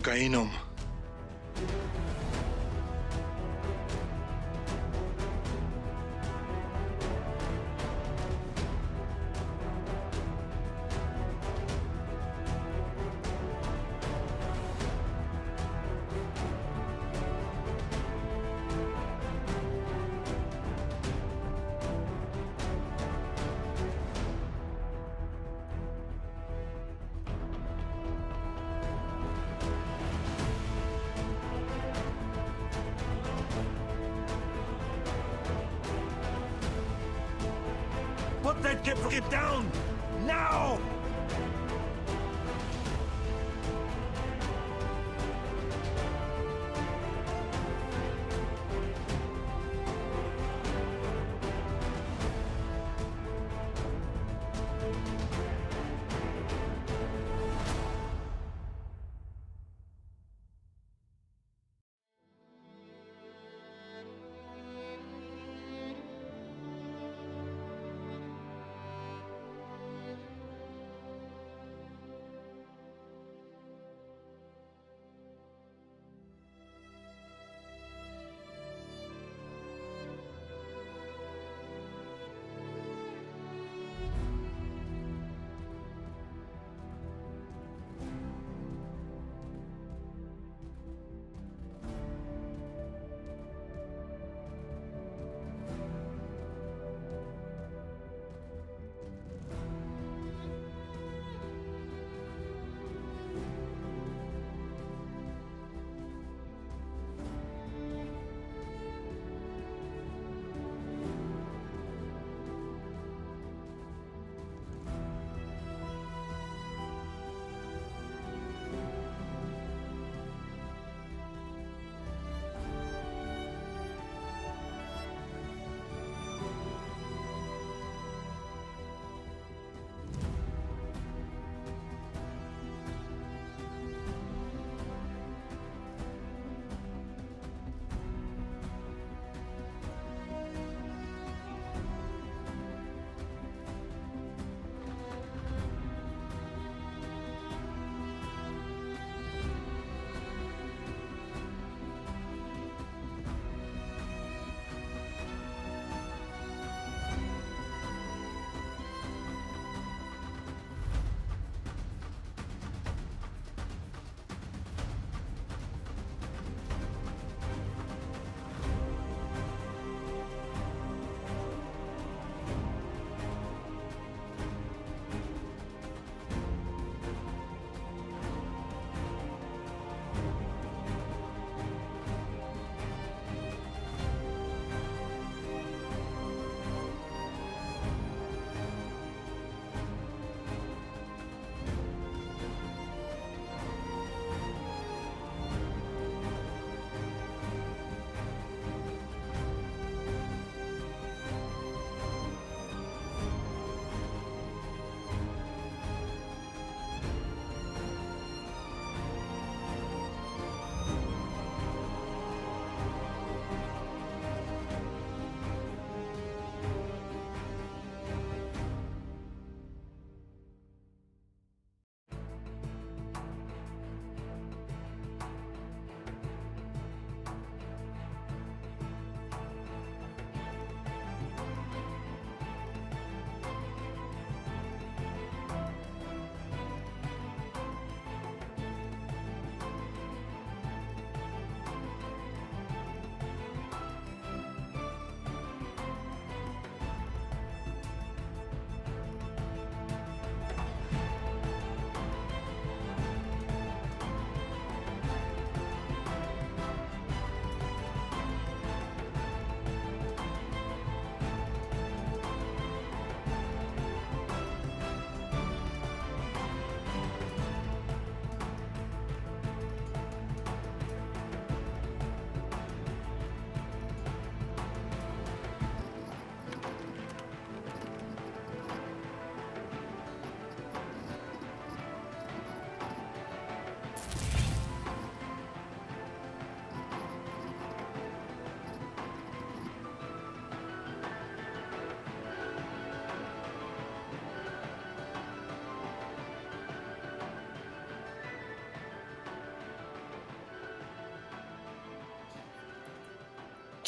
kainom. Put that Gipfel down! Now!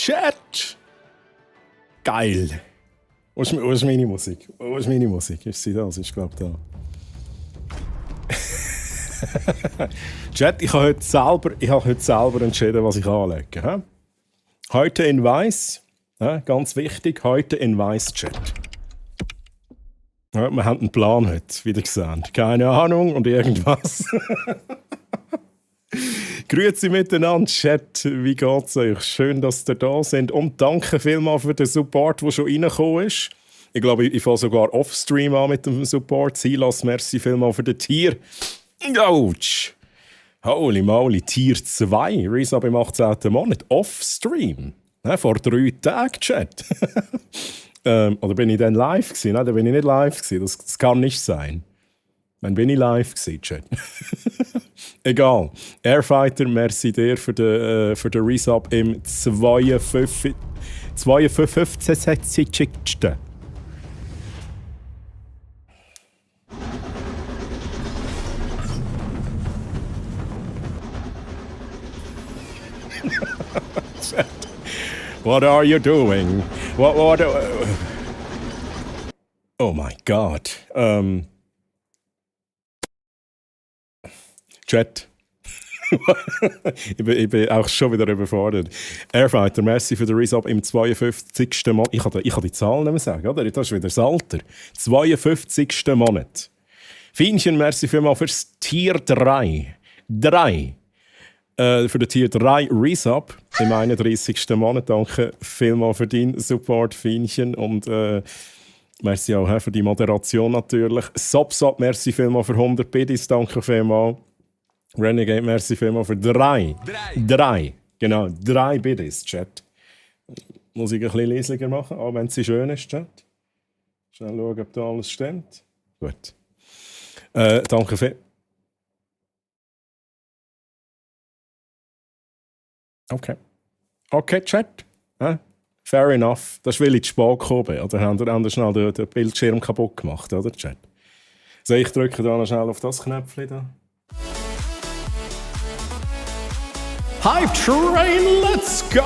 Chat! Geil! Wo ist meine Musik? Wo ist meine Musik? Ist sie da? Sie ist, glaube ich, da. Chat, ich habe heute selber entschieden, was ich anlege. He? Heute in Weiß, ganz wichtig, heute in Weiß, Chat. Ja, wir haben einen Plan heute, wieder gesehen. Keine Ahnung und irgendwas. Grüezi miteinander, Chat. Wie geht's euch? Schön, dass ihr da sind. Und danke vielmals für den Support, der schon reingekommen ist. Ich glaube, ich fange sogar off-stream an mit dem Support. Silas, merci vielmals für den Tier. Ouch! Holy moly, Tier 2. Resub im 18. Monat. Off-stream. Vor 3 Tagen, Chat. Oder bin ich dann live gewesen? Nein, da bin ich nicht live gewesen. Das kann nicht sein. Dann bin ich live gewesen, Chat. Egal. Airfighter, merci dir für den Resub im 52. What are you doing? What oh my God. Chat. ich bin auch schon wieder überfordert. Airfighter, merci für den Resub im 52. Monat. Ich kann die Zahl nicht mehr sagen, oder? Das ist wieder das Alter. 52. Monat. Fienchen, merci vielmals fürs Tier 3. Für den Tier 3 Resub im 31. Monat. Danke vielmals für deinen Support, Fienchen. Und merci auch für die Moderation natürlich. Sopsop, merci vielmals für 100 Biddies. Danke vielmals. Renegade, merci vielmals für 3. Genau, 3 Biddies, Chat. Muss ich ein bisschen leisiger machen, auch wenn sie schön ist, Chat. Schnell schauen, ob da alles stimmt. Gut. Danke vielmals. Okay, Chat. Fair enough. Das ist, weil ich zu spät gekommen bin. Oder haben wir schnell den Bildschirm kaputt gemacht, oder, Chat? So, ich drücke da noch schnell auf das Knöpfchen da. Hype Train, let's go!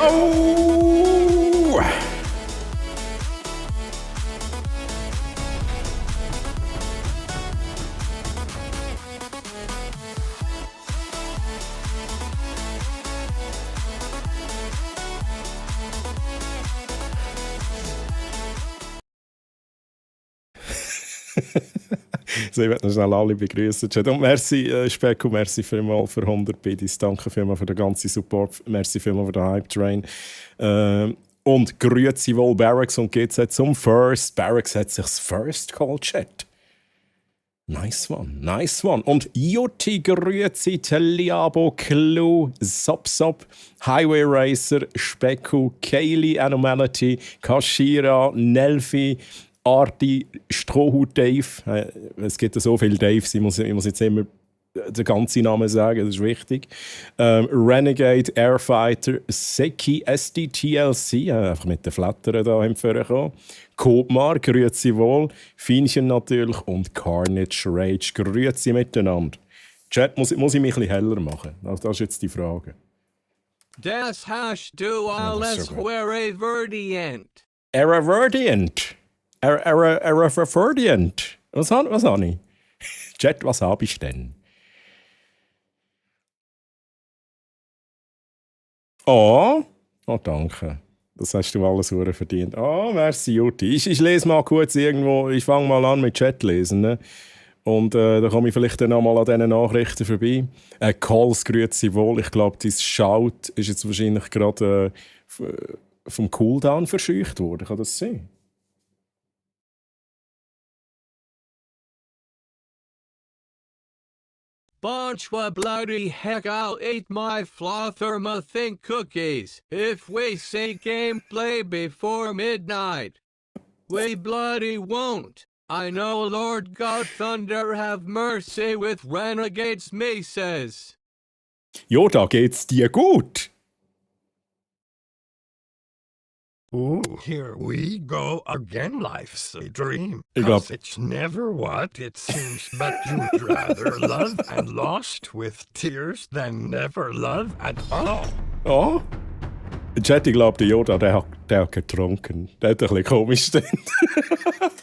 So, ich werde noch schnell alle begrüßen. Und merci, Specko, merci vielmals für 100 Biddies. Danke vielmals für den ganzen Support. Merci vielmals für den Hype Train. Und grüezi wohl Barracks und GZ zum First. Barracks hat sich das First Call Chat. Nice one. Und Jutti, grüezi, Teliabo, Clue, Sop, Highway Racer, Specko, Kaylee, Anomality, Kashira, Nelfi, Arti, Strohhut Dave. Es gibt ja so viele Daves, ich muss jetzt immer den ganzen Namen sagen, das ist wichtig. Renegade, Airfighter, Seki, SDTLC, einfach mit den Flattern da vorgekommen. Kobmar, grüezi wohl. Fienchen natürlich und Carnage Rage, grüezi miteinander. Chat, muss ich mich ein bisschen heller machen? Das ist jetzt die Frage. Das hast du alles verwirrend. Verwirrend. Was habe ich? Chat, was habe ich denn? Oh, danke. Das hast du alles verdient. Oh, merci, Jutti. Ich lese mal kurz irgendwo, ich fange mal an mit Chat lesen. Ne? Und da komme ich vielleicht dann auch mal an diesen Nachrichten vorbei. Calls, grüezi wohl. Ich glaube, dein Shout ist jetzt wahrscheinlich gerade vom Cooldown verscheucht worden. Kann das sein? Bunch of bloody heck, I'll eat my Flotherma-think cookies if we say gameplay before midnight. We bloody won't. I know Lord God Thunder have mercy with renegades me says. Jo, da geht's dir gut. Ooh, here we go again, life's a dream. Ich glaub- 'Cause it's never what it seems, but you'd rather love and lost with tears than never love at all. Oh, Chat, ich glaube, der Yoda, der hat getrunken. Der hat ein bisschen komisch gestimmt.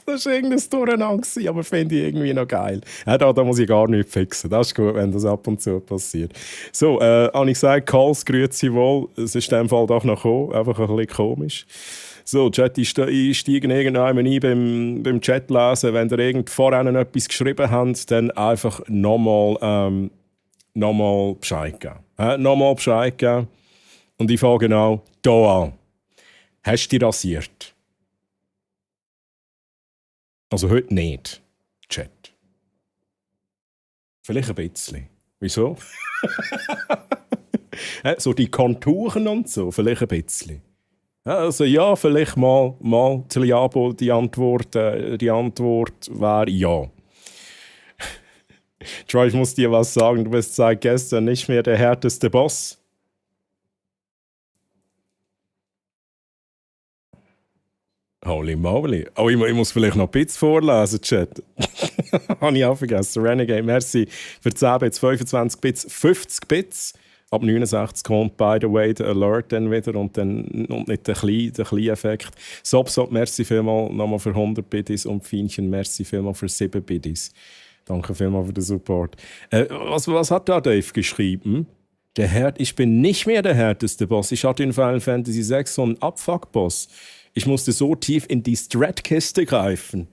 Das war irgendein Durcheinander, aber finde ich irgendwie noch geil. Ja, da muss ich gar nichts fixen. Das ist gut, wenn das ab und zu passiert. So, habe ich gesagt, Calls, grüezi wohl. Es ist in dem Fall doch noch gekommen. Einfach ein bisschen komisch. So, Chat, ich steige irgendwann ein beim Chat lesen. Wenn ihr irgend vorhin etwas geschrieben habt, dann einfach nochmal Bescheid geben. Nochmal Bescheid geben. Und ich frage genau hier an. Hast du dich rasiert? Also heute nicht, Chat. Vielleicht ein bisschen. Wieso? So die Konturen und so, vielleicht ein bisschen. Also ja, vielleicht mal Ziliabo, die Antwort wäre ja. Troy, ich muss dir was sagen, du bist seit gestern nicht mehr der härteste Boss. Holy moly. Oh, ich muss vielleicht noch ein bisschen vorlesen, Chat. Habe ich auch vergessen. Renegade, merci für 10 Bits, 25 Bits, 50 Bits. Ab 69 kommt, by the way, der Alert dann wieder und nicht der kleine Effekt. Sop, merci vielmals nochmal für 100 Bits und Fienchen, merci vielmals für 7 Bits. Danke vielmals für den Support. Was hat da Dave geschrieben? Ich bin nicht mehr der härteste Boss. Ich hatte in Final Fantasy VI so einen Abfuck-Boss. Ich musste so tief in die Strat-Kiste greifen.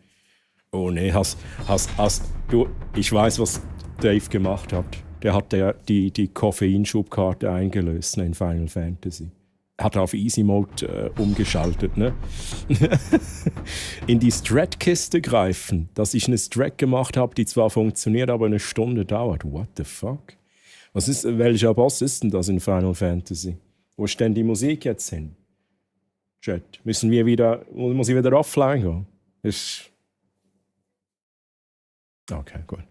Oh nee, ich weiß, was Dave gemacht hat. Der hat die Koffeinschubkarte eingelöst in Final Fantasy. Hat auf Easy Mode umgeschaltet, ne? In die Strat-Kiste greifen, dass ich eine Strat gemacht habe, die zwar funktioniert, aber eine Stunde dauert. What the fuck? Welcher Boss ist denn das in Final Fantasy? Wo ist denn die Musik jetzt hin? Chat. Muss ich wieder offline gehen? Okay, gut.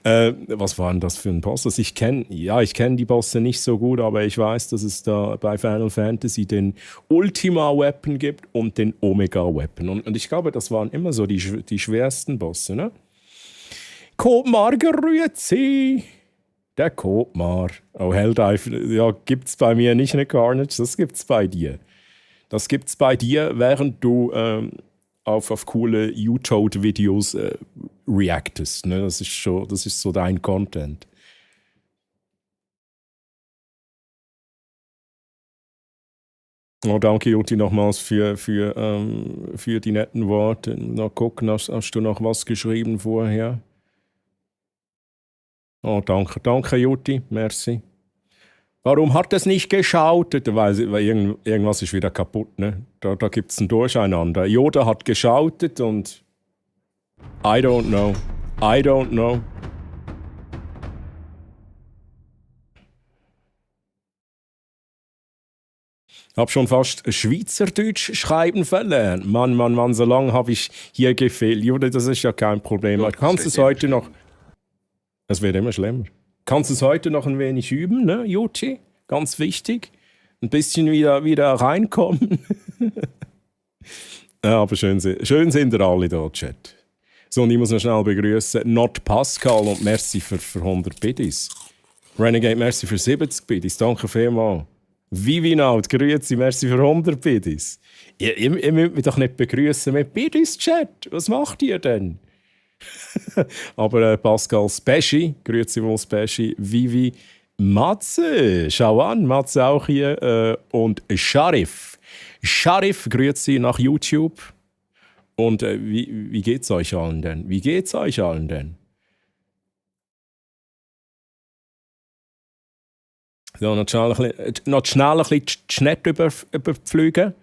Was war denn das für ein Boss? Ich kenne die Bosse nicht so gut, aber ich weiß, dass es da bei Final Fantasy den Ultima Weapon gibt und den Omega Weapon. Und ich glaube, das waren immer so die schwersten Bosse, ne? Kotmar grüezi! Der Kotmar. Oh, Helldive, ja, gibt's bei mir nicht eine Carnage, das gibt's bei dir. Das gibt's bei dir, während du auf coole U-Toad-Videos reactest. Ne? Das ist so dein Content. Oh, danke, Juti, nochmals für die netten Worte. Noch gucken, hast du noch was geschrieben vorher? Oh, danke, Juti, merci. Warum hat es nicht geschautet? Weil irgendwas ist wieder kaputt, ne? Da gibt es ein Durcheinander. Yoda hat geschautet und I don't know. Ich habe schon fast Schweizerdeutsch schreiben verlernt. Mann, so lange habe ich hier gefehlt. Yoda, das ist ja kein Problem. Kannst du es heute noch... Es wird immer schlimmer. Kannst du es heute noch ein wenig üben, ne, Yuchi? Ganz wichtig. Ein bisschen wieder reinkommen. Ja, aber schön sind ihr alle da, Chat. So, und ich muss noch schnell begrüßen. Not Pascal und merci für 100 Biddies. Renegade, merci für 70 Biddies. Danke vielmals. Vivinaut, grüezi, merci für 100 Biddies. Ihr müsst mich doch nicht begrüßen mit Biddies, Chat. Was macht ihr denn? Aber Pascal Speschi, grüezi wohl Speschi, Vivi, Matze, schau an, Matze auch hier und Sharif, grüezi nach YouTube. Und wie geht's euch allen denn? So, noch schnell ein bisschen die Schnitt überfliegen.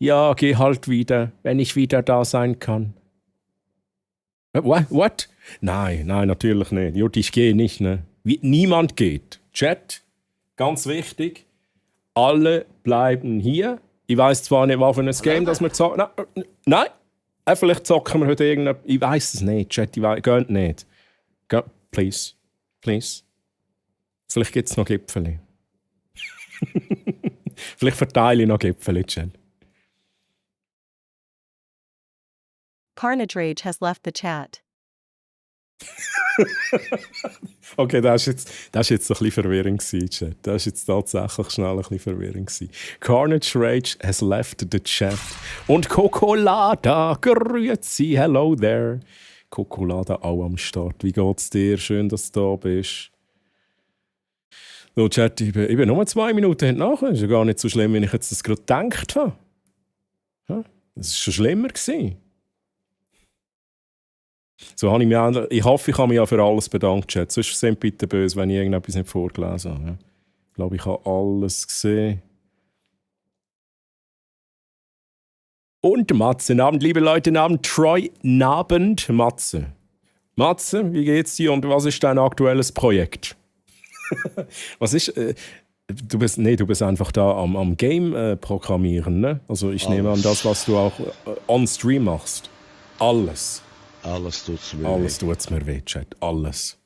Ja, geh halt wieder, wenn ich wieder da sein kann. What? Nein, natürlich nicht. Jutti, ich gehe nicht, ne? Niemand geht. Chat, ganz wichtig. Alle bleiben hier. Ich weiss zwar nicht, was für ein Game, das wir zocken. Nein! Vielleicht zocken wir heute irgendein... Ich weiss es nicht, Chat. Geht nicht. Please. Vielleicht gibt es noch Gipfeli. Vielleicht verteile ich noch Gipfeli, Chat. Carnage Rage has left the chat. Okay, das ist jetzt ein bisschen verwirrend gewesen, Chat. Das ist jetzt tatsächlich schnell ein bisschen verwirrend gewesen. Carnage Rage has left the chat. Und Cocolada, grüezi, hello there. Cocolada auch am Start. Wie geht's dir? Schön, dass du da bist. So, Chat, ich bin nur 2 Minuten hinten. Das ist ja gar nicht so schlimm, wie ich jetzt das gerade gedacht habe. Ja, das war schon schlimmer gewesen. So habe ich hoffe, ich habe mich ja für alles bedankt, Chat. Sonst sind bitte böse, wenn ich irgendetwas nicht vorgelesen habe. Ja. Ich glaube, ich habe alles gesehen. Und Matze, Abend, liebe Leute, Abend, Troy, Abend, Matze. Matze, wie geht's dir und was ist dein aktuelles Projekt? Was ist... Du bist einfach da am Game programmieren, ne? Also ich nehme an, das, was du auch on Stream machst. Alles. Alles tut's mir Alles tut's mir weh, Chat. Alles.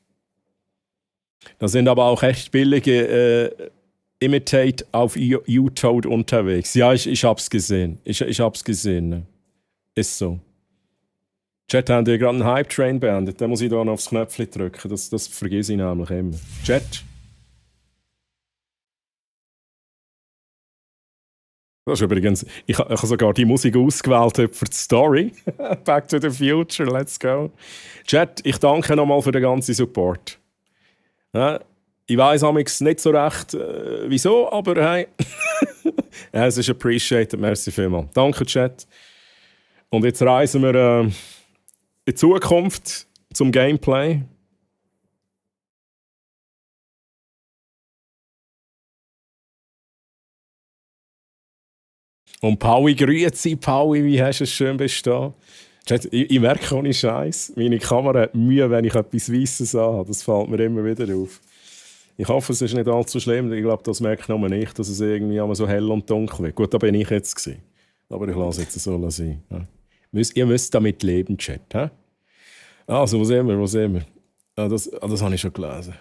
Da sind aber auch echt billige Imitate auf U-Toad unterwegs. Ja, ich hab's gesehen. Ich hab's gesehen. Ne? Ist so. Chat, haben wir gerade einen Hype-Train beendet. Da muss ich da noch aufs Knöpfchen drücken. Das vergesse ich nämlich immer. Chat. Das ist übrigens, ich habe sogar die Musik ausgewählt für die Story. Back to the Future, let's go. Chat, ich danke nochmal für den ganzen Support. Ja, ich weiss amigs nicht so recht, wieso, aber hey, ja, es ist appreciated, merci vielmals. Danke, Chat. Und jetzt reisen wir in die Zukunft zum Gameplay. Und Paui, grüezi, Paui, wie hast du es schön bestehen? Ich merke ohne Scheiß, meine Kamera hat Mühe, wenn ich etwas Weisses habe. Das fällt mir immer wieder auf. Ich hoffe, es ist nicht allzu schlimm. Ich glaube, das merkt nur nicht, dass es irgendwie immer so hell und dunkel wird. Gut, da bin ich jetzt gewesen. Aber ich lasse jetzt so sein. Ja. Ihr müsst damit leben, Chat. He? Also, wo sind wir? Das habe ich schon gelesen.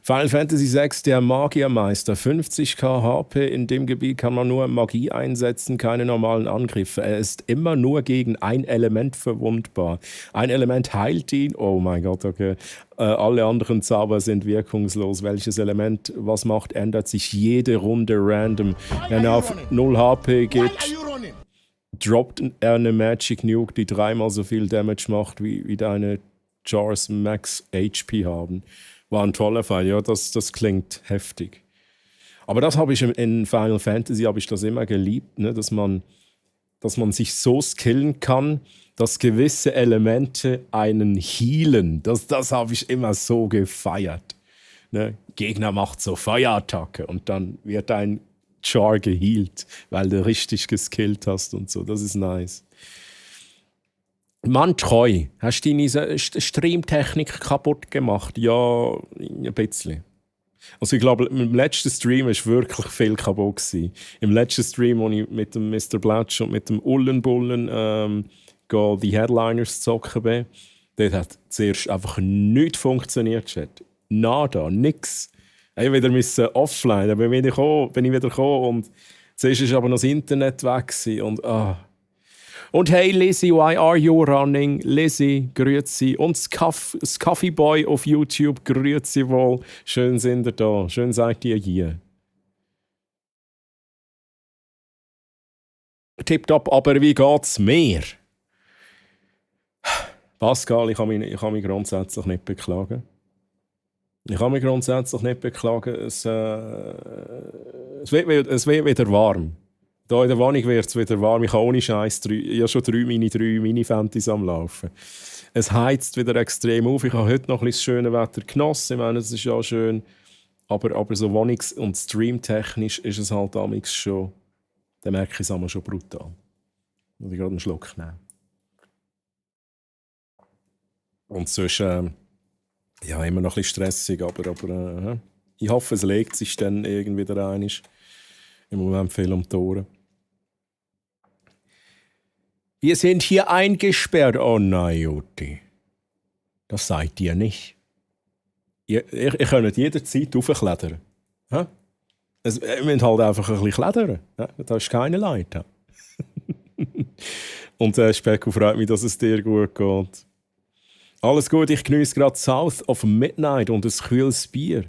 Final Fantasy VI, der Magiermeister, 50k HP. In dem Gebiet kann man nur Magie einsetzen, keine normalen Angriffe. Er ist immer nur gegen ein Element verwundbar. Ein Element heilt ihn. Oh mein Gott, okay. Alle anderen Zauber sind wirkungslos. Welches Element was macht, ändert sich jede Runde random. Wenn er auf 0 HP geht, droppt er eine Magic Nuke, die 3-mal so viel Damage macht, wie deine Jars Max HP haben. War ein toller Fall, ja, das klingt heftig. Aber das habe ich in Final Fantasy das immer geliebt, ne? dass man sich so skillen kann, dass gewisse Elemente einen healen. Das habe ich immer so gefeiert. Ne? Gegner macht so Feuerattacke und dann wird ein Char gehealt, weil du richtig geskillt hast und so. Das ist nice. Mann, Treu, hast du deine Streamtechnik kaputt gemacht? Ja, ein bisschen. Also ich glaube, im letzten Stream war wirklich viel kaputt gewesen. Im letzten Stream, wo ich mit dem Mr. Blatsch und mit dem Ullenbullen die Headliners zocken bin, dort hat zuerst einfach nichts funktioniert, Chat. Nada, nix. Ich musste wieder offline, aber bin ich wieder gekommen und zuerst war aber noch das Internet weg und Und hey Lizzie, why are you running? Lizzie, grüezi. Und Scuffy Boy auf YouTube, grüezi wohl. Schön sind ihr da. Schön seid ihr hier. Tipptopp, aber wie geht's mir? Pascal, ich kann mich grundsätzlich nicht beklagen. Es wird wieder warm. Hier in der Wohnung wird es wieder warm. Ich habe ohne Scheiß schon 3 Mini-Fantasys am Laufen. Es heizt wieder extrem auf. Ich habe heute noch ein bisschen das schöne Wetter genossen. Ich meine, es ist ja schön. Aber so wohnungs- und streamtechnisch ist es halt damals schon... Da merke ich es einmal schon brutal. Muss ich gerade einen Schluck nehmen. Und sonst... ja, immer noch ein bisschen stressig, aber ich hoffe, es legt sich dann irgendwie wieder ein. Im Moment viel um die Ohren. Wir sind hier eingesperrt, oh nein, Juti. Das seid ihr nicht. Ihr könnt jederzeit raufklettern. Ihr müsst halt einfach ein bisschen klettern. Da ist keine Leiter. Und Specko freut mich, dass es dir gut geht. Alles gut, ich genieße gerade South of Midnight und ein kühles Bier.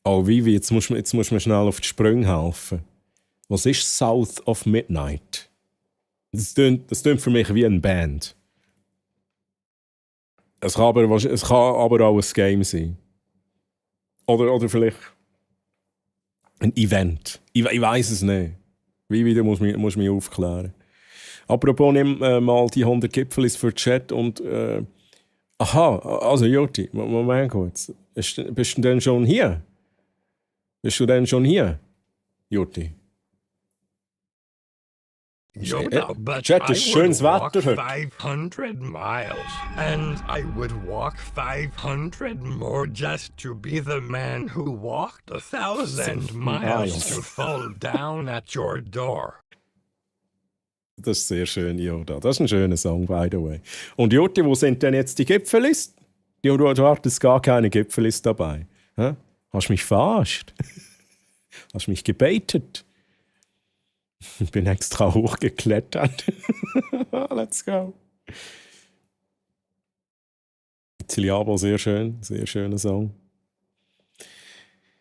Oh, Vivi, jetzt musst du mir schnell auf die Sprünge helfen. Was ist South of Midnight? Das klingt für mich wie eine Band. Es kann aber auch ein Game sein. Oder vielleicht ein Event. Ich weiß es nicht. Vivi, du musst mich aufklären. Apropos, nimm mal die 100 Gipfel für den Chat und... aha, also Joti, Moment kurz. Bist du denn schon hier? Joti? Yoda, but Chat, I ist schönes would walk Wetter heute. 500 miles, and I would walk 500 more just to be the man who walked 1,000 miles to fall down at your door. Das ist sehr schön, Yoda. Das ist ein schöner Song, by the way. Und Joti, wo sind denn jetzt die Gipfelist? Du hattest gar keine Gipfelist dabei. Hä? Hast mich verarscht? Hast mich gebaitet? Ich bin extra hochgeklettert. Let's go. Ziliabo, sehr schöner Song.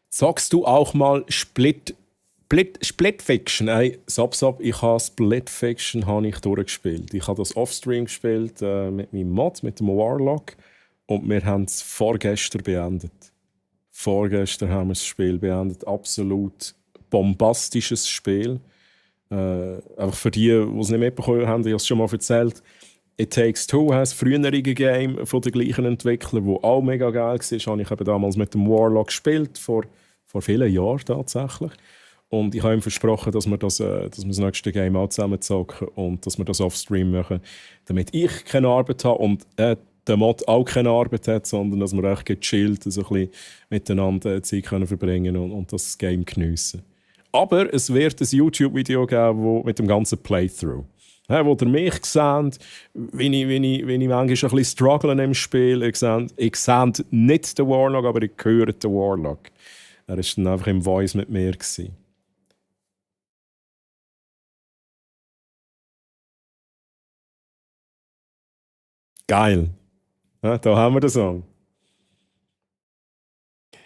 Sagst du auch mal Split Fiction? Hey, Sab, ich habe Split Fiction durchgespielt. Ich habe das Offstream gespielt mit meinem Mod, mit dem Warlock. Und wir haben es vorgestern beendet. Vorgestern haben wir das Spiel beendet. Absolut bombastisches Spiel. Einfach für die es nicht mitbekommen haben, ich habe es schon mal erzählt. It Takes Two heißt das frühere Game von den gleichen Entwicklern, wo auch mega geil war. Habe ich eben damals mit dem Warlock gespielt, vor vielen Jahren tatsächlich. Und ich habe ihm versprochen, dass wir das nächste Game auch zusammen zocken und dass wir das off-stream machen, damit ich keine Arbeit habe und der Mod auch keine Arbeit hat, sondern dass wir echt gechillt so ein bisschen miteinander Zeit verbringen können und das Game geniessen. Aber es wird ein YouTube-Video geben mit dem ganzen Playthrough. Wo ihr mich seht, wie ich manchmal ein bisschen struggle im Spiel. Ich sehe nicht den Warlock, aber ich höre den Warlock. Er war dann einfach im Voice mit mir. Geil. Ja, da haben wir den Song.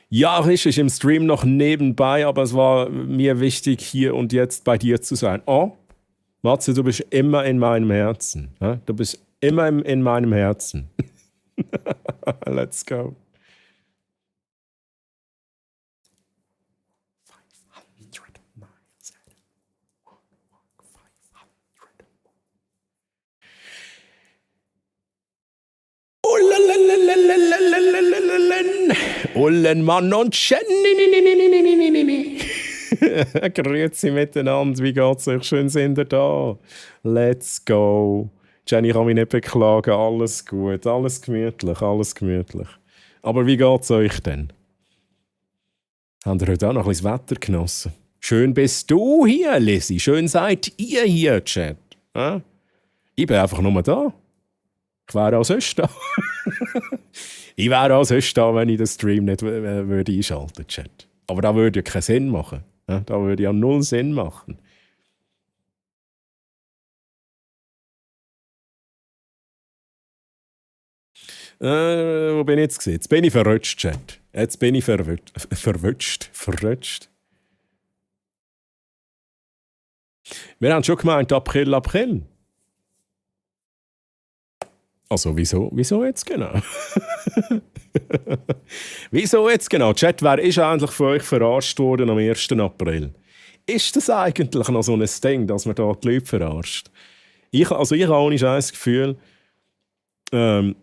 Ja, es ist im Stream noch nebenbei, aber es war mir wichtig, hier und jetzt bei dir zu sein. Oh, Matze, du bist immer in meinem Herzen. Ja? Du bist immer in meinem Herzen. Let's go. 500 miles. Ullen Mann und Jenny. Grüezi miteinander, wie geht's euch? Schön sind ihr da. Let's go. Jenny kann mich nicht beklagen, alles gut, alles gemütlich. Aber wie geht's euch denn? Habt ihr heute auch noch ein bisschen das Wetter genossen? Schön bist du hier, Lizzie. Schön seid ihr hier, Chat. Ich bin einfach nur da. Ich wäre auch sonst da. Ich wäre auch sonst da, wenn ich den Stream nicht würde einschalten würde, Chat. Aber da würde ja keinen Sinn machen. Da würde ja null Sinn machen. Wo bin ich jetzt gesehen? Jetzt bin ich verrutscht, Chat. Jetzt bin ich verrutscht. Wir haben schon gemeint, April. Also, wieso jetzt genau? Wieso jetzt genau? Chat, wer ist eigentlich von euch verarscht worden am 1. April? Ist das eigentlich noch so ein Ding, dass man da die Leute verarscht? Ich habe ohne Scheiß Gefühl, 1.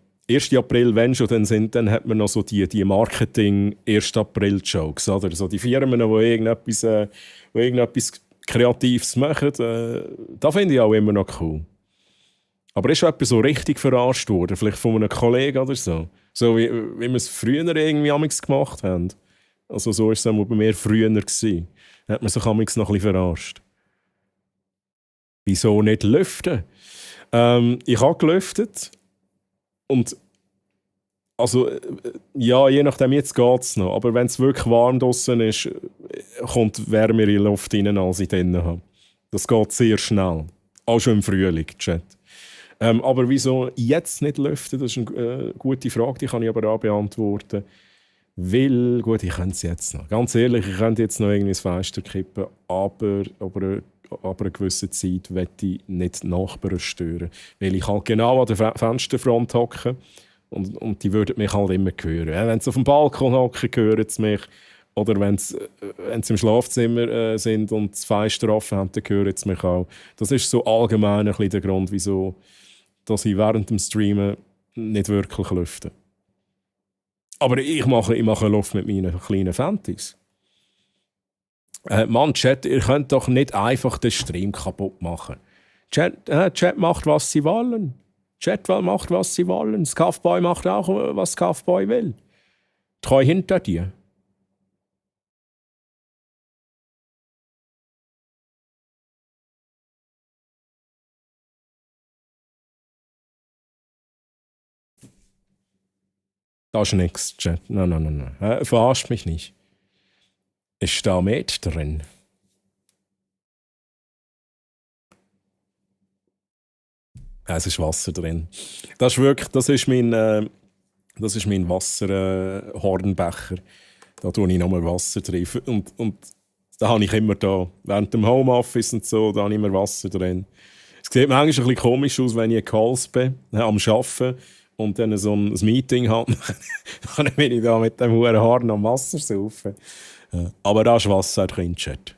April, wenn schon, dann hat man noch so die Marketing 1. April-Jokes, oder? So die Firmen, die irgendetwas Kreatives machen, da finde ich auch immer noch cool. Aber ist jemand so richtig verarscht worden? Vielleicht von einem Kollegen oder so? So wie wir es früher irgendwie amigs gemacht haben. Also so war es auch bei mir früher gewesen. Da hat man sich amigs noch ein bisschen verarscht. Wieso nicht lüften? Ich habe gelüftet. Und also, ja, je nachdem, jetzt geht es noch. Aber wenn es wirklich warm draußen ist, kommt wärmere Luft rein, als ich drinnen habe. Das geht sehr schnell. Auch schon im Frühling, Chat. Aber wieso jetzt nicht lüften, das ist eine gute Frage, die kann ich aber auch beantworten. Weil, gut, ich könnte es jetzt noch. Ganz ehrlich, ich könnte jetzt noch irgendwie das Fenster kippen, aber eine gewisse Zeit möchte ich nicht die Nachbarn stören. Weil ich halt genau an der Fensterfront hocke und die würden mich halt immer hören. Wenn sie auf dem Balkon hocken, hören sie mich. Oder wenn sie im Schlafzimmer sind und das Fenster offen haben, dann hören sie mich auch. Das ist so allgemein ein bisschen der Grund, wieso dass ich während dem Streamen nicht wirklich lüfte. Aber ich mache Luft mit meinen kleinen Fantis. Mann, Chat, ihr könnt doch nicht einfach den Stream kaputt machen. Chat macht, was sie wollen. Chat macht, was sie wollen. Das Kaufboy macht auch, was das Kaufboy will. Treu hinter dir. Das ist nichts, Chat. Nein. Verarscht mich nicht. Ist da Met drin? Es ist Wasser drin. Das ist mein Wasserhornbecher. Da tue ich nochmal Wasser drin. Und da habe ich immer da. Während dem Homeoffice und so, da habe ich immer Wasser drin. Es sieht manchmal ein bisschen komisch aus, wenn ich in Calls bin, am Arbeiten und dann so ein Meeting habe. Dann bin ich da mit dem hohen Horn am Wasser saufen. Ja. Aber da ist Wasser drin, Chat.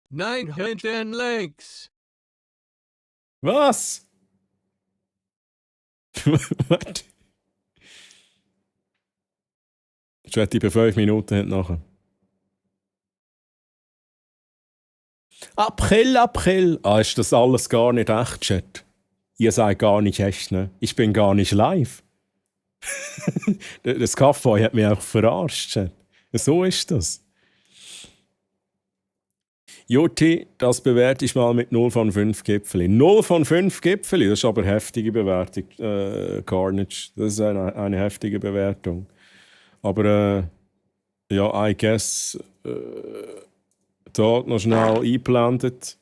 Nine hinten links. Was? Was? Chat, ich bin 5 Minuten hinten nachher. April. Ah, ist das alles gar nicht echt, Chat? Ihr seid gar nicht echt, ne? Ich bin gar nicht live. Das Kaffee hat mich auch verarscht, Chat. So ist das. Jutti, das bewerte ich mal mit 0 von 5 Gipfeli. 0 von 5 Gipfeli, das ist aber eine heftige Bewertung, Carnage. Das ist eine heftige Bewertung. Aber ja, I guess, da noch schnell eingeblendet.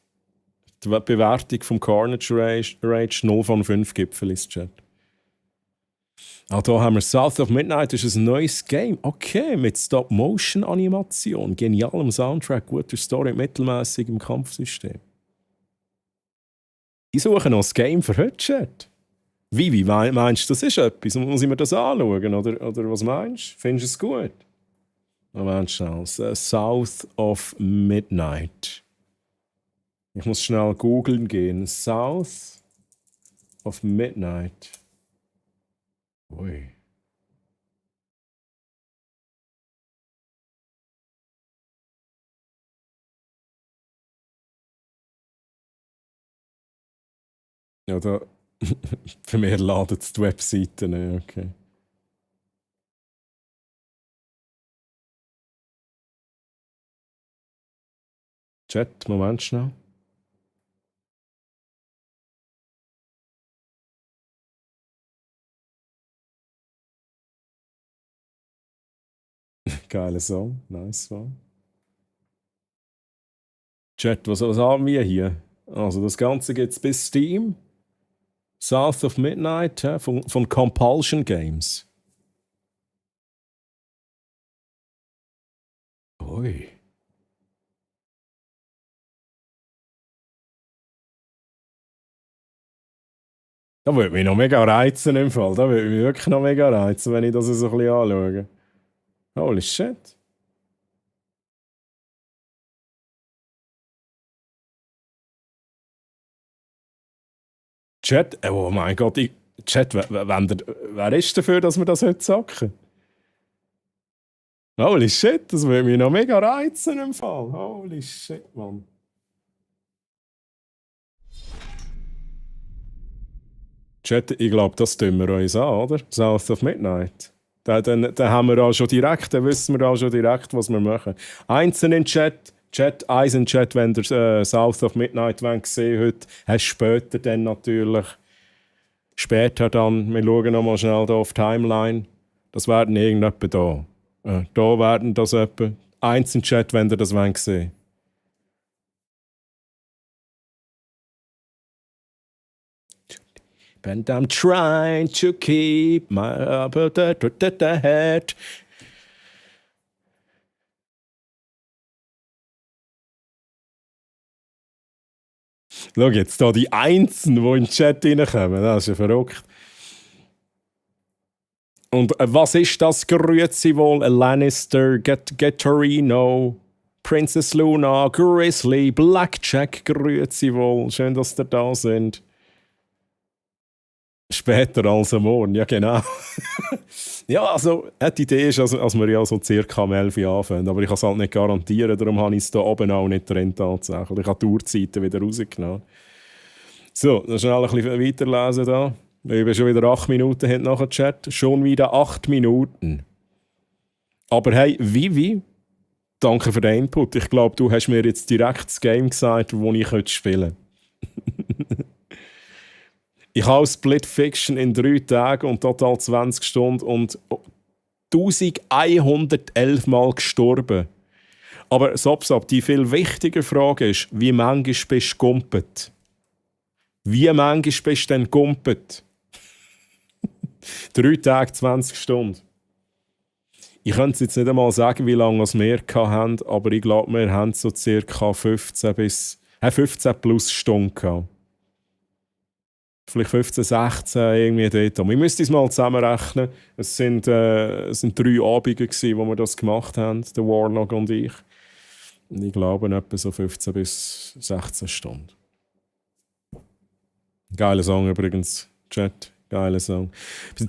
Die Bewertung vom Carnage Rage 0 von 5 Gipfeli, Chat. Auch hier haben wir South of Midnight, das ist ein neues Game. Okay, mit Stop-Motion-Animation, genialem Soundtrack, guter Story, mittelmäßigem Kampfsystem. Ich suche noch ein Game für heute, Chat. Wie meinst du, das ist etwas? Muss ich mir das anschauen? Oder was meinst du? Findest du es gut? Moment schnell. South of Midnight. Ich muss schnell googeln gehen. South of Midnight. Ui. Ja, da. Für mich laden die Webseiten. Okay. Chat, Moment schnell. Geiler Song, nice one. Chat, was haben wir hier? Also das Ganze gibt es bis Steam. South of Midnight von Compulsion Games. Ui. Da würde mich noch mega reizen im Fall. Da würde mich wirklich noch mega reizen, wenn ich das so ein bisschen anschaue. Holy shit. Chat, oh mein Gott, Chat, wer ist dafür, dass wir das heute zocken? Holy shit, das würde mich noch mega reizen im Fall. Holy shit, Mann. Chat, ich glaube, das tun wir uns an, oder? South of Midnight. Dann haben wir auch schon direkt, dann wissen wir auch schon direkt, was wir machen. Einzeln in Chat, eins in Chat, wenn ihr South of Midnight sehen heute, hast später dann natürlich. Später dann, wir schauen nochmal schnell da auf die Timeline. Das werden irgendjemand da. Da werden das etwa. Eins in Chat, wenn ihr das sehen. And I'm trying to keep my head. Schau jetzt hier die Einsen, die in den Chat reinkommen. Das ist ja verrückt. Und was ist das? Grüezi wohl, Lannister, Gettorino, Princess Luna, Grizzly, Blackjack, grüezi wohl. Schön, dass ihr da sind. Später als am Morgen, ja genau. Ja, also die Idee ist, als wir ja so circa um 11 Uhr anfangen. Aber ich kann es halt nicht garantieren, darum habe ich es hier oben auch nicht drin tatsächlich. Ich habe die Uhrzeiten wieder rausgenommen. So, dann schnell ein bisschen weiterlesen da. Ich bin schon wieder 8 Minuten hinten nach dem Chat. Schon wieder 8 Minuten. Aber hey, Vivi, danke für den Input. Ich glaube, du hast mir jetzt direkt das Game gesagt, das ich spielen könnte. Ich habe Split Fiction in 3 Tagen und total 20 Stunden und 1111 Mal gestorben. Aber Sopsop, die viel wichtige Frage ist, wie manchmal bist du gumpet? Wie manchmal bist du denn gumpet? 3 Tage, 20 Stunden. Ich könnte jetzt nicht einmal sagen, wie lange wir hatten, aber ich glaube, wir haben so ca. 15 plus Stunden gehabt. Vielleicht 15, 16, irgendwie dort. Wir müssen es mal zusammenrechnen. Es sind 3 Abende, wo wir das gemacht haben, der Warlock und ich. Und ich glaube, etwa so 15 bis 16 Stunden. Geiler Song übrigens, Chat. Geiler Song.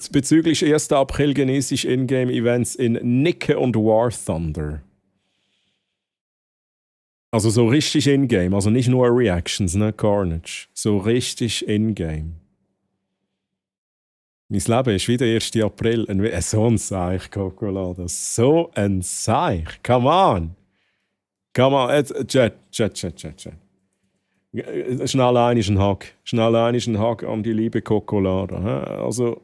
Bezüglich 1. April genieße ich Ingame-Events in Nicke und War Thunder. Also so richtig in-game, also nicht nur Reactions, ne, Carnage. So richtig in-game. Mein Leben ist wieder 1. April. So ein Seich, Coca-Cola. So ein Seich. Come on. Come on. Chat. Schnell ein Hack. Schnell ein Hack an die liebe Coca-Cola. Also...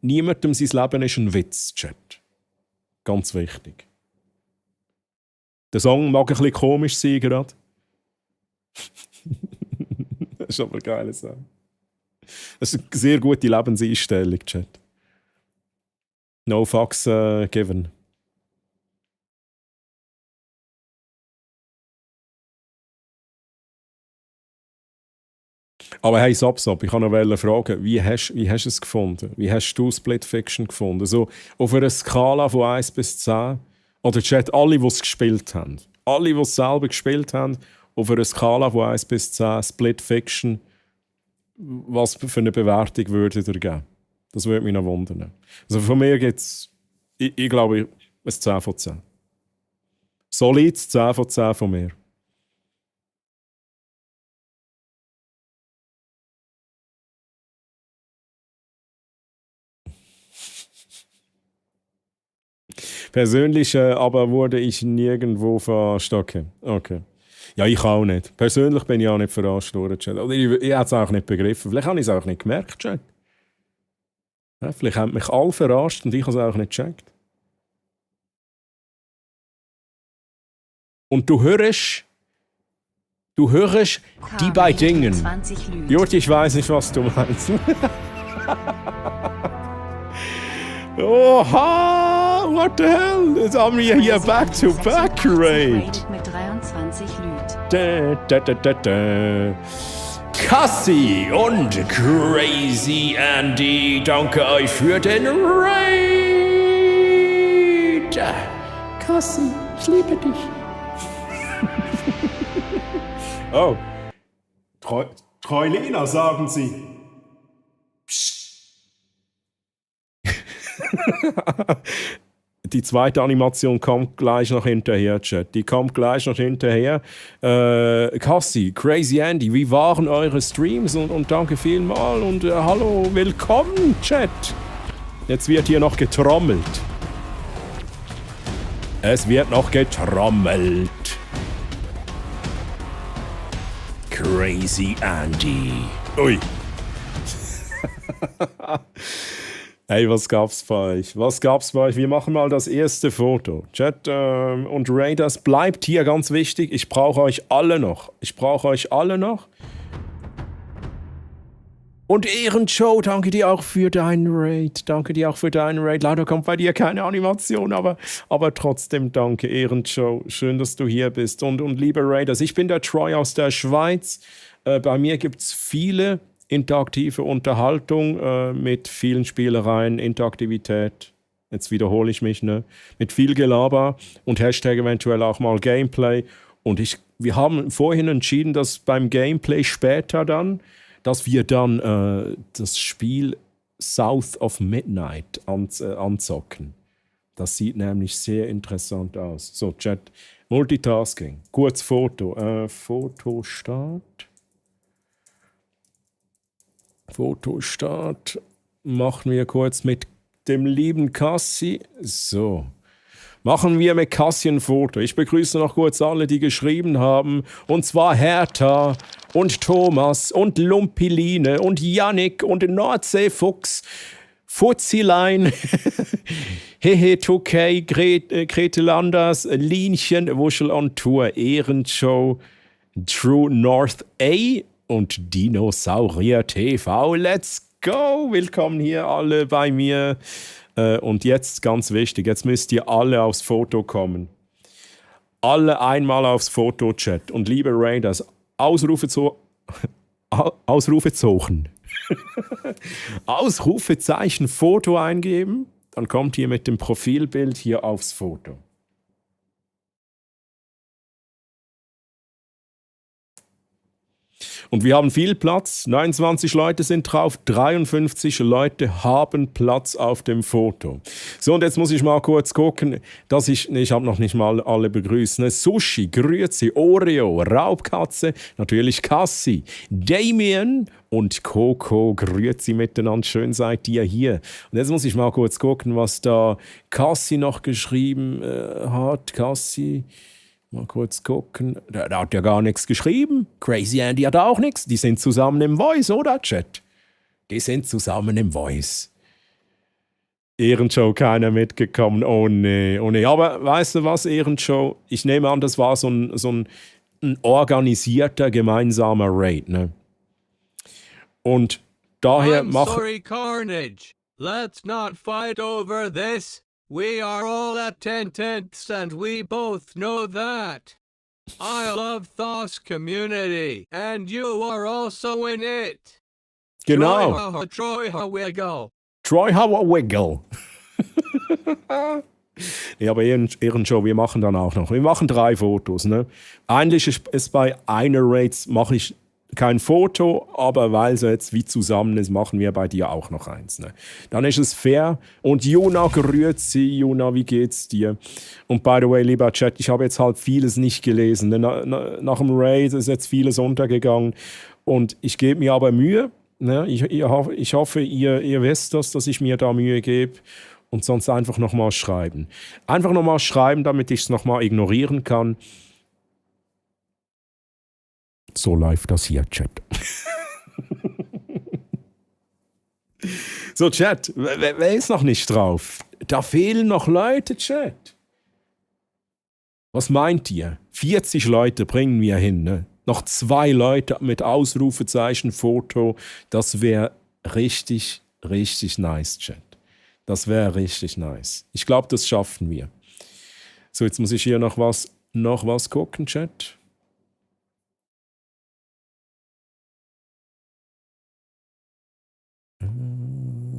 niemandem sein Leben ist ein Witz, Chat. Ganz wichtig. Der Song mag ein bisschen komisch sein gerade. Das ist aber ein geiler Song. Das ist eine sehr gute Lebenseinstellung, Chat. No fucks given. Aber hey, Sop, ich kann noch fragen, wie hast du es gefunden? Wie hast du Split Fiction gefunden? So auf einer Skala von 1 bis 10? Oder Chat, alle, die es gespielt haben. Alle, die es selber gespielt haben, auf einer Skala von 1 bis 10, Split Fiction, was für eine Bewertung würdet ihr geben? Das würde mich noch wundern. Also von mir gibt es, ich glaube, ein 10 von 10. Solides 10 von 10 von mir. Persönlich aber wurde ich nirgendwo verarscht. Okay. Ja, ich auch nicht. Persönlich bin ich auch nicht verarscht worden. Oder ich habe es auch nicht begriffen. Vielleicht habe ich es auch nicht gemerkt. Chat. Ja, vielleicht haben mich alle verarscht und ich habe es auch nicht gecheckt. Und du hörst die bei Dingen. Jurti, ich weiß nicht, was du meinst. Oha, what the hell? Jetzt haben wir hier Back-to-Back-Raid. Mit 23 Lüt. Cassie und Crazy Andy, danke euch für den Raid. Cassie, ich liebe dich. Oh, Treulina, sagen Sie. Psst. Die zweite Animation kommt gleich noch hinterher, Chat. Die kommt gleich noch hinterher. Cassie, Crazy Andy, wie waren eure Streams? Und danke vielmals und hallo, willkommen, Chat. Jetzt wird hier noch getrommelt. Es wird noch getrommelt. Crazy Andy. Ui. Hey, was gab's bei euch? Wir machen mal das erste Foto. Chat und Raiders, bleibt hier ganz wichtig. Ich brauche euch alle noch. Und Ehrenshow, danke dir auch für deinen Raid. Danke dir auch für deinen Raid. Leider kommt bei dir keine Animation, aber trotzdem danke, Ehrenshow. Schön, dass du hier bist. Und liebe Raiders, ich bin der Troy aus der Schweiz. Bei mir gibt es viele interaktive Unterhaltung mit vielen Spielereien, Interaktivität. Jetzt wiederhole ich mich, ne? Mit viel Gelaber und Hashtag eventuell auch mal Gameplay. Und wir haben vorhin entschieden, dass beim Gameplay später dann, dass wir dann das Spiel South of Midnight anzocken. Das sieht nämlich sehr interessant aus. So, Chat, Multitasking, kurz Foto. Fotostart. Fotostart. Machen wir kurz mit dem lieben Cassi. So. Machen wir mit Cassi ein Foto. Ich begrüße noch kurz alle, die geschrieben haben. Und zwar Hertha und Thomas und Lumpiline und Yannick und Nordseefuchs, Fuzzilein, Hehe 2K, Grete Landers, Linchen, Wuschel on Tour, Ehrenshow, True North A und Dinosaurier TV. Let's go! Willkommen hier alle bei mir. Und jetzt ganz wichtig, jetzt müsst ihr alle aufs Foto kommen. Alle einmal aufs Foto-Chat. Und liebe Raiders, Ausrufezeichen Foto eingeben, dann kommt ihr mit dem Profilbild hier aufs Foto. Und wir haben viel Platz, 29 Leute sind drauf, 53 Leute haben Platz auf dem Foto. So, und jetzt muss ich mal kurz gucken, dass ich habe noch nicht mal alle begrüßt. Ne? Sushi, Grüezi, Oreo, Raubkatze, natürlich Cassi, Damien und Coco, Grüezi miteinander, schön seid ihr hier. Und jetzt muss ich mal kurz gucken, was da Cassi noch geschrieben hat. Cassi... Mal kurz gucken. Der hat ja gar nichts geschrieben. Crazy Andy hat auch nichts. Die sind zusammen im Voice, oder, Chat? Die sind zusammen im Voice. Ehrenshow, keiner mitgekommen. Oh nee, oh nee. Aber weißt du was, Ehrenshow? Ich nehme an, das war so ein organisierter, gemeinsamer Raid, ne? Und daher Sorry, Carnage. Let's not fight over this. We are all at 10/10 and we both know that. I love Thos community and you are also in it. Genau. Troy Wiggle. Troy Wiggle. Ja, aber Ehrenshow, wir machen dann auch noch. Wir machen 3 Fotos. Ne? Eigentlich ist bei einer Raids mache ich kein Foto, aber weil es jetzt wie zusammen ist, machen wir bei dir auch noch eins. Ne? Dann ist es fair. Und Juna, grüezi. Juna, wie geht's dir? Und by the way, lieber Chat, ich habe jetzt halt vieles nicht gelesen. Ne? Nach dem Raid ist jetzt vieles untergegangen. Und ich gebe mir aber Mühe. Ne? Ich hoffe, ihr wisst das, dass ich mir da Mühe gebe. Und sonst einfach nochmal schreiben. Einfach nochmal schreiben, damit ich es nochmal ignorieren kann. So läuft das hier, Chat. So, Chat, wer ist noch nicht drauf? Da fehlen noch Leute, Chat. Was meint ihr? 40 Leute bringen wir hin, ne? Noch 2 Leute mit Ausrufezeichen, Foto. Das wäre richtig, richtig nice, Chat. Das wäre richtig nice. Ich glaube, das schaffen wir. So, jetzt muss ich hier noch was gucken, Chat.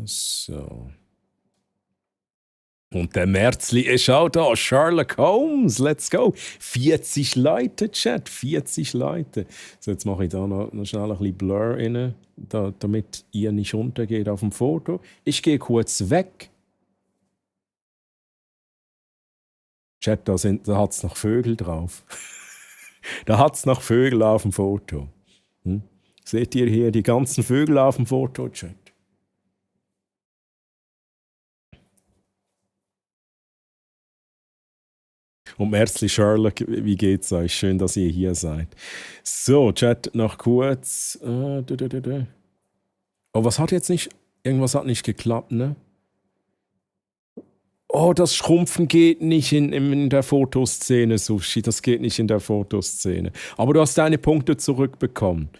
So. Und der Merzli ist auch da. Sherlock Holmes, let's go. 40 Leute, Chat, 40 Leute. So, jetzt mache ich da noch schnell ein bisschen Blur rein, damit ihr nicht untergeht auf dem Foto. Ich gehe kurz weg. Chat, da hat es noch Vögel drauf. Da hat es noch Vögel auf dem Foto. Seht ihr hier die ganzen Vögel auf dem Foto, Chat? Und Merzli, Sherlock, wie geht's euch? Schön, dass ihr hier seid. So, Chat, noch kurz. Oh, was hat jetzt nicht... Irgendwas hat nicht geklappt, ne? Oh, das Schrumpfen geht nicht in der Fotoszene, Sushi. Das geht nicht in der Fotoszene. Aber du hast deine Punkte zurückbekommen.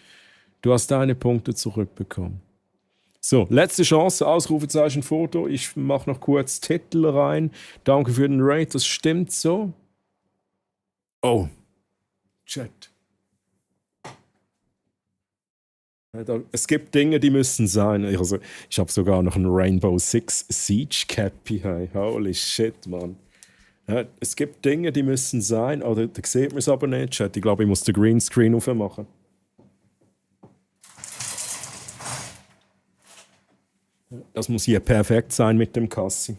So, letzte Chance, Ausrufezeichen Foto. Ich mache noch kurz Titel rein. Danke für den Raid, das stimmt so. Oh, Chat. Es gibt Dinge, die müssen sein. Also, ich habe sogar noch einen Rainbow Six Siege Cappy. Hey. Holy shit, Mann. Ja, es gibt Dinge, die müssen sein. Oder da sieht man es aber nicht, Chat. Ich glaube, ich muss den Greenscreen aufmachen. Das muss hier perfekt sein mit dem Kassi.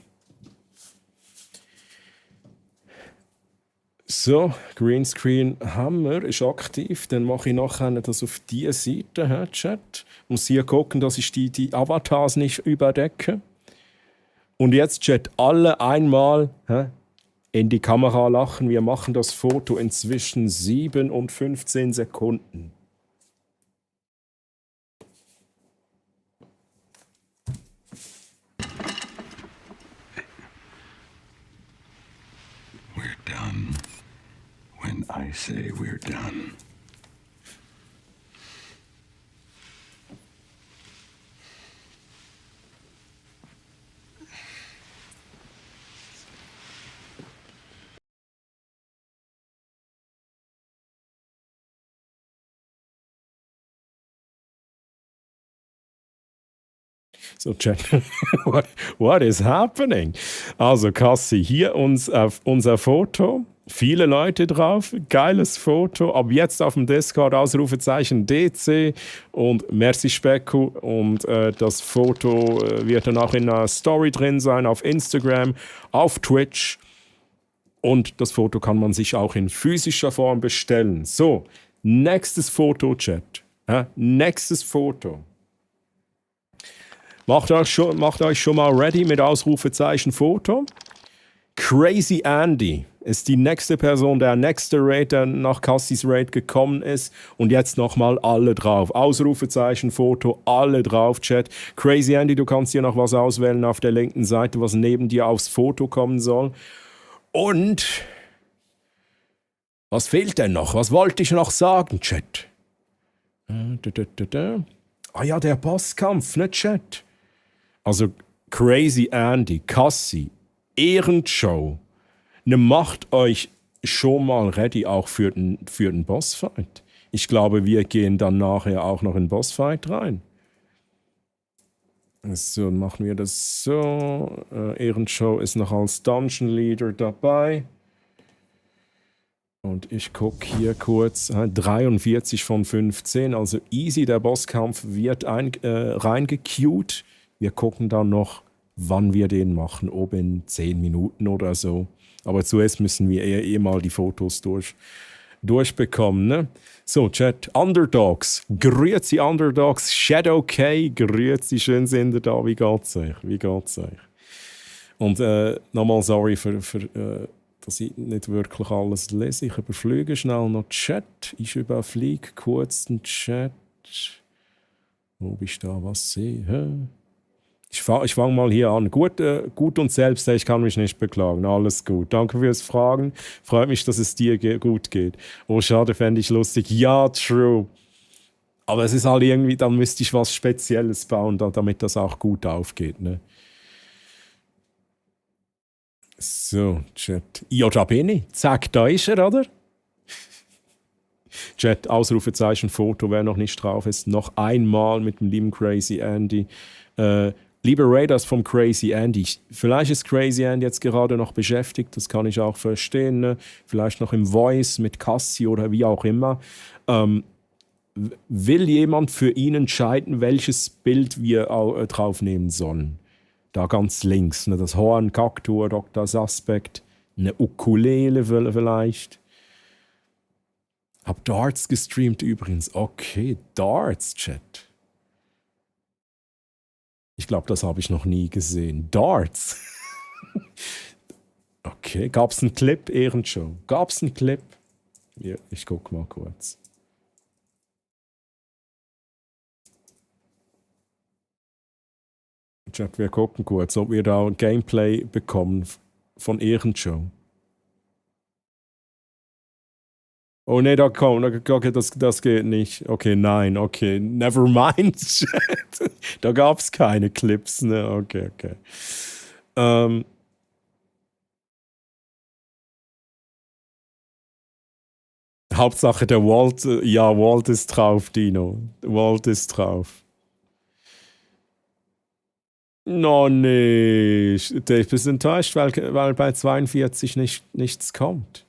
So, Greenscreen haben wir, ist aktiv. Dann mache ich nachher das auf diese Seite, Chat. Muss hier gucken, dass ich die Avatars nicht überdecke. Und jetzt, Chat, alle einmal in die Kamera lachen. Wir machen das Foto in zwischen 7 und 15 Sekunden. We're done when I say we're done. So, Chat, what is happening? Also, Kassi, hier unser Foto. Viele Leute drauf, geiles Foto. Ab jetzt auf dem Discord Ausrufezeichen DC und merci Specku. Und das Foto wird dann auch in einer Story drin sein, auf Instagram, auf Twitch. Und das Foto kann man sich auch in physischer Form bestellen. So, nächstes Foto, Chat. Nächstes Foto. Macht euch schon mal ready mit Ausrufezeichen Foto. Crazy Andy ist die nächste Person, der nächste Raid, der nach Cassis Raid gekommen ist. Und jetzt nochmal alle drauf. Ausrufezeichen Foto, alle drauf, Chat. Crazy Andy, du kannst hier noch was auswählen auf der linken Seite, was neben dir aufs Foto kommen soll. Und was fehlt denn noch? Was wollte ich noch sagen, Chat? Ah ja, der Bosskampf, ne, Chat? Also Crazy Andy, Cassi, Ehrenshow. Ne, macht euch schon mal ready auch für den Bossfight. Ich glaube, wir gehen dann nachher auch noch in den Bossfight rein. So, machen wir das so. Ehrenshow ist noch als Dungeon Leader dabei. Und ich gucke hier kurz, 43 von 15, also easy, der Bosskampf wird reingequeued. Wir gucken dann noch, wann wir den machen, ob in 10 Minuten oder so. Aber zuerst müssen wir mal die Fotos durchbekommen. Ne? So, Chat, Underdogs, grüezi Underdogs, Shadow K, grüezi, schön sind ihr da, wie geht's euch? Wie geht's euch? Und nochmal sorry für dass ich nicht wirklich alles lese. Ich überfliege schnell noch Chat. Ich überfliege kurz den Chat. Ob ich da was sehe? Ich fang mal hier an. Gut und selbst, ich kann mich nicht beklagen. Alles gut. Danke fürs Fragen. Freut mich, dass es dir gut geht. Oh, schade, fände ich lustig. Ja, true. Aber es ist halt irgendwie, dann müsste ich was Spezielles bauen, damit das auch gut aufgeht. Ne? So, Chat. Ja, da bin ich. Zack, da ist er, oder? Chat, Ausrufezeichen, Foto, wer noch nicht drauf ist. Noch einmal mit dem lieben Crazy Andy. Liebe Raiders vom Crazy Andy. Vielleicht ist Crazy Andy jetzt gerade noch beschäftigt, das kann ich auch verstehen. Ne? Vielleicht noch im Voice mit Cassi oder wie auch immer. Will jemand für ihn entscheiden, welches Bild wir draufnehmen sollen? Da ganz links, ne? Das Horn, Kaktur, Dr. Suspect, eine Ukulele vielleicht. Hab Darts gestreamt übrigens. Okay, Darts, Chat. Ich glaube, das habe ich noch nie gesehen. Darts. Okay, gab's einen Clip, Ehrenshow? Gab's einen Clip? Ja, ich guck mal kurz. Chat, wir gucken kurz, ob wir da ein Gameplay bekommen von Ehrenshow. Oh nee, okay, das geht nicht. Okay, nein, okay, never mind. Da gab es keine Clips, ne? Okay. Ähm, Hauptsache der Walt, ja, Walt ist drauf, Dino. Walt ist drauf. No, nicht. Ich bin enttäuscht, weil bei 42 nichts kommt.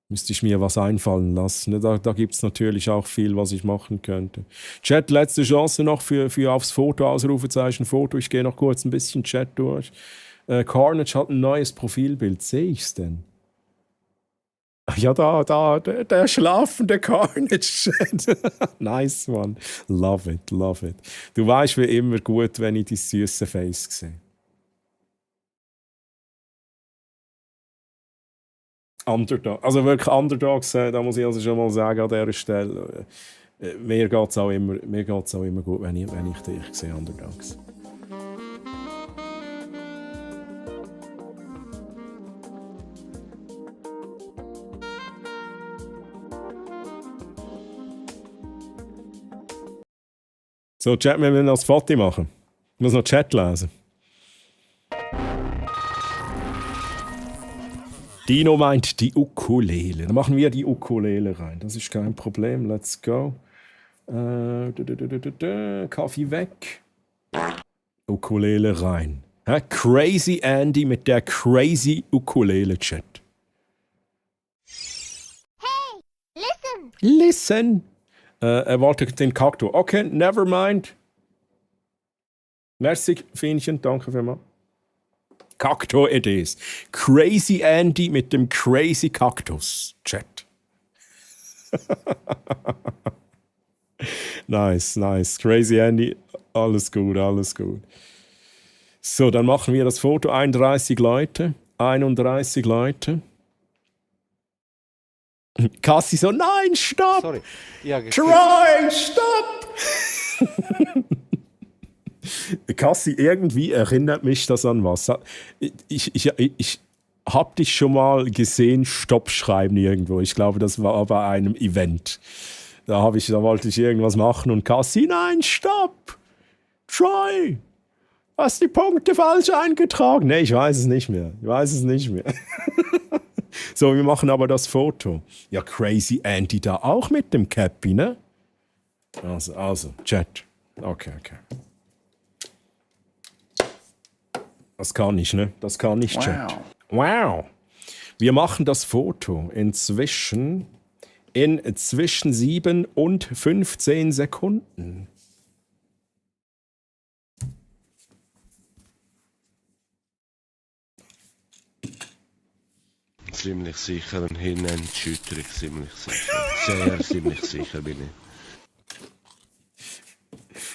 Müsste ich mir was einfallen lassen. Ne? Da gibt es natürlich auch viel, was ich machen könnte. Chat, letzte Chance noch für aufs Foto, Ausrufezeichen Foto. Ich gehe noch kurz ein bisschen Chat durch. Carnage hat ein neues Profilbild. Sehe ich es denn? Ja, der schlafende Carnage. Nice one. Love it. Du weißt wie immer gut, wenn ich dein süße Face sehe. Underdog. Also wirklich Underdogs, da muss ich also schon mal sagen an dieser Stelle. Mir geht es auch immer gut, wenn ich dich sehe, Underdogs. So, Chat, wir müssen noch das Foto machen. Ich muss noch Chat lesen. Dino meint die Ukulele. Dann machen wir die Ukulele rein. Das ist kein Problem. Let's go. Kaffee weg. Ukulele rein. Crazy Andy mit der crazy Ukulele-Chat. Hey, listen! Listen! Er wollte den Kaktus. Okay, never mind. Merci, Fienchen. Danke vielmals. Kaktus it is. Crazy Andy mit dem crazy Kaktus. Chat. Nice. Crazy Andy. Alles gut. So, dann machen wir das Foto. 31 Leute. Cassie so, nein, stopp! Sorry. Ja, Try, stopp! Cassie, irgendwie erinnert mich das an was. Ich habe dich schon mal gesehen, Stopp schreiben irgendwo. Ich glaube, das war bei einem Event. Da wollte ich irgendwas machen und Cassie, nein, stopp! Try! Hast die Punkte falsch eingetragen? Nee, ich weiß es nicht mehr. So, wir machen aber das Foto. Ja, Crazy Andy da auch mit dem Cappy, ne? Also, Chat. Okay. Das kann ich, ne? Chat. Wow. Wir machen das Foto inzwischen 7 und 15 Sekunden. Ziemlich sicher ein Hirnentschütterung, ziemlich sicher. Sehr ziemlich sicher bin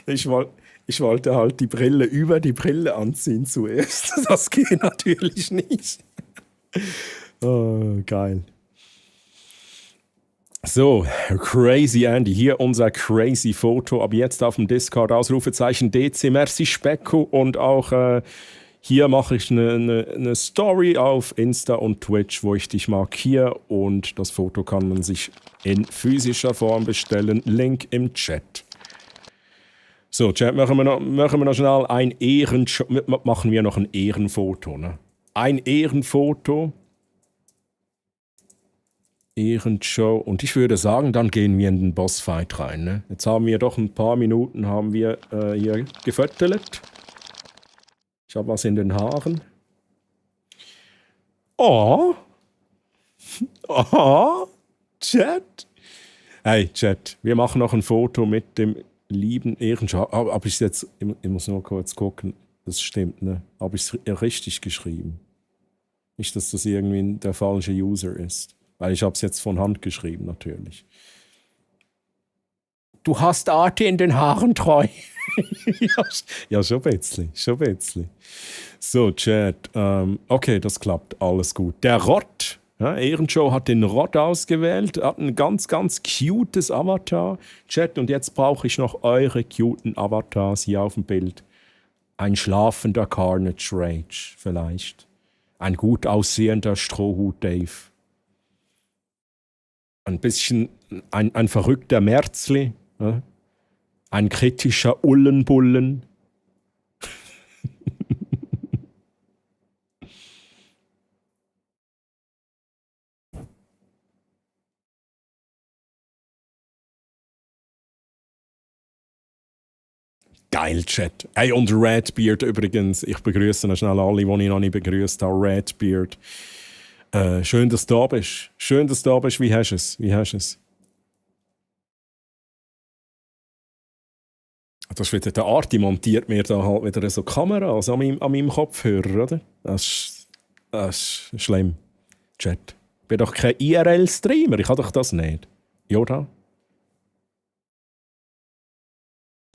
ich. Ich wollte halt die Brille über die Brille anziehen zuerst. Das geht natürlich nicht. Oh, geil. So, Crazy Andy, hier unser crazy Foto. Ab jetzt auf dem Discord Ausrufezeichen DC. Merci Specko und auch hier mache ich eine Story auf Insta und Twitch, wo ich dich markiere und das Foto kann man sich in physischer Form bestellen. Link im Chat. So, Chat, machen wir noch schnell machen wir noch ein Ehrenfoto. Ne? Ein Ehrenfoto. Ehrenshow. Und ich würde sagen, dann gehen wir in den Bossfight rein. Ne? Jetzt haben wir doch ein paar Minuten hier gefüttert. Ich habe was in den Haaren. Oh, Chat. Hey, Chat, wir machen noch ein Foto mit dem lieben Ehrenschau. Habe ich jetzt, ich muss nur kurz gucken, das stimmt, ne? Habe ich es richtig geschrieben? Nicht, dass das irgendwie der falsche User ist. Weil ich habe es jetzt von Hand geschrieben, natürlich. Du hast Arti in den Haaren treu. Ja, schon ein bisschen. So, Chat. Okay, das klappt. Alles gut. Der Rott. Ja, Ehrenshow hat den Rott ausgewählt. Hat ein ganz, ganz cutes Avatar. Chat, und jetzt brauche ich noch eure cuten Avatars hier auf dem Bild. Ein schlafender Carnage Rage vielleicht. Ein gut aussehender Strohhut Dave. ein bisschen ein verrückter Merzli, ja? Ein kritischer Ullenbullen. Geil, Chat. Hey, und Redbeard übrigens. Ich begrüße noch schnell alle, die ich noch nicht begrüßt habe. Redbeard. Schön, dass du da bist. Schön, dass du da bist. Wie hast du es? Wie hast du es? Das ist wieder der Arti montiert mir da halt wieder so Kameras an meinem Kopfhörer, oder? Das ist schlimm. Chat. Ich bin doch kein IRL-Streamer. Ich habe doch das nicht. Jordan?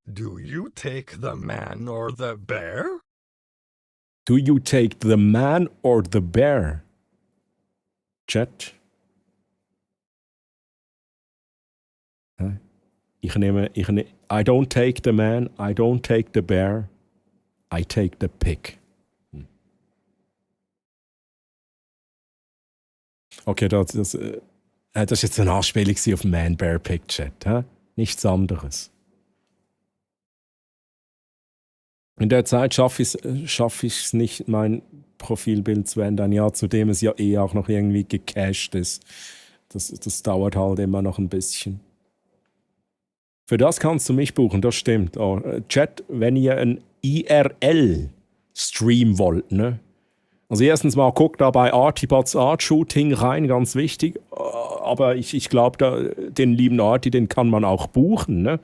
Do you take the man or the bear? Do you take the man or the bear? Chat. I don't take the man, I don't take the bear, I take the pig. Okay, das ist jetzt eine Anspielung auf Man-Bear-Pig-Chat. Nichts anderes. In der Zeit schaffe ich es nicht, mein Profilbild zu ändern. Ja, zudem es ja auch noch irgendwie gecached ist. Das dauert halt immer noch ein bisschen. Für das kannst du mich buchen, das stimmt. Oh, Chat, wenn ihr einen IRL-Stream wollt, ne? Also erstens mal guckt da bei Artibots Art Shooting rein, ganz wichtig. Aber ich glaube, den lieben Arti, den kann man auch buchen, ne?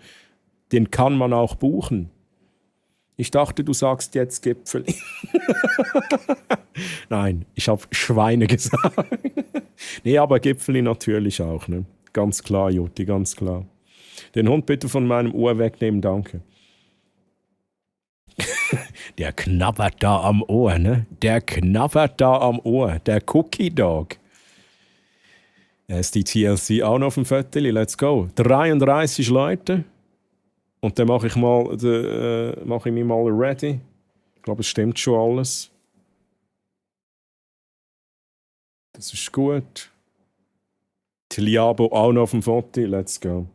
Den kann man auch buchen. Ich dachte, du sagst jetzt Gipfeli. Nein, ich habe Schweine gesagt. Nee, aber Gipfeli natürlich auch, ne? Ganz klar, Jutti, ganz klar. Den Hund bitte von meinem Ohr wegnehmen, danke. Der knabbert da am Ohr, ne? Der knabbert da am Ohr. Der Cookie Dog. Ist die TLC auch noch auf dem Viertel? Let's go. 33 Leute. Und dann mache ich mich mal ready. Ich glaube, es stimmt schon alles. Das ist gut. Tiliabo auch noch auf dem Foto. Let's go.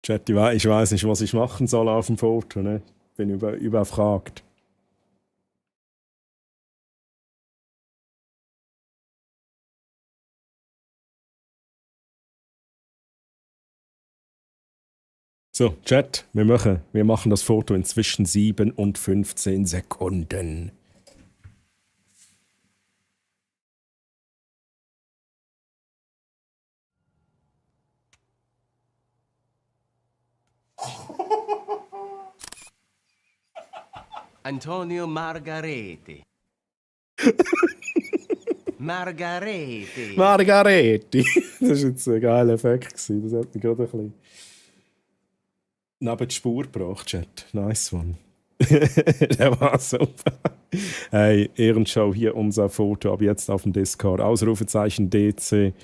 Chat, ich weiß nicht, was ich machen soll auf dem Foto. Ne? Bin überfragt. So, Chat, wir machen das Foto in zwischen 7 und 15 Sekunden. Antonio Margareti. Margareti. Margareti. Das war jetzt ein geiler Effekt. Das hat mich gerade ein bisschen neben die Spur gebracht, Chat. Nice one. Der war super. Hey, Ehrenschau, hier unser Foto, ab jetzt auf dem Discord. Ausrufezeichen DC.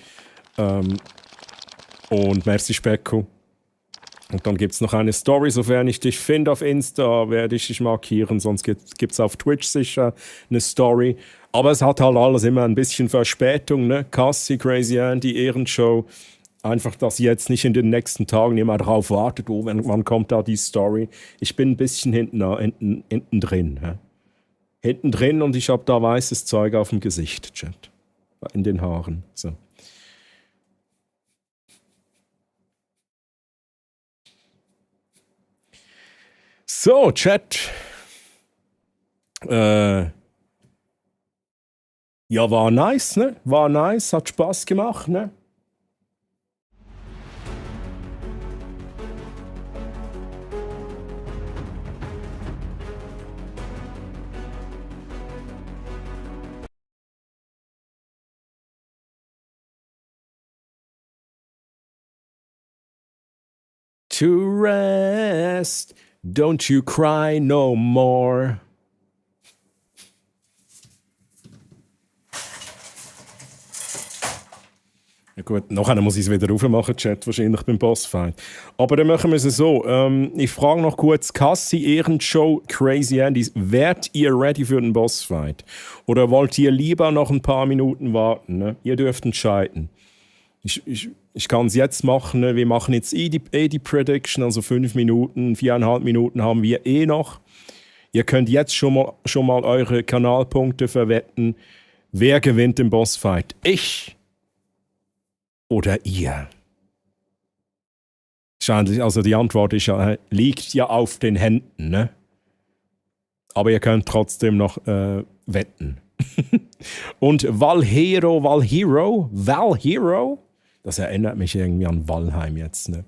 Und merci Specko. Und dann gibt es noch eine Story, sofern ich dich finde auf Insta, werde ich dich markieren, sonst gibt es auf Twitch sicher eine Story. Aber es hat halt alles immer ein bisschen Verspätung, ne? Cassie, Crazy Andy, Ehrenshow. Einfach, dass jetzt nicht in den nächsten Tagen jemand drauf wartet, wann kommt da die Story. Ich bin ein bisschen hinten drin. Hä? Hinten drin und ich habe da weißes Zeug auf dem Gesicht, Chat. In den Haaren. So. So, Chat. Ja, war nice, ne? War nice, hat Spaß gemacht, ne? To rest. Don't you cry no more. Ja gut, nachher muss ich es wieder aufmachen, Chat, wahrscheinlich beim Bossfight. Aber dann machen wir es so. Ich frage noch kurz, Kassi, Ehrenshow, Crazy Andys, wärt ihr ready für den Bossfight? Oder wollt ihr lieber noch ein paar Minuten warten? Ne? Ihr dürft entscheiden. Ich kann es jetzt machen. Ne? Wir machen jetzt die Prediction, also 5 Minuten, 4,5 Minuten haben wir noch. Ihr könnt jetzt schon mal eure Kanalpunkte verwetten. Wer gewinnt den Bossfight? Ich oder ihr? Also die Antwort ist liegt ja auf den Händen. Ne? Aber ihr könnt trotzdem noch wetten. Und Valhero, das erinnert mich irgendwie an Valheim jetzt. Ne?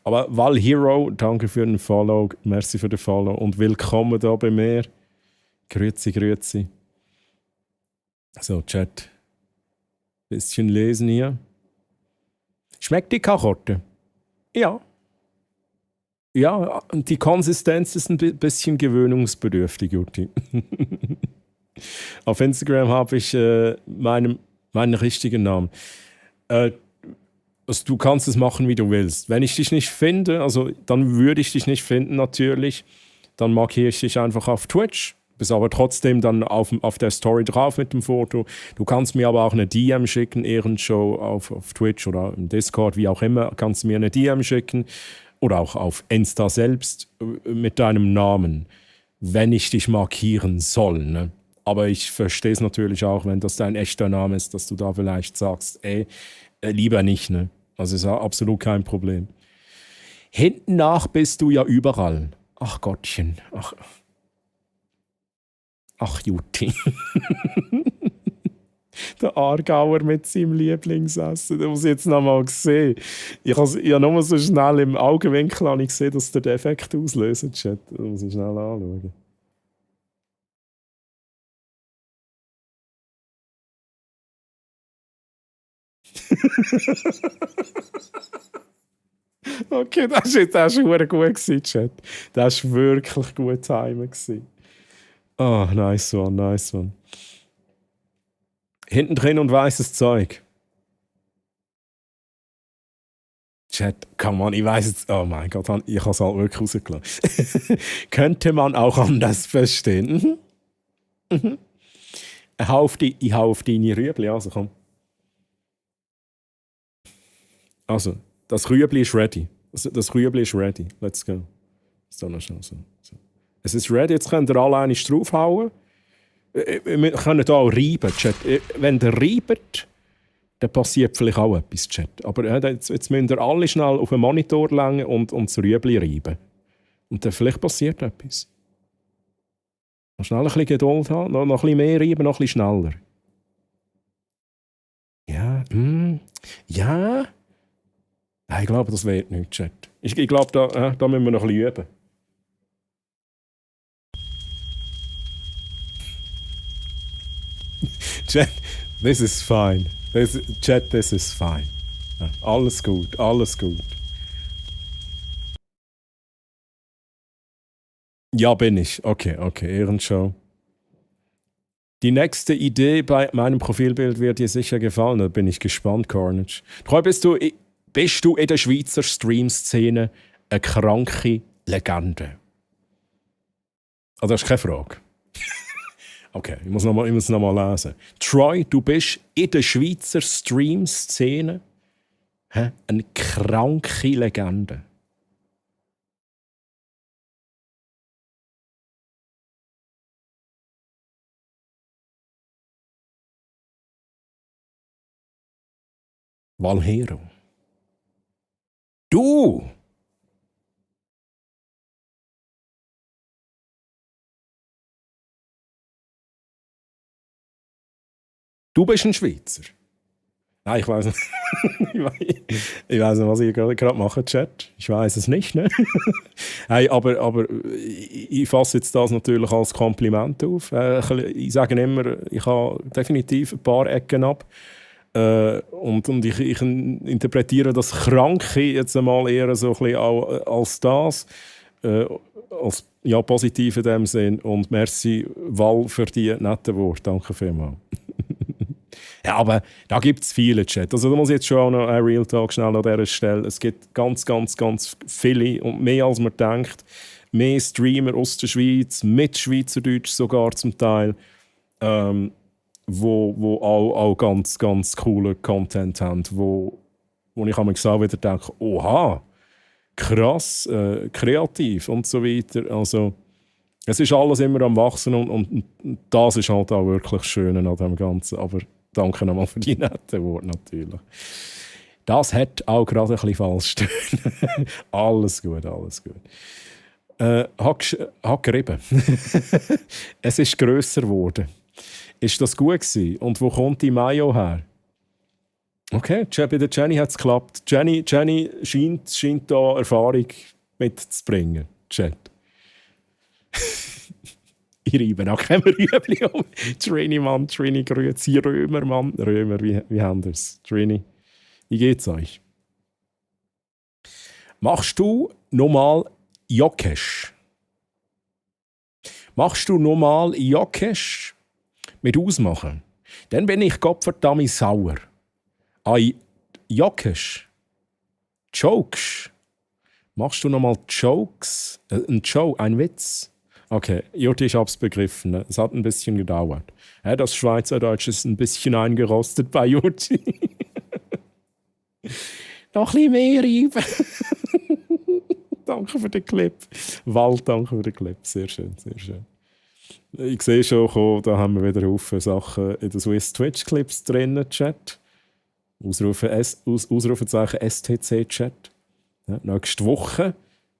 Aber Valhero, danke für den Follow, merci für den Follow und willkommen da bei mir. Grüezi. So, Chat. Bisschen lesen hier. Schmeckt die Karotte? Ja. Ja, die Konsistenz ist ein bisschen gewöhnungsbedürftig, Jutti. Auf Instagram habe ich meinen richtigen Namen. Also du kannst es machen, wie du willst. Wenn ich dich nicht finde, also dann würde ich dich nicht finden natürlich, dann markiere ich dich einfach auf Twitch. Bist aber trotzdem dann auf der Story drauf mit dem Foto. Du kannst mir aber auch eine DM schicken, Ehrenshow auf Twitch oder im Discord, wie auch immer, kannst du mir eine DM schicken. Oder auch auf Insta selbst mit deinem Namen, wenn ich dich markieren soll. Ne? Aber ich verstehe es natürlich auch, wenn das dein echter Name ist, dass du da vielleicht sagst, lieber nicht. Ne? Also ist ja absolut kein Problem. Hinten nach bist du ja überall. Ach Gottchen, Ach Jutti. Der Aargauer mit seinem Lieblingsessen. Das muss ich jetzt noch mal sehen. Ich habe nur so schnell im Augenwinkel gesehen, dass der Defekt auslöst. Chat. Das muss ich schnell anschauen. Okay, das war verdammt gut, Chat. Das war wirklich gut Timing. Oh, nice one. Hinten drin und weißes Zeug. Chat, come on, ich weiß jetzt. Oh mein Gott, ich habe es halt wirklich rausgelassen. Könnte man auch anders verstehen. Ich hau auf deine Rüebli, also komm. Also, das Rüebli ist ready. Das Rüebli ist ready. Let's go. So noch schnell so. Es ist ready, jetzt könnt ihr alle einmal draufhauen. Wir können hier auch reiben, Chat. Wenn ihr reibt, dann passiert vielleicht auch etwas, Chat. Aber jetzt müsst ihr alle schnell auf den Monitor legen und das Rüebli reiben. Und dann vielleicht passiert etwas. Noch schnell ein bisschen Geduld haben, noch ein bisschen mehr reiben, noch ein bisschen schneller. Ja, ja. Ich glaube, das wird nicht, Chat. Ich glaube, da müssen wir noch ein bisschen üben. Chat, this is fine. Chat, this is fine. Ja, alles gut. Ja, bin ich. Okay, Ehrenshow. Die nächste Idee bei meinem Profilbild wird dir sicher gefallen. Da bin ich gespannt, Carnage. Treu, bist du in der Schweizer Stream-Szene eine kranke Legende? Also, das ist keine Frage. Okay, ich muss noch mal lesen. Troy, du bist in der Schweizer Stream-Szene eine kranke Legende. Valhero. Du! Du bist ein Schweizer. Nein, ich weiß nicht. Ich weiß nicht, was ihr gerade macht, Chat. Ich weiß es nicht, ne? Hey, aber ich fasse jetzt das natürlich als Kompliment auf. Ich sage immer, ich habe definitiv ein paar Ecken ab. Und ich interpretiere das Kranke jetzt einmal eher so ein bisschen als das. Als positiv in dem Sinn. Und merci, Val, für die netten Worte. Danke vielmals. Ja, aber da gibt es viele Chat. Also da muss ich jetzt schon auch noch ein Real Talk schnell an dieser Stelle. Es gibt ganz, ganz, ganz viele und mehr als man denkt. Mehr Streamer aus der Schweiz, mit Schweizerdeutsch sogar zum Teil, wo auch ganz, ganz coolen Content haben, wo ich auch wieder denke, oha, krass, kreativ und so weiter. Also es ist alles immer am Wachsen und das ist halt auch wirklich schön an dem Ganzen. Aber danke nochmal für die netten Worte natürlich. Das hat auch gerade ein bisschen falsch stehen. Alles gut, alles gut. Hat gerieben. Es ist grösser geworden. Ist das gut gewesen? Und wo kommt die Mayo her? Okay, bei der Jenny hat es geklappt. Jenny scheint da Erfahrung mitzubringen. Chat. Ich reibe auch kein Rüebli um. Trini, Mann, Trini, grüezi, Römer, Mann. Römer, wie haben ihr es? Trini, wie geht's euch? Machst du nochmal Jokesch? Machst du nochmal Jokesch mit Ausmachen? Dann bin ich gottverdammt sauer. Ei, Jokesch? Jokes? Machst du nochmal Jokes? Ein Joke, ein Witz? Okay, Jutta, ich hab's begriffen. Es hat ein bisschen gedauert. Ja, das Schweizerdeutsch ist ein bisschen eingerostet bei Jutti. Noch ein bisschen mehr reiben. Danke für den Clip. Wald, danke für den Clip. Sehr schön, sehr schön. Ich sehe schon, da haben wir wieder Haufen Sachen in den Swiss Twitch-Clips drin, Chat. Ausrufezeichen STC-Chat. Ja, nächste Woche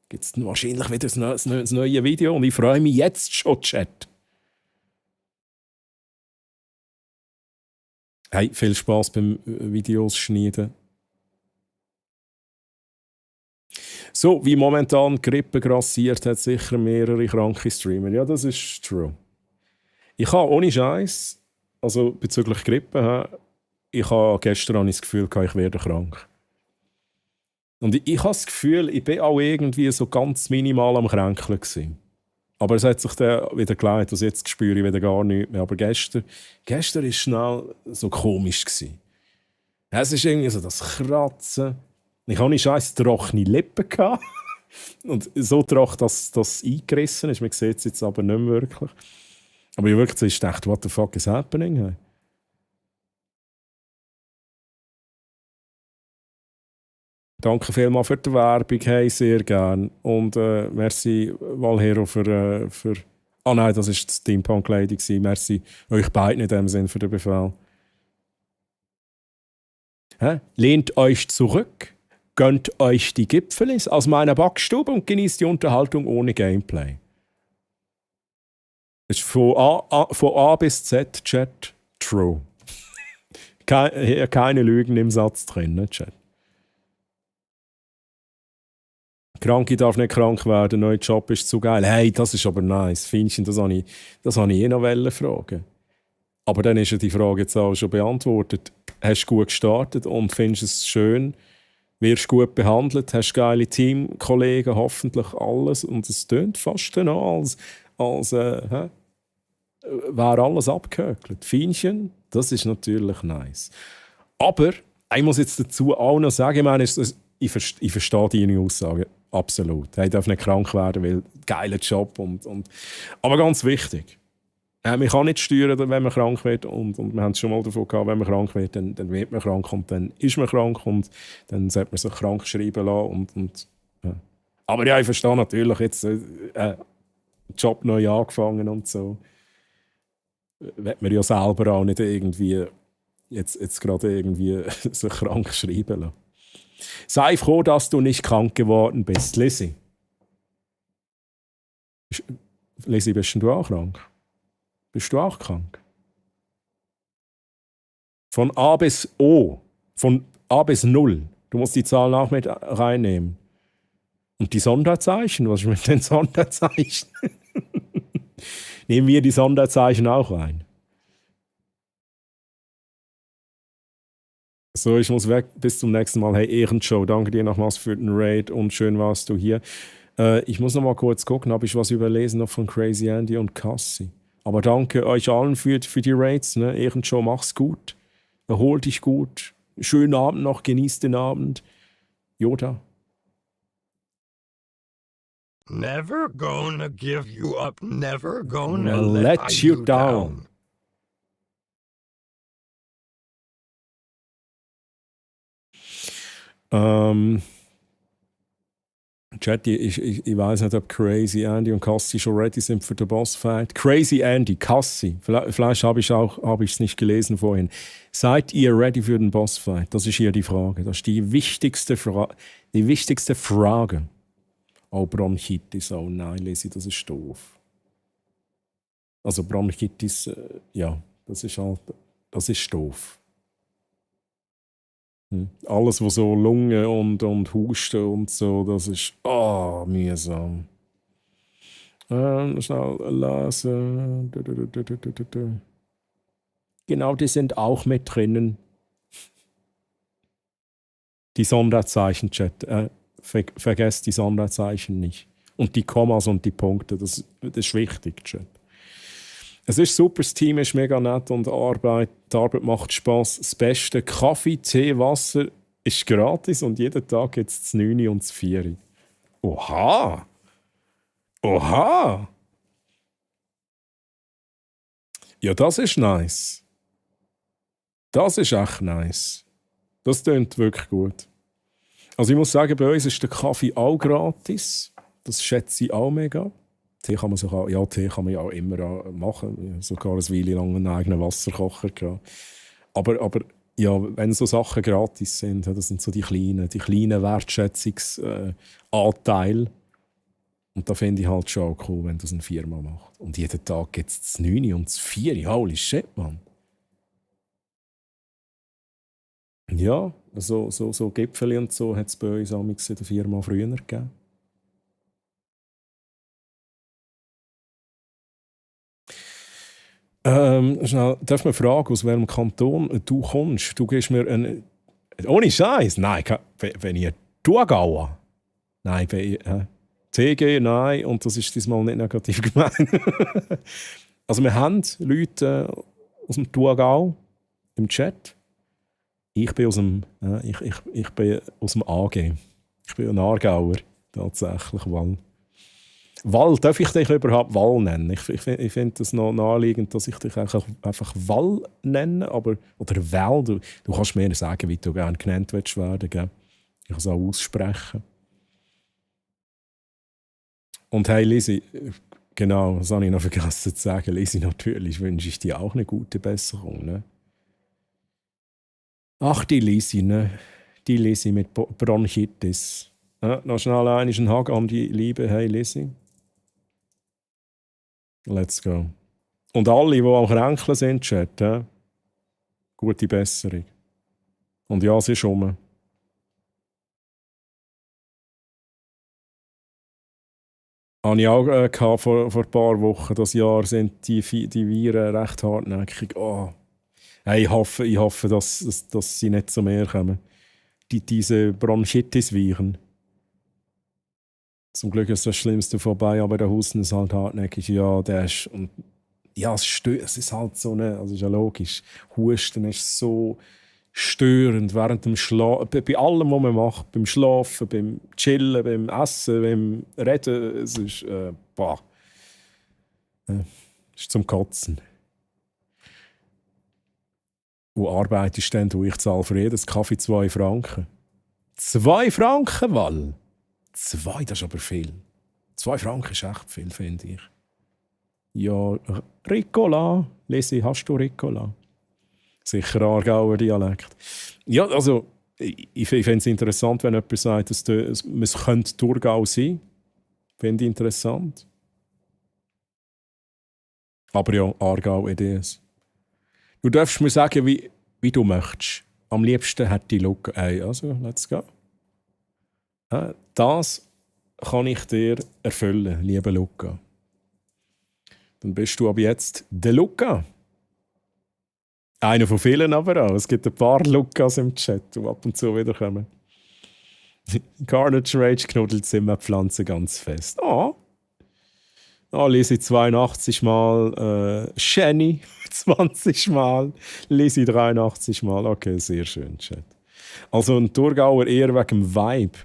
gibt es wahrscheinlich wieder ein neues Video und ich freue mich jetzt schon, Chat. Hey, viel Spaß beim Videos schneiden. So, wie momentan die Grippe grassiert, hat sicher mehrere kranke Streamer. Ja, das ist true. Ich habe ohne Scheiß, also bezüglich Grippe, gestern habe ich das Gefühl, ich werde krank. Und ich habe das Gefühl, ich war auch irgendwie so ganz minimal am Kränkeln gewesen. Aber es hat sich dann wieder geleitet, also jetzt spüre ich wieder gar nichts mehr. Aber gestern war es schnell so komisch gewesen. Es ist irgendwie so das Kratzen. Ich hatte scheiß trockene Lippen gehabt. Und so trocken, dass das eingerissen ist. Man sieht es jetzt aber nicht mehr wirklich. Aber ich wirklich dachte, what the fuck is happening? Hey? Danke vielmals für die Werbung, hey, sehr gern. Und merci Valhero für... Ah nein, das war die Steampunk Lady. Merci euch beiden in dem Sinn für den Befehl. Lehnt euch zurück, gönnt euch die Gipfelis aus meiner Backstube und genießt die Unterhaltung ohne Gameplay. Das ist von A bis Z, Chat, true. Keine Lügen im Satz drin, ne, Chat. Kranke darf nicht krank werden, der neue Job ist zu geil. Hey, das ist aber nice. Findest du, das habe ich eh noch fragen. Aber dann ist ja die Frage jetzt auch schon beantwortet. Hast du gut gestartet und findest es schön? Wirst gut behandelt? Hast geile Teamkollegen? Hoffentlich alles. Und es tönt fast noch, als wäre alles abgehökelt. Feinchen, das ist natürlich nice. Aber ich muss jetzt dazu auch noch sagen, ich meine, ich verstehe deine Aussage. Absolut. Er darf nicht krank werden, weil geiler Job. Aber ganz wichtig. Man kann nicht steuern, wenn man krank wird. Und wir haben es schon mal davon gehabt, wenn man krank wird, dann wird man krank und dann ist man krank und dann sollte man sich krank schreiben lassen. Ja. Aber ja, ich verstehe natürlich jetzt Job neu angefangen und so. Wird man ja selber auch nicht irgendwie jetzt gerade irgendwie sich krank schreiben lassen. Sei froh, dass du nicht krank geworden bist, Lizzie. Lizzie, bist du auch krank? Bist du auch krank? Von A bis O, von A bis 0. Du musst die Zahlen auch mit reinnehmen. Und die Sonderzeichen, was ist mit den Sonderzeichen? Nehmen wir die Sonderzeichen auch rein. So, ich muss weg. Bis zum nächsten Mal. Hey, Ehrenshow, danke dir nochmals für den Raid und schön warst du hier. Ich muss noch mal kurz gucken, habe ich was überlesen noch von Crazy Andy und Cassie. Aber danke euch allen für die Raids. Ne? Ehrenshow, mach's gut. Erhol dich gut. Schönen Abend noch, genieß den Abend. Yoda. Never gonna give you up, never gonna Let let you you down. down. Chat, ich weiß nicht, ob Crazy Andy und Cassie schon ready sind für den Bossfight. Crazy Andy, Cassie, vielleicht habe ich es nicht gelesen vorhin. Seid ihr ready für den Bossfight? Das ist hier die Frage. Das ist die wichtigste Frage. Oh, Bronchitis, oh nein, Lesi, das ist doof. Also Bronchitis, ja, das ist doof. Alles, was so Lunge und Husten und so, das ist mühsam. Schnell lesen. Genau, die sind auch mit drinnen. Die Sonderzeichen, Chat. Vergesst die Sonderzeichen nicht. Und die Kommas und die Punkte, das ist wichtig, Chat. Es ist super, das Team ist mega nett und die Arbeit macht Spass. Das Beste, Kaffee, Tee, Wasser ist gratis und jeden Tag gibt es das 9 und das 4. Oha! Oha! Ja, das ist nice. Das ist echt nice. Das klingt wirklich gut. Also ich muss sagen, bei uns ist der Kaffee auch gratis. Das schätze ich auch mega. Tee kann man ja auch immer machen. Sogar eine Weile lang einen eigenen Wasserkocher gehabt. Aber ja, wenn so Sachen gratis sind, das sind so die kleinen Wertschätzungsanteile. Und da finde ich halt schon auch cool, wenn das eine Firma macht. Und jeden Tag gibt es das 9 und das 4. Holy shit, Mann. Ja, so Gipfel und so hat es bei uns amigs in der Firma früher gegeben. Schnell, darf man fragen, aus welchem Kanton du kommst? Du gibst mir einen... Ohne Scheiß? Nein, wenn ich Thurgauer? Nein, TG, nein, und das ist diesmal nicht negativ gemeint. Also wir haben Leute aus dem Thurgau im Chat. Ich bin aus dem AG. Ich bin ein Aargauer, tatsächlich. Wall, darf ich dich überhaupt Wall nennen? Ich finde es noch naheliegend, dass ich dich einfach Wall nenne, oder Wall. Du kannst mir sagen, wie du gerne genannt willst werden. Gell? Ich kann es auch aussprechen. Und hey Lisi, genau, das habe ich noch vergessen zu sagen. Lisi, natürlich wünsche ich dir auch eine gute Besserung. Ne? Ach, die Lisi, ne? Die Lisi mit Bronchitis. Noch schnell einen Hag an die liebe Hey Lisi. Let's go. Und alle, die auch kränkeln sind, Chat, gute Besserung. Und ja, es ist rum. Habe ich auch vor ein paar Wochen. Das Jahr sind die Viren recht hartnäckig. Oh. Hey, ich hoffe dass sie nicht zu mir kommen. Diese Bronchitis-Viren. Zum Glück ist das Schlimmste vorbei, aber der Husten ist halt hartnäckig. Ja, es ist halt so, ne, also ist ja logisch. Husten ist so störend während dem Schlafen, bei allem, was man macht, beim Schlafen, beim Chillen, beim Essen, beim Reden, es ist, ist zum Kotzen. Wo arbeitest du denn? Ich zahle für jedes Kaffee 2 Franken. 2 Franken, Wall? 2, das ist aber viel. 2 Franken ist echt viel, finde ich. Ja, Ricola. Lesi, hast du Ricola? Sicher Aargauer Dialekt. Ja, also, ich finde es interessant, wenn jemand sagt, es könnte Thurgau sein. Finde ich interessant. Aber ja, Aargau EDS. Du darfst mir sagen, wie du möchtest. Am liebsten hätte ich Luca. Also, let's go. Das kann ich dir erfüllen, lieber Luca. Dann bist du ab jetzt der Luca. Einer von vielen aber auch. Es gibt ein paar Lukas im Chat, die ab und zu wiederkommen. Carnage Rage knuddelt Zimmerpflanze ganz fest. Oh. Lisi 82 Mal, Shenny 20 Mal, Lisi 83 Mal. Okay, sehr schön, Chat. Also ein Thurgauer eher wegen dem Vibe.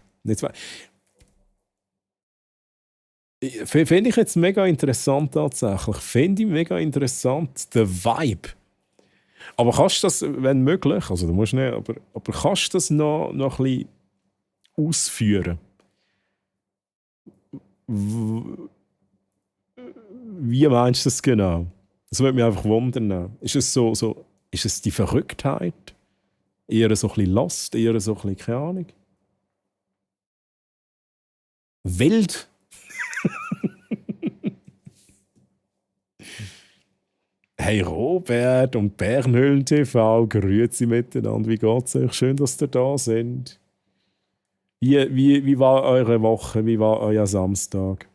Finde ich jetzt mega interessant tatsächlich. Finde ich mega interessant, der Vibe. Aber kannst du das, wenn möglich, also du musst nicht, aber kannst du das noch ein bisschen ausführen? Wie meinst du das genau? Das würde mich einfach wundern. Ist es ist es die Verrücktheit? Eher so ein bisschen Lust, eher so ein bisschen, keine Ahnung. Wild? Hey Robert und Bernhöhlen TV, grüezi miteinander. Wie geht's euch? Schön, dass ihr da sind. Wie war eure Woche? Wie war euer Samstag?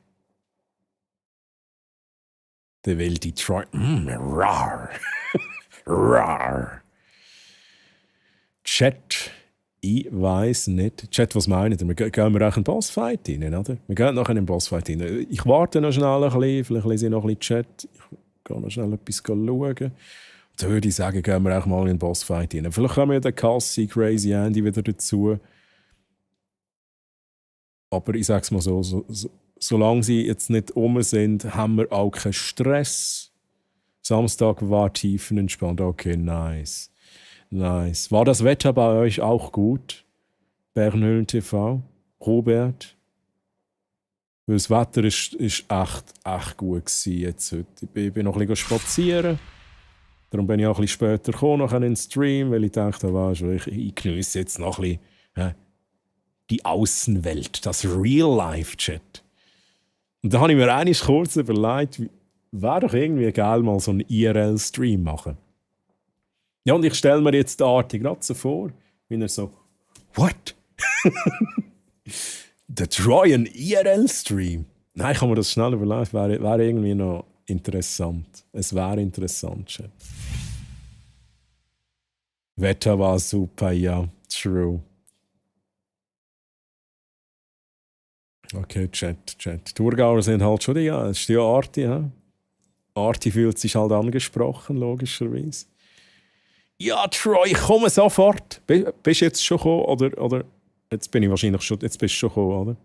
Der will Detroit. Rar. Rar. Chat. Ich weiss nicht. Chat, was meint ihr? Gehen wir auch in den Bossfight rein, oder? Wir gehen nachher in den Bossfight rein. Ich warte noch schnell ein bisschen. Vielleicht lese ich noch ein bisschen Chat. Ich gehe noch schnell etwas schauen. Und dann würde ich sagen, gehen wir auch mal in den Bossfight rein. Vielleicht kommen ja der Cassie, Crazy Andy wieder dazu. Aber ich sage es mal so, solange sie jetzt nicht um sind, haben wir auch keinen Stress. Samstag war tiefenentspannt. Okay, nice. Nice. War das Wetter bei euch auch gut? Bernhöhlen TV? Robert? Das Wetter war echt gut jetzt heute. Ich bin noch ein bisschen spazieren. Darum bin ich auch ein bisschen später gekommen, noch in den Stream, weil ich dachte, ich genieße jetzt noch ein bisschen die Außenwelt, das Real-Life-Chat. Und da habe ich mir eigentlich kurz überlegt, wäre doch irgendwie geil, mal so einen IRL-Stream machen. Ja, und ich stelle mir jetzt den Arti gerade so vor, wie er so, what? Der Troy ein IRL-Stream? Nein, ich kann mir das schnell überlegen, wäre irgendwie noch interessant. Es wäre interessant, Chat. Wetter war super, ja, true. Okay, Chat. Thurgauer sind halt schon das ist die Arti, ja. Arti fühlt sich halt angesprochen, logischerweise. Ja, Troy, ich komme sofort. Bist du jetzt schon gekommen, oder jetzt bin ich wahrscheinlich schon, jetzt bist du schon gekommen, oder?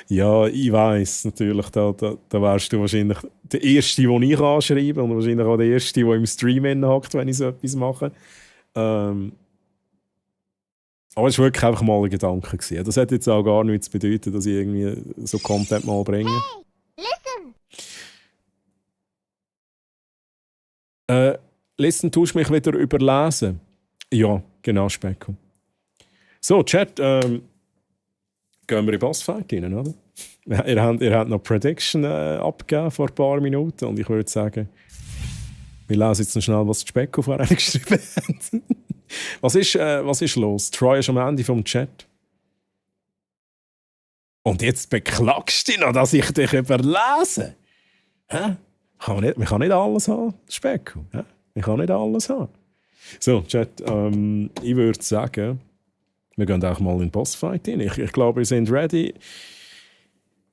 Ja, ich weiss, natürlich, da wärst du wahrscheinlich der Erste, den ich anschreibe und wahrscheinlich auch der Erste, der im Stream hockt, wenn ich so etwas mache. Aber es war wirklich einfach mal ein Gedanke gewesen. Das hat jetzt auch gar nichts zu bedeuten, dass ich irgendwie so Content mal bringe. Listen. Listen, tust du mich wieder überlesen? Ja, genau, Specko. So, Chat, gehen wir in den Bossfight rein, oder? Ihr habt noch Prediction abgegeben vor ein paar Minuten und ich würde sagen, wir lesen jetzt noch schnell, was Specko vorher geschrieben hat. Was ist los? Troy ist am Ende vom Chat. Und jetzt beklagst du dich noch, dass ich dich überlese. Hä? Man kann nicht alles haben, Specko. Man kann nicht alles haben. So, Chat, ich würde sagen, wir gehen auch mal in den Bossfight rein. Ich glaube, wir sind ready.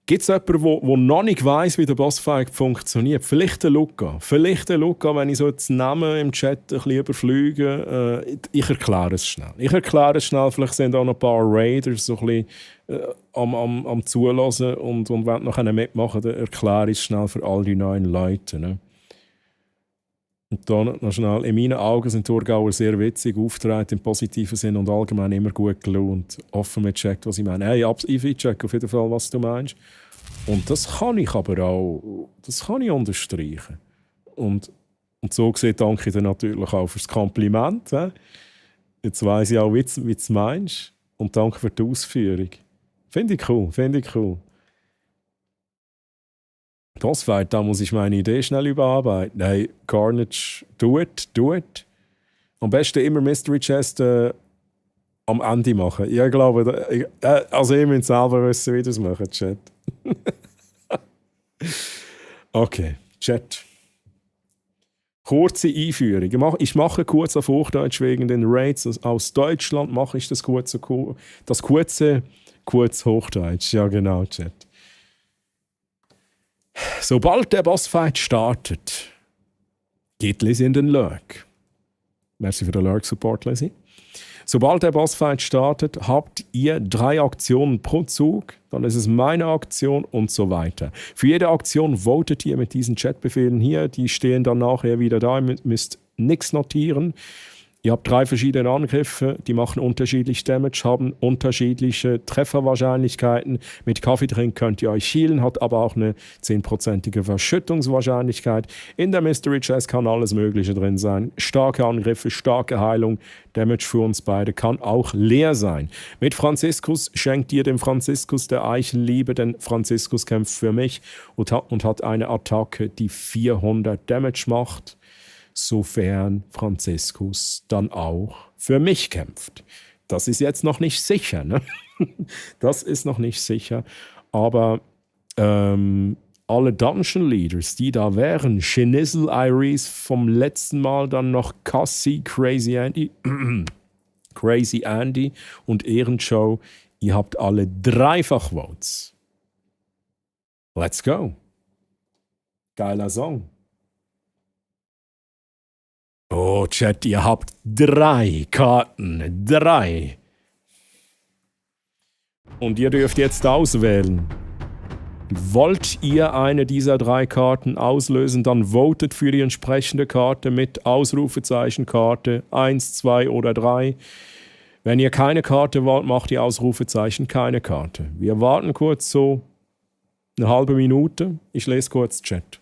Gibt es jemanden, der noch nicht weiss, wie der Bossfight funktioniert? Vielleicht der Luca. Wenn ich so jetzt Namen im Chat ein bisschen überfliege. Ich erkläre es schnell. Vielleicht sind auch noch ein paar Raiders so ein bisschen am Zulassen und wenn noch mitmachen, dann erkläre ich es schnell für all die neuen Leute. Ne? Und dann noch schnell. In meinen Augen sind Thurgauer sehr witzig, auftreten im positiven Sinn und allgemein immer gut gelohnt. Offen mit checkt, was ich meine. Hey, ich check auf jeden Fall, was du meinst. Und das kann ich aber auch, das kann ich unterstreichen. Und so gesehen danke ich dir natürlich auch fürs Kompliment. Jetzt weiss ich auch, wie du es meinst. Und danke für die Ausführung. Finde ich cool. Bossfight, da muss ich meine Idee schnell überarbeiten. Hey, Carnage, do it. Am besten immer Mystery Chest am Ende machen. Ich glaube, also ihr müsst selber wissen, wie das machen, Chat. Okay, Chat. Kurze Einführung. Ich mache kurz auf Hochdeutsch wegen den Raids aus Deutschland. Mache ich das kurze Hochdeutsch. Ja, genau, Chat. Sobald der Bossfight startet, geht Lizzie in den Lurk. Merci für den Lurk-Support, Lizzie. Sobald der Bossfight startet, habt ihr 3 Aktionen pro Zug, dann ist es meine Aktion und so weiter. Für jede Aktion votet ihr mit diesen Chatbefehlen hier, die stehen dann nachher wieder da, ihr müsst nichts notieren. Ihr habt 3 verschiedene Angriffe, die machen unterschiedlich Damage, haben unterschiedliche Trefferwahrscheinlichkeiten. Mit Kaffeetrink könnt ihr euch healen, hat aber auch eine 10%ige Verschüttungswahrscheinlichkeit. In der Mystery Chest kann alles Mögliche drin sein. Starke Angriffe, starke Heilung, Damage für uns beide kann auch leer sein. Mit Franziskus schenkt ihr dem Franziskus der Eichenliebe, denn Franziskus kämpft für mich und hat eine Attacke, die 400 Damage macht, sofern Franziskus dann auch für mich kämpft. Das ist jetzt noch nicht sicher, ne? Das ist noch nicht sicher, aber alle Dungeon Leaders, die da wären, Shinizzle, Iris, vom letzten Mal dann noch Cassie, Crazy Andy und Ehrenshow, ihr habt alle 3-fach Votes. Let's go. Geiler Song. Oh, Chat, ihr habt 3 Karten. 3. Und ihr dürft jetzt auswählen. Wollt ihr eine dieser 3 Karten auslösen, dann votet für die entsprechende Karte mit Ausrufezeichen Karte 1, 2 oder 3. Wenn ihr keine Karte wollt, macht ihr Ausrufezeichen keine Karte. Wir warten kurz so eine halbe Minute. Ich lese kurz Chat.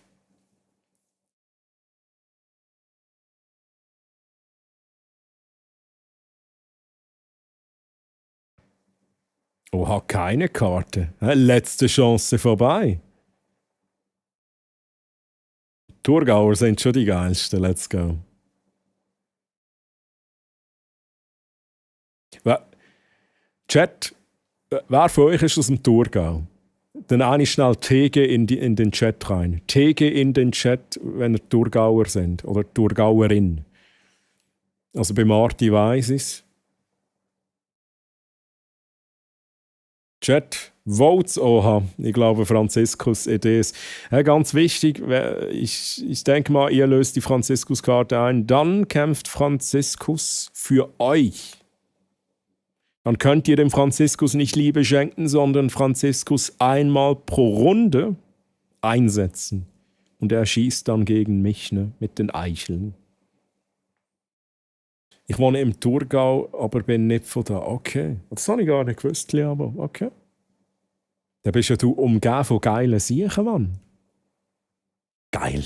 Oha, keine Karte. Letzte Chance vorbei. Thurgauer sind schon die geilsten. Let's go. Chat, wer von euch ist aus dem Thurgau? Dann eine schnell TG in den Chat rein. TG in den Chat, wenn ihr Thurgauer sind. Oder Thurgauerin. Also bei Marti weiss es. Chat, Votes, oha, ich glaube Franziskus Idee ist ganz wichtig. Ich denke mal, ihr löst die Franziskus-Karte ein, dann kämpft Franziskus für euch. Dann könnt ihr dem Franziskus nicht Liebe schenken, sondern Franziskus einmal pro Runde einsetzen. Und er schießt dann gegen mich, ne, mit den Eicheln. Ich wohne im Thurgau, aber bin nicht von da. Okay. Das habe ich gar nicht gewusst, aber okay. Da bist ja du umgeben von geilen Siechen, Mann. Geil.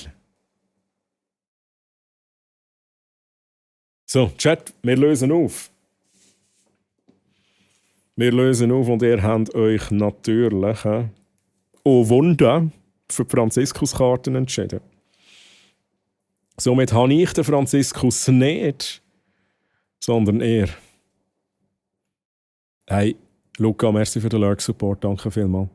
So, Chat, wir lösen auf. Wir lösen auf und ihr habt euch natürlich, oh Wunder, für die Franziskuskarten entschieden. Somit habe ich den Franziskus nicht, sondern er. Hey, Luca, merci für den Lurk-Support, danke vielmals.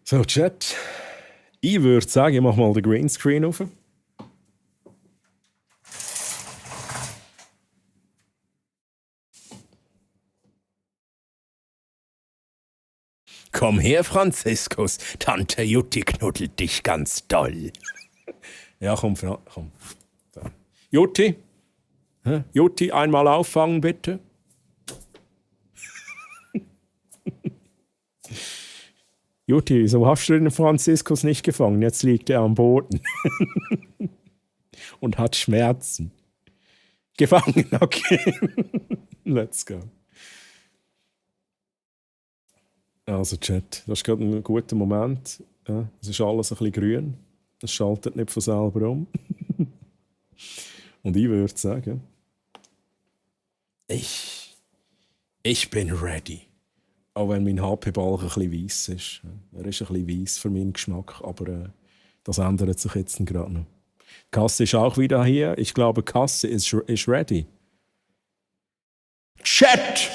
So, Chat. Ich würde sagen, ich mache mal den Greenscreen auf. Komm her, Franziskus. Tante Jutti knuddelt dich ganz doll. Ja, komm. So. Jutti? Jutti, einmal auffangen, bitte. Jutti, so hast du den Franziskus nicht gefangen. Jetzt liegt er am Boden. Und hat Schmerzen. Gefangen, okay. Let's go. Also Chat, das ist gerade ein guter Moment. Ja, es ist alles ein bisschen grün. Es schaltet nicht von selber um. Und ich würde sagen, ich bin ready. Auch wenn mein HP-Balken ein bisschen weiss ist. Er ist ein bisschen weiss für meinen Geschmack, aber das ändert sich jetzt gerade noch. Kasse ist auch wieder hier. Ich glaube, Kasse ist ready. Chat!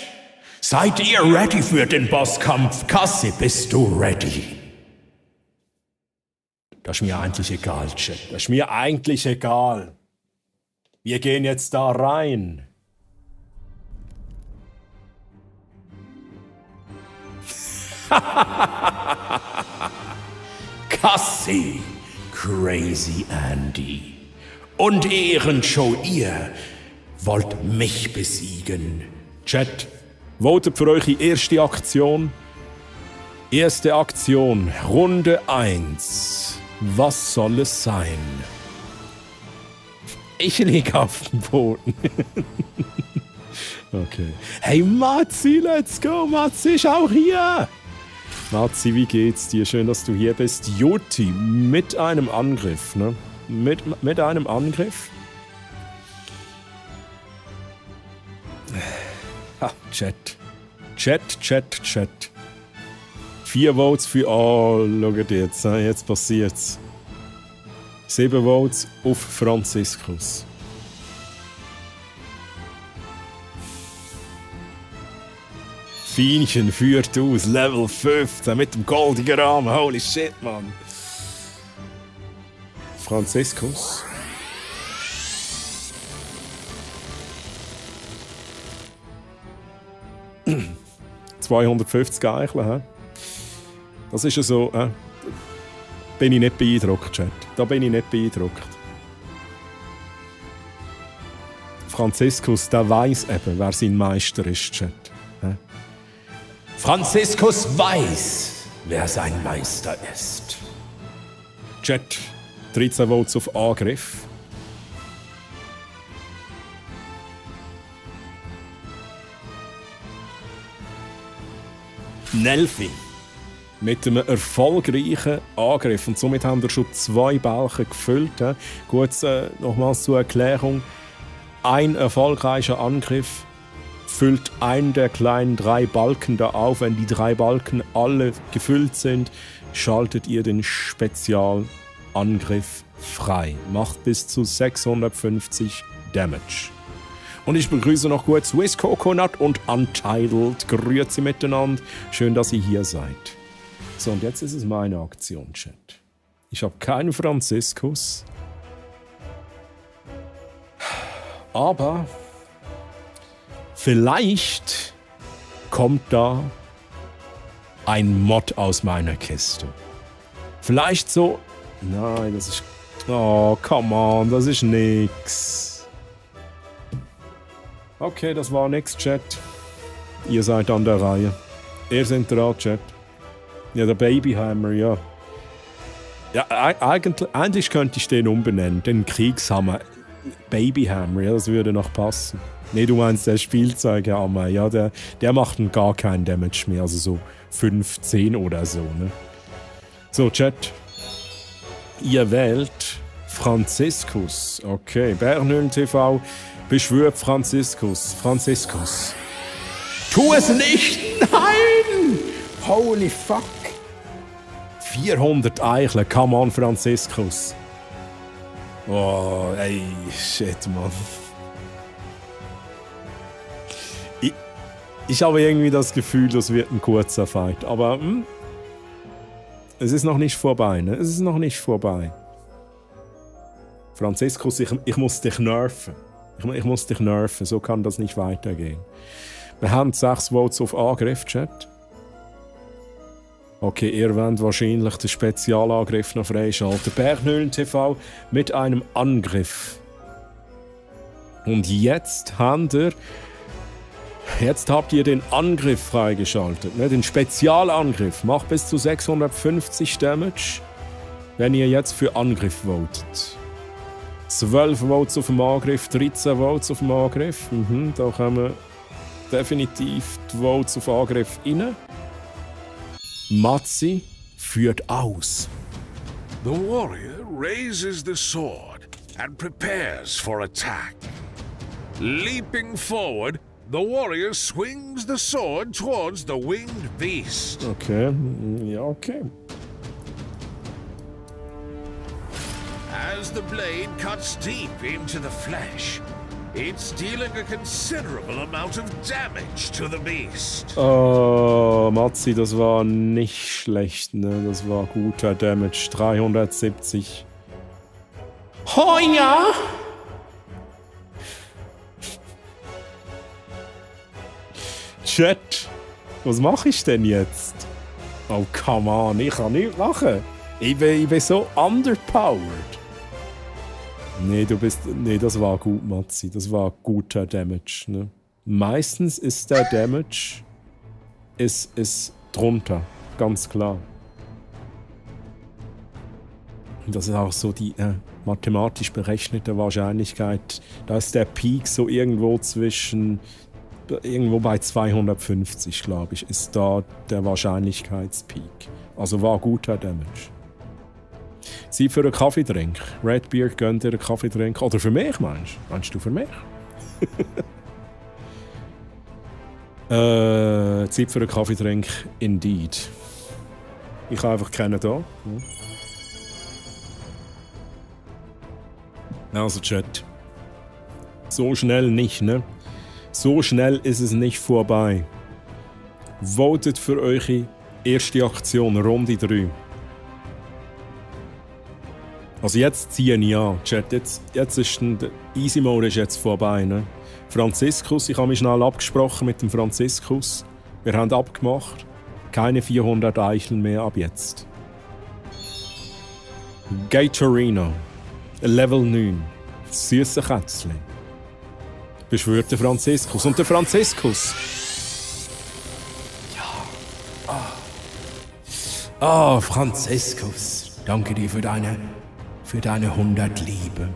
Seid ihr ready für den Bosskampf? Cassie, bist du ready? Das ist mir eigentlich egal, Chat. Das ist mir eigentlich egal. Wir gehen jetzt da rein. Cassie, Crazy Andy. Und Ehrenshow, ihr wollt mich besiegen. Chat, votet für eure erste Aktion. Erste Aktion, Runde 1. Was soll es sein? Ich liege auf dem Boden. Okay. Hey Matzi, let's go. Matzi ist auch hier. Matzi, wie geht's dir? Schön, dass du hier bist. Juti, mit einem Angriff, ne? Mit einem Angriff. Ah, Chat. 4 Votes für... Oh, schaut jetzt. Jetzt passiert's. 7 Votes auf Franziskus. Fienchen führt aus, Level 15 mit dem goldigen Rahmen. Holy shit, Mann. Franziskus. $250 Eicheln, hä? Das ist ja so, bin ich nicht beeindruckt, Chat. Da bin ich nicht beeindruckt. Franziskus, der weiss eben, wer sein Meister ist, Chat. Franziskus weiß, wer sein Meister ist. Chat, 13 Votes auf Angriff. Nelfi mit einem erfolgreichen Angriff. Und somit haben wir schon 2 Balken gefüllt. Gut, nochmals zur Erklärung. Ein erfolgreicher Angriff füllt einen der kleinen 3 Balken da auf. Wenn die 3 Balken alle gefüllt sind, schaltet ihr den Spezialangriff frei. Macht bis zu 650 Damage. Und ich begrüße noch gut Swiss Coconut und Untitled. Grüezi miteinander. Schön, dass ihr hier seid. So, und jetzt ist es meine Aktion, Chat. Ich habe keinen Franziskus. Aber vielleicht kommt da ein Mod aus meiner Kiste. Vielleicht so... Nein, das ist... Oh, come on, das ist nix. Okay, das war nix, Chat. Ihr seid an der Reihe. Ihr seid dran, Chat. Ja, der Babyhammer, ja. Ja, eigentlich könnte ich den umbenennen. Den Kriegshammer. Babyhammer, ja, das würde noch passen. Nee, du meinst der Spielzeughammer. Ja, der macht gar keinen Damage mehr. Also so 15 oder so, ne? So, Chat. Ihr wählt Franziskus. Okay, Bernhöhlen TV beschwört Franziskus. Franziskus. Tu es nicht! Nein! Holy fuck! 400 Eicheln, come on, Franziskus. Oh, ey, shit, Mann. Ich habe irgendwie das Gefühl, das wird ein kurzer Fight. Aber es ist noch nicht vorbei, ne? Es ist noch nicht vorbei. Franziskus, ich muss dich nerven. Ich muss dich nerven, so kann das nicht weitergehen. Wir haben 6 Votes auf Angriff, Chat. Okay, ihr wollt wahrscheinlich den Spezialangriff noch freischalten. Berghöhlen TV mit einem Angriff. Und jetzt habt ihr den Angriff freigeschaltet, ne? Den Spezialangriff. Macht bis zu 650 Damage, wenn ihr jetzt für Angriff votet. 12 Votes auf dem Angriff, 13 Votes auf dem Angriff. Da kommen definitiv die Votes auf Angriff rein. Matzi führt aus. The warrior raises the sword and prepares for attack. Leaping forward, the warrior swings the sword towards the winged beast. Okay, ja, okay. As the blade cuts deep into the flesh, It's dealing a considerable amount of damage to the beast. Oh, Matzi, das war nicht schlecht, ne? Das war guter Damage. 370. Oh ja! Chat, was mache ich denn jetzt? Oh, come on, ich kann nichts machen. Ich bin so underpowered. Nee, das war gut, Matzi. Das war guter Damage. Ne? Meistens ist der Damage ist drunter. Ganz klar. Und das ist auch so die mathematisch berechnete Wahrscheinlichkeit. Da ist der Peak so irgendwo bei 250, glaube ich, ist da der Wahrscheinlichkeitspeak. Also war guter Damage. Zeit für einen Kaffeetrink. Redbeard gönnt dir einen Kaffeetrink. Oder für mich, meinst du? Meinst du für mich? Zeit für einen Kaffeetrink, indeed. Ich habe einfach keinen da. Also, Chat. So schnell nicht, ne? So schnell ist es nicht vorbei. Votet für eure erste Aktion, Runde 3. Also jetzt ziehe ich an, Chat. Jetzt ist der Easy Mode ist jetzt vorbei. Ne? Franziskus, ich habe mich schnell abgesprochen mit dem Franziskus. Wir haben abgemacht. Keine 400 Eicheln mehr ab jetzt. Gatorino. Level 9. Süße Kätzchen. Beschwört der Franziskus. Und der Franziskus. Ja. Oh, Franziskus. Danke dir für deine 100 Liebe.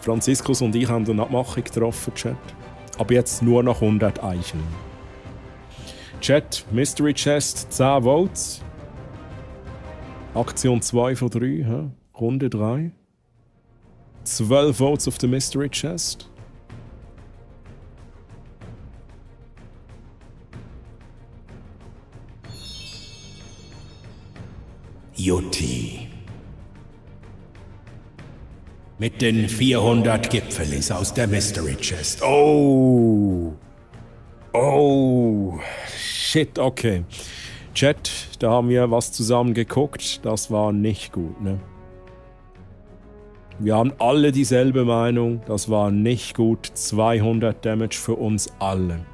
Franziskus und ich haben eine Abmachung getroffen, Chat. Ab jetzt nur noch 100 Eicheln. Chat, Mystery Chest, 10 Votes. Aktion 2 von 3, Runde 3. 12 Votes auf der Mystery Chest. Jutti. Mit den 400 Gipfelis aus der Mystery Chest. Oh. Oh. Shit, okay. Chat, da haben wir was zusammen geguckt. Das war nicht gut, ne? Wir haben alle dieselbe Meinung. Das war nicht gut. 200 Damage für uns alle.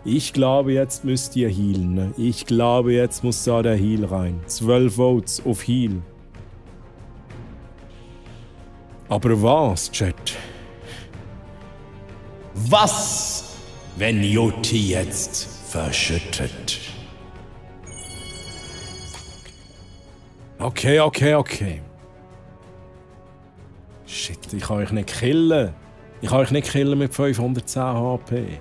Ich glaube, jetzt müsst ihr healen, ne? Ich glaube, jetzt muss da der Heal rein. 12 Votes auf Heal. Aber was, Chat? Was, wenn Jutti jetzt verschüttet? Okay. Shit, ich kann euch nicht killen. Ich kann euch nicht killen mit 510 HP.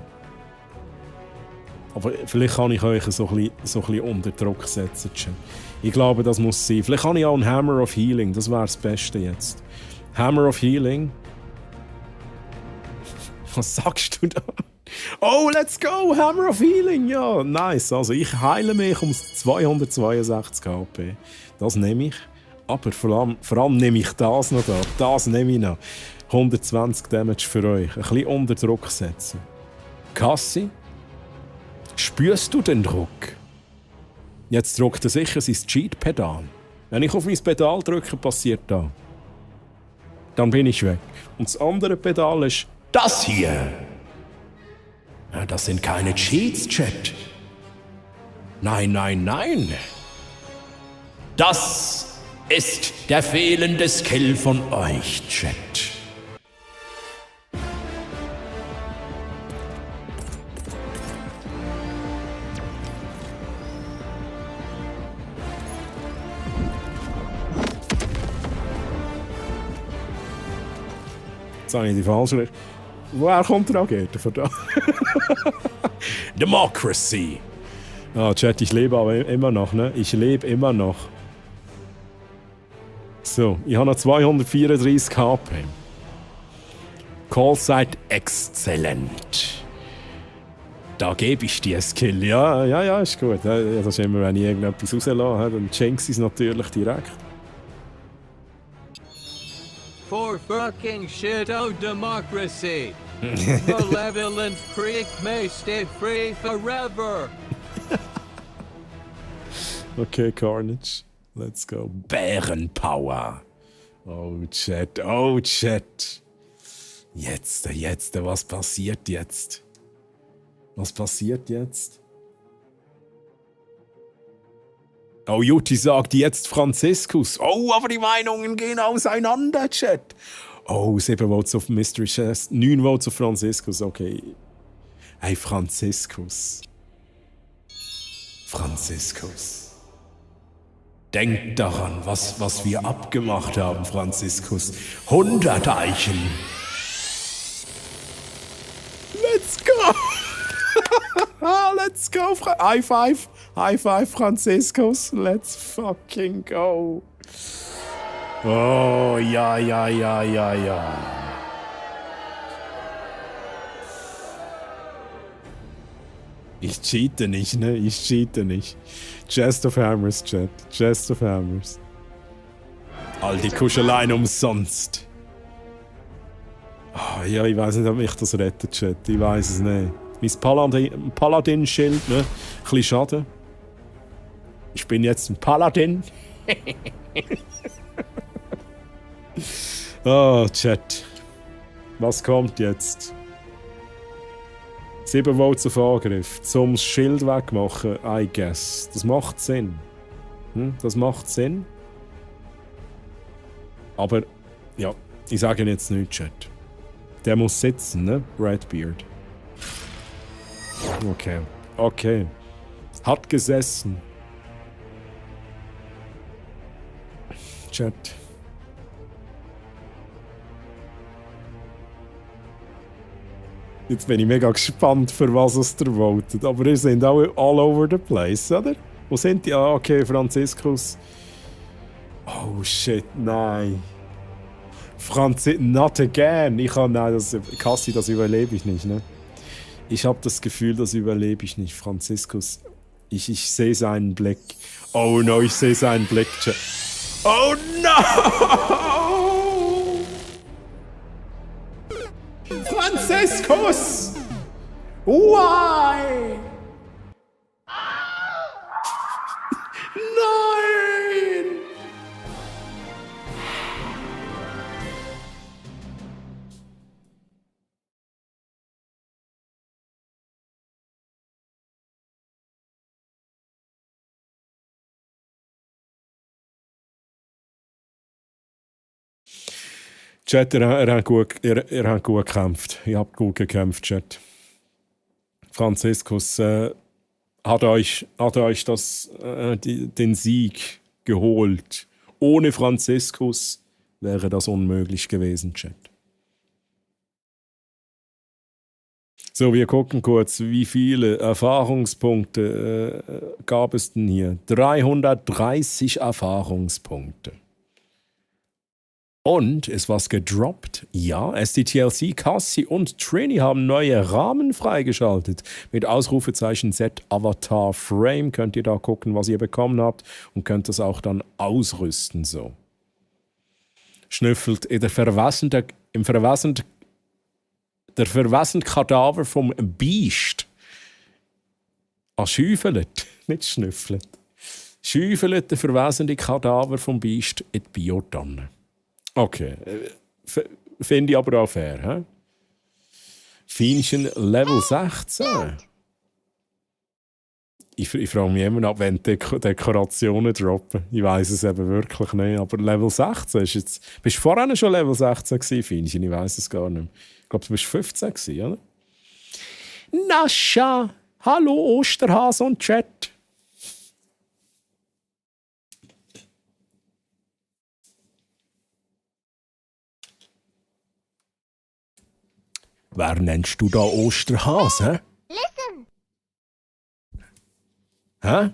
Aber vielleicht kann ich euch so ein bisschen unter Druck setzen. Ich glaube, das muss sein. Vielleicht habe ich auch einen Hammer of Healing. Das wäre das Beste jetzt. Hammer of Healing. Was sagst du da? Oh, let's go! Hammer of Healing! Ja, nice. Also ich heile mich um 262 HP. Das nehme ich. Aber vor allem nehme ich das noch da. Das nehme ich noch. 120 Damage für euch. Ein bisschen unter Druck setzen. Cassie? Spürst du den Druck? Jetzt drückt er sicher sein Cheat-Pedal. Wenn ich auf mein Pedal drücke, passiert das. Dann bin ich weg. Und das andere Pedal ist das hier. Ja, das sind keine Cheats, Chat. Nein. Das ist der fehlende Skill von euch, Chat. Jetzt habe ich die falsche. Woher kommt die Rakete von da? Democracy! Ah, Chat, ich lebe aber immer noch, ne? Ich lebe immer noch. So, ich habe noch 234 HP. Callside exzellent. Da gebe ich dir Skill. Ja, ist gut. Das ist immer, wenn ich irgendetwas rauslasse, dann jinx ich es natürlich direkt. For your fucking shit-o democracy. Malevolent Creek may stay free forever. Okay, Carnage. Let's go. Bärenpower. Oh, Chat. Oh, Chat. Jetzt, was passiert jetzt? Was passiert jetzt? Oh, Jutti sagt jetzt Franziskus. Oh, aber die Meinungen gehen auseinander, Chat. Oh, 7 Votes auf Mystery Chest, 9 Votes auf Franziskus, okay. Hey, Franziskus. Franziskus. Denk daran, was wir abgemacht haben, Franziskus. 100 Eichen. Let's go. Let's go. High five. High five, Franziskus. Let's fucking go. Oh, ja. Ich cheate nicht, ne? Ich cheate nicht. Chest of Hammers, Chat. Chest of Hammers. All die Kuscheleien umsonst. Oh, ja, ich weiß nicht, ob mich das rettet, Chat. Ich weiß es nicht. Mein Paladin-Schild, ne? Ein bisschen schade. Ich bin jetzt ein Paladin. Oh, Chat. Was kommt jetzt? 7 Votes auf Angriff. Zum Schild wegmachen, I guess. Das macht Sinn. Das macht Sinn. Aber, ja, ich sage jetzt nicht, Chat. Der muss sitzen, ne? Redbeard. Okay. Hat gesessen. Chat. Jetzt bin ich mega gespannt, für was es ihr votet. Aber ihr seid auch all over the place, oder? Wo sind die? Ah, okay, Franziskus. Oh shit, nein. Not again. Cassie, das überlebe ich nicht, ne? Ich habe das Gefühl, das überlebe ich nicht, Franziskus. Ich sehe seinen Blick. Oh no, ich sehe seinen Blick. Oh no! Franziskus! Why? Nein! Chat, ihr habt gut gekämpft. Ihr habt gut gekämpft, Chat. Franziskus hat euch den Sieg geholt. Ohne Franziskus wäre das unmöglich gewesen, Chat. So, wir gucken kurz, wie viele Erfahrungspunkte gab es denn hier? 330 Erfahrungspunkte. Und ist was gedroppt? Ja, SDTLC, Cassie und Trini haben neue Rahmen freigeschaltet. Mit Ausrufezeichen Z Avatar Frame könnt ihr da gucken, was ihr bekommen habt und könnt das auch dann ausrüsten. So. Schnüffelt der verwesende Kadaver vom Biest. Schäufelt, nicht schnüffelt. Schäufelt der verwesende Kadaver vom Biest in die Biotonne. Okay, finde ich aber auch fair. He? Fienchen Level 16. Ich frage mich immer noch, wenn Dekorationen droppen. Ich weiß es eben wirklich nicht. Aber Level 16 ist jetzt. Bist du vorher schon Level 16 gewesen, Fienchen? Ich weiß es gar nicht mehr. Ich glaube, du bist 15 gewesen, oder? Nascha! Hallo Osterhase und Chat! Wer nennst du da Osterhase? Listen. Hä?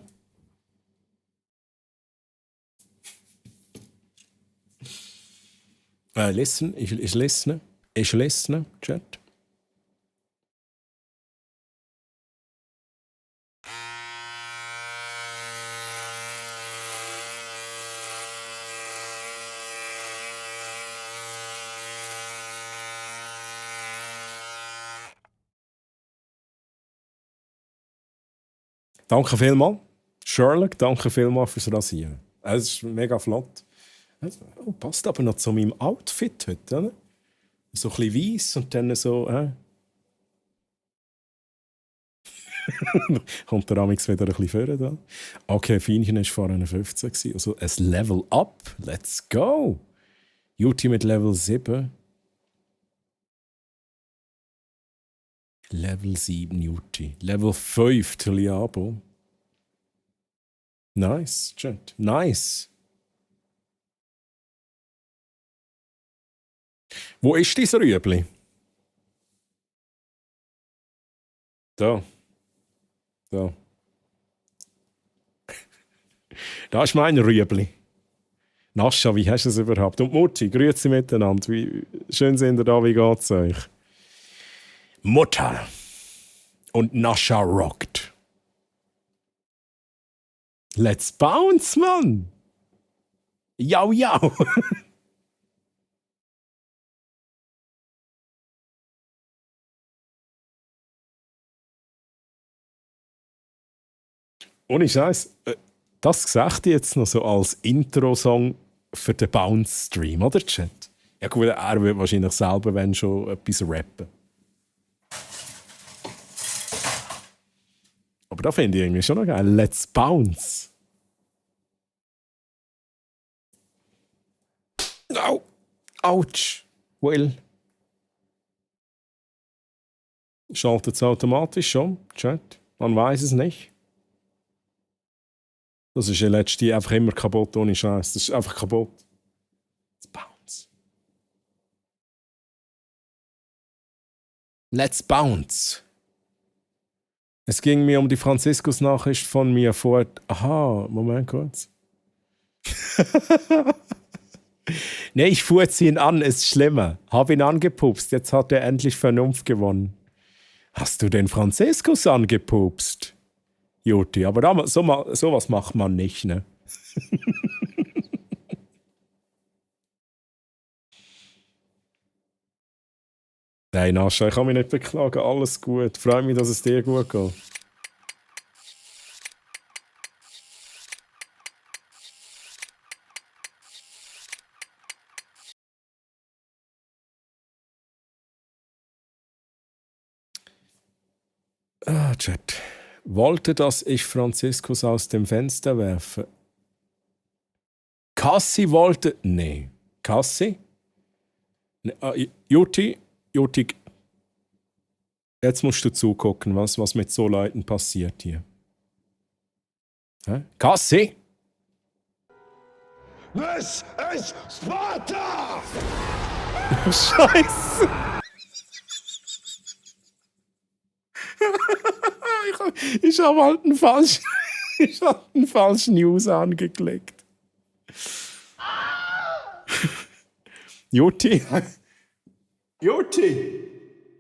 Listen, ich listene, Chat. Danke vielmals. Sherlock, danke vielmals fürs Rasieren. Es ist mega flott. Oh, passt aber noch zu meinem Outfit heute, oder? So ein bisschen weiss und dann so... Kommt der Amix wieder ein bisschen vorne da. Okay, Fienchen war vorhin 15 gewesen. Also ein Level Up. Let's go! Juti mit Level 7. Level 7 Juti. Level 5 Tiliabo. Nice, Chat. Nice. Wo ist dein Rüebli? Da. Da. Da ist mein Rüebli. Nascha, wie hast du es überhaupt? Und Mutti, grüezi miteinander. Schön sind ihr da, wie geht's euch? Mutter und Nascha rockt. Let's bounce, Mann! Jau, jau! Ohne Scheiß, das gesagt jetzt noch so als Intro-Song für den Bounce-Stream, oder Chat? Ja gut, er wird wahrscheinlich selber, wenn schon, etwas rappen. Aber da finde ich irgendwie schon noch geil. Let's bounce! Au! Autsch! Will. Schaltet es automatisch schon, Chat? Man weiß es nicht. Das ist ja letztens einfach immer kaputt, ohne Scheiß. Das ist einfach kaputt. Let's bounce. Let's bounce. Es ging mir um die Franziskus-Nachricht von mir vor... Aha, Moment kurz. Nee, ich furze ihn an, ist schlimmer. Hab ihn angepupst, jetzt hat er endlich Vernunft gewonnen. Hast du den Franziskus angepupst? Juti, aber sowas macht man nicht, ne? Nein, Nascha, ich kann mich nicht beklagen, alles gut. Freut mich, dass es dir gut geht. Chat. Wollte, dass ich Franziskus aus dem Fenster werfe? Cassie wollte... Nee. Cassie? Nee, Juti, jetzt musst du zugucken, was mit so Leuten passiert hier. Hä? Cassie? This is Sparta! Scheiße! Ich habe halt einen falschen News angeklickt. Juti,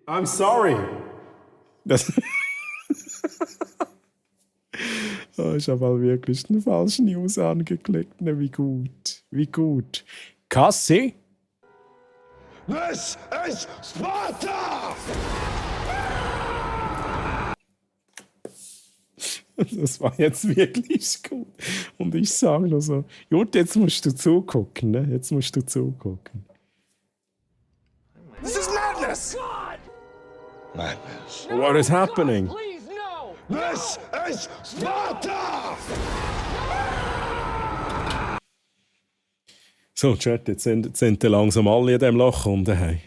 I'm sorry. Ich habe halt wirklich einen falschen News angeklickt. Ne, wie gut. Cassie? This is Sparta! Das war jetzt wirklich gut. Und ich sage nur so, Jut, jetzt musst du zugucken, ne? Jetzt musst du zugucken. This is madness! Madness. What is happening? This is Sparta! So, Chat, jetzt sind langsam alle in diesem Loch unten. Hey.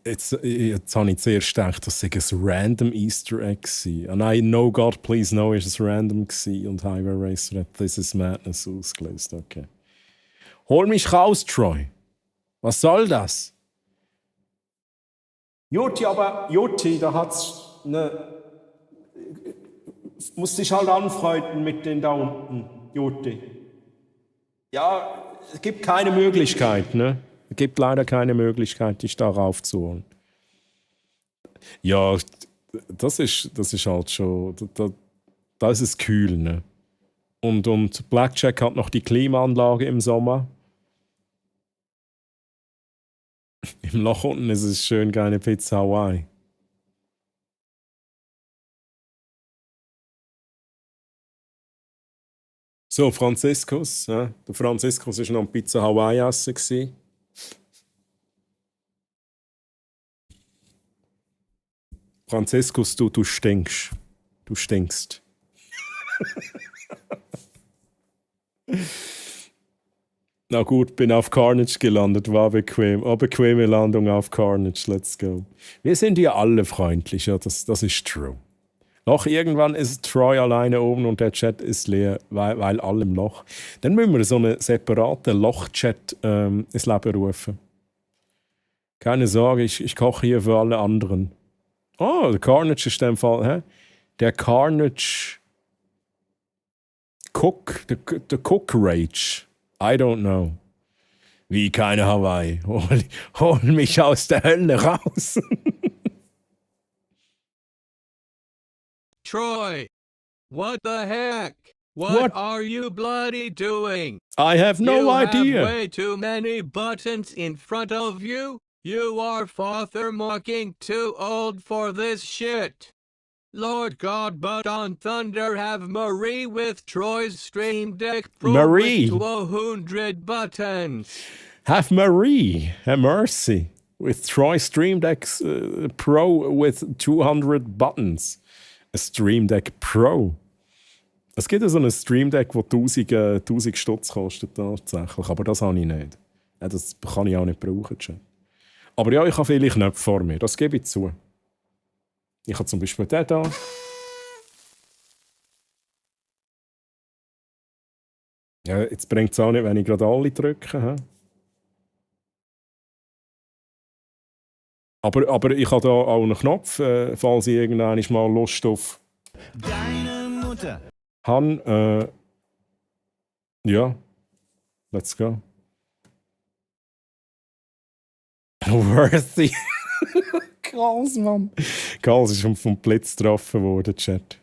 Jetzt habe ich zuerst gedacht, das sei ein random Easter Egg gewesen. Und I know God, please know, ist es random gewesen und Highway Racer hat This is Madness ausgelöst. Okay. Hol mich raus, Troy. Was soll das? Juti, da hat's ne... Musst dich halt anfreunden mit den da unten, Juti. Ja, es gibt keine Möglichkeit, ne? Es gibt leider keine Möglichkeit, dich da raufzuholen. Ja, das ist halt schon... Da ist es kühl, ne? Und Blackjack hat noch die Klimaanlage im Sommer. Im Loch unten ist es schön geile Pizza Hawaii. So, Franziskus. Ja. Der Franziskus war noch ein Pizza Hawaii essen. Gewesen. Franziskus, du stinkst. Du stinkst. Na gut, bin auf Carnage gelandet, war bequem. Oh, bequeme Landung auf Carnage, let's go. Wir sind ja alle freundlich, ja, das ist true. Noch irgendwann ist Troy alleine oben und der Chat ist leer, weil alle im Loch. Dann müssen wir so einen separaten Loch-Chat ins Leben rufen. Keine Sorge, ich koche hier für alle anderen. Oh, der Carnage ist in dem Fall, hä? Der Carnage Cook, der Cook Rage. I don't know. Wie keine Hawaii. Hol mich aus der Hölle raus. Troy, what the heck? What are you bloody doing? I have no idea. You have way too many buttons in front of you. You are father-mocking too old for this shit. Lord God, but on Thunder have Marie with Troy's Stream Deck Pro Marie. with 200 buttons. Have Marie, have mercy, with Troy Stream Deck Pro with 200 buttons. Ein Stream Deck Pro. Es gibt ja so ein Stream Deck, das 1000 Stutz kostet tatsächlich, aber das habe ich nicht. Ja, das kann ich auch nicht brauchen. Schon. Aber ja, ich habe viele Knöpfe vor mir, das gebe ich zu. Ich habe zum Beispiel den hier. Ja, jetzt bringt es auch nicht, wenn ich gerade alle drücke. He? Aber ich habe hier auch einen Knopf, falls ich irgendwann mal Lust auf Deine Mutter. habe. Ja, let's go. Worthy. Krass, Mann. Karls ist vom Blitz getroffen worden, Chat.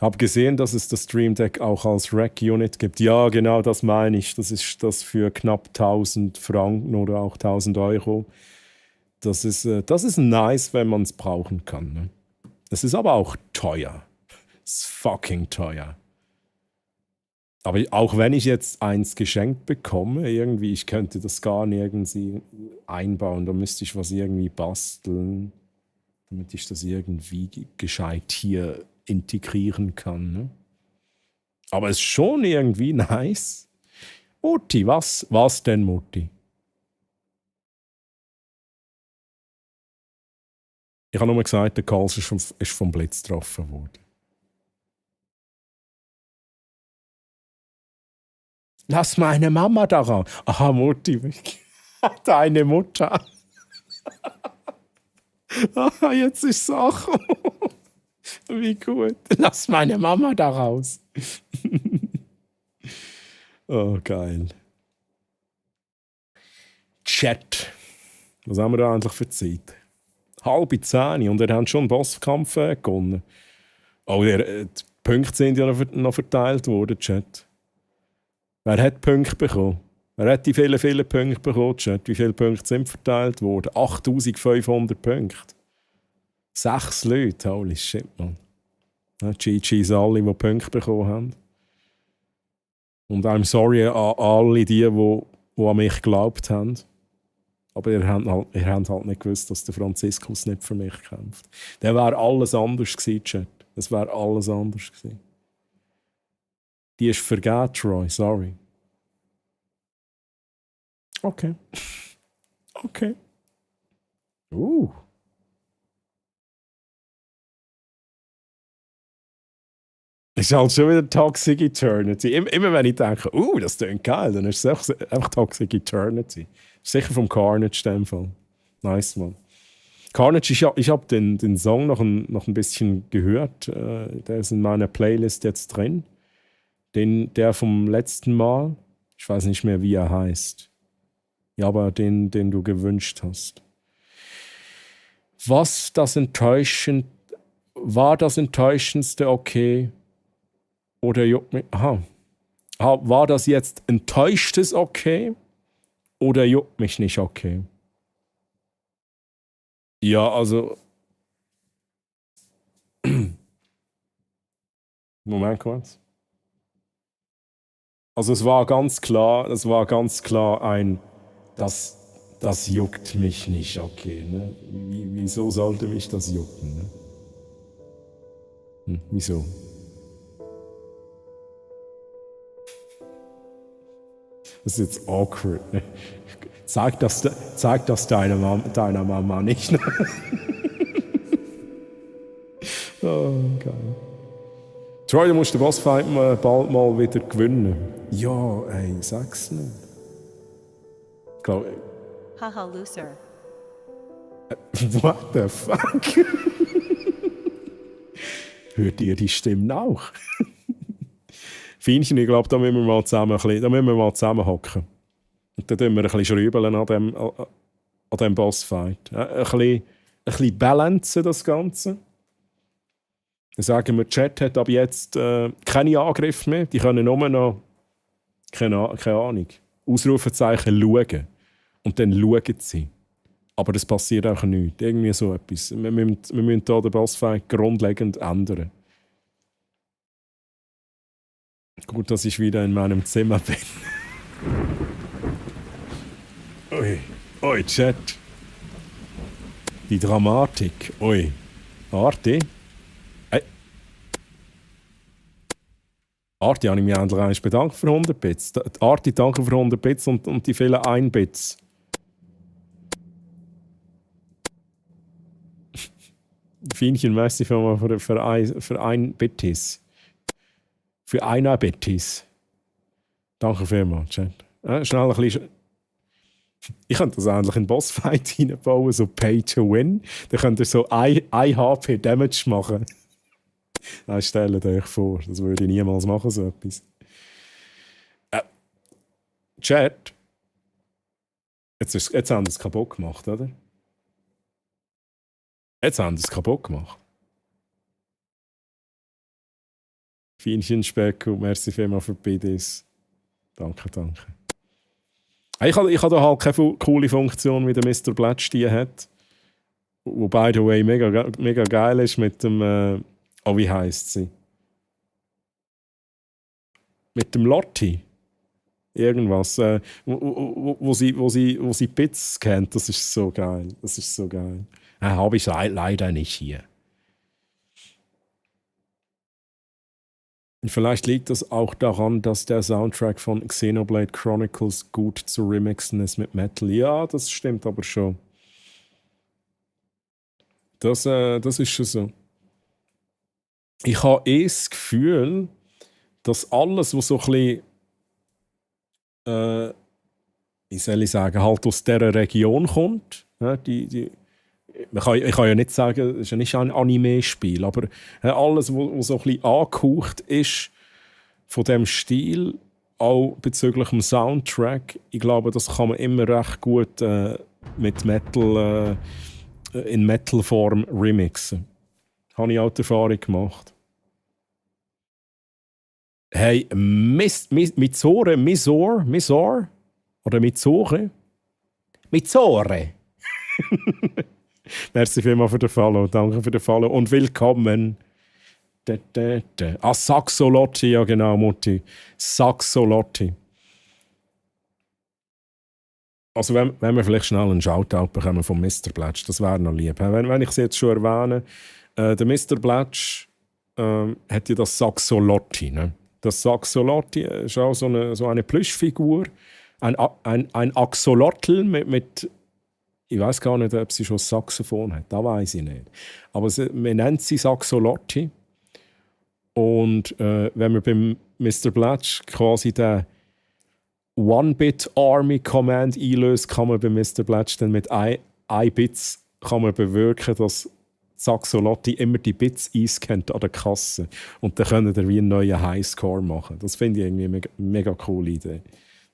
Hab gesehen, dass es das Stream Deck auch als Rack-Unit gibt. Ja, genau, das meine ich. Das ist das für knapp 1000 Franken oder auch 1000 Euro. Das ist nice, wenn man es brauchen kann. Ne? Es ist aber auch teuer. Es ist fucking teuer. Aber auch wenn ich jetzt eins geschenkt bekomme, irgendwie, ich könnte das gar nirgends einbauen. Da müsste ich was irgendwie basteln, damit ich das irgendwie gescheit hier integrieren kann. Ne? Aber es ist schon irgendwie nice. Mutti, was denn, Mutti? Ich habe nur gesagt, der Karls ist vom Blitz getroffen worden. Lass meine Mama da raus. Aha, Mutti. Deine Mutter. Aha, jetzt ist Sache. Wie gut. Lass meine Mama da raus. Oh, geil. Chat. Was haben wir da eigentlich für Zeit? 9:30 und wir haben schon einen Bosskampf gewonnen. Oh, die Punkte sind ja noch verteilt worden, Chat. Wer hat Punkte bekommen? Wer hat die vielen Punkte bekommen, Chat? Wie viele Punkte sind verteilt worden? 8500 Punkte. 6 Leute, holy shit, man. GG's alle, die Punkte bekommen haben. Und I'm sorry an alle die an mich geglaubt haben. Aber ihr habt halt nicht gewusst, dass der Franziskus nicht für mich kämpft. Dann wäre alles anders gewesen, Chat. Es wäre alles anders gewesen. Die ist vergeben, Troy, sorry. Okay. Okay. Ist halt schon wieder Toxic Eternity. Immer wenn ich denke, das klingt geil, dann ist es einfach Toxic Eternity. Sicher vom Carnage in dem Fall. Nice, man. Carnage, ich habe den Song noch ein bisschen gehört. Der ist in meiner Playlist jetzt drin. Der vom letzten Mal, ich weiß nicht mehr, wie er heißt. Ja, aber den du gewünscht hast. War das Enttäuschendste okay? Oder juckt mich. War das jetzt enttäuschtes okay? Oder juckt mich nicht okay? Ja, also. Moment kurz. Also es war ganz klar ein, das juckt mich nicht, okay. Ne? Wieso sollte mich das jucken? Ne? Wieso? Das ist jetzt awkward. Ne? Zeig das deiner Mama nicht. Ne? Oh, geil. Troy, du musst den Bossfight bald mal wieder gewinnen. Ja, ey, sag's nicht. Ich glaube... Haha, loser. What the fuck? Hört ihr die Stimmen auch? Feinchen, ich glaube, da müssen wir mal zusammen hocken. Und dann tun wir ein bisschen schrübeln an dem Bossfight. Ja, ein bisschen balancen das Ganze. Dann sagen wir, Chat hat ab jetzt keine Angriffe mehr. Die können nur noch, keine Ahnung, Ausrufezeichen schauen. Und dann schauen sie. Aber das passiert auch nichts. Irgendwie so etwas. Wir müssen hier den Bossfight grundlegend ändern. Gut, dass ich wieder in meinem Zimmer bin. Oi, Chat. Die Dramatik. Oi. Arti. Arti, habe ich mich endlich einmal bedankt für 100 Bits. Arti, danke für 100 Bits und die vielen 1 Bits. Feinchen, merci für ein Bittis. Für ein Bittis. Danke vielmals, Chat. Schnell ein bisschen... Ich könnte das endlich in Bossfight reinbauen, so Pay to Win. Dann könnt ihr so 1 HP Damage machen. Nein, stellt euch vor, das würde ich niemals machen, so etwas. Chat. Jetzt haben sie es kaputt gemacht, oder? Jetzt haben sie es kaputt gemacht. Feinchen Specko, merci vielmals für die BDs. Danke. Ich habe da halt keine coole Funktion, wie der Mr. Blatsch die hat. Wo, by the way, mega geil ist mit dem... wie heisst sie? Mit dem Lotti. Irgendwas. Wo sie Bits kennt. Das ist so geil. Habe ich leider nicht hier. Vielleicht liegt das auch daran, dass der Soundtrack von Xenoblade Chronicles gut zu remixen ist mit Metal. Ja, das stimmt aber schon. Das ist schon so. Ich habe das Gefühl, dass alles, was so ein bisschen, wie soll ich sagen, halt aus dieser Region kommt, ich kann ja nicht sagen, es ist ja nicht ein Anime-Spiel, aber alles, was so ein bisschen angehaucht ist von diesem Stil, auch bezüglich dem Soundtrack, ich glaube, das kann man immer recht gut mit Metal, in Metal-Form remixen. Habe ich auch die Erfahrung gemacht. Hey, Mizore? Oder Mizore? Merci vielmals für den Follow. Danke für den Follow und willkommen. Saxolotti, ja genau, Mutti. Saxolotti. Also wenn wir vielleicht schnell einen Shoutout bekommen von Mr. Blatsch, das wäre noch lieb. Wenn ich es jetzt schon erwähne, der Mr. Blatsch hat ja das Saxolotti. Ne? Das Saxolotti ist auch so eine Plüschfigur. Ein Axolotl mit ich weiß gar nicht, ob sie schon ein Saxophon hat. Das weiß ich nicht. Aber man nennt sie Saxolotti. Und wenn man beim Mr. Blatsch quasi den One-Bit-Army-Command einlöst, kann man bei Mr. Blatsch dann mit 1 Bits kann man bewirken, dass Saxolotti immer die Bits einscannt an der Kasse. Und dann können wir wie einen neuen Highscore machen. Das finde ich irgendwie eine mega coole Idee.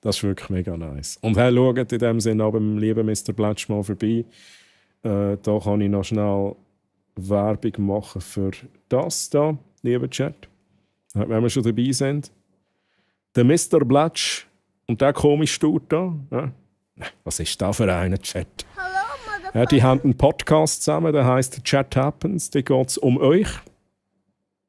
Das ist wirklich mega nice. Und hey, schaut in dem Sinne auch beim lieben Mr. Blatsch mal vorbei. Da kann ich noch schnell Werbung machen für das da, lieber Chat. Wenn wir schon dabei sind. Der Mr. Blatsch und der komische Dude da. Ja. Was ist da für einen Chat? Hello, Ja, die haben einen Podcast zusammen, der heisst Chat Happens. Da geht es um euch.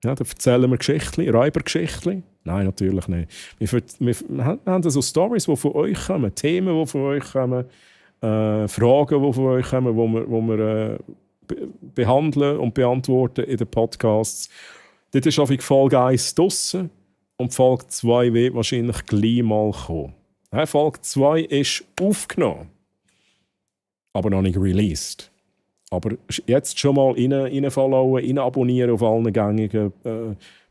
Ja, da erzählen wir Geschichten, Räubergeschichten. Nein, natürlich nicht. Wir haben so Storys, die von euch kommen, Themen, die von euch kommen, Fragen, die von euch kommen, wo wir behandeln und beantworten in den Podcasts. Dort ist auf Folge 1 draussen und Folge 2 wird wahrscheinlich gleich mal kommen. Ja, Folge 2 ist aufgenommen, aber noch nicht released. Aber jetzt schon mal rein followen, rein abonnieren auf allen gängigen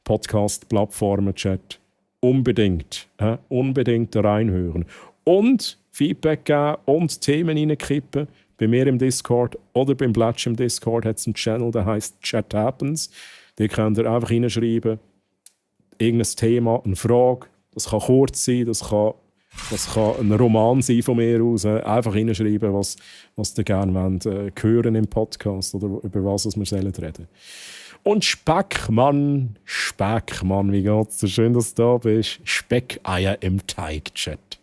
Podcast-Plattformen, Chat. Unbedingt. Unbedingt reinhören. Und Feedback geben und Themen reinkippen. Bei mir im Discord oder beim Blatsch im Discord hat es einen Channel, der heisst Chat Happens. Da könnt ihr einfach reinschreiben, irgendein Thema, eine Frage. Das kann kurz sein, das kann ein Roman sein von mir aus. Einfach reinschreiben, was ihr gerne wollt, hören im Podcast oder über was wir reden sollen. Und Speckmann, wie geht's dir? Schön, dass du da bist. Speckeier im Teig-Chat.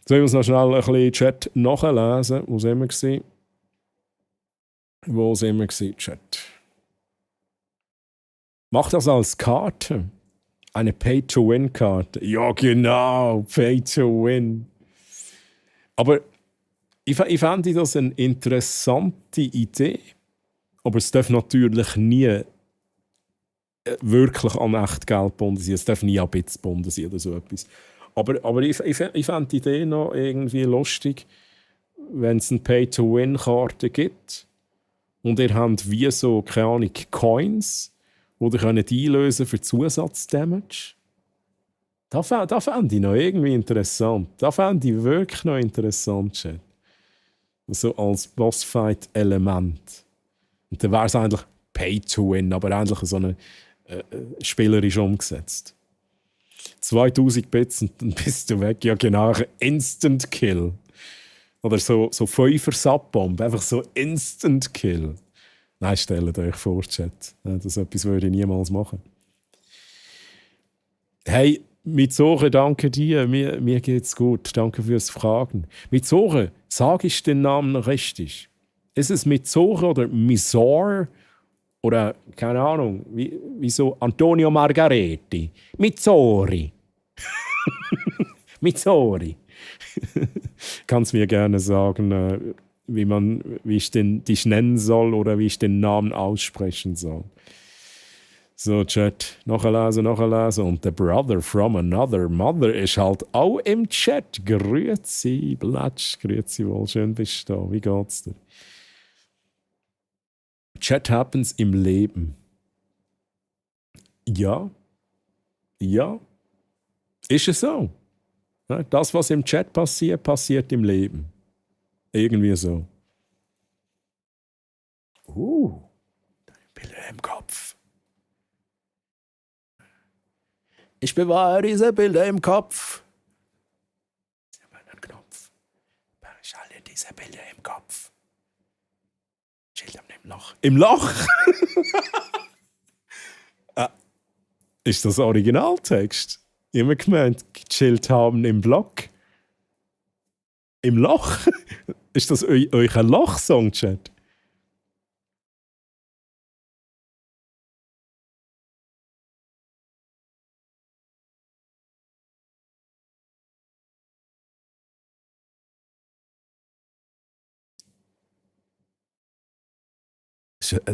So, ich muss noch schnell ein bisschen Chat nachlesen. Wo sind wir? Chat? Mach das als Karte. Eine Pay-to-Win-Karte. Ja, genau, Pay-to-Win. Aber ich fände das eine interessante Idee. Aber es darf natürlich nie wirklich an Echtgeld gebunden sein. Es darf nie an Bits gebunden sein oder so etwas. Aber ich fände die Idee noch irgendwie lustig, wenn es eine Pay-to-Win-Karte gibt und ihr habt wie so, keine Ahnung, Coins, die ihr einlösen für Zusatzdamage. Das fände ich noch irgendwie interessant. Das fände ich wirklich noch interessant, Chat. So als Bossfight-Element. Und dann wäre es eigentlich Pay-to-Win, aber eigentlich so eine spielerisch umgesetzt. 2000 Bits und dann bist du weg. Ja, genau, ein Instant-Kill. Oder so 5er-Sub-Bomb, einfach so Instant-Kill. Nein, stellt euch vor, Chat. Das etwas würde ich niemals machen. Hey, Mitsuche, danke dir. Mir geht's gut. Danke fürs Fragen. Mitsuche, sag ich den Namen richtig? Ist es Mitsuche oder Misor? Oder, keine Ahnung, wieso Antonio Margaretti? Mitsori. Mitsori. Kannst mir gerne sagen, wie ich dich nennen soll oder wie ich den Namen aussprechen soll. So, Chat, nachlesen. Und der Brother from another mother ist halt auch im Chat. Grüezi, Blatsch, grüezi wohl, schön bist du da. Wie geht's dir? Chat happens im Leben. Ja. Ist es so? Das, was im Chat passiert, passiert im Leben. Irgendwie so. Bilder im Kopf. Ich bewahre diese Bilder im Kopf. Ich habe einen Knopf. Ich alle diese Bilder im Kopf. Schildern im Loch. Im Loch? Ist das Originaltext? Immer gemeint, gechillt haben im Block. Im Loch? Ist das euch ein Loch-Song, Chat?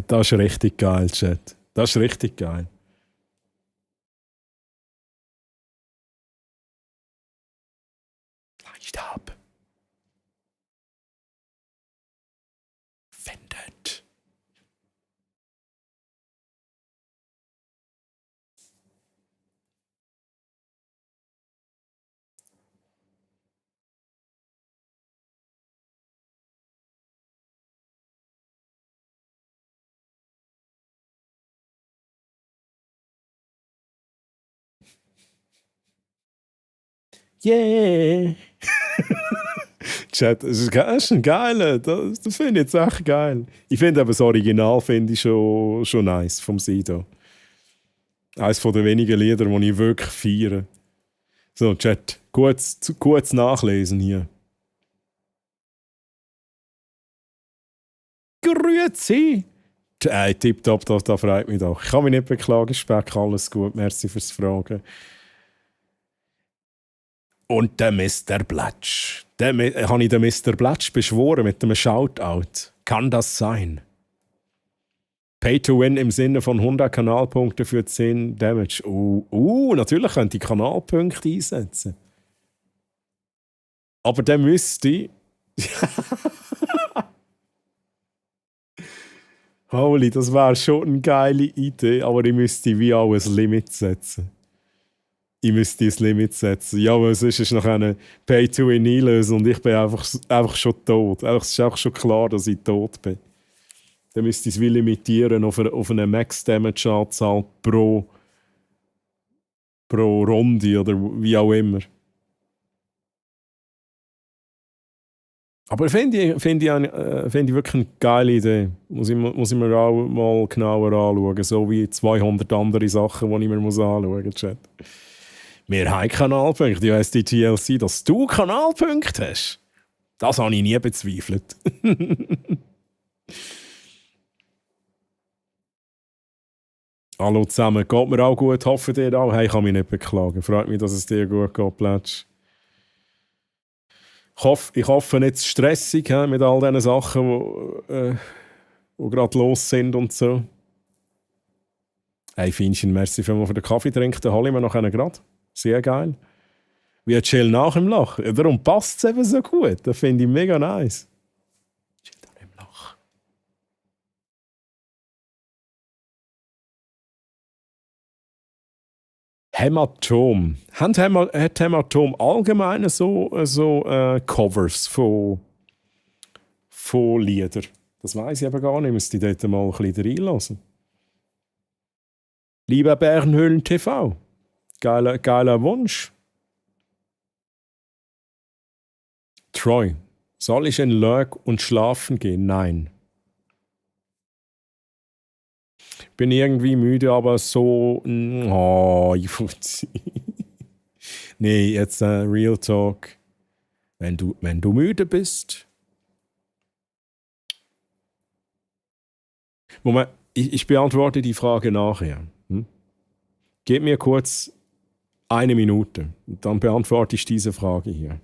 Das ist richtig geil, Chat. Das ist richtig geil. Leicht ab. Findet. Yeah! Chat, das ist ein geiler. Das finde ich jetzt echt geil. Ich finde aber das Original finde ich schon nice vom Sido. Eines der wenigen Lieder, die ich wirklich feiere. So, Chat, kurz nachlesen hier. grüezi. Tipptopp, da freut mich doch. Ich kann mich nicht beklagen, Speck, alles gut. Merci fürs Fragen. Und der Mr. Blatsch. Habe ich den Mr. Blatsch beschworen mit einem Shoutout? Kann das sein? Pay to win im Sinne von 100 Kanalpunkte für 10 Damage. Natürlich könnte ich Kanalpunkte einsetzen. Aber der müsste. Holy, das wäre schon eine geile Idee, aber ich müsste wie auch ein Limit setzen. Ja, weil sonst ist noch eine Pay-to-Win einlösen und ich bin einfach schon tot. Es ist auch schon klar, dass ich tot bin. Dann müsste ich es wie limitieren auf eine Max-Damage-Anzahl pro Runde oder wie auch immer. Aber finde ich wirklich eine geile Idee. Muss ich mir auch mal genauer anschauen. So wie 200 andere Sachen, die ich mir anschauen muss. Chat. Wir haben Kanalpunkte. Ja, heisst die TLC, dass du Kanalpunkte hast. Das habe ich nie bezweifelt. Hallo zusammen. Geht mir auch gut? Hoffe dir auch. Hey, ich kann mich nicht beklagen. Freut mich, dass es dir gut geht, Plätsch. Ich hoffe nicht zu stressig mit all diesen Sachen, die gerade los sind und so. Hey, Finchen, merci vielmals für den Kaffee trinken. Den hole ich mir noch gerade. Sehr geil. Wie chill nach dem Lach. Darum passt es eben so gut. Das finde ich mega nice. Chill nach dem Lach. Hämatom. Hat Hämatom allgemein so Covers von Liedern? Das weiss ich eben gar nicht. Müsste ich dort mal ein bisschen reinlassen. Lieber Bärenhöhlen TV. Geiler Wunsch. Troy. Soll ich in Lurk und schlafen gehen? Nein. Bin irgendwie müde, aber so. Oh, nee, jetzt Real Talk. Wenn du müde bist. Moment, ich beantworte die Frage nachher. Gib mir kurz 1 Minute. Und dann beantworte ich diese Frage hier.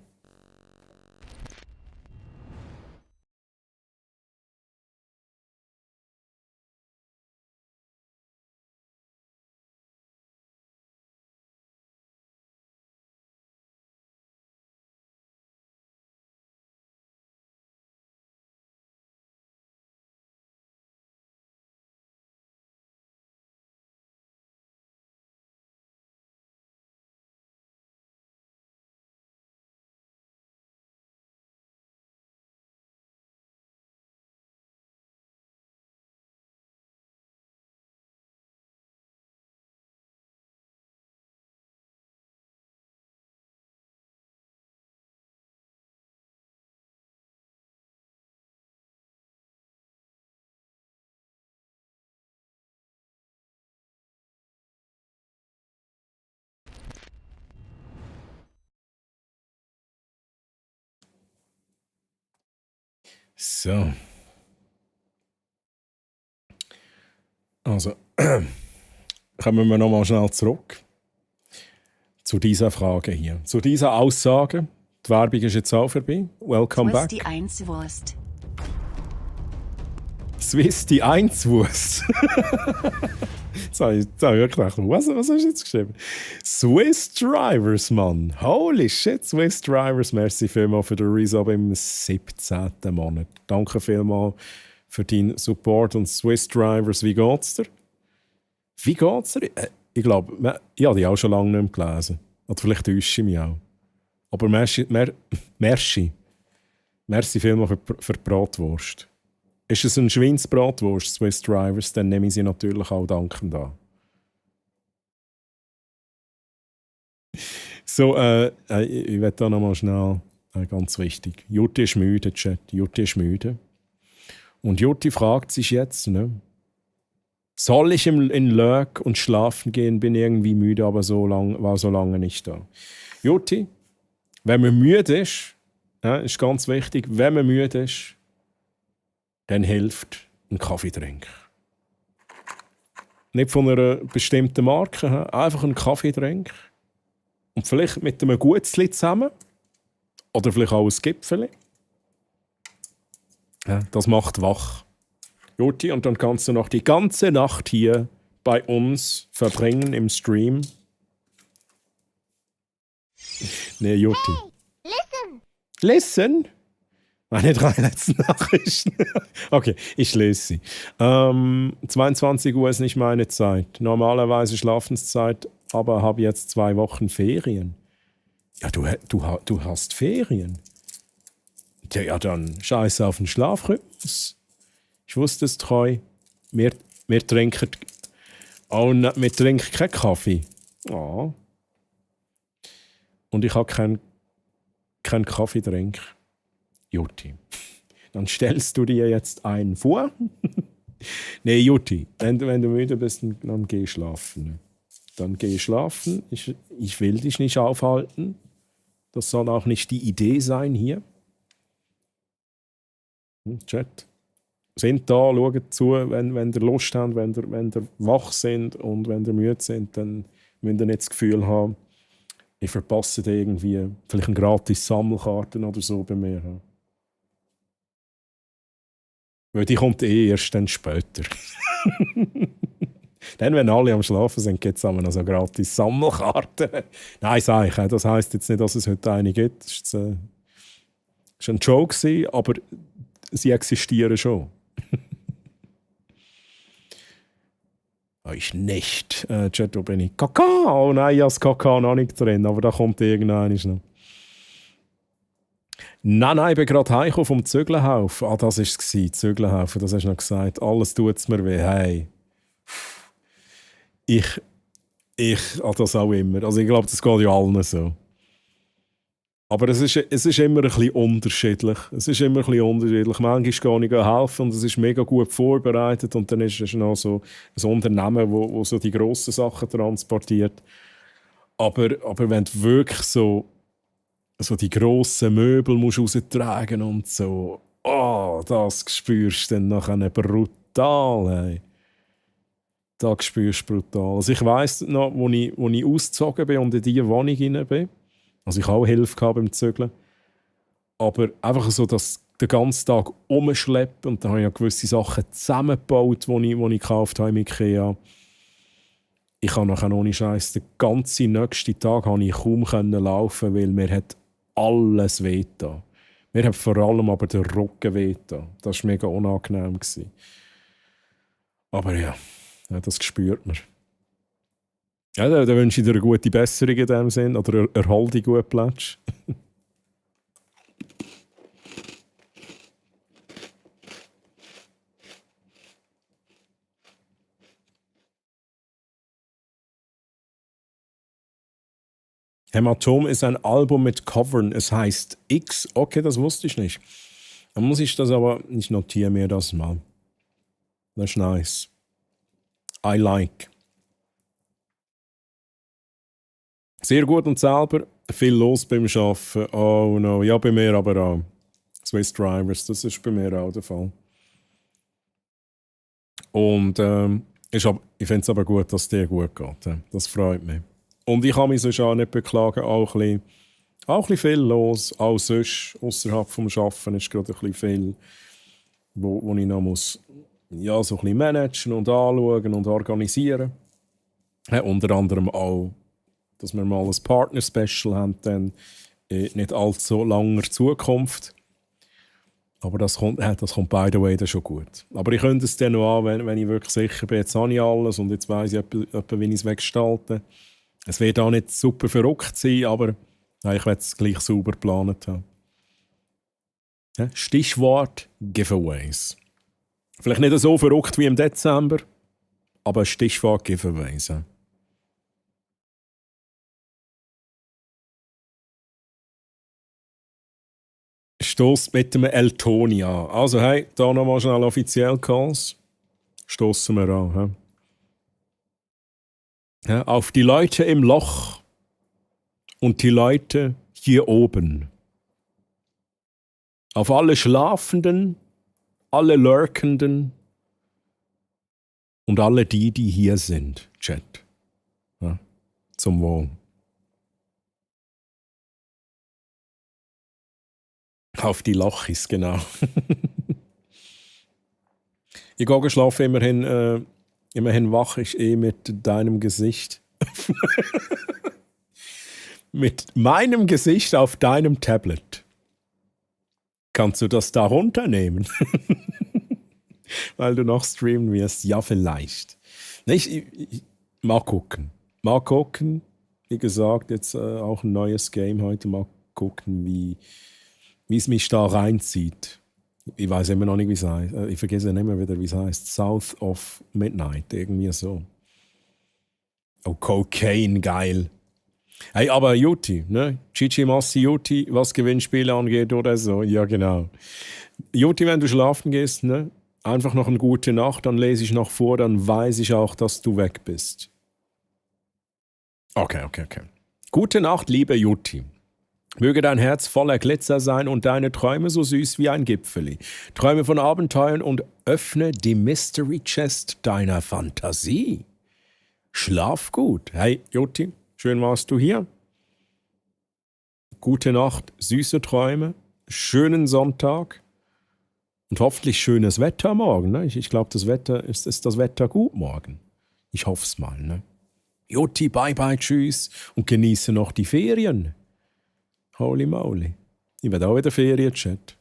So. Also, kommen wir nochmal schnell zurück zu dieser Frage hier. Zu dieser Aussage. Die Werbung ist jetzt auch vorbei. Welcome back. Die Einswurst. Swiss die Einswurst. Jetzt habe ich wirklich gedacht, was hast du jetzt geschrieben? Swiss Drivers, Mann. Holy shit, Swiss Drivers. Merci vielmals für den Resub im 17. Monat. Danke vielmals für deinen Support und Swiss Drivers. Wie geht's dir? Ich glaube, ich habe die auch schon lange nicht mehr gelesen. Oder vielleicht täusche ich mich auch. Aber merci vielmals für die Bratwurst. Ist es ein Schweinsbratwurst, Swiss Drivers, dann nehme ich sie natürlich auch dankend an. So, ich werde da nochmal schnell, ganz wichtig. Jutti ist müde, Chat. Jutti ist müde. Und Jutti fragt sich jetzt, ne? Soll ich in Lurk und schlafen gehen? Bin irgendwie müde, aber war so lange nicht da. Jutti, wenn man müde ist, ist ganz wichtig, wenn man müde ist, dann hilft ein Kaffeetrink. Nicht von einer bestimmten Marke, einfach ein Kaffeetrink. Und vielleicht mit einem Gutzli zusammen. Oder vielleicht auch ein Gipfeli. Ja, das macht wach. Juti, und dann kannst du noch die ganze Nacht hier bei uns verbringen im Stream. Nee, Juti. Listen! Listen? Meine 3 letzten Nachrichten. Okay, ich lese sie. 22 Uhr ist nicht meine Zeit. Normalerweise Schlafenszeit, aber habe jetzt 2 Wochen Ferien. Ja, du hast Ferien. Ja, dann scheiße auf den Schlafrhythmus. Ich wusste es treu. Wir trinken keinen Kaffee. Oh. Und ich habe keinen Kaffeetrink. Juti. Dann stellst du dir jetzt einen vor. Nee, Juti, wenn du müde bist, dann geh schlafen. Dann geh schlafen. Ich will dich nicht aufhalten. Das soll auch nicht die Idee sein hier. Chat. Sind da, schaut zu, wenn ihr Lust habt, wenn ihr wach sind und wenn ihr müde sind, dann müsst ihr nicht das Gefühl haben, ich verpasse irgendwie vielleicht eine gratis Sammelkarte oder so bei mir. Weil die kommt erst dann später. Dann, wenn alle am Schlafen sind, gibt es noch so gratis Sammelkarten. Nein, sage ich. Das heisst jetzt nicht, dass es heute eine gibt. Das war ein Joke, aber sie existieren schon. Euch nicht. Chat, wo bin ich? Kakao! Nein, ich habe das Kakao noch nicht drin, aber da kommt irgendeiner noch. Nein, ich bin gerade heimgekommen vom Zügelhaufen. Ah, das war es, Zügelhaufen, das hast du noch gesagt. Alles tut es mir weh. Hey. Ich das auch immer. Also ich glaube, das geht ja allen so. Aber es ist immer ein bisschen unterschiedlich. Manchmal kann ich helfen und es ist mega gut vorbereitet und dann ist es noch so ein Unternehmen, wo so die grossen Sachen transportiert. Aber wenn du wirklich so die grossen Möbel musst raustragen und so, das spürst du dann nachher brutal. Hey. Das spürst du brutal. Also ich weiss noch, wo ich ausgezogen bin und in diese Wohnung hinein bin, also ich habe auch Hilfe beim Zügeln, aber einfach so, dass den ganzen Tag rumschleppen und dann habe ich ja gewisse Sachen zusammengebaut, die ich gekauft habe im Ikea. Ich habe nachher ohne Scheiß den ganzen nächsten Tag konnte ich kaum laufen, weil mir hat alles wehgetan. Mir hat vor allem aber der Rücken wehgetan. Das war mega unangenehm. Aber ja, das spürt man. Ja, da wünsche ich dir eine gute Besserung in dem Sinn. Oder erhol dich gut, Plätsch. Hämatom ist ein Album mit Covern. Es heißt X. Okay, das wusste ich nicht. Dann muss ich das aber... Ich notiere mir das mal. Das ist nice. I like. Sehr gut und selber. Viel los beim Arbeiten. Oh no. Ja, bei mir aber auch. Swiss Drivers, das ist bei mir auch der Fall. Und ich finde es aber gut, dass es dir gut geht. Das freut mich. Und ich kann mich sonst auch nicht beklagen. Auch ein bisschen viel los. Auch sonst, außerhalb vom Arbeiten ist gerade ein bisschen viel, wo ich noch muss, ja, so ein bisschen managen und anschauen und organisieren. Unter anderem auch, dass wir mal ein Partner-Special haben, dann nicht allzu langer Zukunft. Aber das kommt by the way dann schon gut. Aber ich könnte es dann noch an, wenn ich wirklich sicher bin, jetzt habe ich alles und jetzt weiss ich etwa, wie ich es weggestalten. Es wird auch nicht super verrückt sein, aber ich werde es gleich sauber geplant haben. Stichwort Giveaways. Vielleicht nicht so verrückt wie im Dezember, aber Stichwort Giveaways. Stoss mit dem Eltoni an. Also, hey, da nochmal schnell offiziell Calls. Stossen wir an. Ja, auf die Leute im Loch und die Leute hier oben. Auf alle Schlafenden, alle Lurkenden und alle die hier sind, Chat. Ja, zum Wohl. Auf die Lochis, genau. Ich gehe schlafen immerhin wach ist mit deinem Gesicht. Mit meinem Gesicht auf deinem Tablet. Kannst du das da runternehmen? Weil du noch streamen wirst? Ja, vielleicht. Nee, mal gucken. Mal gucken. Wie gesagt, jetzt auch ein neues Game heute. Mal gucken, wie es mich da reinzieht. Ich weiß immer noch nicht, wie es heißt. Ich vergesse nicht mehr wieder, wie es heißt. South of Midnight, irgendwie so. Oh, Cocaine, geil. Hey, aber Juti, ne? Chichi Massi Juti, was Gewinnspiele angeht oder so. Ja, genau. Juti, wenn du schlafen gehst, ne? Einfach noch eine gute Nacht, dann lese ich noch vor, dann weiß ich auch, dass du weg bist. Okay. Gute Nacht, liebe Juti. Möge dein Herz voller Glitzer sein und deine Träume so süß wie ein Gipfeli. Träume von Abenteuern und öffne die Mystery Chest deiner Fantasie. Schlaf gut. Hey, Juti, schön warst du hier. Gute Nacht, süße Träume, schönen Sonntag und hoffentlich schönes Wetter morgen. Ne? Ich glaube, das Wetter ist das Wetter gut morgen. Ich hoffe es mal. Ne? Juti, bye bye, tschüss und genieße noch die Ferien. Holy moly. Ich werde auch wieder Ferien, Chat.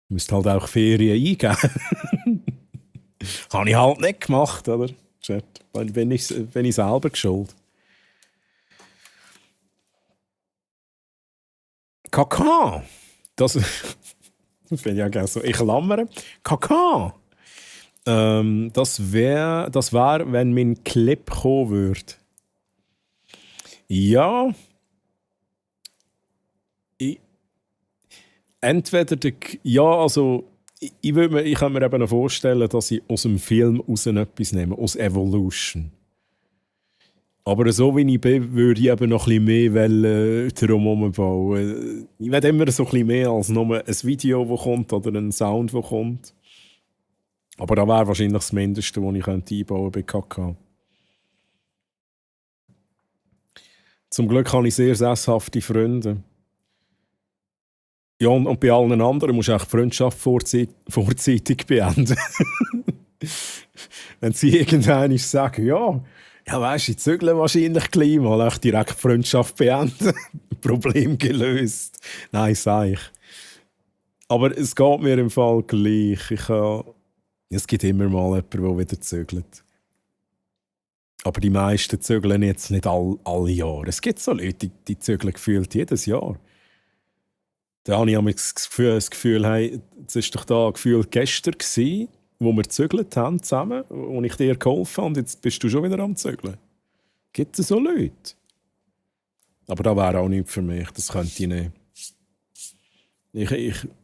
Du müsst halt auch Ferien eingeben. Habe ich halt nicht gemacht, oder? Chat. Bin ich selber geschuld. Kaka. Das finde ich ja gerne so. Ich klammere. Kaka. Das war, wenn mein Clip kommen würde. Ja. Entweder ich kann mir eben vorstellen, dass ich aus dem Film raus etwas nehme, aus Evolution. Aber so wie ich bin, würde ich eben noch ein bisschen mehr drumherum bauen. Ich will immer so ein bisschen mehr als nur ein Video, das kommt, oder ein Sound, der kommt. Aber das wäre wahrscheinlich das Mindeste, was ich einbauen könnte bei KK. Zum Glück habe ich sehr sesshafte Freunde. Ja, und bei allen anderen musst du auch die Freundschaft vorzeitig beenden. Wenn sie irgendwann sagen, ja, weisst du, ich zügle wahrscheinlich gleich mal, auch direkt die Freundschaft beenden. Problem gelöst. Nein, sag ich. Aber es geht mir im Fall gleich. Es gibt immer mal jemanden, der wieder zügelt. Aber die meisten zügeln jetzt nicht alle Jahre. Es gibt so Leute, die zügeln gefühlt jedes Jahr. Da habe ich das Gefühl, hey, es war doch da gefühlt gestern, wo wir gezügelt haben zusammen, wo ich dir geholfen habe, und jetzt bist du schon wieder am Zügeln. Gibt es so Leute? Aber das wäre auch nichts für mich, das könnte ich nicht. Ich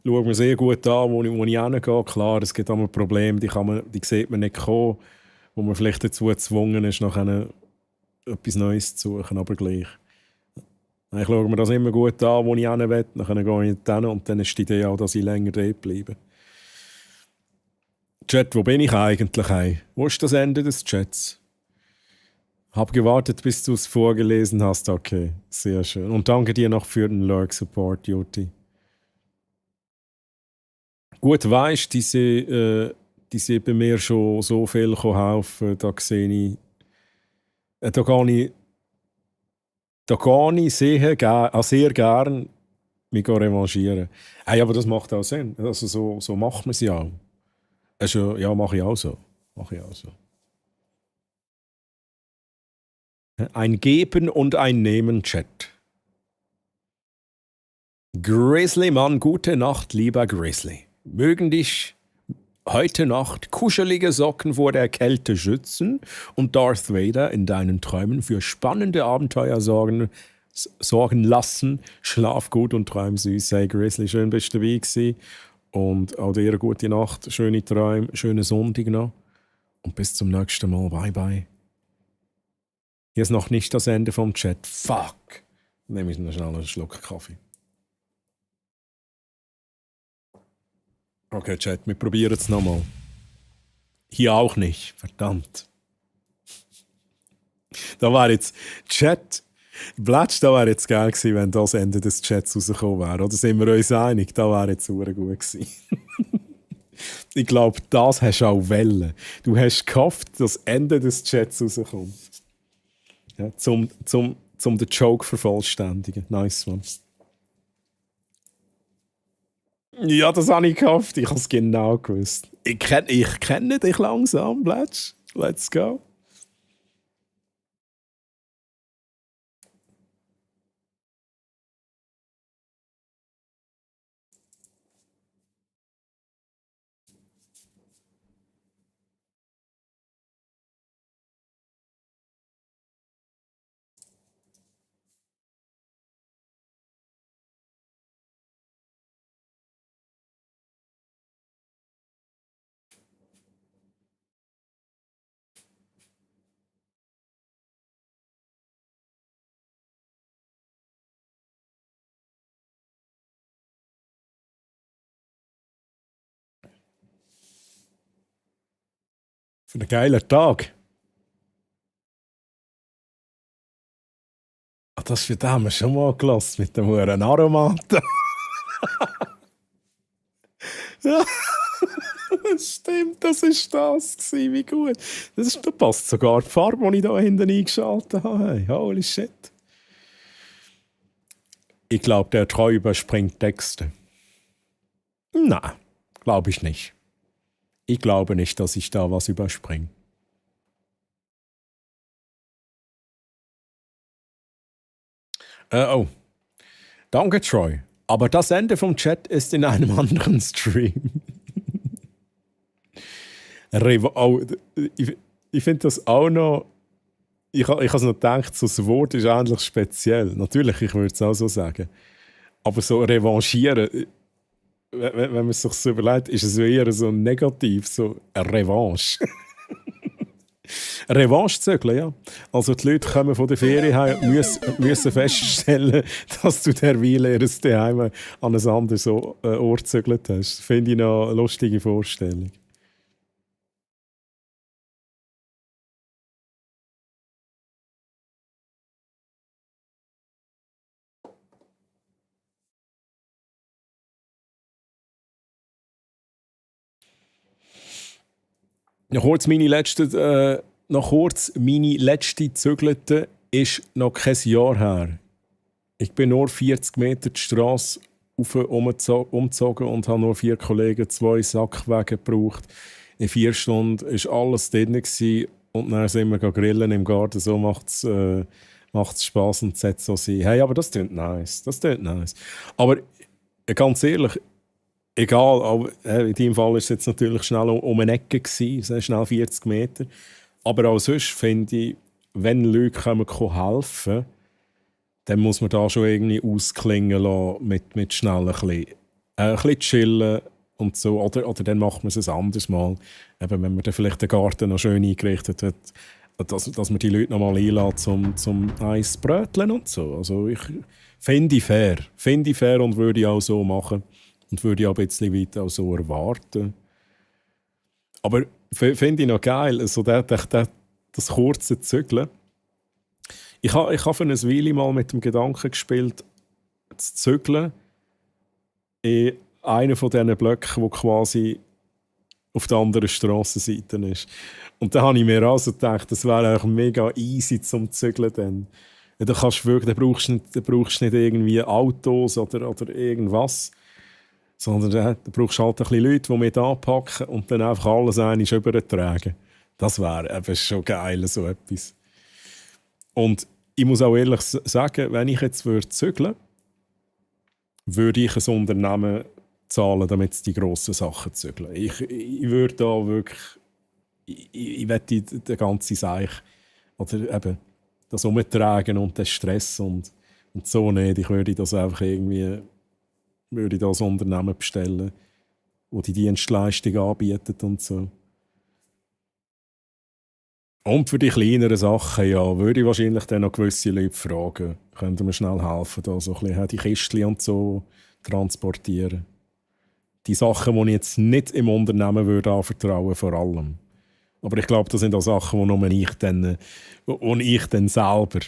schaue mir sehr gut an, wo ich hingehe. Klar, es gibt auch Probleme, die sieht man nicht kommen, wo man vielleicht dazu gezwungen ist, nachher etwas Neues zu suchen, aber gleich. Ich schaue mir das immer gut an, wo ich hin will, dann gehe ich hin und dann ist die Idee auch, dass ich länger dort bleibe. Chat, wo bin ich eigentlich? Hey? Wo ist das Ende des Chats? Hab gewartet, bis du es vorgelesen hast. Okay, sehr schön. Und danke dir noch für den Lurk-Support, Juti. Gut, weisst, diese bei mir schon so viel kaufen, da sehe ich, da gehe ich sehr gern mich revanchieren. Hey, aber das macht auch Sinn. Also so macht man es ja auch. Also, ja, mache ich auch so. Ein Geben und ein Nehmen, Chat. Grizzly, Mann, gute Nacht, lieber Grizzly. Mögen dich heute Nacht kuschelige Socken vor der Kälte schützen und Darth Vader in deinen Träumen für spannende Abenteuer sorgen lassen. Schlaf gut und träum süß. Hey Grizzly, schön bist du dabei gewesen. Und auch dir eine gute Nacht, schöne Träume, schönen Sonntag noch. Und bis zum nächsten Mal. Bye, bye. Hier ist noch nicht das Ende vom Chat. Fuck. Nehme ich noch schnell einen Schluck Kaffee. Okay, Chat, wir probieren es nochmal. Hier auch nicht, verdammt. Da war jetzt Chat. Blatsch, da wäre jetzt geil gewesen, wenn das Ende des Chats rausgekommen wäre. Oder sind wir uns einig? Da wäre jetzt super gut gewesen. Ich glaube, das hast du auch wollen. Du hast gehofft, dass das Ende des Chats rauskommt. Ja, zum den Joke vervollständigen. Nice one. Ja, das habe ich gehofft. Ich habe es genau gewusst. Ich kenne dich langsam, Blatsch. Let's go. Für einen geilen Tag. Ah, das für den haben wir schon mal gelassen mit dem hohen Aromaten. Ja, stimmt, das war das gewesen, wie gut. Da passt sogar die Farbe, die ich da hinten eingeschaltet habe. Hey, holy shit. Ich glaube, der Treu überspringt Texte. Nein, glaube ich nicht. Ich glaube nicht, dass ich da was überspringe. Oh, danke Troy. Aber das Ende vom Chat ist in einem anderen Stream. Ich finde das auch noch... Ich habe es noch gedacht, so das Wort ist eigentlich speziell. Natürlich, ich würde es auch so sagen. Aber so revanchieren... Wenn man sich so überlegt, ist es eher so negativ, so eine Revanche. Revanche zügeln, ja. Also die Leute kommen von der Ferien heim, müssen feststellen, dass du derweil erst daheim an ein anderes Ort gezügelt hast. Finde ich noch eine lustige Vorstellung. Noch kurz meine letzte Zügelte ist noch kein Jahr her. Ich bin nur 40 Meter die Straße umgezogen und habe nur 4 Kollegen 2 Sackwege gebraucht. In 4 Stunden war alles drin und dann sind wir grillen im Garten. So macht es Spass und sollte so sein. Hey, aber das klingt nice. Aber ganz ehrlich, egal, aber in deinem Fall war es jetzt natürlich schnell um eine Ecke, schnell 40 Meter. Aber auch sonst finde ich, wenn Leute helfen, dann muss man da schon irgendwie ausklingen lassen mit schnell ein bisschen chillen und so. Oder dann macht man es ein anderes Mal. Eben, wenn man dann vielleicht den Garten noch schön eingerichtet hat, dass man die Leute noch mal einlädt zum Eis bröteln und so. Also ich finde ich fair und würde ich auch so machen. Und würde ich auch ein bisschen weiter auch so erwarten. Aber finde ich noch geil, also das kurze Zügeln. Ich habe für eine Weile mal mit dem Gedanken gespielt, zu zügeln in einen von diesen Blöcken, der quasi auf der anderen Strassenseite ist. Und da habe ich mir also gedacht, das wäre eigentlich mega easy zum Zügeln dann. Da kannst du wirklich, da brauchst du nicht irgendwie Autos oder irgendwas. Sondern da brauchst du halt ein bisschen Leute, die mit anpacken und dann einfach alles einmal übertragen. Das wäre eben schon geil, so etwas. Und ich muss auch ehrlich sagen, wenn ich jetzt zügeln würde ich ein Unternehmen zahlen, damit sie die grossen Sachen zügeln. Ich würde da wirklich... Ich möchte den ganzen Seich oder eben das Umtragen und den Stress und so nicht. Ich würde das einfach irgendwie... würde ich das Unternehmen bestellen, das die Dienstleistung anbietet und so. Und für die kleineren Sachen, ja, würde ich wahrscheinlich dann noch gewisse Leute fragen, können mir schnell helfen, da so ein bisschen die Kistchen und so transportieren. die Sachen, die ich jetzt nicht im Unternehmen würde anvertrauen, vor allem. Aber ich glaube, das sind auch Sachen, die nur ich dann selber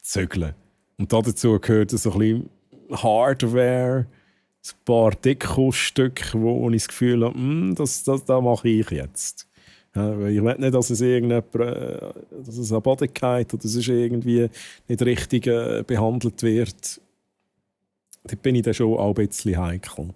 zügle. Und dazu gehört so ein bisschen Hardware, ein paar Deko-Stücke, wo ich das Gefühl habe, das mache ich jetzt. Ja, weil ich will nicht, dass es dass es an Boden geht oder dass es irgendwie nicht richtig behandelt wird. Da bin ich dann schon auch ein bisschen heikel.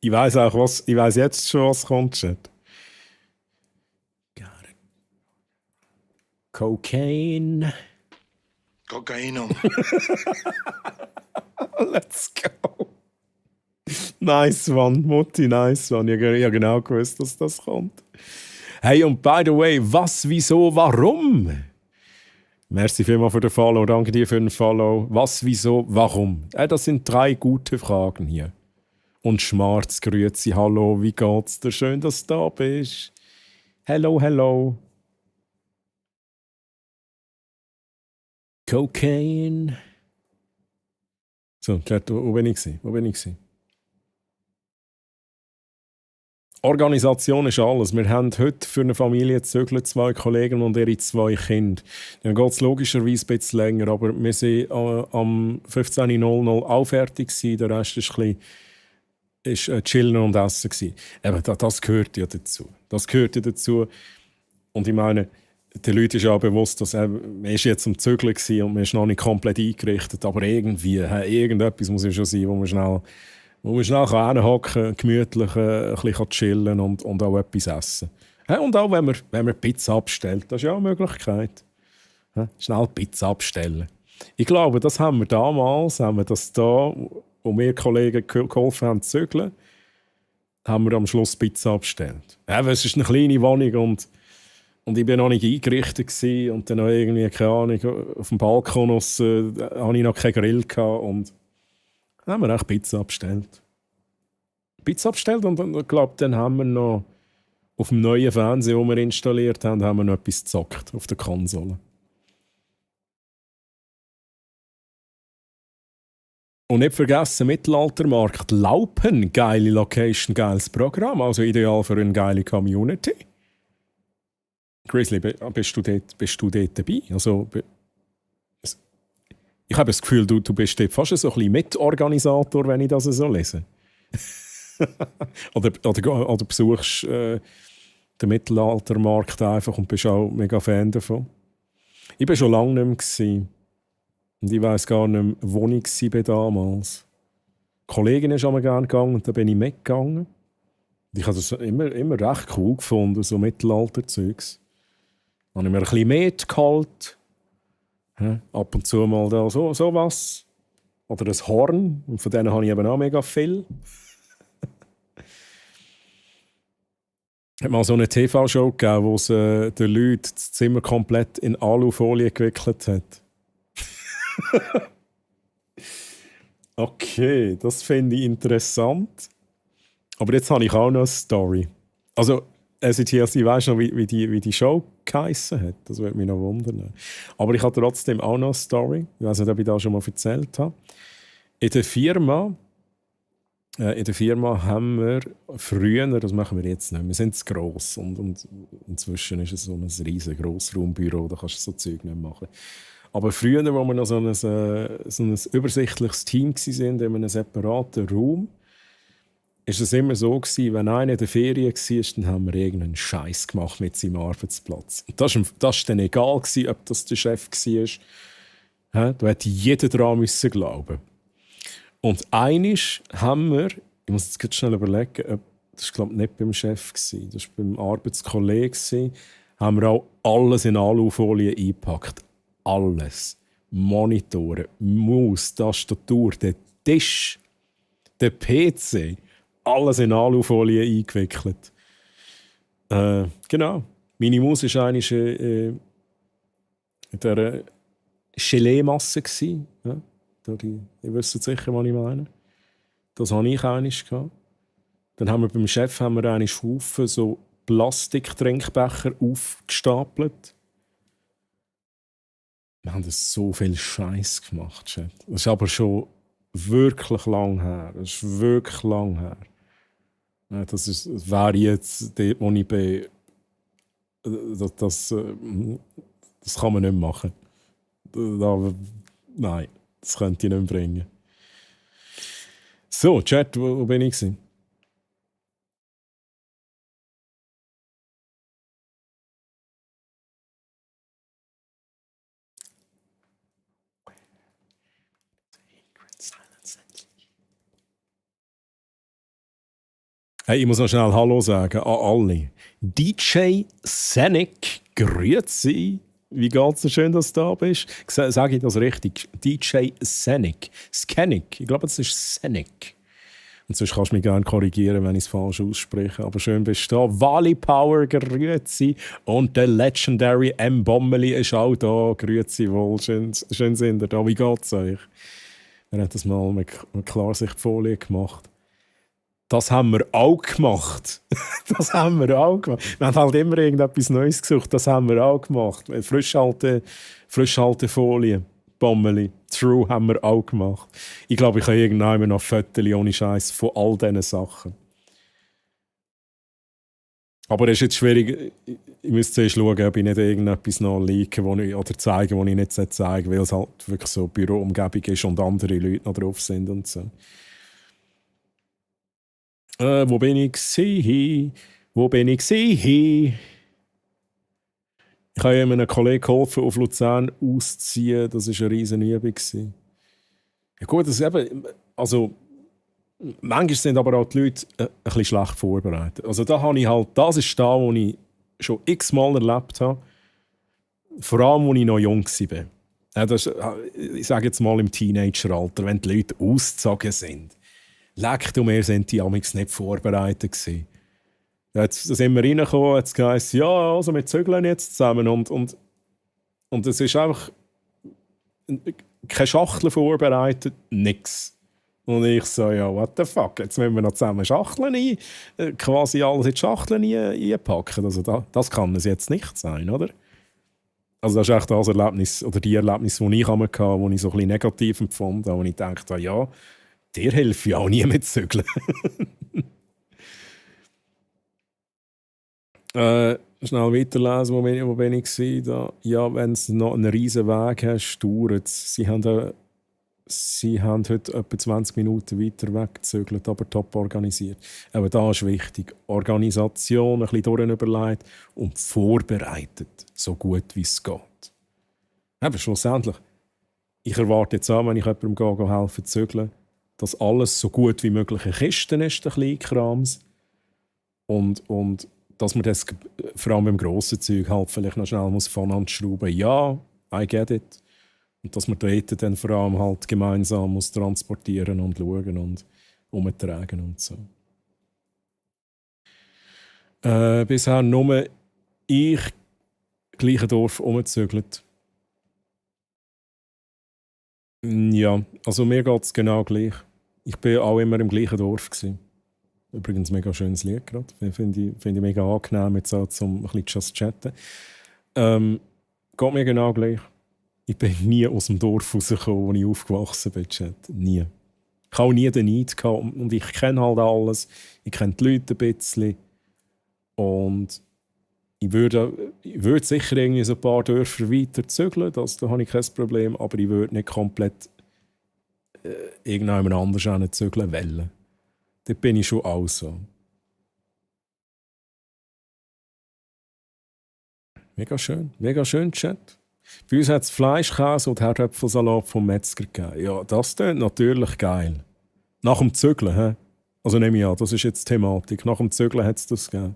Ich weiß jetzt schon, was kommt. Chat. Cocaine. Kokainum. Let's go. Nice one, Mutti, nice one. Ich habe genau gewusst, dass das kommt. Hey, und by the way, was, wieso, warum? Merci vielmals für den Follow, danke dir für den Follow. Was, wieso, warum? Das sind 3 gute Fragen hier. Und Schmarz, grüezi, hallo, wie geht's dir? Schön, dass du da bist. Hello, hello. Cocaine. So, wo bin ich? Organisation ist alles. Wir haben heute für eine Familie gezögert, 2 Kollegen und ihre 2 Kinder. Dann geht es logischerweise ein bisschen länger, aber wir waren am 15.00 Uhr auch fertig gewesen. Der Rest ist ein bisschen chillen und essen gewesen. Eben, das gehört ja dazu. Und ich meine, den Leuten ist ja auch bewusst, dass man ist jetzt am Zügeln war und man ist noch nicht komplett eingerichtet, aber irgendetwas muss ja schon sein, wo man schnell hinhocken, gemütlich ein bisschen chillen und auch etwas essen. Und auch wenn man Pizza abstellt, das ist ja auch eine Möglichkeit. Schnell Pizza abstellen. Ich glaube, das haben wir damals, wo mir Kollegen geholfen haben zu zügeln, haben wir am Schluss Pizza abgestellt. Es ist eine kleine Wohnung und ich war noch nicht eingerichtet gewesen, und dann noch irgendwie, keine Ahnung, auf dem Balkon hatte ich noch keinen Grill gehabt, und dann haben wir echt Pizza abgestellt. Und ich glaube, dann haben wir noch auf dem neuen Fernseher, den wir installiert haben, haben wir noch etwas gezockt auf der Konsole. Und nicht vergessen, Mittelaltermarkt Laupen, geile Location, geiles Programm, also ideal für eine geile Community. Grizzly, bist du dort dabei? Also, ich habe das Gefühl, du bist dort fast so ein bisschen Mitorganisator, wenn ich das so lese. oder besuchst den Mittelaltermarkt einfach und bist auch mega Fan davon. Ich war schon lange nicht mehr gewesen. Und ich weiss gar nicht mehr, wo ich war damals. Die Kollegin ist einmal gerne gegangen und dann bin ich mitgegangen. Und ich habe das immer recht cool gefunden, so Mittelalter-Zeugs. Dann habe ich mir ein bisschen Met geholt. Ab und zu mal da so was. Oder ein Horn. Und von denen habe ich eben auch mega viel. Es hat mal so eine TV-Show gegeben, wo sie den Leuten das Zimmer komplett in Alufolie gewickelt hat. Okay, das finde ich interessant. Aber jetzt habe ich auch noch eine Story. Also, SETLC, weisst du noch, wie die Show geheissen hat? Das würde mich noch wundern. Aber ich habe trotzdem auch noch eine Story. Ich weiß nicht, ob ich das schon mal erzählt habe. In der Firma haben wir früher, das machen wir jetzt nicht, wir sind zu gross. Und inzwischen ist es so ein riesiges Grossraumbüro, da kannst du so Zeug nicht machen. Aber früher, wo wir noch so ein übersichtliches Team waren, in einem separaten Raum, ist es immer so gewesen, wenn einer in der Ferien war, dann haben wir irgendeinen Scheiß gemacht mit seinem Arbeitsplatz. Und das war dann egal gewesen, ob das der Chef war. Da hätte jeder daran müssen glauben. Und einisch haben wir, ich muss jetzt ganz schnell überlegen, das war glaube ich nicht beim Chef gewesen, das war beim Arbeitskollegen, haben wir auch alles in Alufolie eingepackt. Alles. Monitore, Maus, Tastatur, der Tisch, der PC, alles in Alufolie eingewickelt. Genau. Meine Maus ist eigentlich in Gelee-Masse. Ja? Ihr wisst sicher, was ich meine. Das hatte ich einmal. Dann haben wir beim Chef einen Haufen so Plastiktrinkbecher aufgestapelt. Wir haben das so viel Scheiß gemacht, Chat. Das ist aber schon wirklich lang her. Das ist wirklich lang her. Ja, das wäre jetzt dort, wo ich bin. Das kann man nicht machen. Nein, das könnte ich nicht bringen. So, Chat, wo bin ich? Hey, ich muss noch schnell Hallo sagen an alle. DJ Senek, grüezi. Wie geht's dir? Schön, dass du da bist. Sage ich das richtig? DJ Senek. Skenik. Ich glaube, das ist Senek. Und sonst kannst du mich gerne korrigieren, wenn ich es falsch ausspreche. Aber schön bist du da. Wally Power, grüezi. Und der Legendary M. Bommeli ist auch da. Grüezi wohl. Schön sind ihr da. Wie geht's euch? Wir haben das mal mit Klarsichtfolie gemacht. Das haben wir auch gemacht. Das haben wir auch gemacht. Wir haben halt immer irgendetwas Neues gesucht. Das haben wir auch gemacht. Frischhaltefolie, Bommeli, True haben wir auch gemacht. Ich glaube, ich habe irgendwann noch Fotos ohne Scheiß von all diesen Sachen. Aber es ist jetzt schwierig. Ich müsste zuerst schauen, ob ich nicht irgendetwas noch leaken oder zeigen, was ich nicht zeigen sollte, weil es halt wirklich so Büroumgebung ist und andere Leute noch drauf sind und so. Wo bin ich gewesen? Ich habe einem Kollegen geholfen, auf Luzern auszuziehen. Das war eine riesen Übung. Ja gut, das ist eben, also manchmal sind aber auch die Leute ein bisschen schlecht vorbereitet. Also da habe ich halt, das ist da, wo ich schon x-mal erlebt habe. Vor allem, als ich noch jung war. Ja, das ist, ich sage jetzt mal im Teenageralter, wenn die Leute ausgezogen sind. Leck du mir, sind die amigs nicht vorbereitet gewesen. Jetzt sind wir reingekommen, jetzt heisst ja, also wir zügeln jetzt zusammen und es ist einfach keine Schachtel vorbereitet, nix. Und ich so, ja, what the fuck, jetzt müssen wir noch zusammen Schachteln quasi alles in die Schachteln einpacken. Also das kann es jetzt nicht sein, oder? Also das ist echt das Erlebnis, oder die Erlebnis, die ich hatte, wo ich so ein bisschen negativ empfand, wo ich dachte, ja, dir hilft ja auch nie mit Zügeln. Schnell weiterlesen, wo bin ich da? Ja, wenn es noch einen riesen Weg hast, dauert es. Sie haben heute etwa 20 Minuten weiter weggezügelt, aber top organisiert. Aber da ist wichtig, Organisation, ein bisschen durchüberlegt und vorbereitet, so gut wie es geht. Aber schlussendlich, ich erwarte jetzt auch, wenn ich jemandem helfe zu zügeln, dass alles so gut wie möglich in Kisten ist, der Kleinkrams. Und dass man das, vor allem beim grossen Zeug, halt vielleicht noch schnell voneinander schrauben muss. Ja, I get it. Und dass man dort dann vor allem halt gemeinsam muss transportieren und schauen und umtragen und so. Bisher nur ich gleiche Dorf umgezügelt. Ja, also mir geht es genau gleich. Ich war auch immer im gleichen Dorf gewesen. Übrigens ein mega schönes Lied gerade. Finde ich mega angenehm, jetzt auch zum ein bisschen just chatten. Geht mir genau gleich. Ich bin nie aus dem Dorf rausgekommen, wo ich aufgewachsen bin. Chat. Nie. Ich habe auch nie den Neid gehabt und ich kenne halt alles. Ich kenne die Leute ein bisschen. Und ich würde sicher irgendwie so ein paar Dörfer weiter zügeln, da habe ich kein Problem, aber ich würde nicht komplett irgendjemand anders zügeln wollen. Dort bin ich schon auch so. Mega schön, Chat. Bei uns hat es Fleischkäse und Herdöpfelsalat vom Metzger gegeben. Ja, das klingt natürlich geil. Nach dem Zügeln, hä? Also nehme ich an, das ist jetzt die Thematik. Nach dem Zügeln hat es das gegeben.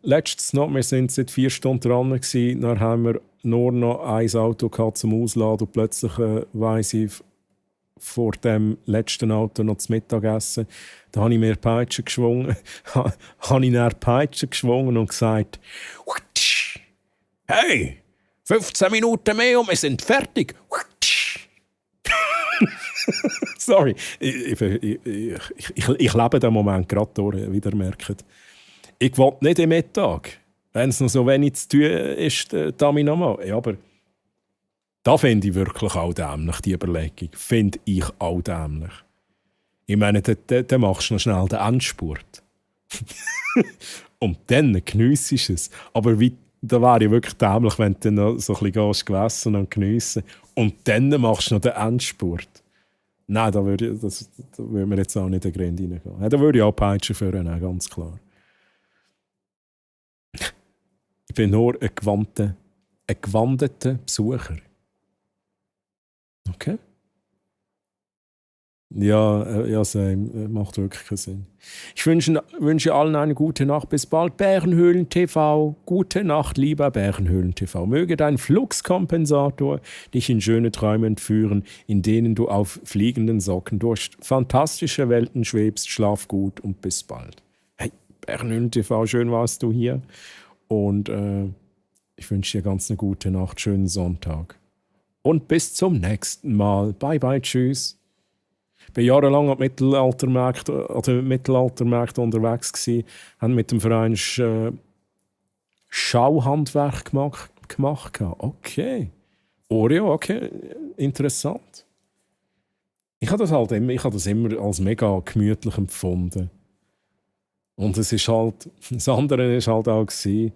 Letztes noch, wir sind seit 4 Stunden dran gewesen, dann haben wir nur noch ein Auto gehabt zum Ausladen und plötzlich weiss ich vor dem letzten Auto noch zum Mittagessen. Da habe ich mir Peitsche geschwungen, und gesagt: «Hey, 15 Minuten mehr und wir sind fertig. Sorry, ich lebe den Moment gerade durch, wie ihr merkt. Ich will nicht im Mittag, wenn es noch so wenig zu tun ist, damit nochmal. Ja, aber da finde ich wirklich auch dämlich, die Überlegung. Finde ich auch dämlich. Ich meine, dann machst du noch schnell den Endspurt. Und dann geniessest du es. Aber da wäre ja wirklich dämlich, wenn du dann noch so ein bisschen gegessen und geniessen und dann machst du noch den Endspurt. Nein, da würde mir jetzt auch nicht in den Grind reingehen. Ja, da würde ich auch Peitsche führen, ganz klar. Ich bin nur ein gewandeter Besucher. Okay? Ja, same. Macht wirklich keinen Sinn. Ich wünsche allen eine gute Nacht. Bis bald. Bärenhöhlen TV. Gute Nacht, lieber Bärenhöhlen TV. Möge dein Fluxkompensator dich in schöne Träume entführen, in denen du auf fliegenden Socken durch fantastische Welten schwebst. Schlaf gut und bis bald. Hey, Bärenhöhlen TV, schön warst du hier. Und ich wünsche dir ganz eine gute Nacht, schönen Sonntag. Und bis zum nächsten Mal. Bye, bye, tschüss. Ich war jahrelang am Mittelaltermarkt unterwegs gewesen, haben mit dem Verein Schauhandwerk gemacht. Okay. Oreo, okay. Interessant. Ich habe das immer als mega gemütlich empfunden. Und das andere war halt auch gewesen,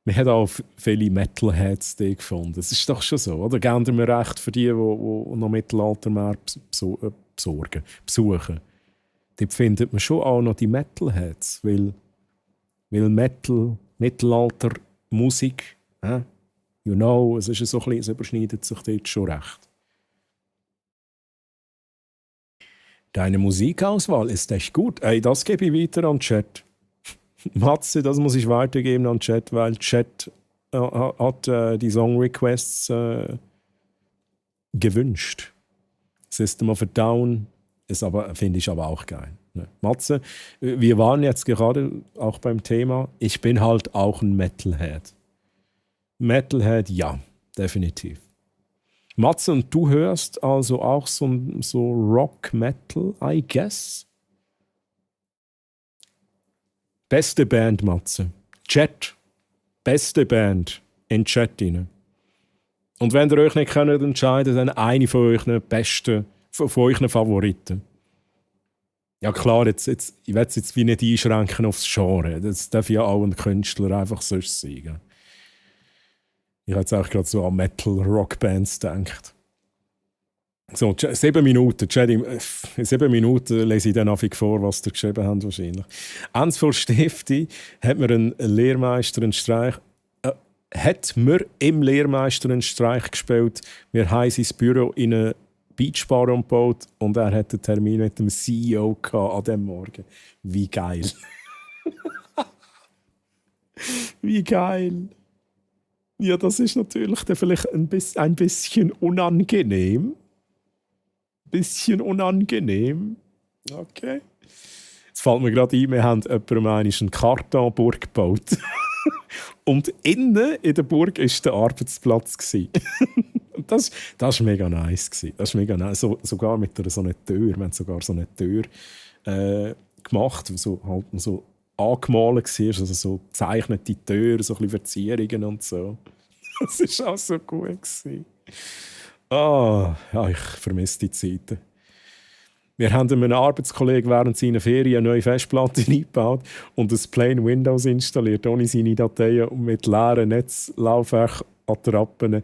wir haben auch viele Metalheads gefunden. Das ist doch schon so, oder? Geben wir recht für die noch Mittelaltermarkt besuchen. Dort findet man schon auch noch die Metalheads, weil Mittelalter, Musik, you know, es ist so ein bisschen, es überschneidet sich dort schon recht. Deine Musikauswahl ist echt gut. Ey, das gebe ich weiter an den Chat. Matze, das muss ich weitergeben an den Chat, weil Chat hat die Song-Requests gewünscht. System of a Down finde ich aber auch geil. Ne? Matze, wir waren jetzt gerade auch beim Thema, ich bin halt auch ein Metalhead. Metalhead, ja, definitiv. Matze, und du hörst also auch so Rock-Metal, I guess? Beste Band, Matze. Chat. Beste Band. In den Chat rein. Und wenn ihr euch nicht entscheiden könnt, dann eine von euren besten, von euren Favoriten. Ja klar, ich will es jetzt wie nicht einschränken aufs Genre. Das darf ja auch ein Künstler einfach sonst sein. Ich habe jetzt auch gerade so an Metal-Rock-Bands gedacht. So, 7 Minuten. In 7 Minuten lese ich dann einfach vor, was ihr geschrieben habt wahrscheinlich. Eins von Stifti hat mir ein Lehrmeister einen Streich gespielt. Wir haben sein Büro in eine Beachbar umgebaut und er hatte einen Termin mit dem CEO an diesem Morgen. Wie geil. Wie geil. Ja, das ist natürlich dann vielleicht ein bisschen unangenehm. Okay. Jetzt fällt mir gerade ein, wir haben jemandem eine Kartonburg gebaut. Und innen in der Burg war der Arbeitsplatz. Das war mega nice. Das war mega nice. Sogar mit so einer Tür. Wir haben sogar so eine Tür gemacht, die so angemalt war. Also so gezeichnete Türen, so ein bisschen Verzierungen und so. Das war auch so gut. Ja, ich vermisse die Zeiten. Wir haben einem Arbeitskollegen während seiner Ferien eine neue Festplatte eingebaut und ein Plain Windows installiert, ohne seine Dateien und mit leeren Netzlaufwerk-Attrappen.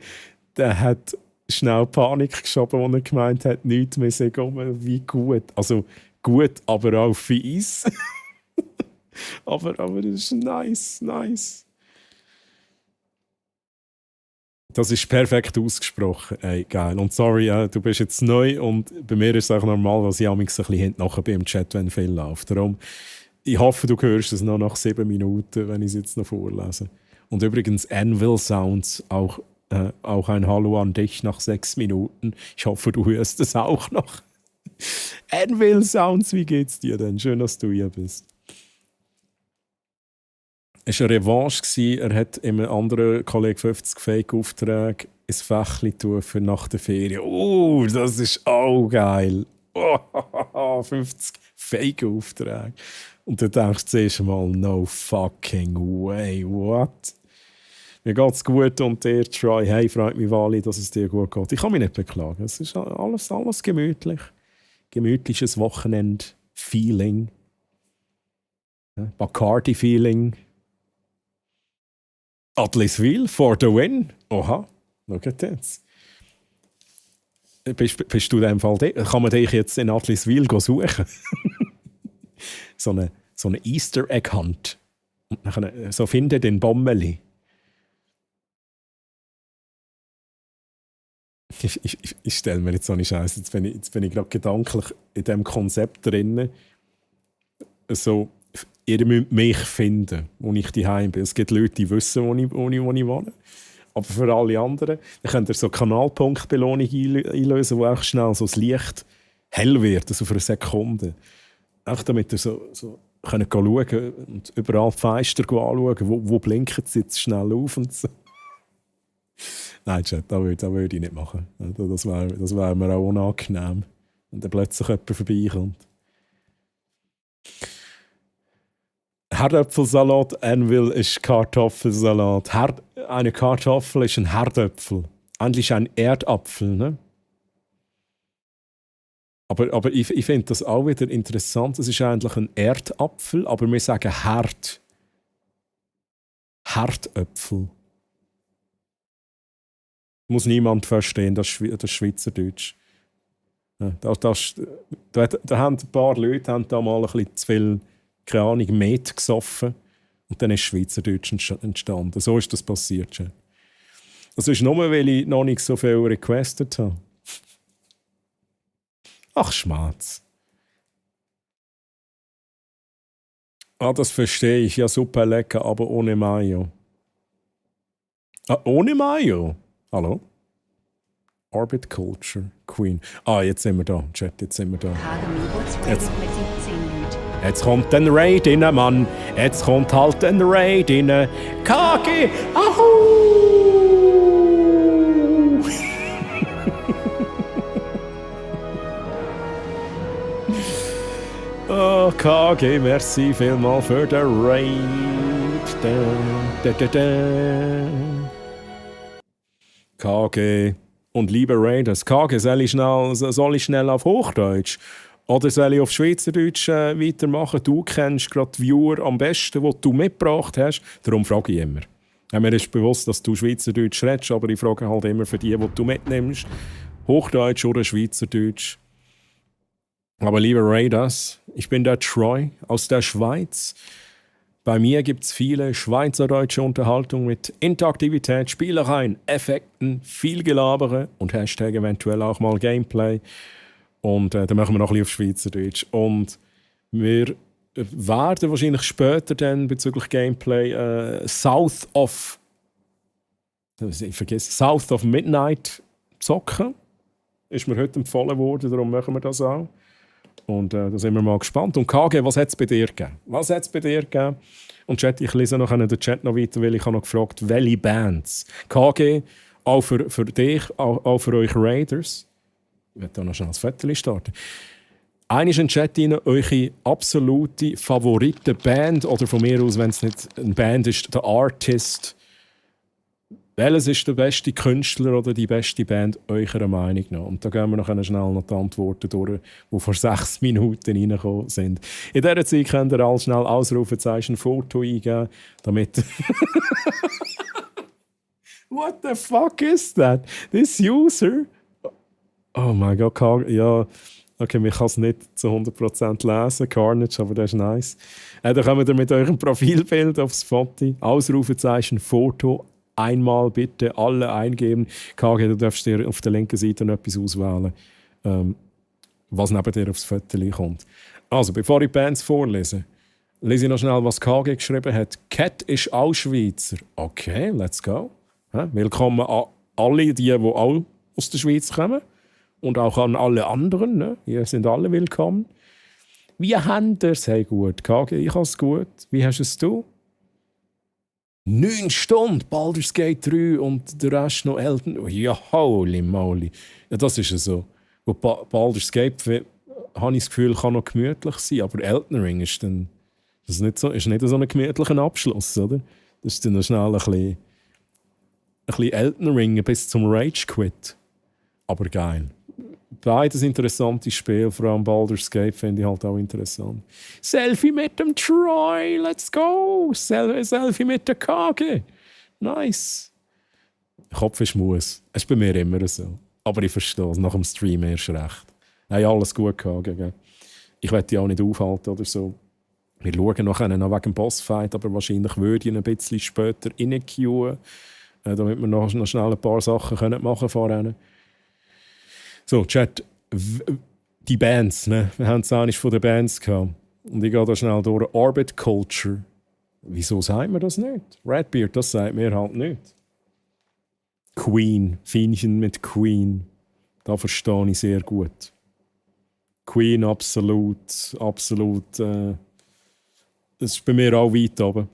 Der hat schnell Panik geschoben, als er gemeint hat, nichts mehr sei wie gut. Also gut, aber auch fies. aber das ist nice. Das ist perfekt ausgesprochen. Ey, geil. Und sorry, du bist jetzt neu und bei mir ist es auch normal, dass ich ein bisschen hinten nachher bin im Chat, wenn viel läuft. Darum, ich hoffe, du hörst es noch nach 7 Minuten, wenn ich es jetzt noch vorlese. Und übrigens, Anvil Sounds, auch ein Hallo an dich nach 6 Minuten. Ich hoffe, du hörst es auch noch. Anvil Sounds, wie geht's dir denn? Schön, dass du hier bist. Es war eine Revanche. Er hat einem anderen Kollegen 50 Fake-Aufträge ins Fächli tun für nach der Ferien. Das ist auch geil. 50 Fake-Aufträge. Und dann denkst du zuerst mal, no fucking way, what? Mir geht's gut und dir, Troy. Hey, freut mich, Wally, dass es dir gut geht. Ich kann mich nicht beklagen. Es ist alles gemütlich. Gemütliches Wochenend-Feeling. Bacardi-Feeling. Atliswil for the win. Oha, schau jetzt. Bist du in dem Fall da? Kann man dich jetzt in Atliswil suchen? so eine Easter Egg Hunt. Und dann so finde den Bommeli. Ich stelle mir jetzt so eine Scheiße. Jetzt bin ich gerade gedanklich in diesem Konzept drin. So, ihr müsst mich finden, wo ich daheim bin. Es gibt Leute, die wissen, wo ich wohne. Aber für alle anderen, dann könnt ihr so Kanalpunktbelohnung einlösen, wo auch schnell so das Licht hell wird, also für eine Sekunde. Auch damit ihr so könnt schauen und überall die Fenster anschauen, wo blinken sie jetzt schnell auf und so. Nein, Chat, das würde ich nicht machen. Das wäre mir auch unangenehm, wenn dann plötzlich jemand vorbeikommt. Herdöpfelsalat, Anvil ist Kartoffelsalat. Eine Kartoffel ist ein Herdöpfel. Eigentlich ein Erdapfel, ne? Aber ich finde das auch wieder interessant. Es ist eigentlich ein Erdapfel, aber wir sagen Herd. Herdöpfel. Muss niemand verstehen, das Schweizerdeutsch. Ja, da haben ein paar Leute da mal ein bisschen zu viel, keine Ahnung, Met gesoffen und dann ist Schweizerdeutsch entstanden. So ist das passiert. Das ist nur, weil ich noch nicht so viel requested habe. Ach, Schmerz. Das verstehe ich. Ja, super lecker, aber ohne Mayo. Ohne Mayo? Hallo? Orbit Culture Queen. Jetzt sind wir da. Chat, jetzt sind wir da. Jetzt kommt ein Raid rein, Mann. Jetzt kommt halt ein Raid rein. KG! Ahu! KG, merci vielmals für den Raid. KG und liebe Raiders, KG, soll ich schnell auf Hochdeutsch oder soll ich auf Schweizerdeutsch weitermachen? Du kennst gerade die Viewer am besten, die du mitgebracht hast. Darum frage ich immer. Mir ist bewusst, dass du Schweizerdeutsch redest, aber ich frage halt immer für die du mitnimmst. Hochdeutsch oder Schweizerdeutsch. Aber liebe Raiders, ich bin der Troy aus der Schweiz. Bei mir gibt es viele schweizerdeutsche Unterhaltung mit Interaktivität, Spielereien, Effekten, viel Gelabere und Hashtag eventuell auch mal Gameplay. Und dann machen wir noch ein bisschen auf Schweizerdeutsch. Und wir werden wahrscheinlich später dann bezüglich Gameplay South of Midnight zocken. Ist mir heute empfohlen worden, darum machen wir das auch. Und da sind wir mal gespannt. Und KG, was hat es bei dir gegeben? Und Chat, ich lese noch den Chat noch weiter, weil ich habe noch gefragt, welche Bands. KG, auch für dich, auch für euch Raiders. Ich werde da noch schnell das Foto starten. Einer ist in den Chat rein, eure absolute Favoriten-Band, oder von mir aus, wenn es nicht eine Band ist, der Artist. Welches ist der beste Künstler oder die beste Band eurer Meinung nach? Und da gehen wir noch schnell noch die Antworten durch, die vor 6 Minuten reingekommen sind. In dieser Zeit könnt ihr all schnell Ausrufezeichen Foto eingeben, damit... What the fuck is that? This user? Oh mein Gott, ja... Okay, ich kann es nicht zu 100% lesen, Carnage, aber das ist nice. Dann kommt ihr mit eurem Profilbild aufs Foto, Ausrufezeichen Foto, einmal bitte alle eingeben. KG, du darfst dir auf der linken Seite noch etwas auswählen, was neben dir aufs Foto kommt. Also, bevor ich Bands vorlese, lese ich noch schnell, was KG geschrieben hat. Cat ist auch Schweizer. Okay, let's go. Willkommen an alle, die auch aus der Schweiz kommen. Und auch an alle anderen. Ne? Ihr sind alle willkommen. Wie habt ihr es? Hey, gut. KG, ich habe es gut. Wie hast es du? 9 Stunden Baldur's Gate 3 und der Rest noch Elden. Ja, holy moly. Ja, das ist ja so. Wo Baldur's Gate, habe ich das Gefühl, kann noch gemütlich sein, aber Elden Ring ist dann ist nicht so ein gemütlicher Abschluss, oder? Das ist dann noch schnell ein bisschen Elden Ring bis zum Rage Quit. Aber geil. Beides interessante Spiele, vor allem Baldur's Gate finde ich halt auch interessant. Selfie mit dem Troy, let's go! Selfie mit der KG. Nice. Kopf ist Muss. Es ist bei mir immer so. Aber ich verstehe es, nach dem Stream erst recht. Haben alles gut gehabt. Gell? Ich werde die auch nicht aufhalten oder so. Wir schauen nachher noch wegen dem Bossfight, aber wahrscheinlich würde ich ihn ein bisschen später reinqueuen, damit wir noch schnell ein paar Sachen machen können. So, Chat, die Bands, ne? Wir haben es eigentlich von den Bands gehabt. Und ich gehe da schnell durch. Orbit Culture. Wieso sagt man das nicht? Redbeard, das sagt mir halt nicht. Queen, Fienchen mit Queen. Da verstehe ich sehr gut. Queen, absolut. Das ist bei mir auch weit oben.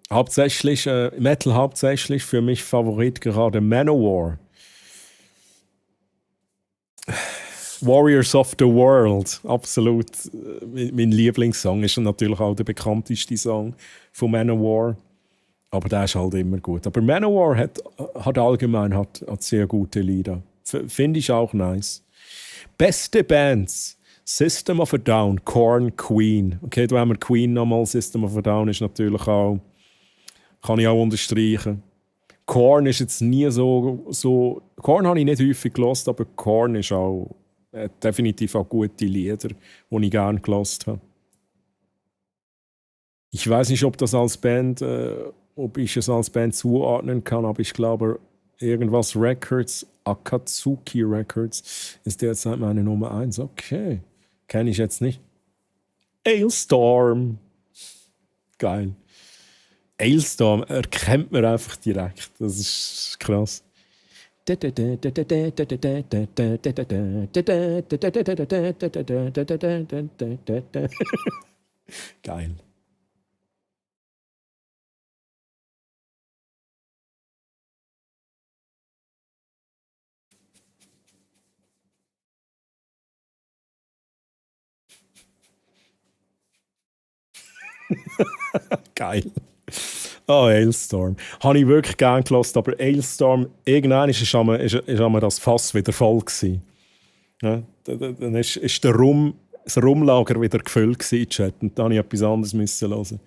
Hauptsächlich, Metal hauptsächlich für mich Favorit gerade Manowar. Warriors of the World, absolut. Mein Lieblingssong ist natürlich auch der bekannteste Song von Manowar. Aber der ist halt immer gut. Aber Manowar hat allgemein sehr gute Lieder. Finde ich auch nice. Beste Bands. System of a Down, Korn, Queen. Okay, da haben wir Queen nochmal. System of a Down ist natürlich auch... Kann ich auch unterstreichen. Korn ist jetzt nie so... Korn habe ich nicht häufig gehört, aber Korn ist auch definitiv auch gute Lieder, die ich gerne gehört habe. Ich weiß nicht, ob ich es als Band zuordnen kann, aber ich glaube, irgendwas Records, Akatsuki Records, ist derzeit meine Nummer 1. Okay, kenne ich jetzt nicht. Ailstorm. Geil. Ailstorm erkennt man einfach direkt. Das ist krass. Geil. Geil. Oh, Ailstorm. Habe ich wirklich gerne gehört, aber Ailstorm, irgendwann war das Fass wieder voll gewesen. Ja, dann ist das Rumlager wieder gefüllt gewesen, Chat, und dann musste ich etwas anderes hören.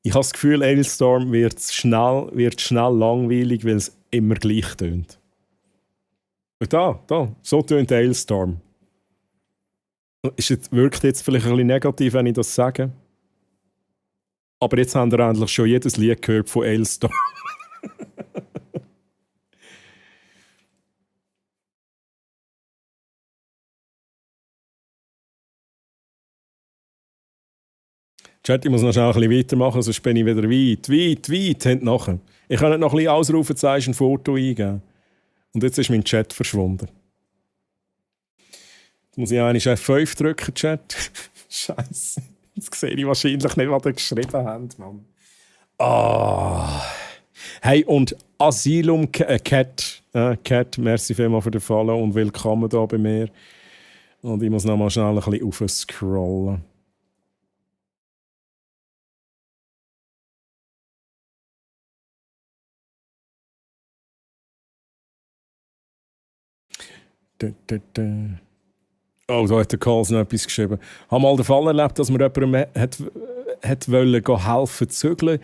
Ich habe das Gefühl, Ailstorm wird schnell langweilig, weil es immer gleich tönt. Und so tönt Ailstorm. Wirkt jetzt vielleicht ein bisschen negativ, wenn ich das sage. Aber jetzt haben wir endlich schon jedes Lied gehört von Ailstorm. Chat, ich muss noch schnell ein bisschen weitermachen, sonst bin ich wieder weit hinten nachher. Ich kann nicht noch ein bisschen Ausrufezeichen Foto eingeben. Und jetzt ist mein Chat verschwunden. Jetzt muss ich eigentlich F5 drücken, Chat. Scheiße. Jetzt sehe ich wahrscheinlich nicht, was ihr geschrieben habt, Mann. Ah. Hey, und Asylum Cat. Cat, merci vielmals für den Follow und willkommen hier bei mir. Und ich muss noch mal schnell ein bisschen aufscrollen. Oh, da hat der Carls noch etwas geschrieben. Ich habe mal den Fall erlebt, dass man jemandem helfen zügeln.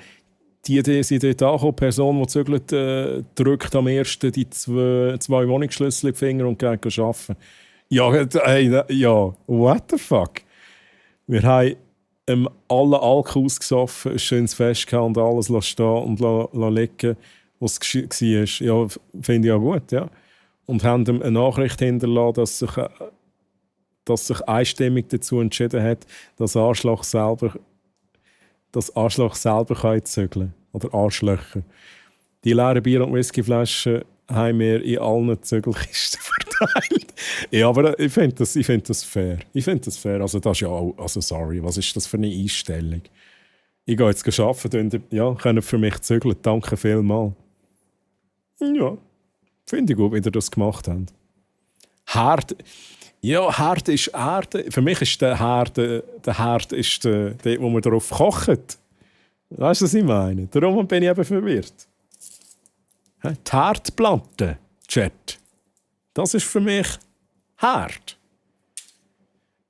Die sind dort angekommen, die Person, die zügelt, drückt am ersten die zwei Wohnungsschlüssel in die Finger und geht arbeiten. Ja, what the fuck? Wir haben alle Alk ausgesoffen, ein schönes Fest gehabt und alles stehen und liegen, was war. Ja, finde ich auch gut, ja. Und haben ihm eine Nachricht hinterlassen, dass sich einstimmig dazu entschieden hat, dass Arschloch selber kann zügeln. Oder Arschlöcher. Die leeren Bier- und Whiskyflaschen haben wir in allen Zügelkisten verteilt. Ja, aber ich finde das fair. Also das ist ja auch, also sorry, was ist das für eine Einstellung? Ich gehe jetzt arbeiten, ja, können für mich zügeln, danke vielmals. Ja, finde ich gut, wie ihr das gemacht habt. Herd, ja, Herd ist Erde. Für mich ist der Herd ist der, wo man darauf kocht. Weißt du, was ich meine? Darum bin ich eben verwirrt. Die Herdplatte, Chat. Das ist für mich Herd.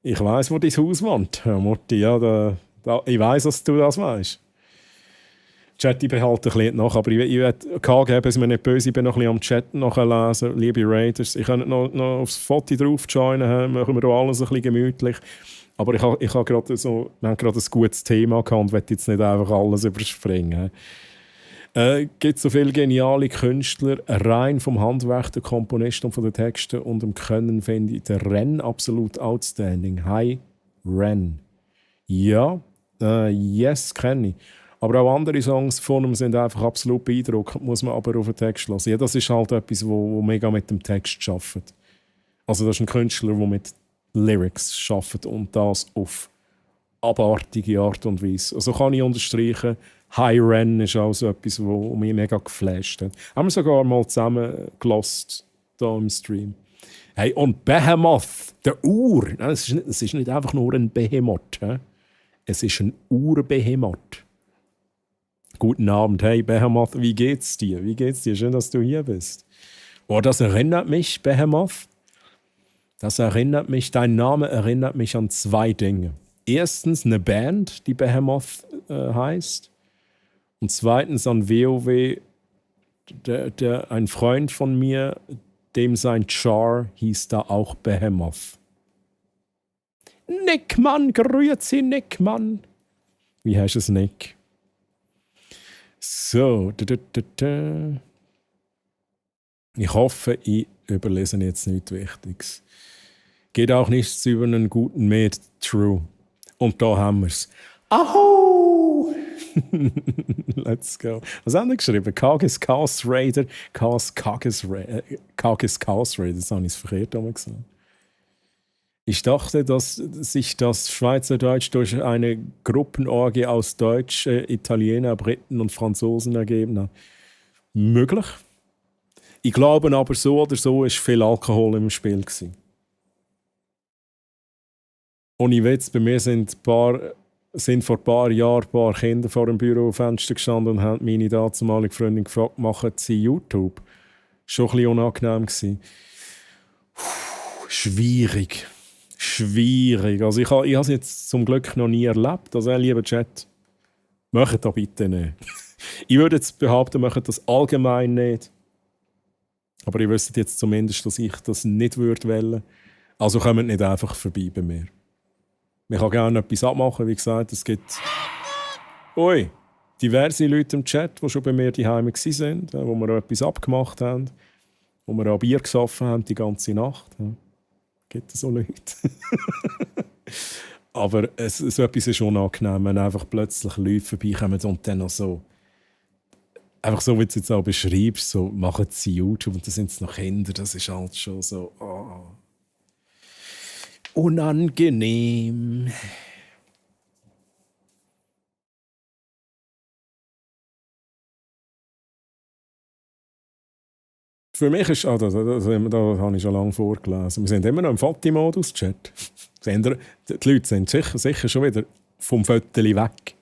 Ich weiss, wo dein Haus wohnt. Ja, Mutti, ja, ich weiss, dass du das weißt. Chat, ich behalte ein bisschen nach, aber ich werde KG, bis mir nicht böse, ich bin noch ein bisschen am Chat nachlesen. Liebe Raiders, ich kann noch aufs Foto drauf joinen, machen wir da alles ein bisschen gemütlich. Aber ich habe gerade so, wir haben gerade ein gutes Thema gehabt und will jetzt nicht einfach alles überspringen. Gibt so viele geniale Künstler, rein vom Handwerk, der Komponist und von den Texten und dem Können finde ich den Ren absolut outstanding. Hi, Ren. Ja, yes, kenne ich. Aber auch andere Songs von ihm sind einfach absolut beeindruckend, muss man aber auf den Text hören. Ja, das ist halt etwas, wo mega mit dem Text arbeitet. Also das ist ein Künstler, der mit Lyrics arbeitet und das auf abartige Art und Weise. Also kann ich unterstreichen, High Ren ist auch so etwas, was mich mega geflasht hat. Haben wir sogar mal zusammen gelost hier im Stream. Hey, und Behemoth, der Ur, es ist nicht einfach nur ein Behemoth, es ist ein Urbehemoth. Guten Abend, hey Behemoth, wie geht's dir? Schön, dass du hier bist. Oh, das erinnert mich, Behemoth. Dein Name erinnert mich an zwei Dinge. Erstens eine Band, die Behemoth heißt. Und zweitens an WoW, ein Freund von mir, dem sein Char hieß da auch Behemoth. Nickmann, grüezi Nickmann. Wie heißt es, Nick? So. Ich hoffe, ich überlese jetzt nichts Wichtiges. Geht auch nichts über einen guten Med. True. Und da haben wir es. Aho! Let's go. Was haben wir geschrieben? Kagis Chaos Raider. Kagis Chaos Raider. Das habe ich verkehrt gesagt. Ich dachte, dass sich das Schweizerdeutsch durch eine Gruppenorgie aus Deutsch, Italiener, Briten und Franzosen ergeben hat. Möglich. Ich glaube aber, so oder so war viel Alkohol im Spiel gewesen. Ohne Witz, bei mir sind vor ein paar Jahren ein paar Kinder vor dem Bürofenster gestanden und haben meine damalige Freundin gefragt, machen sie YouTube? Schon ein bisschen unangenehm gewesen. Schwierig. Also ich habe es jetzt zum Glück noch nie erlebt. Also lieber Chat, macht das bitte nicht. Ich würde jetzt behaupten, macht das allgemein nicht. Aber ihr wisst jetzt zumindest, dass ich das nicht wollen würde. Also kommt nicht einfach vorbei bei mir. Ich kann gerne etwas abmachen, wie gesagt. Es gibt diverse Leute im Chat, die schon bei mir daheim waren, wo wir auch etwas abgemacht haben, wo wir auch Bier gesoffen haben die ganze Nacht. Gibt es so Leute? Aber so etwas ist unangenehm, wenn einfach plötzlich Leute vorbeikommen und dann noch so, einfach so, wie du es jetzt auch beschreibst, so, machen sie YouTube und dann sind es noch Kinder, das ist halt schon so, unangenehm. Für mich ist, da habe ich schon lange vorgelesen, wir sind immer noch im Foti-Modus, Chat. Die Leute sind sicher schon wieder vom Föteli weg.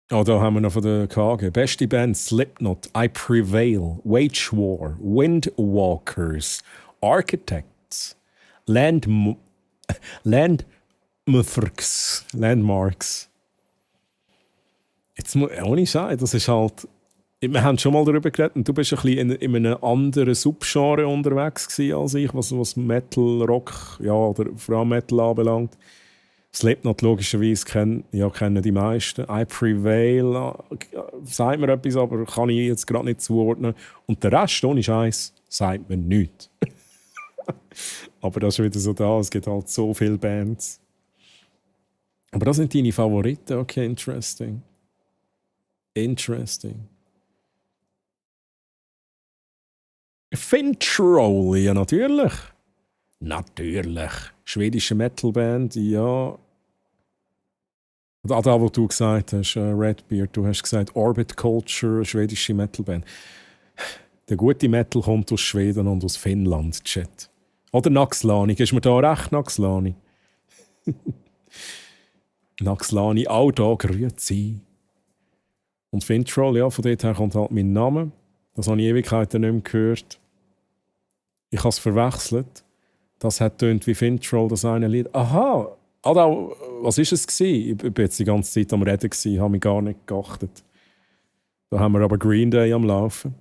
Da haben wir noch von der KG. Beste Band Slipknot, I Prevail, Wage War, Windwalkers, Architects, Landmarks. Jetzt ohne Scheiß, das ist halt. Wir haben schon mal darüber geredet und du bist ein bisschen in einem anderen Subgenre unterwegs gewesen als ich, was Metal, Rock, ja, oder vor allem Metal anbelangt. Slipknot logischerweise kennen die meisten. I Prevail sagt mir etwas, aber kann ich jetzt gerade nicht zuordnen. Und der Rest, ohne Scheiß, sagt mir nichts. Aber das ist wieder so da, es gibt halt so viele Bands. Aber das sind deine Favoriten, okay, interesting. Interesting. Fintroll, ja natürlich. Natürlich. Schwedische Metalband, ja. Da, was du gesagt hast, Redbeard, du hast gesagt Orbit Culture, schwedische Metalband. Der gute Metal kommt aus Schweden und aus Finnland, Chat. Oder Naxlani, ist mir da recht, Naxlani? Naxlani, auch da, grüezi. Und Fintroll, ja, von dort her kommt halt mein Name. Das habe ich Ewigkeiten nicht mehr gehört. Ich habe es verwechselt. Das hat tönt wie Fintroll, das eine Lied. Aha! Also, was war es? Ich war jetzt die ganze Zeit am Reden, habe mich gar nicht geachtet. Da haben wir aber Green Day am Laufen.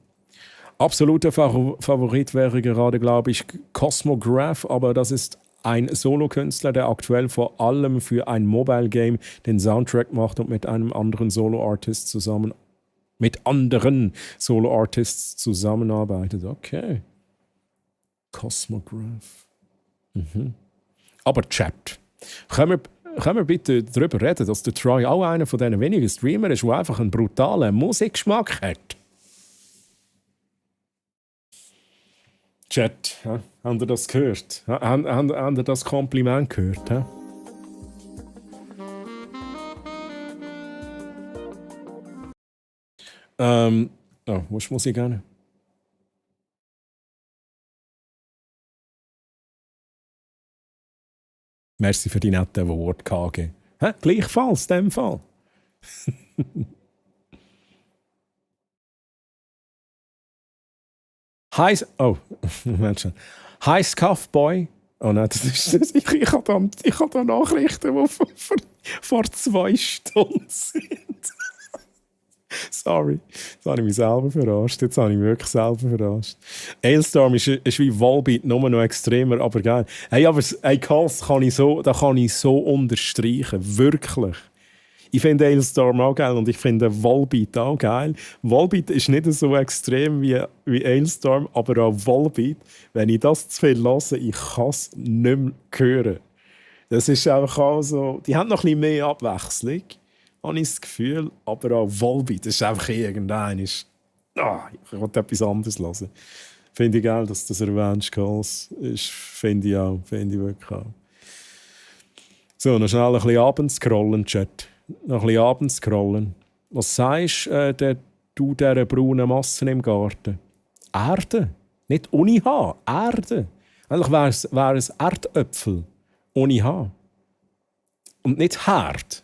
Absoluter Favorit wäre gerade, glaube ich, Cosmograph, aber das ist ein Solokünstler, der aktuell vor allem für ein Mobile Game den Soundtrack macht und mit einem anderen Solo-Artist zusammenarbeitet. Okay. Cosmograph. Mhm. Aber Chat. Können wir bitte darüber reden, dass der Troy auch einer von diesen wenigen Streamern ist, der einfach einen brutalen Musikgeschmack hat? Chat, habt ihr das gehört? Habt ihr das Kompliment gehört? Wo ist Musik gerne? Merci für die netten Worte, KG. Gleichfalls, in dem Fall. Moment schon. Hi Scuffboy. Oh nein, das ist. Ich habe da Nachrichten, die vor 2 Stunden sind. Sorry, jetzt habe ich mich selber verarscht. Jetzt habe ich mich wirklich selber verarscht. Ailstorm ist wie Volbeat, nur noch extremer, aber geil. Hey, aber Kals kann ich so unterstreichen. Wirklich. Ich finde Ailstorm auch geil und ich finde Volbeat auch geil. Volbeat ist nicht so extrem wie Ailstorm, aber auch Volbeat, wenn ich das zu viel höre, ich kann es nicht mehr hören. Das ist einfach auch so, die haben noch ein bisschen mehr Abwechslung, habe ich das Gefühl, aber auch Volbeat, das ist einfach irgendein. Ich wollte etwas anderes hören. Finde ich geil, dass du das erwähnst, Kals. Finde ich wirklich auch. So, noch schnell ein bisschen abends scrollen, Chat. Noch ein bisschen abends scrollen. Was sagst du dieser braunen Masse im Garten? Erde. Nicht ohne H. Erde. Eigentlich wäre es Erdäpfel. Ohne H. Und nicht Herd.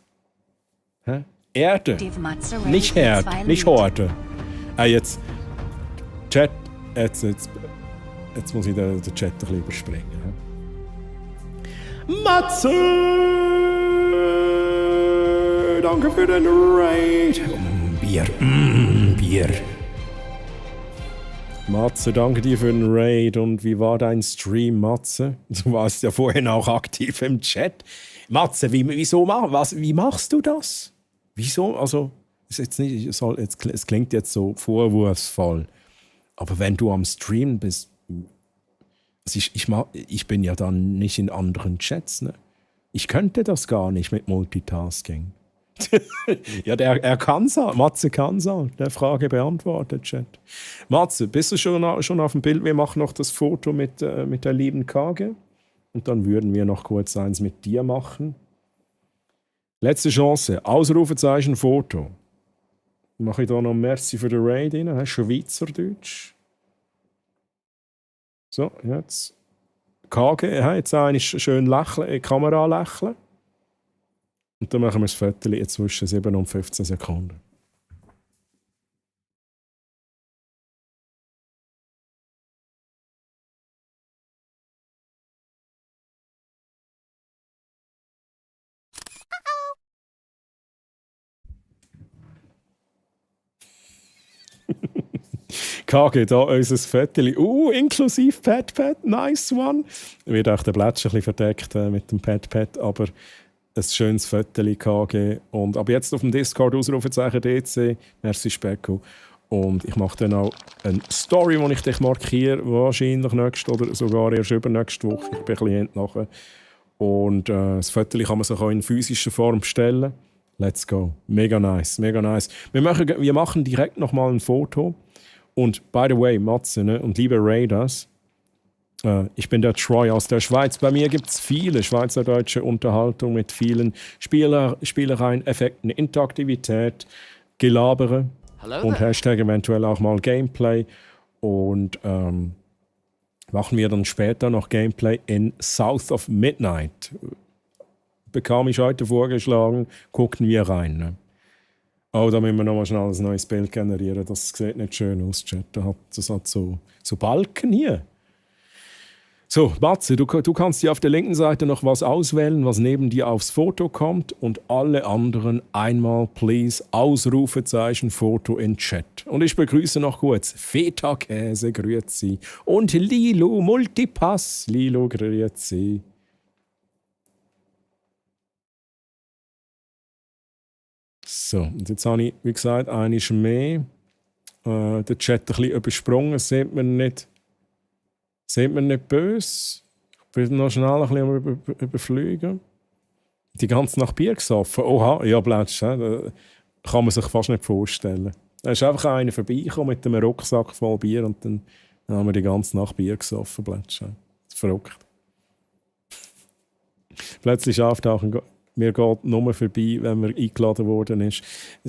Erde. Nicht Herd. Nicht Horde. Jetzt. Chat. Jetzt muss ich den Chat ein bisschen überspringen. Matze! Danke für den Raid. Bier. Matze, danke dir für den Raid. Und wie war dein Stream, Matze? Du warst ja vorhin auch aktiv im Chat. Matze, wie machst du das? Wieso? Also, es klingt jetzt so vorwurfsvoll. Aber wenn du am Stream bist, ich bin ja dann nicht in anderen Chats, ne? Ich könnte das gar nicht mit Multitasking. Ja, er kann es auch. Matze kann es auch. Der Frage beantwortet, Chat. Matze, bist du schon auf dem Bild? Wir machen noch das Foto mit der lieben KG. Und dann würden wir noch kurz eins mit dir machen. Letzte Chance. Ausrufezeichen Foto. Mache ich da noch Merci für den Raid rein. Schweizerdeutsch. So, jetzt. KG, jetzt eine schön lächeln, Kamera lächeln. Und dann machen wir das Foto zwischen 7 und 15 Sekunden. KG, da unser Foto. Inklusive Pad, nice one. Wird auch der Blättchen ein bisschen verdeckt mit dem Pad, aber ein schönes Foto, KG. Und ab jetzt auf dem Discord Ausrufezeichen DC. Merci, Specko. Und ich mache dann auch eine Story, wo ich dich markiere, wahrscheinlich nächste oder sogar erst übernächste Woche. Ich bin ein bisschen nachher. Und das Foto kann man sich auch in physischer Form bestellen. Let's go. Mega nice, mega nice. Wir machen direkt nochmal ein Foto. Und by the way, Matze, ne, und liebe Raiders, ich bin der Troy aus der Schweiz. Bei mir gibt es viele schweizerdeutsche Unterhaltung mit vielen Spielereien, Effekten, Interaktivität, Gelabere und Hashtag eventuell auch mal Gameplay. Und machen wir dann später noch Gameplay in South of Midnight. Bekam ich heute vorgeschlagen, gucken wir rein. Ne? Oh, da müssen wir nochmal schnell ein neues Bild generieren. Das sieht nicht schön aus, Chat. Das hat so Balken hier. So, Matze, du kannst dir auf der linken Seite noch was auswählen, was neben dir aufs Foto kommt und alle anderen einmal, please, Ausrufezeichen, Foto in Chat. Und ich begrüße noch kurz Feta-Käse, grüezi. Und Lilo Multipass, Lilo, grüezi. So, und jetzt habe ich, wie gesagt, einiges mehr. Den Chat ein bisschen übersprungen, sieht man nicht. Seht man nicht böse? Ich bin noch schnell ein bisschen überfliegen. Die ganze Nacht Bier gesoffen. Oha, ja, Blätsch, kann man sich fast nicht vorstellen. Da ist einfach einer vorbeigekommen mit einem Rucksack voll Bier und dann haben wir die ganze Nacht Bier gesoffen, Blätsch. Das ist verrückt. Plötzlich auftauchen, mir geht nur vorbei, wenn man eingeladen worden ist.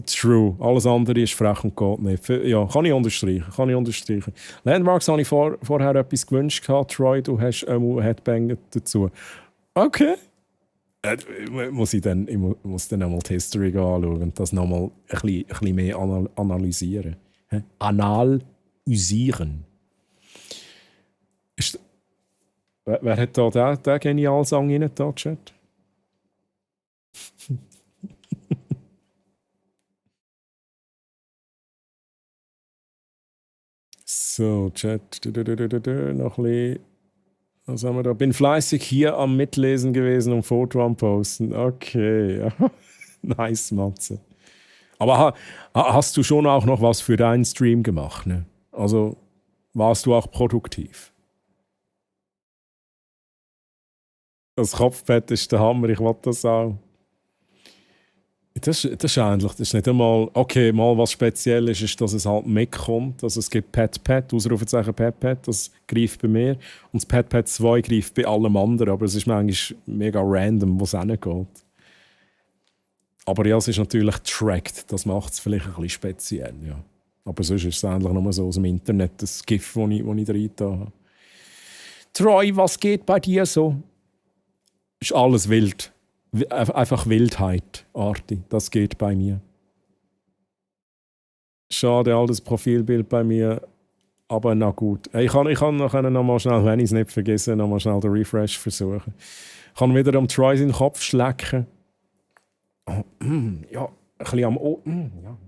True. Alles andere ist frech und geht nicht. Ja, kann ich unterstreichen. Landmarks habe ich vorher etwas gewünscht. Troy, du hast Headbang dazu. Okay. Ich muss dann einmal die History anschauen und das nochmal ein bisschen mehr analysieren. Analysieren. Wer hat da den genialen Song rein, da, Chat? So, Chat. Noch ein bisschen. Was haben wir da? Bin fleißig hier am Mitlesen gewesen und Foto am Posten. Okay. Nice, Matze. Aber hast du schon auch noch was für deinen Stream gemacht? Ne? Also warst du auch produktiv? Das Kopfbett ist der Hammer, ich wollte das auch. Das ist eigentlich, das ist nicht einmal, okay, mal was Spezielles ist, dass es halt mitkommt. Also es gibt Pet, Ausrufezeichen Pet, das greift bei mir. Und das Pet 2 greift bei allem anderen, aber es ist manchmal mega random, wo es hingeht. Aber ja, es ist natürlich tracked, das macht es vielleicht ein bisschen speziell, ja. Aber sonst ist es eigentlich nur so aus dem Internet, das GIF, das ich rein habe. Troy, was geht bei dir so? Ist alles wild. Einfach Wildheit, Arti. Das geht bei mir. Schade, altes Profilbild bei mir. Aber na gut. Ich kann nachher noch mal schnell, wenn ich es nicht vergesse, noch mal schnell den Refresh versuchen. Ich kann wieder am Troy seinen Kopf schlecken. Oh, ja, ein bisschen am ja.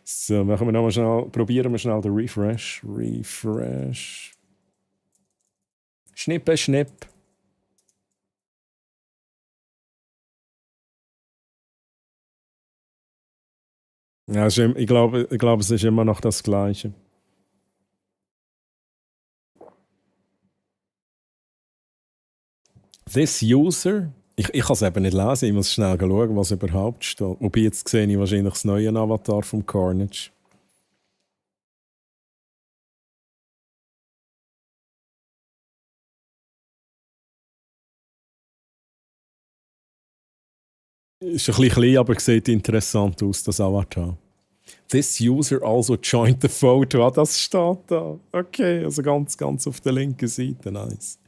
So, probieren wir schnell den Refresh. Refresh. Schnippe, schnipp. Ja, ich glaube, es ist immer noch das Gleiche. This user? Ich kann es eben nicht lesen, ich muss schnell schauen, was überhaupt steht. Wobei jetzt sehe ich wahrscheinlich das neue Avatar vom Carnage. Ist ein bisschen klein, aber sieht interessant aus, das Avatar. This user also joined the photo. Ah, das steht da. Okay, also ganz auf der linken Seite. Nice.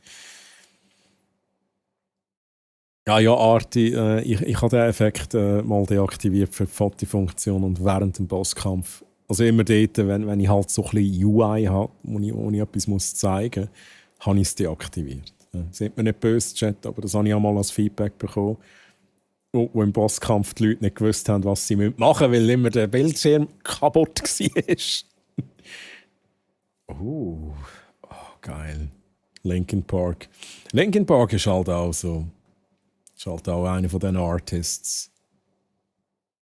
Ja, Arti, ich habe den Effekt mal deaktiviert für die Fotofunktion und während dem Bosskampf. Also immer dort, wenn ich halt so ein bisschen UI habe, wo ich etwas zeigen muss, habe ich es deaktiviert. Seht mir nicht böse, Chat, aber das habe ich auch mal als Feedback bekommen. Wo im Bosskampf die Leute nicht gewusst haben, was sie machen müssen, weil immer der Bildschirm kaputt war. Oh, geil. Linkin Park. Linkin Park ist halt auch so. Ist halt auch einer von den Artists,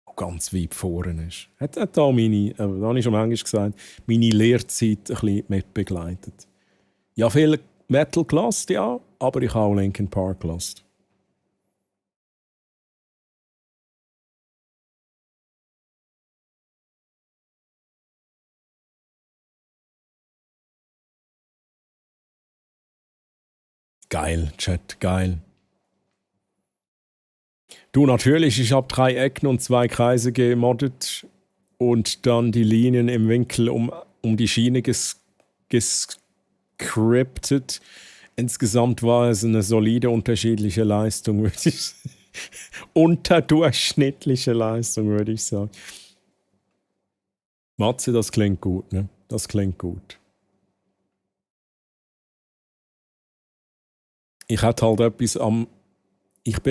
der ganz weit vorne ist. Hat auch meine, das habe ich schon manchmal gesagt, meine Lehrzeit ein bisschen mitbegleitet. Ja, viel Metal gelassen, ja, aber ich habe auch Linkin Park gelassen. Geil, Chat, geil. Du, natürlich, ich habe 3 Ecken und 2 Kreise gemoddet und dann die Linien im Winkel um die Schiene gescriptet. Insgesamt war es eine solide unterschiedliche Leistung, würde ich sagen. Unterdurchschnittliche Leistung, würde ich sagen. Matze, das klingt gut, ne? Das klingt gut. Ich bin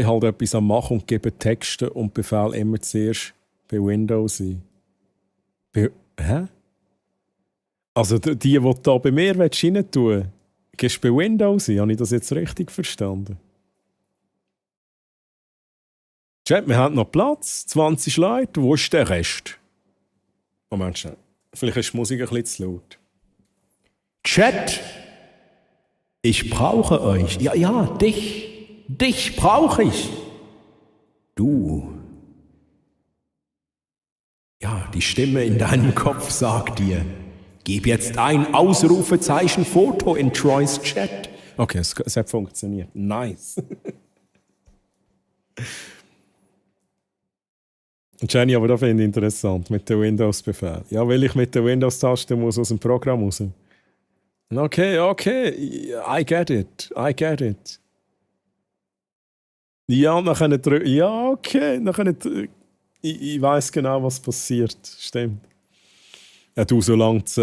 halt etwas am Machen und gebe Texte und Befehl immer zuerst bei Windows ein. Hä? Also die du da bei mir rein tun willst, gehst du bei Windows ein? Habe ich das jetzt richtig verstanden? Chat, wir haben noch Platz. 20 Leute. Wo ist der Rest? Moment schnell. Vielleicht ist die Musik ein bisschen zu laut. Chat! Ich brauche euch. Ja, dich. Dich brauche ich. Du. Ja, die Stimme in deinem Kopf sagt dir, gib jetzt ein Ausrufezeichen Foto in Troys Chat. Okay, es hat funktioniert. Nice. Jenny, aber das finde ich interessant mit dem Windows-Befehl. Ja, weil ich mit der Windows-Taste muss aus dem Programm raus. Okay, I get it. Ja, nachher drücken. Ja, okay. Ich weiss genau, was passiert. Stimmt. Ja, du, solange es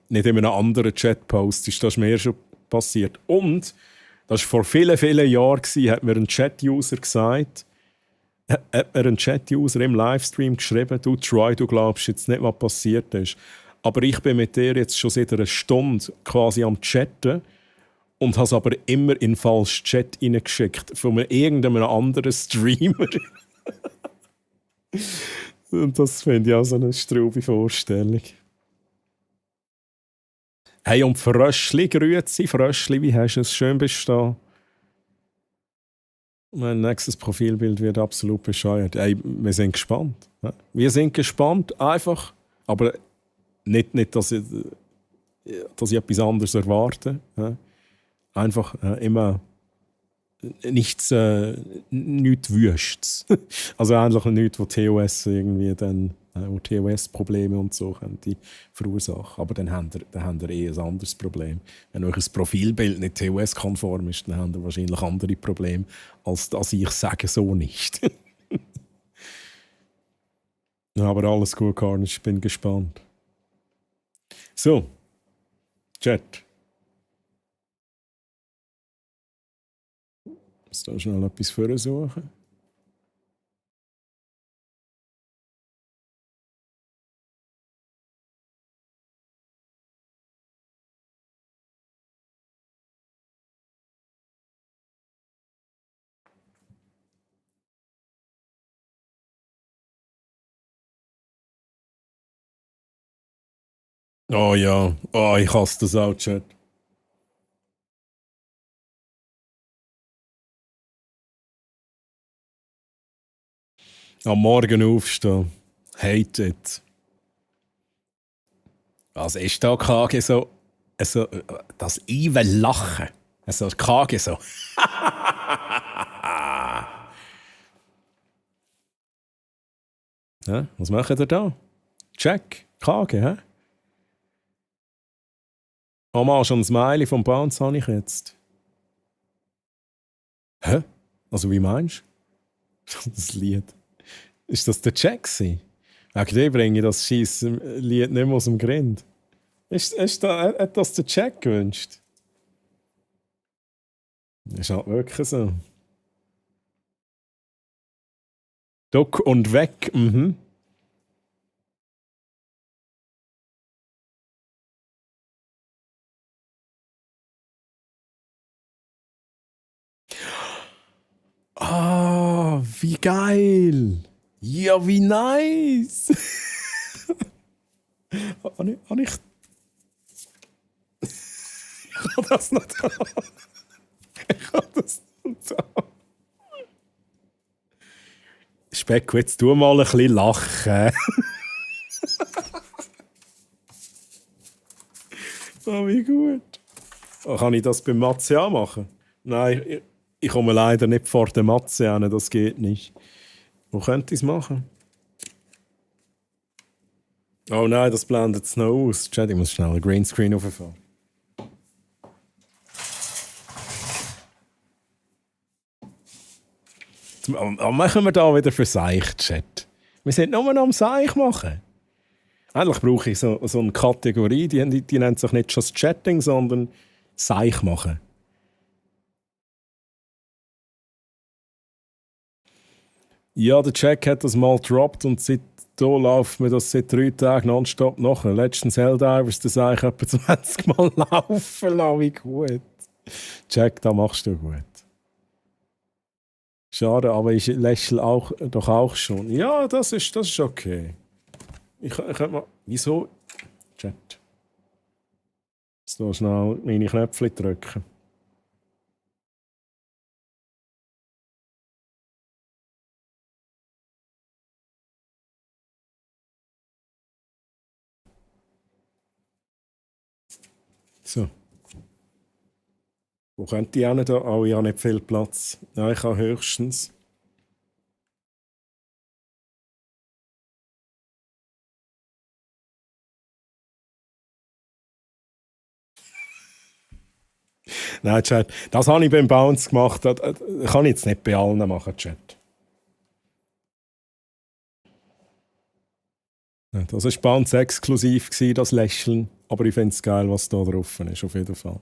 nicht in einem anderen Chat postest, das ist mir schon passiert. Und, das war vor vielen, vielen Jahren, hat mir ein Chat-User gesagt, hat mir ein Chat-User im Livestream geschrieben, du Troy, du glaubst jetzt nicht, was passiert ist. Aber ich bin mit dir jetzt schon seit einer Stunde quasi am Chatten und habe es aber immer in den falschen Chat reingeschickt von irgendeinem anderen Streamer. Und das finde ich auch so eine straube Vorstellung. Hey, und Fröschli, grüezi, Fröschli, wie hast du es? Schön bist du da. Mein nächstes Profilbild wird absolut bescheuert. Hey, wir sind gespannt. Wir sind gespannt, einfach, aber nicht dass ich etwas anderes erwarte. Einfach immer nichts Wüstes. Also eigentlich nichts, wo TOS irgendwie dann, wo TOS-Probleme und so können die verursachen. Aber dann habt ihr ein anderes Problem. Wenn euch ein Profilbild nicht TOS-konform ist, dann habt ihr wahrscheinlich andere Probleme, als dass ich sage so nicht. Ja, aber alles gut, Carnage, ich bin gespannt. So, Chat. Ich muss da schnell etwas vorsuchen. Oh ja, oh, ich hasse das auch, Chat. Am Morgen aufstehen. Hate it. Was ist da, KG, so das evil Lachen. Also KG so. Ja, was macht ihr da? Check, KG, hä? Oh Mann, schon ein Smiley vom Bounce habe ich jetzt. Hä? Also wie meinst du? Das Lied. Ist das der Check gewesen? Wegen dem bringe ich das Lied nicht mehr aus dem Grind. Hat das der Check gewünscht? Ist halt wirklich so. Duck und weg, mhm. Ah, wie geil! Ja, wie nice! Habe ich habe das noch da. Ich habe das noch da. Specko, jetzt tu mal ein bisschen lachen. Oh, wie gut. Oh, kann ich das beim Matze auch machen? Nein, ich komme leider nicht vor der Matze hin, das geht nicht. Wo könnte ich es machen? Oh nein, das blendet es noch aus. Chat, ich muss schnell einen Greenscreen auffahren. Was machen wir da wieder für Seich, Chat? Wir sind nur noch am Seich machen. Eigentlich brauche ich so eine Kategorie, die nennt sich nicht just Chatting, sondern Seich machen. Ja, der Jack hat das mal gedroppt und seitdem läuft mir das seit 3 Tagen nonstop nach. Letztens Helldivers, das eigentlich etwa 20 Mal laufen lassen. Wie gut. Jack, da machst du gut. Schade, aber ich lächle doch auch schon. Ja, das ist okay. Ich könnte mal... Wieso? Chat. Jetzt hier schnell meine Knöpfe drücken. So. Wo könnte ich hin? Oh, ich habe nicht viel Platz. Ja, ich habe höchstens... Nein, Chat, das habe ich beim Bounce gemacht. Das kann ich jetzt nicht bei allen machen, Chat. Ja, das war Bounce exklusiv, das Lächeln. Aber ich finde es geil, was da drauf ist, auf jeden Fall.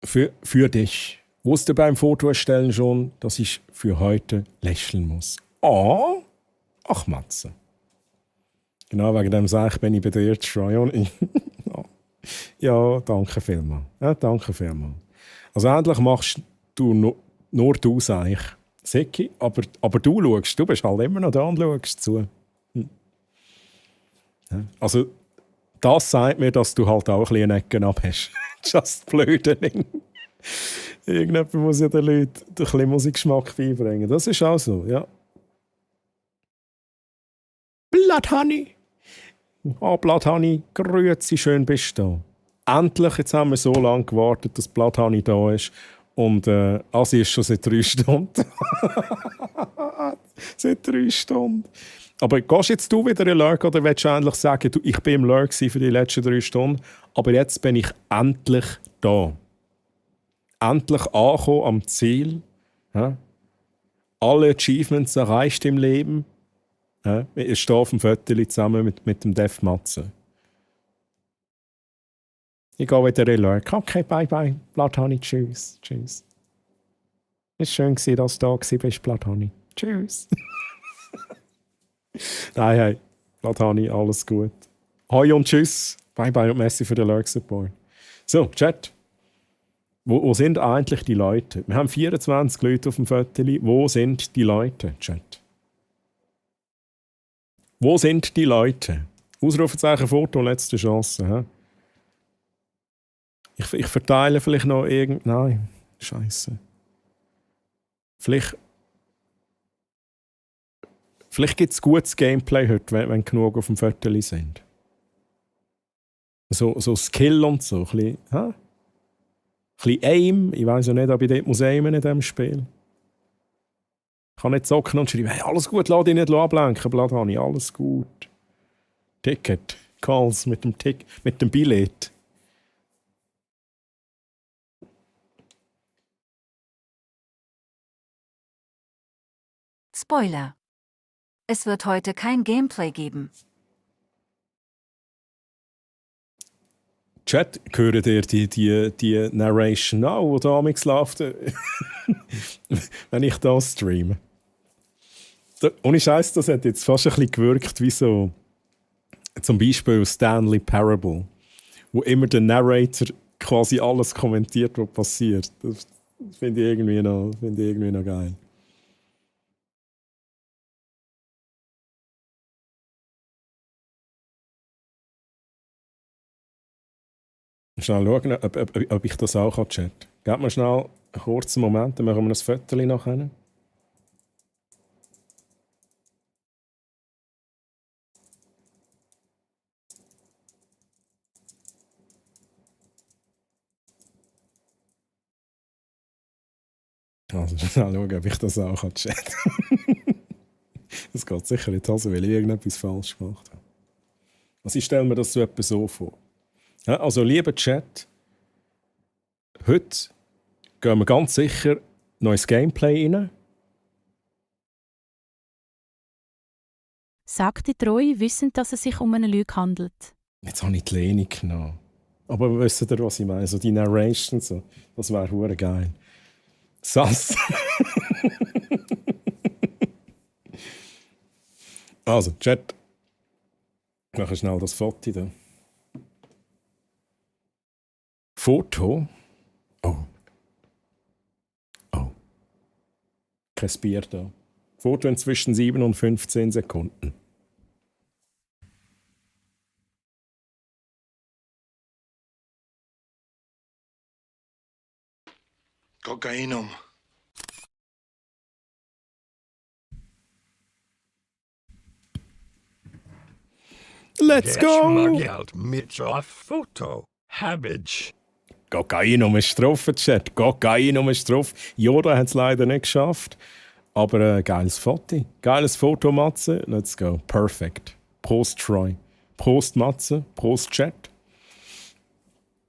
Für dich. Wusste beim Fotoerstellen schon, dass ich für heute lächeln muss. Oh, ach Matze. Genau wegen dem sage ich, bin ich bei dir, Troy. Ja, danke vielmals. Ja, danke vielmals. Also endlich machst du nur du, sag ich. Seki, aber du schaust, du bist halt immer noch da und schaust zu. Ja. Also, das sagt mir, dass du halt auch ein bisschen Ecken ab hast. Just blödening. Irgendjemand muss ja den Leuten ein bisschen Musikgeschmack beibringen. Das ist auch so, ja. Blood Honey. Oh, Blood Honey, grüezi, schön bist du da. Endlich, jetzt haben wir so lange gewartet, dass Blood Honey da ist. Und Asi ist schon seit 3 Stunden. Seit 3 Stunden. Aber gehst jetzt du wieder in Lurk oder willst du endlich sagen, ich bin im Lurk für die letzten 3 Stunden, aber jetzt bin ich endlich da. Endlich angekommen am Ziel. Ja? Alle Achievements erreicht im Leben. Ja? Ich stehe auf dem Viertel zusammen mit dem Def Matze. Ich gehe wieder in Lurk. Okay, bye bye. Blood Honey, tschüss. Tschüss. Es war schön, dass du da bist, Blood Honey. Tschüss. Nein, hey. Blood Honey, alles gut. Hoi und tschüss. Bye bye und merci für den Lurk Support. So, Chat. Wo sind eigentlich die Leute? Wir haben 24 Leute auf dem Viertel. Wo sind die Leute, Chat? Wo sind die Leute? Ausrufezeichen Foto, letzte Chance. He? Ich verteile vielleicht noch irgend... Nein, scheiße. Vielleicht gibt es gutes Gameplay heute, wenn genug auf dem Viertel sind. So Skill und so. Ein bisschen, ein bisschen Aim. Ich weiss ja nicht, ob ich dort muss aimen in diesem Spiel. Ich kann nicht zocken und schreiben, hey, alles gut, lass dich nicht ablenken, Blood Honey, alles gut. Ticket, Calls mit dem Billett. Spoiler. Es wird heute kein Gameplay geben. Chat, hören ihr die Narration auch, die da amigs läuft, wenn ich das streame? Ohne Scheiß, das hat jetzt fast ein bisschen gewirkt wie so zum Beispiel Stanley Parable, wo immer der Narrator quasi alles kommentiert, was passiert. Das finde ich irgendwie noch geil. Schnell schauen, ob ich das auch kann, Chat. Gebt mir schnell einen kurzen Moment, dann machen wir ein Foto nachher. Also schnell schauen, ob ich das auch chatten kann. Das geht sicher nicht, also, weil ich irgendetwas falsch gemacht habe. Also ich stelle mir das so etwa so vor. Ja, also lieber Chat, heute gehen wir ganz sicher noch ins Gameplay rein. Sagt die Treue, wissend, dass es sich um eine Lüge handelt. Jetzt habe ich die Lehne genommen. Aber wisst ihr, was ich meine? So die Narration, so, das wäre hure geil. Sass. Also, Chat. Ich mache schnell das Foto da. Foto. Oh. Oh. Kein Bier da. Foto in zwischen 7 und 15 Sekunden. Kokainum. Let's Get go! mal Geld mit auf Foto. Habage. Kokainum ist drauf, Chat. Kokainum ist drauf. Yoda hat es leider nicht geschafft. Aber geiles Foto. Geiles Foto, Matze. Let's go. Perfect. Prost, Troy. Prost, Matze. Prost, Chat.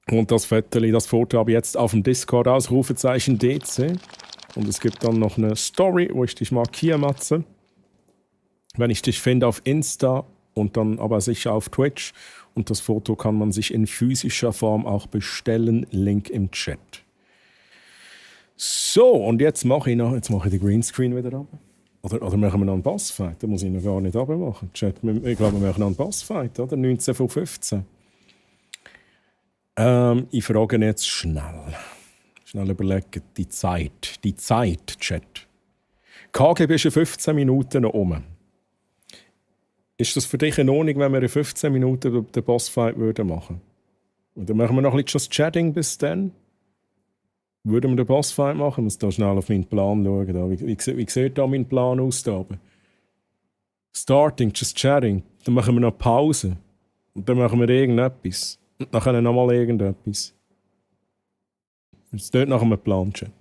Und das Foto habe ich jetzt auf dem Discord aus. Rufezeichen DC. Und es gibt dann noch eine Story, wo ich dich markiere, Matze. Wenn ich dich finde auf Insta und dann aber sicher auf Twitch. Und das Foto kann man sich in physischer Form auch bestellen. Link im Chat. So, und jetzt mache ich den Greenscreen wieder ab. Oder machen wir noch einen Bossfight? Da muss ich noch gar nicht abmachen. Chat, ich glaube, wir machen noch einen Bossfight, oder? 19 von 15. Ich frage jetzt schnell. Schnell überlegen. Die Zeit, Chat. KGB ist in 15 Minuten noch um. Ist das für dich in Ordnung, wenn wir in 15 Minuten den Bossfight machen würden? Und dann machen wir noch ein bisschen Chatting bis dann. Würden wir den Bossfight machen? Ich muss da schnell auf meinen Plan schauen. Da. Wie sieht da mein Plan aus? Da oben? Starting, just chatting. Dann machen wir noch Pause. Und dann machen wir irgendetwas. Und dann nochmal irgendetwas. Jetzt dort nach einem Plan, Chat.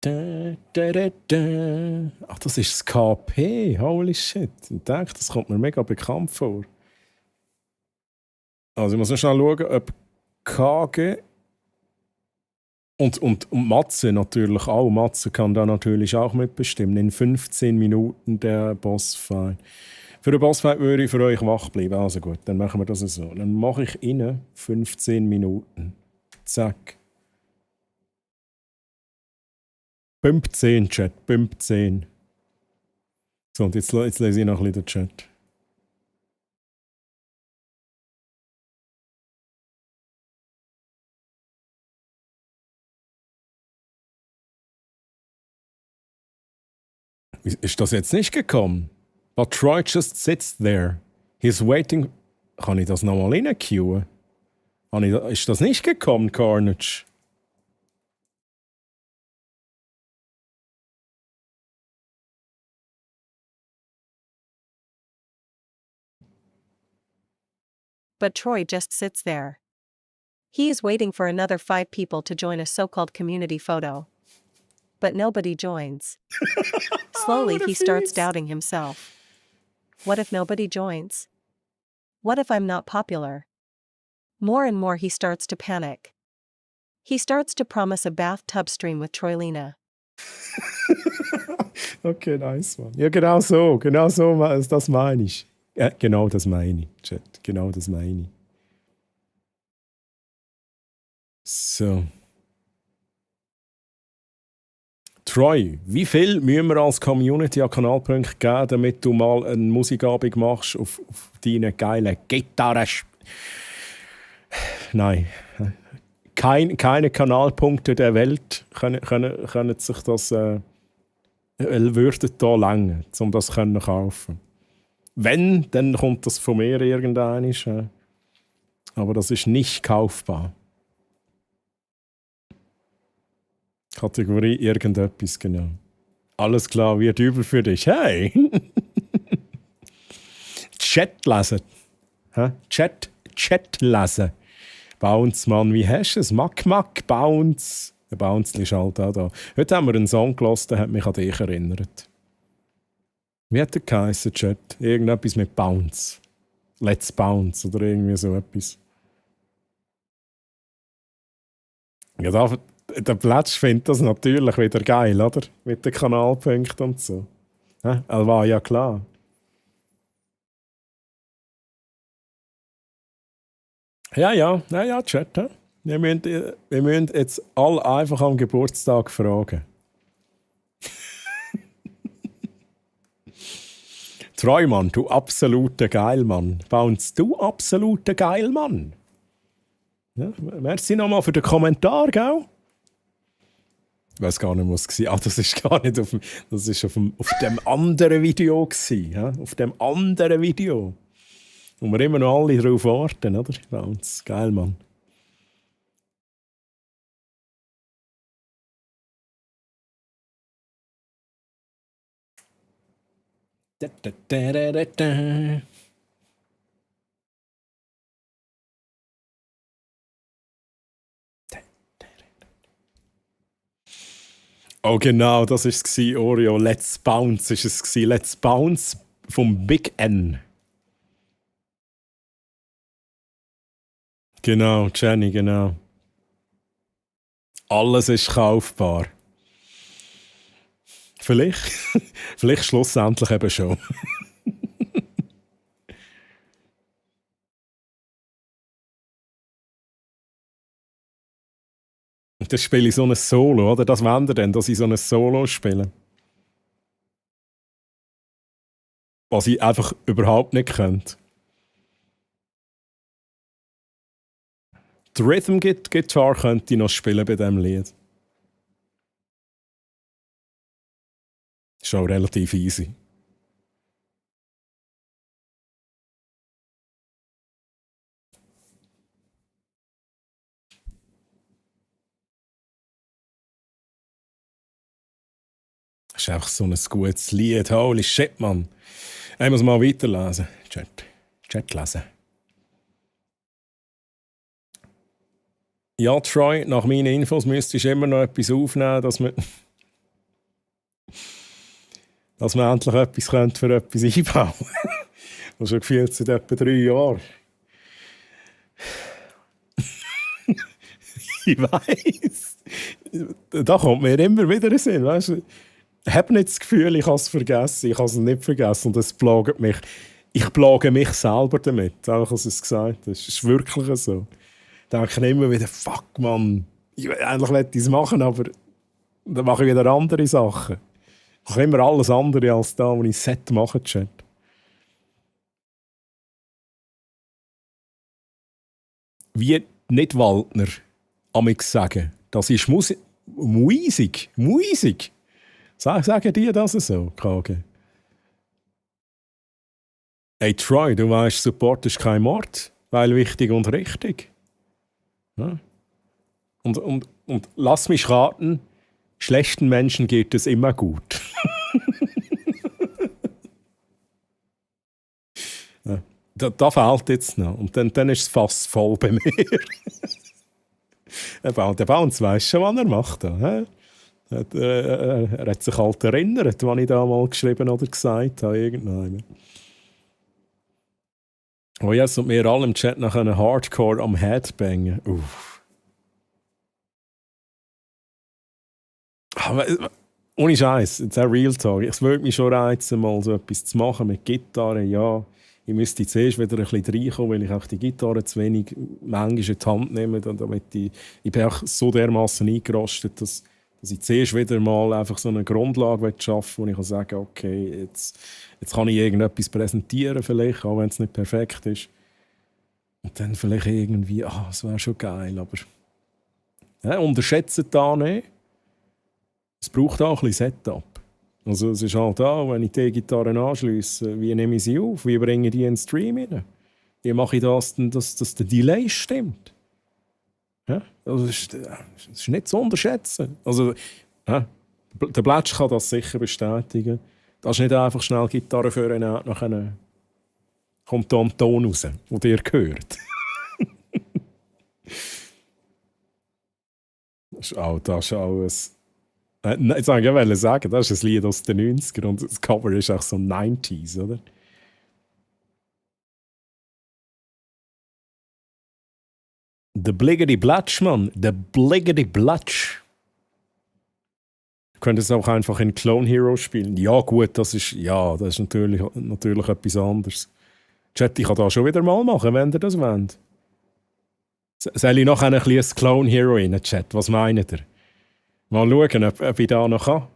Ach, das ist das KP. Holy shit. Ich denke, das kommt mir mega bekannt vor. Also ich muss noch schnell schauen, ob KG und Matze natürlich auch. Matze kann da natürlich auch mitbestimmen. In 15 Minuten der Bossfight. Für den Bossfight würde ich für euch wach bleiben. Also gut, dann machen wir das so. Dann mache ich innen 15 Minuten. Zack. 15, Chat, 15. So, und jetzt lese ich noch ein bisschen den Chat. Ist das jetzt nicht gekommen? But Troy just sits there. He's waiting. Kann ich das nochmal reinqueuen? Ist das nicht gekommen, Carnage? But Troy just sits there. He is waiting for another 5 people to join a so-called community photo. But nobody joins. Slowly he starts doubting himself. What if nobody joins? What if I'm not popular? More and more he starts to panic. He starts to promise a bathtub stream with Troilina. Okay, nice one. Ja, genau so, das meine ich. Ja, genau das meine ich, Chat. Genau das meine ich. So. Troy, wie viel müssen wir als Community an Kanalpunkte geben, damit du mal eine Musikabend machst auf deine geile Gitarre? Nein. Keine Kanalpunkte der Welt können sich das würden da länger, um das zu kaufen. Wenn, dann kommt das von mir irgendwann. Aber das ist nicht kaufbar. Kategorie irgendetwas, genau. Alles klar, wird übel für dich. Hey! Chat lesen. Chat lesen. Bounce, Mann, wie hast du es? Mack, Bounce. Der Bounce ist halt auch da. Heute haben wir einen Song gehört, der hat mich an dich erinnert. Wie hat der geheißen, Chat? Irgendetwas mit Bounce. Let's Bounce oder irgendwie so etwas. Ja, der Plätsch findet das natürlich wieder geil, oder? Mit den Kanalpunkten und so. War ja klar. Ja, Chat. Ja. Wir müssen jetzt alle einfach am Geburtstag fragen. Treumann, du absoluter Geilmann. Bounce, du absoluter Geilmann. Ja, merci nochmal für den Kommentar, gell? Ich weiß gar nicht, was es war. Das ist gar nicht auf dem anderen Video gewesen, ja? Auf dem anderen Video. Wo wir immer noch alle drauf warten, oder? Bounce, geil, Mann. Oh genau, das war es, Oreo. Let's Bounce war es. Let's Bounce vom Big N. Genau, Jenny, genau. Alles ist kaufbar. Vielleicht schlussendlich eben schon. Und dann spiele ich so ein Solo, oder? Das wollt ihr denn, dass ich so ein Solo spiele? Was ich einfach überhaupt nicht könnte. Die Rhythm Guitar könnte ich noch spielen bei diesem Lied. Ist auch relativ easy. Das ist einfach so ein gutes Lied. Holy shit, Mann. Ich muss mal weiterlesen. Chat lesen. Ja, Troy, nach meinen Infos müsstest du immer noch etwas aufnehmen, dass man endlich etwas für etwas einbauen könnte. Das schon gefühlt seit etwa 3 Jahren. Ich weiss. Da kommt mir immer wieder in den Sinn. Weißt du? Ich habe nicht das Gefühl, ich habe es vergessen. Ich habe es nicht vergessen und es plagt mich. Ich plage mich selber damit, auch als es gesagt hast. Es ist wirklich so. Da denke ich immer wieder, fuck, Mann. Eigentlich möchte ich es machen, aber dann mache ich wieder andere Sachen. Ich mache immer alles andere als da, was ich machen sollte. Chat. Wie nicht Waldner amix sagen, das ist Musik. Sagen die das so, KG? Hey Troy, du weißt, Support ist kein Mord, weil wichtig und richtig. Ja. Und lass mich raten, schlechten Menschen geht es immer gut. Ja. Da fehlt jetzt noch. Und dann ist es fast voll bei mir. Der Bounce weiss schon, was er macht. Da, er hat sich halt erinnert, was ich da mal geschrieben oder gesagt habe. Irgendwann. Oh yes, und wir alle im Chat nach einem Hardcore am Headbangen. Uff. Ohne Scheiß, jetzt auch Real Talk. Es würde mich schon reizen, mal so etwas zu machen mit Gitarre. Ja, ich müsste zuerst wieder ein bisschen reinkommen, weil ich auch die Gitarre zu wenig manchmal in die Hand nehme. Damit ich bin auch so dermaßen eingerostet, dass ich zuerst wieder mal einfach so eine Grundlage schaffen will, wo ich sagen kann, okay, jetzt kann ich irgendetwas präsentieren, vielleicht, auch wenn es nicht perfekt ist. Und dann vielleicht irgendwie, das wäre schon geil, aber unterschätzt da nicht. Es braucht auch ein bisschen Setup. Also es ist halt da, wenn ich die Gitarre anschliesse, wie nehme ich sie auf, wie bringe ich die in den Stream rein? Wie mache ich das, dass der Delay stimmt? Ja? Also, das ist nicht zu unterschätzen. Also, der Blatsch kann das sicher bestätigen. Das ist nicht einfach schnell Gitarre führen, nachher kommt da ein Ton raus, der dir gehört. Das ist alles. Jetzt wollte ich sagen, das ist ein Lied aus den 90ern und das Cover ist auch so 90s, oder? Der Bliggity Blatsch, Mann. Der Bliggity Blatsch. Du könntest auch einfach in Clone Hero spielen. Ja, gut, das ist natürlich etwas anderes. Chat, ich kann das schon wieder mal machen, wenn ihr das wollt. Soll ich noch ein bisschen Clone Hero rein, Chat? Was meint ihr? Mal schauen, ob ich da noch kann.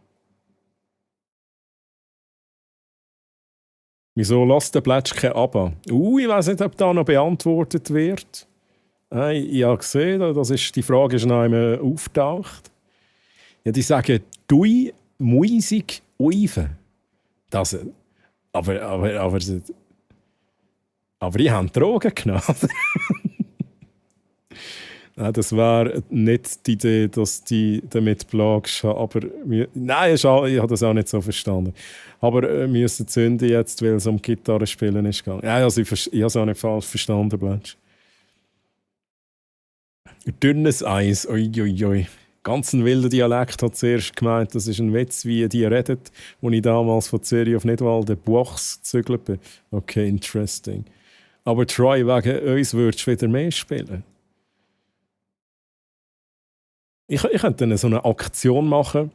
Wieso lässt der Blatsch kein Abo? Ich weiß nicht, ob da noch beantwortet wird. Ich habe gesehen, die Frage ist noch einmal auftaucht. Ja, die sagen, «Dui, Musik, Uive». Das, aber ich habe Drogen genommen. Nein, das war nicht die Idee, dass die damit plagst. Aber nein, ich habe das auch nicht so verstanden. Aber wir müssen zünden jetzt, weil es um Gitarrespielen ist gegangen. Ja, also ich habe es auch nicht falsch verstanden, Blatsch. Dünnes Eis, uiuiui. Ganz ein wilder Dialekt hat zuerst gemeint, das ist ein Witz, wie die redet, als ich damals von Zürich auf Nidwalden Buchs gezügelt bin. Okay, interesting. Aber Troy, wegen uns würdest du wieder mehr spielen. Ich könnte dann so eine Aktion machen.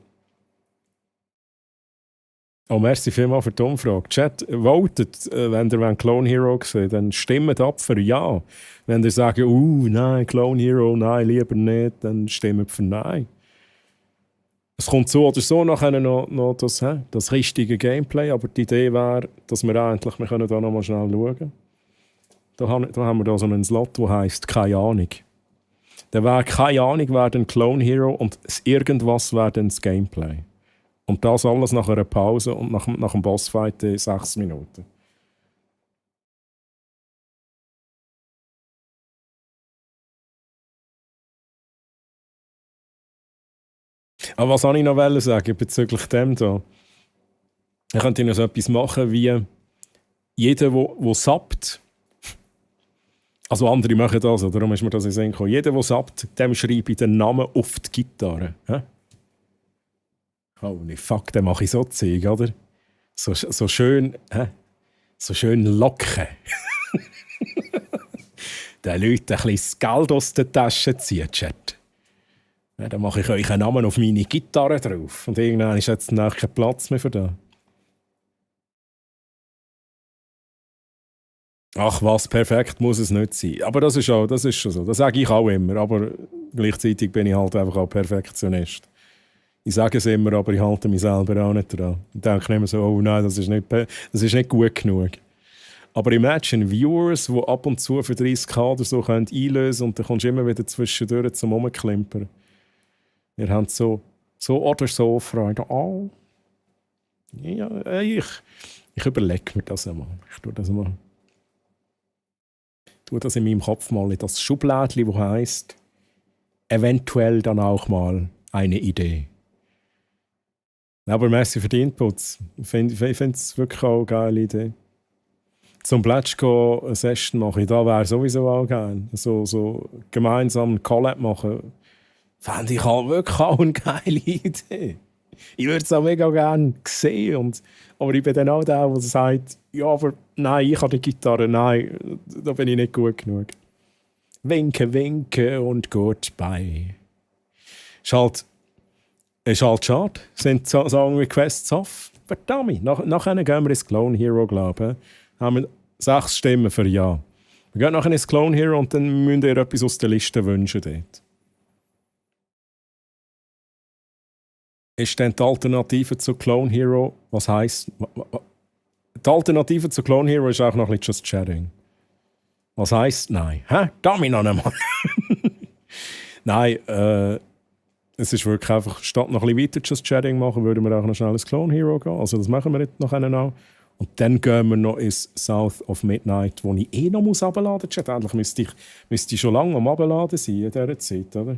Oh, merci vielmals für die Umfrage. Chat, votet, wenn ihr Clone Hero seht, dann stimmt ab für Ja. Wenn ihr sagt, nein, Clone Hero, nein, lieber nicht, dann stimmt für Nein. Es kommt so oder so nachher noch das richtige Gameplay, aber die Idee wäre, dass wir eigentlich, wir können da noch mal schnell schauen. Da haben wir da so einen Slot, der heisst «Keine Ahnung». Der wäre «Keine Ahnung» wäre dann Clone Hero und das Irgendwas wäre dann das Gameplay. Und das alles nach einer Pause und nach dem Bossfight in 6 Minuten. Aber was wollte ich noch sagen bezüglich dem da? Ich könnte noch so etwas machen wie jeder, der sappt. Also andere machen das, darum ist mir das in den Sinn gekommen. Jeder, der sappt, dem schreibe ich den Namen auf die Gitarre. Holy fuck, den mache ich so Zeug, oder? So schön, so schön locken. Den Leuten ein bisschen das Geld aus der Tasche ziehen, Chat. Ja, dann mache ich euch einen Namen auf meine Gitarre drauf. Und irgendwann ist jetzt kein Platz mehr für das. Ach was, perfekt muss es nicht sein. Aber das ist schon so. Das sage ich auch immer. Aber gleichzeitig bin ich halt einfach auch Perfektionist. Ich sage es immer, aber ich halte mich selber auch nicht dran. Ich denke immer so, oh nein, das ist nicht gut genug. Aber imagine Viewers, die ab und zu für 30k oder so einlösen können und dann kommst du immer wieder zwischendurch zum Rumklimpern. Wir haben so oder so Freude. Oh. Ja, ich überlege mir das einmal. Ich tue das in meinem Kopf mal in das Schubladchen, das heisst, eventuell dann auch mal eine Idee. Aber merci für die Inputs. Ich finde es wirklich auch eine geile Idee. Zum Plätsch eine Session machen, da wäre sowieso auch geil. So gemeinsam einen Collab machen, fände ich halt wirklich auch eine geile Idee. Ich würde es auch mega gerne sehen. Aber ich bin dann auch der sagt, ja, aber nein, ich habe die Gitarre, nein, da bin ich nicht gut genug. Winke, winke und goodbye. Ist halt schade, sind Song-Requests off. Verdammt, nachher gehen wir ins Clone Hero, glaube ich. Haben wir 6 Stimmen für Ja. Wir gehen nachher ins Clone Hero und dann müsst ihr etwas aus der Liste wünschen dort. Ist dann die Alternative zu Clone Hero, was heisst... Die Alternative zu Clone Hero ist auch noch ein bisschen Just Chatting. Was heisst nein? Damit noch einmal. Nein, es ist wirklich einfach, statt noch ein bisschen weiter Just Chatting machen, würden wir auch noch schnell ins Clone Hero gehen. Also das machen wir jetzt noch auch. Und dann gehen wir noch ins South of Midnight, wo ich noch runterladen muss. Eigentlich müsste ich schon lange am Abladen sein in dieser Zeit, oder?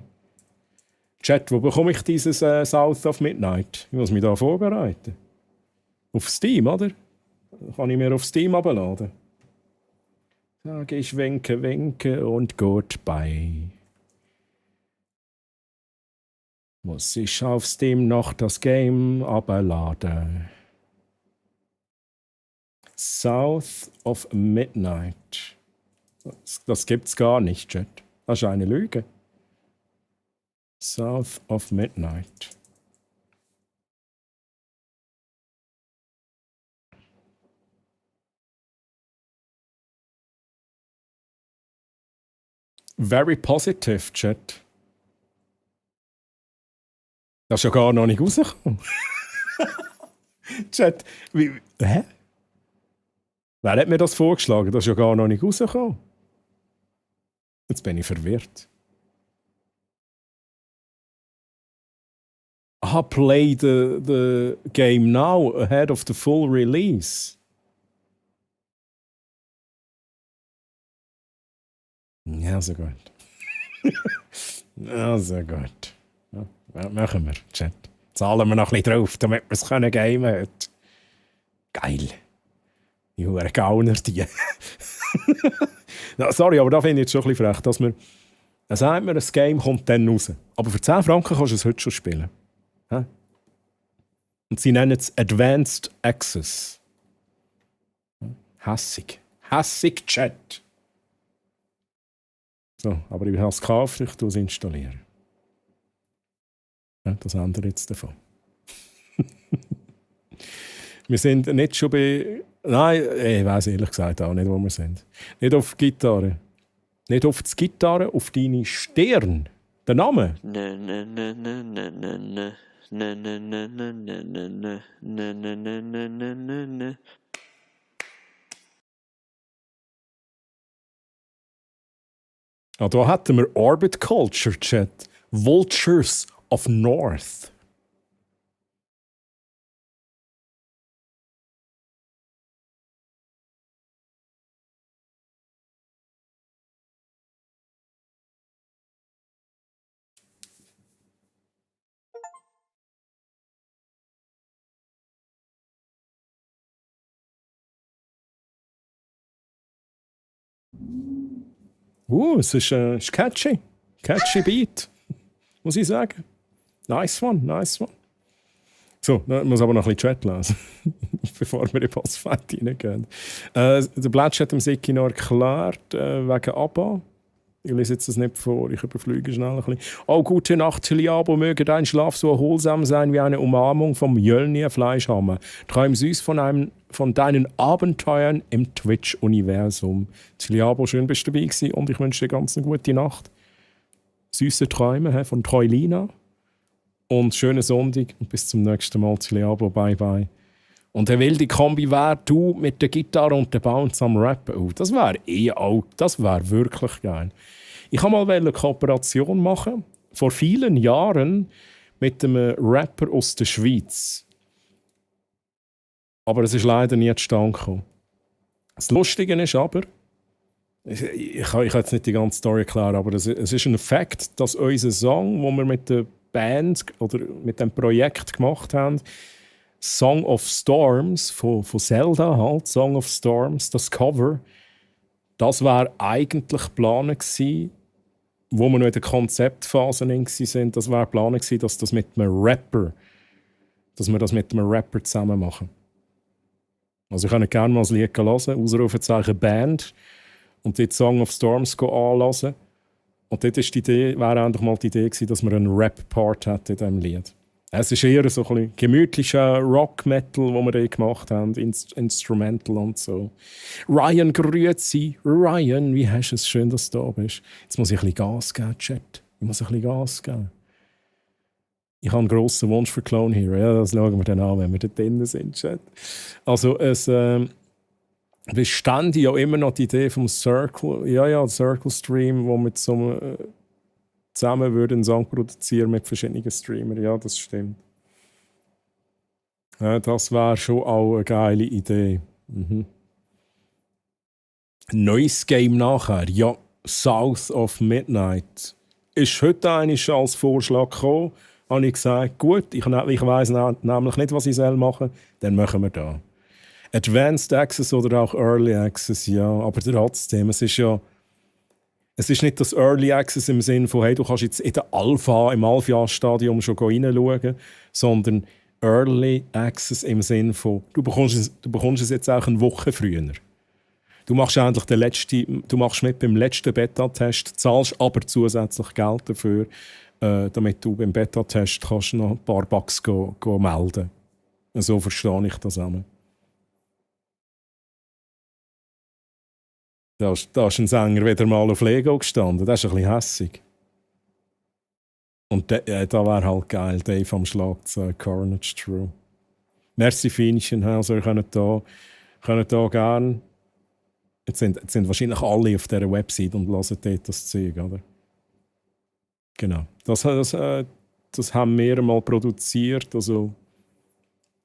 Chat, wo bekomme ich dieses South of Midnight? Ich muss mich da vorbereiten. Auf Steam, oder? Kann ich mir auf Steam abladen? Sage ich winke, winke und goodbye. Muss ich auf Steam noch das Game abladen? South of Midnight. Das gibt's gar nicht, Chat. Das ist eine Lüge. South of Midnight. Very positive, Chat. Das ist ja gar noch nicht rausgekommen. Chat, hä? Wer hat mir das vorgeschlagen? Das ist ja gar noch nicht rausgekommen. Jetzt bin ich verwirrt. Play the game now ahead of the full release. Ja, so gut. Ja, so gut. Ja, machen wir, Chat. Zahlen wir noch ein bisschen drauf, damit wir es gamen können. Geil. Die Huren Gauner, die. No, sorry, aber da finde ich jetzt schon ein bisschen frech, dass man... Dann sagt man, das Game kommt dann raus. Aber für 10 Franken kannst du es heute schon spielen. Hä? Und sie nennen es Advanced Access. Hässig. Hässig, Chat. So, aber ich habe es gekauft, ich tue es installieren. Ja, das ändert jetzt davon. Wir sind nicht schon bei... Nein, ich weiss ehrlich gesagt auch nicht, wo wir sind. Nicht auf die Gitarre. Nicht auf die Gitarre, auf deine Stirn. Der Name. Ah, da hatten wir Orbit Culture Chat. Vultures of North. Es ist catchy. Catchy Beat. Muss ich sagen. Nice one, nice one. So, ich muss aber noch ein bisschen Chat lesen, bevor wir in die Bossfight reingehen. Der Blatsch hat dem Siki noch erklärt, wegen ABBA. Ich lese jetzt das nicht vor, ich überfliege schnell ein bisschen. Oh, gute Nacht, Liabo, möge dein Schlaf so erholsam sein wie eine Umarmung vom Mjölnir-Fleischhammer. Träum süß von deinen Abenteuern im Twitch-Universum. Liabo, schön bist du dabei gewesen und ich wünsche dir ganz eine gute Nacht. Süße Träume von Troilina. Und schönen Sonntag und bis zum nächsten Mal, Liabo, bye bye. Und der wilde Kombi wäre du mit der Gitarre und der Bounce am Rappen. Oh, das wäre das wäre wirklich geil. Ich wollte mal eine Kooperation machen, vor vielen Jahren, mit einem Rapper aus der Schweiz. Aber es ist leider nie zustande gekommen. Das Lustige ist aber, ich kann jetzt nicht die ganze Story erklären, aber es ist ein Fakt, dass unser Song, den wir mit der Band oder mit dem Projekt gemacht haben, Song of Storms von Zelda halt, Song of Storms, das Cover, das war eigentlich geplant gewesen, wo wir noch in der Konzeptphase waren, das war geplant gewesen, dass wir das mit einem Rapper zusammen machen. Also ich kann gerne mal das Lied hören, Ausrufezeichen Band, und dort Song of Storms anhören. Und dort wäre endlich mal die Idee gewesen, dass wir einen Rap-Part hätten in diesem Lied. Es ist eher so ein bisschen gemütlicher Rock-Metal, den wir da gemacht haben, Instrumental und so. Ryan, grüezi. Ryan, wie hast du es? Schön, dass du da bist. Jetzt muss ich ein bisschen Gas geben, Chat. Ich muss ein bisschen Gas geben. Ich habe einen grossen Wunsch für Clone Hero. Ja, das schauen wir dann an, wenn wir da drinnen sind, Chat. Also, es bestand ja immer noch die Idee vom Circle, der Circle Stream, wo wir zusammen einen Song produzieren mit verschiedenen Streamern. Ja, das stimmt. Ja, das wäre schon auch eine geile Idee. Neues Game nachher. Ja, South of Midnight. Ist heute eigentlich als Vorschlag gekommen, habe ich gesagt, gut, ich weiss nämlich nicht, was ich machen soll, dann machen wir da. Advanced Access oder auch Early Access, ja, aber trotzdem, es Es ist nicht das Early Access im Sinne von, hey, du kannst jetzt in der im Alpha-Stadium schon reinschauen, sondern Early Access im Sinne von, du bekommst es jetzt auch eine Woche früher. Du machst mit beim letzten Beta-Test, zahlst aber zusätzlich Geld dafür, damit du beim Beta-Test kannst noch ein paar Bugs melden. So verstehe ich das auch. Da ist ein Sänger wieder mal auf Lego gestanden. Das ist ein bisschen hässig. Und da wäre halt geil, Dave am Schlagzeug, Carnage True. Merci Fienchen, also ihr könnt da gerne. Jetzt sind wahrscheinlich alle auf dieser Website und hören dort das Zeug, oder? Genau. Das haben wir mal produziert. Also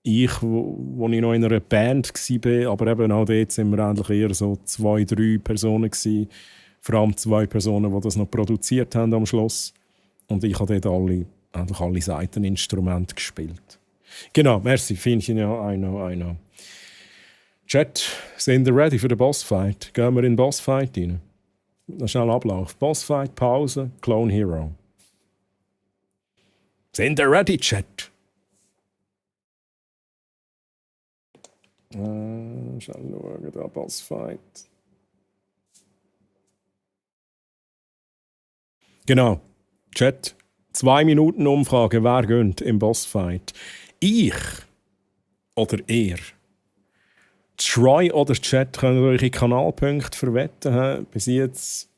ich, wo ich noch in einer Band war, aber eben auch dort sind wir eigentlich eher so 2, 3 Personen gewesen. Vor allem 2 Personen, die das noch produziert haben am Schluss. Und ich habe dort alle Seiteninstrumente gespielt. Genau, merci, Fienchen, ja, I know. Chat, sind ihr ready für den Bossfight? Gehen wir in den Bossfight rein? Schnell Ablauf. Bossfight, Pause, Clone Hero. Sind ihr ready, Chat? Schnell schauen, da Bossfight. Genau. Chat, 2 Minuten Umfrage, wer gönnt im Bossfight? Ich oder ihr? Troy oder Chat können eure Kanalpunkte verwetten. Bis jetzt,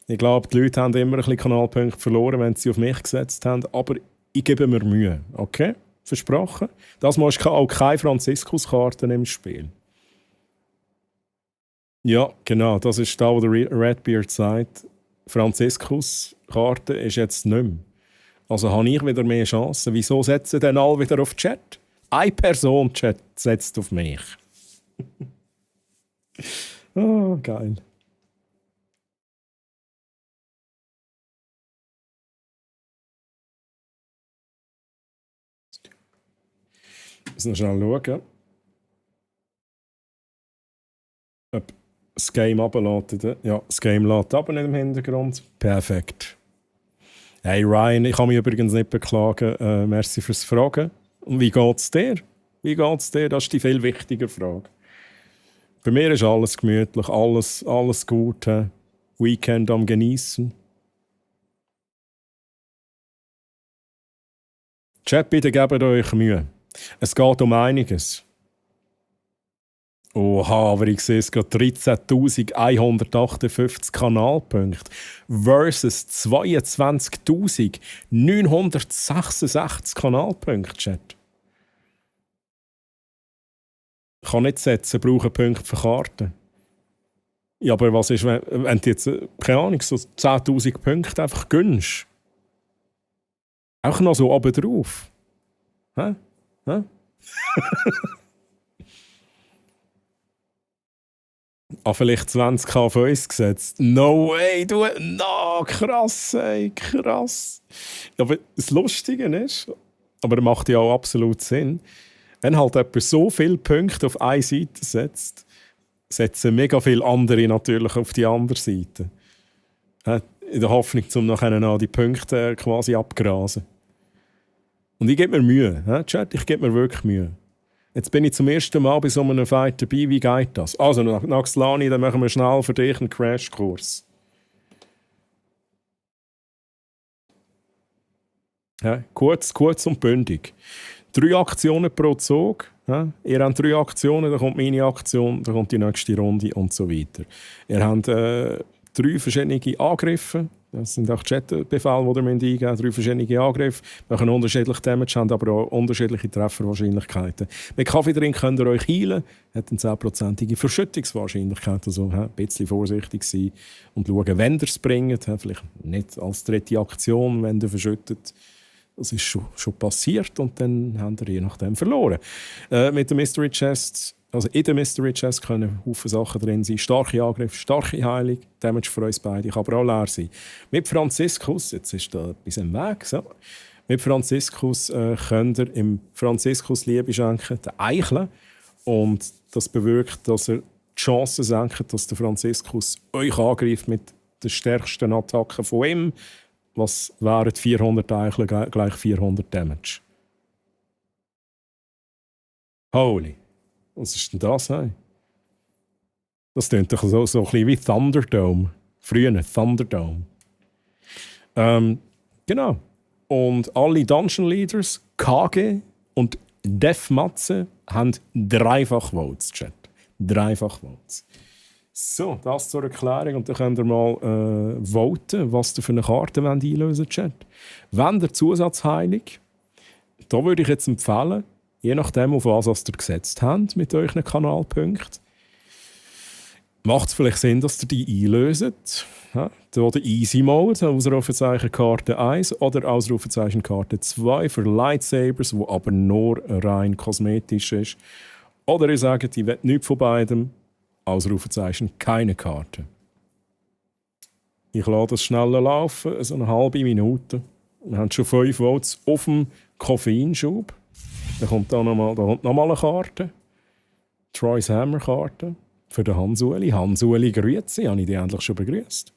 ich glaube, die Leute haben immer ein bisschen Kanalpunkte verloren, wenn sie auf mich gesetzt haben. Aber ich gebe mir Mühe. Okay? Versprochen. Das Mal ist auch keine Franziskus-Karte im Spiel. Ja, genau. Das ist da, wo der Redbeard sagt. Franziskus-Karte ist jetzt nicht mehr. Also habe ich wieder mehr Chancen. Wieso setzen denn alle wieder auf Chat? Eine Person Chat setzt auf mich. Oh, geil. Ich muss noch schnell schauen, ob das Game runterlädt. Ja, das Game lädt aber nicht im Hintergrund. Perfekt. Hey Ryan, ich kann mich übrigens nicht beklagen. Merci fürs Fragen. Und wie geht's dir? Das ist die viel wichtigere Frage. Bei mir ist alles gemütlich, alles gut. Weekend am Genießen. Chat, bitte gebt euch Mühe. Es geht um einiges. Oha, aber ich sehe es gerade 13.158 Kanalpunkte versus 22.966 Kanalpunkte, Chat. Ich kann nicht setzen, brauche Punkte für Karten. Ja, aber was ist, wenn du jetzt, keine Ahnung, so 10.000 Punkte einfach gönnst? Auch noch so oben drauf. Hä? Vielleicht 20k auf uns gesetzt. No way, krass, ey, krass. Aber das Lustige ist, aber macht ja auch absolut Sinn, wenn halt jemand so viele Punkte auf eine Seite setzt, setzen mega viele andere natürlich auf die andere Seite. In der Hoffnung, um nachher die Punkte quasi abgrasen. Und ich gebe mir Mühe. Chat, ich gebe mir wirklich Mühe. Jetzt bin ich zum ersten Mal bei so einem Fight dabei. Wie geht das? Also, Naxlani, dann machen wir schnell für dich einen Crashkurs. Ja, kurz und bündig. 3 Aktionen pro Zug. Ja? Ihr habt 3 Aktionen, dann kommt meine Aktion, dann kommt die nächste Runde und so weiter. Ihr habt 3 verschiedene Angriffe. Das sind auch Chat-Befehle, die ihr eingeben müsst. 3 verschiedene Angriffe, machen unterschiedliche Damage, haben aber auch unterschiedliche Trefferwahrscheinlichkeiten. Mit Kaffee drin könnt ihr euch heilen, hat eine 10%ige Verschüttungswahrscheinlichkeit. Also ein bisschen vorsichtig sein und schauen, wenn ihr es bringt. Vielleicht nicht als dritte Aktion, wenn ihr verschüttet. Das ist schon passiert und dann habt ihr je nachdem verloren. Mit der Mystery Chest, also in der Mystery Chest können Haufen Sachen drin sein. Starke Angriffe, starke Heilung, Damage für uns beide, kann aber auch leer sein. Mit Franziskus, jetzt ist da etwas im Weg, so. Mit Franziskus könnt ihr im Franziskus Liebe schenken, den Eicheln. Und das bewirkt, dass ihr die Chance senkt, dass der Franziskus euch angreift mit der stärksten Attacke von ihm. Was wären 400 Eichel gleich 400 Damage? Holy. Was ist denn das? Hey? Das klingt doch so ein bisschen wie Thunderdome. Früher Thunderdome. Genau. Und alle Dungeon Leaders, KG und Def Matze haben dreifach Votes, Chat. Dreifach Votes. So, das zur Erklärung. Und dann könnt ihr mal voten, was ihr für eine Karte einlösen wollt, Chat. Wenn der Zusatzheilung, da würde ich jetzt empfehlen, je nachdem, auf was ihr gesetzt habt mit euren Kanalpunkten, macht es vielleicht Sinn, dass ihr die einlöst. Ja, oder Easy Mode, Ausrufezeichen Karte 1 oder Ausrufezeichen Karte 2 für Lightsabers, wo aber nur rein kosmetisch ist. Oder ihr sagt, ich will nichts von beidem, Ausrufezeichen keine Karte. Ich lasse das schnell laufen, so eine halbe Minute. Wir haben schon 5 Votes auf dem Koffeinschub. Da kommt noch mal eine Karte. Troy's Hammer-Karte. Für den Hans-Uli. Hans-Uli, grüezi. Habe ich dich endlich schon begrüßt?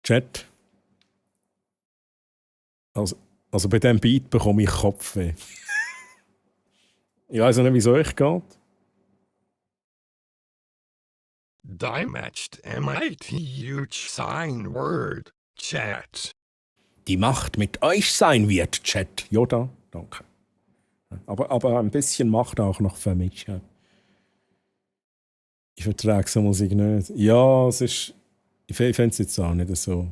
Chat. Also bei diesem Beat bekomme ich Kopfweh. Ich weiss nicht, wie es euch geht. Dimatched MIT huge sign word chat. Die Macht mit euch sein wird, Chat. Yoda, danke. Aber ein bisschen Macht auch noch für mich. Ja. Ich vertrage so Musik nicht. Ja, es ist. Ich finde es jetzt auch nicht so.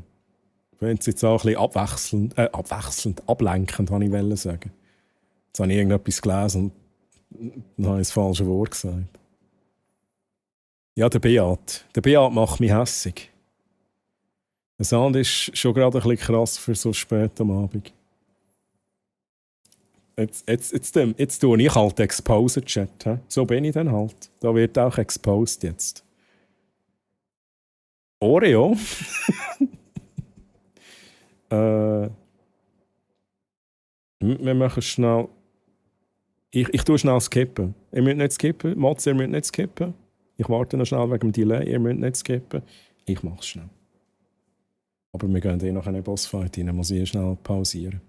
Ich finde es jetzt auch ein bisschen ablenkend, habe ich sagen. Jetzt habe ich irgendetwas gelesen und dann habe ich das falsche Wort gesagt. Ja, der Beat. Der Beat macht mich hässig. Der Sound ist schon gerade ein bisschen krass für so spät am Abend. Jetzt tue ich halt Exposed-Chat. So bin ich dann halt. Da wird auch exposed jetzt. Oreo? Wir machen schnell... Ich tue schnell skippen. Ihr müsst nicht skippen. Matze, ihr müsst nicht skippen. Ich warte noch schnell wegen dem Delay. Ihr müsst nicht skippen. Ich mache es schnell. Aber wir gehen noch in einen Bossfight rein. Muss ich schnell pausieren.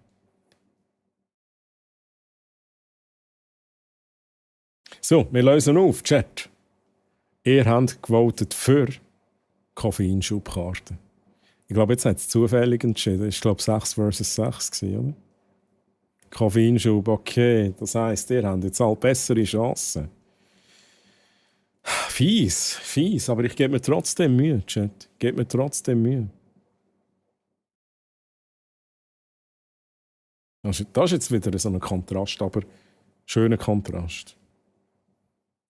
So, wir lösen auf, Chat. Ihr habt gewotet für Koffeinschubkarten. Ich glaube, jetzt hat es zufällig entschieden. Ich glaube, 6 versus 6 oder? Koffeinschub, okay. Das heisst, ihr habt jetzt halt bessere Chancen. Fies. Aber ich gebe mir trotzdem Mühe, Chat. Gebe mir trotzdem Mühe. Das ist jetzt wieder so ein Kontrast, aber schöner Kontrast.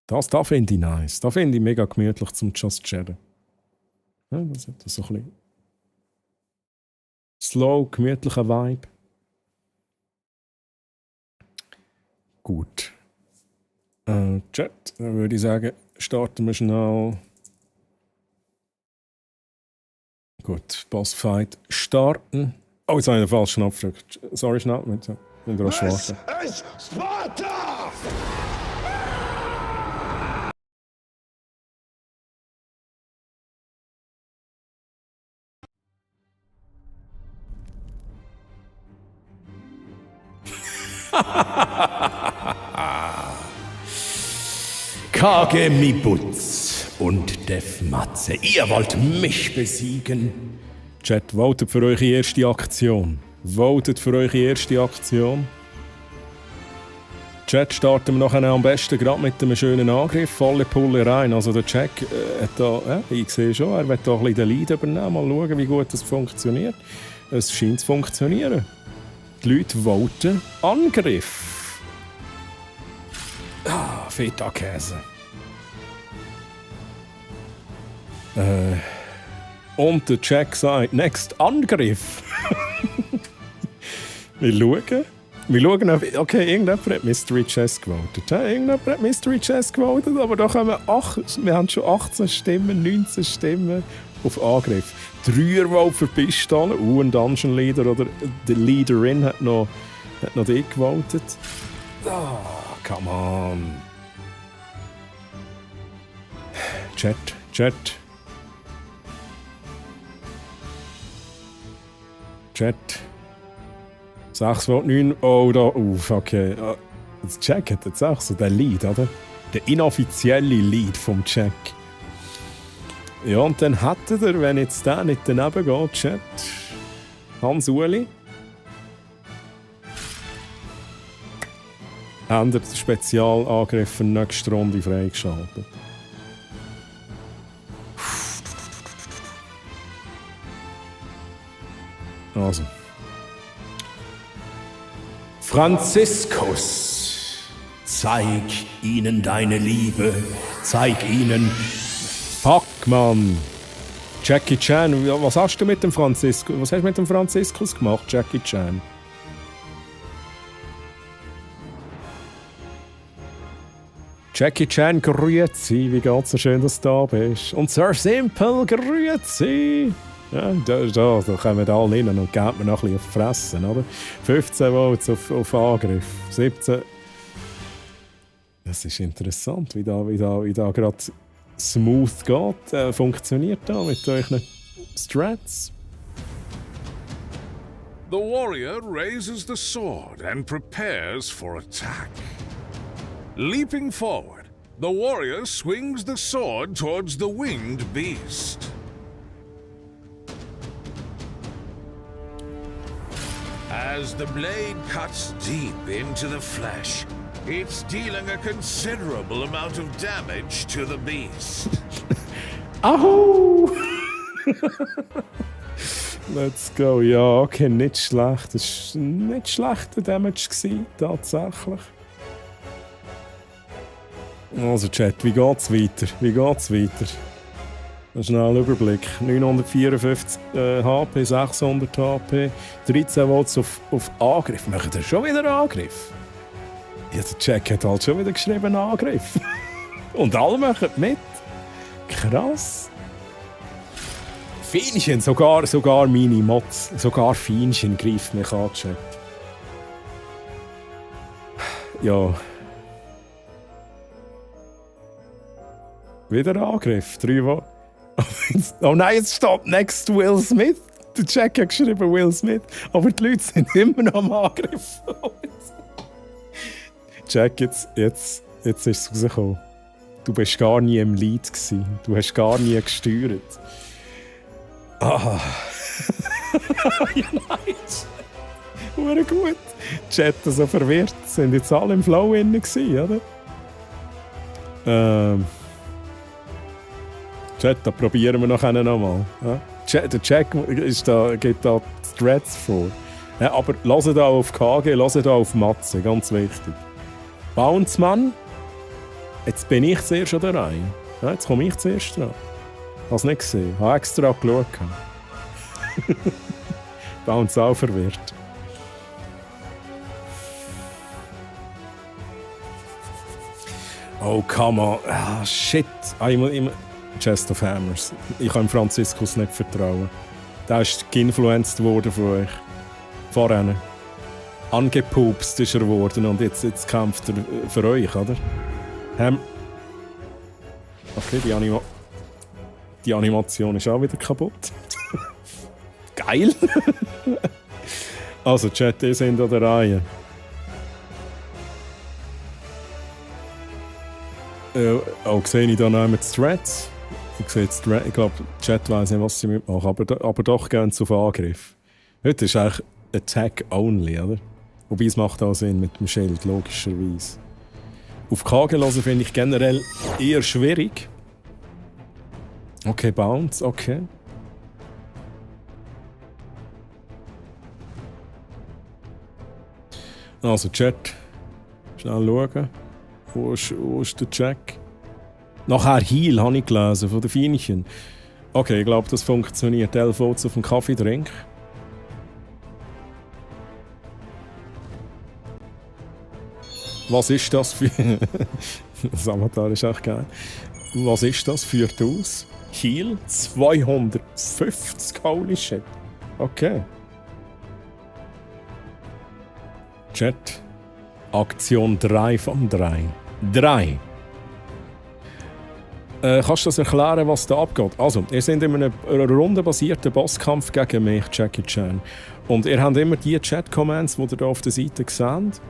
Das finde ich nice. Das finde ich mega gemütlich zum Just Chatten. Ja, das hat so ein bisschen slow, gemütlicher Vibe. Gut. Chat, dann würde ich sagen, starten wir schnell. Gut, Bossfight starten. Oh, jetzt habe ich den falschen Knopf gedrückt. Sorry, schnell. Wenn du schwarz. Es ist Sparta! Kage Mibutz und Def Matze, ihr wollt mich besiegen. Chat, votet für eure erste Aktion. Votet für eure erste Aktion. Chat, starten wir nachher am besten gerade mit einem schönen Angriff. Volle Pulle rein. Also der Jack hat da, ich sehe schon, er will da ein bisschen den Lead übernehmen. Mal schauen, wie gut das funktioniert. Es scheint zu funktionieren. Die Leute voten Angriff. Feta-Käse. Und der Jack sagt, next Angriff. Wir schauen, okay, irgendjemand hat Mystery Chess gewotet. Irgendjemand hat Mystery Chess gewotet, aber da kommen wir haben schon 18 Stimmen, 19 Stimmen auf Angriff. 3er Vote für Pistole, ein Dungeon Leader oder die Leaderin hat noch die gewotet. Oh, come on. Chat. Chat. 6 Volt 9. Oh, da. Okay. Das Jack hat jetzt auch so den Lead, oder? Der inoffizielle Lead vom Jack. Ja, und dann hätte er, wenn jetzt der nicht daneben geht, Chat. Hans-Uli. Haben den Spezialangriff für die nächste Runde freigeschaltet. Also. Franziskus, zeig ihnen deine Liebe, zeig ihnen... Fuck, Mann! Jackie Chan, was hast du mit dem Franziskus? Was hast du mit dem Franziskus gemacht, Jackie Chan? Jackie Chan, grüezi, wie geht's so schön, dass du da bist? Und Sir Simple, grüezi! Ja, da kommen wir alle rein und geben mir noch ein bisschen auf die Fresse, oder? 15 Volts auf Angriff, 17... Das ist interessant, wie da gerade smooth geht. Funktioniert da mit euren Strats? The warrior raises the sword and prepares for attack. Leaping forward, the warrior swings the sword towards the winged beast. As the blade cuts deep into the flesh, it's dealing a considerable amount of damage to the beast. Ahu! Let's go. Ja, okay, nicht schlecht. Das war nicht schlechter Damage gewesen, tatsächlich. Also Chat, wie geht's weiter? Ein schneller Überblick. 954 HP, 600 HP, 13 Volts auf Angriff. Machen wir schon wieder Angriff? Ja, der Jack hat halt schon wieder geschrieben Angriff. Und alle machen mit. Krass. Feinchen, sogar meine Mods, sogar Feinchen greift mich an, Chat. Ja. Wieder Angriff, 3 Wochen. Oh nein, jetzt steht next to Will Smith. Der Jack hat geschrieben Will Smith, aber die Leute sind immer noch am Angriff. Jack, jetzt ist es rausgekommen. Du bist gar nie im Lead gewesen. Du hast gar nie gesteuert. Ah. Ja, nice. Hure gut. Chat so verwirrt. Sind jetzt alle im Flow innen gewesen, oder? Chat, da probieren wir noch einmal. Ja? Der Jack gibt da Threads vor. Ja, aber lasst da auf KG, lasst da auf Matze, ganz wichtig. Bounce Mann, jetzt bin ich zuerst an der Reihe. Ja, jetzt komme ich zuerst dran. Hast du nicht gesehen? Habe extra geschaut. Bounce auch verwirrt. Oh, come on. Ah, shit. Chest of Hammers. Ich kann Franziskus nicht vertrauen. Der ist geinfluenced worden von euch. Vorhin. Angepupst ist er geworden und jetzt kämpft er für euch, oder? Okay, die Animation ist auch wieder kaputt. Geil! Also, Chat, ihr seid an der Reihe. Sehe ich da noch mit Threads? Ich glaube, Chat weiss nicht, was sie mitmachen, aber doch gehen sie auf Angriff. Heute ist eigentlich Attack only, oder? Wobei es macht auch Sinn mit dem Schild, logischerweise. Auf KG hören finde ich generell eher schwierig. Okay, Bounce, okay. Also, Chat. Schnell schauen. Wo ist der Jack? Nachher Heal habe ich gelesen, von den Feinchen. Okay, ich glaube, das funktioniert. 11 Volts auf dem Kaffeetrink. Was ist das für... Das Avatar ist echt geil. Was ist das? Führt aus. Heal 250, holy shit. Okay. Chat. Aktion 3 von 3. 3. Kannst du das erklären, was da abgeht? Also, ihr seid in einem rundenbasierten Bosskampf gegen mich, Jackie Chan. Und ihr habt immer die Chat-Commands, die ihr hier auf der Seite seht.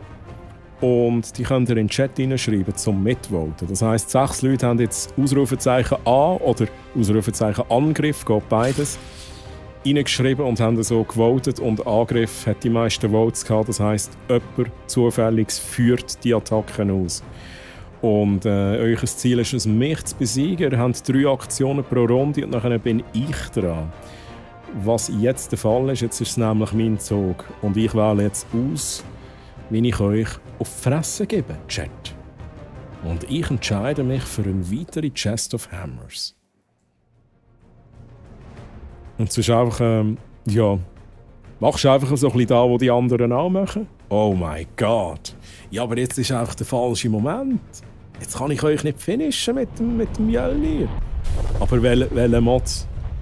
Und die könnt ihr in den Chat hineinschreiben, zum Mitvoten. Das heisst, 6 Leute haben jetzt Ausrufezeichen A oder Ausrufezeichen Angriff, geht beides, reingeschrieben und haben so gewotet. Und Angriff hat die meisten Votes gehabt. Das heisst, jemand zufällig führt die Attacken aus. Und euer Ziel ist es, mich zu besiegen. Ihr habt 3 Aktionen pro Runde und dann bin ich dran. Was jetzt der Fall ist, jetzt ist es nämlich mein Zug. Und ich wähle jetzt aus, wie ich euch auf die Fresse gebe, Chat. Und ich entscheide mich für eine weitere Chest of Hammers. Und es ist einfach, machst du einfach so ein bisschen da, wo die anderen auch machen? Oh mein Gott. Ja, aber jetzt ist einfach der falsche Moment. Jetzt kann ich euch nicht finishen mit dem Jöllier. Aber welcher Mod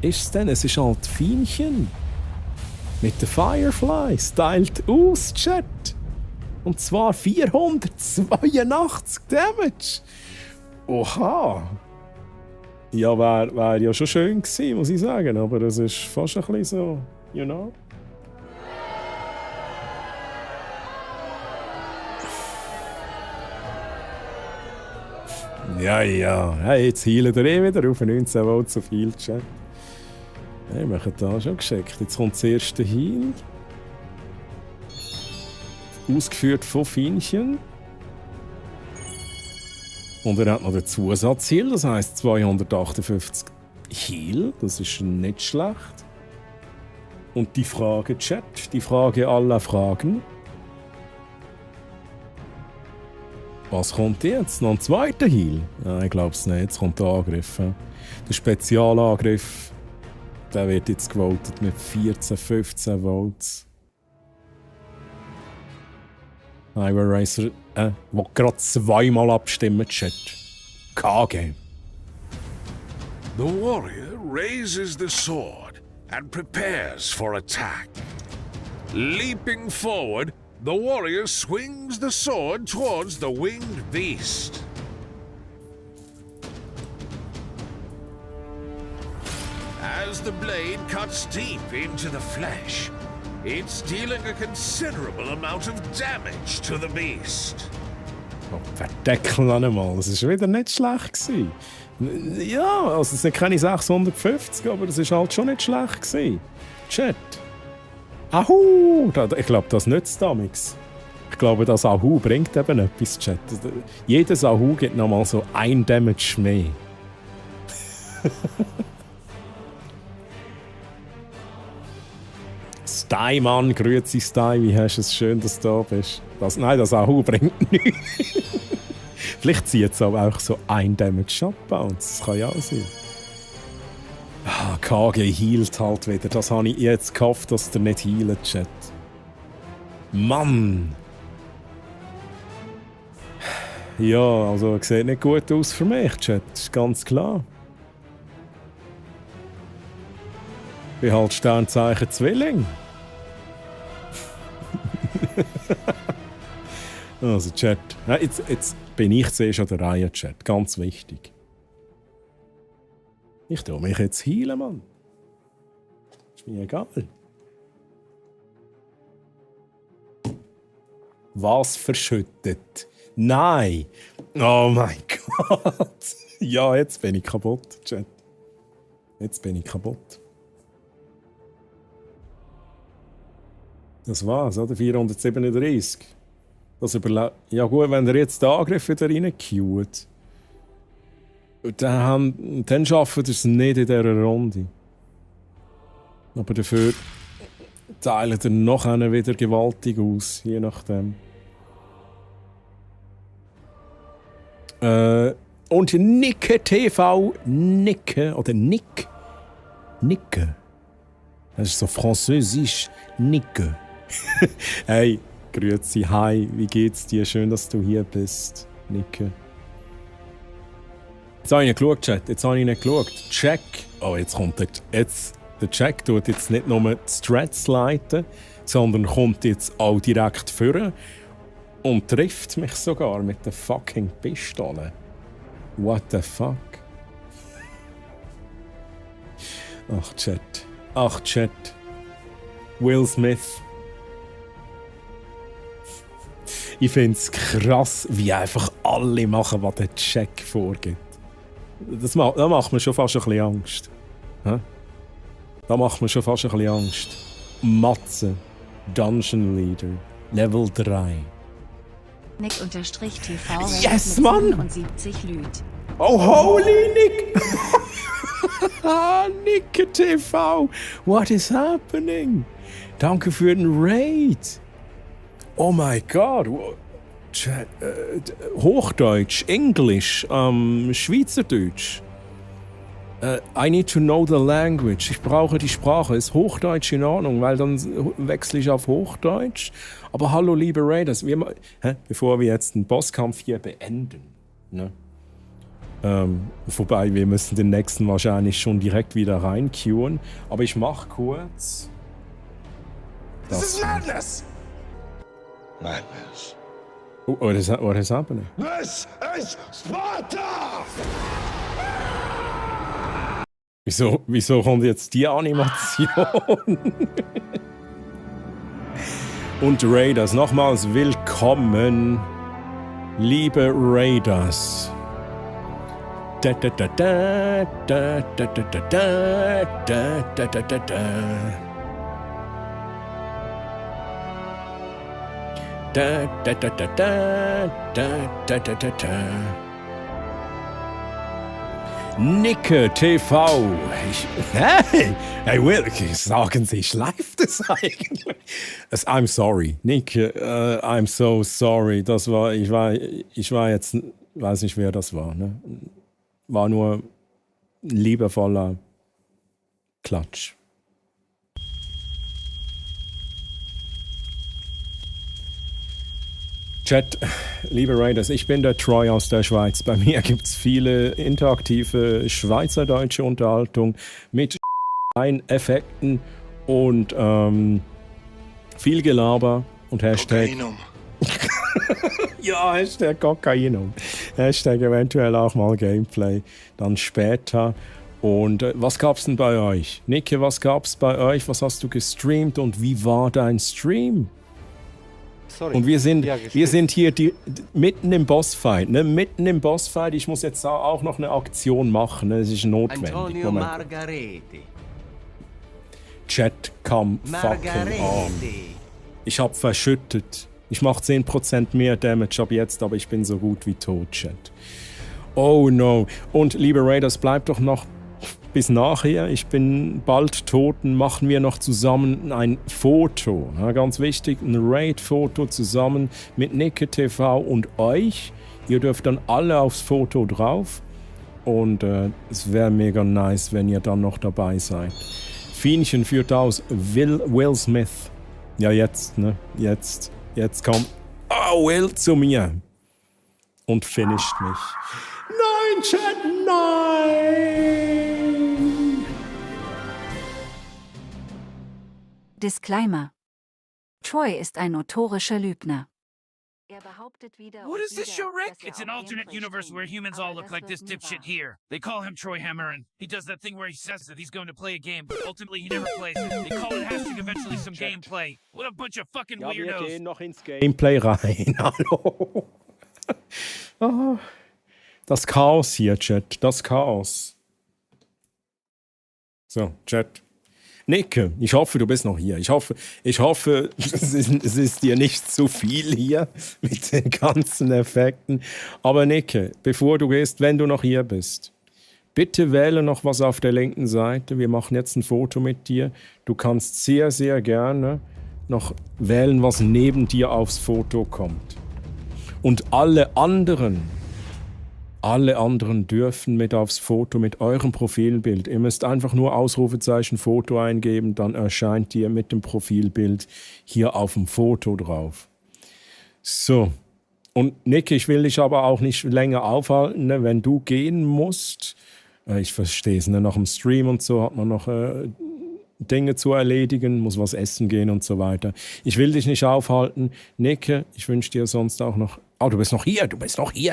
ist es denn? Es ist halt Fienchen. Mit den Fireflies. Teilt aus, Chat. Und zwar 482 Damage. Oha. Ja, wär ja schon schön gewesen, muss ich sagen. Aber das ist fast ein bisschen so, you know. Ja. Hey, jetzt heilen wir wieder auf 19 Volt zu viel, Chat. Hey, wir haben da schon geschickt. Jetzt kommt das erste Heal. Ausgeführt von Fienchen. Und er hat noch den Zusatzheal, das heisst 258 Heal. Das ist nicht schlecht. Und die Frage, Chat, die Frage aller Fragen. Was kommt jetzt? Noch ein zweiter Heal? Nein, ich glaube es nicht. Jetzt kommt der Angriff. Der Spezialangriff, der wird jetzt gewotet mit 14, 15 Volts. Ivar Racer, der gerade zweimal abstimmen, Chat. KG. The warrior raises the sword and prepares for attack. Leaping forward, the warrior swings the sword towards the winged beast. As the blade cuts deep into the flesh, it's dealing a considerable amount of damage to the beast. Oh, verdeckel einmal, das war wieder nicht schlecht gewesen. Ja, also es sind keine 650, aber das war halt schon nicht schlecht gewesen. Chat. Ahu! Ich glaube, das nützt damals. Ich glaube, das Ahu bringt eben etwas, Chat. Jedes Ahu gibt nochmal so 1 Damage mehr. Stei, Mann, grüezi Stei, wie hast du es schön, dass du da bist. Das Ahu bringt nichts. Vielleicht zieht es aber auch so 1 Damage abbauen. Das kann ja auch sein. KG healt halt wieder. Das habe ich jetzt gehofft, dass der nicht healt, Chat. Mann! Ja, also sieht nicht gut aus für mich, Chat. Das ist ganz klar. Ich bin halt Sternzeichen Zwilling. Also, Chat. Jetzt bin ich zuerst an der Reihe, Chat. Ganz wichtig. Ich tue mich jetzt heilen, Mann. Ist mir egal. Was verschüttet? Nein! Oh mein Gott! Ja, jetzt bin ich kaputt, Chat. Jetzt bin ich kaputt. Das war's, oder? 437. Das ja gut, wenn er jetzt den Angriff wieder reincuet, dann schaffen wir es nicht in dieser Runde. Aber dafür teilen wir noch einen wieder gewaltig aus, je nachdem. Und Nicke TV, Nicke, oder Nick, Nicke. Das ist so französisch, Nicke. Hey, grüezi, hi, wie geht's dir? Schön, dass du hier bist, Nicke. Jetzt habe ich nicht geschaut, Chat. Jetzt habe ich nicht geschaut. Check. Oh, jetzt kommt der Check tut jetzt nicht nur die Strats leiten, sondern kommt jetzt auch direkt führen und trifft mich sogar mit der fucking Pistole. What the fuck? Ach, Chat. Ach, Chat. Will Smith. Ich finde es krass, wie einfach alle machen, was der Jack vorgibt. Da macht mir schon fast ein bisschen Angst. Da macht mir schon fast ein bisschen Angst. Matze, Dungeon Leader, Level 3. Nick_TV. Yes, Mann! Und 70 Lüt. Oh, holy Nick! Nick TV! What is happening? Danke für den Raid! Oh my God! Hochdeutsch, Englisch, Schweizerdeutsch. I need to know the language. Ich brauche die Sprache. Ist Hochdeutsch in Ordnung, weil dann wechsle ich auf Hochdeutsch. Aber hallo, liebe Raiders, bevor wir jetzt den Bosskampf hier beenden, ne? Wobei, wir müssen den nächsten wahrscheinlich schon direkt wieder reinqueuen. Aber ich mach kurz. This is madness! Madness. Oh, what is happening? This is Sparta! Wieso kommt jetzt die Animation? Und Raiders, nochmals willkommen, liebe Raiders. Da da da da da da da da da da da da da. Da da da da da da da da da da. Nicke TV. Hey Will, sagen Sie, schleift es eigentlich? I'm sorry. Nicke, I'm so sorry. Das war, ich war jetzt, weiß nicht, wer das war. Ne? War nur ein liebevoller Klatsch. Chat, liebe Raiders, ich bin der Troy aus der Schweiz. Bei mir gibt es viele interaktive schweizerdeutsche Unterhaltung mit Effekten und viel Gelaber und Hashtag. Kokainum. Ja, Hashtag Kokainum. Hashtag eventuell auch mal Gameplay. Dann später. Und was gab's denn bei euch? Nicke, was gab's bei euch? Was hast du gestreamt und wie war dein Stream? Sorry. Und wir sind hier mitten im Bossfight, ne? Mitten im Bossfight. Ich muss jetzt auch noch eine Aktion machen, ne? Es ist notwendig. Antonio Margareti. Chat, come fucking on. Ich hab verschüttet. Ich mach 10% mehr Damage ab jetzt, aber ich bin so gut wie tot, Chat. Oh no. Und liebe Raiders, bleibt doch noch bis nachher. Ich bin bald tot. Machen wir noch zusammen ein Foto. Ja, ganz wichtig, ein Raid-Foto zusammen mit Nicke TV und euch. Ihr dürft dann alle aufs Foto drauf. Und es wäre mega nice, wenn ihr dann noch dabei seid. Fienchen führt aus Will Smith. Ja, jetzt, ne? Jetzt kommt Will zu mir und finisht mich. Nein, Chat, nein! Disclaimer. Troy ist ein notorischer Lügner. What is this show, Rick? It's an alternate universe where humans all look like this dipshit here. They call him Troy Hammerin. He does that thing where he says that he's going to play a game, but ultimately he never plays it. They call it hashtag eventually some gameplay. What a bunch of fucking weirdos. Wir gehen noch ins Gameplay rein. Hallo. Oh. Das Chaos hier, Chat. Das Chaos. So, Chat. Nicke, ich hoffe, du bist noch hier. Ich hoffe, es ist dir nicht zu viel hier mit den ganzen Effekten. Aber Nicke, bevor du gehst, wenn du noch hier bist, bitte wähle noch was auf der linken Seite. Wir machen jetzt ein Foto mit dir. Du kannst sehr, sehr gerne noch wählen, was neben dir aufs Foto kommt. Und alle anderen dürfen mit aufs Foto mit eurem Profilbild. Ihr müsst einfach nur Ausrufezeichen Foto eingeben, dann erscheint ihr mit dem Profilbild hier auf dem Foto drauf. So. Und Nick, ich will dich aber auch nicht länger aufhalten, ne? Wenn du gehen musst. Ich verstehe es, ne? Nach dem Stream und so hat man noch Dinge zu erledigen, muss was essen gehen und so weiter. Ich will dich nicht aufhalten. Nick, ich wünsche dir sonst auch noch Oh, du bist noch hier,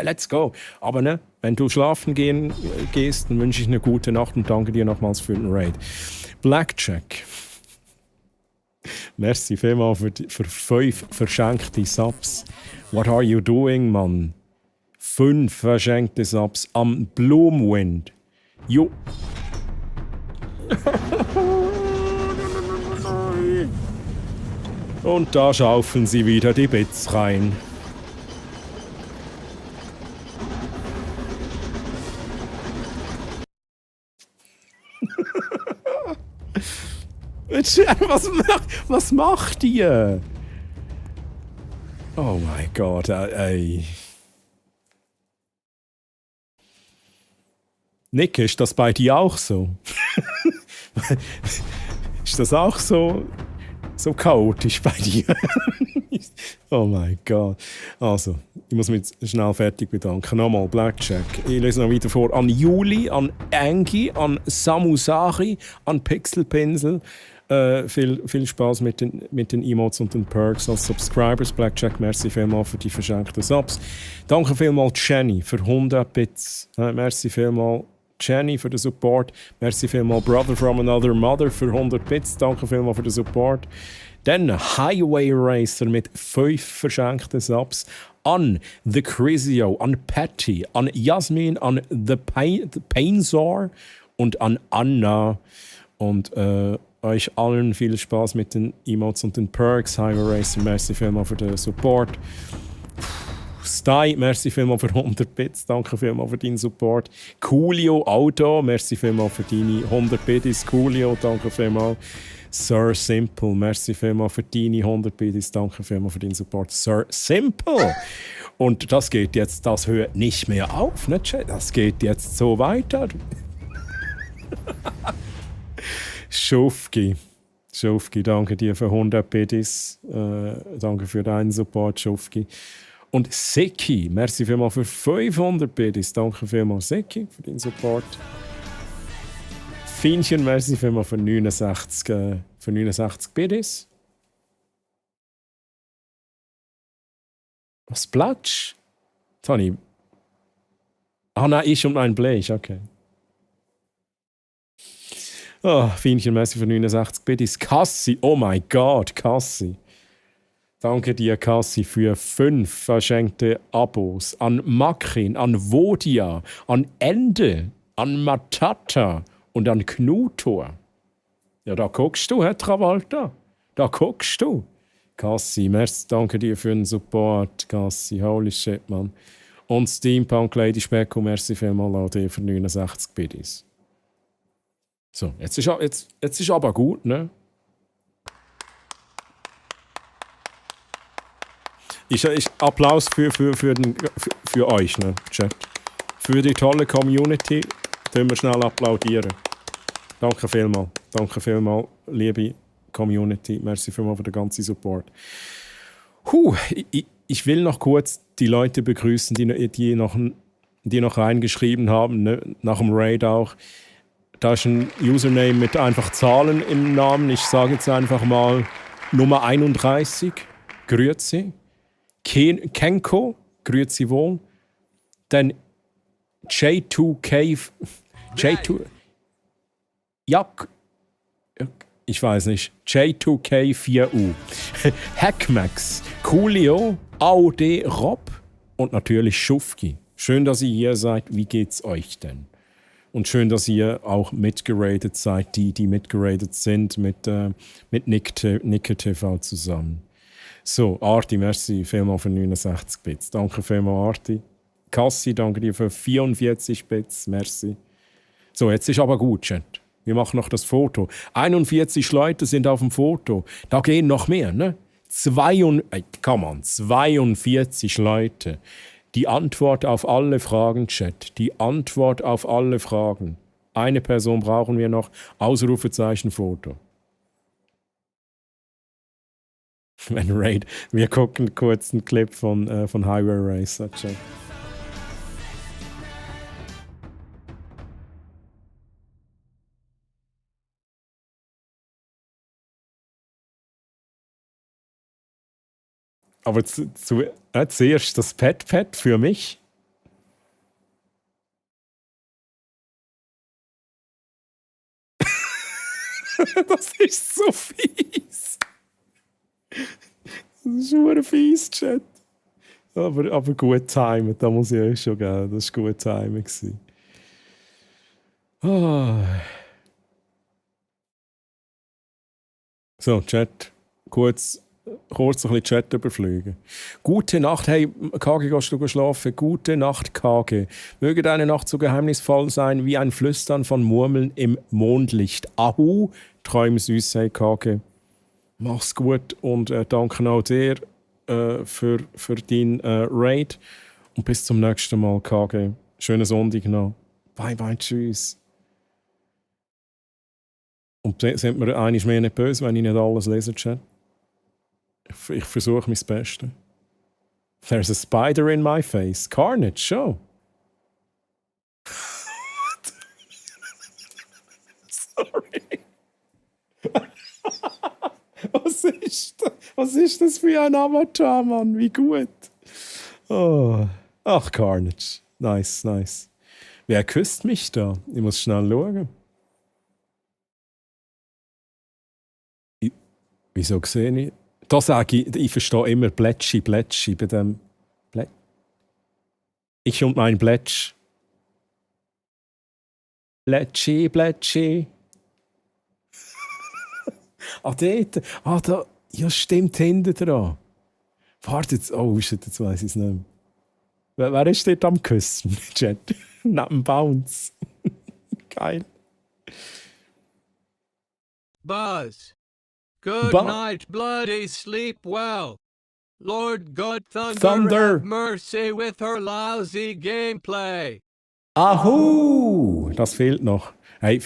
let's go. Aber ne, wenn du schlafen gehst, dann wünsche ich eine gute Nacht und danke dir nochmals für den Raid. Blackjack. Merci vielmals für 5 verschenkte Subs. What are you doing, Mann? 5 verschenkte Subs am Bloomwind. Jo. Und da schaufeln sie wieder die Bits rein. Was macht ihr? Oh mein Gott, ey. Nick, ist das bei dir auch so? Ist das auch so chaotisch bei dir? Oh mein Gott. Also, ich muss mich jetzt schnell fertig bedanken. Nochmal, Blackjack. Ich lese noch wieder vor. An Juli, an Angie, an Samusari, an Pixelpinsel. Viel Spaß mit den Emotes und den Perks als Subscribers. Blackjack, merci vielmals für die verschenkten Subs. Danke vielmals Jenny für 100 Bits. Merci vielmals Jenny für den Support. Merci vielmals Brother from Another Mother für 100 Bits. Danke vielmals für den Support. Dann Highway Racer mit 5 verschenkten Subs. An The Crizio, an Patty, an Jasmin, an The Painzor und an Anna. Und euch allen viel Spaß mit den Emotes und den Perks. Highway Racer, merci vielmals für den Support. Sty, merci vielmals für 100 Bits. Danke vielmals für deinen Support. Coolio Auto, merci vielmals für deine 100 Bits. Coolio, danke vielmals. Sir Simple, merci vielmals für deine 100 Bits. Danke vielmals für deinen Support. Sir Simple. Und das hört nicht mehr auf, ne, Chat? Das geht jetzt so weiter. Schufki, danke dir für 100 Bits. Danke für deinen Support, Schufki. Und Seki, merci vielmals für 500 Bits. Danke vielmals, Seki, für deinen Support. Fienchen, merci vielmals für 69 Bits. Was Platsch? Tony. Ah nein, ich und ein Blech, okay. Oh, Fienchen, merci für 69 Bits. Cassi, oh mein Gott, Cassi. Danke dir, Cassi, für 5 verschenkte Abos. An Makrin, an Vodia, an Ende, an Matata und an Knutor. Ja, da guckst du, Herr Travolta. Da guckst du. Cassi, merci, danke dir für den Support, Cassi. Holy shit, Mann. Und Steampunk Lady Specko, merci vielmals auch dir für 69 Bits. So, jetzt ist aber gut, ne? Ich Applaus für euch, ne, Chat. Für die tolle Community. Können wir schnell applaudieren. Danke vielmals, liebe Community. Merci vielmals für den ganzen Support. Ich will noch kurz die Leute begrüßen, die noch reingeschrieben haben, ne, nach dem Raid auch. Da ist ein Username mit einfach Zahlen im Namen. Ich sage jetzt einfach mal Nummer 31. Grüezi. Kenko. Grüezi wohl. Dann J2K. J2. Ja. Ich weiß nicht. J2K4U. Hackmax. Coolio. AOD Rob. Und natürlich Schufki. Schön, dass ihr hier seid. Wie geht's euch denn? Und schön, dass ihr auch mitgeradet seid, die mitgeradet sind mit Nick TV zusammen. So, Arti, merci vielmals für 69 Bits. Danke vielmals, Arti. Cassi, danke dir für 44 Bits. Merci. So, jetzt ist aber gut, Chat. Wir machen noch das Foto. 41 Leute sind auf dem Foto. Da gehen noch mehr, ne? 42 Leute. Die Antwort auf alle Fragen, Chat. Die Antwort auf alle Fragen. Eine Person brauchen wir noch. Ausrufezeichen Foto. Wenn Raid. Wir gucken kurz einen Clip von Highway Racer, Chat. Aber Zuerst das Pet für mich. Das ist so fies. Das ist nur ein fies Chat. Aber gut timen, da muss ich euch schon geben. Das war gut Timing. Oh. So, Chat. Kurz ein bisschen Chat überfliegen. Gute Nacht, hey, KG, gehst du schlafen? Gute Nacht, KG. Möge deine Nacht so geheimnisvoll sein wie ein Flüstern von Murmeln im Mondlicht. Ahu, träum süß, hey, KG. Mach's gut und danke auch dir für deinen Raid. Und bis zum nächsten Mal, KG. Schönen Sonntag noch. Bye, bye, tschüss. Und sind wir eigentlich mehr nicht böse, wenn ich nicht alles lese, Chat? Ich versuche mein Bestes. There's a spider in my face. Carnage, show. Sorry. Was ist das für ein Avatar, Mann? Wie gut. Oh. Ach, Carnage. Nice, nice. Wer küsst mich da? Ich muss schnell schauen. Wieso sehe ich? Da sage ich verstehe immer Blätschi bei dem. Ich und mein Blätsch. Blätschi. Dort. Da. Ja, stimmt, hinten dran. Warte jetzt. Oh, shit, jetzt weiss ich es nicht mehr. Wer ist dort am Küssen? Chat. Neben dem Bounce. Geil. Buzz. Good night, bloody sleep well. Lord God Thunder, have mercy with her lousy gameplay. Ahu! Das fehlt noch. Hey,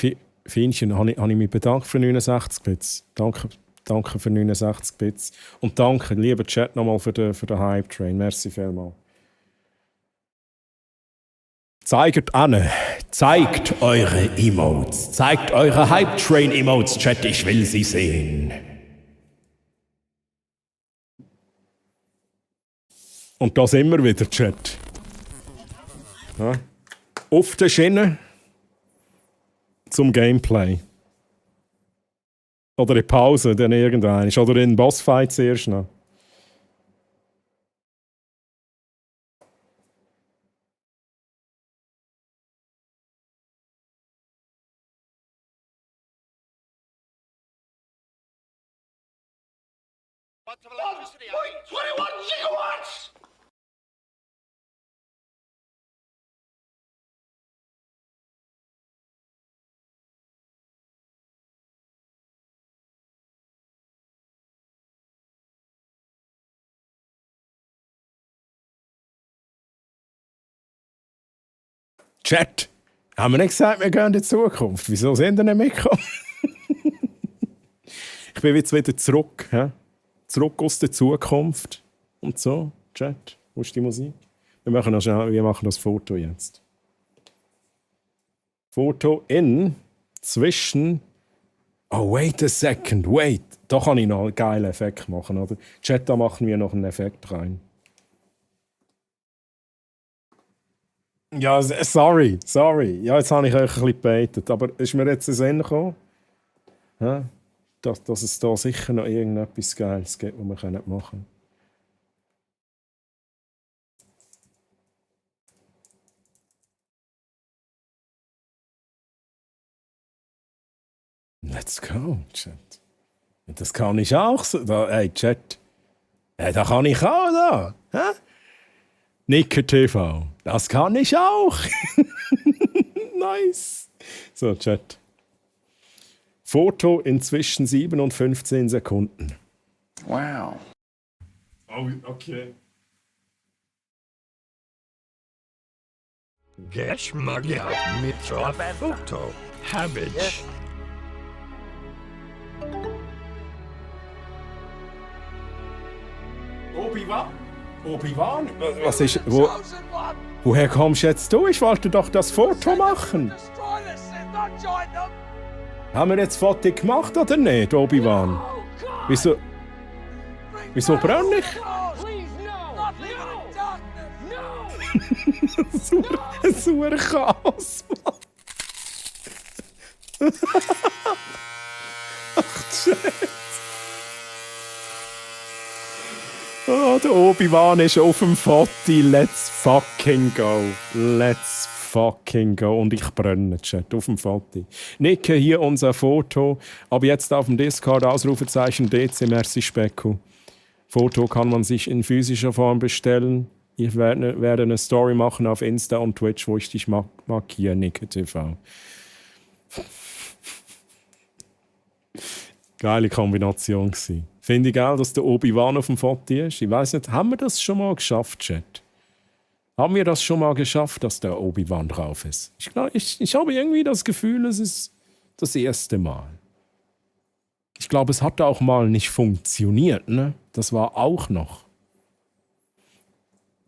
Fienchen, habe ich mich bedankt für 69 Bits. Danke für 69 Bits. Und danke, lieber Chat, nochmal für den Hype Train. Merci vielmals. Zeigt an. Zeigt eure Emotes. Zeigt eure Hype Train Emotes, Chat. Ich will sie sehen. Und da sind wir wieder, Chat. Ja. Auf der Schiene zum Gameplay. Oder in Pause, dann irgendein. Oder in den Bossfight zuerst noch. Wait, 21 gigawatts! Chat, haben wir nicht gesagt, wir gehen in die Zukunft? Wieso sind wir nicht mitgekommen? Ich bin jetzt wieder zurück. He? Zurück aus der Zukunft. Und so, Chat, wo ist die Musik? Wir machen das Foto jetzt. Foto in zwischen. Oh, wait a second, wait. Da kann ich noch einen geilen Effekt machen, oder? Chat, da machen wir noch einen Effekt rein. Ja, sorry. Ja, jetzt habe ich euch ein bisschen gebaitet, aber ist mir jetzt in den Sinn gekommen, ja, dass es da sicher noch irgendetwas Geiles gibt, was wir machen können. Let's go, Chat. Das kann ich auch so. Hey, Chat. Hey, da kann ich auch da. Hä? Nicker TV. Das kann ich auch. Nice. So, Chat. Foto in zwischen 7 und 15 Sekunden. Wow. Oh, okay. Geschmackjagd mit Foto. Habitch. Obi-Wan? Was ist. Woher kommst jetzt du? Ich wollte doch das Foto machen. Haben wir jetzt Foto gemacht oder nicht, Obi-Wan? Wieso brenne ich? Ein sauer Chaos, Mann. Ach, shit. Oh, der Obi-Wan ist auf dem Foti. Let's fucking go. Let's fucking go. Und ich brenne, Chat, auf dem Foti. Nicke, hier unser Foto. Aber jetzt auf dem Discord, Ausrufezeichen DC, merci Specko. Foto kann man sich in physischer Form bestellen. Ich werde eine Story machen auf Insta und Twitch, wo ich dich markiere, Nicke TV. Geile Kombination gewesen. Finde ich geil, dass der Obi-Wan auf dem Foto ist. Ich weiss nicht, haben wir das schon mal geschafft, Chat? Haben wir das schon mal geschafft, dass der Obi-Wan drauf ist? Ich habe irgendwie das Gefühl, es ist das erste Mal. Ich glaube, es hat auch mal nicht funktioniert, ne? Das war auch noch.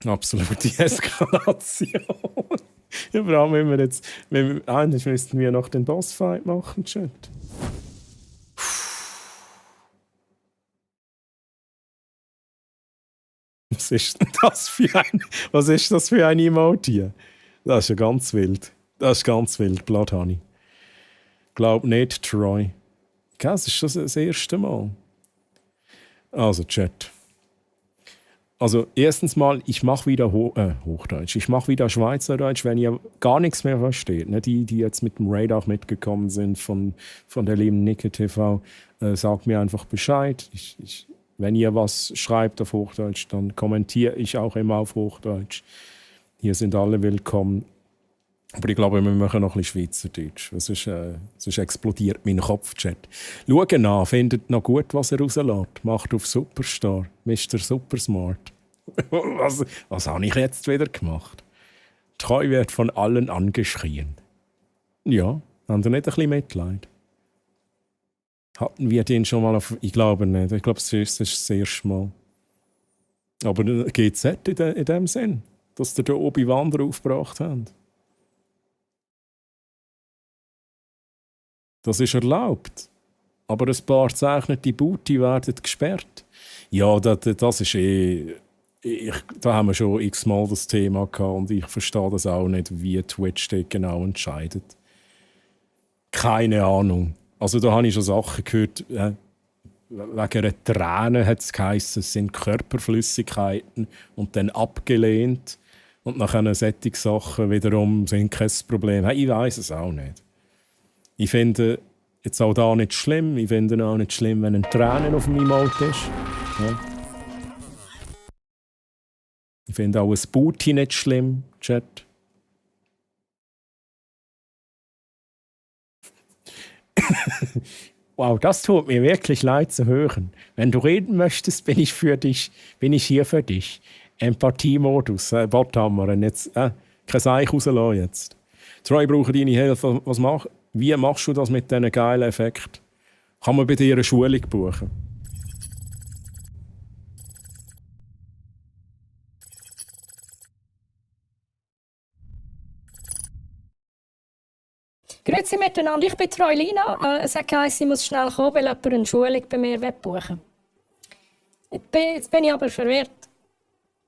Absolut die Eskalation. Ja, vor allem, wenn wir jetzt... Eigentlich müssten wir noch den Bossfight machen, Chat. Was ist das für ein Emote hier? Das ist ja ganz wild. Das ist ganz wild, Blood Honey. Glaub nicht, Troy. Das ist schon das erste Mal. Also, Chat. Also, erstens mal, ich mache wieder Hochdeutsch. Ich mache wieder Schweizerdeutsch, wenn ihr gar nichts mehr versteht. Ne? Die jetzt mit dem Raid auch mitgekommen sind von der lieben Nicke TV, sagt mir einfach Bescheid. Wenn ihr was schreibt auf Hochdeutsch, dann kommentiere ich auch immer auf Hochdeutsch. Hier sind alle willkommen. Aber ich glaube, wir machen noch ein bisschen Schweizerdeutsch. Sonst explodiert mein Kopfchat. Schaut nach, findet noch gut, was er rauslässt. Macht auf Superstar, Mr. Supersmart. Was habe ich jetzt wieder gemacht? Treu wird von allen angeschrien. Ja, haben Sie nicht ein bisschen Mitleid? Hatten wir den schon mal auf... Ich glaube nicht. Ich glaube, es ist das erste Mal. Aber GZ in dem Sinn, dass der Obi-Wan draufgebracht hat. Das ist erlaubt. Aber ein paar gezeichnete Booty werden gesperrt. Ja, das ist da haben wir schon x-mal das Thema gehabt und ich verstehe das auch nicht, wie Twitch dort genau entscheidet. Keine Ahnung. Also da habe ich schon Sachen gehört, wegen einer Träne hat es geheißen, es sind Körperflüssigkeiten und dann abgelehnt. Und nachher solche Sachen wiederum sind kein Problem. Ich weiß es auch nicht. Ich finde jetzt auch da nicht schlimm. Ich finde auch nicht schlimm, wenn ein Tränen auf dem Emote ist. Ja. Ich finde auch ein Booty nicht schlimm, Chat. Wow, das tut mir wirklich leid zu hören. Wenn du reden möchtest, bin ich hier für dich. Empathiemodus, Bothammer, jetzt kein Seich rauslassen jetzt. Troy braucht deine Hilfe. Wie machst du das mit diesen geilen Effekten? Kann man bei dir eine Schulung buchen? Grüezi miteinander, ich bin Troilina. Es hat geheißen, ich muss schnell kommen, weil jemand eine Schulung bei mir buchen will. Jetzt bin ich aber verwirrt.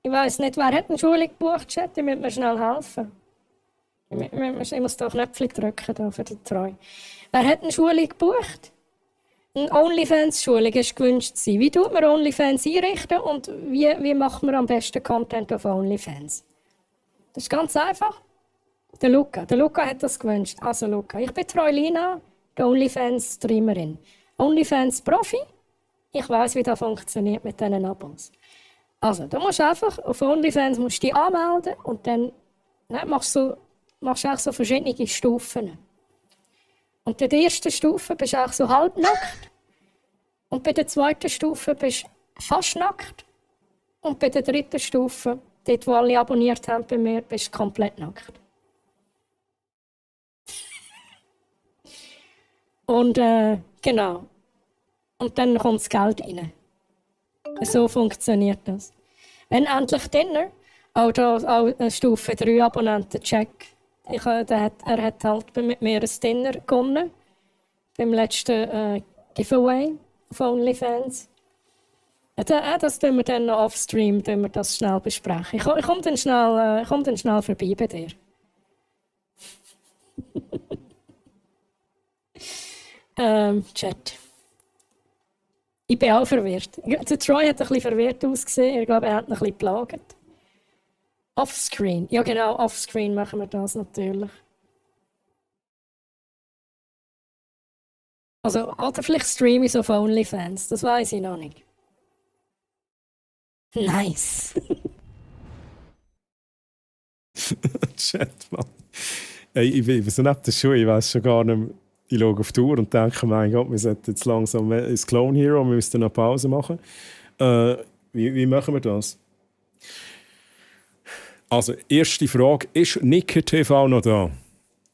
Ich weiss nicht, wer hat eine Schulung gebucht, Chat? Ich muss mir schnell helfen. Ich muss da Knöpfchen drücken für den Treu. Wer hat eine Schulung gebucht? Eine OnlyFans-Schulung ist gewünscht. Wie tut man OnlyFans einrichten und wie macht man am besten Content auf OnlyFans? Das ist ganz einfach. Der Luca hat das gewünscht. Also Luca, ich bin Troilina, die OnlyFans-Streamerin. OnlyFans-Profi. Ich weiss, wie das funktioniert mit diesen Abos. Also, du musst einfach auf OnlyFans dich anmelden und dann machst du auch so verschiedene Stufen. Und in der ersten Stufe bist du auch so halbnackt. Und bei der zweiten Stufe bist du fast nackt. Und bei der dritten Stufe, dort wo alle abonniert haben bei mir, bist du komplett nackt. Und genau. Und dann kommt das Geld rein. So funktioniert das. Wenn endlich Dinner, auch Stufe 3 Abonnenten check. Er hat halt mit mir ein Dinner gewonnen. Beim letzten Giveaway auf OnlyFans. Das tun wir dann noch off-stream das schnell besprechen. Ich komme dann schnell vorbei bei dir. Chat. Ich bin auch verwirrt. Der Troy hat ein bisschen verwirrt ausgesehen. Ich glaube, er hat ihn ein bisschen geplagt. Offscreen. Ja genau, offscreen machen wir das natürlich. Also, oder vielleicht streame ich auf OnlyFans. Das weiß ich noch nicht. Nice. Chat, Mann. Hey, ich bin so neben der Schuhe, ich weiß schon gar nicht mehr. Ich schaue auf die Uhr und denke, mein Gott, wir sollten jetzt langsam ins Clone Hero, wir müssen eine Pause machen. Wie machen wir das? Also, erste Frage, ist Nicker TV noch da?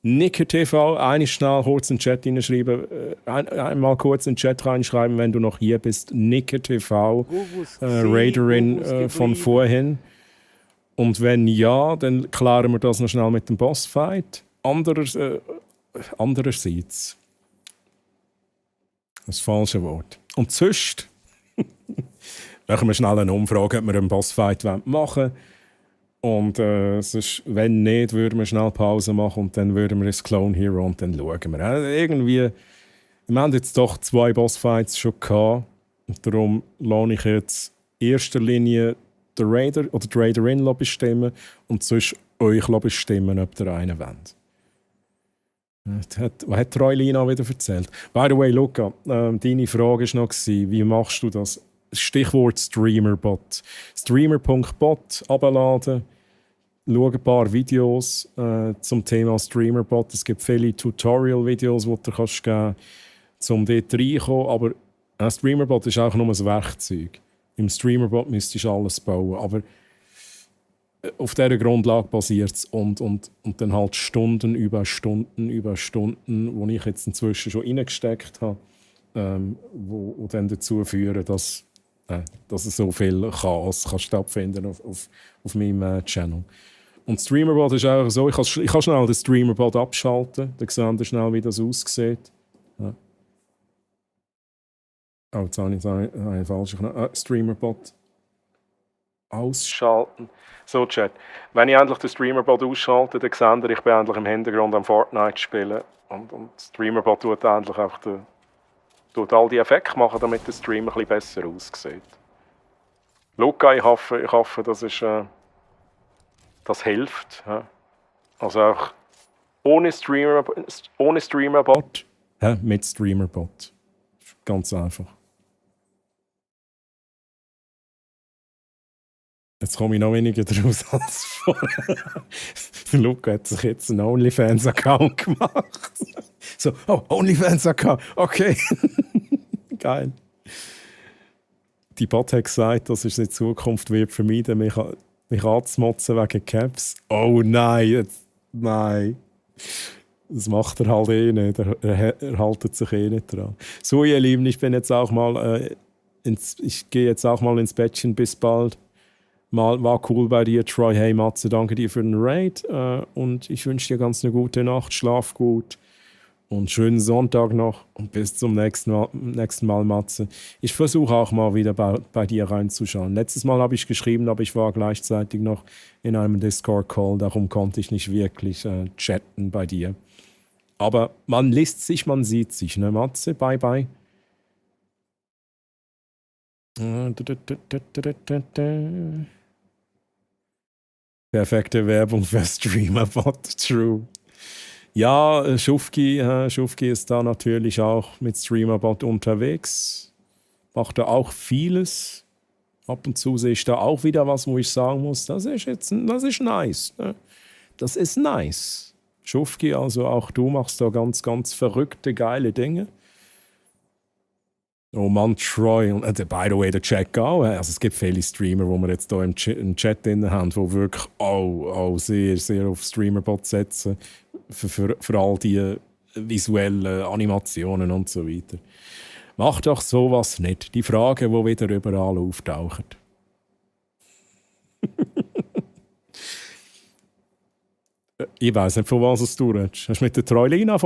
Nicker TV, schnell kurz in den Chat hineinschreiben, einmal kurz in den Chat reinschreiben, wenn du noch hier bist. Nicker TV, Raiderin von vorhin. Und wenn ja, dann klären wir das noch schnell mit dem Bossfight. Andererseits. Das falsche Wort. Und sonst machen wir schnell eine Umfrage, ob wir einen Bossfight machen wollen. Und sonst, wenn nicht, würden wir schnell Pause machen und dann würden wir ins Clone Hero und dann schauen wir. Irgendwie, wir haben jetzt doch 2 Bossfights schon gehabt. Und darum lasse ich jetzt in erster Linie den Raider oder die Raiderin bestimmen und sonst euch bestimmen, ob ihr einen wollt. Was hat Troilina wieder erzählt? By the way, Luca, deine Frage war noch, wie machst du das? Stichwort Streamerbot. Streamer.bot abladen, schau ein paar Videos zum Thema Streamerbot. Es gibt viele Tutorial-Videos, die du kannst geben kannst, um dort reinzukommen. Aber ein Streamerbot ist auch nur ein Werkzeug. Im Streamerbot müsstest du alles bauen. Aber auf dieser Grundlage basiert es und dann halt Stunden über Stunden, wo ich jetzt inzwischen schon reingesteckt habe, wo dann dazu führen, dass so viel Chaos kann stattfinden auf meinem Channel. Und Streamerbot ist auch so, ich kann schnell den Streamerbot abschalten, dann seht ihr schnell, wie das aussieht. Ja. Oh, jetzt habe ich einen falschen Knopf. Streamerbot ausschalten. So, Chat. Wenn ich endlich den Streamerbot ausschalte, dann seht ihr, ich bin endlich im Hintergrund am Fortnite spielen. Und Streamerbot tut endlich einfach tut all die Effekte machen, damit der Stream ein bisschen besser aussieht. Luca, ich hoffe das hilft. Ja. Also auch ohne Streamerbot. Ja, mit Streamerbot. Ganz einfach. Jetzt komme ich noch weniger draus als vorher. Luca hat sich jetzt einen OnlyFans-Account gemacht. So, oh, OnlyFans-Account, okay. Geil. Die Bot hat gesagt, dass es in Zukunft wird vermeiden, mich anzumotzen wegen Caps. Oh nein, nein. Das macht er halt eh nicht. Er haltet sich eh nicht dran. So, ihr Lieben, ich bin jetzt auch mal ich gehe jetzt auch mal ins Bettchen. Bis bald. War cool bei dir, Troy. Hey Matze, danke dir für den Raid. Und ich wünsche dir ganz eine gute Nacht. Schlaf gut. Und schönen Sonntag noch. Und bis zum nächsten Mal, Matze. Ich versuche auch mal wieder bei dir reinzuschauen. Letztes Mal habe ich geschrieben, aber ich war gleichzeitig noch in einem Discord-Call. Darum konnte ich nicht wirklich chatten bei dir. Aber man liest sich, man sieht sich, ne, Matze? Bye, bye. Perfekte Werbung für Streamerbot, true. Ja, Schufki ist da natürlich auch mit Streamerbot unterwegs. Macht da auch vieles. Ab und zu sehe ich da auch wieder was, wo ich sagen muss, das ist nice. Ne? Das ist nice. Schufki, also auch du machst da ganz, ganz verrückte, geile Dinge. Oh Mann, Troy. Und by the way, der Chat auch. Also es gibt viele Streamer, die wir jetzt hier im Chat drin haben, die wirklich sehr, sehr auf Streamerbot setzen. Für all die visuellen Animationen und so weiter. Mach doch sowas nicht. Die Fragen, die wieder überall auftauchen. Ich weiss nicht, von was du redest. Hast du mit der Troilina Hast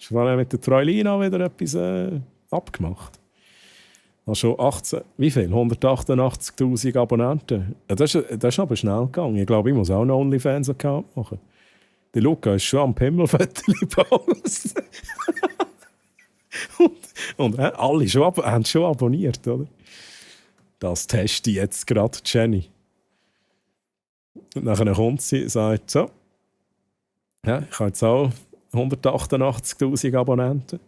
du mit der Troilina wieder etwas abgemacht? Hast schon 18, wie viel? 188'000 Abonnenten. Ja, das ist aber schnell gegangen. Ich glaube, ich muss auch einen OnlyFans-Account machen. Der Luca ist schon am Pimmelfötterchen posten. und alle haben schon abonniert, oder? Das teste ich jetzt gerade, Jenny. Und nachher kommt sie und sagt so, ja, ich habe jetzt auch 188'000 Abonnenten.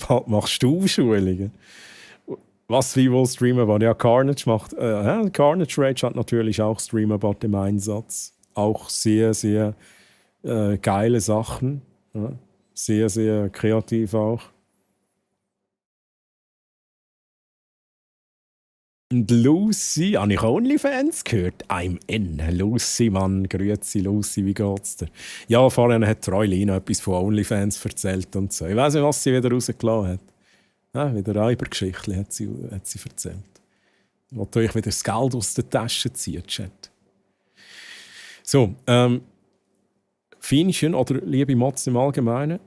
Was machst du Schulungen? Was wie wohl streamen, was ja Carnage macht. Carnage Rage hat natürlich auch Streamerbot im Einsatz. Auch sehr, sehr geile Sachen. Ja. Sehr, sehr kreativ auch. Und Lucy, habe ich OnlyFans gehört? I'm in. Lucy, Mann, grüezi Lucy, wie geht's dir? Ja, vorhin hat Troilina etwas von OnlyFans erzählt und so. Ich weiss nicht, was sie wieder rausgelassen hat. Ja, wieder Reibergeschichten hat sie erzählt. Wollt euch wieder das Geld aus der Tasche ziehen, Chat. So, Fienchen oder liebe Mods im Allgemeinen,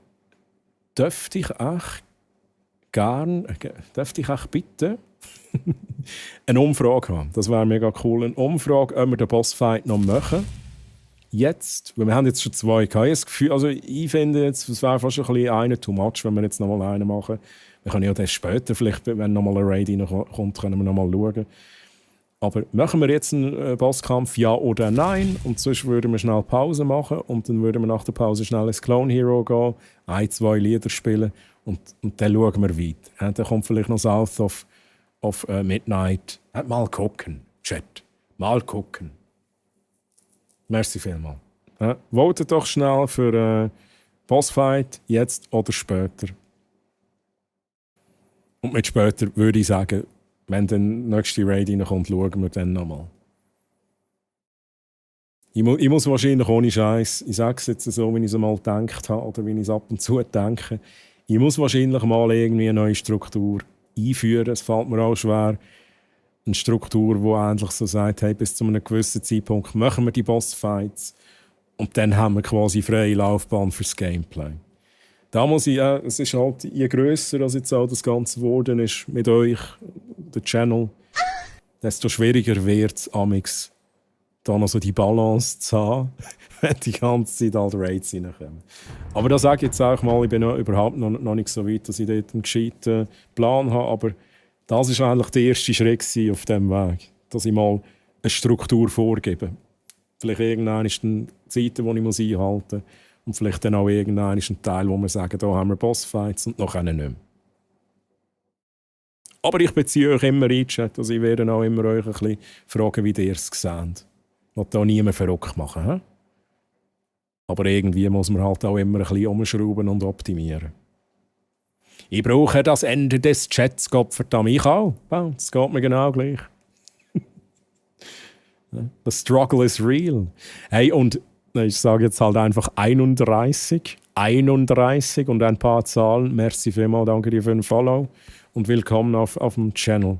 dürfte ich euch bitte eine Umfrage haben. Das wäre mega cool. Eine Umfrage, ob wir den Bossfight noch machen. Jetzt, weil wir haben jetzt schon 2 gehabt. Das Gefühl, also ich finde jetzt, es wäre fast ein bisschen einer too much, wenn wir jetzt noch mal einen machen. Wir können ja das später, vielleicht, wenn noch mal ein Raid reinkommt, können wir noch mal schauen. Aber machen wir jetzt einen Bosskampf, ja oder nein? Und sonst würden wir schnell Pause machen und dann würden wir nach der Pause schnell ins Clone Hero gehen, 1-2 Lieder spielen und dann schauen wir weiter. Ja, dann kommt vielleicht noch South of Midnight. Mal gucken, Chat. Mal gucken. Merci vielmals. Ja, votet doch schnell für Bossfight, jetzt oder später. Und mit später würde ich sagen, wenn dann der nächste Raid reinkommt, schauen wir dann nochmal. Ich muss wahrscheinlich ohne Scheiß, ich sage es jetzt so, wie ich es mal gedacht habe oder wie ich es ab und zu denke, ich muss wahrscheinlich mal irgendwie eine neue Struktur einführen. Es fällt mir auch schwer, eine Struktur, die endlich so sagt, hey, bis zu einem gewissen Zeitpunkt machen wir die Bossfights und dann haben wir quasi freie Laufbahn fürs Gameplay. Da muss ich, es ist halt, je grösser als jetzt auch das Ganze geworden ist mit euch, der Channel, desto schwieriger wird es, amix da noch so die Balance zu haben, wenn die ganze Zeit halt Raids reinkommen. Aber da sage ich jetzt auch mal, ich bin überhaupt noch nicht so weit, dass ich dort einen gescheiten Plan habe, aber das war eigentlich der erste Schritt auf diesem Weg, dass ich mal eine Struktur vorgebe. Vielleicht irgendwann ist dann Zeiten, die ich einhalten muss. Und vielleicht dann auch irgendwann ist ein Teil, wo wir sagen, da haben wir Bossfights und noch nicht mehr. Aber ich beziehe euch immer ein, Chat. Also ich werde auch immer euch ein bisschen fragen, wie ihr es seht. Ich will da niemand verrückt machen. He? Aber irgendwie muss man halt auch immer ein bisschen umschrauben und optimieren. Ich brauche das Ende des Chats, Gottverdammt. Ich auch. Das geht mir genau gleich. The struggle is real. Hey, und ich sage jetzt halt einfach 31 und ein paar Zahlen. Merci vielmals, danke dir für den Follow und willkommen auf dem Channel.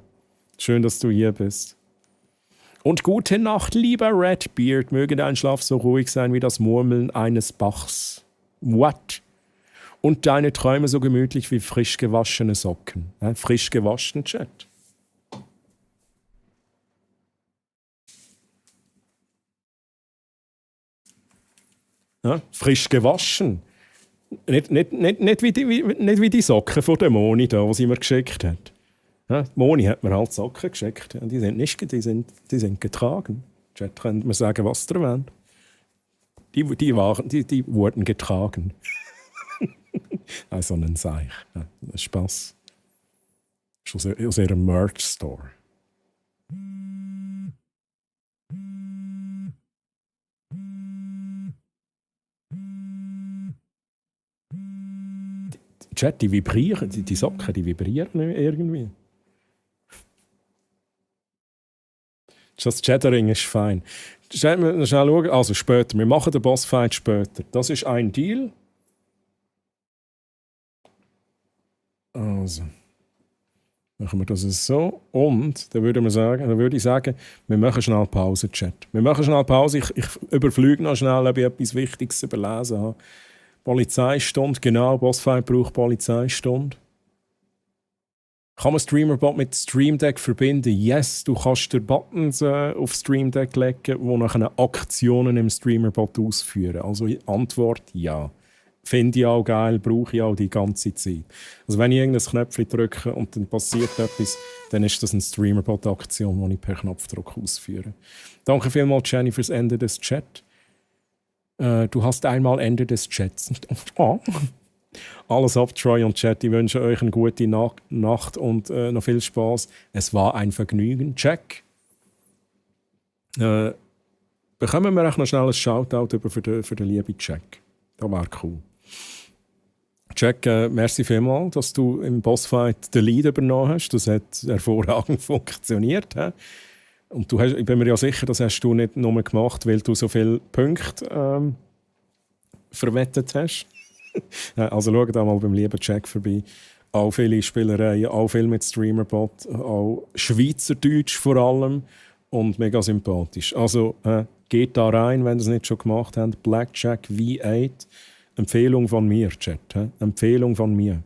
Schön, dass du hier bist. Und gute Nacht, lieber Redbeard. Möge dein Schlaf so ruhig sein wie das Murmeln eines Bachs. What? Und deine Träume so gemütlich wie frisch gewaschene Socken. Frisch gewaschen, Chat. Ja, frisch gewaschen. Nicht wie die Socken von der Moni, da, die sie mir geschickt hat. Ja, die Moni hat mir halt Socken geschickt. Die sind nicht, die sind getragen. Chat, könnt mir sagen, was ihr wollt. Die wurden getragen. Also ein Seich. Ja, das ist Spass. Das ist aus ihrem Merch-Store. Chat, die vibrieren, die Socken, die vibrieren irgendwie. Das Chattering ist fein. Schnell schauen, also später. Wir machen den Bossfight später. Das ist ein Deal. Also. Machen wir das so. Und dann würde ich sagen, wir machen schnell Pause, Chat. Wir machen schnell Pause. Ich überflüge noch schnell, ob ich etwas Wichtiges überlesen habe. Polizeistunde, genau, Bossfight braucht Polizeistunde. Kann man Streamerbot mit Stream Deck verbinden? Yes, du kannst dir Buttons auf Stream Deck legen, die nachher Aktionen im Streamerbot ausführen. Also Antwort ja. Finde ich auch geil, brauche ich auch die ganze Zeit. Also wenn ich irgendein Knöpfchen drücke und dann passiert etwas, dann ist das eine Streamerbot-Aktion, die ich per Knopfdruck ausführe. Danke vielmals, Jenny, fürs Ende des Chats. Du hast einmal Ende des Chats. Oh. Alles ab, Troy und Chat. Ich wünsche euch eine gute Nacht und noch viel Spaß. Es war ein Vergnügen. Check. Bekommen wir auch noch schnell ein Shoutout für den lieben Jack. Das wäre cool. Jack, merci vielmals, dass du im Bossfight den Lead übernommen hast. Das hat hervorragend funktioniert. He? Und ich bin mir ja sicher, das hast du nicht nur gemacht, weil du so viele Punkte verwettet hast. Also schau da mal beim lieben Jack vorbei. Auch viele Spielereien, auch viel mit Streamerbot, auch Schweizerdeutsch vor allem und mega sympathisch. Also geht da rein, wenn ihr es nicht schon gemacht habt. Blackjack V8. Empfehlung von mir, Chat. Empfehlung von mir.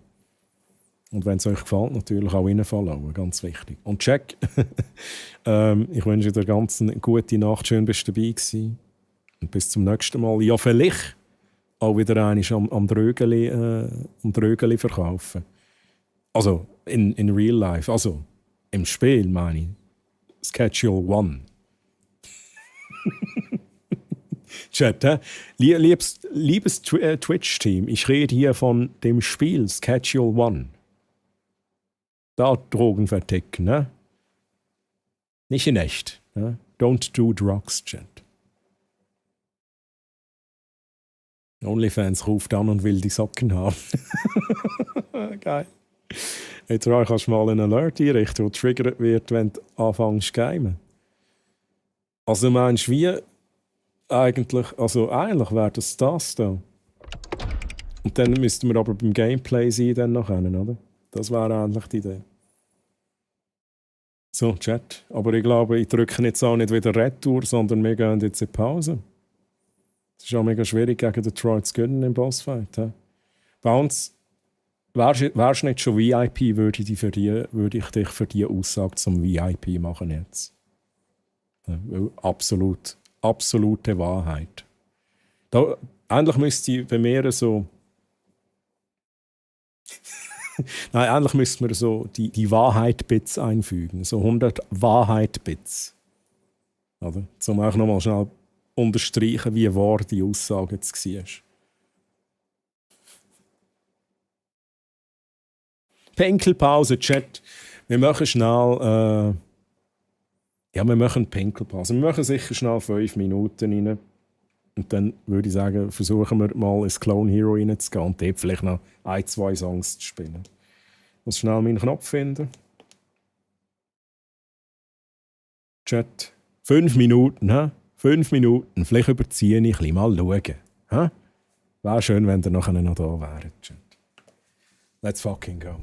Und wenn es euch gefällt, natürlich auch reinfolgen, ganz wichtig. Und Jack, ich wünsche dir ganz eine gute Nacht, schön bist du dabei gewesen. Und bis zum nächsten Mal. Ja, vielleicht auch wieder einmal am Drögeli verkaufen. Also in real life, also im Spiel meine ich. Schedule 1. Chat, liebes Twitch-Team, ich rede hier von dem Spiel Schedule 1. Da Drogen verticken, ne? Nicht in echt. Ne? Don't do drugs, Chat. OnlyFans ruft an und will die Socken haben. Geil. Jetzt kannst du mal einen Alert einrichten, der triggert wird, wenn du anfängst zu gamen. Also meinst du, wie eigentlich wäre das da. Und dann müssten wir aber beim Gameplay sein, dann noch hin, oder? Das wäre eigentlich die Idee. So, Chat. Aber ich glaube, ich drücke jetzt auch nicht wieder Retour, sondern wir gehen jetzt in Pause. Es ist auch mega schwierig, gegen den Troy zu gewinnen im Bossfight. He? Bei uns, wärst du nicht schon VIP, würde ich dich für die Aussage zum VIP machen jetzt. Ja, absolute Wahrheit. Eigentlich müsste ich bei mir so... Nein, eigentlich müssten wir so die Wahrheit-Bits einfügen. So 100 Wahrheit-Bits. Oder? Um auch nochmal schnell unterstreichen, wie wahr die Aussage jetzt war. Pinkelpause, Chat. Wir machen schnell... wir machen Pinkelpause. Wir machen sicher schnell 5 Minuten rein. Und dann würde ich sagen, versuchen wir mal ins Clone Hero reinzugehen und dort vielleicht noch 1-2 Songs zu spielen. Ich muss schnell meinen Knopf finden. Chat. 5 Minuten, hä? 5 Minuten. Vielleicht überziehe ich ein bisschen. Mal schauen. Hä? Wäre schön, wenn ihr noch da wäret, Chat. Let's fucking go.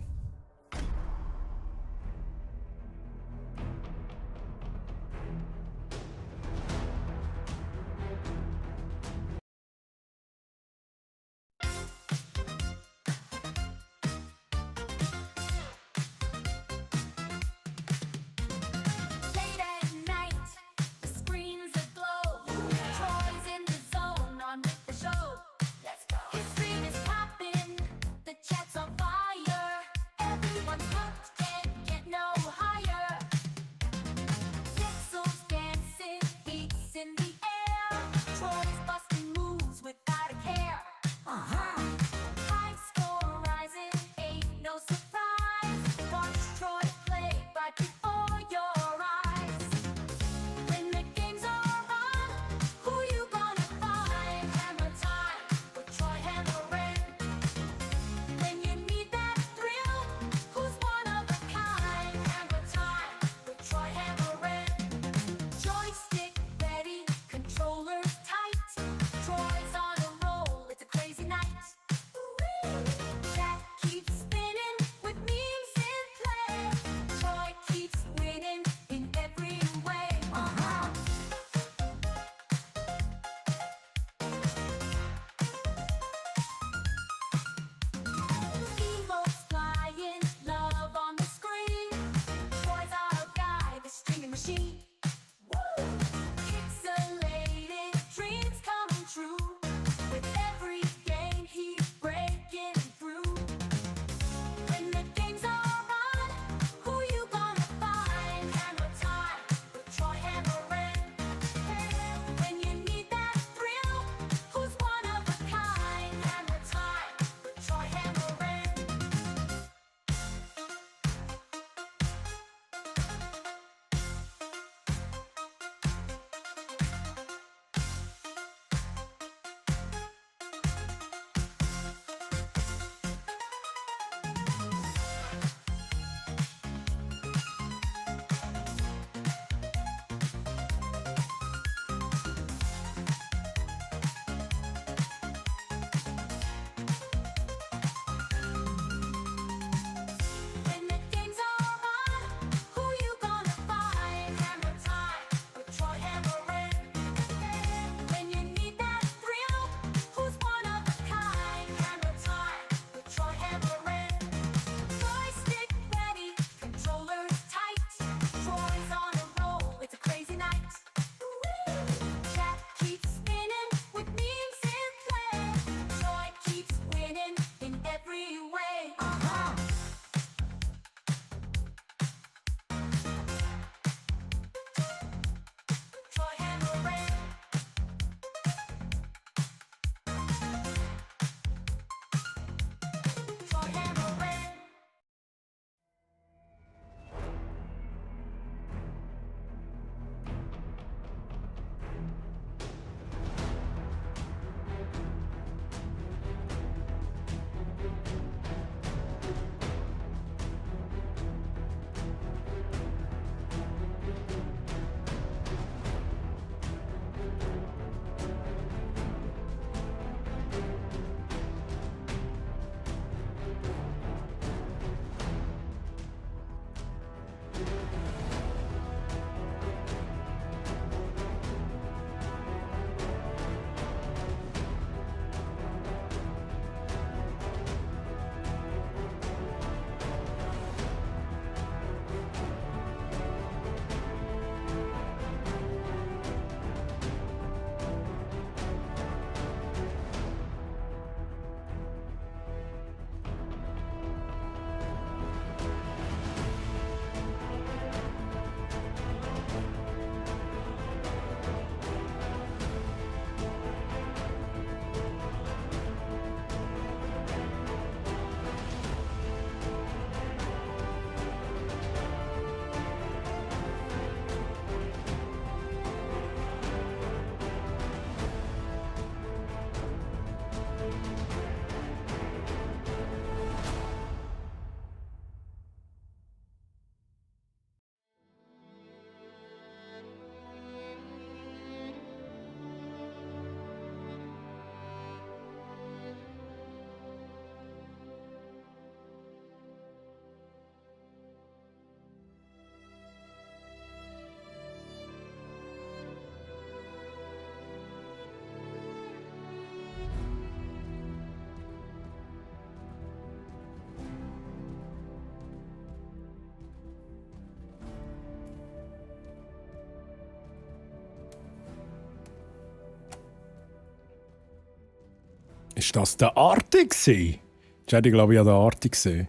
Ist das der Arti gewesen? Chat, ich glaube, ich habe den Arti gesehen.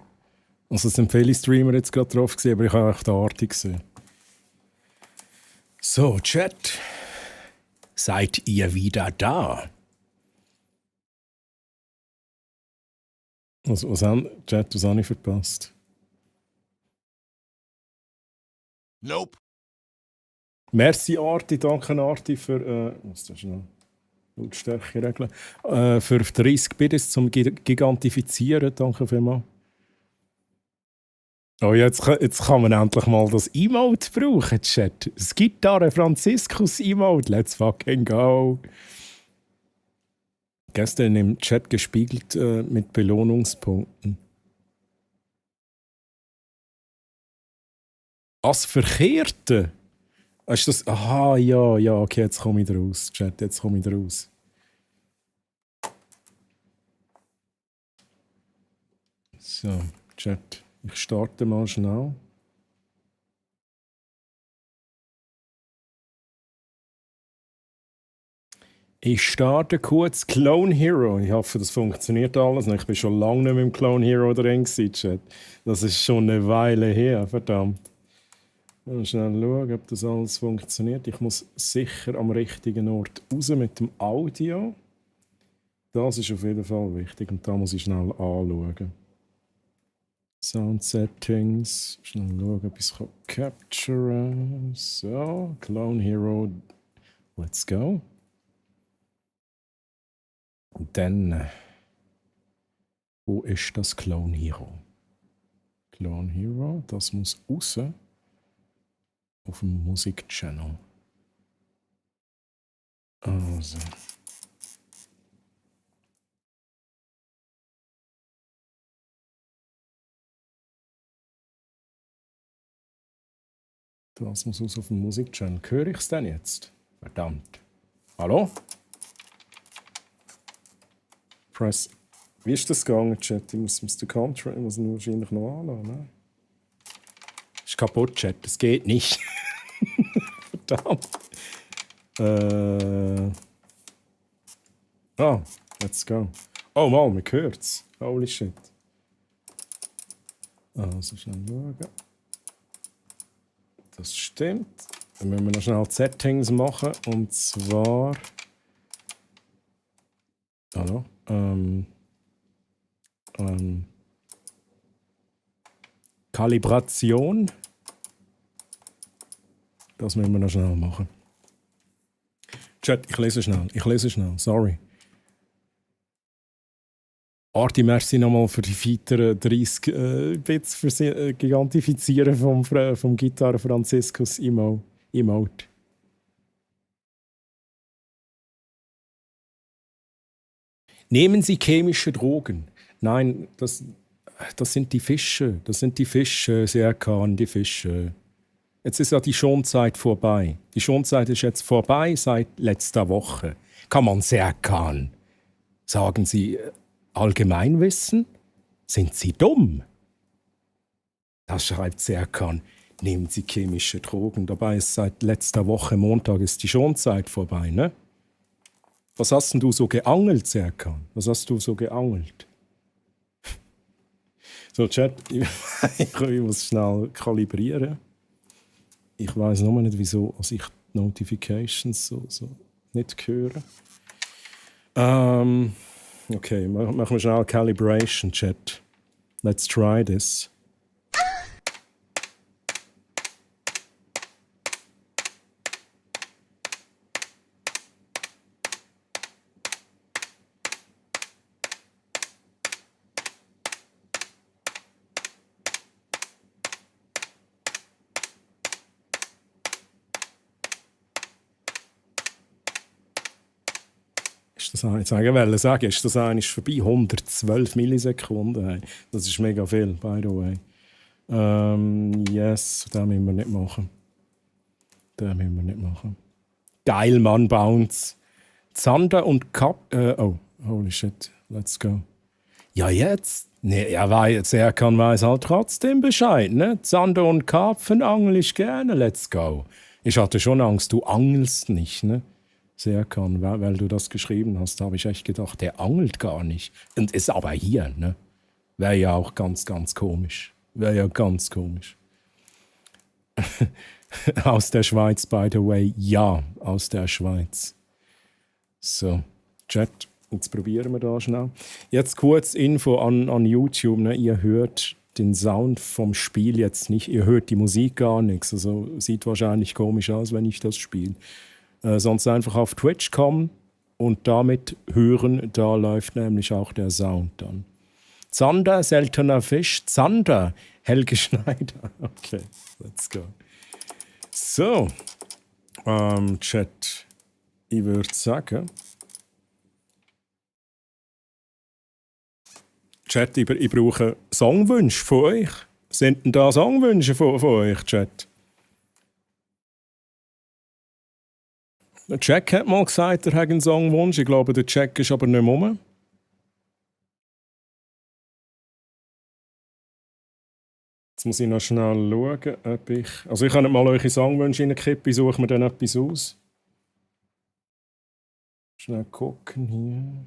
Also es sind viele Streamer jetzt gerade drauf gewesen, aber ich habe auch den Arti gesehen. So, Chat. Seid ihr wieder da? Was haben Chat, was habe ich verpasst? Nope. Merci Arti, danke Arti für was das noch? Lautstärke regeln. Für 30 Bits zum Gigantifizieren, danke vielmals. Oh, jetzt kann man endlich mal das Emote brauchen, Chat. Das Gitarre Franziskus Emote, let's fucking go. Gestern im Chat gespiegelt mit Belohnungspunkten. Als Verkehrte? Ist das? Aha, ja, okay, jetzt komme ich raus, Chat, jetzt komme ich raus. So, Chat, ich starte mal schnell. Ich starte kurz Clone Hero. Ich hoffe, das funktioniert alles. Ich bin schon lange nicht mehr im Clone Hero drin gewesen, Chat. Das ist schon eine Weile her, verdammt. Mal schnell schauen, ob das alles funktioniert. Ich muss sicher am richtigen Ort raus mit dem Audio. Das ist auf jeden Fall wichtig und da muss ich schnell anschauen. Sound Settings. Schnell schauen, ob ich es capturen kann. So, Clone Hero. Let's go. Und dann, wo ist das Clone Hero? Clone Hero, das muss raus. Auf dem Musikchannel. Also. Das muss aus auf dem Musikchannel. Höre ich es denn jetzt? Verdammt. Hallo? Press. Wie ist das gegangen, Chat? Ich muss den Control wahrscheinlich noch anlassen. Ne? Ist kaputt, Chat. Das geht nicht. Verdammt. Let's go. Oh, mal, man hört's. Holy shit. Also schnell schauen. Das stimmt. Dann müssen wir noch schnell Settings machen. Und zwar. Hallo? Kalibration. Das müssen wir noch schnell machen. Chat, ich lese schnell. Sorry. Arti, merci nochmal für die weiteren 30 Bits für Gigantifizieren vom Gitarre Franziskus Emote. Nehmen Sie chemische Drogen? Nein, das sind die Fische. Das sind die Fische, Serkan, die Fische. Jetzt ist ja die Schonzeit vorbei. Die Schonzeit ist jetzt vorbei seit letzter Woche. Kann man Serkan? Sagen Sie Allgemeinwissen? Sind Sie dumm? Das schreibt Serkan. Nehmen Sie chemische Drogen. Dabei ist seit letzter Woche Montag ist die Schonzeit vorbei, ne? Was hast denn du so geangelt, Serkan? Was hast du so geangelt? So, Chat, ich muss schnell kalibrieren. Ich weiß noch nicht, wieso ich die Notifications so nicht höre. Okay, machen wir schnell Calibration, Chat. Let's try this. Jetzt wollte ich sagen, ist das eigentlich vorbei? 112 Millisekunden. Hey. Das ist mega viel, by the way. Yes, das müssen wir nicht machen. Geil, Mann, Bounce. Zander und oh, holy shit, let's go. Ja, jetzt? Nee, er kann weiß halt trotzdem Bescheid, ne? Zander und Karpfen angel ich gerne, let's go. Ich hatte schon Angst, du angelst nicht, ne? Serkan, weil du das geschrieben hast, habe ich echt gedacht, der angelt gar nicht. Und ist aber hier, ne? Wäre ja auch ganz, ganz komisch. Wäre ja ganz komisch. Aus der Schweiz, by the way. Ja, aus der Schweiz. So, Chat, jetzt probieren wir da schnell. Jetzt kurz Info an YouTube. Ne? Ihr hört den Sound vom Spiel jetzt nicht. Ihr hört die Musik gar nichts. Also sieht wahrscheinlich komisch aus, wenn ich das spiele. Sonst einfach auf Twitch kommen und damit hören. Da läuft nämlich auch der Sound dann. Zander, seltener Fisch. Zander, Helge Schneider. Okay, let's go. So, Chat, ich würde sagen, Chat, ich brauche Songwünsche von euch. Sind denn da Songwünsche von euch, Chat? Der Jack hat mal gesagt, er hat einen Songwunsch. Ich glaube, der Jack ist aber nicht mehr rum. Jetzt muss ich noch schnell schauen, ob ich... Also ich kann nicht mal eure Songwünsche reinkippen, ich suche mir dann etwas aus. Schnell gucken hier.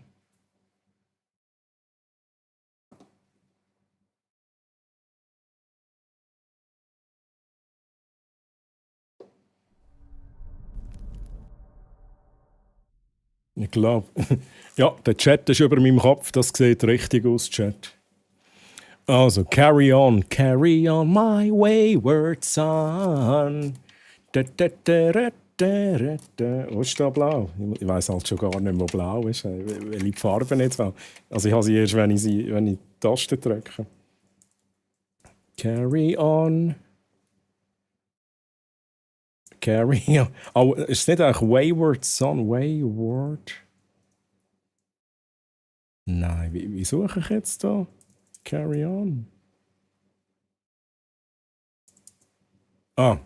Ich glaube. Ja, der Chat ist über meinem Kopf, das sieht richtig aus, Chat. Also, carry on my wayward son. Wo ist da blau? Ich weiss halt schon gar nicht mehr, wo blau ist. Welche Farbe jetzt auch. Also ich habe sie erst, wenn ich die Taste drücke. Carry on. Carry on. Oh, ist es nicht eigentlich Wayward Son? Wayward? Nein, wie suche ich jetzt da? Carry on. Ah.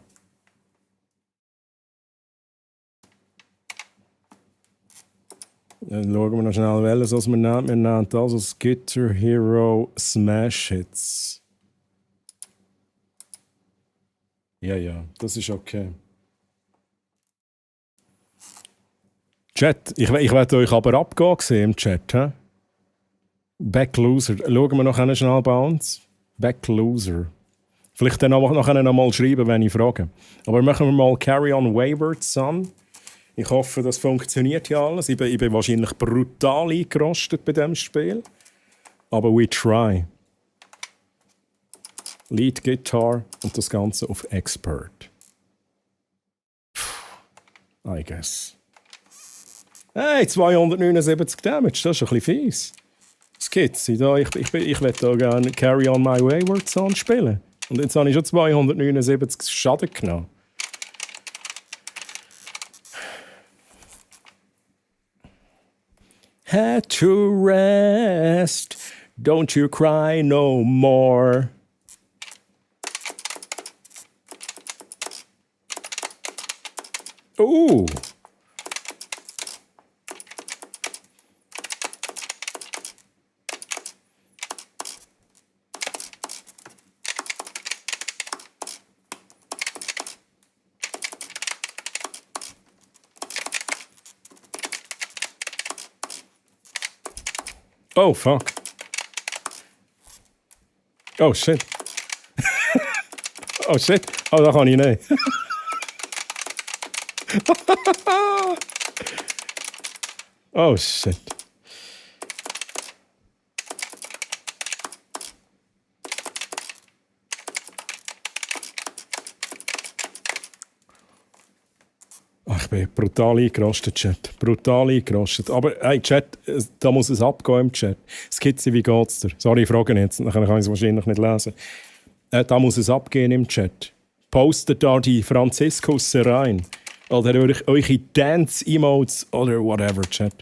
Dann schauen wir noch schnell, welches wir nehmen. Wir nehmen das als Guitar Hero Smash Hits. Ja, das ist okay. Chat, ich werde euch aber abgehen sehen im Chat. He? Back Loser. Schauen wir noch schnell bei uns. Back Loser. Vielleicht dann noch mal schreiben, wenn ich frage. Aber machen wir mal Carry on Wayward Son. Ich hoffe, das funktioniert ja alles. Ich bin wahrscheinlich brutal eingerostet bei diesem Spiel. Aber we try. Lead Guitar und das Ganze auf Expert. I guess. Hey, 279 Damage, das ist ein bisschen fies. Skizze, da, ich will da gerne Carry on my Wayward Son spielen. Und jetzt habe ich schon 279 Schaden genommen. Had to rest, don't you cry no more. Oh, fuck. Oh, shit. Oh, shit. Oh, dat kann ich nicht. Oh, shit. Ach, ich bin brutal eingerostet, Chat. Brutal eingerostet. Aber, hey, Chat, da muss es abgehen im Chat. Skizze, wie geht's dir? Sorry, ich frage jetzt. Dann kann ich es wahrscheinlich nicht lesen. Da muss es abgehen im Chat. Postet da die Franziskusse rein. Oder eure Dance-Emotes oder whatever, Chat.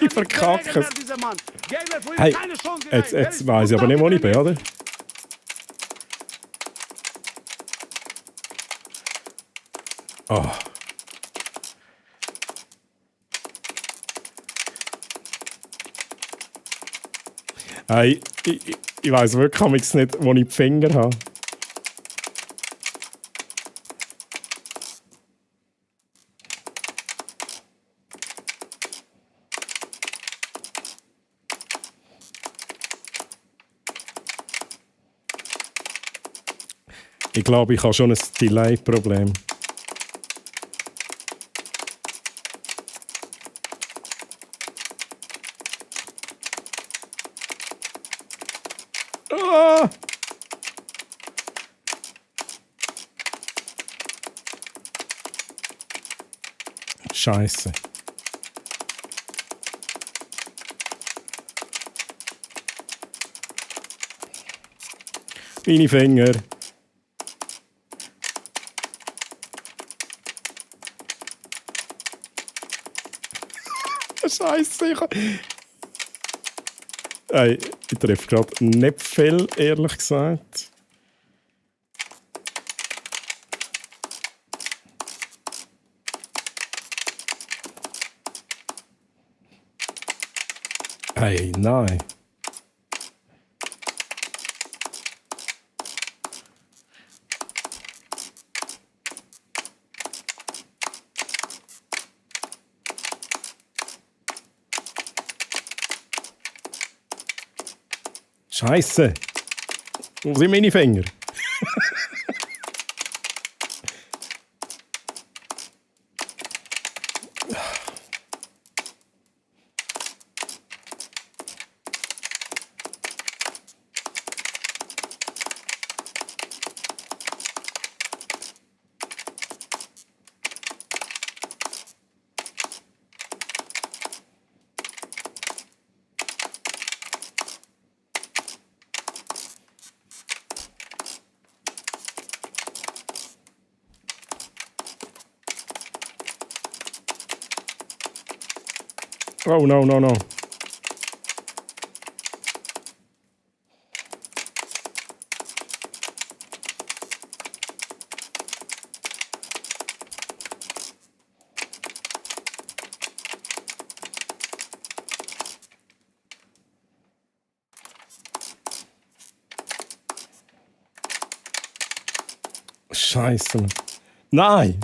Die verkacken es. Hey, jetzt weiss ich aber nicht, wo ich bin, oder? Oh. Hey, ich weiss wirklich nicht, wo ich die Finger habe. Ich glaube, ich habe schon ein Delay-Problem. Ah! Scheiße. Meine Finger. Scheiße. Hey, ich treffe gerade nicht viel, ehrlich gesagt. Hey, nein. Scheiße. Wo sind meine Finger? Oh, no, no, no. Scheiße. Nein!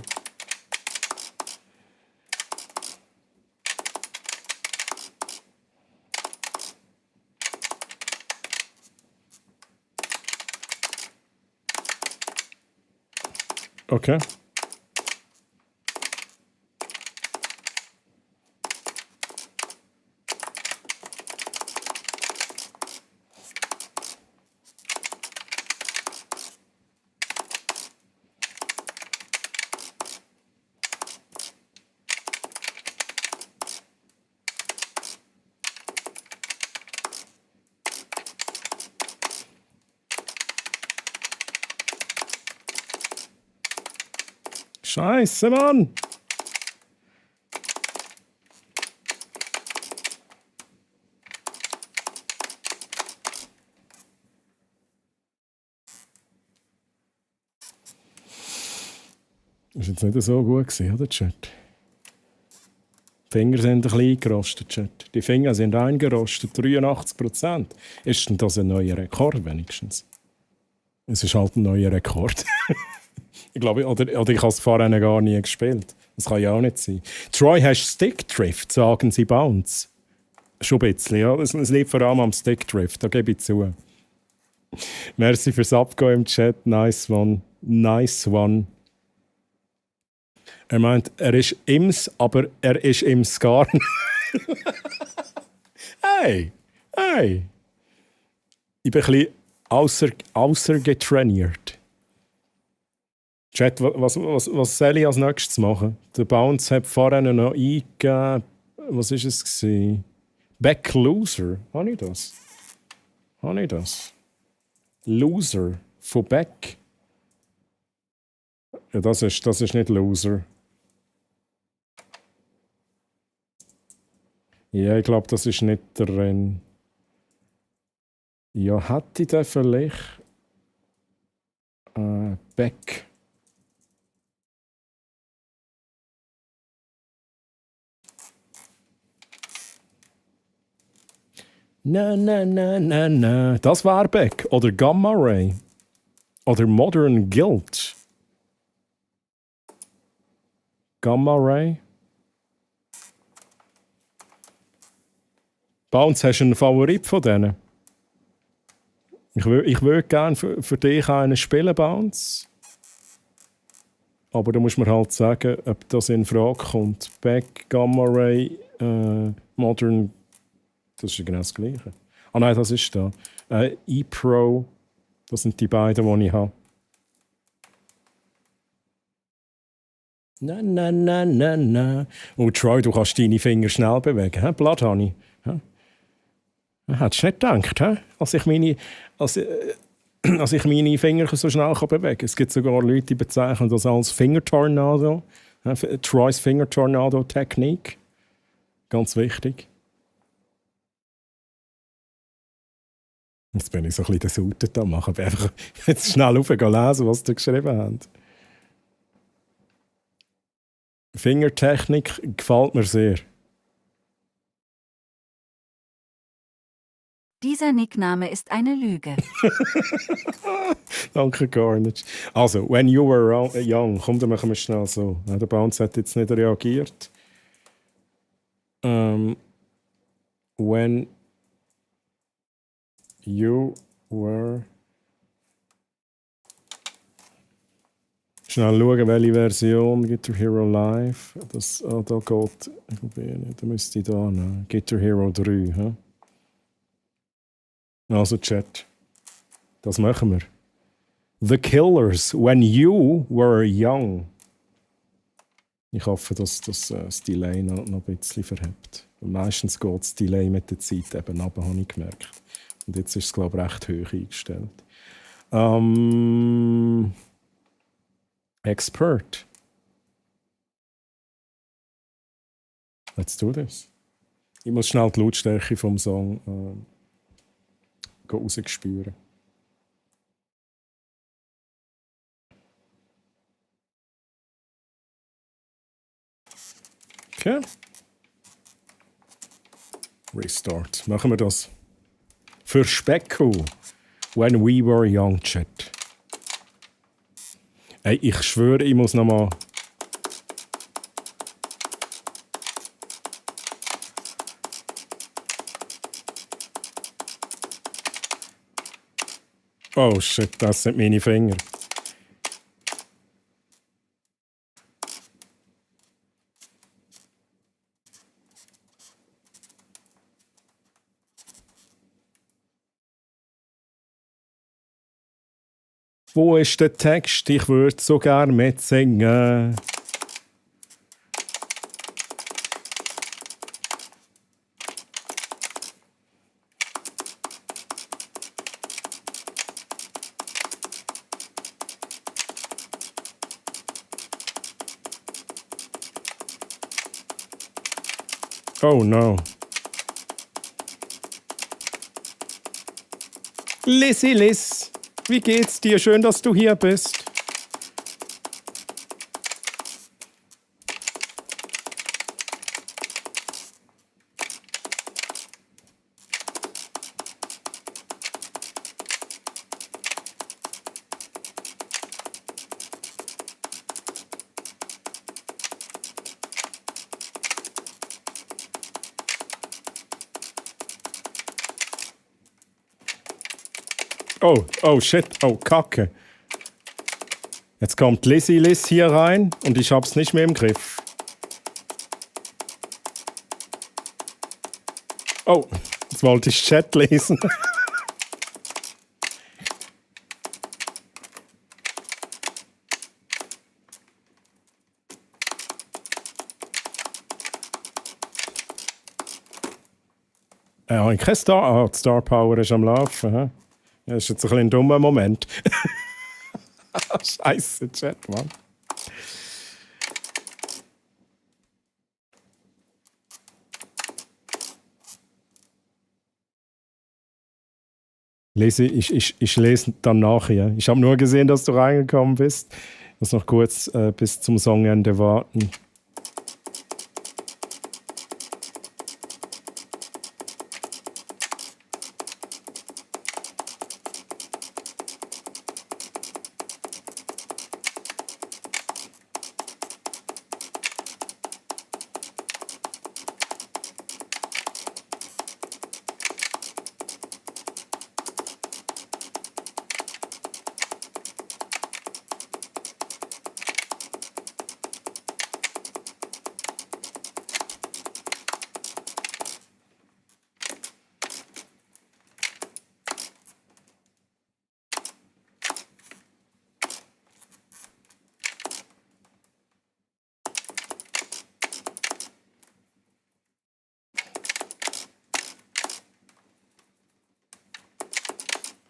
Okay. Scheiße, Mann! Das war jetzt nicht so gut, oder, Chat? Die Finger sind ein bisschen eingerostet, Chat. Die Finger sind eingerostet, 83%. Ist denn das ein neuer Rekord wenigstens? Es ist halt ein neuer Rekord. Ich glaube, oder ich habe es vorher gar nie gespielt. Das kann ja auch nicht sein. Troy, hast Stickdrift, sagen sie Bounce. Schon ein bisschen, ja. Es liegt vor allem am Stickdrift, da gebe ich zu. Merci fürs Abgehen im Chat. Nice one. Nice one. Er meint, er ist Ims, aber er ist im Skarn. Hey! Hey! Ich bin ein bisschen außergetrainiert. Chat, was soll ich als nächstes machen? Der Bounce hat vorher noch eingegeben. Was war es gewesen? Back Loser. Habe ich das? Habe ich das? Loser von Back. Ja, das ist nicht Loser. Ja, ich glaube, das ist nicht drin. Ja, hätte ich den vielleicht? Back. Na. Das war Back. Oder Gamma Ray. Oder Modern Guild. Gamma Ray. Bounce, hast du einen Favorit von denen? Ich würde gerne für dich einen spielen, Bounce. Aber da muss man halt sagen, ob das in Frage kommt. Beck, Gamma Ray, Modern. Das ist ja genau das Gleiche. Ah nein, das ist da. E-Pro. Das sind die beiden, die ich habe. Na. Oh, Troy, du kannst deine Finger schnell bewegen. Hä? Blood Honey. Hä? Hättest du nicht gedacht, hä? Als ich meine Finger so schnell bewegen kann. Es gibt sogar Leute, die bezeichnen das als Fingertornado. Troys Fingertornado-Technik. Ganz wichtig. Jetzt bin ich so ein bisschen desutet da machen. Ich bin einfach jetzt schnell lesen, was sie geschrieben haben. Fingertechnik gefällt mir sehr. Dieser Nickname ist eine Lüge. Danke gar nicht. Also, when you were young, komm, dann machen wir schnell so. Der Bounce hat jetzt nicht reagiert. When you were... Schnell schauen, welche Version Guitar Hero Live. Da geht... Da müsste ich da nehmen. Guitar Hero 3. He? Also Chat. Das machen wir. The Killers, When You Were Young. Ich hoffe, dass das Delay noch ein bisschen verhebt. Und meistens geht das Delay mit der Zeit eben runter, habe ich gemerkt. Und jetzt ist es, glaube ich, recht hoch eingestellt. Expert. Let's do this. Ich muss schnell die Lautstärke vom Song rausspüren. Okay. Restart. Machen wir das. Für Specko. When we were young, Chat. Ey, ich schwöre, ich muss nochmal... Oh shit, das sind meine Finger. Wo ist der Text? Ich würde so gerne mitsingen. Oh no. Liz, wie geht's dir? Schön, dass du hier bist. Oh shit, oh Kacke. Jetzt kommt Liz hier rein und ich hab's nicht mehr im Griff. Oh, jetzt wollte ich Chat lesen. Ja, kein Star Power ist am Laufen. He? Ja, das ist jetzt ein bisschen ein dummer Moment. Scheiße, Chat, Mann. Ich lese dann nachher. Ich habe nur gesehen, dass du reingekommen bist. Ich muss noch kurz bis zum Songende warten.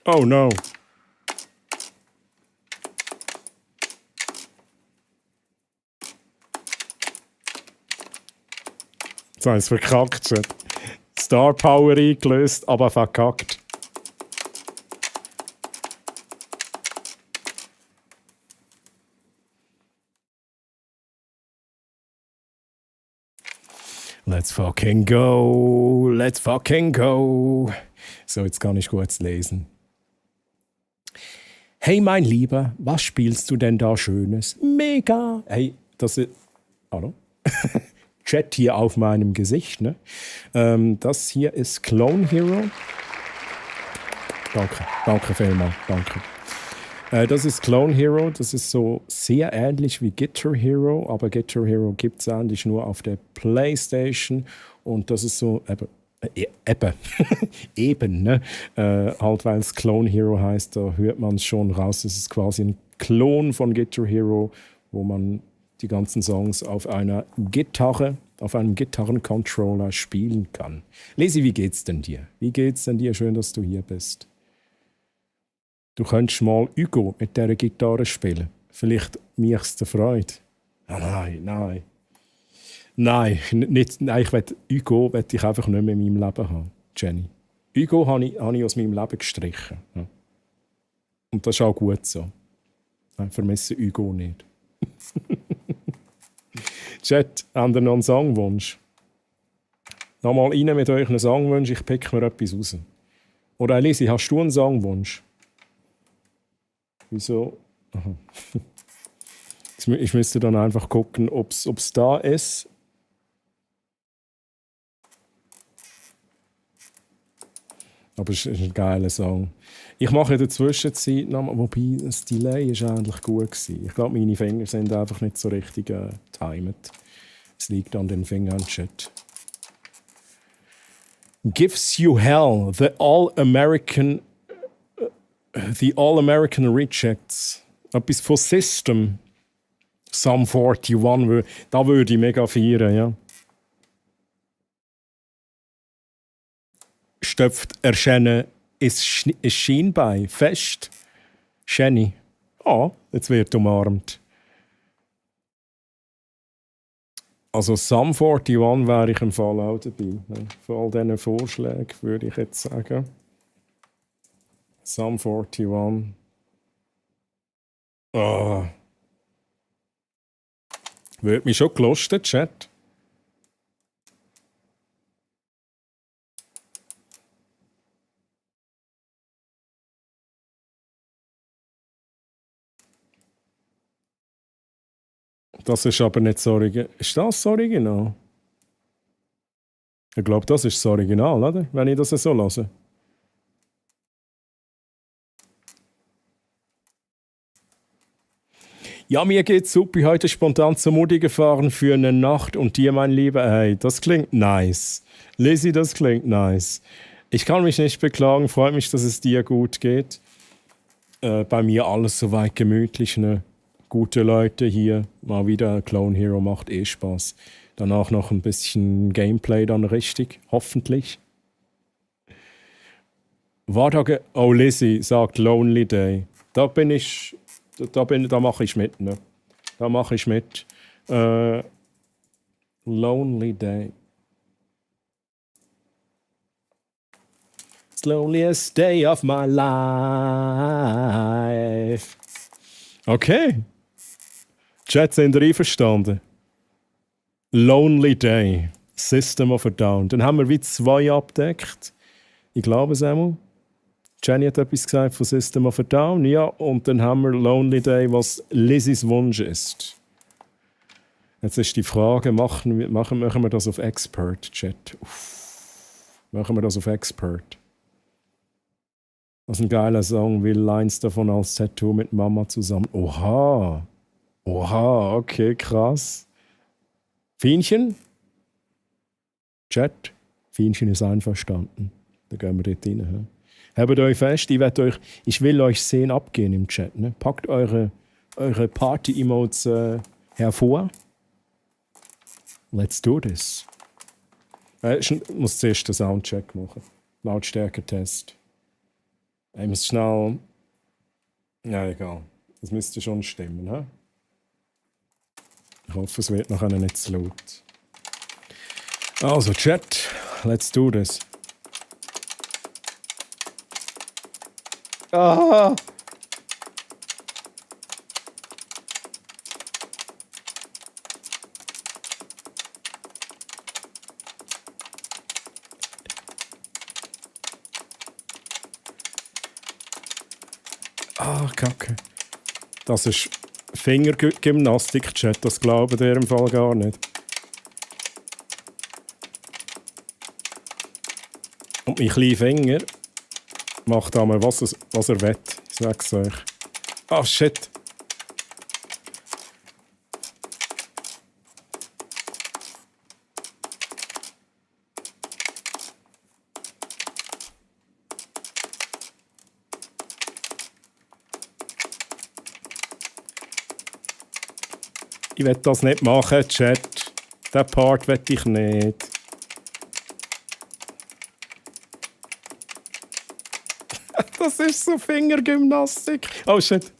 Oh no. Jetzt haben sie es verkackt. Schon. Star Power eingelöst, aber verkackt. Let's fucking go. Let's fucking go. So, jetzt kann ich kurz lesen. Hey, mein Lieber, was spielst du denn da Schönes? Mega. Hey, das ist... Hallo? Chat hier auf meinem Gesicht, ne? Das hier ist Clone Hero. Danke vielmals, danke. Das ist Clone Hero, das ist so sehr ähnlich wie Guitar Hero, aber Guitar Hero gibt es eigentlich nur auf der Playstation und das ist so, eben, ne? Halt weil es Clone Hero heißt, da hört man es schon raus, es ist quasi ein Klon von Guitar Hero, wo man die ganzen Songs auf einer Gitarre, auf einem Gitarrencontroller spielen kann. Lesi, wie geht's denn dir? Wie geht's denn dir? Schön, dass du hier bist. Du könntest mal Hugo mit dieser Gitarre spielen. Vielleicht machst du dir Freude. Oh, nein. Nein, Hugo will ich einfach nicht mehr in meinem Leben haben, Jenny. Hugo habe ich aus meinem Leben gestrichen. Ja. Und das ist auch gut so. Ich vermisse Hugo nicht. Chat, habt ihr noch einen Songwunsch? Nochmal rein mit euch einen Songwunsch, ich pick mir etwas raus. Oder Elisi, hast du einen Songwunsch? Wieso? Aha. Ich müsste dann einfach gucken, ob es da ist. Aber es ist ein geiler Song. Ich mache in der Zwischenzeit noch, wobei das Delay ist eigentlich gut gewesen. Ich glaube, meine Finger sind einfach nicht so richtig timed. Es liegt an den Fingern, Chat. Gives You Hell, the All-American Rejects. Etwas von System. Sum 41, da würde ich mega feiern, ja. Stöpft erscheinen ist Schienbein fest. Jenny. Ah, jetzt wird umarmt. Also Sum 41 wäre ich im Fall auch dabei. Von all diesen Vorschlägen würde ich jetzt sagen. Sum 41. Ah. Würde mich schon gelustet, Chat. Das ist aber nicht das Original. Ist das das Original? Ich glaube, das ist das Original, oder? Wenn ich das so höre. Ja, mir geht's super. Heute spontan zur Mutti gefahren für eine Nacht. Und dir, mein Lieber, hey, das klingt nice. Lizzie, das klingt nice. Ich kann mich nicht beklagen. Freut mich, dass es dir gut geht. Bei mir alles soweit gemütlich, ne? Gute Leute hier. Mal wieder Clone Hero macht Spaß. Danach noch ein bisschen Gameplay dann richtig, hoffentlich. Oh, Lizzie sagt Lonely Day. Da mache ich mit, ne? Da mache ich mit. Lonely Day. It's the loneliest day of my life. Okay. Chat, sind ihr einverstanden? Lonely Day. System of a Down. Dann haben wir wie 2 abgedeckt. Ich glaube es einmal. Jenny hat etwas gesagt von System of a Down. Ja, und dann haben wir Lonely Day, was Lizzies Wunsch ist. Jetzt ist die Frage, machen wir das auf Expert, Chat? Machen wir das auf Expert? Was ein geiler Song, will Lines davon als Tattoo mit Mama zusammen. Oha, okay, krass. Fienchen? Chat? Fienchen ist einverstanden. Da gehen wir dort rein. Habt euch fest, ich will euch sehen abgehen im Chat. Ne? Packt eure Party-Emotes hervor. Let's do this. Ich muss zuerst den Soundcheck machen. Lautstärke-Test. Ich muss schnell... Ja, egal. Das müsste schon stimmen, hä? Ich hoffe, es wird nachher nicht zu laut. Also, Chat, let's do this. Ah! Ah, Kacke. Das ist Fingergymnastik, Chat. Das glauben ihr im Fall gar nicht. Und mein kleiner Finger macht einmal, was er will. Ich sag's euch. Ah, shit. Ich will das nicht machen, Chat. Den Part will ich nicht. Das ist so Fingergymnastik. Oh shit.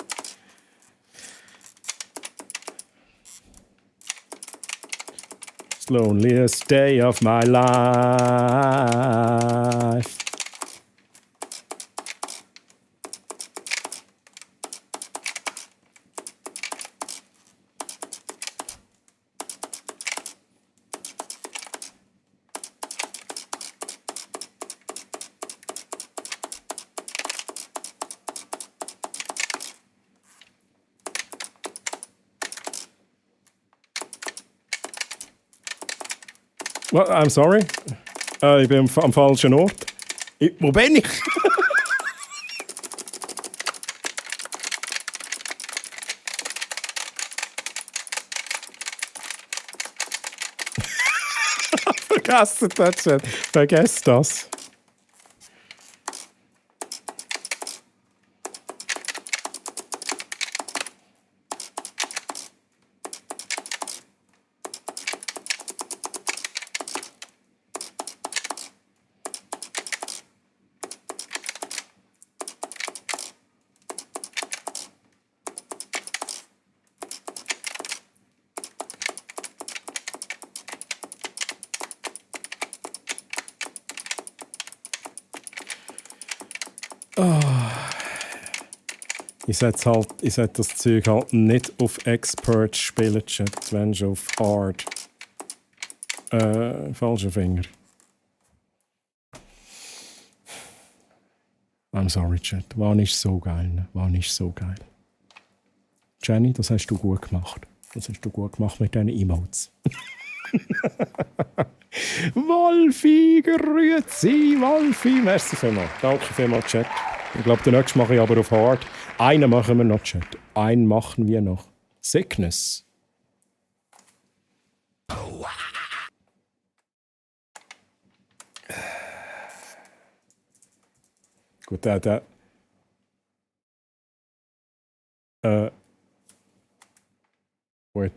It's the loneliest day of my life. Well, I'm sorry. Ich bin am falschen Ort. Wo bin ich? Vergessen das. Vergesst das. Ich setze das Zeug halt nicht auf Expert spielen, Chat, wenn schon auf Hard. Falscher Finger. I'm sorry, Chat. War nicht so geil. Ne? War nicht so geil. Jenny, das hast du gut gemacht. Das hast du gut gemacht mit deinen Emotes. Wolfi, grüezi, Wolfi. Merci vielmals. Danke vielmals, Chat. Ich glaube, den nächsten mache ich aber auf Hard. Einen machen wir noch, Chat. Einen machen wir noch. Sickness. Gut, wait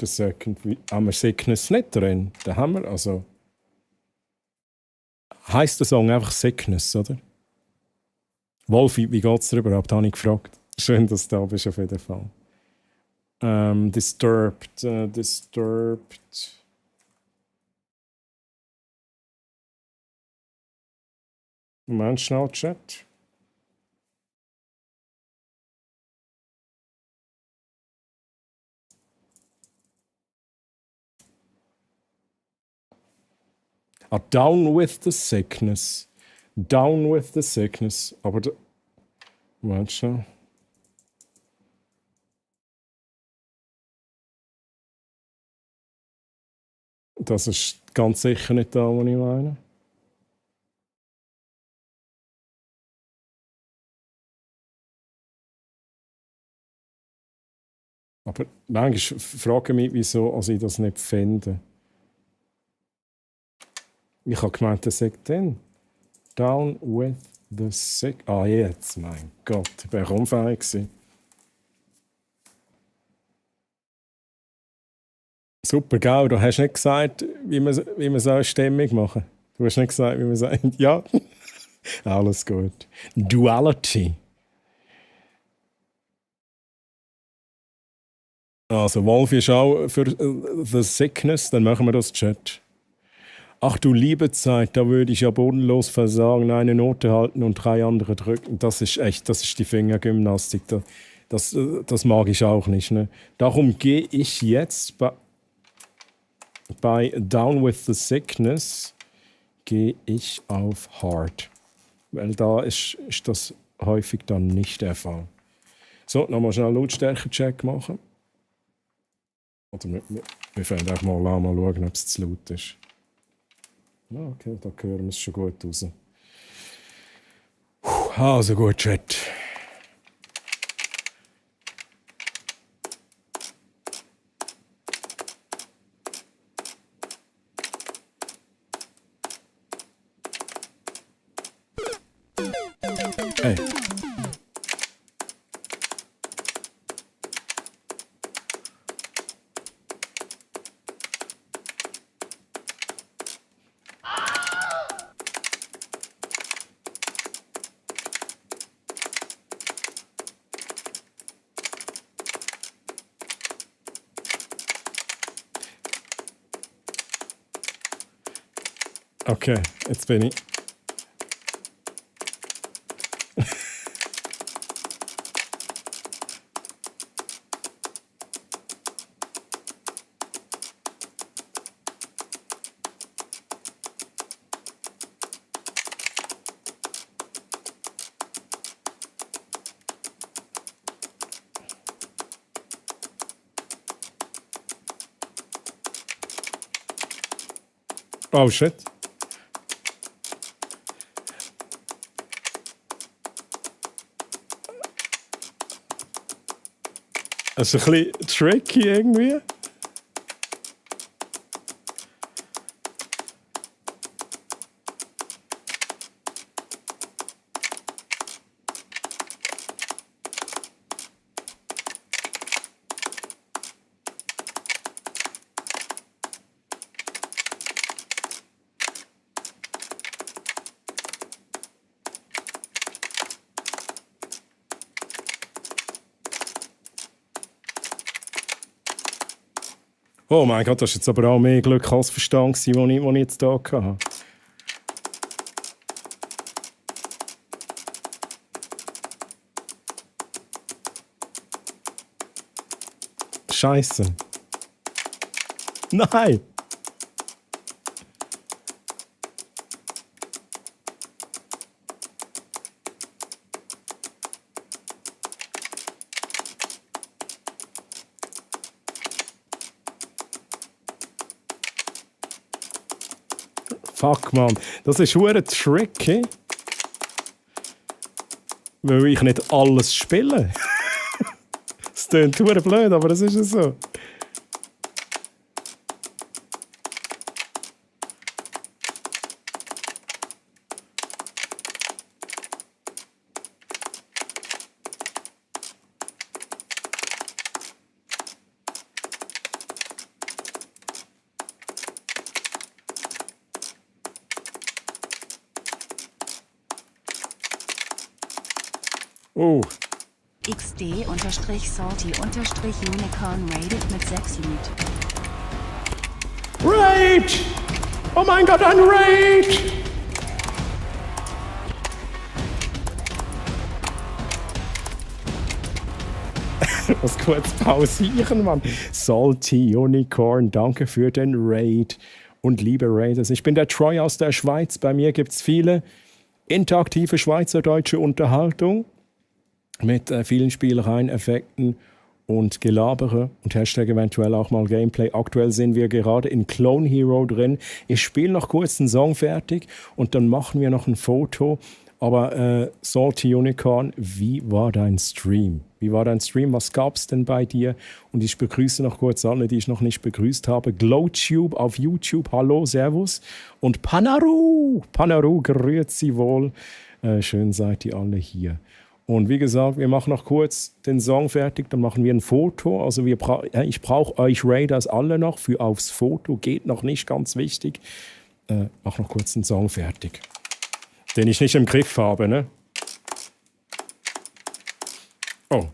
a second. Haben wir Sickness nicht drin? Da haben wir also... Heißt der Song einfach Sickness, oder? Wolfi, wie geht's dir überhaupt? Habe ich gefragt. Schön, dass du da bist, auf jeden Fall. Disturbed. Moment, schnell, Chat. Down with the sickness. Down with the sickness. Aber Moment schnell. Das ist ganz sicher nicht da, was ich meine. Aber manchmal frage ich mich, wieso ich das nicht finde. Ich habe gemeint, der sagt dann. Down with the sick. Ah, jetzt, mein Gott, ich war unfähig gewesen. Super, gell? Du hast nicht gesagt, wie man so eine Stimmung machen. Du hast nicht gesagt, wie man sagt. Ja, alles gut. Duality. Also Wolf ist auch für The Sickness, dann machen wir das, Chat. Ach du liebe Zeit, da würde ich ja bodenlos versagen, eine Note halten und 3 andere drücken. Das ist echt, das ist die Fingergymnastik. Das mag ich auch nicht. Ne? Darum gehe ich jetzt bei Down with the Sickness gehe ich auf Hard. Weil da ist das häufig dann nicht der Fall. So, nochmal schnell Lautstärke-Check machen. Oder wir fangen auch mal an, mal schauen, ob es zu laut ist. Ja, okay, da hören wir es schon gut raus. Also gut, Chat. Hey. Okay, jetzt bin ich. Oh shit. Das ist ein bisschen tricky irgendwie. Oh mein Gott, das war jetzt aber auch mehr Glück als Verstand, den ich jetzt hier hatte. Scheiße. Nein! Fuck, Mann. Das ist verdammt tricky. Weil ich nicht alles spiele. Das klingt verdammt blöd, aber das ist ja so. Oh. XD_Salty_Unicorn rated mit 6 Lied. Raid! Oh mein Gott, ein Raid! Was kurz pausieren, Mann. Salty Unicorn, danke für den Raid. Und liebe Raiders, ich bin der Troy aus der Schweiz. Bei mir gibt es viele interaktive schweizerdeutsche Unterhaltung mit vielen Spielereien, Effekten und Gelabere und Hashtag eventuell auch mal Gameplay. Aktuell sind wir gerade in Clone Hero drin. Ich spiele noch kurz einen Song fertig und dann machen wir noch ein Foto. Aber Salty Unicorn, wie war dein Stream? Wie war dein Stream? Was gab es denn bei dir? Und ich begrüße noch kurz alle, die ich noch nicht begrüßt habe. Glowtube auf YouTube, hallo, servus. Und Panaru, grüezi wohl. Schön seid ihr alle hier. Und wie gesagt, wir machen noch kurz den Song fertig, dann machen wir ein Foto. Also ich brauche euch Raiders alle noch für aufs Foto. Geht noch nicht, ganz wichtig. Mach noch kurz den Song fertig. Den ich nicht im Griff habe, ne? Oh.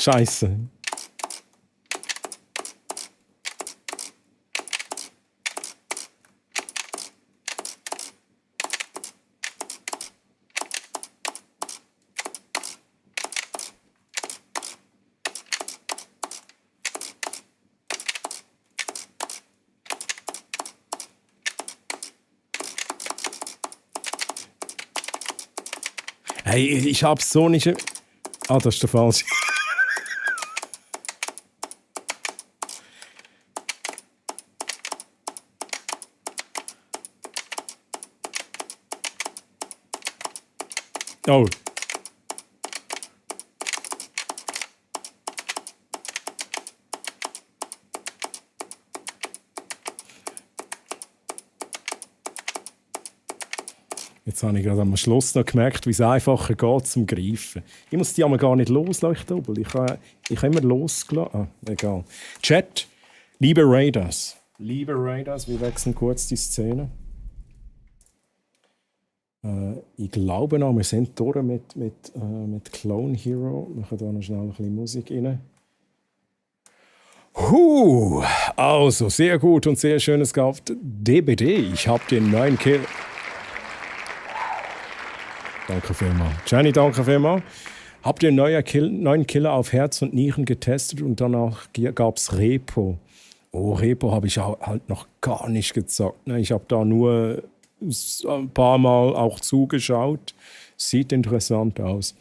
Scheiße. Hey, ich hab's so nicht. Ah, das ist der falsche. Oh. Jetzt habe ich gerade am Schluss noch gemerkt, wie es einfacher geht zum Greifen. Ich muss die aber gar nicht loslassen, ich habe immer losgelassen. Ah, egal. Chat, liebe Raiders, wir wechseln kurz die Szene. Ich glaube noch, wir sind durch mit Clone Hero. Wir machen da noch schnell ein bisschen Musik rein. Also, sehr gut und sehr schönes gehabt. DBD, ich habe den neuen Kill. Danke vielmals. Jenny, danke vielmals. Habt ihr einen neuen Killer auf Herz und Nieren getestet und danach gab es Repo? Oh, Repo habe ich halt noch gar nicht gezockt. Ich habe da nur ein paar Mal auch zugeschaut. Sieht interessant aus.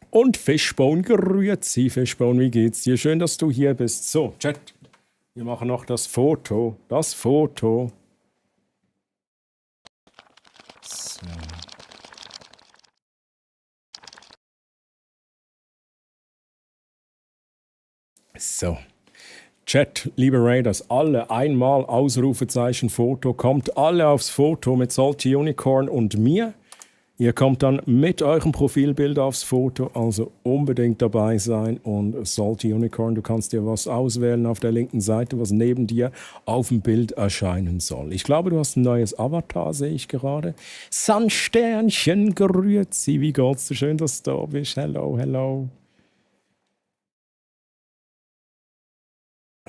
Und Fishbone, grüezi. Fishbone, wie geht's dir? Schön, dass du hier bist. So, Chat, wir machen noch das Foto. So. So. Chat, liebe Raiders, alle einmal Ausrufezeichen Foto, kommt alle aufs Foto mit Salty Unicorn und mir. Ihr kommt dann mit eurem Profilbild aufs Foto, also unbedingt dabei sein. Und Salty Unicorn, du kannst dir was auswählen auf der linken Seite, was neben dir auf dem Bild erscheinen soll. Ich glaube, du hast ein neues Avatar, sehe ich gerade. Sunsternchen, grüezi, wie geht's dir? Schön, dass du da bist. Hello, hello.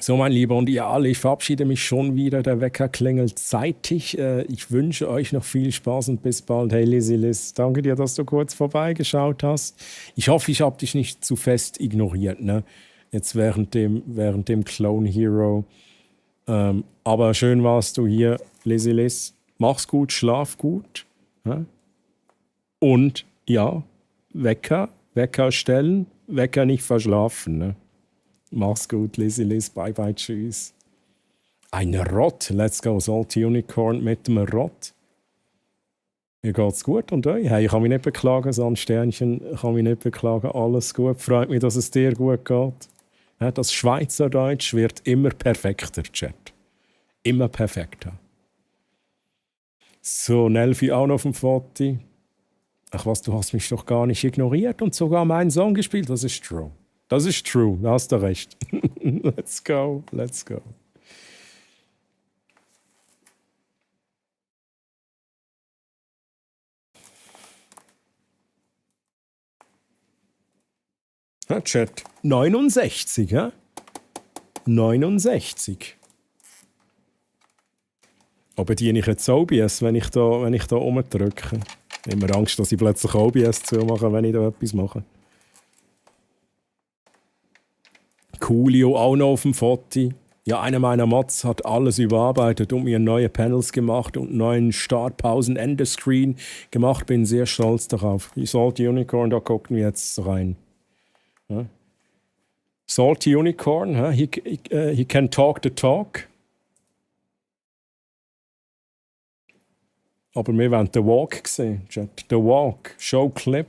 So, mein Lieber, und ihr alle, ich verabschiede mich schon wieder. Der Wecker klingelt zeitig. Ich wünsche euch noch viel Spaß und bis bald. Hey, Lizzy Liz, danke dir, dass du kurz vorbeigeschaut hast. Ich hoffe, ich habe dich nicht zu fest ignoriert, ne? Jetzt während dem Clone Hero. Aber schön warst du hier, Lizzy Liz. Mach's gut, schlaf gut. Ja? Und ja, Wecker stellen, Wecker nicht verschlafen, ne? Mach's gut, Lizzy Liz. Bye bye, tschüss. Ein Rott. Let's go, Salty Unicorn mit dem Rott. Mir geht's gut und euch? Hey, ich kann mich nicht beklagen, Sandsternchen. Ich kann mich nicht beklagen. Alles gut. Freut mich, dass es dir gut geht. Ja, das Schweizerdeutsch wird immer perfekter, Chat. Immer perfekter. So, Nelfi auch noch auf dem Foto. Ach was, du hast mich doch gar nicht ignoriert und sogar meinen Song gespielt. Das ist true. Das ist true, da hast du recht. Let's go, let's go. Ja, Chat. 69, ja? 69. Aber die ich jetzt OBS, wenn ich da rumdrücke. Ich habe immer Angst, dass ich plötzlich OBS zumache, wenn ich da etwas mache. Coolio auch noch auf dem Foto. Ja, einer meiner Mods hat alles überarbeitet und mir neue Panels gemacht und einen neuen Start-Pausen-Ende-Screen gemacht. Bin sehr stolz darauf. Salty Unicorn, da gucken wir jetzt rein. Ja. Salty Unicorn, he can talk the talk. Aber wir wollen den Walk sehen. The Walk, Show Clip.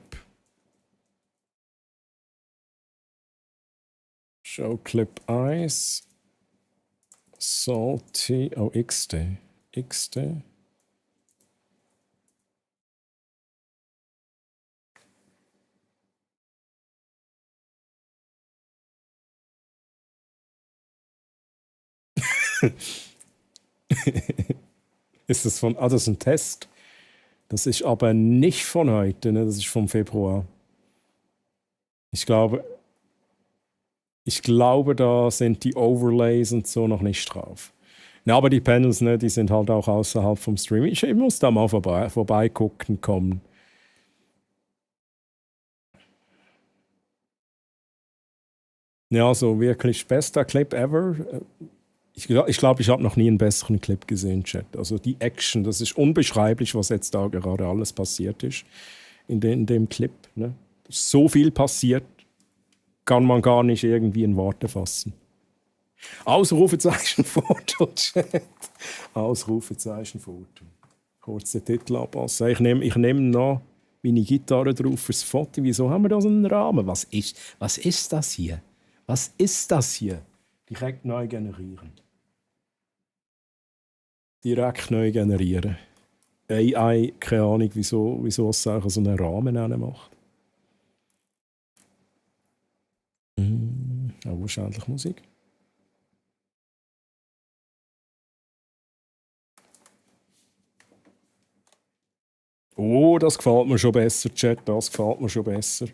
Show Clip 1. Salty. Oh, XD. Ist das von. Ah, das ist ein Test. Das ist aber nicht von heute, ne? Das ist vom Februar. Ich glaube. Ich glaube, da sind die Overlays und so noch nicht drauf. Ja, aber die Panels, ne, die sind halt auch außerhalb vom Stream. Ich muss da mal vorbeigucken kommen. Ja, so wirklich bester Clip ever. Ich glaube, ich habe noch nie einen besseren Clip gesehen, Chat. Also die Action, das ist unbeschreiblich, was jetzt da gerade alles passiert ist in dem Clip. Ne? So viel passiert, kann man gar nicht irgendwie in Worte fassen. Ausrufezeichen Foto, Chat. Ausrufezeichen Foto. Kurze Titel anpassen. Ich nehm noch meine Gitarre drauf fürs Foto. Wieso haben wir da so einen Rahmen? Was ist das hier? Was ist das hier? Direkt neu generieren. Direkt neu generieren. AI, keine Ahnung, wieso es auch so einen Rahmen macht. Ja, wahrscheinlich Musik. Oh, das gefällt mir schon besser, Chat. Das gefällt mir schon besser.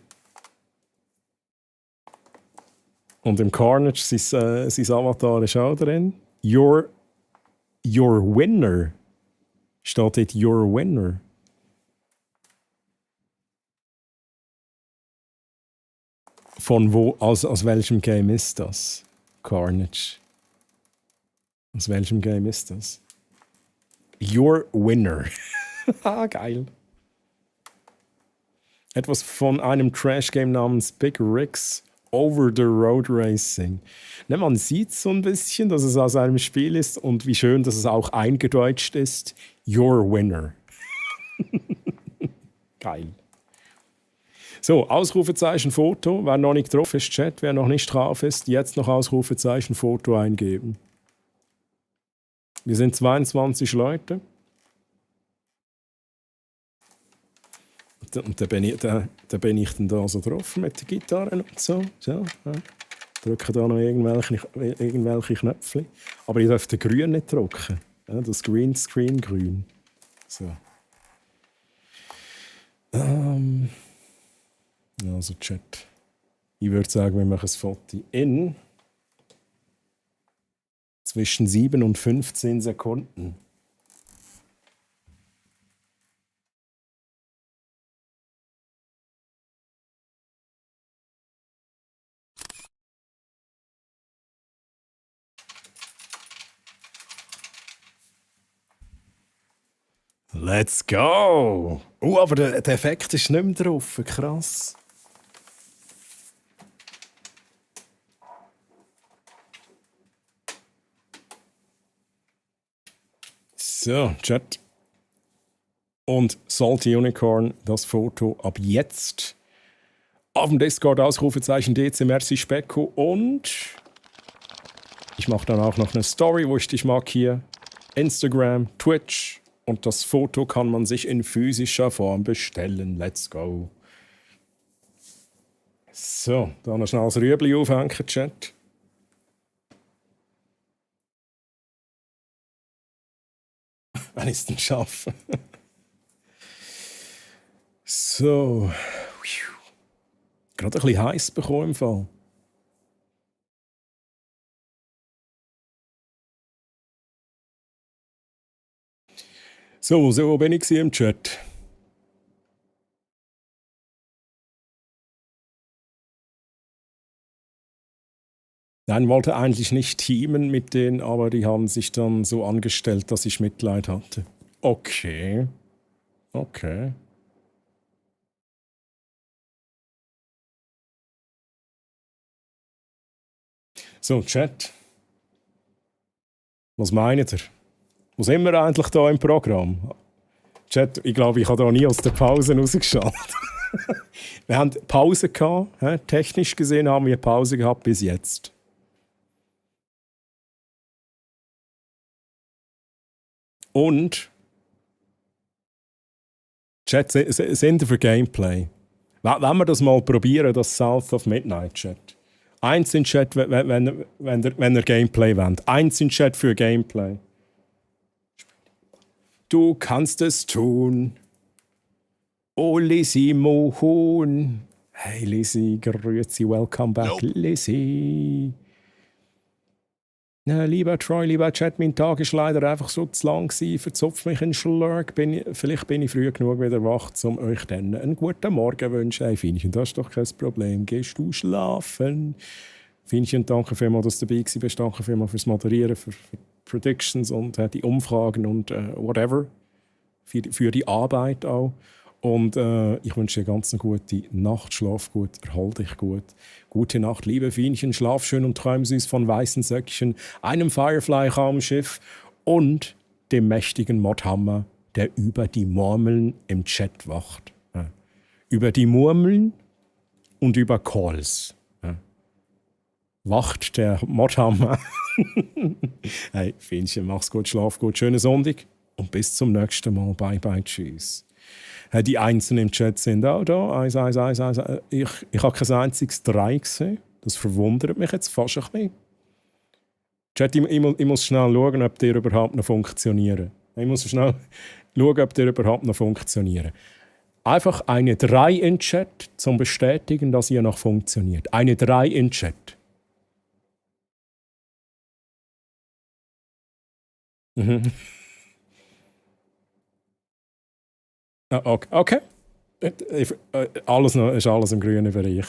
Und im Carnage, sein Avatar ist auch drin. Your winner. Steht dort Your winner. Von wo, aus welchem Game ist das? Carnage. Aus welchem Game ist das? Your winner. Geil. Etwas von einem Trash-Game namens Big Rigs Over the Road Racing. Ne, man sieht so ein bisschen, dass es aus einem Spiel ist und wie schön, dass es auch eingedeutscht ist. Your winner. Geil. So, Ausrufezeichen Foto. Wer noch nicht drauf ist, Chat. Wer noch nicht drauf ist, jetzt noch Ausrufezeichen Foto eingeben. Wir sind 22 Leute. Und da bin ich dann da so drauf mit der Gitarre und so. Ja. Drücke da noch irgendwelche Knöpfe. Aber ich darf den Grün nicht drücken. Ja, das Greenscreen grün. So. Also Chat. Ich würde sagen, wir machen das Foto in zwischen 7 und 15 Sekunden. Let's go! Aber der Effekt ist nicht mehr drauf. Krass. So, Chat. Und Salty Unicorn, das Foto ab jetzt. Auf dem Discord Ausrufezeichen DC Merci Specko und ich mache dann auch noch eine Story, wo ich dich markiere. Instagram, Twitch. Und das Foto kann man sich in physischer Form bestellen. Let's go. So, dann noch schnell das Rüebli aufhängen, Chat. Wenn ich es denn schaffe. So. Gerade ein bisschen heiß bekommen im Fall. So, wo bin ich im Chat? Nein, wollte eigentlich nicht teamen mit denen, aber die haben sich dann so angestellt, dass ich Mitleid hatte. Okay. Okay. So, Chat. Was meint ihr? Wo sind wir eigentlich da im Programm? Chat, ich glaube, ich habe da nie aus der Pause rausgeschaltet. Wir haben Pause gehabt. Technisch gesehen haben wir Pause gehabt bis jetzt. Und Chat, sind für Gameplay. Wenn wir das mal probieren, das South of Midnight, Chat. Eins in Chat, wenn ihr Gameplay wollt. Eins in Chat für Gameplay. Du kannst es tun. Olissimo Huhn. Hey Lizzie, grüezi, welcome back, Nope. Lizzie. Lieber Troy, lieber Chat, mein Tag ist leider einfach so zu lang gewesen. Verzupft mich ein Schlag. Vielleicht bin ich früh genug wieder wach, um euch dann einen guten Morgen zu wünschen. Hey, Finchen, das ist doch kein Problem. Gehst du schlafen? Finchen, danke vielmals, dass du dabei bist. Danke vielmals fürs Moderieren, für Predictions und die Umfragen und whatever. Für die Arbeit auch. Und ich wünsche dir ganz eine gute Nacht, schlaf gut, erhol dich gut. Gute Nacht, liebe Fienchen, schlaf schön und träum süß von weißen Söckchen, einem Firefly-Raumschiff und dem mächtigen Modhammer, der über die Murmeln im Chat wacht. Ja. Über die Murmeln und über Calls. Ja. Wacht der Modhammer. Hey, Fienchen, mach's gut, schlaf gut, schönen Sonntag und bis zum nächsten Mal. Bye, bye, tschüss. Die Einzelnen im Chat sind auch da. Ich habe kein einziges 3 gesehen. Das verwundert mich jetzt fast ein bisschen. Chat, ich muss schnell schauen, ob die überhaupt noch funktionieren. Ich muss schnell schauen, ob die überhaupt noch funktionieren. Einfach eine 3 in Chat, zum Bestätigen, dass ihr noch funktioniert. Eine 3 in Chat. Mhm. Okay. Alles noch, ist alles im grünen Bereich.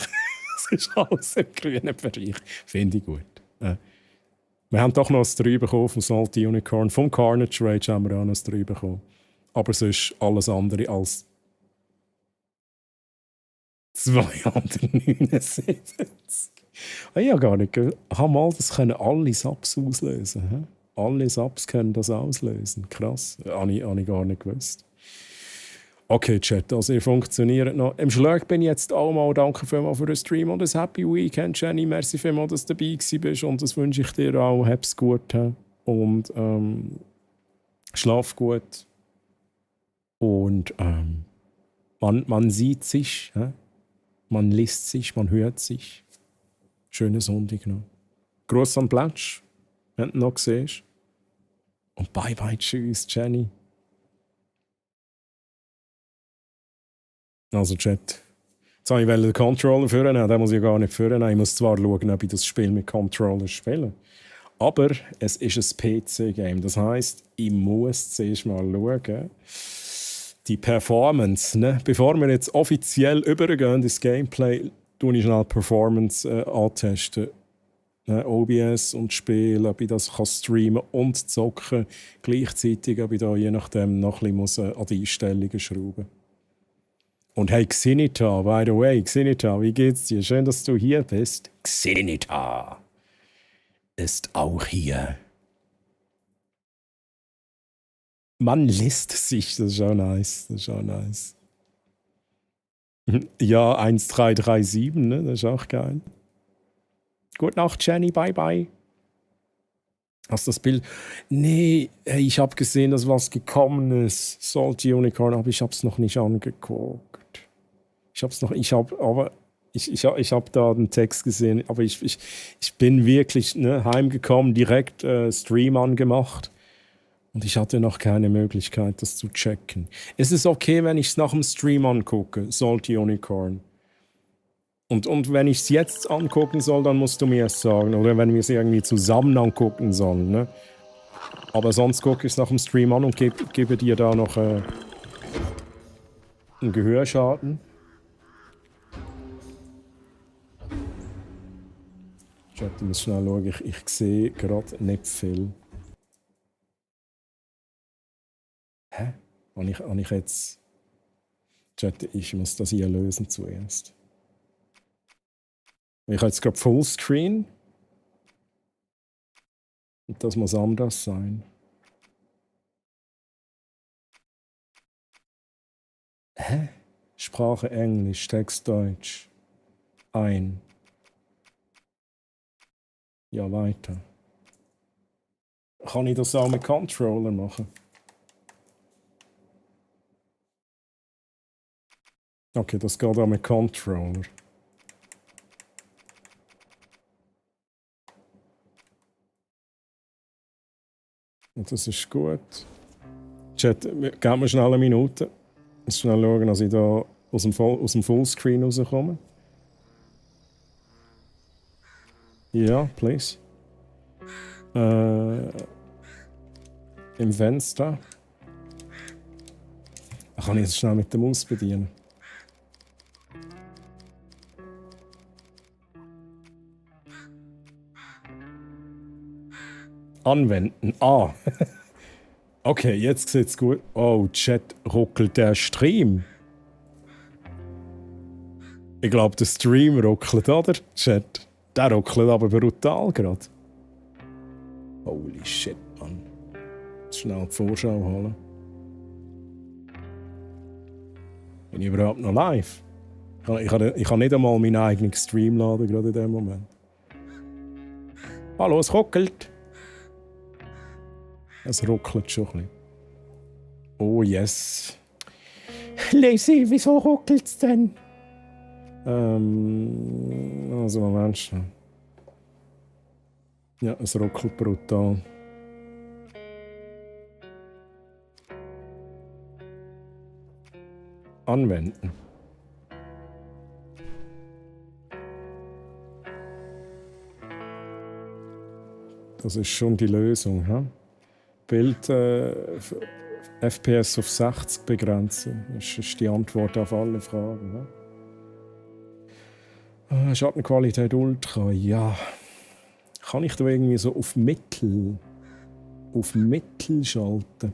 Es ist alles im grünen Bereich. Finde ich gut. Wir haben doch noch ein 3 bekommen vom Salty Unicorn. Vom Carnage Rage haben wir auch noch ein 3 bekommen. Aber es ist alles andere als 279. Ich habe gar nicht gehört. Das können alle Subs auslösen. He? Alle Subs können das auslösen. Krass. Habe ich gar nicht gewusst. Okay, Chat, also ihr funktioniert noch. Im Schlag bin ich jetzt auch mal. Danke vielmals für den Stream und ein Happy Weekend, Jenny. Merci vielmals, dass du dabei bist und das wünsche ich dir auch. Hab's gut und schlaf gut. Und man sieht sich, man liest sich, man hört sich. Schönen Sonntag noch. Gruß an Platsch, wenn du noch siehst. Und bye bye, tschüss, Jenny. Also Chat, jetzt habe ich den Controller führen, den muss ich gar nicht führen. Ich muss zwar schauen, ob ich das Spiel mit Controller spiele, aber es ist ein PC-Game. Das heisst, ich muss zuerst mal schauen, die Performance. Ne? Bevor wir jetzt offiziell übergehen ins Gameplay, tue ich schnell Performance antesten. Ne? OBS und Spiel, ob ich das kann streamen und zocken gleichzeitig, ob ich da je nachdem noch ein bisschen an die Einstellungen schrauben muss. Und hey, Xenita, by the way, Xenita, wie geht's dir? Schön, dass du hier bist. Xenita ist auch hier. Man lässt sich, das ist auch nice, das ist auch nice. Ja, 1337, ne? Das ist auch geil. Gute Nacht, Jenny, bye bye. Hast du das Bild? Nee, hey, ich habe gesehen, dass was gekommen ist. Salty Unicorn, aber ich habe es noch nicht angeguckt. Ich habe da den Text gesehen, aber ich bin wirklich heimgekommen, direkt Stream angemacht und ich hatte noch keine Möglichkeit, das zu checken. Es ist okay, wenn ich es nach dem Stream angucke, Salty Unicorn. Und wenn ich es jetzt angucken soll, dann musst du mir es sagen. Oder wenn wir es irgendwie zusammen angucken sollen. Ne? Aber sonst gucke ich es nach dem Stream an und gebe dir da noch einen Gehörschaden. Ich muss schnell schauen, ich sehe gerade nicht viel. Hä? Habe ich jetzt... Chat, ich muss das hier lösen zuerst. Ich habe jetzt gerade Fullscreen. Und das muss anders sein. Hä? Sprache Englisch, Text Deutsch. Ein. Ja, weiter. Kann ich das auch mit Controller machen? Okay, das geht auch mit Controller. Und das ist gut. Chat, gib mir schnell eine Minute. Ich muss schnell schauen, dass ich da aus dem Fullscreen rauskomme. Ja, please. Im Fenster. Kann ich jetzt schnell mit der Maus bedienen? Anwenden. Ah. Okay, jetzt sieht's gut. Oh, Chat, ruckelt der Stream? Ich glaube, der Stream ruckelt, oder? Chat. Der ruckelt aber brutal gerade. Holy shit, Mann. Schnell die Vorschau holen. Bin ich überhaupt noch live? Ich kann nicht einmal meinen eigenen Stream laden, gerade in dem Moment. Hallo, es ruckelt. Es ruckelt schon ein bisschen. Oh yes. Lazy, wieso ruckelt's denn? Also Moment schon. Ja, es ruckelt brutal. Anwenden. Das ist schon die Lösung. He? Bild FPS auf 60 begrenzen. Das ist die Antwort auf alle Fragen. He? Schattenqualität Ultra, ja. Kann ich da irgendwie so auf Mittel schalten?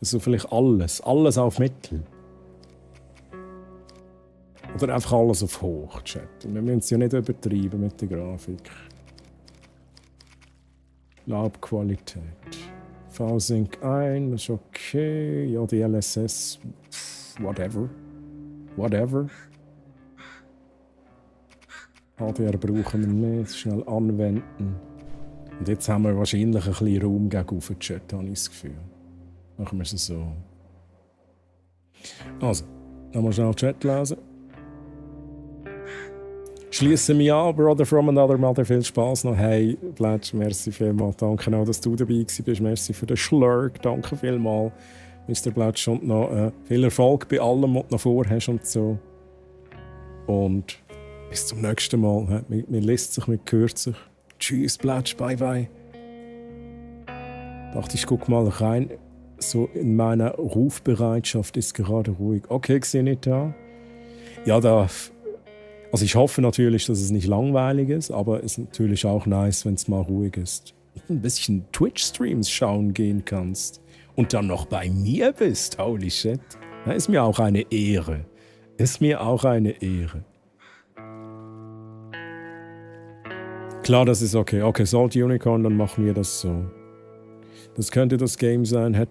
Also vielleicht alles auf Mittel. Oder einfach alles auf Hoch, Chat. Wir müssen es ja nicht übertreiben mit der Grafik. Laubqualität. V-Sync ein, ist okay. Ja, die LSS, whatever. HDR brauchen wir nicht, schnell anwenden. Und jetzt haben wir wahrscheinlich ein bisschen Raum gegen den Chat, habe ich das Gefühl. Machen wir es so. Also, nochmal schnell Chat lesen. Schließe mich an, Brother from another mother, viel Spaß noch. Hey, Blatsch, merci vielmals. Danke auch, dass du dabei bist. Merci für den Schlurk, danke vielmals. Mr. Blatsch, und noch viel Erfolg bei allem, was du noch vorhast und so. Und bis zum nächsten Mal. Man liest sich, man hört sich. Tschüss, Blatsch, bye bye. Dachte ich, guck mal rein. So in meiner Rufbereitschaft ist gerade ruhig. Okay, sehe nicht da. Ja, also ich hoffe natürlich, dass es nicht langweilig ist, aber es ist natürlich auch nice, wenn es mal ruhig ist. Ein bisschen Twitch-Streams schauen gehen kannst und dann noch bei mir bist. Holy shit. Ja, ist mir auch eine Ehre. Klar, das ist okay. Okay, Salt Unicorn, dann machen wir das so. Das könnte das Game sein.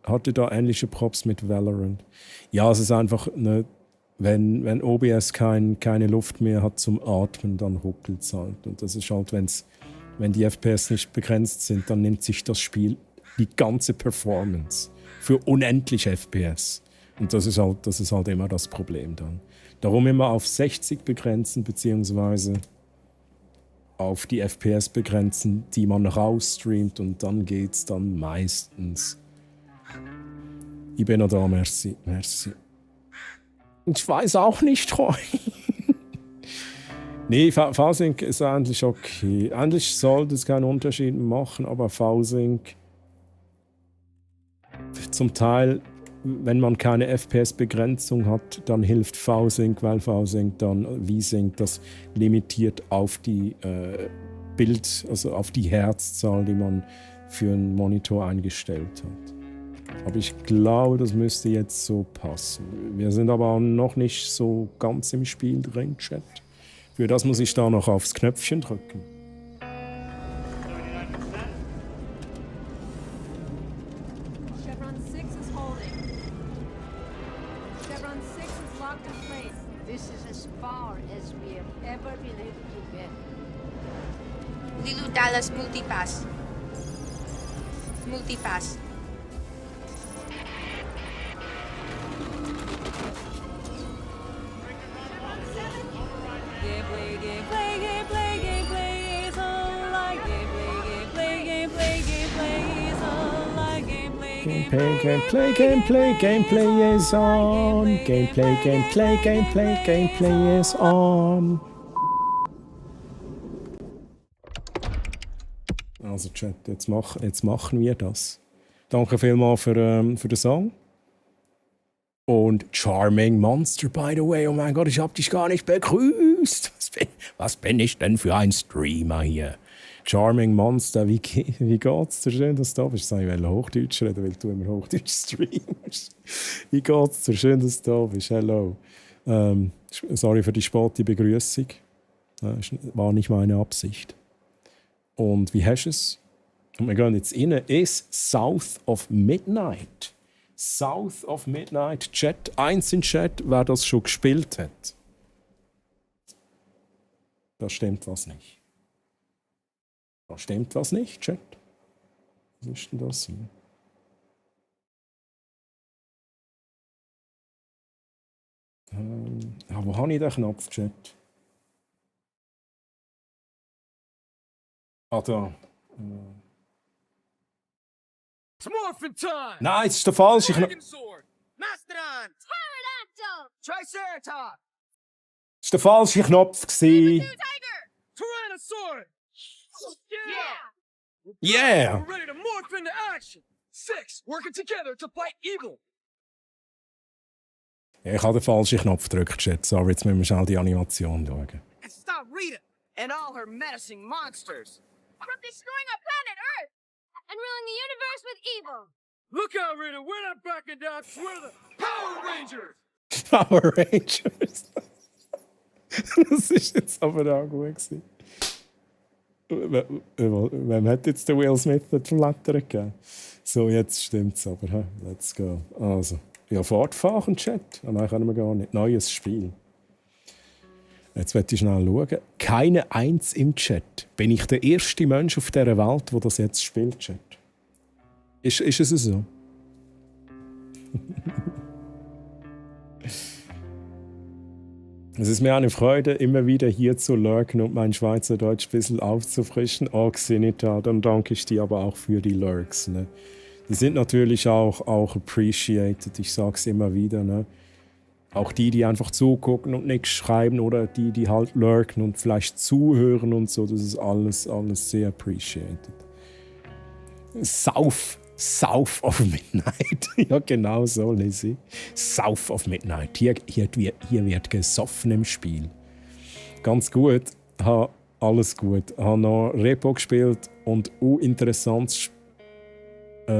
Hatte da ähnliche Props mit Valorant. Ja, es ist einfach eine. Wenn OBS keine Luft mehr hat zum Atmen, dann ruckelt es halt. Und das ist halt, wenn die FPS nicht begrenzt sind, dann nimmt sich das Spiel die ganze Performance für unendlich FPS. Und das ist halt immer das Problem dann. Darum immer auf 60 begrenzen, beziehungsweise auf die FPS begrenzen, die man rausstreamt, und dann geht's dann meistens. Ich bin noch da, merci. Ich weiß auch nicht, Troy. Nee, V-Sync ist eigentlich okay. Eigentlich sollte es keinen Unterschied machen, aber V-Sync zum Teil, wenn man keine FPS-Begrenzung hat, dann hilft V-Sync, weil V-Sync dann V-Sync das limitiert auf die also auf die Herzzahl, die man für einen Monitor eingestellt hat. Aber ich glaube, das müsste jetzt so passen. Wir sind aber auch noch nicht so ganz im Spiel drin, Chat. Für das muss ich da noch aufs Knöpfchen drücken. Chevron 6 is holding. Chevron 6 is locked in place. This is as far as we have ever been able to get. Lilu Dallas multipass. Multipass. Gameplay is on. Gameplay is on. Also Chat, jetzt machen wir das. Danke vielmals für den Song. Und Charming Monster, by the way. Oh mein Gott, ich hab dich gar nicht begrüßt. Was bin ich denn für ein Streamer hier? Charming Monster, wie geht's dir? Schön, dass du da bist. Ich wollte Hochdeutsch reden, weil du immer Hochdeutsch streamst. Wie geht's dir? Schön, dass du da bist. Hello. Sorry für die späte Begrüßung. War nicht meine Absicht. Und wie hast du es? Und wir gehen jetzt rein. Ist South of Midnight. South of Midnight. Chat, 1 in Chat, wer das schon gespielt hat. Da stimmt was nicht. Da stimmt was nicht, Chat. Was ist denn das hier? Wo habe ich den Knopf, Chat? Ah, da. It's morphin' time! Nein, es ist der falsche Knopf. Mastodon! Pterodactyl! Triceratops! Es war der falsche Knopf. Tyrannosaurus! Yeah! We're ready to morph into action! 6 working together to fight evil! Ich habe den falschen Knopf gedrückt, Chat. Sorry, jetzt müssen wir schnell die Animation schauen. And stop Rita and all her menacing monsters! From destroying our planet Earth and ruling the universe with evil. Look out, Rita! We're not backing down! We're the Power Rangers! Power Rangers. Das ist jetzt aber auch gut gewesen. Wem hat jetzt der Will Smith den Flatter gegeben? So, jetzt stimmt's aber. He? Let's go. Also, ja, fortfahren, Chat. Nein, können wir gar nicht. Neues Spiel. Jetzt werde ich schnell schauen. Keine Eins im Chat. Bin ich der erste Mensch auf dieser Welt, der das jetzt spielt, Chat? Ist es so? Es ist mir eine Freude, immer wieder hier zu lurken und mein Schweizerdeutsch ein bisschen aufzufrischen. Oh, Xenita, dann danke ich dir aber auch für die Lurks. Ne? Die sind natürlich auch appreciated, ich sage es immer wieder. Ne? Auch die einfach zugucken und nichts schreiben oder die halt lurken und vielleicht zuhören und so, das ist alles sehr appreciated. South of Midnight. Ja, genau so, Lizzie. South of Midnight. Hier wird gesoffen im Spiel. Ganz gut. Alles gut. Ich habe noch Repo gespielt und interessantes Spiel. Ich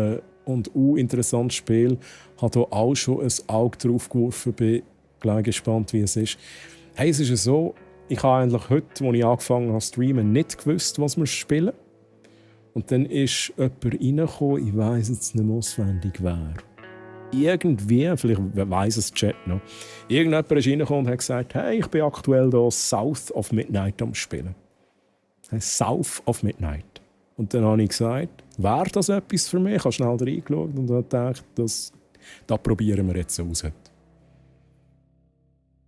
habe hier auch schon ein Auge drauf geworfen. Bin gleich gespannt, wie es ist. Hey, es ist ja so, ich habe eigentlich heute, als ich angefangen habe zu streamen, nicht gewusst, was wir spielen. Und dann ist jemand reingekommen, ich weiss jetzt nicht auswendig wer. Irgendwie, vielleicht weiss es Chat noch, irgendjemand ist reingekommen und hat gesagt, hey, ich bin aktuell hier South of Midnight am Spielen. South of Midnight. Und dann habe ich gesagt, wäre das etwas für mich? Ich habe schnell reingeschaut und habe gedacht, das probieren wir jetzt aus.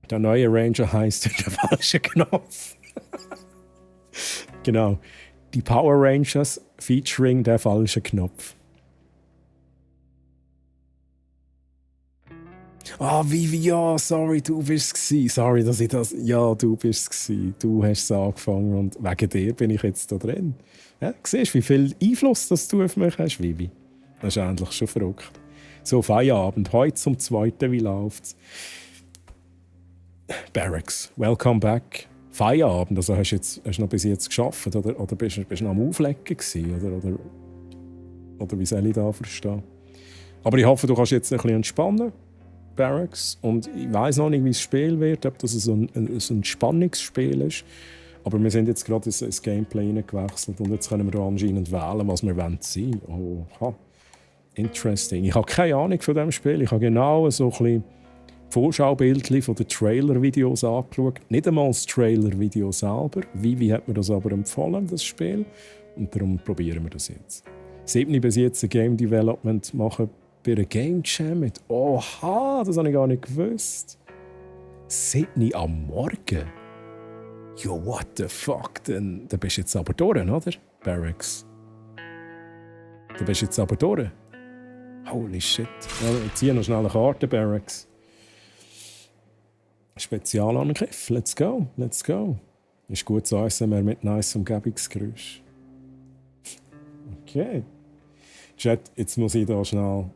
Der neue Ranger heisst der falsche Knopf. Genau. Die Power Rangers featuring der falsche Knopf. Ja, sorry, du bist es. Sorry, dass ich das... Ja, du bist es. Du hast es angefangen und wegen dir bin ich jetzt da drin. Ja, siehst du, wie viel Einfluss das du auf mich hast, Vivi? Das ist eigentlich schon verrückt. So, Feierabend. Heute zum 2. Wie läuft's? Barracks, welcome back. Feierabend, also hast du noch bis jetzt geschafft oder bist du noch am Auflegen gewesen, oder wie soll ich da verstehen? Aber ich hoffe, du kannst jetzt ein bisschen entspannen, Barracks, und ich weiss noch nicht, wie das Spiel wird, ob das ein Spannungsspiel ist, aber wir sind jetzt gerade ins Gameplay hineingewechselt und jetzt können wir anscheinend wählen, was wir sein wollen. Oha, interesting. Ich habe keine Ahnung von diesem Spiel, ich habe genau so ein bisschen Vorschaubildchen von den Trailer-Videos angeschaut. Nicht einmal das Trailer-Video selber. Vivi hat mir das aber empfohlen, das Spiel. Und darum probieren wir das jetzt. 7 bis jetzt ein Game Development machen bei einer Game Jam mit. Oha, das habe ich gar nicht gewusst. 7 am Morgen? Jo, what the fuck? Dann bist du jetzt aber durch, oder? Barracks. Dann bist du jetzt aber durch. Holy shit. Ja, ich ziehe noch schnell eine Karte, Barracks. Spezialangriff. Let's go, let's go. Ist gut zu ASMR mit nice Umgebungsgeräusch. Okay. Chat, jetzt muss ich da schnell...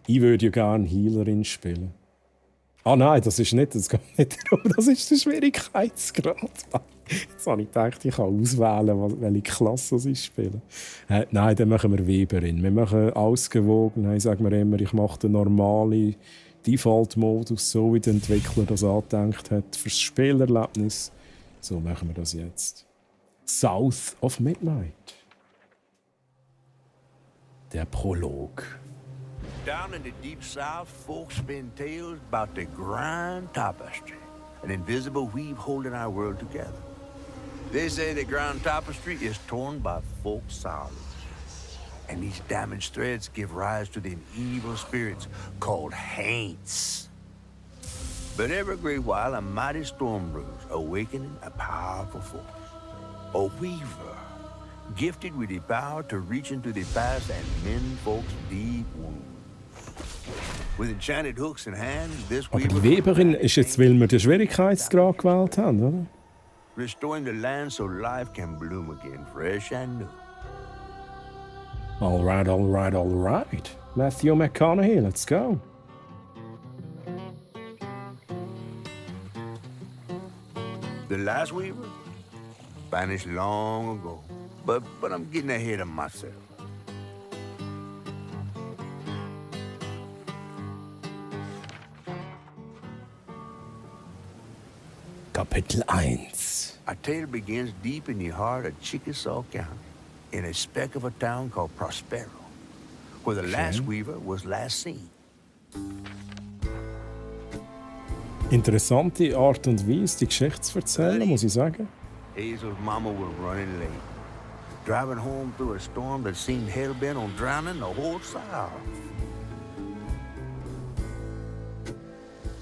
Ich würde ja gerne Healerin spielen. Ah nein, das ist nicht, das geht nicht darum, das ist der Schwierigkeitsgrad. Jetzt habe ich gedacht, ich kann auswählen, welche Klasse ich spiele. Nein, dann machen wir Weberin. Wir machen ausgewogen. Ich sage mir immer, ich mache den normalen Default-Modus, so wie der Entwickler das angedenkt hat, fürs Spielerlebnis. So machen wir das jetzt. South of Midnight. Der Prolog. Down in the deep south, folks spin tales about the Grand Tapestry, an invisible weave holding our world together. They say the Grand Tapestry is torn by folk sorrows, and these damaged threads give rise to them evil spirits called Haints. But every great while, a mighty storm brews, awakening a powerful force. A weaver, gifted with the power to reach into the past and mend folks' deep wounds. With enchanted hooks in hand, this Aber die Weberin ist jetzt, weil wir den Schwierigkeitsgrad gewählt haben, oder? Restoring the land so life can bloom again, fresh and new. Alright, alright, alright. Matthew McConaughey, let's go. The last weaver vanished long ago, but I'm getting ahead of myself. Kapitel 1. Our tale begins deep in the heart of Chickasaw County, in a speck of a town called Prospero, where the last weaver was last seen. Interessante Art und Weise, die Geschichte zu erzählen, muss ich sagen. Hazel's mama was running late, driving home through a storm that seemed hell-bent on drowning the whole South.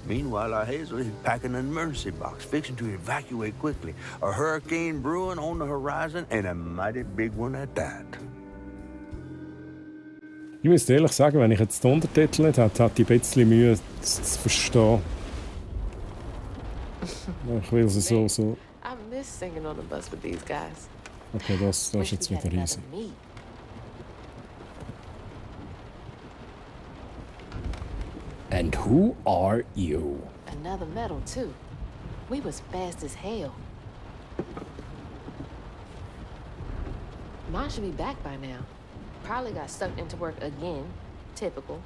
Meanwhile, our Hazel is packing an emergency box, fixing to evacuate quickly. A hurricane brewing on the horizon, and a mighty big one at that. Ich muss ehrlich sagen, wenn ich jetzt den Untertitel nicht hätte, hätte ich ein bisschen Mühe zu verstehen. Ich will es so... I miss singing on the bus with these guys. Okay, das ist jetzt wieder easy. And who are you? Another medal, too. We was fast as hell. Mine should be back by now. Probably got sucked into work again. Typical.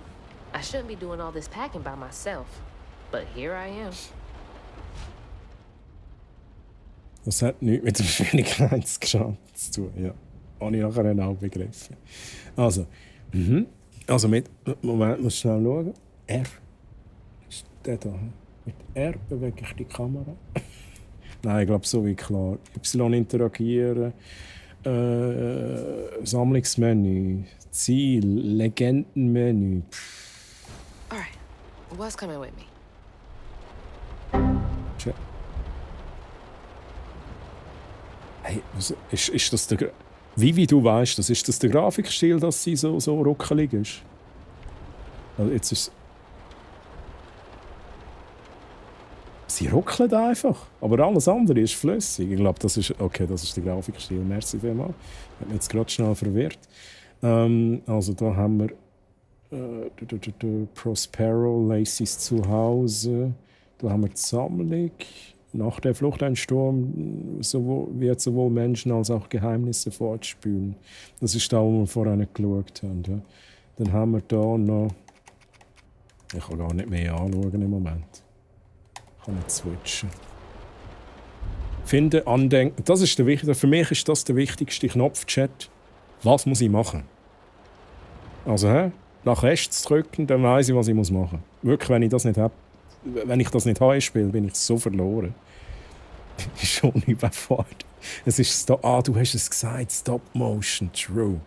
I shouldn't be doing all this packing by myself. But here I am. Das hat nichts mit dem Schwierigkeitsgrad zu tun, ja. Habe ich nachher auch begriffen. Also, also mit... Moment, muss schnell schauen. R. Ist der da? Mit R bewege ich die Kamera. Nein, ich glaube, so wie klar. Y interagieren. Sammlungsmenü. Ziel. Legendenmenü. Alright. What's coming with me? Check. Hey, ist das der... Wie du weißt, das ist das der Grafikstil, dass sie so ruckelig ist? Also jetzt ist sie ruckelt einfach, aber alles andere ist flüssig. Ich glaube, das ist der Grafikstil. Merci vielmals. Hat mich jetzt gerade schnell verwirrt. Also da haben wir Prospero, Lacys Zuhause. Da haben wir die Sammlung. Nach der Flucht ein Sturm wird sowohl Menschen als auch Geheimnisse fortspülen. Das ist da, wo wir vorher nicht geschaut haben. Ja. Dann haben wir da noch... Ich kann gar nicht mehr anschauen im Moment. Ich kann nicht switchen. Finden, andenken. Das ist der wichtigste. Für mich ist das der wichtigste Knopf-Chat. Was muss ich machen? Also, nach rechts drücken, dann weiss ich, was ich machen muss. Wirklich, wenn ich das nicht habe, wenn ich das nicht habe, spiele, bin ich so verloren. Schon überfordert. Es ist du hast es gesagt, Stop Motion, true.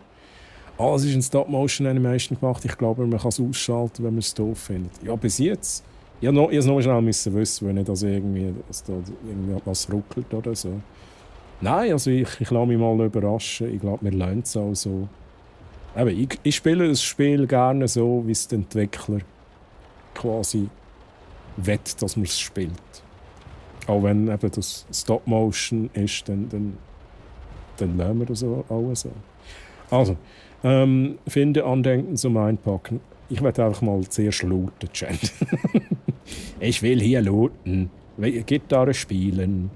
Alles ist in Stop Motion Animation gemacht. Ich glaube, man kann es ausschalten, wenn man es doof findet. Ja, bis jetzt. Ich musste es noch schnell wissen, wenn nicht dass irgendwie was ruckelt oder so. Nein, also ich lasse mich mal überraschen. Ich glaube, wir lernen es auch so. eben, ich spiele das Spiel gerne so, wie es der Entwickler quasi will, dass man es spielt. Auch wenn eben das Stop-Motion ist, dann lassen wir das auch so. Also, finde, andenken zum Einpacken. Ich werde einfach mal zuerst looten, Chat. Ich will hier looten. Gitarre spielen.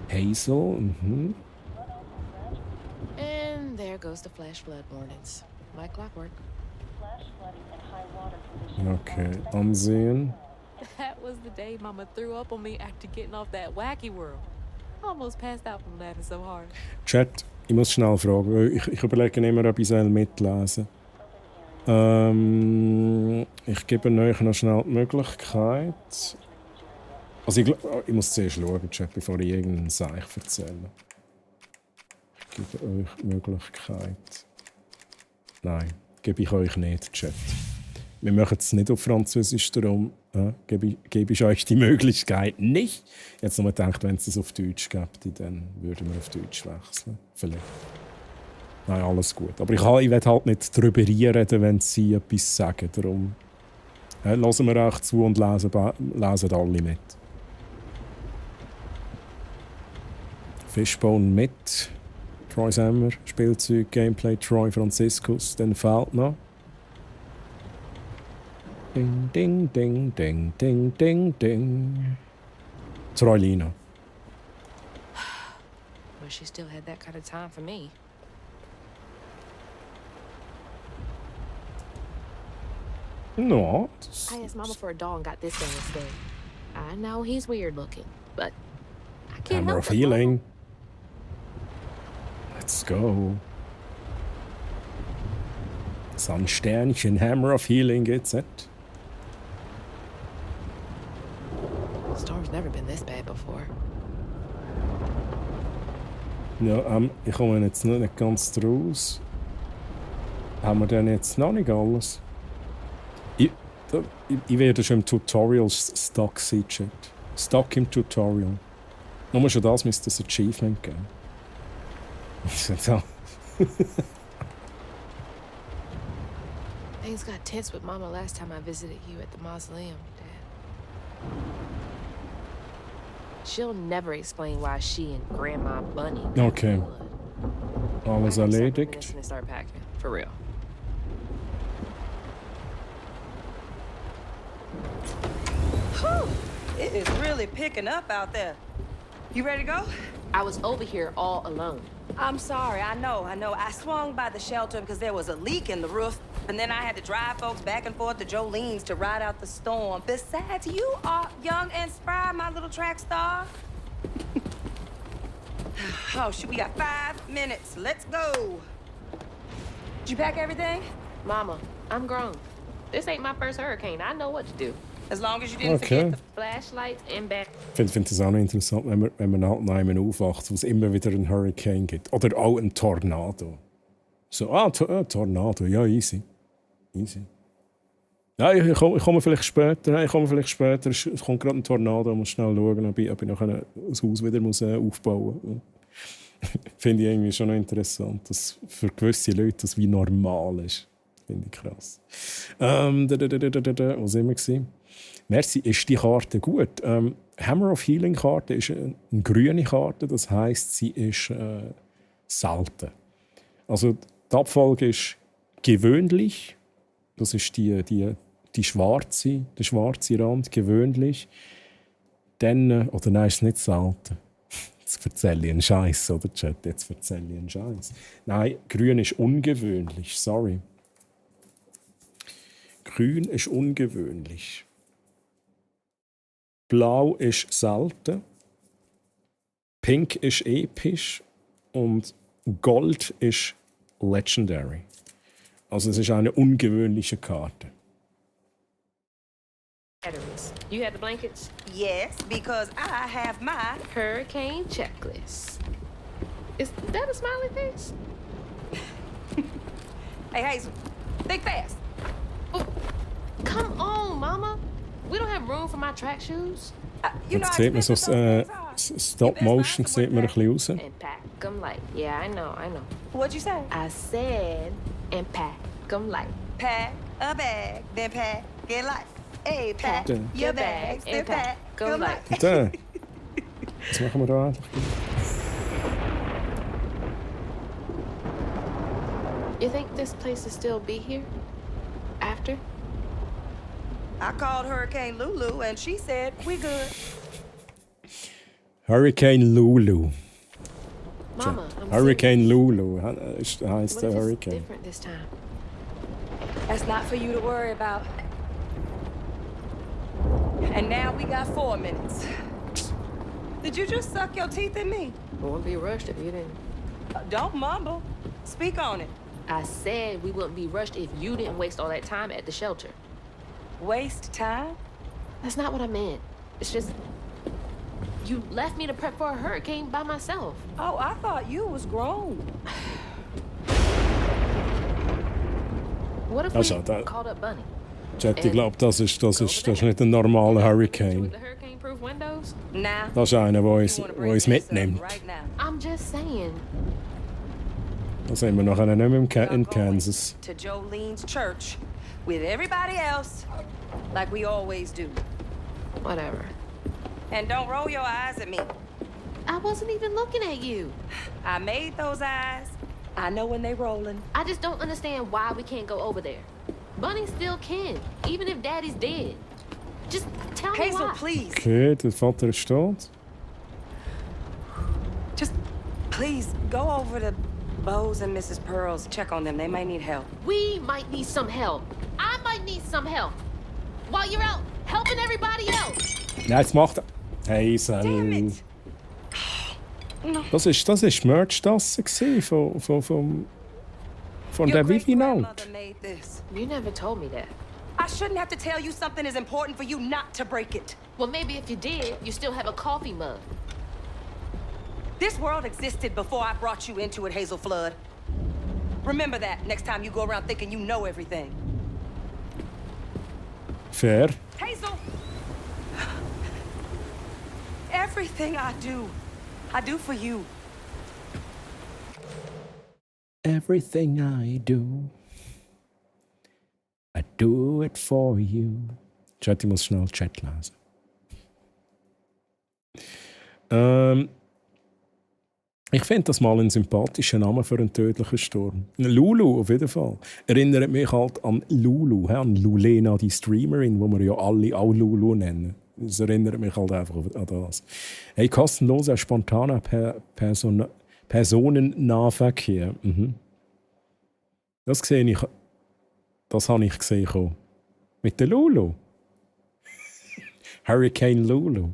Hazel, And there goes the flash flood warnings. Like clockwork. Okay, ansehen. That was the day Mama threw up on me after getting off that wacky world. Almost passed out from laughing so hard. Chat, ich muss schnell fragen, weil ich überlege immer, ob ich mitlesen ich gebe euch noch schnell die Möglichkeit. Also ich muss zuerst schauen, Chat, bevor ich irgendeinen Seich erzähle. Ich gebe euch die Möglichkeit. Nein, gebe ich euch nicht, Chat. Wir machen es nicht auf Französisch, darum gebe ich euch die Möglichkeit nicht. Jetzt noch mal gedacht, wenn es es auf Deutsch gibt, dann würden wir auf Deutsch wechseln. Vielleicht. Nein, alles gut. Aber ich will halt nicht darüber reden, wenn sie etwas sagen. Darum hören wir euch zu und lesen alle mit. Fishbone mit. Troy Sammer, Spielzeug, Gameplay, Troy Franziskus. Dann fehlt noch. Ding, ding, ding, ding, ding, ding, ding. Troilina. Well, she still had that kind of time for me. No. I asked Mama for a doll and got this guy instead. I know he's weird looking, but I can't Hammer help of it. Healing. Let's go. Sandsternchen, Hammer of Healing geht's nicht. Storm's never been this bad before. Ja, ich komme jetzt noch nicht ganz draus. Haben wir denn jetzt noch nicht alles? Ich werde schon im Tutorial stuck sein, Chat. Stuck im Tutorial. Nur schon das müsste ein Achievement geben. Things got tense with Mama last time I visited you at the mausoleum, Dad. She'll never explain why she and Grandma Bunny got Okay. blood. Alles erledigt. And start packing, for real. Whew, it is really picking up out there. You ready to go? I was over here all alone. I'm sorry, I know. I swung by the shelter because there was a leak in the roof, and then I had to drive folks back and forth to Jolene's to ride out the storm. Besides, you are young and spry, my little track star. Oh, shoot, we got 5 minutes. Let's go. Did you pack everything? Mama, I'm grown. This ain't my first hurricane. I know what to do. As long as you didn't Okay. Forget the flashlights and back. Ich finde das auch noch interessant, wenn man halt noch aufwacht, wo es immer wieder einen Hurricane gibt. Oder auch einen Tornado. So, Tornado, ja, easy. Easy. Ja, ich komme vielleicht später. Es kommt gerade ein Tornado, ich muss schnell schauen, ob ich noch das Haus wieder aufbauen muss. Finde ich irgendwie schon noch interessant, dass für gewisse Leute das wie normal ist. Finde ich krass. Wo sind wir gewesen? Merci, ist die Karte gut? Hammer of Healing Karte ist eine grüne Karte, das heisst, sie ist selten. Also die Abfolge ist gewöhnlich, das ist der schwarze Rand, gewöhnlich. Dann, oder nein, ist es nicht selten. Jetzt erzähle ich einen Scheiß, oder Chat? Jetzt erzähle ich einen Scheiß. Nein, grün ist ungewöhnlich, sorry. Grün ist ungewöhnlich. Blau ist selten. Pink ist episch. Und Gold ist legendary. Also es ist eine ungewöhnliche Karte. Batteries. You had the blankets? Yes, because I have my hurricane checklist. Is that a smiley face? Hey, Hazel, think fast. Oh, come on, Mama. We don't have room for my track shoes. Jetzt sieht man so Stop-Motion, sieht man ein bisschen raus. And pack. 'em light. Yeah, I know. What'd you say? I said, and pack 'em light. Pack a bag, then pack it light. Hey, pack Ja. your bags, then pack Go 'em light. light. Da. Was machen wir da eigentlich? You think this place will still be here? After? I called Hurricane Lulu and she said we good. Hurricane Lulu. Mama, I'm Hurricane Lulu heißt serious. der What if it's Hurricane. different this time? That's not for you to worry about. And now we got 4 minutes. Did you just suck your teeth in me? I wouldn't be rushed if you didn't. Don't mumble. Speak on it. I said we wouldn't be rushed if you didn't waste all that time at the shelter. Waste time? That's not what I meant. It's just you left me to prep for a hurricane by myself. Oh, I thought you was grown. What if Also, we da- called up Bunny? Chat, ich glaube, das ist nicht ein normaler Hurricane. With the hurricane-proof windows? Nah. Das ist einer, der uns mitnimmt. Right now. I'm just saying. Da sind wir nachher nicht mehr in Kansas. To Jolene's church with everybody else like we always do. Whatever. And don't roll your eyes at me. I wasn't even looking at you. I made those eyes. I know when they rolling. I just don't understand why we can't go over there. Bunny still can, even if Daddy's dead. Just tell me Hazel, why. please. Okay, der Vater ist tot. Just please go over to Bose and Mrs. Pearl's. Check on them. They might need help. We might need some help. I might need some help. While you're out helping everybody else. Nein, jetzt macht er. Hazel. Das ist Merch-Tasse von der Vivi Naut. Grandmother made this. You never told me that. I shouldn't have to tell you something is important for you not to break it. Well, maybe if you did, you still have a coffee mug. This world existed before I brought you into it, Hazel Flood. Remember that next time you go around thinking you know everything. Fair. Hazel! Everything I do for you. Everything I do it for you. Chat, ich muss schnell Chat lesen. Ich finde das mal einen sympathischen Namen für einen tödlichen Sturm. Lulu, auf jeden Fall. Erinnert mich halt an Lulu, an Lulena, die Streamerin, wo wir ja alle auch Lulu nennen. Das erinnert mich halt einfach an das. Hey, kostenloser, spontaner Personennahverkehr. Mhm. Das habe ich gesehen. Mit der Lulu. Hurricane Lulu.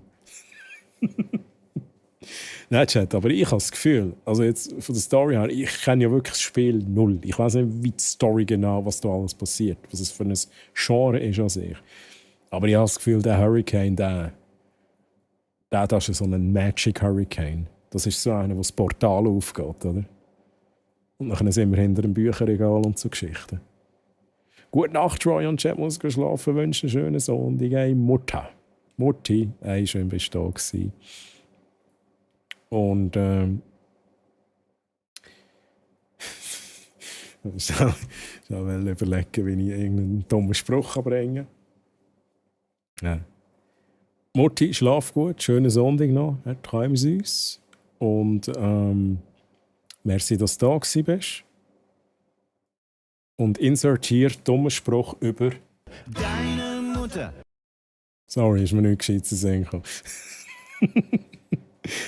Nein, Chat, aber ich habe das Gefühl, also jetzt von der Story her, ich kenne ja wirklich das Spiel null. Ich weiß nicht, wie die Story genau, was da alles passiert, was es für ein Genre ist an sich. Aber ich habe das Gefühl, der Hurricane, der ist so ein Magic Hurricane. Das ist so einer, wo das Portal aufgeht, oder? Und dann sind wir hinter dem Bücherregal und so Geschichten. Gute Nacht, Troy und Chat muss schlafen, wünsche einen schönen Sonntag. Hey, Mutti, schön bist du da gewesen. Und ich will überlegen, wie ich irgendeinen dummen Spruch bringen kann. Ja. Mutti, schlaf gut, schönen Sonntag noch, träum süß. Und merci, dass du da gewesen bist. Und insertiert dummen Spruch über Deine Mutter. Sorry, ist mir nicht gescheit zu sehen.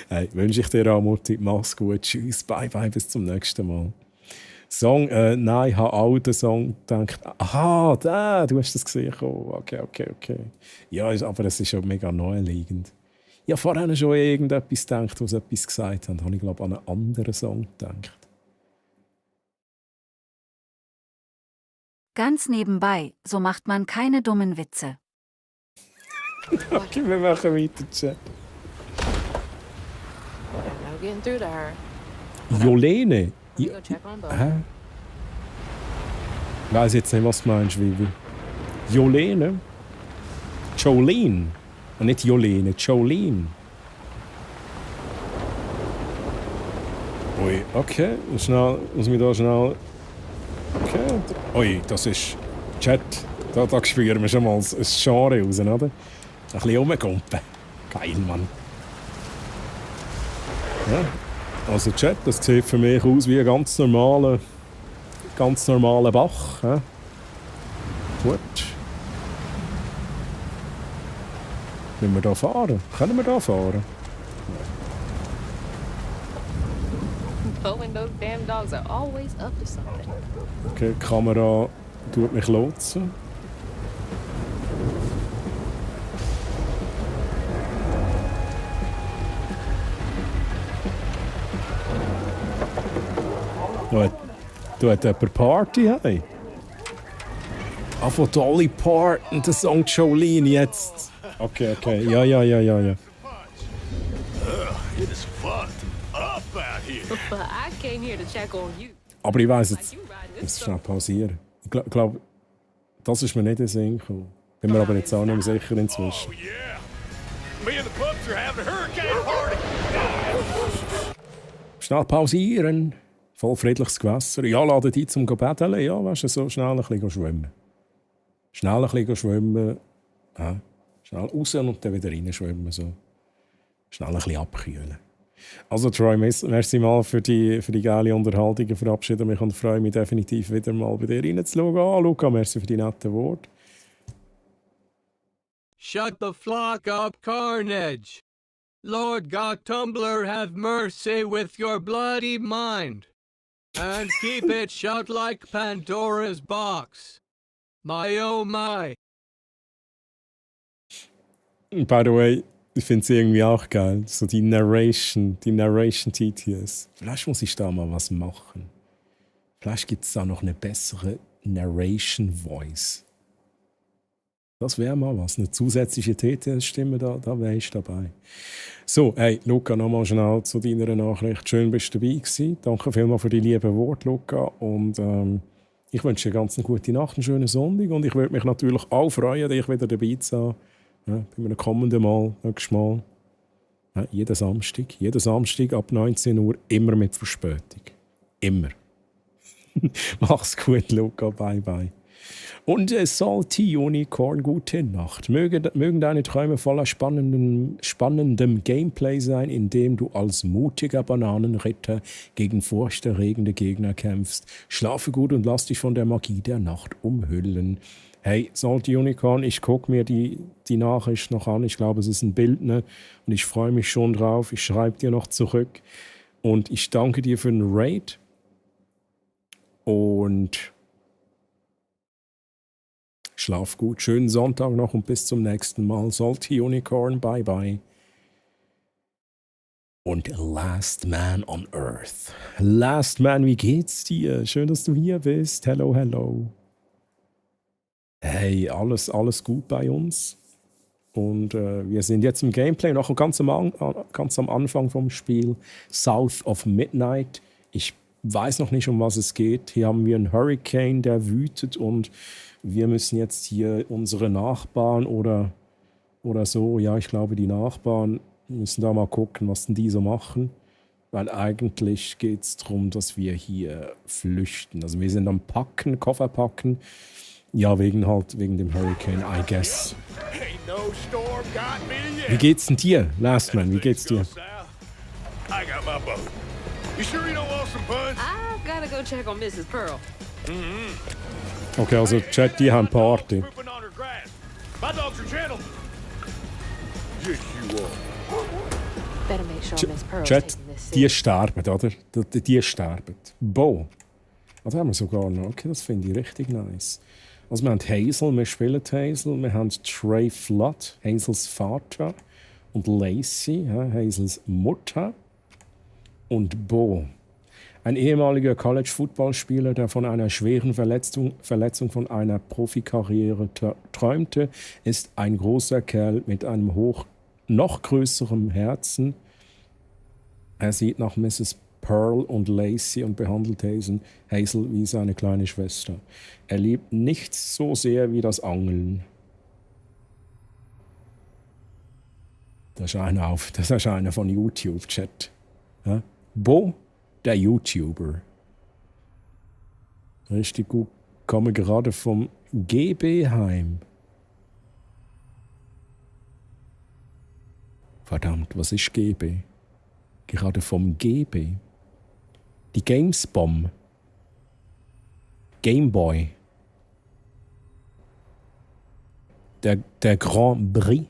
Hey, wünsche ich dir auch, Mutti. Mach's gut. Tschüss. Bye, bye. Bis zum nächsten Mal. Song, nein, ich habe auch den Song gedacht. Aha, du hast das gesehen. Oh, okay. Ja, aber es ist ja mega naheliegend. Ich habe vorhin schon irgendetwas gedacht, was etwas gesagt hat. Da habe ich, glaube ich, an einen anderen Song gedacht. Ganz nebenbei, so macht man keine dummen Witze. Okay, wir machen weiter, Chat. No getting through to her. Jolene. Let me go check on Bo. Hä? Ich weiss jetzt nicht, was du meinst, Vivi. Jolene? Jolene. Und nicht Jolene, Jolene. Ui, okay. Schnell, muss mich da schnell... Okay. Ui, das ist... Chat, da spüren wir schon mal ein Genre raus, oder? Ein bisschen rumgumpen. Geil, Mann. Ja. Also Chat, das sieht für mich aus wie ein ganz normaler Bach. Ja? Gut. Müssen wir da fahren? Können wir da fahren? Knowing those damn dogs are always up to something. Okay, die Kamera tut mich lotsen. Du hat jemand Party, hey? Von Dolly Parton, der Song Jolene jetzt. Okay. Ja. It is fucked up out here. But I came here to check on you. Aber ich weiss jetzt, ich muss schnell pausieren. Ich glaube, das ist mir nicht in den Sinn gekommen. Bin mir aber jetzt auch nicht mehr sicher inzwischen. Me and the pups are having a hurricane party. Schnell pausieren. Voll friedliches Gewässer. Ja, laden die zum Bädeln. Ja, weißt du, so schnell ein bisschen schwimmen. Schnell ein bisschen schwimmen. Ja. Schnell raus und dann wieder rein schwimmen. So. Schnell ein bisschen abkühlen. Also Troy, merci mal für die geile Unterhaltung. Ich verabschiede mich und freue mich definitiv wieder mal bei dir reinzuschauen. Ah, Luca, merci für die netten Worte. Shut the flock up, carnage! Lord God Tumbler, have mercy with your bloody mind, and keep it shut like Pandora's box. My oh my. By the way, ich finde es irgendwie auch geil. So die Narration TTS. Vielleicht muss ich da mal was machen. Vielleicht gibt es da noch eine bessere Narration Voice. Das wäre mal was. Eine zusätzliche TTS-Stimme, da wäre ich dabei. So, hey, Luca, nochmal schnell zu deiner Nachricht. Schön, bist du dabei gewesen. Danke vielmals für die lieben Worte, Luca. Und ich wünsche dir ganz eine gute Nacht, einen schönen Sonntag. Und ich würde mich natürlich auch freuen, dich wieder dabei zu haben. Ja, bei einem kommenden Mal, nächstes Mal. Ja, jeden Samstag ab 19 Uhr, immer mit Verspätung. Immer. Mach's gut, Luca. Bye, bye. Und Salty Unicorn, gute Nacht. Mögen deine Träume voller spannendem Gameplay sein, in dem du als mutiger Bananenritter gegen furchterregende Gegner kämpfst. Schlafe gut und lass dich von der Magie der Nacht umhüllen. Hey, Salty Unicorn, ich gucke mir die Nachricht noch an. Ich glaube, es ist ein Bild, ne? Und ich freue mich schon drauf. Ich schreibe dir noch zurück. Und ich danke dir für den Raid. Und schlaf gut. Schönen Sonntag noch und bis zum nächsten Mal. Salty Unicorn, bye bye. Und Last Man on Earth. Last Man, wie geht's dir? Schön, dass du hier bist. Hello, hello. Hey, alles gut bei uns. Und wir sind jetzt im Gameplay, noch ganz am Anfang vom Spiel. South of Midnight. Ich weiß noch nicht, um was es geht. Hier haben wir einen Hurricane, der wütet und wir müssen jetzt hier unsere Nachbarn oder so, ja, ich glaube, die Nachbarn müssen da mal gucken, was denn die so machen. Weil eigentlich geht es darum, dass wir hier flüchten. Also wir sind am Packen, Koffer packen. Ja, wegen dem Hurricane, I guess. Wie geht's denn dir, Last Man? Wie geht's dir? I got my boat. You sure you don't want some punch? I gotta go check on Mrs. Pearl. Okay, also Chat, die haben Party. My dogs are gentle. Yes, you are. Better make sure Miss Pearl's Chat, taking this die serious. sterben, oder? Die sterben. Bo. Also haben wir sogar noch. Okay, das finde ich richtig nice. Also wir haben Hazel, wir spielen Hazel. Wir haben Trey Flood, Hazels Vater. Und Lacey, Hazels Mutter. Und Bo. Ein ehemaliger College-Footballspieler, der von einer schweren Verletzung von einer Profikarriere träumte, ist ein großer Kerl mit einem noch größeren Herzen. Er sieht nach Mrs. Pearl und Lacey und behandelt Hazel wie seine kleine Schwester. Er liebt nichts so sehr wie das Angeln. Das ist einer von YouTube-Chat. Ja? Bo, Der YouTuber. Richtig gut. Komme gerade vom GB heim. Verdammt, was ist GB? Gerade vom GB. Die Gamesbom. Gameboy. Der Grand Prix.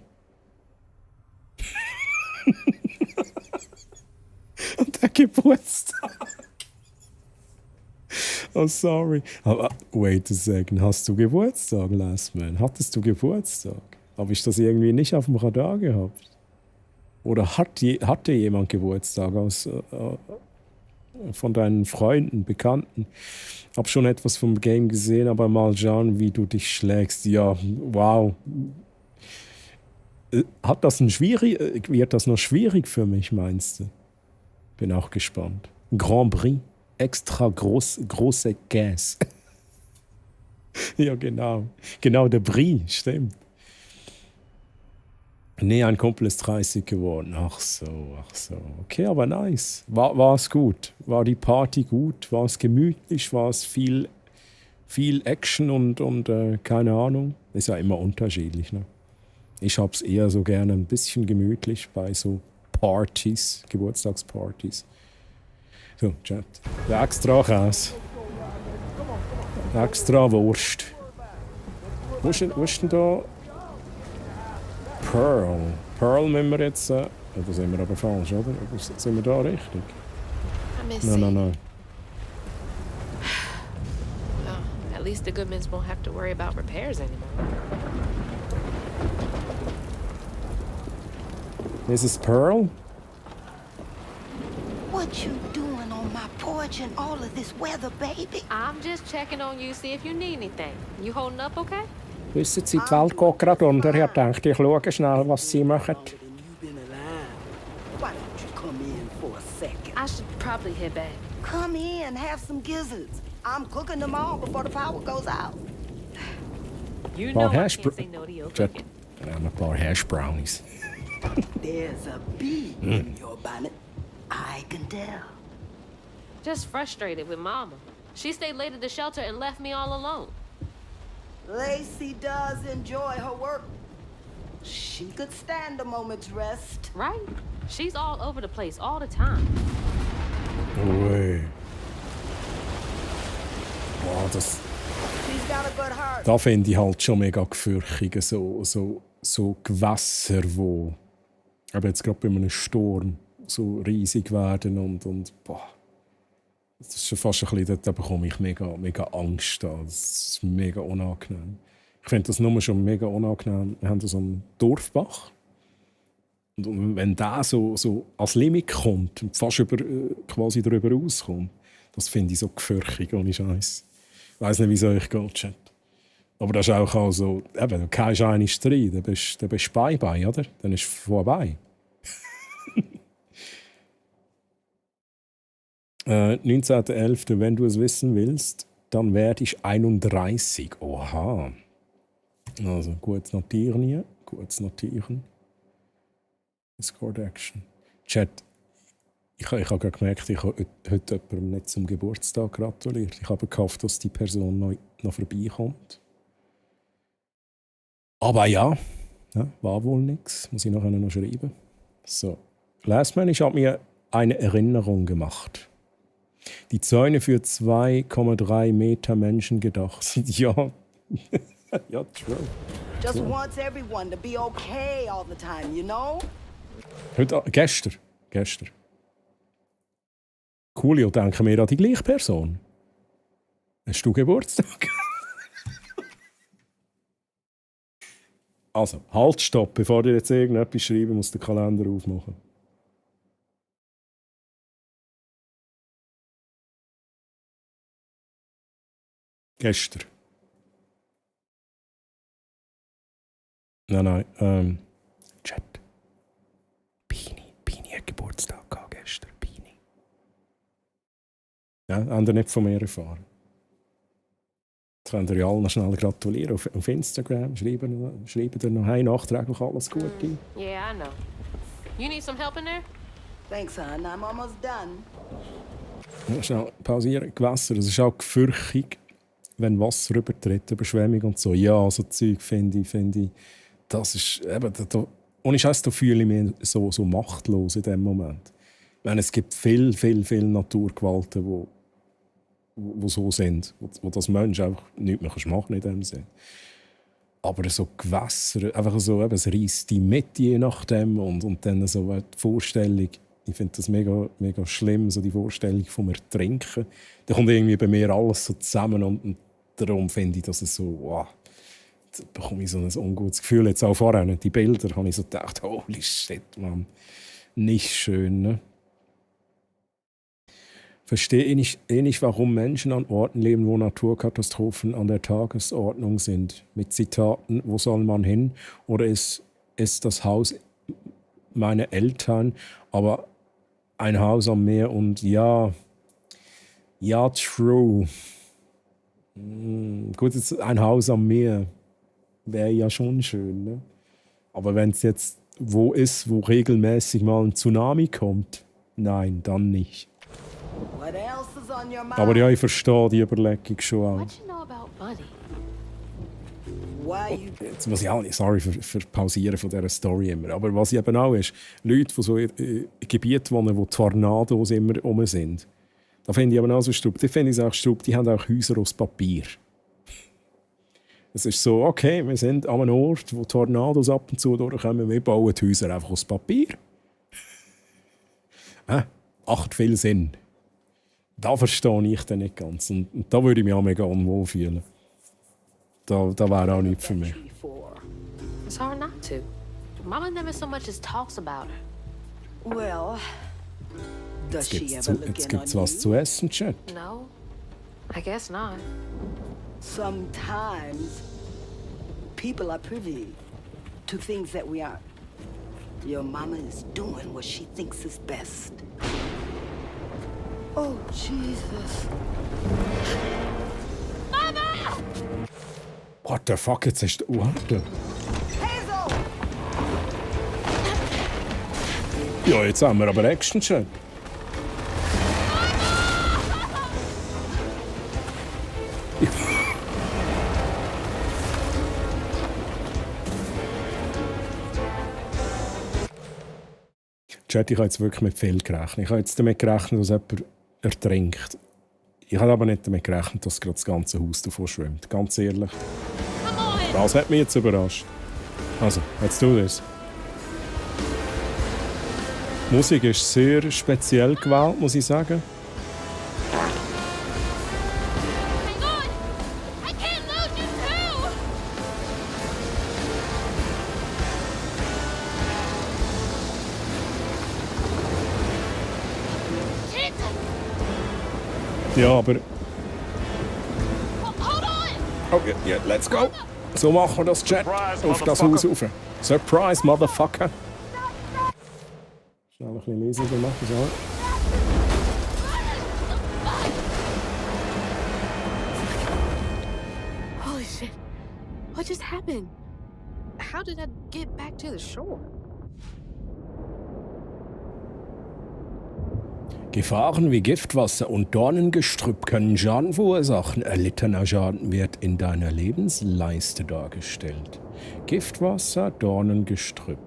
Und der Geburtstag. Oh, sorry. Aber, wait a second. Hast du Geburtstag, Last Man? Hattest du Geburtstag? Habe ich das irgendwie nicht auf dem Radar gehabt? Oder hatte jemand Geburtstag von deinen Freunden, Bekannten? Hab schon etwas vom Game gesehen, aber mal schauen, wie du dich schlägst. Ja, wow. Wird das noch schwierig für mich, meinst du? Bin auch gespannt. Grand Prix. Extra große Gas. Ja, genau. Genau, der Prix, stimmt. Nee, ein Kumpel ist 30 geworden. Ach so. Okay, aber nice. War es gut? War die Party gut? War es gemütlich? War es viel Action und keine Ahnung? Ist ja immer unterschiedlich, ne? Ich hab's eher so gerne ein bisschen gemütlich bei so Partys, Geburtstagspartys. So, Chat. Der extra Käse. Extra Wurst. Wo ist denn da? Pearl. Pearl müssen wir jetzt... da sind wir aber falsch, oder? Sind wir da richtig? Nein. Well, at least the Goodmans won't have to worry about repairs anymore. Mrs. Pearl? What you doing on my porch in all of this weather, baby? I'm just checking on you, see if you need anything. You holding up okay? Wissen Sie, die Welt geht gerade unter. Ich dachte, ich schaue schnell, was Sie machen. Why don't you come in for a second? I should probably head back. Come in, have some gizzards. I'm cooking them all before the power goes out. You Paar know I hash can't say no to your Chat. cooking. Ein paar Hash Brownies. There's a bee in your bonnet. I can tell. Just frustrated with Mama. She stayed late at the shelter and left me all alone. Lacey does enjoy her work. She could stand a moment's rest. Right? She's all over the place all the time. Ui. Boah, das... She's got a good heart. Da finde ich halt schon mega gefürchtig. So Gewässer, wo... Aber jetzt gerade bei einem Sturm so riesig werden und boah. Das ist schon fast ein bisschen, da bekomme ich mega Angst. Das ist mega unangenehm. Ich finde das nur schon mega unangenehm. Wir haben so einen Dorfbach. Und wenn der so als Limit kommt und fast quasi darüber rauskommt, das finde ich so gefürchtig, ohne Scheiß. Ich weiss nicht, wie es euch geht, Chat. Aber das ist auch so, eben, du kannst eine Streit, dann bist du bye-bye, oder? Dann ist es vorbei. 19.11., wenn du es wissen willst, dann werde ich 31. Oha. Also, gut notieren hier. Gut notieren. Discord Action. Chat. Ich habe gerade gemerkt, ich habe heute jemandem nicht zum Geburtstag gratuliert. Ich habe gehofft, dass die Person noch vorbeikommt. Aber ja, war wohl nichts. Muss ich nachher noch schreiben. So. Last Man, ich habe mir eine Erinnerung gemacht. Die Zäune für 2,3 Meter Menschen gedacht sind. Ja. Ja, true. Just wants everyone to be okay all the time, you know? Gestern. Coolio, denken wir an die gleiche Person. Hast du Geburtstag? Also, halt, stopp. Bevor ihr jetzt irgendetwas schreiben, muss der Kalender aufmachen. Gestern. Nein. Chat. Pini hat Geburtstag gehabt gestern. Pini. Ja, haben ihr nicht von mir erfahren. Jetzt könnt ihr ja alle noch schnell gratulieren auf Instagram. Schreiben ihr noch nachträglich alles Gute. Yeah, I know. You need some help in there? Thanks, hon. I'm almost done. Schnell pausieren. Gewässer, das ist auch gefürchtig, wenn Wasser übertritt, Überschwemmung und so. Ja, so Zeug finde ich, das ist eben, ohne Scheiß, da fühle ich mich so machtlos in dem Moment. Ich meine, es gibt viel Naturgewalten, die so sind, wo das Mensch einfach nichts mehr machen in dem Sinn. Aber so Gewässer, einfach so, eben, es reisst die mit, je nachdem, und dann so die Vorstellung, ich finde das mega schlimm, so die Vorstellung vom Ertrinken. Da kommt irgendwie bei mir alles so zusammen und darum finde ich, dass es so, wow, da bekomme ich so ein ungutes Gefühl. Jetzt auch vorher, die Bilder, habe ich so gedacht, holy shit, Mann, nicht schön, ne? Verstehe ich nicht, warum Menschen an Orten leben, wo Naturkatastrophen an der Tagesordnung sind. Mit Zitaten, wo soll man hin? Oder ist das Haus meiner Eltern, aber ein Haus am Meer und ja, true. Gut, jetzt ein Haus am Meer wäre ja schon schön, ne? Aber wenn es jetzt wo ist, wo regelmäßig mal ein Tsunami kommt, nein, dann nicht. What else is on your mind? Aber ja, ich verstehe die Überlegung schon auch. What you know about Buddy? Why you... Jetzt muss ich auch nicht, sorry für Pausieren von dieser Story immer. Aber was eben auch ist, Leute, die so in Gebieten wohnen, wo Tornados immer rum sind, da finde ich aber auch so Strub. Da finde ich auch Strub, die haben auch Häuser aus Papier. Es ist so, okay, wir sind an einem Ort, wo Tornados ab und zu durchkommen, wir bauen die Häuser einfach aus Papier. Macht viel Sinn. Da verstehe ich dann nicht ganz. Und da würde ich mich auch mega unwohl fühlen. Da wäre auch nichts für mich. It's hard not to. Mama never so much as talks about her. Well, does she ever look Jetzt in gibt's on was you? zu essen, Chat. No, I guess not. Sometimes people are privy to things that we aren't. Your mama is doing what she thinks is best. Oh, Jesus. Mama! What the fuck, jetzt hast du... Warte. Hazel! Ja, jetzt haben wir aber Action, Chat. Chat, ich habe jetzt wirklich mit viel gerechnet. Ich habe jetzt damit gerechnet, dass jemand ertrinkt. Ich habe aber nicht damit gerechnet, dass gerade das ganze Haus davon schwimmt. Ganz ehrlich. Das hat mich jetzt überrascht. Also, jetzt tu das. Die Musik ist sehr speziell gewählt, muss ich sagen. I can't lose you too! Ja, aber... Hold on! Okay, yeah, let's go. So machen wir das, Chat. Auf das Haus rauf. Surprise, Motherfucker. Schnell ein bisschen leiser machen, so. Holy shit. What just happened? How did I get back to the shore? Gefahren wie Giftwasser und Dornengestrüpp können Schaden verursachen. Erlittener Schaden wird in deiner Lebensleiste dargestellt. Giftwasser, Dornengestrüpp.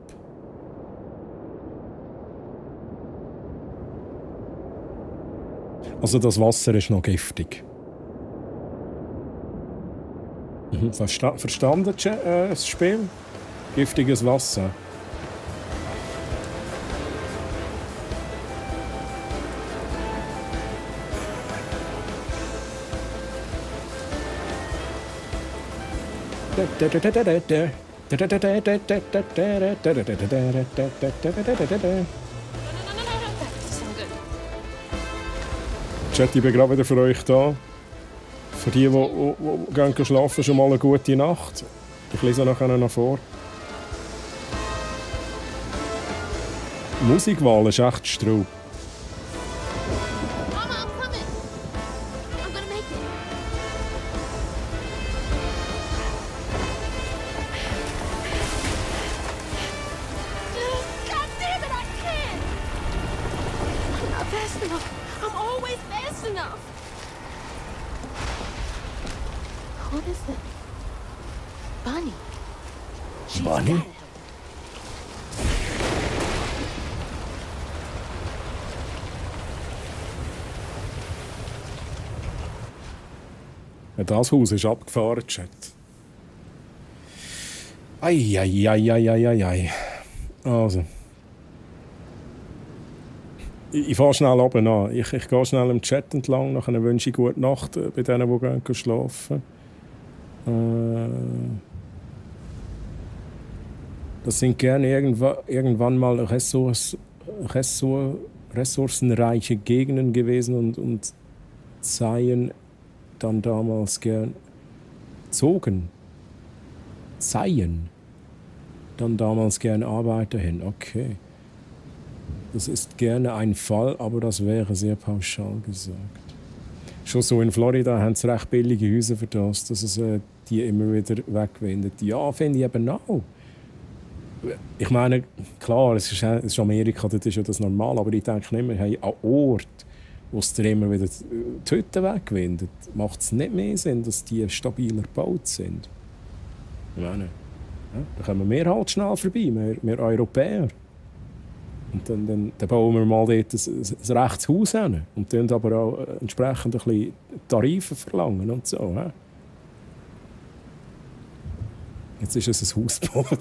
Also das Wasser ist noch giftig. Verstanden, das Spiel? Giftiges Wasser. Chat, ich bin gerade wieder für euch da. Für die, die gehen schlafen, schon mal eine gute Nacht. Ich lese nachher noch vor. Die Musikwahl ist echt Straub. Mama, I'm coming! I'm gonna make it! God damn it, I can't! I'm not fast enough. I'm always fast enough. What is it? Bunny. She's Bunny? got it. Ja, das Haus ist abgefahren, Chat. Ei. Also. Ich fahre schnell runter an. Ich gehe schnell im Chat entlang. Nachher wünsche ich gute Nacht bei denen, die gehen schlafen. Das sind gerne irgendwann mal ressourcenreiche Gegenden gewesen und seien dann damals seien dann damals gern Arbeiter hin. Okay. Das ist gerne ein Fall, aber das wäre sehr pauschal gesagt. Schon so in Florida haben sie recht billige Häuser für das, dass es die immer wieder wegwendet. Ja, finde ich eben auch. Ich meine, klar, es ist Amerika, dort ist ja das normal, aber ich denke nicht mehr, hey, an Ort, wo es dir immer wieder die Hütten wegwindet, macht es nicht mehr Sinn, dass die stabiler gebaut sind. Ich meine, ja, da kommen wir halt schnell vorbei, wir Europäer. Und dann bauen wir mal dort ein rechtes Haus hin und dann aber auch entsprechend ein bisschen Tarife verlangen und so. Ja? Jetzt ist es ein Hausboot.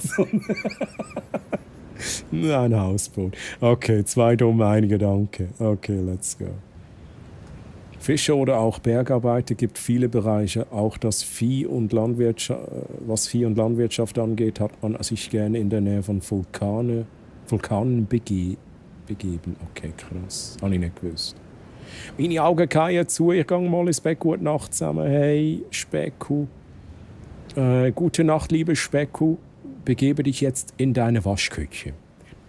Nein, ein Hausboot. Okay, 2 dumme, ein Gedanke. Okay, let's go. Fischer oder auch Bergarbeiter gibt viele Bereiche. Auch was Vieh und Landwirtschaft angeht, hat man sich gerne in der Nähe von Vulkanen begeben. Okay, krass. Habe ich nicht gewusst. Meine Augen fallen zu. Ich gehe mal ins Bett. Gute Nacht zusammen. Hey, Specku. Gute Nacht, liebe Specku. Begebe dich jetzt in deine Waschküche.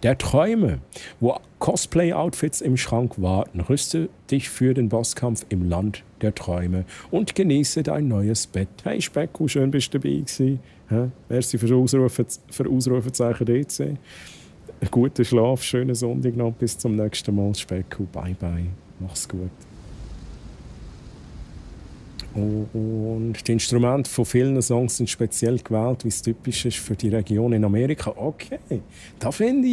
Der Träume, wo Cosplay-Outfits im Schrank warten. Rüste dich für den Bosskampf im Land der Träume und genieße dein neues Bett. Hey Specku, schön bist du dabei gewesen. Merci für Ausrufezeichen DC. Guten Schlaf, schönen Sonntag noch. Bis zum nächsten Mal. Specku, bye bye. Mach's gut. Und die Instrumente von vielen Songs sind speziell gewählt, wie es typisch ist für die Region in Amerika. Okay, das finde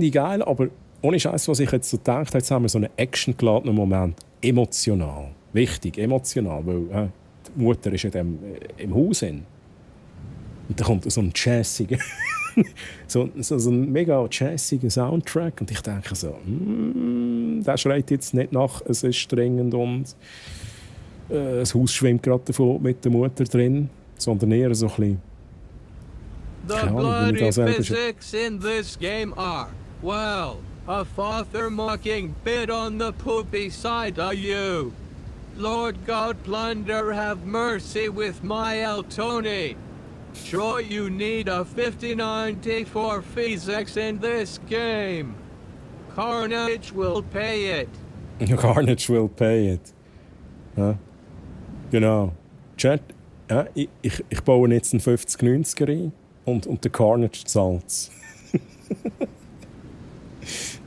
ich geil, aber ohne Scheiß, was ich jetzt so gedacht habe, jetzt haben wir so einen actiongeladenen Moment. Emotional. Wichtig, emotional, weil die Mutter ist ja im Haus hin. Und da kommt so ein jazziger, so ein mega jazziger Soundtrack und ich denke so, der schreit jetzt nicht nach, es ist dringend und das Haus schwimmt gerade davon mit der Mutter drin, sondern eher so ein bisschen. The bloody physics in this game are, well, a father-mocking bit on the poopy side of you. Lord God plunder have mercy with my Eltoni. Sure you need a 5090 for physics in this game. Carnage will pay it. Carnage will pay it. Ja. Genau. Chat, ich baue jetzt einen 5090er ein und der Carnage zahlt es.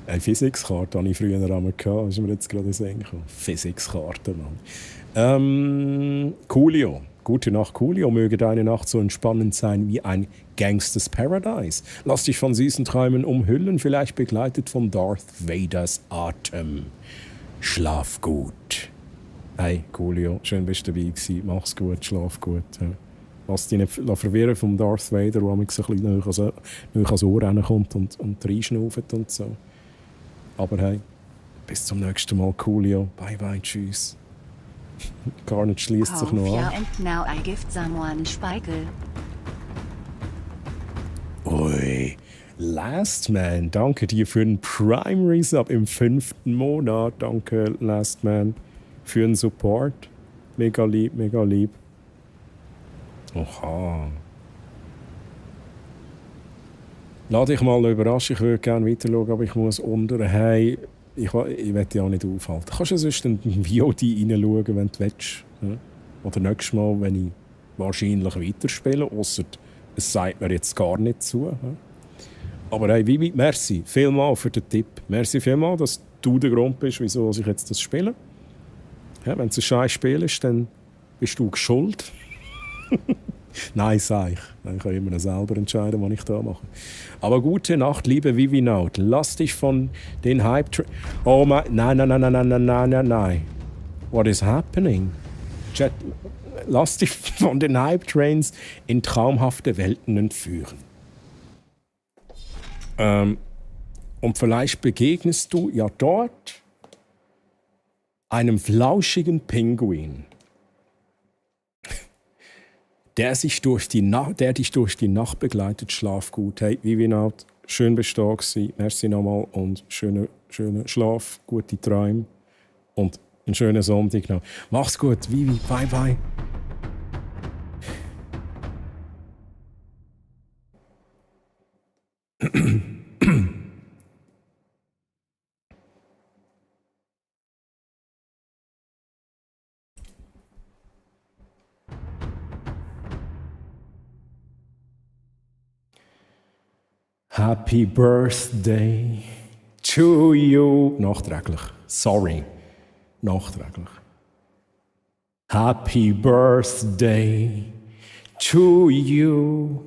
Eine Physikskarte hatte ich früher einmal gehabt, ist mir jetzt gerade in den Sinn gekommen. Physikskarte, Mann. Coolio. Gute Nacht, Coolio. Möge deine Nacht so entspannend sein wie ein Gangsters Paradise. Lass dich von süßen Träumen umhüllen, vielleicht begleitet von Darth Vaders Atem. Schlaf gut. Hey, Coolio, schön bist du dabei gewesen. Mach's gut, schlaf gut. Ja. Lass dich nicht verwirren vom Darth Vader, der ein bisschen näher ans Ohr kommt und reinschnauft und so. Aber hey, bis zum nächsten Mal, Coolio. Bye bye, tschüss. Carnage schließt sich noch an. And now I give someone Speichel. Ui, Last Man, danke dir für den Primary Sub im 5. Monat. Danke, Last Man, für den Support. Mega lieb, mega lieb. Oha. Lass dich mal überraschen, ich würde gerne weiter schauen, aber ich muss unter. Hey, ich will dich auch nicht aufhalten. Kannst du sonst in den VOD reinschauen, wenn du willst? Ja? Oder nächstes Mal, wenn ich wahrscheinlich weiterspiele, ausser es sagt mir jetzt gar nicht zu. Ja? Aber hey, Vivi, merci vielmal für den Tipp. Merci vielmal, dass du der Grund bist, wieso ich jetzt das spiele. Ja, wenn du ein scheiß Spiel ist, dann bist du schuld. Nein, sag ich. Ich kann immer selber entscheiden, was ich da mache. Aber gute Nacht, liebe Vivi Naut. Lass dich von den Hype... Oh mein... Nein. What is happening? Chat, lass dich von den Hype-Trains in traumhafte Welten entführen. Und vielleicht begegnest du ja dort einem flauschigen Pinguin, der dich durch die Nacht begleitet. Schlaf gut. Hey, Vivinaut, schön bist du da gewesen. Merci nochmal und schönen Schlaf, gute Träume und einen schönen Sonntag noch. Mach's gut, Vivi. Bye, bye. Happy Birthday to you. Nachträglich. Sorry. Nachträglich. Happy Birthday to you.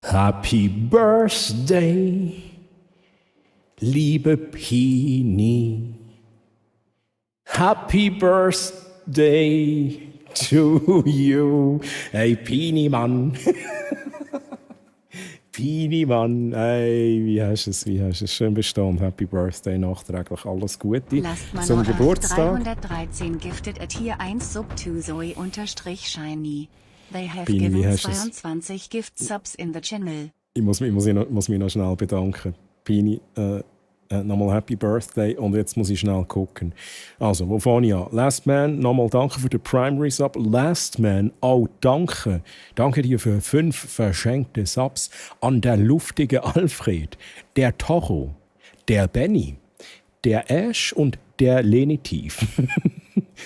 Happy Birthday, liebe Pini. Happy Birthday to you. Hey, Pini, Mann. Pini, Mann. Hey, wie hast du es? Schön bestanden. Happy Birthday, nachträglich. Alles Gute zum Geburtstag. 313 gifted a Tier 1 Sub to Zoe_Shiny. They have Pini, given 22 Gift Subs in the channel. Ich muss mich noch schnell bedanken. Pini, nochmal Happy Birthday und jetzt muss ich schnell gucken. Also, wo fange ich an? Last Man, nochmal danke für den Primary Sub. Last Man, auch danke. Danke dir für 5 verschenkte Subs an der luftige Alfred, der Tocho, der Benny, der Ash und der Lenitiv.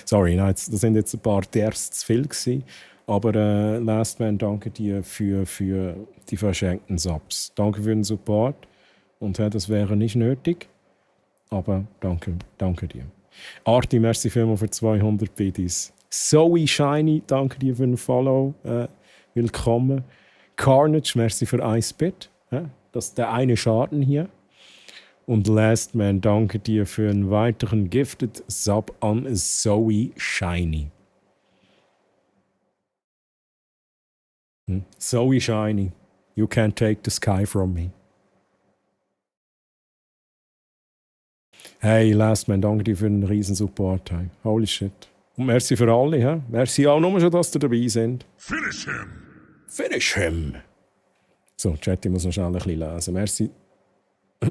Sorry, nein, das sind jetzt ein paar Ders zu viel gewesen. Aber Last Man, danke dir für die verschenkten Subs. Danke für den Support. Und das wäre nicht nötig. Aber danke dir. Arti, merci vielmals für 200 Biddies. Zoe Shiny, danke dir für den Follow. Willkommen. Carnage, merci für 1 Bit. Das ist der eine Schaden hier. Und Last Man, danke dir für einen weiteren Gifted Sub an Zoe Shiny. Zoe Shiny, you can't take the sky from me. Hey, Last Man, danke dir für einen riesen Support. Hey. Holy shit. Und merci für alle. He? Merci auch nur schon, dass ihr dabei sind. Finish him! Finish him! So, Chat, ich muss noch schnell ein bisschen lesen.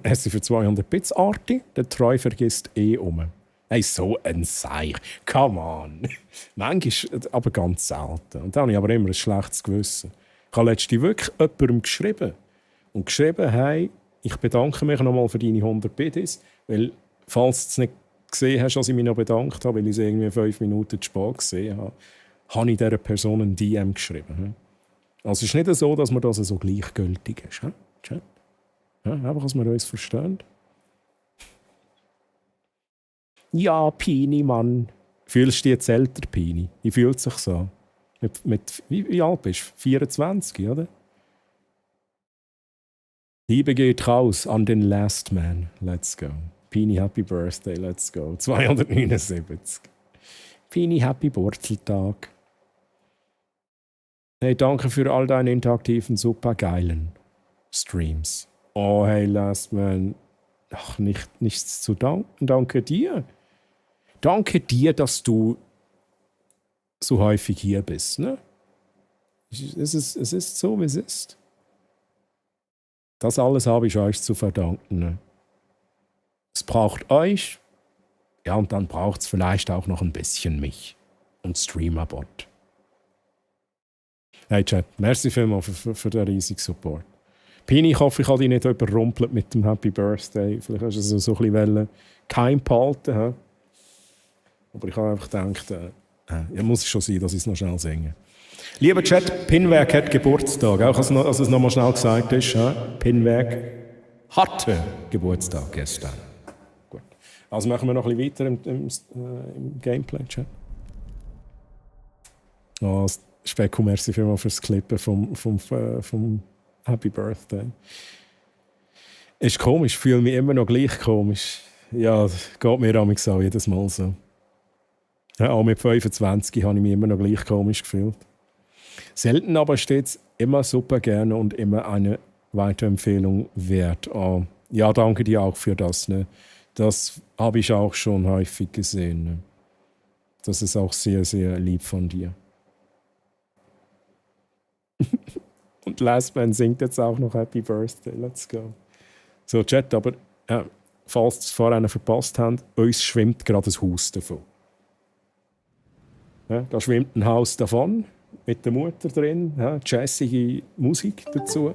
Merci für 200 Bits, Arti. Der Treu vergisst um. Hey, so ein Seich. Come on. Manchmal, aber ganz selten. Und dann habe ich aber immer ein schlechtes Gewissen. Ich habe letztens wirklich jemandem geschrieben. Und geschrieben, hey, ich bedanke mich nochmal für deine 100 Biddies, weil, falls du es nicht gesehen hast, als ich mich noch bedankt habe, weil ich es irgendwie 5 Minuten zu spät gesehen habe, habe ich dieser Person ein DM geschrieben. Also es ist nicht so, dass man das so gleichgültig ist. Chat? Einfach, dass wir uns verstehen. Ja, Pini, Mann. Fühlst du dich jetzt älter, Pini? Wie fühlt sich so? Wie alt bist du? 24, oder? Liebe geht raus an den Last Man. Let's go. Pini, Happy Birthday. Let's go. 279. Pini, Happy Wurzeltag. Hey, danke für all deine interaktiven, super geilen Streams. Oh, hey, Last Man. Ach, nichts zu danken. Danke dir. Danke dir, dass du so häufig hier bist. Ne? Es ist so, wie es ist. Das alles habe ich euch zu verdanken. Ne? Es braucht euch. Ja, und dann braucht es vielleicht auch noch ein bisschen mich. Und Streamerbot. Hey Chat, merci vielmals für den riesigen Support. Pini, ich hoffe, ich habe dich nicht überrumpelt mit dem Happy Birthday. Vielleicht hast du es so ein bisschen geheim behalten. He? Aber ich habe einfach gedacht, ja, muss es schon sein, dass ich es noch schnell singe. Lieber Chat, Pinweg hat Geburtstag. Auch als es nochmal schnell gesagt ist, ja? Pinweg hatte Geburtstag gestern. Gut. Also machen wir noch ein bisschen weiter im Gameplay-Chat. Oh, Specko, merci vielmals fürs Klippen vom Happy Birthday. Ist komisch, fühle mich immer noch gleich komisch. Ja, geht mir auch jedes Mal so. Ja, auch mit 25 habe ich mich immer noch gleich komisch gefühlt. Selten aber stets immer super gerne und immer eine Weiterempfehlung wert. Oh, ja, danke dir auch für das. Ne? Das habe ich auch schon häufig gesehen. Ne? Das ist auch sehr, sehr lieb von dir. Und Lastman singt jetzt auch noch Happy Birthday. Let's go. So, Chat, aber falls ihr es vorher verpasst habt, uns schwimmt gerade ein Haus davon. Ja, da schwimmt ein Haus davon, mit der Mutter drin, ja, jazzige Musik dazu.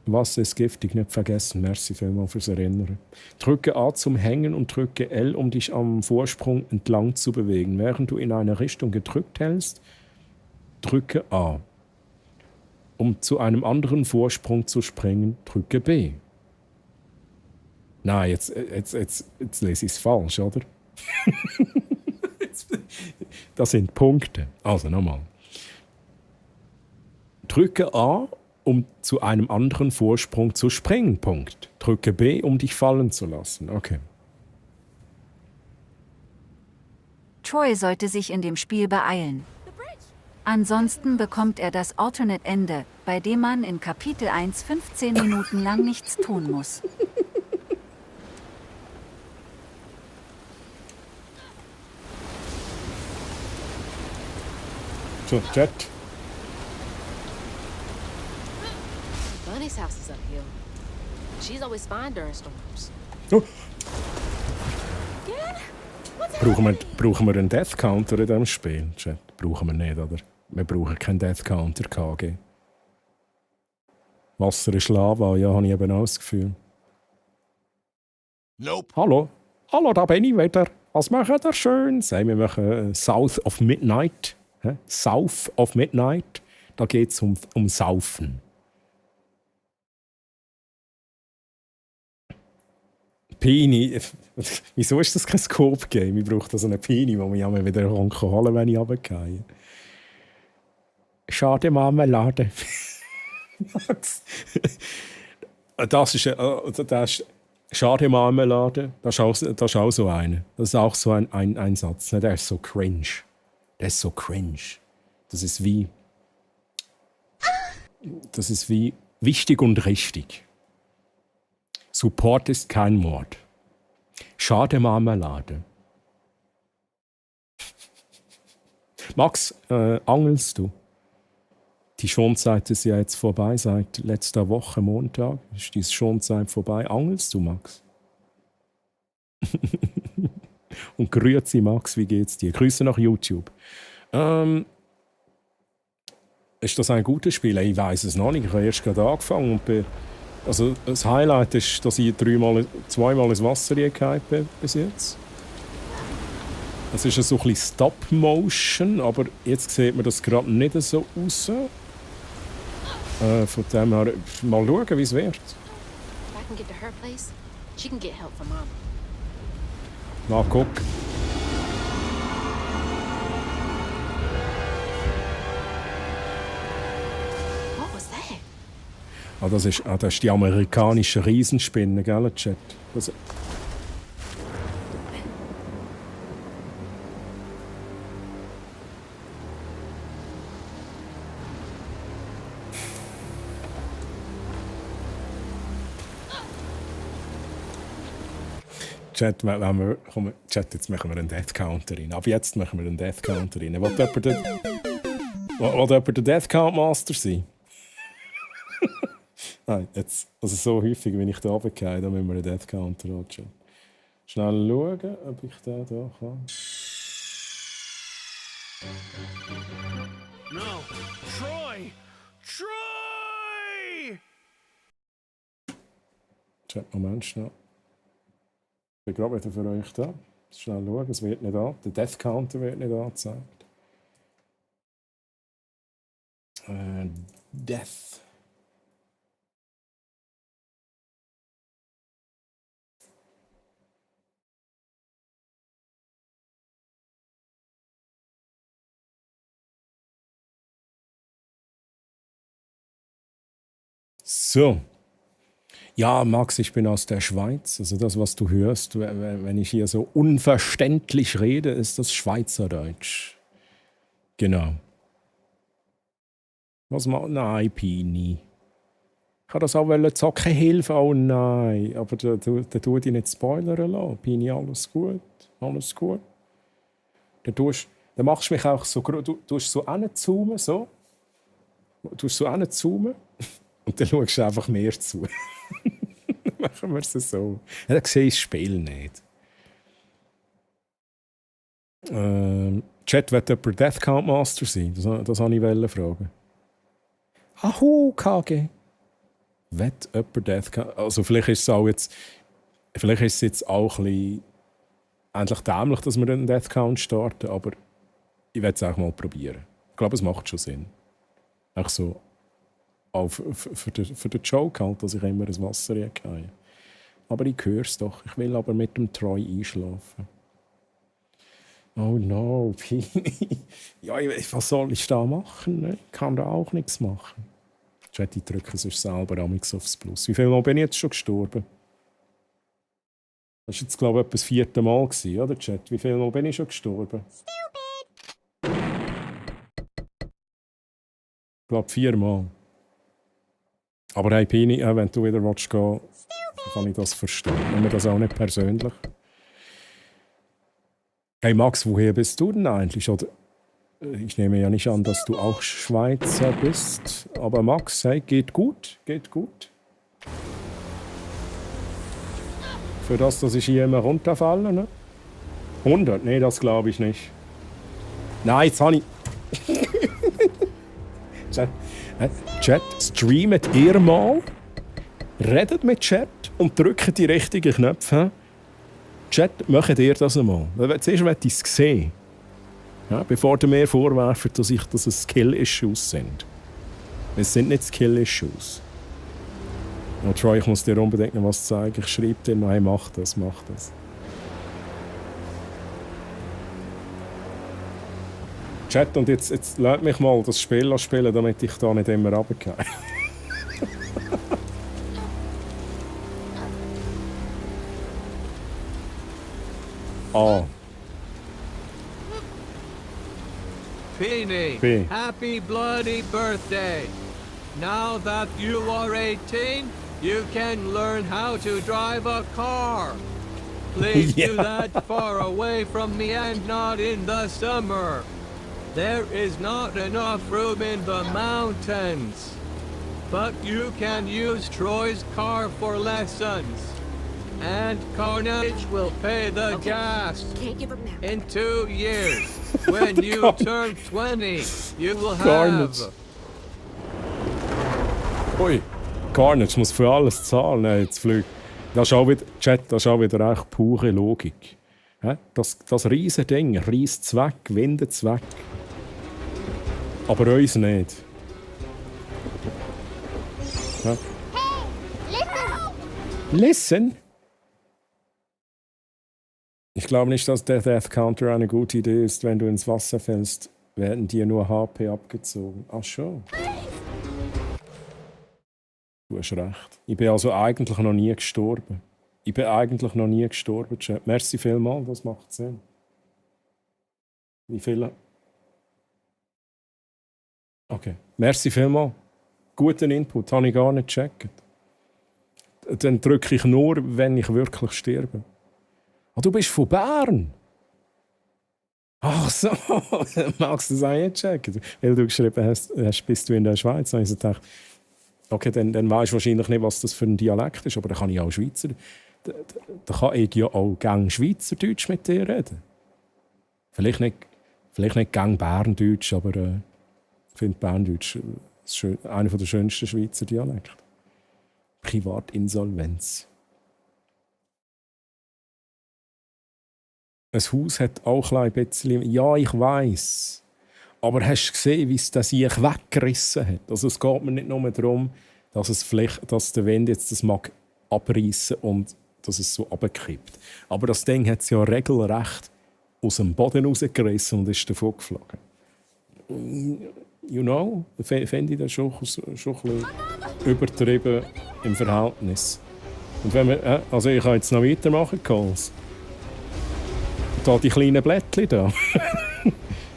Wasser ist giftig, nicht vergessen. Merci vielmals fürs Erinnern. Drücke A zum Hängen und drücke L, um dich am Vorsprung entlang zu bewegen. Während du in eine Richtung gedrückt hältst, drücke A. Um zu einem anderen Vorsprung zu springen, drücke B. Nein, jetzt lese ich es falsch, oder? Das sind Punkte. Also nochmal. Drücke A, um zu einem anderen Vorsprung zu springen. Punkt. Drücke B, um dich fallen zu lassen. Okay. Troy sollte sich in dem Spiel beeilen. Ansonsten bekommt er das Alternate Ende, bei dem man in Kapitel 1 15 Minuten lang nichts tun muss. So, Chat. Bunny's house is uphill. She's always fine during storms. Oh. Brauchen wir einen Death Counter in diesem Spiel? Chat? Brauchen wir nicht, oder? Wir brauchen keinen Death Counter, KG. Wasser ist Lava, ja, habe ich eben auch das Gefühl. Nope. Hallo, da bin ich wieder. Was machen wir schön? Sagen wir machen South of Midnight. South of Midnight. Da geht es um Saufen. Pini. Wieso ist das kein Scope-Game? Ich brauche da so eine Pini, wo mich einmal wieder holen kann, wenn ich runtergehe. Schade Marmelade. Das ist Schade Marmelade. Das ist auch so eine. Das ist auch so ein Satz. Der ist so cringe. Das ist wie wichtig und richtig. Support ist kein Mord. Schade Marmelade. Max, angelst du? Die Schonzeit ist ja jetzt vorbei, seit letzter Woche Montag. Ist die Schonzeit vorbei? Angelst du, Max? Und grüezi, Max, wie geht's dir? Grüße nach YouTube. Ist das ein gutes Spiel? Ich weiß es noch nicht. Ich habe erst gerade angefangen. Also das Highlight ist, dass ich zweimal ins Wasser gefallen bin bis jetzt. Es ist so ein bisschen Stop-Motion, aber jetzt sieht man das gerade nicht so aus. Von dem her, mal schauen, wie es wird. If I can get to her place, she can get help from Mama. Mal gucken. What was that? Das ist die amerikanische Riesenspinne, gell, Chat? Chat, jetzt machen wir einen Death Counter rein. Ab jetzt machen wir einen Death Counter rein. Will jemand der Death Count Master sein? Nein, jetzt, also so häufig, wenn ich da runtergehe, dann müssen wir einen Death Counter anschauen. Schnell schauen, ob ich den da kann. No! Troy! Troy! Chat, Moment, schnell. Ich bin gerade wieder für euch da. Schnell schauen, es wird nicht an. Der Death Counter wird nicht angezeigt. Death. So. Ja, Max, ich bin aus der Schweiz. Also das, was du hörst, wenn ich hier so unverständlich rede, ist das Schweizerdeutsch. Genau. Was macht... Nein, Pini. Ich kann das auch zocken, Hilfe. Oh nein. Aber da tue ich nicht spoilern lassen. Pini, alles gut. Alles gut. Dann machst du mich auch so... Du tust so hinzoomen, so. Du tust so hinzoomen. Und dann schaust du einfach mehr zu. Machen wir es so. Ja, dann sehe ich das Spiel nicht. Chat, wird jemand Death Count Master sein? Das wollte ich fragen. Ahu, KG. Wird jemand Death Count... Also vielleicht ist es jetzt auch ein bisschen endlich dämlich, dass wir einen Death Count starten, aber ich werde es auch mal probieren. Ich glaube, es macht schon Sinn. Auch so... Auch für den Joke halt, dass ich immer ins Wasser gehe. Aber ich höre es doch. Ich will aber mit dem Troy einschlafen. Oh no, Pini. Ja, was soll ich da machen? Ne? Ich kann da auch nichts machen. Chat, ich drücke sonst selber amix aufs Plus. Wie viel Mal bin ich jetzt schon gestorben? Das war jetzt, glaube ich, etwa das 4. Mal, oder, Chat? Wie viel Mal bin ich schon gestorben? Stupid! Ich glaube, 4 Mal. Aber hey, Pini, wenn du wieder gehen willst, kann ich das verstehen. Nehmen wir das auch nicht persönlich. Hey Max, woher bist du denn eigentlich? Oder, ich nehme ja nicht an, dass du auch Schweizer bist. Aber Max, hey, geht gut? Geht gut? Für das, dass ich hier immer runterfalle, ne? 100? Nee, das glaube ich nicht. Nein, jetzt habe ich... Chat, streamt ihr mal, redet mit Chat und drückt die richtigen Knöpfe. Chat, macht ihr das einmal. Zuerst möchte ich es sehen. Ja, bevor ihr mir vorwerft, dass es Skill-Issues sind. Es sind nicht Skill-Issues. Ja, Troy, ich muss dir unbedingt noch was zeigen. Ich schreibe dir noch, hey, mach das, mach das. Chat, und jetzt lasst mich mal das Spiel spielen, damit ich da nicht immer runtergehe. Ah. Pini, P. happy bloody birthday. Now that you are 18, you can learn how to drive a car. Please do that far away from me and not in the summer. There is not enough room in the mountains. But you can use Troy's car for lessons. And Carnage will pay the gas. Can't give up now. In 2 years, when you turn 20, you will Carnage. have... Ui, Carnage muss für alles zahlen. Nein, jetzt fliegt. Das ist auch wieder, Chat, das ist auch wieder echt pure Logik. Das riesige Ding reisst es weg, windet es weg. Aber uns nicht. Ja. Listen! Ich glaube nicht, dass der Death Counter eine gute Idee ist. Wenn du ins Wasser fällst, werden dir nur HP abgezogen. Ach schon. Du hast recht. Ich bin also eigentlich noch nie gestorben. Chat. Merci vielmals, das macht Sinn. Wie viele? Okay. Merci vielmals. Guten Input, habe ich gar nicht gecheckt. Dann drücke ich nur, wenn ich wirklich sterbe. Ah, du bist von Bern? Ach so, magst du das auch nicht checken? Weil du geschrieben hast, bist du in der Schweiz. Dann habe ich gedacht, okay, dann weißt du wahrscheinlich nicht, was das für ein Dialekt ist, aber dann kann ich auch Schweizer. Da kann ich ja auch gerne Schweizerdeutsch mit dir reden. Vielleicht nicht gerne Berndeutsch, aber ich finde Berndeutsch einer der schönsten Schweizer Dialekte. Privatinsolvenz. Ein Haus hat auch ein bisschen... Ja, ich weiss. Aber hast du gesehen, wie es das sich weggerissen hat? Also es geht mir nicht nur darum, dass der Wind jetzt das mag abreißen und dass es so runterkippt. Aber das Ding hat es ja regelrecht aus dem Boden rausgerissen und ist davon geflogen. You know, fände ich das schon ein bisschen übertrieben im Verhältnis. Und wenn wir, also ich kann jetzt noch weitermachen, Coles. Da die kleinen Blättchen da.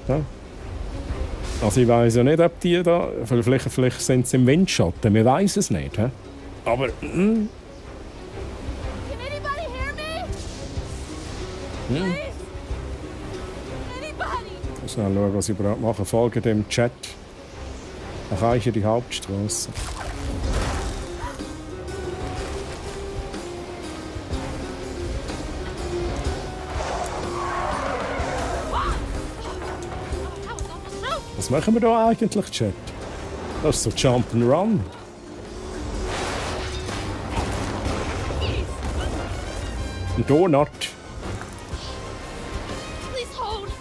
Ja. Also ich weiss ja nicht, ob die da... Vielleicht sind sie im Windschatten, wir weiss es nicht. He? Aber... Can anybody hear me? Please? Anybody? Ich muss schnell schauen, was ich überhaupt mache. Folge dem Chat. Dann kann ich in die Hauptstraße. Was machen wir da eigentlich, Chat? Das ist so Jump'n'Run. Ein Donut. Please hold.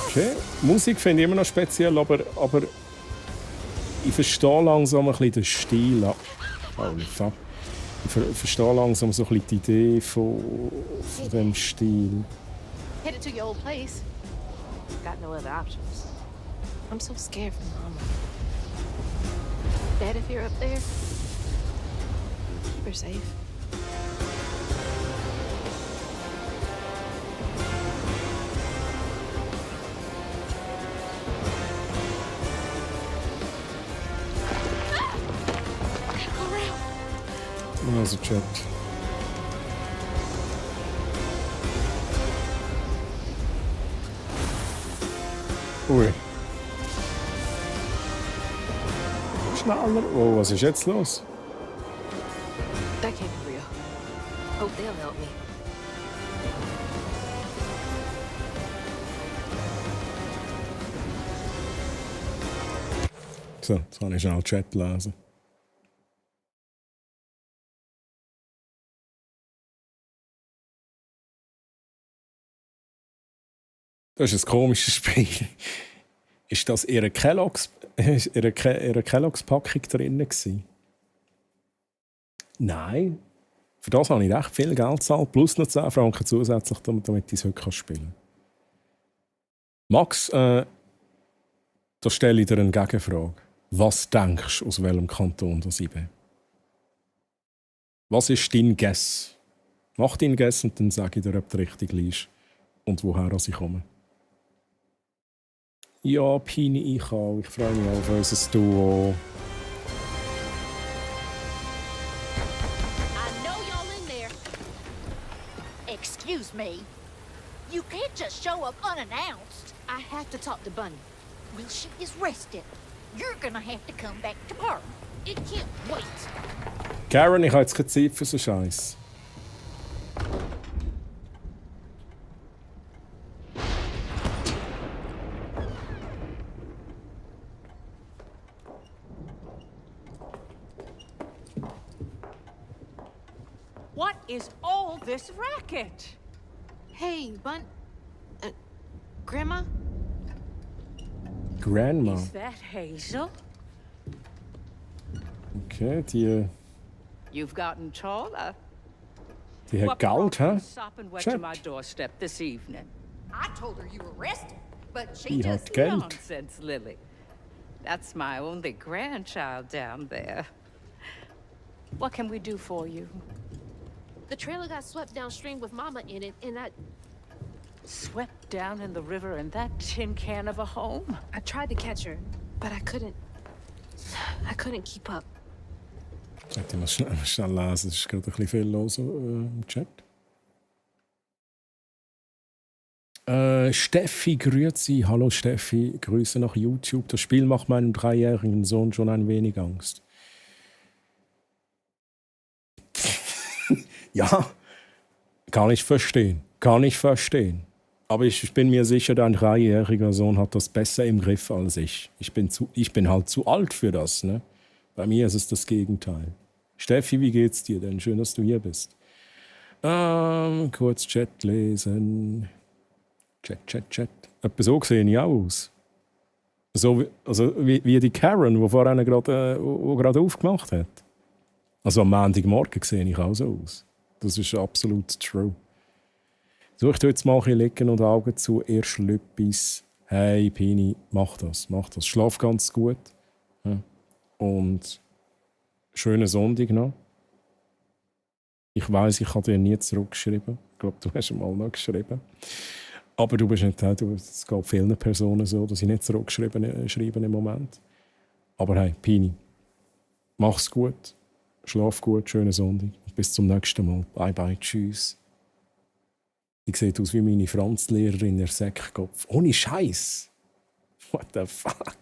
Okay. Musik finde ich immer noch speziell, aber ich verstehe langsam ein bisschen den Stil. Holy fuck. Ich verstehe langsam so ein bisschen die Idee von dem Stil. Headed to your old place. Got no other options. I'm so scared for Mama. Dad, if you're up there, keep her safe. Also Chat. Ui. Schneller. Oh, was ist jetzt los? That can't be real. Hope they'll help me. So, jetzt kann ich schnell Chat lesen. Das ist ein komisches Spiel. Ist das ihre Kellogg's-Packung drin gewesen? Nein. Für das habe ich recht viel Geld gezahlt, plus noch 10 Franken zusätzlich, damit ich es heute spielen kann. Max, da stelle ich dir eine Gegenfrage. Was denkst du, aus welchem Kanton das ich bin? Was ist dein Guess? Mach deinen Guess und dann sage ich dir, ob du richtig liegst und woher ich komme. Ja, Pini, ich auch. Ich freue mich auf unser Duo. I know y'all in there. Excuse me. You can't just show up unannounced. I have to talk to Bunny. Well, she is rested. You're gonna have to come back tomorrow. It can't wait. Karen, ich habe jetzt keine Zeit für so Scheiß. What is all this racket? Hey, Grandma? Grandma. Is that Hazel? Okay, die You've gotten taller. hat What Geld, brought you hä? sopping wet Check. to my doorstep this evening? I told her you were rested, but she Die just... hat Geld. Nonsense, Lily. That's my only grandchild down there. What can we do for you? The trailer got swept downstream with Mama in it, and I Swept down in the river in that tin can of a home? I tried to catch her, but I couldn't keep up. Ich muss schnell lesen, es ist gerade ein bisschen viel los im Chat. Steffi, grüezi. Hallo Steffi, Grüße nach YouTube. Das Spiel macht meinem 3-jährigen Sohn schon ein wenig Angst. Ja, kann ich verstehen. Aber ich bin mir sicher, dein 3-jähriger Sohn hat das besser im Griff als ich. Ich bin halt zu alt für das. Ne? Bei mir ist es das Gegenteil. Steffi, wie geht's dir denn? Schön, dass du hier bist. Kurz Chat lesen. Chat. Etwa so sehe ich auch aus. So, also wie die Karen, die vorhin gerade aufgemacht hat. Also am Montagmorgen sehe ich auch so aus. Das ist absolut true. So, ich tue jetzt mal ein bisschen liegen und Augen zu. Erst Lüppis. Hey, Pini, mach das. Schlaf ganz gut. Ja. Und schönen Sonntag noch. Ich weiss, ich habe dir nie zurückgeschrieben. Ich glaube, du hast mal noch geschrieben. Aber du bist nicht, es geht vielen Personen so, dass ich nicht zurückschreibe im Moment. Aber hey, Pini, mach's gut. Schlaf gut, schönen Sonntag. Bis zum nächsten Mal. Bye bye, tschüss. Ich sehe aus wie meine Franzlehrerin, der Säckkopf. Ohne Scheiß. What the fuck?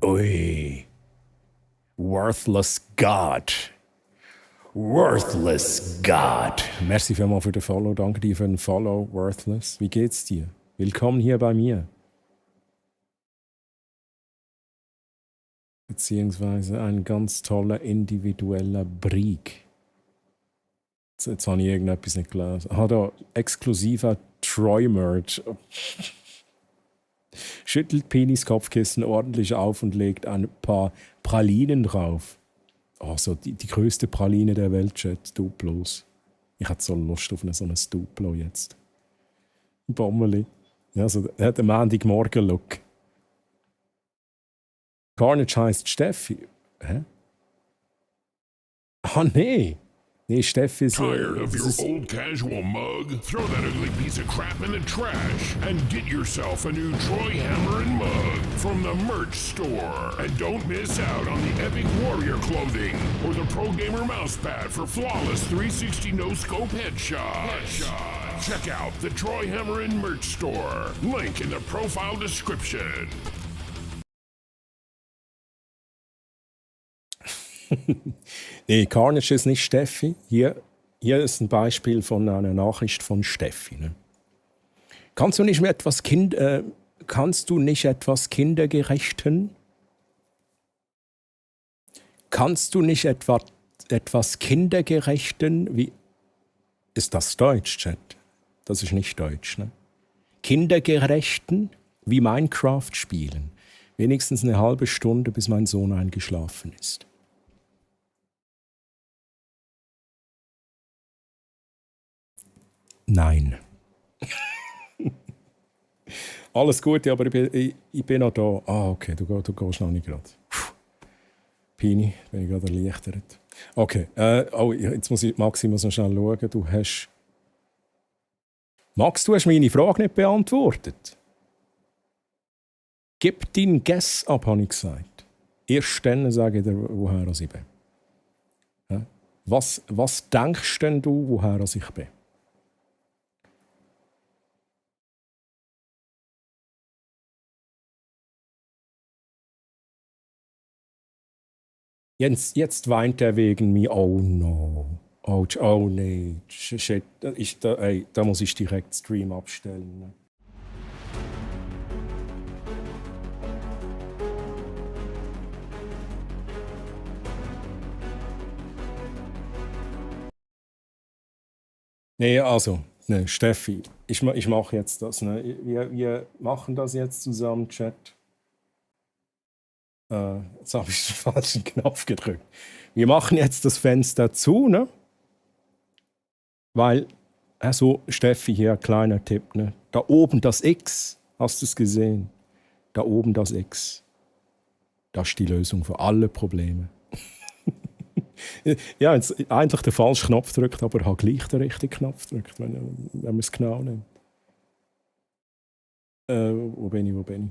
Ui. Worthless God. Worthless God. Merci vielmals für den Follow. Danke dir für den Follow, Worthless. Wie geht's dir? Willkommen hier bei mir. Beziehungsweise ein ganz toller individueller Brieg. Jetzt habe ich irgendetwas nicht gelesen. Da exklusiver Troy-Merch. Schüttelt Penis Kopfkissen ordentlich auf und legt ein paar Pralinen drauf. Also die größte Praline der Welt, Chat. Duplos. Ich hätte so Lust auf so ein Duplo jetzt. Ein Bommeli. Also, er hat einen Montagmorgen-Look. Carnage heisst Steffi. Hä? Ah, nee. Nee, Steffi ist... Tired of your old casual mug? Throw that ugly piece of crap in the trash and get yourself a new Troy Hammer and mug from the merch store. And don't miss out on the epic warrior clothing or the Pro Gamer mousepad for flawless 360 no-scope headshots. Check out the Troy Hammer and merch store. Link in the profile description. Nee, Carnage ist nicht Steffi. Hier ist ein Beispiel von einer Nachricht von Steffi. Ne? Kannst du nicht etwas kindergerechten? Kannst du nicht etwas kindergerechten? Wie ist das Deutsch, Chat? Das ist nicht Deutsch, ne? Kindergerechten wie Minecraft spielen. Wenigstens eine halbe Stunde, bis mein Sohn eingeschlafen ist. Nein. Alles Gute, aber ich bin noch da. Ah, okay, du gehst noch nicht gerade. Pini, bin ich gerade erleichtert. Okay, jetzt muss ich Maximus noch schnell schauen. Max, du hast meine Frage nicht beantwortet. Gib deinen Guess ab, habe ich gesagt. Erst dann sage ich dir, woher ich bin. Ja? Was denkst denn du, woher ich bin? Jetzt weint er wegen mir. Oh no. Oh nee. Shit. Da muss ich direkt Stream abstellen. Ne? Nee, also, ne, Steffi, ich mache jetzt das. Ne? Wir machen das jetzt zusammen, Chat. Jetzt habe ich den falschen Knopf gedrückt. Wir machen jetzt das Fenster zu, ne? Weil, also Steffi, hier ein kleiner Tipp, ne? Da oben das X, hast du es gesehen? Da oben das X. Das ist die Lösung für alle Probleme. Ja, jetzt eigentlich den falschen Knopf drückt, aber ich habe gleich den richtigen Knopf gedrückt, wenn man es genau nimmt. Wo bin ich?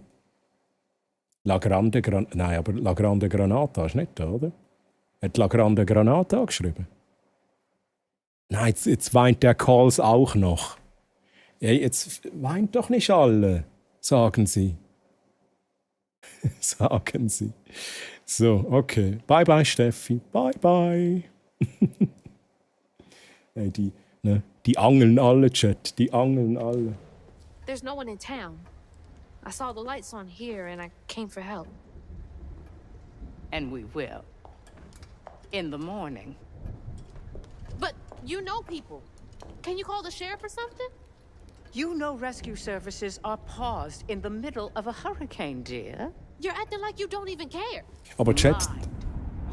La Grande Granata. Nein, aber La Grande Granata ist nicht da, oder? Hat La Grande Granata geschrieben? Nein, jetzt weint der Calls auch noch. Hey, jetzt weint doch nicht alle, sagen sie. Sagen sie. So, okay. Bye bye, Steffi. Bye bye. Hey, die angeln alle, Chat. Die angeln alle. There's no one in town. I saw the lights on here and I came for help. And we will. In the morning. But you know people. Can you call the sheriff or something? You know rescue services are paused in the middle of a hurricane, dear. You're acting like you don't even care. Aber Chat,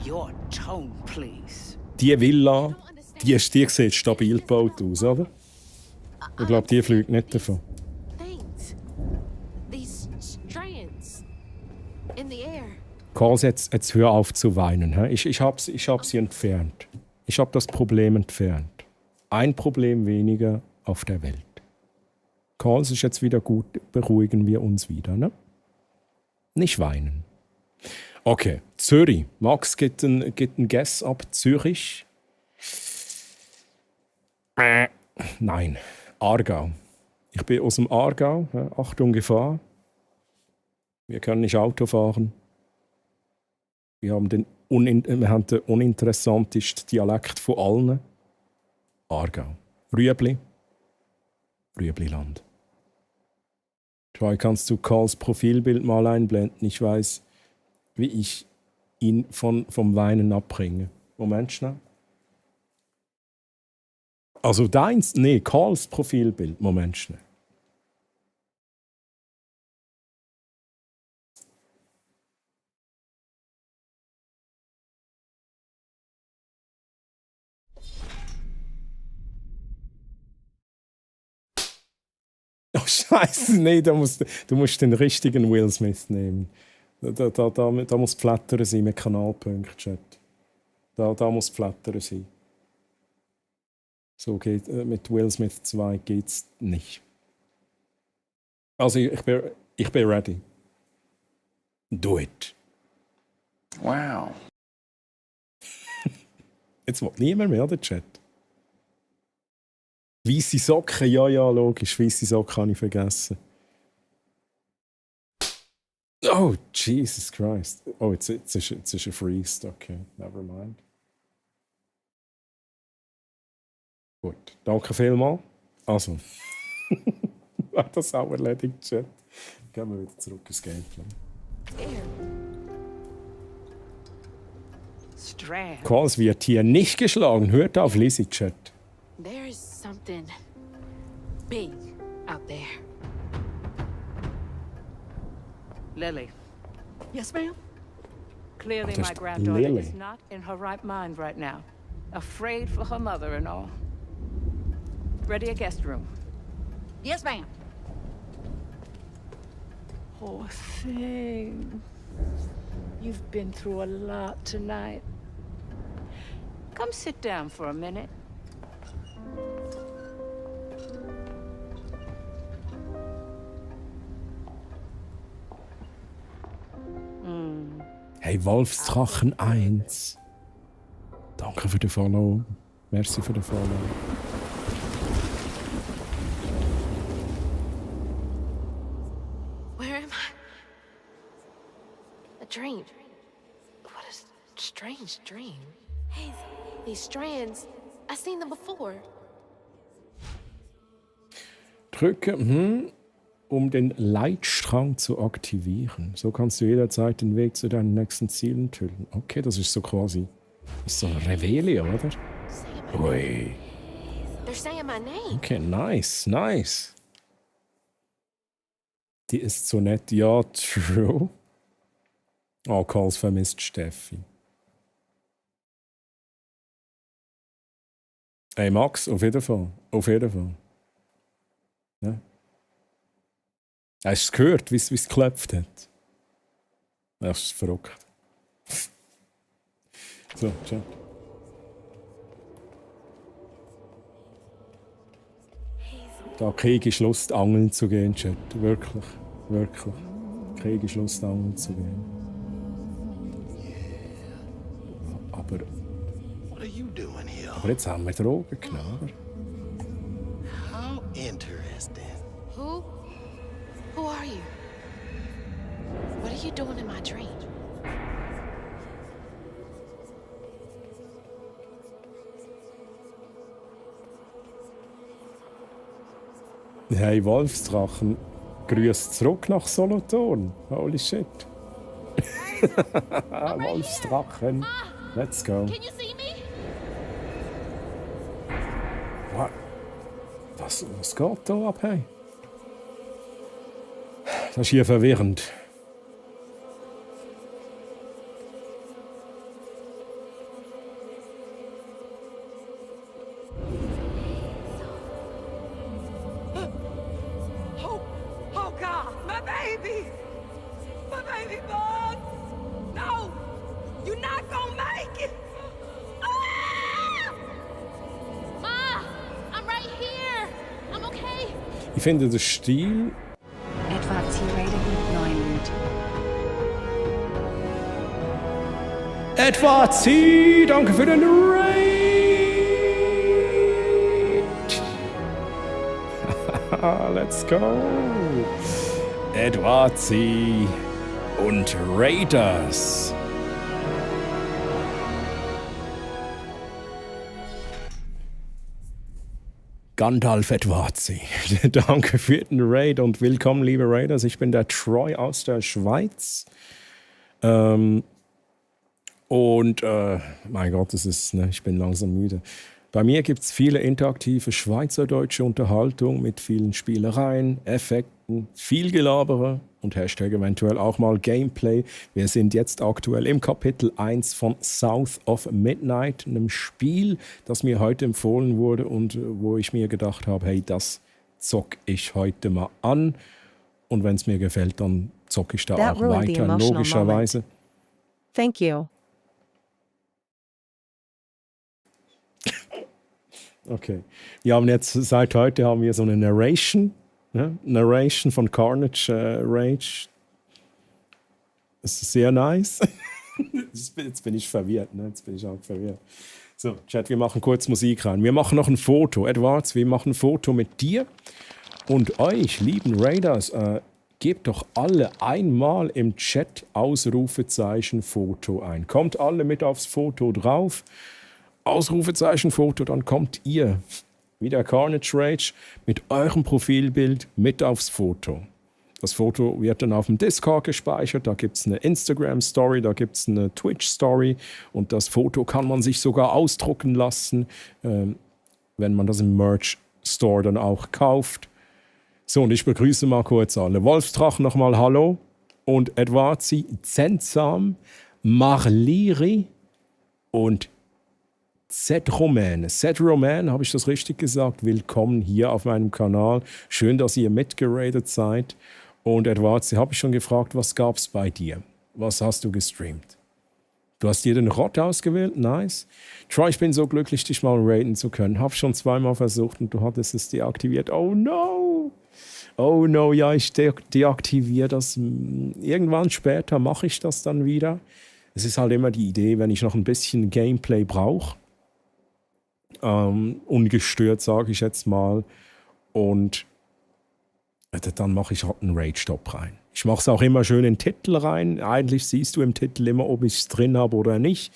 Your tone, please. die Villa, die sieht stabil gebaut aus, oder? Ich glaube, die fliegt nicht davon. Things. These strands. In the air. Karls, jetzt hör auf zu weinen. He? Ich hab sie entfernt. Ich habe das Problem entfernt. Ein Problem weniger auf der Welt. Karls ist jetzt wieder gut, beruhigen wir uns wieder. Ne? Nicht weinen. Okay, Zürich. Max gibt ein Guess ab Zürich. Nein, Aargau. Ich bin aus dem Aargau. Achtung, Gefahr. Wir können nicht Auto fahren. Wir haben den uninteressantesten Dialekt von allen. Aargau. Rüebli. Rüebliland. Troy, kannst du Karls Profilbild mal einblenden? Ich weiß, wie ich ihn vom Weinen abbringe. Moment schnell. Also deins? Nee, Karls Profilbild. Moment schnell. Oh Scheiße, nee, du musst den richtigen Will Smith nehmen. Da muss Flattern sein mit Kanalpunkt, Chat. Da muss Flattern sein. So geht mit Will Smith 2 geht's nicht. Also ich bin ready. Do it. Wow. Jetzt will niemand mehr, der Chat. Weisse Socken, ja, logisch. Weisse Socken habe ich vergessen. Oh, Jesus Christ. Oh, jetzt ist ein Freeze. Okay, never mind. Gut, danke vielmals. Also, hat das auch erledigt, Chat. Gehen wir wieder zurück ins Gameplay. Karls wird hier nicht geschlagen. Hört auf, Lizzie, Chat. There's something big out there. Lily. Yes, ma'am? Clearly Just my granddaughter Lily. is not in her right mind right now. Afraid for her mother and all. Ready a guest room. Yes, ma'am. Poor thing. You've been through a lot tonight. Come sit down for a minute. Hey, Wolfsdrachen 1. Danke für den Follow. Merci für den Follow. Where am I? A dream. What a strange dream. Hey, these strands, I've seen them before. Drücke, um den Leitstrang zu aktivieren. So kannst du jederzeit den Weg zu deinen nächsten Zielen enthüllen. Okay, das ist so quasi ist so ein Reveille, oder? Ui. They're saying my name. Okay, nice. Die ist so nett. Ja, true. Oh, Karls vermisst Steffi. Hey Max, auf jeden Fall. Ja. Hast du es gehört, wie es geklopft hat? Das ist verrückt. So, ciao. Da kriege ich Lust, angeln zu gehen, Chat. Wirklich. Kriege ich Lust, angeln zu gehen. Aber jetzt haben wir Drogen genommen. How interesting. Who are you? What are you doing in my dream? Hey, Wolfsdrachen, grüß zurück nach Solothurn. Holy shit. Wolfsdrachen. Let's go. Can you see me? What? Was geht da ab, hey? Das ist hier verwirrend. Oh God, my baby! My baby bug! No! You're not gonna make it! Ah! Ma, I'm right here. I'm okay. Ich finde den Stil. Edward C. rated mit 9 Loot. Edward C., danke für den Raid. Let's go. Edward C. und Raiders. Gandalf Edwarzi. Danke für den Raid und willkommen, liebe Raiders. Ich bin der Troy aus der Schweiz. Mein Gott, ich bin langsam müde. Bei mir gibt es viele interaktive schweizerdeutsche Unterhaltung mit vielen Spielereien, Effekten, viel Gelabere und Hashtag eventuell auch mal Gameplay. Wir sind jetzt aktuell im Kapitel 1 von South of Midnight, einem Spiel, das mir heute empfohlen wurde und wo ich mir gedacht habe, hey, das zock ich heute mal an. Und wenn es mir gefällt, dann zocke ich da auch weiter, logischerweise. Thank you. Okay. Wir haben jetzt seit heute so eine Narration. Ja? Narration von Carnage Rage. Das ist sehr nice. Jetzt bin ich verwirrt. Ne? Jetzt bin ich auch verwirrt. So, Chat, wir machen kurz Musik rein. Wir machen noch ein Foto. Edwards, wir machen ein Foto mit dir und euch, lieben Raiders. Gebt doch alle einmal im Chat Ausrufezeichen Foto ein. Kommt alle mit aufs Foto drauf. Ausrufezeichen Foto, dann kommt ihr, wie der Carnage Rage, mit eurem Profilbild mit aufs Foto. Das Foto wird dann auf dem Discord gespeichert, da gibt es eine Instagram-Story, da gibt es eine Twitch-Story und das Foto kann man sich sogar ausdrucken lassen, wenn man das im Merch-Store dann auch kauft. So, und ich begrüße mal kurz alle. Wolfsdrachen nochmal Hallo und Edwarzi, Zensam, Marliri und Z-Roman, habe ich das richtig gesagt? Willkommen hier auf meinem Kanal. Schön, dass ihr mitgeradet seid. Und Edwards, habe ich schon gefragt, was gab es bei dir? Was hast du gestreamt? Du hast dir den Rot ausgewählt? Nice. Troy, ich bin so glücklich, dich mal raiden zu können. Habe schon zweimal versucht und du hattest es deaktiviert. Oh no! Oh no, ja, ich deaktiviere das. Irgendwann später mache ich das dann wieder. Es ist halt immer die Idee, wenn ich noch ein bisschen Gameplay brauche. Ungestört, sage ich jetzt mal. Und dann mache ich halt einen Raid-Stop rein. Ich mache es auch immer schön in den Titel rein. Eigentlich siehst du im Titel immer, ob ich es drin habe oder nicht.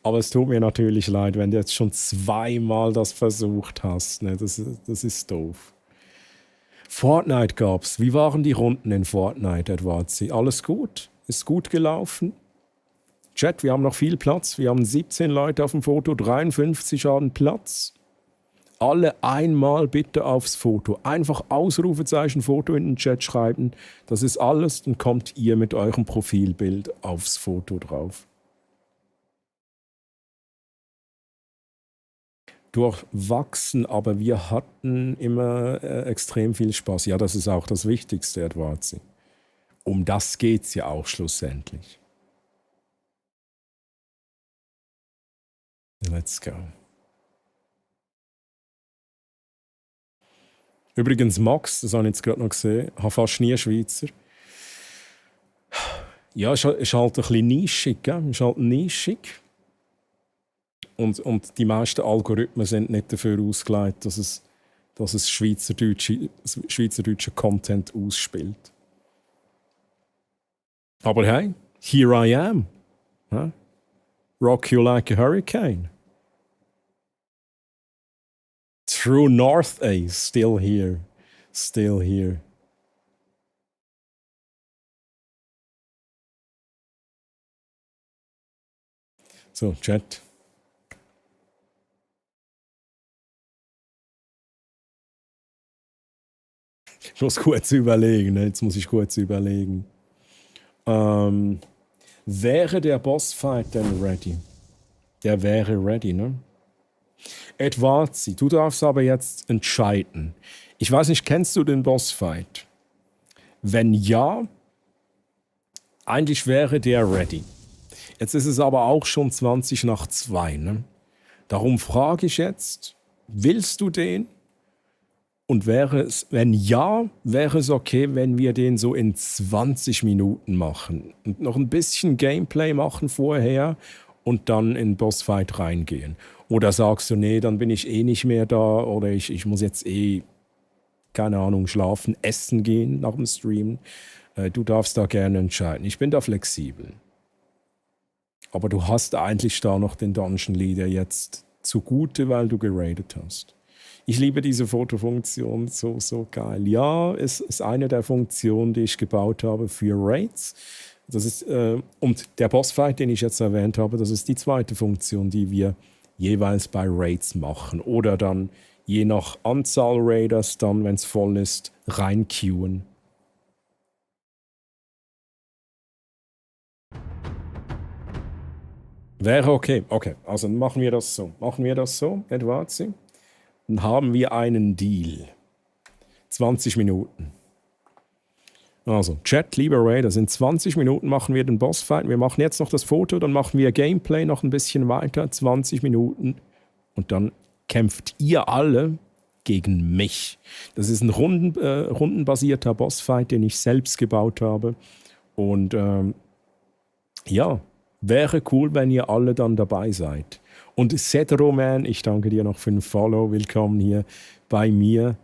Aber es tut mir natürlich leid, wenn du jetzt schon zweimal das versucht hast. Ne? Das ist doof. Fortnite gab's. Wie waren die Runden in Fortnite, Edwarzi? Alles gut? Ist gut gelaufen? Chat, wir haben noch viel Platz. Wir haben 17 Leute auf dem Foto, 53 haben Platz. Alle einmal bitte aufs Foto. Einfach Ausrufezeichen Foto in den Chat schreiben. Das ist alles. Dann kommt ihr mit eurem Profilbild aufs Foto drauf. Durchwachsen, aber wir hatten immer extrem viel Spaß. Ja, das ist auch das Wichtigste, Edwarzi. Um das geht es ja auch schlussendlich. Let's go. Übrigens, Max, das habe ich jetzt gerade noch gesehen, habe fast nie Schweizer. Ja, ist halt ein bisschen nischig, gell? Ist halt nischig. Und die meisten Algorithmen sind nicht dafür ausgelegt, dass es schweizerdeutsche Content ausspielt. Aber hey, here I am. Huh? Rock you like a hurricane. True North Ace, still here. Still here. So, Chat. Ich muss kurz überlegen, ne? Jetzt muss ich kurz überlegen. Wäre der Bossfight denn ready? Der wäre ready, ne? Edwardsy, du darfst aber jetzt entscheiden. Ich weiß nicht, kennst du den Bossfight? Wenn ja, eigentlich wäre der ready. Jetzt ist es aber auch schon 20 nach 2, ne? Darum frage ich jetzt, willst du den? Und wäre es, wenn ja, wäre es okay, wenn wir den so in 20 Minuten machen und noch ein bisschen Gameplay machen vorher und dann in Bossfight reingehen. Oder sagst du, nee, dann bin ich eh nicht mehr da oder ich muss jetzt eh, keine Ahnung, schlafen, essen gehen nach dem Stream. Du darfst da gerne entscheiden. Ich bin da flexibel. Aber du hast eigentlich da noch den Dungeon Leader jetzt zugute, weil du geradet hast. Ich liebe diese Fotofunktion, so geil. Ja, es ist eine der Funktionen, die ich gebaut habe für Raids. Das ist, und der Bossfight, den ich jetzt erwähnt habe, das ist die zweite Funktion, die wir jeweils bei Raids machen. Oder dann je nach Anzahl Raiders, dann, wenn es voll ist, reinqueuen. Wäre okay. Okay, also machen wir das so. Machen wir das so, Edwardsy? Dann haben wir einen Deal. 20 Minuten. Also, Chat, lieber Ray, das in 20 Minuten machen wir den Bossfight. Wir machen jetzt noch das Foto, dann machen wir Gameplay noch ein bisschen weiter, 20 Minuten. Und dann kämpft ihr alle gegen mich. Das ist ein rundenbasierter Bossfight, den ich selbst gebaut habe. Und ja, wäre cool, wenn ihr alle dann dabei seid. Und Cedroman, ich danke dir noch für den Follow. Willkommen hier bei mir.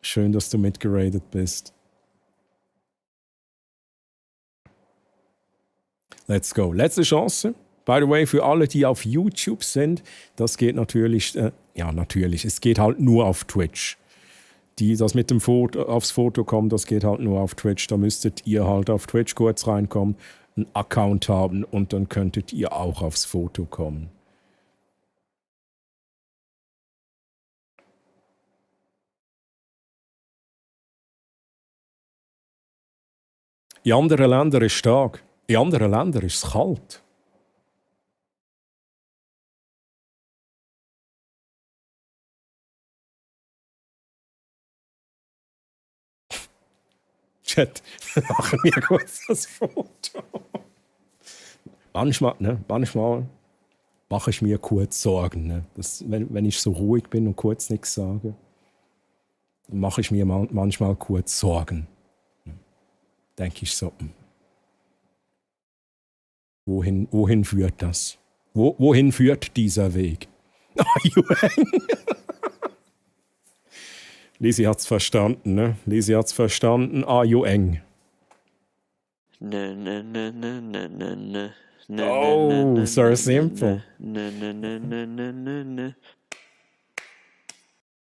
Schön, dass du mitgeradet bist. Let's go. Letzte Chance. By the way, für alle, die auf YouTube sind, das geht natürlich, ja natürlich, es geht halt nur auf Twitch. Die, das mit dem Foto, aufs Foto kommen, das geht halt nur auf Twitch. Da müsstet ihr halt auf Twitch kurz reinkommen, einen Account haben und dann könntet ihr auch aufs Foto kommen. In anderen Ländern ist es stark. In anderen Ländern ist es kalt. Chat, machen wir kurz das Foto. Manchmal mache ich mir kurz Sorgen. Ne? Wenn ich so ruhig bin und kurz nichts sage, mache ich mir manchmal kurz Sorgen. Denke ich so. Wohin führt das? Wohin führt dieser Weg? Lisi hat's verstanden, ne? Lisi hat's verstanden. Eng. Oh, so simple.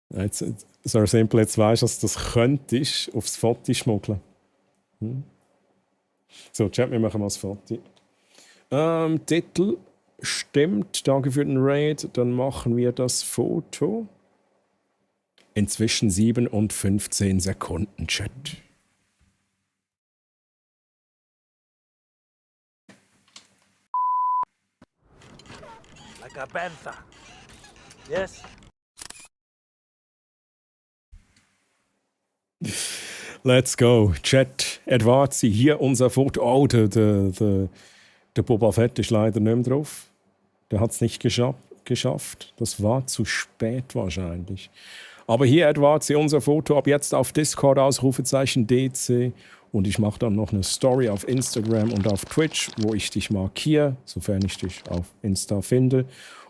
Jetzt, so simple, jetzt weißt du, dass das könntest aufs Foto schmuggeln. So, Chat, wir machen mal das Foto. Titel stimmt, danke für den Raid. Dann machen wir das Foto. Inzwischen 7 und 15 Sekunden, Chat. Like a panther. Yes. Let's go. Chat, Edwardsy, hier unser Foto. Oh, der Boba Fett ist leider nicht mehr drauf. Der hat es nicht geschafft. Das war zu spät wahrscheinlich. Aber hier, Edwardsy, unser Foto. Ab jetzt auf Discord, Ausrufezeichen DC. Und ich mache dann noch eine Story auf Instagram und auf Twitch, wo ich dich markiere, sofern ich dich auf Insta finde.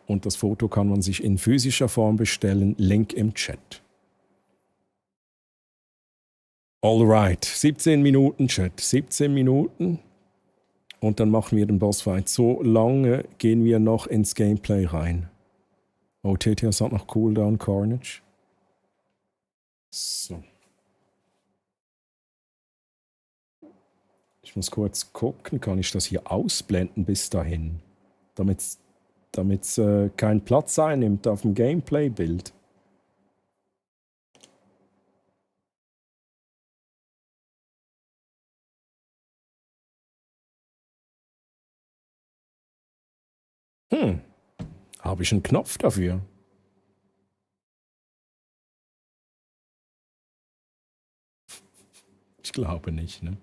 Und das Foto kann man sich in physischer Form bestellen. Link im Chat. Alright, 17 Minuten, Chat. 17 Minuten. Und dann machen wir den Bossfight. So lange gehen wir noch ins Gameplay rein. Oh, TTS hat noch Cooldown, Carnage. So. Ich muss kurz gucken, kann ich das hier ausblenden bis dahin? Damit es damit es keinen Platz einnimmt auf dem Gameplay-Bild. Habe ich einen Knopf dafür? Ich glaube nicht, ne?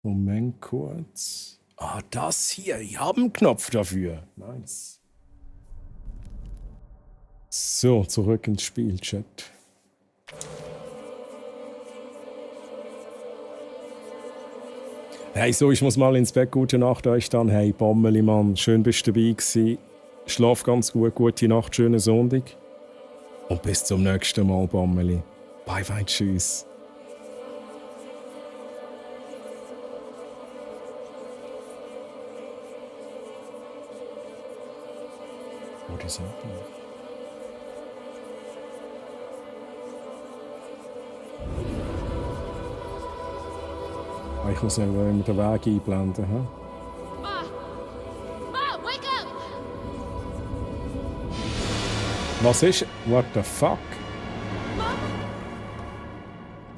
Moment kurz. Ah, das hier. Ich habe einen Knopf dafür. Nice. So, zurück ins Spiel, Chat. Hey, so, ich muss mal ins Bett. Gute Nacht euch dann. Hey, Bommeli, Mann. Schön bist du dabei gewesen. Schlaf ganz gut. Gute Nacht, schönen Sonntag. Und bis zum nächsten Mal, Bommeli. Bye, bye, tschüss. What is happening? Ich muss immer den Weg einblenden. He? Ma, wake up! Was ist? What the fuck? Mama?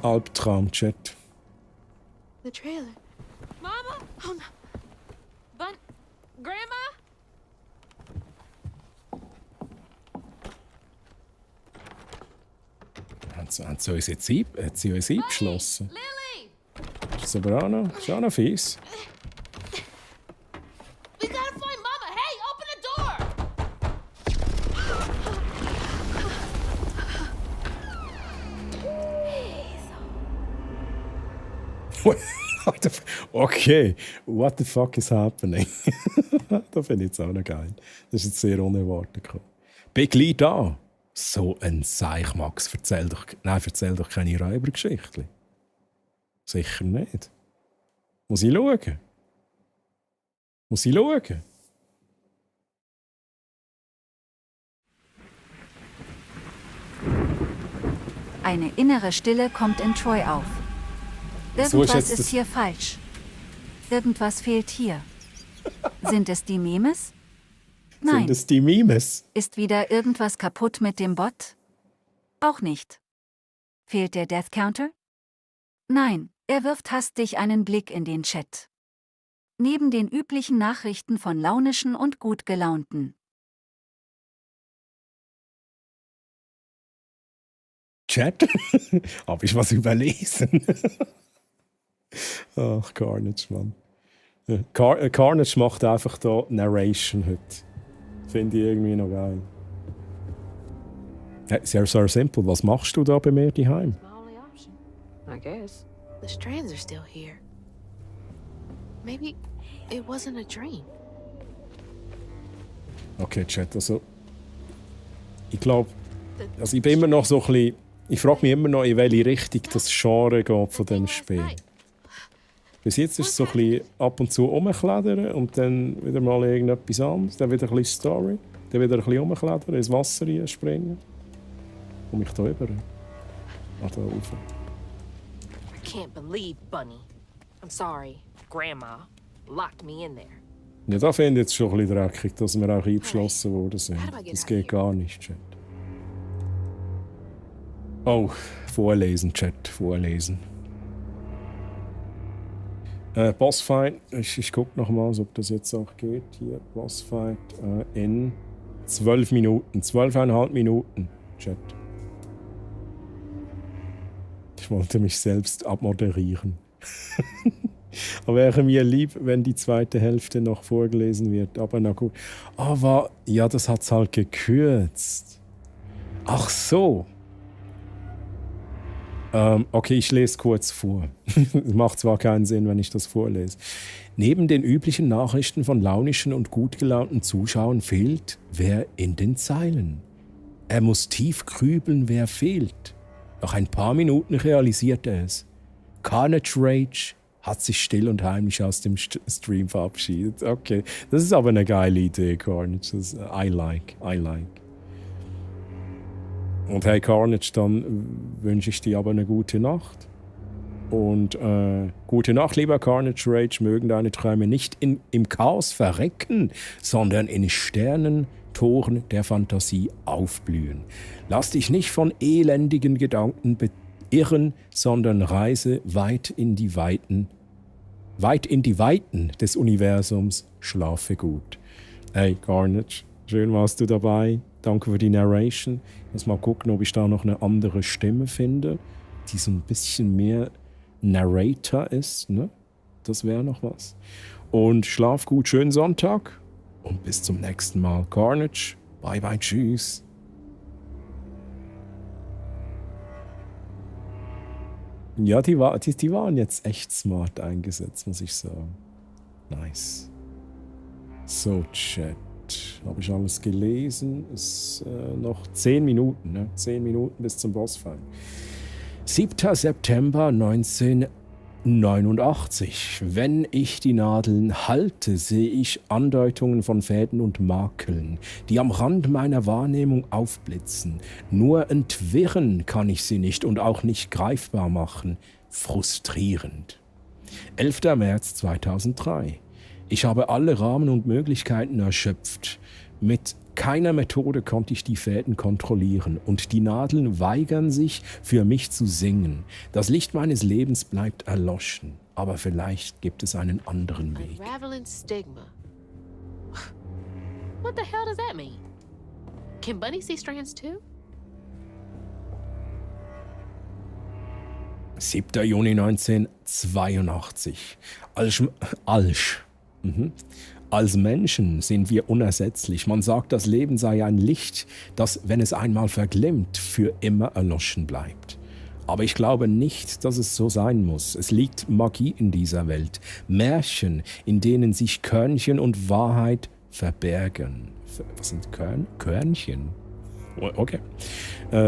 Albtraum-Chat. The trailer. Mama? Oh no. Grandma? Haben sie uns jetzt eingeschlossen? Das ist aber auch noch fies. We gotta find Mama! Hey, open the door! Okay, what the fuck is happening? Das finde ich jetzt auch noch geil. Das ist jetzt sehr unerwartet gekommen. Bin gleich da. So ein Seich, Max. Erzähl doch keine Räubergeschichte. Sicher nicht. Muss ich schauen? Eine innere Stille kommt in Troy auf. Irgendwas ist hier falsch. Irgendwas fehlt hier. Sind es die Memes? Nein. Sind es die Memes? Ist wieder irgendwas kaputt mit dem Bot? Auch nicht. Fehlt der Death Counter? Nein, er wirft hastig einen Blick in den Chat. Neben den üblichen Nachrichten von launischen und gut gelaunten. Chat? Hab ich was überlesen? Ach, Carnage, Mann. Carnage macht einfach da Narration heute. Finde ich irgendwie noch geil. Sehr, sehr simpel. Was machst du da bei mir daheim? My only option, I guess. The strands are still here. Maybe it wasn't a dream. Okay, Chat, also ich glaube, also ich bin immer noch so ein bisschen, ich frage mich immer noch, in welche Richtung das Genre geht von dem Spiel. Bis jetzt ist es so ein bisschen ab und zu rumklettern und dann wieder mal irgendetwas anderes, dann wieder ein bisschen Story, dann wieder ein bisschen rumklettern, ins Wasser springen und mich da rüber. Da rauf. I can't believe Bunny. I'm sorry, Grandma locked me in there. Ja, da finde ich jetzt schon ein bisschen dreckig, dass wir auch eingeschlossen worden sind. Das geht gar nicht, Chat. Oh, vorlesen, Chat, vorlesen. Bossfight, ich gucke nochmals, ob das jetzt auch geht. Hier, Bossfight in 12 Minuten, 12,5 Minuten, Chat. Ich wollte mich selbst abmoderieren. Aber wäre mir lieb, wenn die zweite Hälfte noch vorgelesen wird. Aber na gut. Aber ja, das hat's halt gekürzt. Ach so. Okay, ich lese kurz vor. Macht zwar keinen Sinn, wenn ich das vorlese. Neben den üblichen Nachrichten von launischen und gut gelaunten Zuschauern fehlt wer in den Zeilen. Er muss tief grübeln, wer fehlt. Nach ein paar Minuten realisiert er es. Carnage Rage hat sich still und heimlich aus dem Stream verabschiedet. Okay, das ist aber eine geile Idee, Carnage. I like. Und hey Carnage, dann wünsche ich dir aber eine gute Nacht. Und gute Nacht, lieber Carnage Rage. Mögen deine Träume nicht im Chaos verrecken, sondern in Sternentoren der Fantasie aufblühen. Lass dich nicht von elendigen Gedanken beirren, sondern reise weit in die Weiten des Universums. Schlafe gut. Hey Carnage, schön warst du dabei. Danke für die Narration. Ich muss mal gucken, ob ich da noch eine andere Stimme finde, die so ein bisschen mehr Narrator ist. Ne? Das wäre noch was. Und schlaf gut, schönen Sonntag und bis zum nächsten Mal. Carnage, bye bye, tschüss. Ja, die waren jetzt echt smart eingesetzt, muss ich sagen. Nice. So, Chat. Habe ich alles gelesen? Ist noch 10 Minuten, ne? 10 Minuten bis zum Bossfight. 7. September 1989. Wenn ich die Nadeln halte, sehe ich Andeutungen von Fäden und Makeln, die am Rand meiner Wahrnehmung aufblitzen. Nur entwirren kann ich sie nicht und auch nicht greifbar machen. Frustrierend. 11. März 2003. Ich habe alle Rahmen und Möglichkeiten erschöpft. Mit keiner Methode konnte ich die Fäden kontrollieren und die Nadeln weigern sich, für mich zu singen. Das Licht meines Lebens bleibt erloschen, aber vielleicht gibt es einen anderen Weg. Unraveling stigma. What the hell does that mean? Can Bunny see strands too? 7. Juni 1982. Als Menschen sind wir unersetzlich. Man sagt, das Leben sei ein Licht, das, wenn es einmal verglimmt, für immer erloschen bleibt. Aber ich glaube nicht, dass es so sein muss. Es liegt Magie in dieser Welt. Märchen, in denen sich Körnchen und Wahrheit verbergen. Was sind Körnchen? Okay.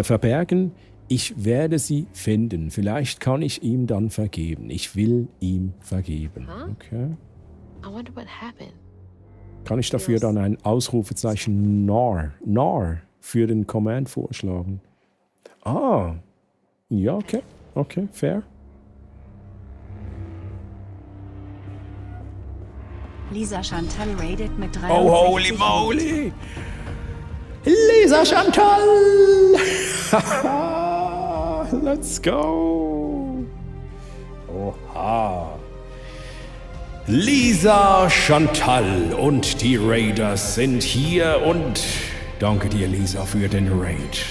Verbergen. Ich werde sie finden. Vielleicht kann ich ihm dann vergeben. Ich will ihm vergeben. Okay. I wonder what happened. Kann ich dafür dann ein Ausrufezeichen NAR für den Command vorschlagen? Ah, ja, okay, fair. Lisa Chantal raided mit 3. Oh, holy moly! Lisa Chantal! Let's go! Oha! Lisa Chantal und die Raiders sind hier und danke dir, Lisa, für den Raid.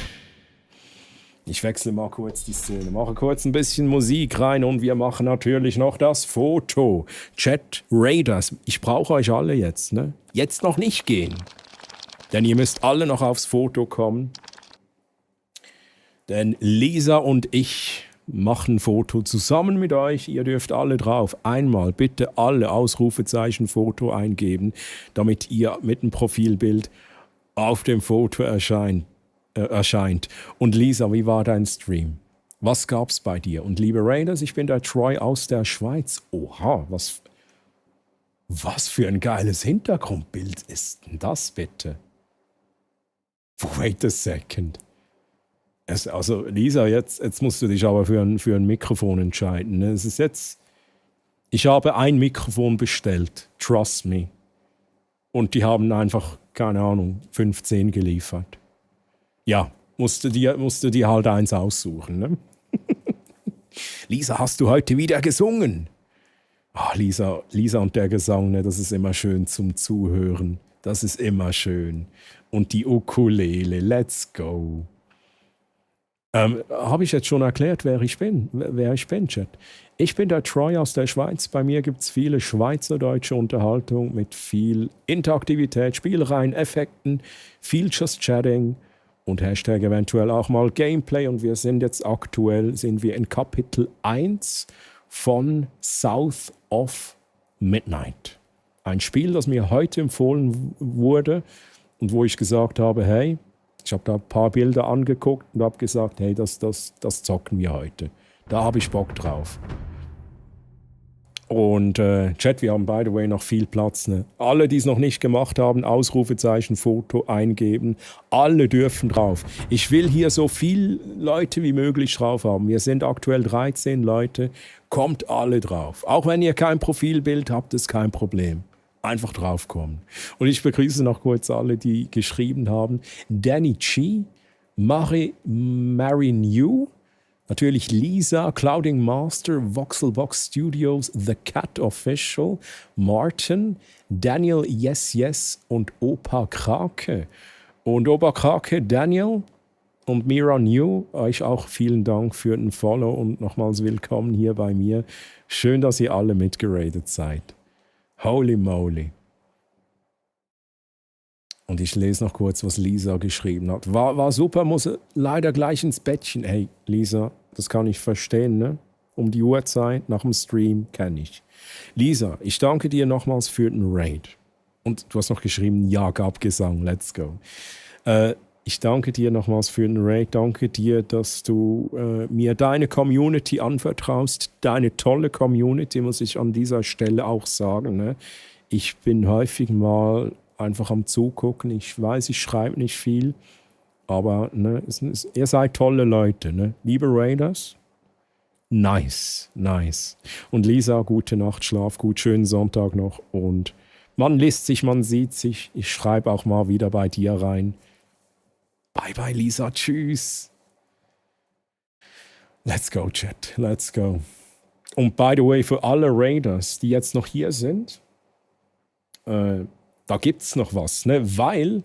Ich wechsle mal kurz die Szene, mache kurz ein bisschen Musik rein und wir machen natürlich noch das Foto. Chat, Raiders, ich brauche euch alle jetzt, ne? Jetzt noch nicht gehen, denn ihr müsst alle noch aufs Foto kommen. Denn Lisa und ich machen ein Foto zusammen mit euch. Ihr dürft alle drauf. Einmal bitte alle Ausrufezeichen Foto eingeben, damit ihr mit dem Profilbild auf dem Foto erscheint. Und Lisa, wie war dein Stream? Was gab's bei dir? Und liebe Raiders, ich bin der Troy aus der Schweiz. Oha, was für ein geiles Hintergrundbild ist denn das bitte? Wait a second. Also Lisa, jetzt musst du dich aber für ein Mikrofon entscheiden. Es ist jetzt, ich habe ein Mikrofon bestellt, trust me. Und die haben einfach, keine Ahnung, 15 geliefert. Ja, musst du dir halt eins aussuchen. Ne? Lisa, hast du heute wieder gesungen? Ach, Lisa und der Gesang, ne, das ist immer schön zum Zuhören. Das ist immer schön. Und die Ukulele, let's go. Habe ich jetzt schon erklärt, wer ich bin, Chat? Ich bin der Troy aus der Schweiz. Bei mir gibt es viele schweizerdeutsche Unterhaltung mit viel Interaktivität, Spielereien, Effekten, viel Just Chatting und Hashtag eventuell auch mal Gameplay. Und wir sind jetzt aktuell in Kapitel 1 von South of Midnight. Ein Spiel, das mir heute empfohlen wurde und wo ich gesagt habe, hey, ich habe da ein paar Bilder angeguckt und habe gesagt, hey, das zocken wir heute. Da habe ich Bock drauf. Und Chat, wir haben by the way noch viel Platz. Ne? Alle, die es noch nicht gemacht haben, Ausrufezeichen, Foto eingeben. Alle dürfen drauf. Ich will hier so viele Leute wie möglich drauf haben. Wir sind aktuell 13 Leute. Kommt alle drauf. Auch wenn ihr kein Profilbild habt, ist kein Problem. Einfach draufkommen. Und ich begrüße noch kurz alle, die geschrieben haben. Danny Chi, Mary New, natürlich Lisa, Clouding Master, Voxelbox Studios, The Cat Official, Martin, Daniel Yes Yes und Opa Krake. Und Opa Krake, Daniel und Mira New, euch auch vielen Dank für den Follow und nochmals willkommen hier bei mir. Schön, dass ihr alle mitgeradet seid. Holy moly. Und ich lese noch kurz, was Lisa geschrieben hat. War super, muss leider gleich ins Bettchen. Hey, Lisa, das kann ich verstehen, ne? Um die Uhrzeit nach dem Stream kenne ich. Lisa, ich danke dir nochmals für den Raid. Und du hast noch geschrieben, ja, gab Gesang, let's go. Ich danke dir nochmals für den Raid. Danke dir, dass du mir deine Community anvertraust. Deine tolle Community, muss ich an dieser Stelle auch sagen. Ne? Ich bin häufig mal einfach am Zugucken. Ich weiß, ich schreibe nicht viel. Aber ne, ihr seid tolle Leute. Ne? Liebe Raiders, nice, nice. Und Lisa, gute Nacht, schlaf gut, schönen Sonntag noch. Und man liest sich, man sieht sich. Ich schreibe auch mal wieder bei dir rein. Bye bye, Lisa. Tschüss. Let's go, Chat. Let's go. Und by the way, für alle Raiders, die jetzt noch hier sind, da gibt es noch was, ne? Weil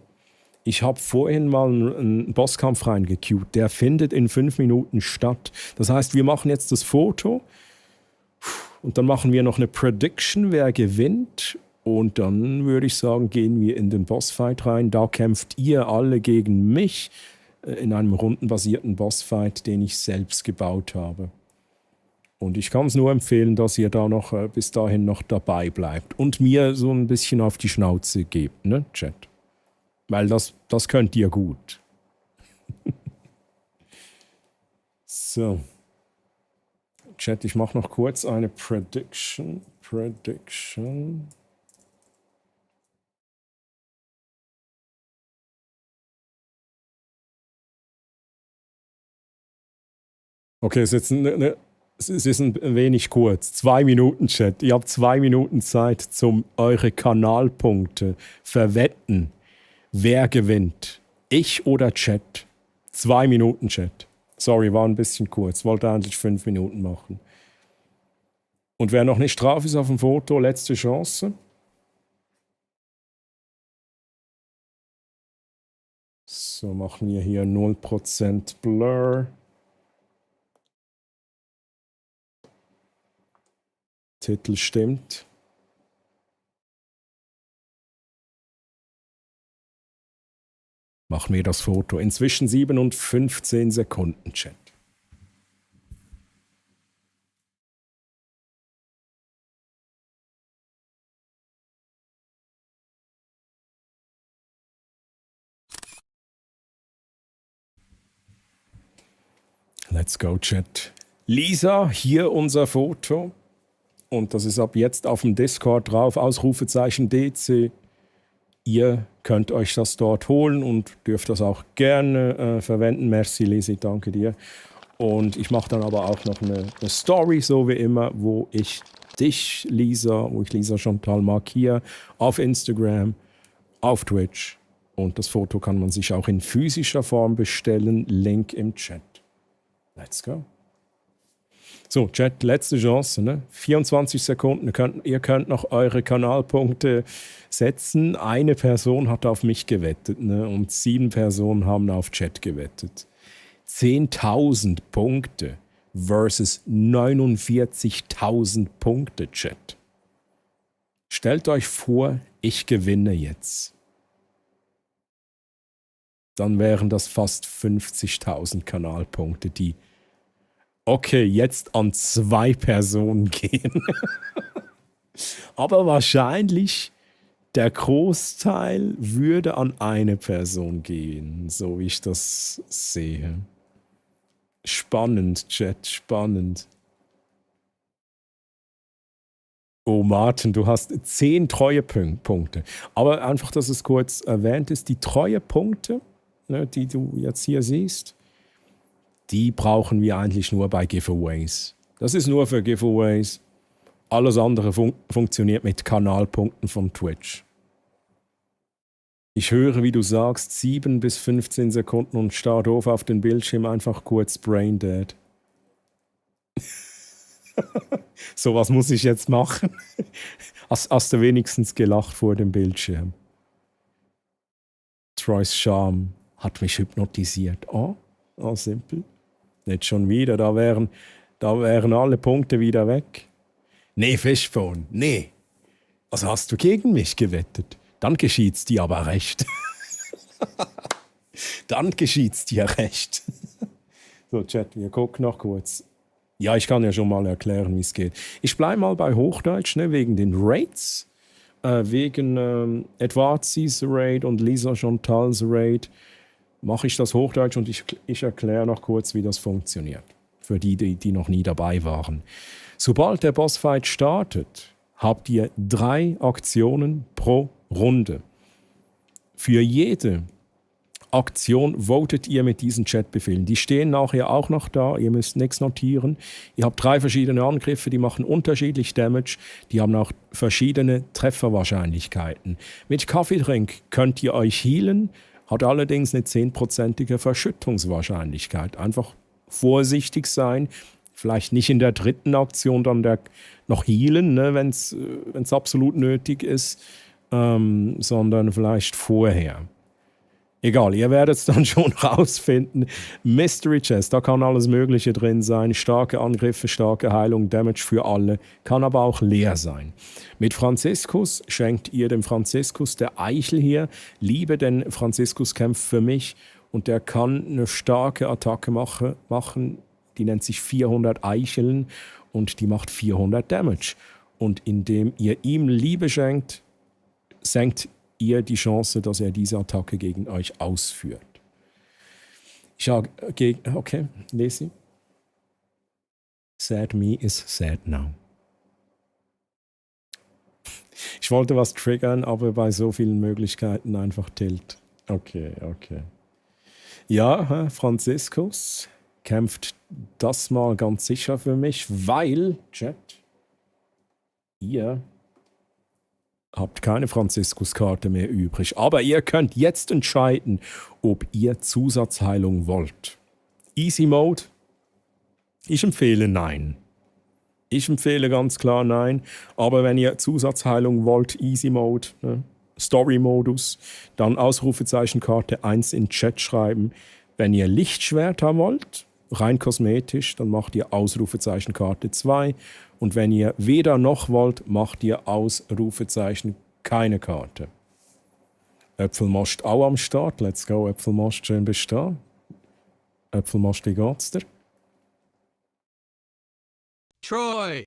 ich habe vorhin mal einen Bosskampf reingequeued. Der findet in 5 Minuten statt. Das heißt, wir machen jetzt das Foto und dann machen wir noch eine Prediction, wer gewinnt. Und dann würde ich sagen, gehen wir in den Bossfight rein. Da kämpft ihr alle gegen mich in einem rundenbasierten Bossfight, den ich selbst gebaut habe. Und ich kann es nur empfehlen, dass ihr da noch bis dahin noch dabei bleibt und mir so ein bisschen auf die Schnauze gebt, ne, Chat? Weil das könnt ihr gut. So. Chat, ich mache noch kurz eine Prediction. Okay, es ist ein wenig kurz. 2 Minuten, Chat. Ihr habt 2 Minuten Zeit, zum eure Kanalpunkte verwetten. Wer gewinnt? Ich oder Chat? 2 Minuten, Chat. Sorry, war ein bisschen kurz. Wollte eigentlich 5 Minuten machen. Und wer noch nicht drauf ist auf dem Foto, letzte Chance. So, machen wir hier 0% Blur. Titel stimmt. Machen wir das Foto. Inzwischen 7 und 15 Sekunden, Chat. Let's go, Chat. Lisa, hier unser Foto. Und das ist ab jetzt auf dem Discord drauf. Ausrufezeichen DC. Ihr könnt euch das dort holen und dürft das auch gerne verwenden. Merci, Lisi, danke dir. Und ich mache dann aber auch noch eine Story, so wie immer, wo ich Lisa Chantal markiere, auf Instagram, auf Twitch. Und das Foto kann man sich auch in physischer Form bestellen. Link im Chat. Let's go. So, Chat, letzte Chance, ne? 24 Sekunden. Ihr könnt noch eure Kanalpunkte setzen. Eine Person hat auf mich gewettet, ne? Und 7 Personen haben auf Chat gewettet. 10.000 Punkte versus 49.000 Punkte, Chat. Stellt euch vor, ich gewinne jetzt. Dann wären das fast 50.000 Kanalpunkte, die okay, jetzt an 2 Personen gehen. Aber wahrscheinlich der Großteil würde an eine Person gehen, so wie ich das sehe. Spannend, Chat, spannend. Oh Martin, du hast 10 Treuepunkte. Aber einfach, dass es kurz erwähnt ist, die Treuepunkte, ne, die du jetzt hier siehst, die brauchen wir eigentlich nur bei Giveaways. Das ist nur für Giveaways. Alles andere funktioniert mit Kanalpunkten von Twitch. Ich höre, wie du sagst, 7 bis 15 Sekunden und starr doof auf den Bildschirm, einfach kurz Braindead. So, was muss ich jetzt machen? Hast du wenigstens gelacht vor dem Bildschirm? Troys Charme hat mich hypnotisiert. Oh, simpel. Nicht schon wieder, da wären alle Punkte wieder weg. Nee, Fishbone, nee. Also hast du gegen mich gewettet? Dann geschieht's dir aber recht. Dann geschieht's dir recht. So, Chat, wir gucken noch kurz. Ja, ich kann ja schon mal erklären, wie es geht. Ich bleibe mal bei Hochdeutsch, ne, wegen den Raids. Wegen Edwardsis Raid und Lisa Chantals Raid mache ich das Hochdeutsch und ich erkläre noch kurz, wie das funktioniert. Für die noch nie dabei waren. Sobald der Bossfight startet, habt ihr 3 Aktionen pro Runde. Für jede Aktion votet ihr mit diesen Chatbefehlen. Die stehen nachher auch noch da, ihr müsst nichts notieren. Ihr habt 3 verschiedene Angriffe, die machen unterschiedlich Damage, die haben auch verschiedene Trefferwahrscheinlichkeiten. Mit Kaffeetrink könnt ihr euch healen, hat allerdings eine 10%ige Verschüttungswahrscheinlichkeit. Einfach vorsichtig sein, vielleicht nicht in der 3. Aktion dann noch healen, ne, wenn es absolut nötig ist, sondern vielleicht vorher. Egal, ihr werdet es dann schon rausfinden. Mystery Chest, da kann alles Mögliche drin sein. Starke Angriffe, starke Heilung, Damage für alle. Kann aber auch leer sein. Mit Franziskus schenkt ihr dem Franziskus der Eichel hier Liebe, denn Franziskus kämpft für mich und der kann eine starke Attacke machen. Die nennt sich 400 Eicheln und die macht 400 Damage. Und indem ihr ihm Liebe schenkt, senkt ihr die Chance, dass er diese Attacke gegen euch ausführt. Okay, lese. Sad me is sad now. Ich wollte was triggern, aber bei so vielen Möglichkeiten einfach tilt. Okay. Ja, Franziskus kämpft das mal ganz sicher für mich, weil, Chat, ihr habt keine Franziskuskarte mehr übrig. Aber ihr könnt jetzt entscheiden, ob ihr Zusatzheilung wollt. Easy Mode? Ich empfehle nein. Ich empfehle ganz klar nein. Aber wenn ihr Zusatzheilung wollt, Easy Mode, ne? Story-Modus, dann Ausrufezeichenkarte 1 in Chat schreiben. Wenn ihr Lichtschwerter wollt, rein kosmetisch, dann macht ihr Ausrufezeichenkarte 2. Und wenn ihr weder noch wollt, macht ihr Ausrufezeichen keine Karte. Äpfelmost auch am Start. Let's go, Äpfelmost, schön bist du da. Äpfelmost, wie geht's dir? Troy,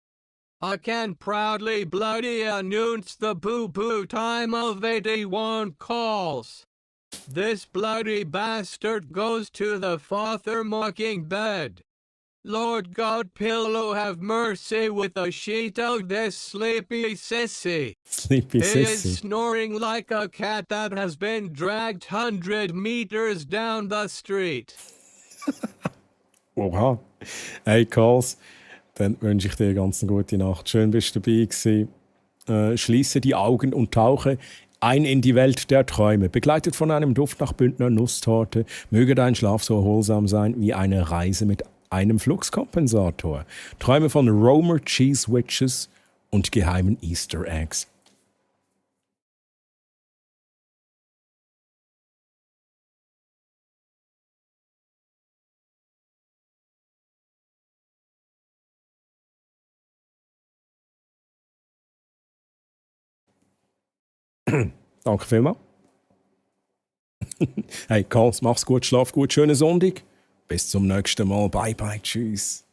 I can proudly bloody announce the boo-boo time of 81 calls. This bloody bastard goes to the Father mocking bed. Lord God Pillow have mercy with a sheet of this sleepy sissy. Sleepy He sissy. is snoring like a cat that has been dragged 100 meters down the street. Oha. Hey, Calls, dann wünsche ich dir eine ganz gute Nacht. Schön, bist du dabei gewesen. Schließe die Augen und tauche ein in die Welt der Träume. Begleitet von einem Duft nach Bündner Nusstorte, möge dein Schlaf so erholsam sein wie eine Reise mit einem Fluxkompensator. Träume von Romer Cheese Witches und geheimen Easter Eggs. Danke vielmals. Hey, Karls, mach's gut, schlaf gut, schönen Sonntag. Bis zum nächsten Mal. Bye, bye, tschüss.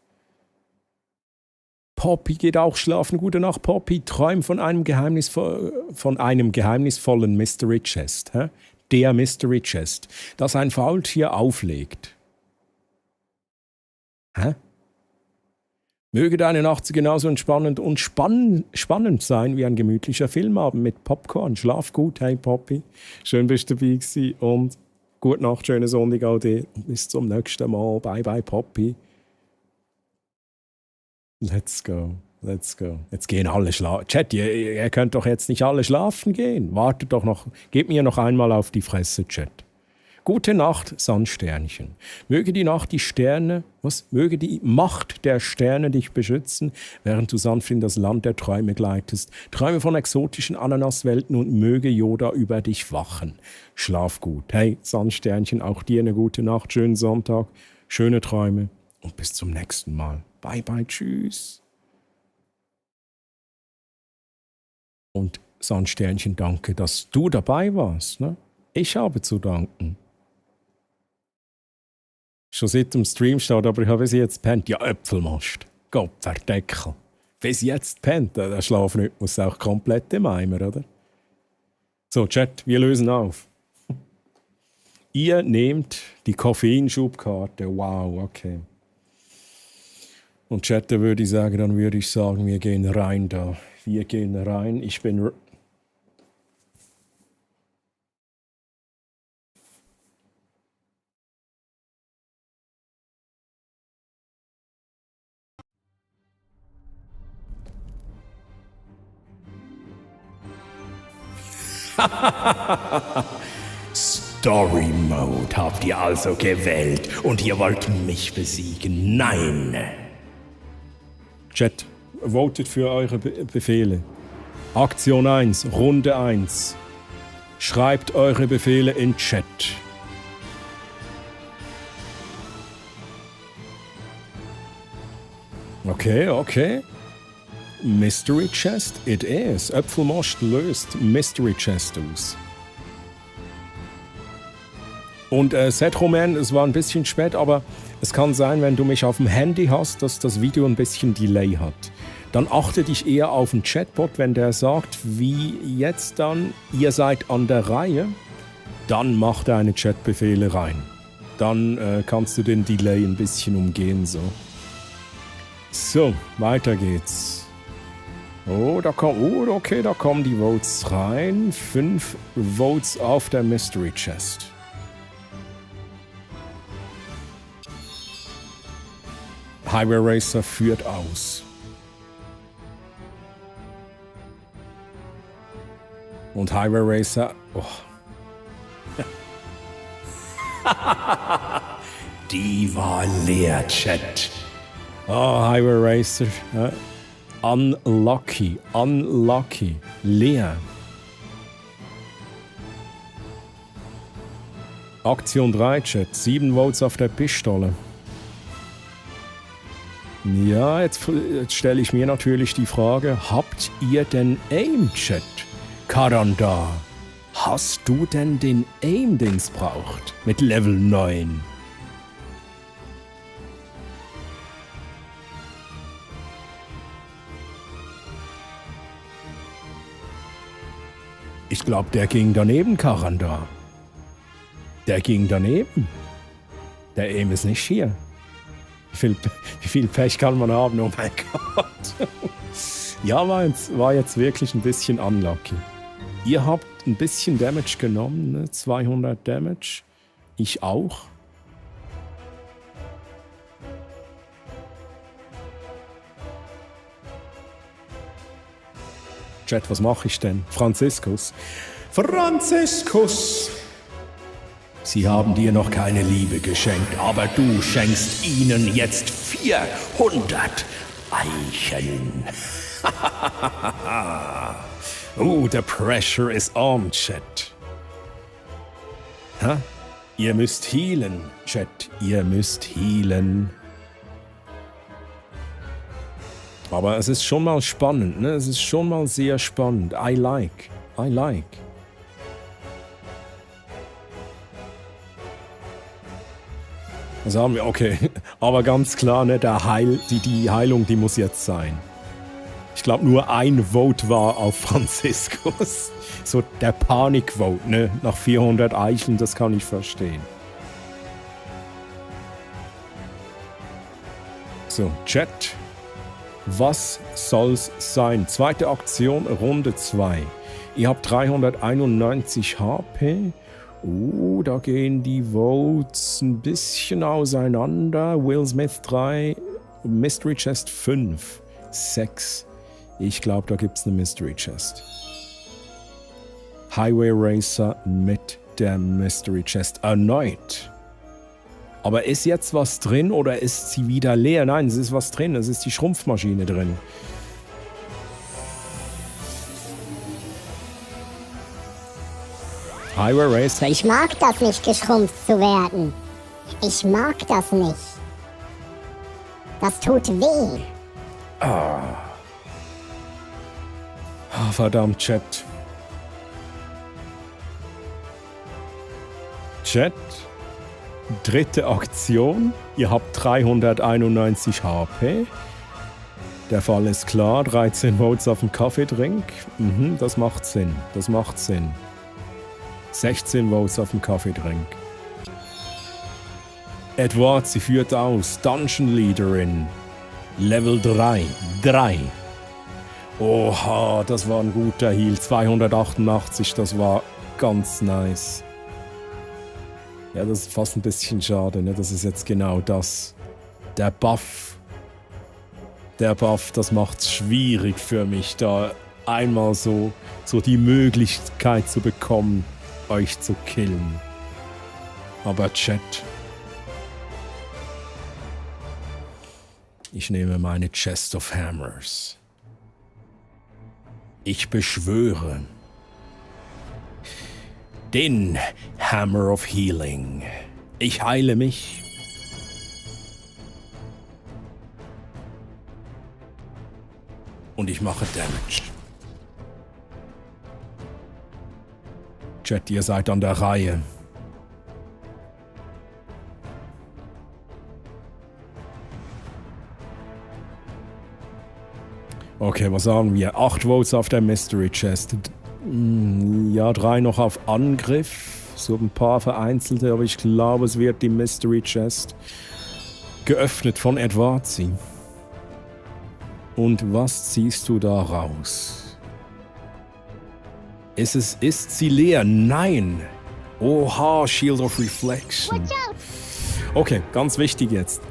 Poppy geht auch schlafen. Gute Nacht, Poppy. Träum von einem geheimnisvollen Mystery Chest. Hä? Der Mystery Chest, das ein Faultier auflegt. Hä? Möge deine Nacht genauso entspannend und spannend sein wie ein gemütlicher Filmabend mit Popcorn. Schlaf gut, hey Poppy. Schön bist du dabei gewesen und gute Nacht, schönen Sonntag auch dir. Und bis zum nächsten Mal. Bye bye Poppy. Let's go. Let's go. Jetzt gehen alle schlafen. Chat, ihr könnt doch jetzt nicht alle schlafen gehen. Wartet doch noch. Gebt mir noch einmal auf die Fresse, Chat. Gute Nacht, Sandsternchen. Möge die Nacht die Sterne, möge die Macht der Sterne dich beschützen, während du sanft in das Land der Träume gleitest. Träume von exotischen Ananaswelten und möge Yoda über dich wachen. Schlaf gut. Hey, Sandsternchen, auch dir eine gute Nacht, schönen Sonntag, schöne Träume und bis zum nächsten Mal. Bye, bye, tschüss. Und Sandsternchen, danke, dass du dabei warst. Ne? Ich habe zu danken. Schon seit dem Stream steht, aber ich habe bis jetzt pennt. Ja, Äpfelmast. Gott, Verdeckel. Bis jetzt pennt. Der Schlafrhythmus ist auch komplett im Eimer, oder? So, Chat, wir lösen auf. Ihr nehmt die Koffeinschubkarte. Wow, okay. Und Chat, da würde ich sagen, dann würde ich sagen, wir gehen rein da. Wir gehen rein. Ich bin... Story Mode habt ihr also gewählt und ihr wollt mich besiegen. Nein! Chat, votet für eure Befehle. Aktion 1, Runde 1. Schreibt eure Befehle in Chat. Okay. Mystery Chest it is. Äpfelmost löst Mystery Chest aus. Und Setroman, es war ein bisschen spät, aber es kann sein, wenn du mich auf dem Handy hast, dass das Video ein bisschen Delay hat. Dann achte dich eher auf den Chatbot, wenn der sagt, wie jetzt dann, ihr seid an der Reihe, dann mach deine Chatbefehle rein. Dann kannst du den Delay ein bisschen umgehen, so. So, weiter geht's. Da kommen die Votes rein. 5 Votes auf der Mystery Chest. Highway Racer führt aus. Und Highway Racer... Oh. Die war leer, Chat. Oh, Highway Racer. Unlucky. Leer. Aktion 3, Chat. 7 Votes auf der Pistole. Ja, jetzt stelle ich mir natürlich die Frage, habt ihr denn Aim, Chat? Karanda, hast du denn den Aim, den es braucht? Mit Level 9. Ich glaube, der ging daneben, Karanda. Der ging daneben. Der Aim ist nicht hier. Wie viel Pech kann man haben? Oh mein Gott. Ja, war jetzt wirklich ein bisschen unlucky. Ihr habt ein bisschen Damage genommen, ne? 200 Damage. Ich auch. Chat, was mache ich denn? Franziskus. Sie haben dir noch keine Liebe geschenkt, aber du schenkst ihnen jetzt 400 Eicheln. The pressure is on, Chat. Ihr müsst healen, Chat. Ihr müsst healen. Aber es ist schon mal spannend, ne? Es ist schon mal sehr spannend. I like. Was haben wir? Okay. Aber ganz klar, ne, die Heilung, die muss jetzt sein. Ich glaube, nur ein Vote war auf Franziskus. So der Panik-Vote, ne? Nach 400 Eicheln, das kann ich verstehen. So, Chat. Was soll's sein? Zweite Aktion, Runde 2. Ihr habt 391 HP. Da gehen die Votes ein bisschen auseinander. Will Smith 3, Mystery Chest 5, 6. Ich glaube, da gibt es eine Mystery Chest. Highway Racer mit der Mystery Chest erneut. Aber ist jetzt was drin oder ist sie wieder leer? Nein, es ist was drin. Es ist die Schrumpfmaschine drin. Highway Racer. Ich mag das nicht, geschrumpft zu werden. Ich mag das nicht. Das tut weh. Verdammt, Chat. Chat. Dritte Aktion. Ihr habt 391 HP. Der Fall ist klar. 13 Votes auf dem Kaffeedrink. Das macht Sinn. Das macht Sinn. 16 Votes auf dem Kaffeedrink. Edward, sie führt aus. Dungeon Leaderin. Level 3. 3. Oha, das war ein guter Heal. 288, das war ganz nice. Ja, das ist fast ein bisschen schade, ne? Das ist jetzt genau das. Der Buff, das macht es schwierig für mich, da einmal so die Möglichkeit zu bekommen, euch zu killen. Aber Chat. Ich nehme meine Chest of Hammers. Ich beschwöre den Hammer of Healing. Ich heile mich. Und ich mache Damage. Chat, ihr seid an der Reihe. Okay, was sagen wir? 8 Votes auf der Mystery Chest. Ja, 3 noch auf Angriff. So ein paar vereinzelte, aber ich glaube, es wird die Mystery Chest geöffnet von Edwarzi. Und was ziehst du da raus? Ist sie leer? Nein! Oha, Shield of Reflection. Okay, ganz wichtig jetzt.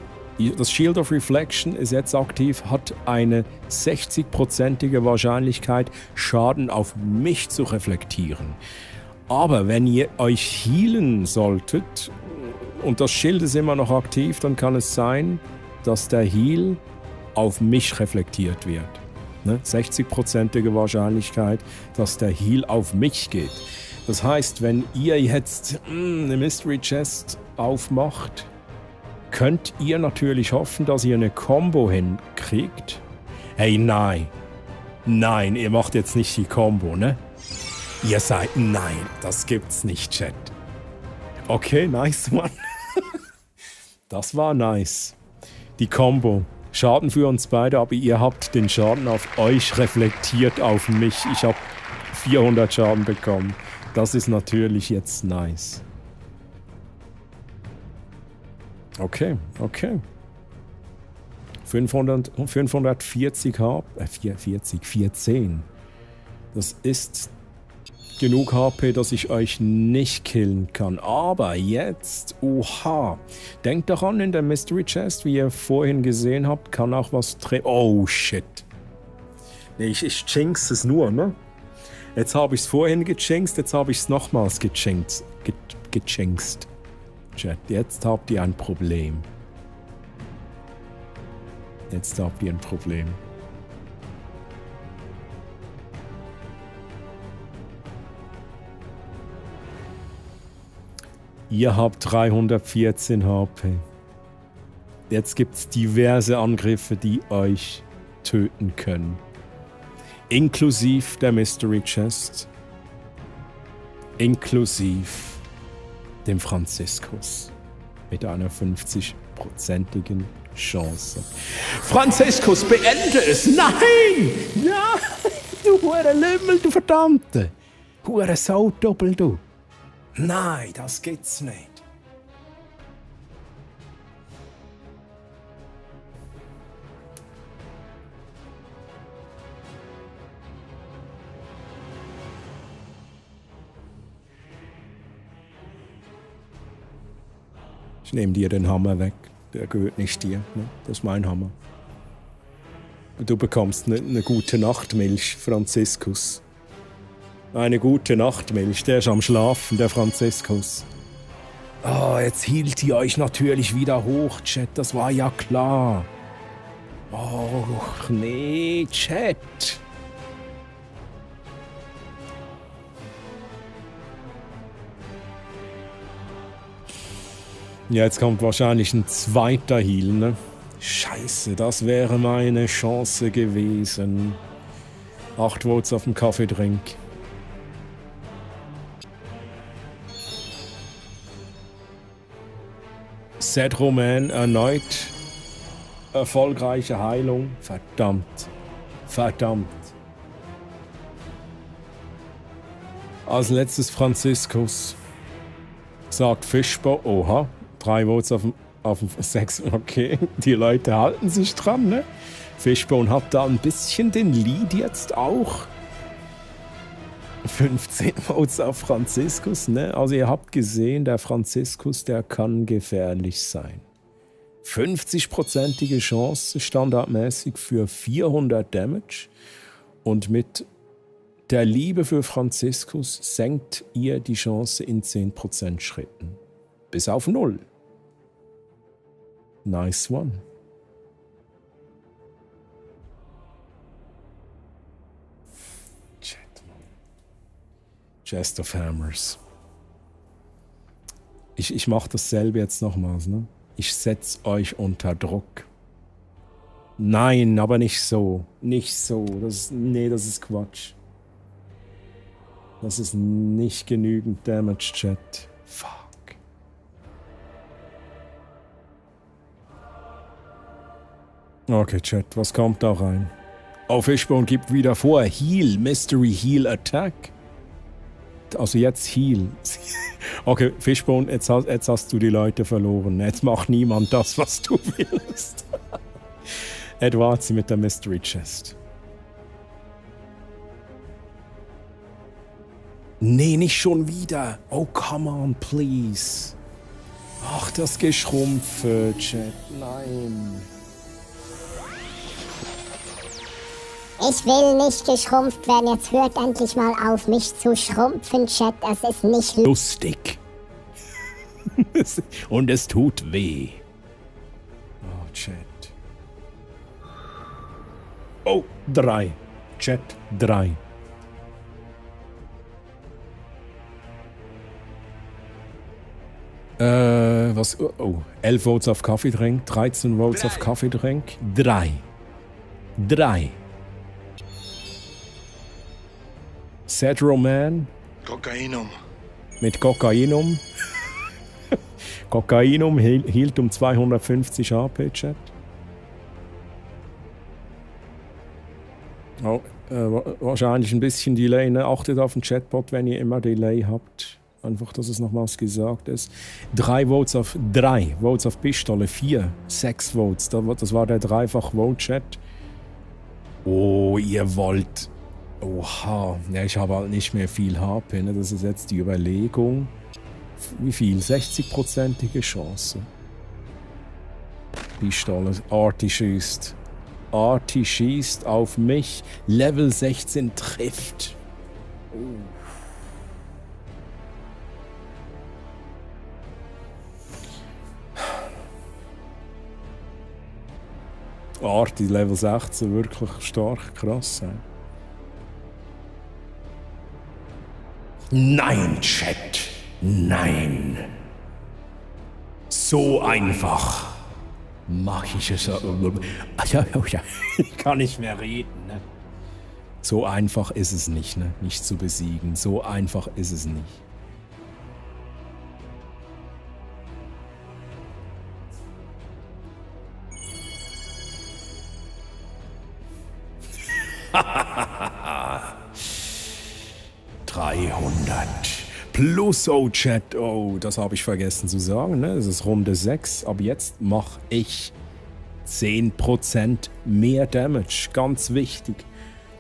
Das Shield of Reflection ist jetzt aktiv, hat eine 60%ige Wahrscheinlichkeit, Schaden auf mich zu reflektieren. Aber wenn ihr euch healen solltet und das Schild ist immer noch aktiv, dann kann es sein, dass der Heal auf mich reflektiert wird. Ne? 60%ige Wahrscheinlichkeit, dass der Heal auf mich geht. Das heißt, wenn ihr jetzt eine Mystery Chest aufmacht, könnt ihr natürlich hoffen, dass ihr eine Combo hinkriegt. Hey, nein. Nein, ihr macht jetzt nicht die Combo, ne? Ihr seid... Nein, das gibt's nicht, Chat. Okay, nice, Mann. Das war nice. Die Combo. Schaden für uns beide, aber ihr habt den Schaden auf euch reflektiert auf mich. Ich habe 400 Schaden bekommen. Das ist natürlich jetzt nice. Okay. 540 410. Das ist genug HP, dass ich euch nicht killen kann. Aber jetzt, oha. Denkt daran, in der Mystery Chest, wie ihr vorhin gesehen habt, kann auch was drin... Oh, shit. Nee, ich jinx es nur, ne? Jetzt habe ich es vorhin gejinxt, jetzt habe ich es nochmals gejinxt. Chat, jetzt habt ihr ein Problem. Ihr habt 314 HP. Jetzt gibt es diverse Angriffe, die euch töten können. Inklusive der Mystery Chest. Inklusive dem Franziskus. Mit einer 50%igen Chance. Franziskus, beende es! Nein! Ja! Du hure Lümmel, du Verdammte! Hure Saudoppel, du! Nein, das geht's nicht. Ich nehme dir den Hammer weg. Der gehört nicht dir. Ne? Das ist mein Hammer. Du bekommst eine gute Nachtmilch, Franziskus. Eine gute Nachtmilch. Der ist am Schlafen, der Franziskus. Oh, jetzt hielt ihr euch natürlich wieder hoch, Chat. Das war ja klar. Oh, nee, Chat. Ja, jetzt kommt wahrscheinlich ein zweiter Heal, ne? Scheiße, das wäre meine Chance gewesen. 8 Votes auf dem Kaffeedrink. Seth Roman erneut erfolgreiche Heilung. Verdammt. Verdammt. Als letztes Franziskus. Sagt Fishbowl. Oha. 3 Votes auf dem 6. Okay. Die Leute halten sich dran, ne? Fishbone hat da ein bisschen den Lead jetzt auch. 15 Votes auf Franziskus, ne? Also ihr habt gesehen, der Franziskus, der kann gefährlich sein. 50%ige Chance standardmäßig für 400 Damage. Und mit der Liebe für Franziskus senkt ihr die Chance in 10% Schritten. Bis auf 0. Nice one. Chest of Hammers. Ich mache dasselbe jetzt nochmals, ne? Ich setze euch unter Druck. Nein, aber nicht so. Nicht so. Das ist Quatsch. Das ist nicht genügend Damage, Chat. Fuck. Okay, Chat, was kommt da rein? Oh, Fishbone gibt wieder vor. Heal, Mystery Heal Attack. Also jetzt Heal. Okay, Fishbone, jetzt hast du die Leute verloren. Jetzt macht niemand das, was du willst. Edwards mit der Mystery Chest. Nee, nicht schon wieder. Oh, come on, please. Ach, das Geschrumpfe, Chat. Nein. Ich will nicht geschrumpft werden. Jetzt hört endlich mal auf, mich zu schrumpfen, Chat. Das ist nicht lustig. Und es tut weh. Oh, Chat. Oh, 3. Chat, 3. Was? Oh, 11 Votes auf Kaffeedrink, 13 Votes auf Kaffeedrink, 3. 3. Seth Roman. Kokainum. Mit Kokainum. Kokainum hielt um 250 HP, Chat. Oh, wahrscheinlich ein bisschen Delay. Ne? Achtet auf den Chatbot, wenn ihr immer Delay habt. Einfach, dass es nochmals gesagt ist. 3 Votes auf Pistole, 4, 6 Votes. Das war der Dreifach-Vote-Chat. Oh, ihr wollt... Oha, ja, ich habe halt nicht mehr viel HP, ne? Das ist jetzt die Überlegung. Wie viel? 60%ige Chance. Pistole. Artie schießt. Artie schießt auf mich. Level 16 trifft. Artie Level 16, wirklich stark, krass. Ja. Nein, Chat. Nein. So einfach mache ich es. Ich kann nicht mehr reden. Ne? So einfach ist es nicht, ne? Nicht zu besiegen. So einfach ist es nicht. Plus, oh Chat, oh, das habe ich vergessen zu sagen, ne? Das ist Runde 6, aber jetzt mache ich 10% mehr Damage, ganz wichtig.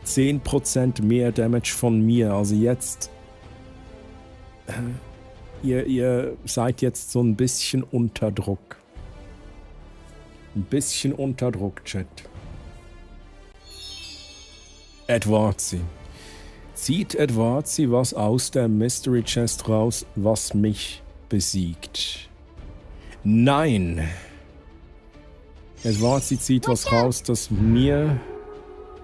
10% mehr Damage von mir, also jetzt Ihr seid jetzt so ein bisschen unter Druck. Ein bisschen unter Druck, Chat. Edwardsi. Zieht Edwardsi was aus der Mystery Chest raus, was mich besiegt? Nein! Edwardsi zieht was raus, das mir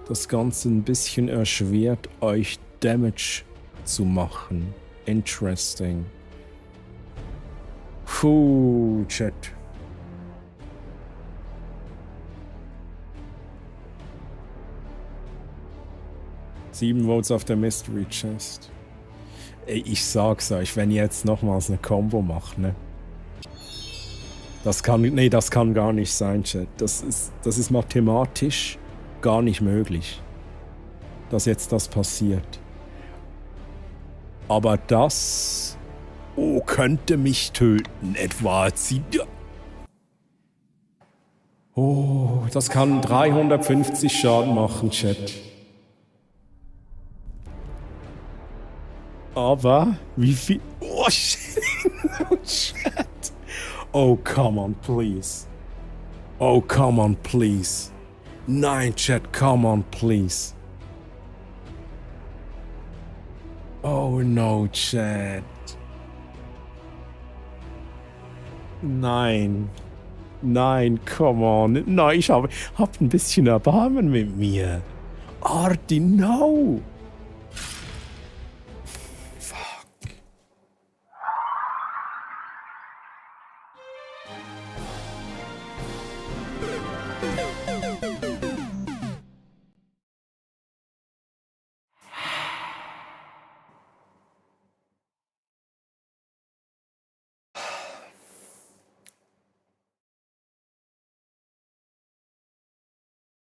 das Ganze ein bisschen erschwert, euch Damage zu machen. Interesting. Puh, Chat. Sieben Votes auf der Mystery Chest. Ey, ich sag's euch, wenn ihr jetzt nochmals eine Combo macht, ne? Das kann gar nicht sein, Chat. Das ist mathematisch gar nicht möglich, dass jetzt das passiert. Aber das... Oh, könnte mich töten, Edwardsi. Oh, das kann 350 Schaden machen, Chat. Aber wie viel... Oh, shit. Oh, Chat. Oh, come on, please. Oh, come on, please. Nein, Chat, come on, please. Oh, no, Chat. Nein. Nein, come on. Nein, ich hab ein bisschen Erbarmen mit mir. Arti, no.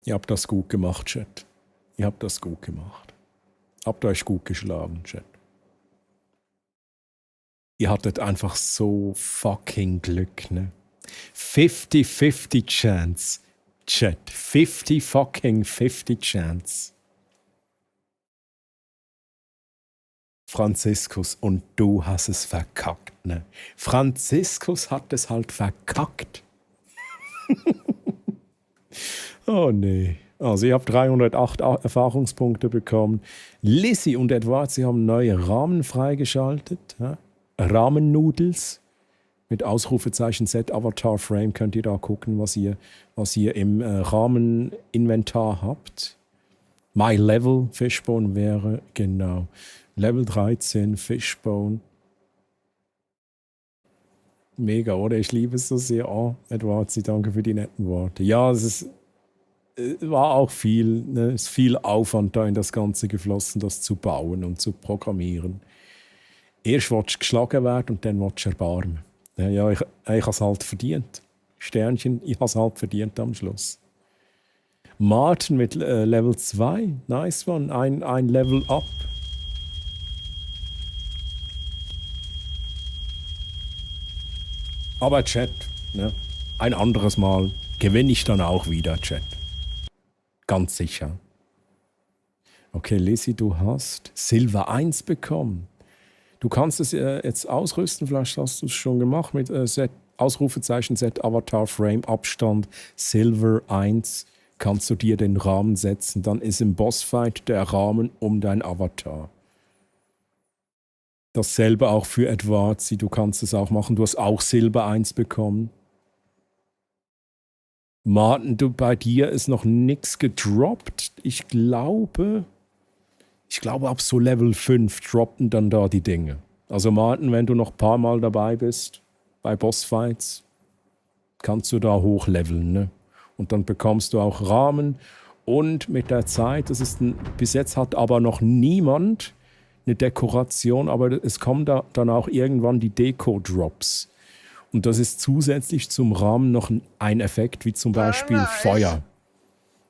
Ihr habt das gut gemacht, Chat. Ihr habt das gut gemacht. Habt euch gut geschlagen, Chat. Ihr hattet einfach so fucking Glück, ne? 50-50 Chance, Chat. 50 Chance. Franziskus, und du hast es verkackt, ne? Franziskus hat es halt verkackt. Oh nee. Also, ihr habt 308 Erfahrungspunkte bekommen. Lizzie und Edward, sie haben neue Rahmen freigeschaltet. Ja? Ramen-Noodles. Mit Ausrufezeichen Set Avatar Frame könnt ihr da gucken, was ihr im Ramen-Inventar habt. My Level Fishbone wäre, genau. Level 13 Fishbone. Mega, oder? Ich liebe es so sehr. Oh, Edward, danke für die netten Worte. Ja, es war auch viel, ne? Es ist viel Aufwand da in das Ganze geflossen, das zu bauen und zu programmieren. Erst willst du geschlagen werden und dann willst du erbarmen. Ja, ich habe es halt verdient. Sternchen, ich habe es halt verdient am Schluss. Martin mit Level 2. Nice one. Ein Level up. Aber Chat, ne? Ein anderes Mal gewinne ich dann auch wieder, Chat. Ganz sicher. Okay, Lizzie, du hast Silver 1 bekommen. Du kannst es jetzt ausrüsten, vielleicht hast du es schon gemacht mit Ausrufezeichen Set Avatar Frame Abstand Silver 1. Kannst du dir den Rahmen setzen, dann ist im Bossfight der Rahmen um dein Avatar. Dasselbe auch für Edwardsi, du kannst es auch machen. Du hast auch Silber 1 bekommen. Martin, bei dir ist noch nichts gedroppt. Ich glaube, ab so Level 5 droppen dann da die Dinge. Also Martin, wenn du noch ein paar Mal dabei bist, bei Bossfights, kannst du da hochleveln, ne? Und dann bekommst du auch Rahmen. Und mit der Zeit, bis jetzt hat aber noch niemand eine Dekoration, aber es kommen dann auch irgendwann die Deko-Drops. Und das ist zusätzlich zum Rahmen noch ein Effekt, wie zum Beispiel Feuer.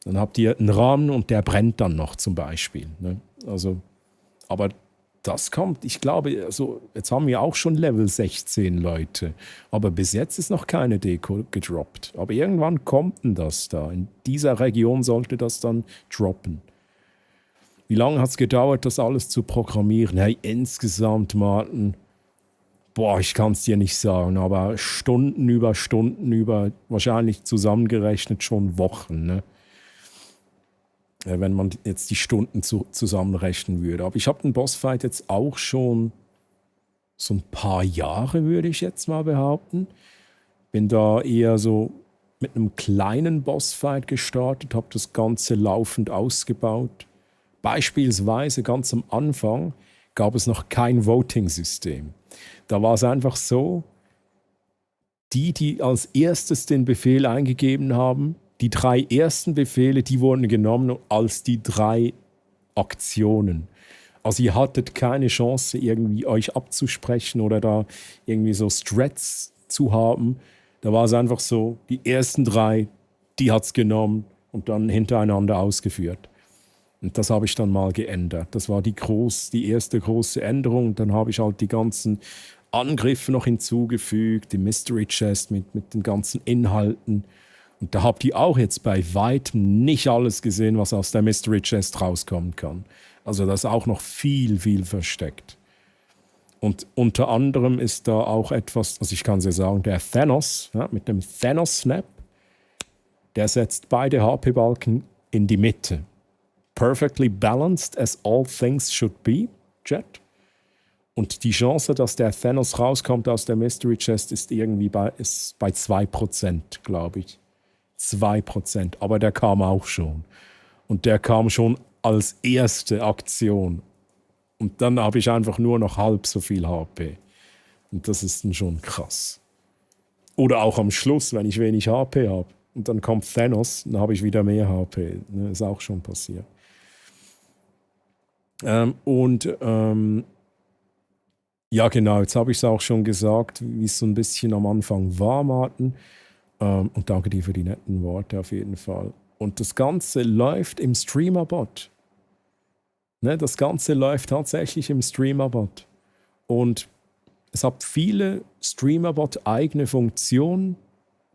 Dann habt ihr einen Rahmen und der brennt dann noch zum Beispiel. Ne? Also, aber das kommt, ich glaube, also jetzt haben wir auch schon Level 16 Leute. Aber bis jetzt ist noch keine Deko gedroppt. Aber irgendwann kommt denn das da. In dieser Region sollte das dann droppen. Wie lange hat es gedauert, das alles zu programmieren? Hey, insgesamt, Martin, Boah, ich kann es dir nicht sagen, aber Stunden über, wahrscheinlich zusammengerechnet schon Wochen, ne? Wenn man jetzt die Stunden zusammenrechnen würde. Aber ich habe den Bossfight jetzt auch schon so ein paar Jahre, würde ich jetzt mal behaupten. Bin da eher so mit einem kleinen Bossfight gestartet, habe das Ganze laufend ausgebaut. Beispielsweise ganz am Anfang gab es noch kein Voting-System. Da war es einfach so, die als erstes den Befehl eingegeben haben, die 3 ersten Befehle, die wurden genommen als die 3 Aktionen. Also ihr hattet keine Chance, irgendwie euch abzusprechen oder da irgendwie so Strats zu haben. Da war es einfach so, die ersten 3, die hat es genommen und dann hintereinander ausgeführt. Und das habe ich dann mal geändert. Das war die erste große Änderung. Und dann habe ich halt die ganzen Angriffe noch hinzugefügt, die Mystery Chest mit den ganzen Inhalten. Und da habt ihr auch jetzt bei weitem nicht alles gesehen, was aus der Mystery Chest rauskommen kann. Also da ist auch noch viel, viel versteckt. Und unter anderem ist da auch etwas, also ich kann es ja sagen, der Thanos, ja, mit dem Thanos-Snap, der setzt beide HP-Balken in die Mitte. Perfectly balanced as all things should be, Jet. Und die Chance, dass der Thanos rauskommt aus der Mystery Chest, ist irgendwie bei 2%, glaube ich. 2%. Aber der kam auch schon. Und der kam schon als erste Aktion. Und dann habe ich einfach nur noch halb so viel HP. Und das ist dann schon krass. Oder auch am Schluss, wenn ich wenig HP habe. Und dann kommt Thanos, dann habe ich wieder mehr HP. Das ist auch schon passiert. Ja, genau, jetzt habe ich es auch schon gesagt, wie es so ein bisschen am Anfang war, Martin. Und danke dir für die netten Worte auf jeden Fall. Und das Ganze läuft im Streamerbot. Ne, das Ganze läuft tatsächlich im Streamerbot. Und es hat viele Streamerbot-eigene Funktionen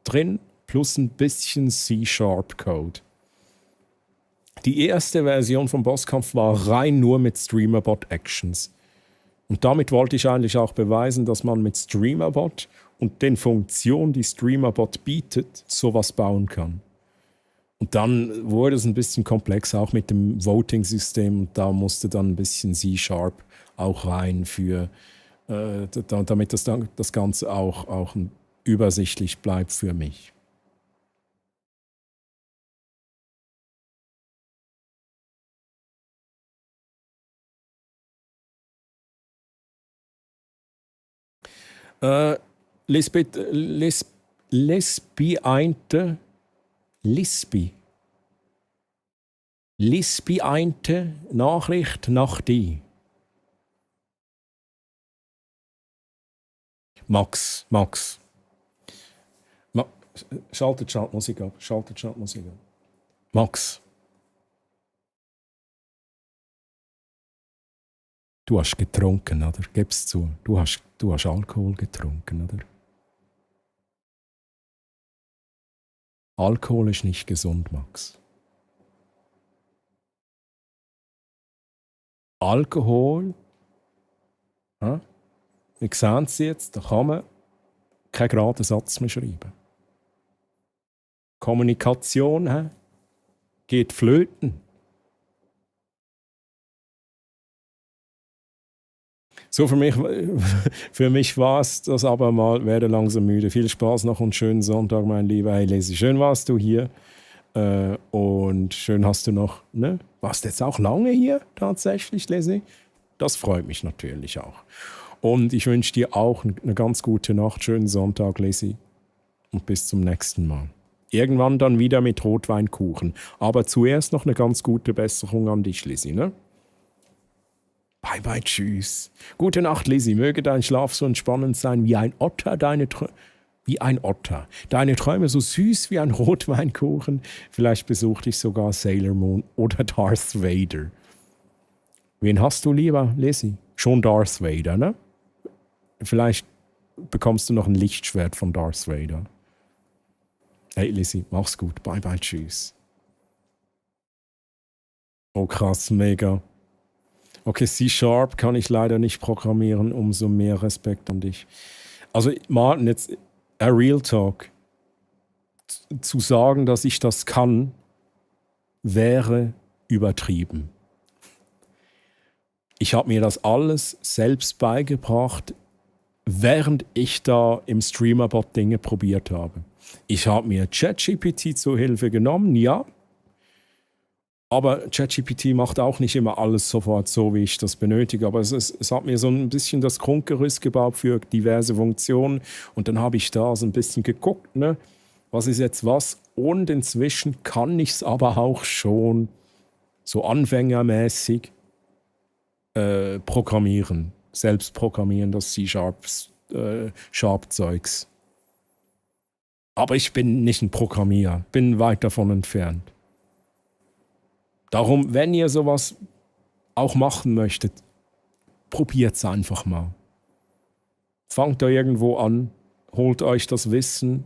drin, plus ein bisschen C-Sharp-Code. Die erste Version vom Bosskampf war rein nur mit Streamerbot-Actions. Und damit wollte ich eigentlich auch beweisen, dass man mit Streamerbot und den Funktionen, die Streamerbot bietet, sowas bauen kann. Und dann wurde es ein bisschen komplex, auch mit dem Voting-System. Und da musste dann ein bisschen C-Sharp auch rein, damit das Ganze auch übersichtlich bleibt für mich. Lisbi einte Nachricht nach die. Max. Schaltet Schaltmusik ab. Max. Du hast getrunken, oder? Gib's zu. Du hast Alkohol getrunken, oder? Alkohol ist nicht gesund, Max. Alkohol, wir sehen es jetzt, da kann man keinen geraden Satz mehr schreiben. Kommunikation geht flöten. So, für mich war es das aber mal, werde langsam müde. Viel Spaß noch und schönen Sonntag, mein Lieber. Hey, Lesi, schön warst du hier. Und schön hast du noch, ne? Warst du jetzt auch lange hier tatsächlich, Lesi? Das freut mich natürlich auch. Und ich wünsche dir auch eine ganz gute Nacht, schönen Sonntag, Lesi. Und bis zum nächsten Mal. Irgendwann dann wieder mit Rotweinkuchen. Aber zuerst noch eine ganz gute Besserung an dich, Lesi, ne? Bye bye, tschüss. Gute Nacht, Lizzie. Möge dein Schlaf so entspannend sein wie ein Otter, Deine Träume so süß wie ein Rotweinkuchen. Vielleicht besucht dich sogar Sailor Moon oder Darth Vader. Wen hast du lieber, Lizzie? Schon Darth Vader, ne? Vielleicht bekommst du noch ein Lichtschwert von Darth Vader. Hey, Lizzie, mach's gut. Bye bye, tschüss. Oh krass, mega. Okay, C# kann ich leider nicht programmieren, umso mehr Respekt an dich. Also Martin, jetzt Real Talk. Zu sagen, dass ich das kann, wäre übertrieben. Ich habe mir das alles selbst beigebracht, während ich da im Streamerbot Dinge probiert habe. Ich habe mir ChatGPT zur Hilfe genommen, ja. Aber ChatGPT macht auch nicht immer alles sofort so, wie ich das benötige. Aber es hat mir so ein bisschen das Grundgerüst gebaut für diverse Funktionen. Und dann habe ich da so ein bisschen geguckt, ne? Was ist jetzt was? Und inzwischen kann ich es aber auch schon so anfängermäßig programmieren. Selbst programmieren, das C#-Zeugs. Aber ich bin nicht ein Programmierer. Bin weit davon entfernt. Darum, wenn ihr sowas auch machen möchtet, probiert es einfach mal. Fangt da irgendwo an, holt euch das Wissen.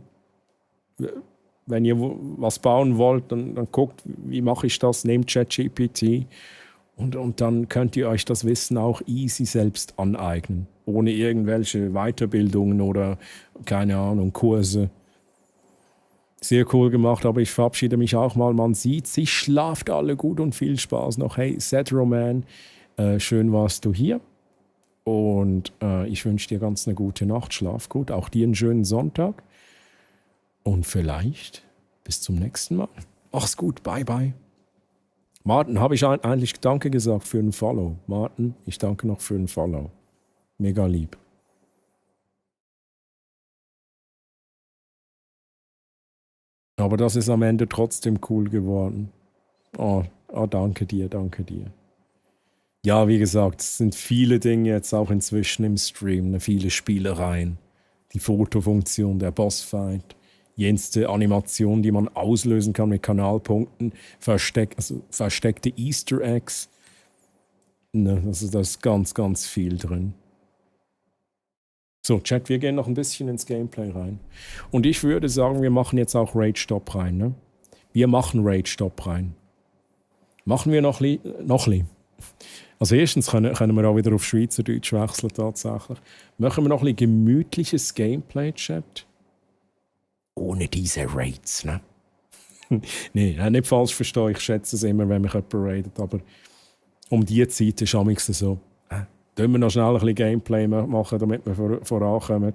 Wenn ihr was bauen wollt, dann guckt, wie mache ich das, nehmt ChatGPT und dann könnt ihr euch das Wissen auch easy selbst aneignen, ohne irgendwelche Weiterbildungen oder, keine Ahnung, Kurse. Sehr cool gemacht, aber ich verabschiede mich auch mal. Man sieht sich, schlaft alle gut und viel Spaß noch. Hey, Seth Roman, schön warst du hier. Und ich wünsche dir ganz eine gute Nacht, schlaf gut. Auch dir einen schönen Sonntag. Und vielleicht bis zum nächsten Mal. Mach's gut, bye bye. Martin, habe ich eigentlich Danke gesagt für einen Follow? Martin, ich danke noch für einen Follow. Mega lieb. Aber das ist am Ende trotzdem cool geworden. Oh, danke dir, danke dir. Ja, wie gesagt, es sind viele Dinge jetzt auch inzwischen im Stream, viele Spielereien. Die Fotofunktion, der Bossfight, jenste Animation, die man auslösen kann mit Kanalpunkten, versteckte Easter Eggs. Ne, da ist ganz, ganz viel drin. So, Chat, wir gehen noch ein bisschen ins Gameplay rein. Und ich würde sagen, wir machen jetzt auch Rage Stop rein. Ne? Wir machen Rage Stop rein. Machen wir noch li. Also erstens können wir auch wieder auf Schweizerdeutsch wechseln tatsächlich. Machen wir noch ein bisschen gemütliches Gameplay, Chat. Ohne diese Raids, ne? Nein, nicht falsch verstehen. Ich schätze es immer, wenn mich jemand raidet. Aber um diese Zeit ist es so. Können wir noch schnell ein bisschen Gameplay machen, damit wir vorankommen.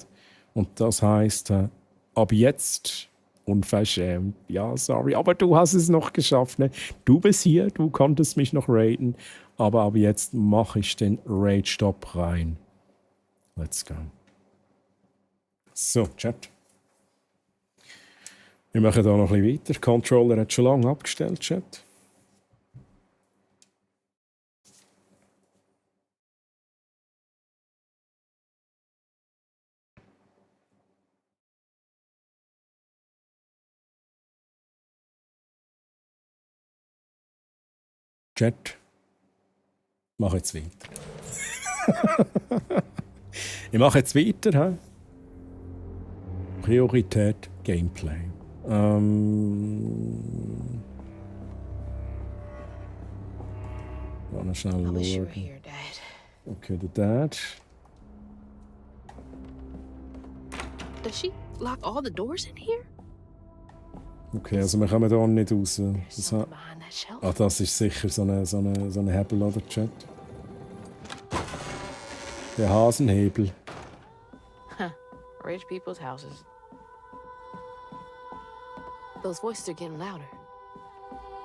Und das heisst, ab jetzt unverschämt. Ja, sorry, aber du hast es noch geschafft. Ne? Du bist hier, du konntest mich noch raiden. Aber ab jetzt mache ich den Rage-Stop rein. Let's go. So, Chat. Wir machen da noch ein bisschen weiter. Der Controller hat schon lange abgestellt, Chat. Chat, mach jetzt weiter. Ich mache jetzt weiter. He? Priorität Gameplay. Noch schnell schauen. Okay, der Dad. Does she lock all the doors in here? Okay, also wir kommen da nicht raus. Das ist sicher so eine Hebel oder Chat. Der Hasenhebel. Huh. Rich people's houses. Those voices are getting louder.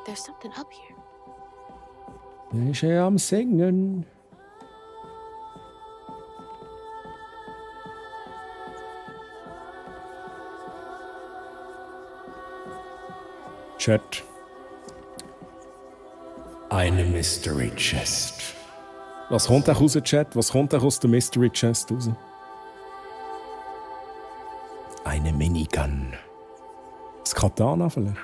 There's something up here. Er ist ja am Singen. Chat. Eine Mystery Chest. Was kommt auch raus, Chat? Was kommt auch aus der Mystery Chest raus? Eine Minigun. Das Katana vielleicht?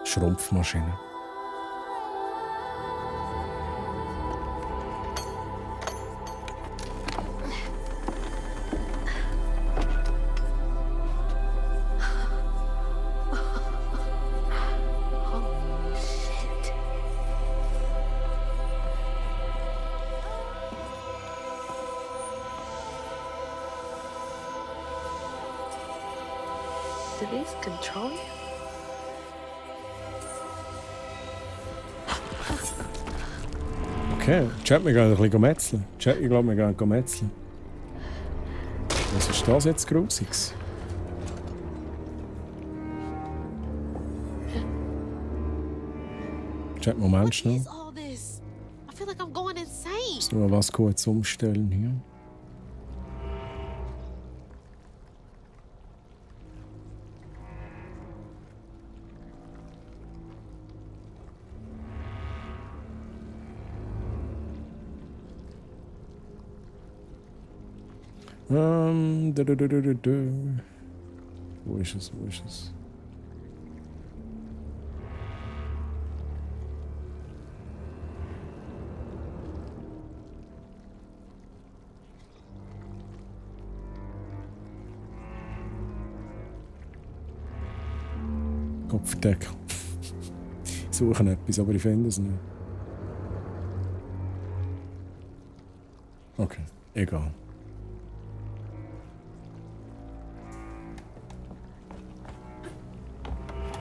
Schrumpfmaschine. Please control you. Okay, Chat, wir gehen ein bisschen metzeln. Chat, ich glaube, wir gehen metzeln. Was ist das jetzt Grusiges? Chat, Moment schnell. What is all this? I feel like I'm going insane. Muss nur was kurz umstellen hier. Wo ist es? Wo ist es? Kopfdeckel. Ich suche etwas, aber ich finde es nicht. Okay, egal.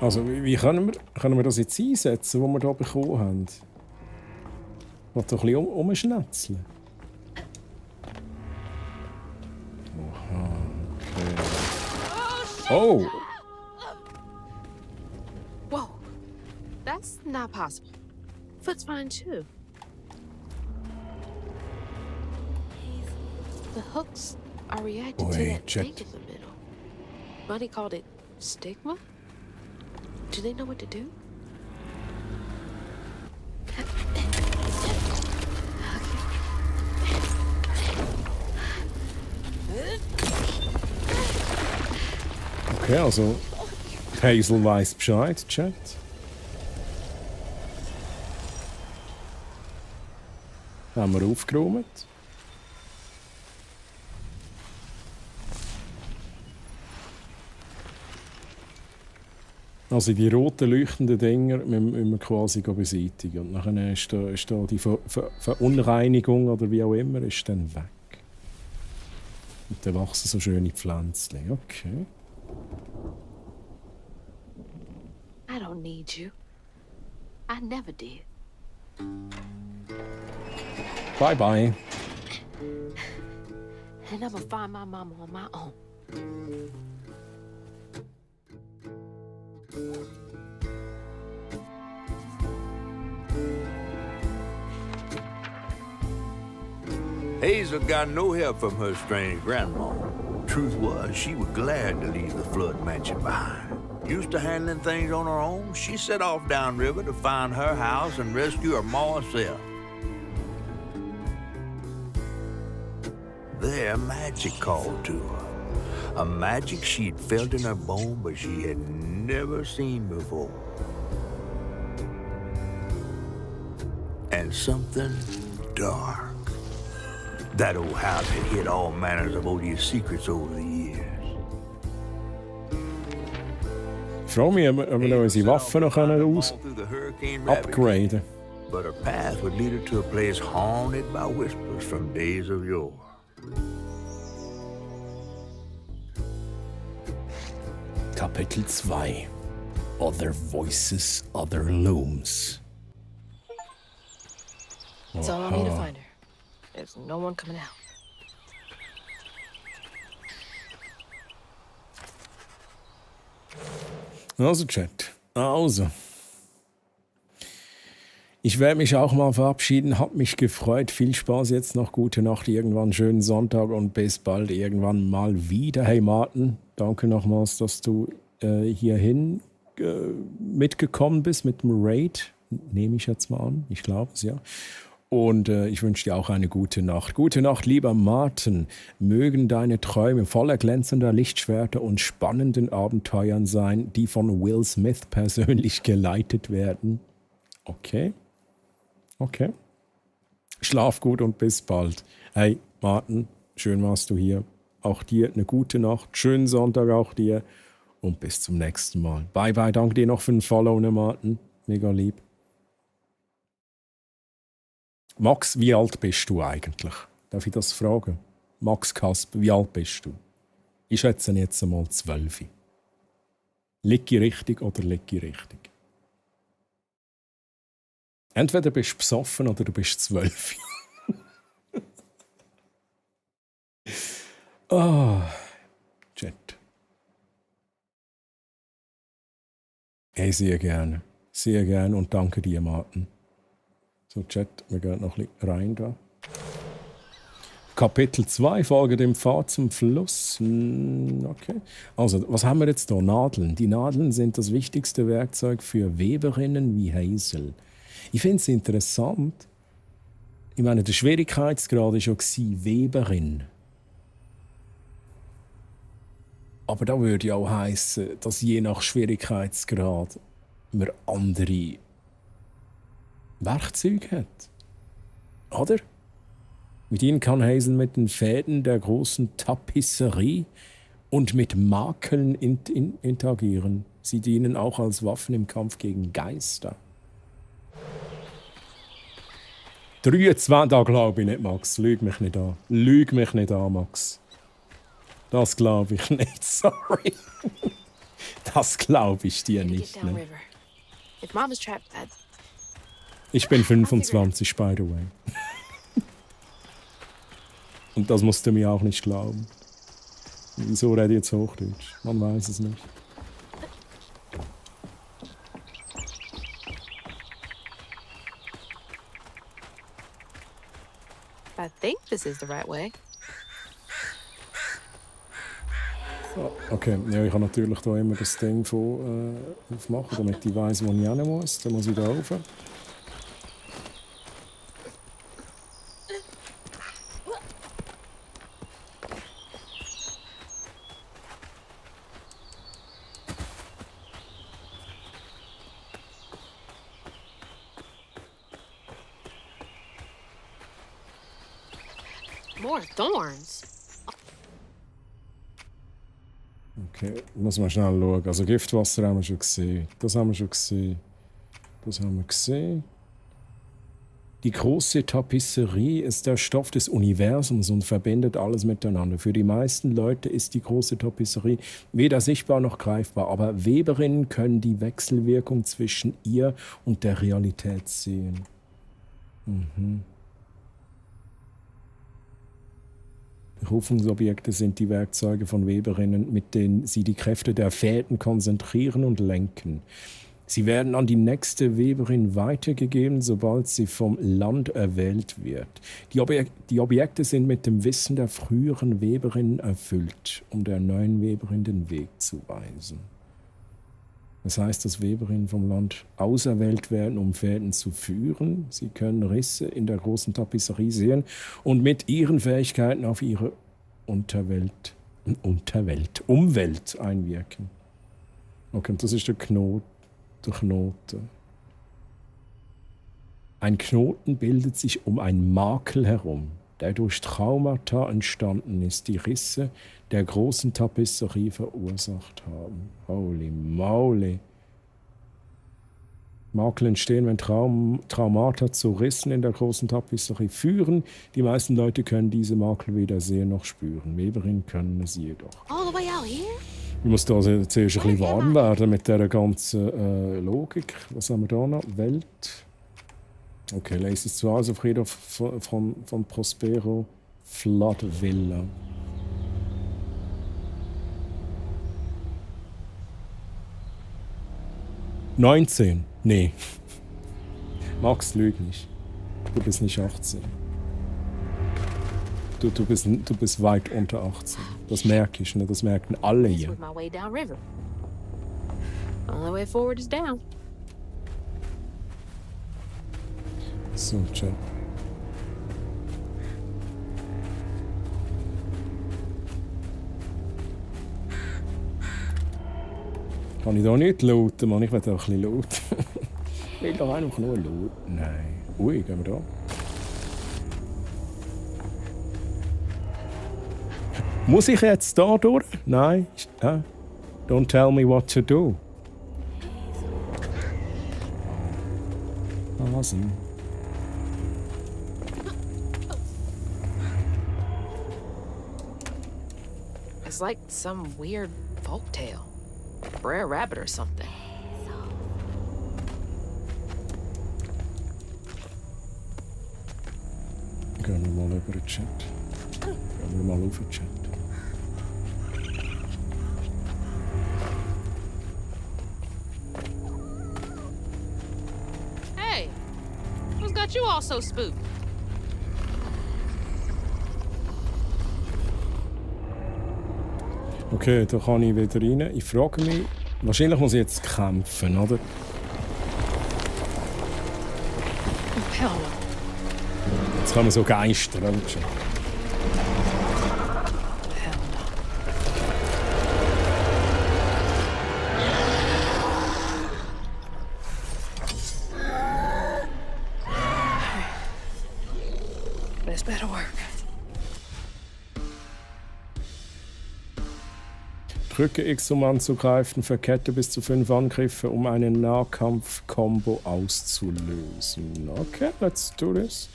Also, wie können wir das jetzt einsetzen, was wir hier bekommen haben? Noch ein bisschen umschnetzeln. Oha, okay. Oh! Whoa, that's not possible. Foot's fine too. The hooks are reacting to that Chat. thing in the middle. Bunny called it stigma? Do they know what to do? Okay, also Hazel weiss Bescheid, Chat. Haben wir aufgeräumt. Also die roten leuchtenden Dinger müssen wir quasi beseitigen. Und dann ist da die Verunreinigung oder wie auch immer ist dann weg. Und dann wachsen so schöne Pflänzchen. Okay. I don't need you. I never did. Bye bye. And I'ma find my mama on my own. Hazel got no help from her strange grandma. Truth was, she was glad to leave the Flood mansion behind. Used to handling things on her own, she set off downriver to find her house and rescue her ma herself. There, magic called to her. A magic she'd felt in her bone, but she had never seen before. And something dark. That old house had hid all manners of odious secrets over the years. Ich frage mich, ob wir noch unsere Waffen noch upgraden. But her path would lead her to a place haunted by whispers from days of yore. Kapitel 2. Other Voices, Other Looms. That's all I need to find her. There's no one coming out. Also, Chat. Also. Ich werde mich auch mal verabschieden. Hat mich gefreut. Viel Spaß jetzt noch. Gute Nacht. Irgendwann schönen Sonntag und bis bald irgendwann mal wieder. Hey Martin, danke nochmals, dass du hierhin mitgekommen bist mit dem Raid. Nehme ich jetzt mal an. Ich glaube es, ja. Und ich wünsche dir auch eine gute Nacht. Gute Nacht, lieber Martin. Mögen deine Träume voller glänzender Lichtschwerter und spannenden Abenteuern sein, die von Will Smith persönlich geleitet werden. Okay. Okay. Schlaf gut und bis bald. Hey, Martin, schön warst du hier. Auch dir eine gute Nacht. Schönen Sonntag auch dir. Und bis zum nächsten Mal. Bye, bye. Danke dir noch für den Follow, ne, Martin. Mega lieb. Max, wie alt bist du eigentlich? Darf ich das fragen? Max Kasper, wie alt bist du? Ich schätze jetzt einmal 12. Lieg ich richtig oder lieg ich richtig? Entweder bist du besoffen oder du bist 12. Chat. Hey, sehr gerne. Sehr gerne und danke dir, Martin. So, Chat, wir gehen noch ein bisschen rein da. Kapitel 2, folge dem Pfad zum Fluss. Okay. Also, was haben wir jetzt da? Nadeln. Die Nadeln sind das wichtigste Werkzeug für Weberinnen wie Hazel. Ich finde es interessant. Ich meine, der Schwierigkeitsgrad war schon Weberin. Aber da würde ja auch heissen, dass je nach Schwierigkeitsgrad man andere Werkzeuge hat. Oder? Mit ihnen kann Hazel mit den Fäden der großen Tapisserie und mit Makeln interagieren. Sie dienen auch als Waffen im Kampf gegen Geister. 23, da glaube ich nicht, Max. Lüg mich nicht an. Lüg mich nicht an, Max. Das glaube ich nicht, sorry. Das glaube ich dir nicht. Ne? Ich bin 25, by the way. Und das musst du mir auch nicht glauben. Wieso rede ich jetzt Hochdeutsch? Man weiß es nicht. I think this is the right way. Okay, ja, ich habe natürlich da immer das Ding aufmachen, damit ich weiss, wo ich hin muss. Dann muss ich da rauf. More thorns. Okay, muss man schnell schauen. Also Giftwasser haben wir schon gesehen. Das haben wir schon gesehen. Das haben wir gesehen. Die große Tapisserie ist der Stoff des Universums und verbindet alles miteinander. Für die meisten Leute ist die große Tapisserie weder sichtbar noch greifbar, aber Weberinnen können die Wechselwirkung zwischen ihr und der Realität sehen. Berufungsobjekte sind die Werkzeuge von Weberinnen, mit denen sie die Kräfte der Fäden konzentrieren und lenken. Sie werden an die nächste Weberin weitergegeben, sobald sie vom Land erwählt wird. Die Objekte sind mit dem Wissen der früheren Weberinnen erfüllt, um der neuen Weberin den Weg zu weisen. Das heißt, dass Weberinnen vom Land auserwählt werden, um Fäden zu führen. Sie können Risse in der großen Tapisserie sehen und mit ihren Fähigkeiten auf ihre Umwelt einwirken. Okay, das ist der Knoten. Ein Knoten bildet sich um einen Makel herum, der durch Traumata entstanden ist, die Risse der großen Tapisserie verursacht haben. Holy moly! Makel entstehen, wenn Traumata zu Rissen in der großen Tapisserie führen. Die meisten Leute können diese Makel weder sehen noch spüren. Weberinnen können es jedoch. All the way out here? Ich muss da zuerst ein bisschen warm werden mit dieser ganzen Logik. Was haben wir da noch? Welt. Okay, lese es zu Hause. Friedhof von Prospero. Flood Villa. $19. Nee. Max, lüg nicht. Du bist nicht 18. Du bist weit unter 18. Das merke ich, ne? Das merken alle hier. With my way down river. Only way forward is down. So, Chat. Kann ich da nicht lauten, Mann? Ich will auch ein bisschen laut. Ich will doch einfach nur laut. Nein. Ui, gehen wir da. Muss ich jetzt da durch? Nein. Don't tell me what to do. Hasen. It's like some weird folktale. Brer Rabbit or something. Gehen wir mal über den Chat. Gehen wir mal auf den Chat. Hey, who's got you all so spooked? Okay, da kann ich wieder rein. Ich frage mich, wahrscheinlich muss ich jetzt kämpfen, oder? Hell no. Jetzt kann man so Geister, oder? This better work. Drücke X, um anzugreifen, verkette bis zu 5 Angriffe, um einen Nahkampf-Kombo auszulösen. Okay, let's do this.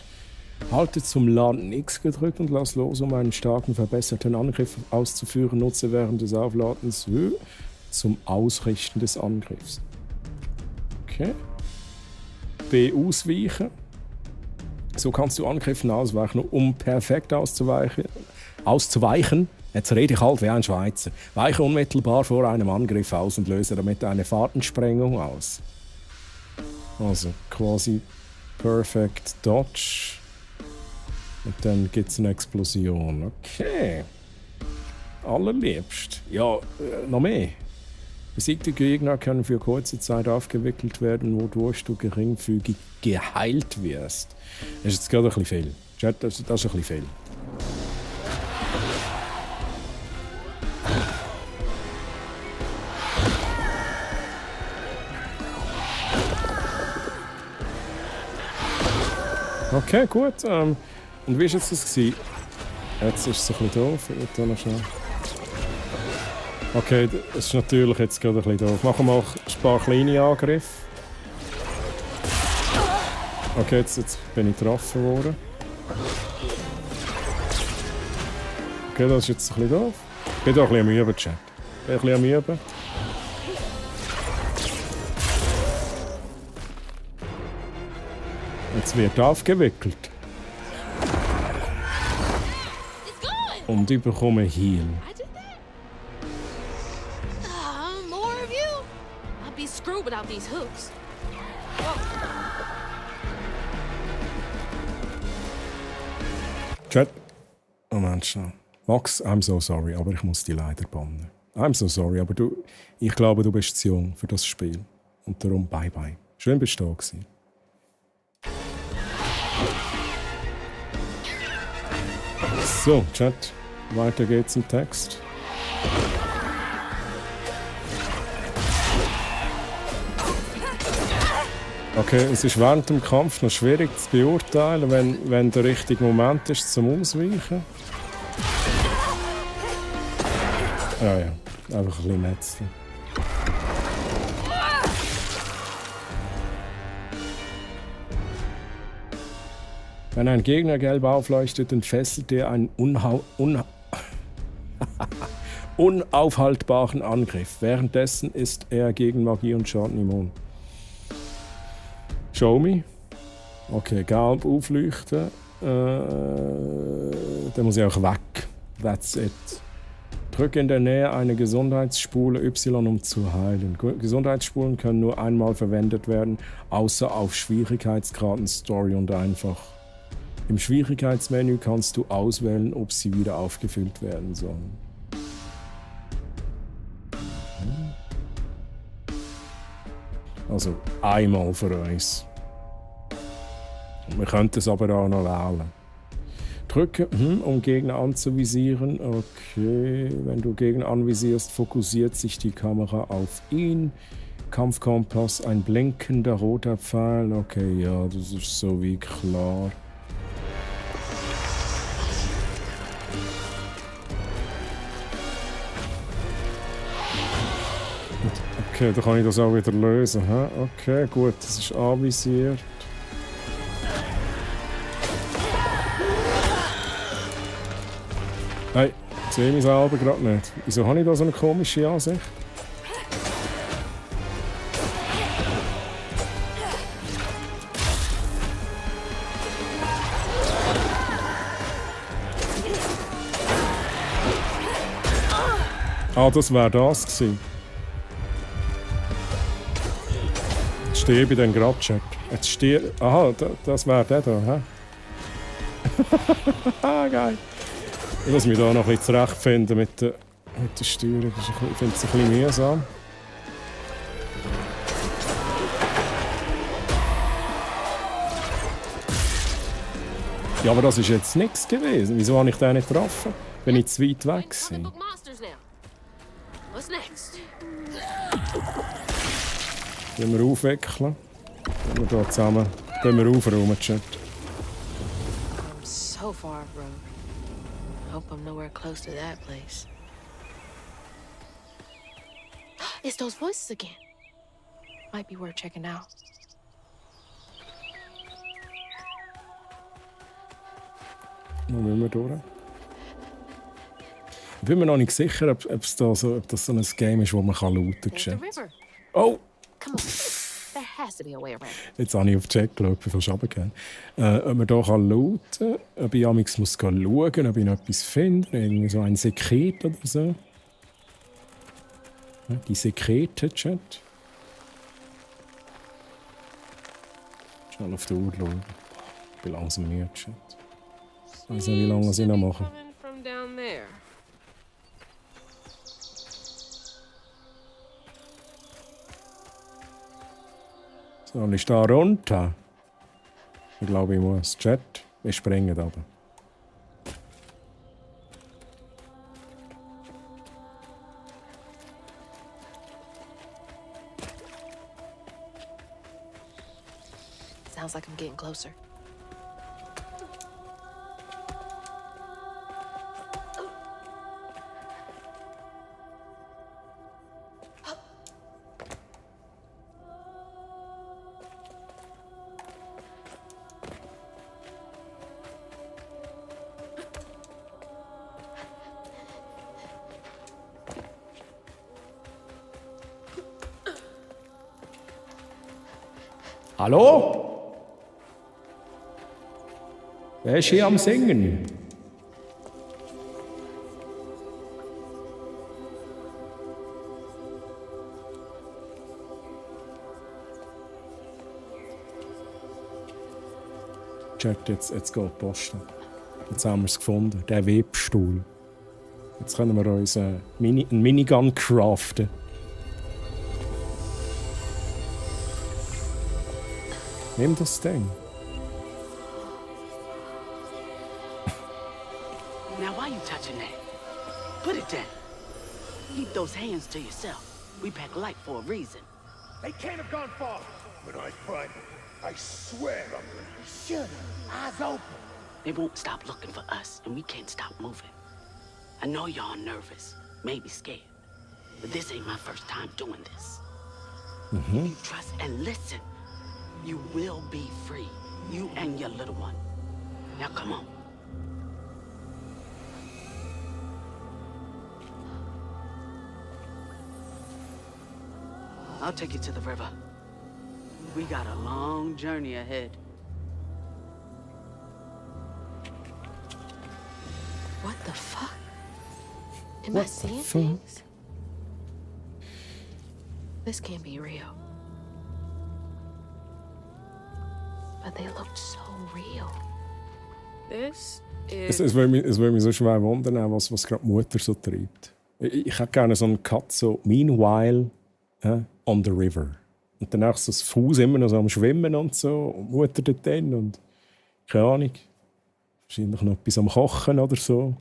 Halte zum Laden X gedrückt und lass los, um einen starken, verbesserten Angriff auszuführen. Nutze während des Aufladens zum Ausrichten des Angriffs. Okay. B ausweichen. So kannst du Angriffen ausweichen, um perfekt auszuweichen. Jetzt rede ich halt wie ein Schweizer. Weiche unmittelbar vor einem Angriff aus und löse damit eine Fahrtensprengung aus. Also quasi Perfect Dodge. Und dann gibt es eine Explosion. Okay. Allerliebst. Ja, noch mehr. Besiegte Gegner können für kurze Zeit aufgewickelt werden, wodurch du geringfügig geheilt wirst. Das ist jetzt gerade ein bisschen viel. Chat, das ist ein bisschen viel. Okay, gut. Und wie war jetzt das? Jetzt ist es ein bisschen doof. Okay, das ist natürlich jetzt gerade ein bisschen doof. Machen wir mal ein paar kleine Angriffe. Okay, jetzt bin ich getroffen worden. Okay, das ist jetzt ein bisschen doof. Ich bin da ein bisschen am Üben, Chat. Ich bin ein bisschen am Üben. Jetzt wird aufgewickelt. Und ich bekomme Heal. More of you? I'll be screwed without these hooks. Chat. Moment schnell. Max, I'm so sorry, aber ich muss dich leider bannen. I'm so sorry, aber ich glaube, du bist zu jung für das Spiel. Und darum bye bye. Schön bist du da gewesen. So, Chat. Weiter geht's im Text. Okay, es ist während dem Kampf noch schwierig zu beurteilen, wenn der richtige Moment ist zum Ausweichen. Ja, einfach ein bisschen Netzeln. Wenn ein Gegner gelb aufleuchtet, entfesselt er einen unaufhaltbaren Angriff. Währenddessen ist er gegen Magie und Schaden immun. Show me. Okay, gelb aufleuchten. Dann muss ich auch weg. That's it. Drücke in der Nähe eine Gesundheitsspule Y, um zu heilen. Gesundheitsspulen können nur einmal verwendet werden, außer auf Schwierigkeitsgraden Story und einfach. Im Schwierigkeitsmenü kannst du auswählen, ob sie wieder aufgefüllt werden sollen. Also einmal für uns. Wir könnten es aber auch noch wählen. Drücke, um Gegner anzuvisieren. Okay, wenn du Gegner anvisierst, fokussiert sich die Kamera auf ihn. Kampfkompass, ein blinkender roter Pfeil. Okay, ja, das ist so wie klar. Okay, dann kann ich das auch wieder lösen. He? Okay, gut, das ist anvisiert. Hey, ich sehe mich selber gerade nicht. Wieso habe ich da so eine komische Ansicht? Ah, das wäre das gewesen. Jetzt stehe ich bei den Grad-Check. Jetzt stehe... Aha, das wäre der da, hä? Geil. Ich muss mich da noch ein bisschen zurechtfinden mit der Steuerung. Ich finde es ein bisschen mühsam. Ja, aber das ist jetzt nichts gewesen. Wieso habe ich den nicht getroffen? Bin ich zu weit weg gewesen? What's next? Gehen wir aufwickeln. Gehen wir hier zusammen. Gehen wir aufräumen, Chat. I'm so far off road. Hope I'm nowhere close to that place. It's those voices again. Might be worth checking out. Wo müssen wir durch? Ich bin mir noch nicht sicher, ob das so ein Game ist, wo man looten kann. Oh! Come on. There has to be a way around. Jetzt habe ich auf den Chat geschaut, wie viel runtergehen. Ob man hier looten kann, ob ich amigs muss schauen muss, ob ich noch etwas finde, irgendwie so ein Sekret oder so. Ja, die Sekrete, Chat. Schnell auf die Uhr schauen. Ich bin langsam müde, Chat. Ich weiß nicht, wie lange ich noch mache. From down there. Soll ich da runter? Ich glaube, ich muss. Chat, wir springen runter. Sounds like I'm getting closer. Hallo? Wer ist hier am Singen? Chat, jetzt geht die Post. Jetzt haben wir es gefunden, der Webstuhl. Jetzt können wir uns einen Minigun craften. Nimm das Ding. Now why you touching that? Put it down. Keep those hands to yourself. We pack light for a reason. They can't have gone far. When I find them, I swear I'm gonna be shooting. Eyes open. They won't stop looking for us, and we can't stop moving. I know y'all nervous, maybe scared, but this ain't my first time doing this. If you trust and listen, you will be free. You and your little one. Now come on. I'll take you to the river. We got a long journey ahead. What the fuck? Am I seeing things? This can't be real. But they looked so real. This is... Es würde mich so schwer wundern, was gerade die Mutter so treibt. Ich hätte gerne so einen Cut, so «Meanwhile on the river». Und danach so das Fuß immer noch so am Schwimmen und so. Und die Mutter dort drin und... Keine Ahnung. Wahrscheinlich noch etwas am Kochen oder so.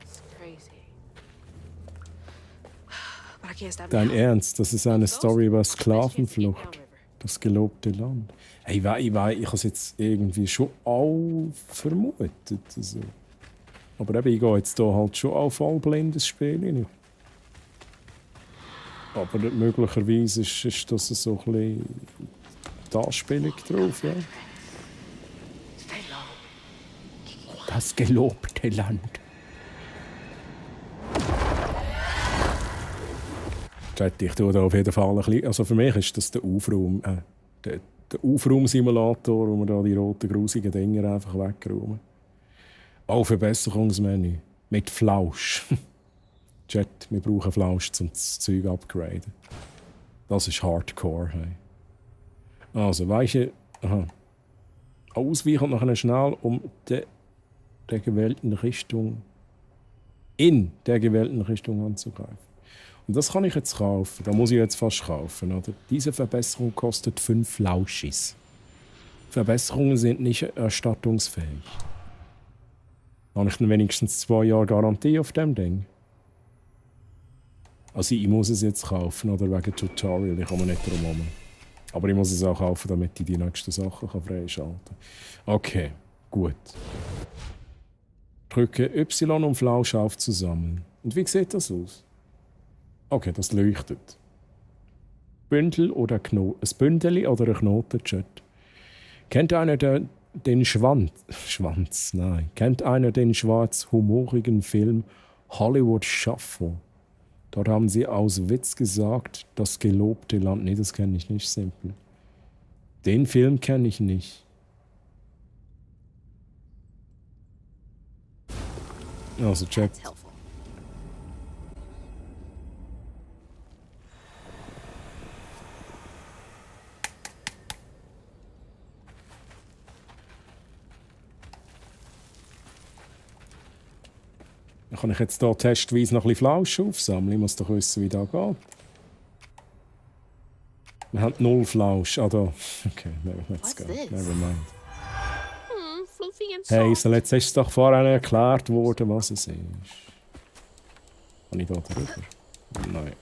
Dein Ernst? Das ist eine Story über Sklavenflucht. Das gelobte Land. Hey, ich habe es jetzt irgendwie schon auch vermutet. Also. Aber eben, ich gehe jetzt hier halt schon auf vollblindes Spiel. Aber möglicherweise ist das so ein bisschen Darstellung drauf, ja. Das gelobte Land. Ich tue da auf jeden Fall ein bisschen. Also für mich ist das der Aufraum. Der Aufraumsimulator, wo wir da die roten, grusigen Dinger einfach wegräumen. Auch Verbesserungsmenü. Mit Flausch. Chat, wir brauchen Flausch, um das Zeug upgraden. Das ist Hardcore. Hey. Also, weiche. Aha. Ausweichen und nachher schnell der gewählten Richtung. In der gewählten Richtung anzugreifen. Und das kann ich jetzt kaufen. Da muss ich jetzt fast kaufen. Oder? Diese Verbesserung kostet 5 Flauschis. Verbesserungen sind nicht erstattungsfähig. Habe ich dann wenigstens 2 Jahre Garantie auf dem Ding? Also ich muss es jetzt kaufen, oder wegen Tutorial, ich komme nicht drum herum. Aber ich muss es auch kaufen, damit ich die nächsten Sachen freischalten kann. Okay, gut. Drücke Y, um Flausch aufzusammeln. Und wie sieht das aus? Okay, das leuchtet. Bündel oder Knoten. Ein Bündeli oder ein Knotenchat. Kennt einer den Schwanz? Nein. Kennt einer den schwarz-humorigen Film Hollywood Shuffle? Dort haben sie aus Witz gesagt, das gelobte Land. Nee, das kenne ich nicht, simpel. Den Film kenne ich nicht. Also, check. Dann kann ich jetzt hier testweise noch ein bisschen Flausch aufsammeln. Ich muss doch wissen, wie das geht. Wir haben 0 Flausch. Ah, da. Okay, let's go. Never mind. Fluffy and Hey, soft. so jetzt ist es doch vorhin erklärt worden, was es ist. Kann ich da drüber? Nein.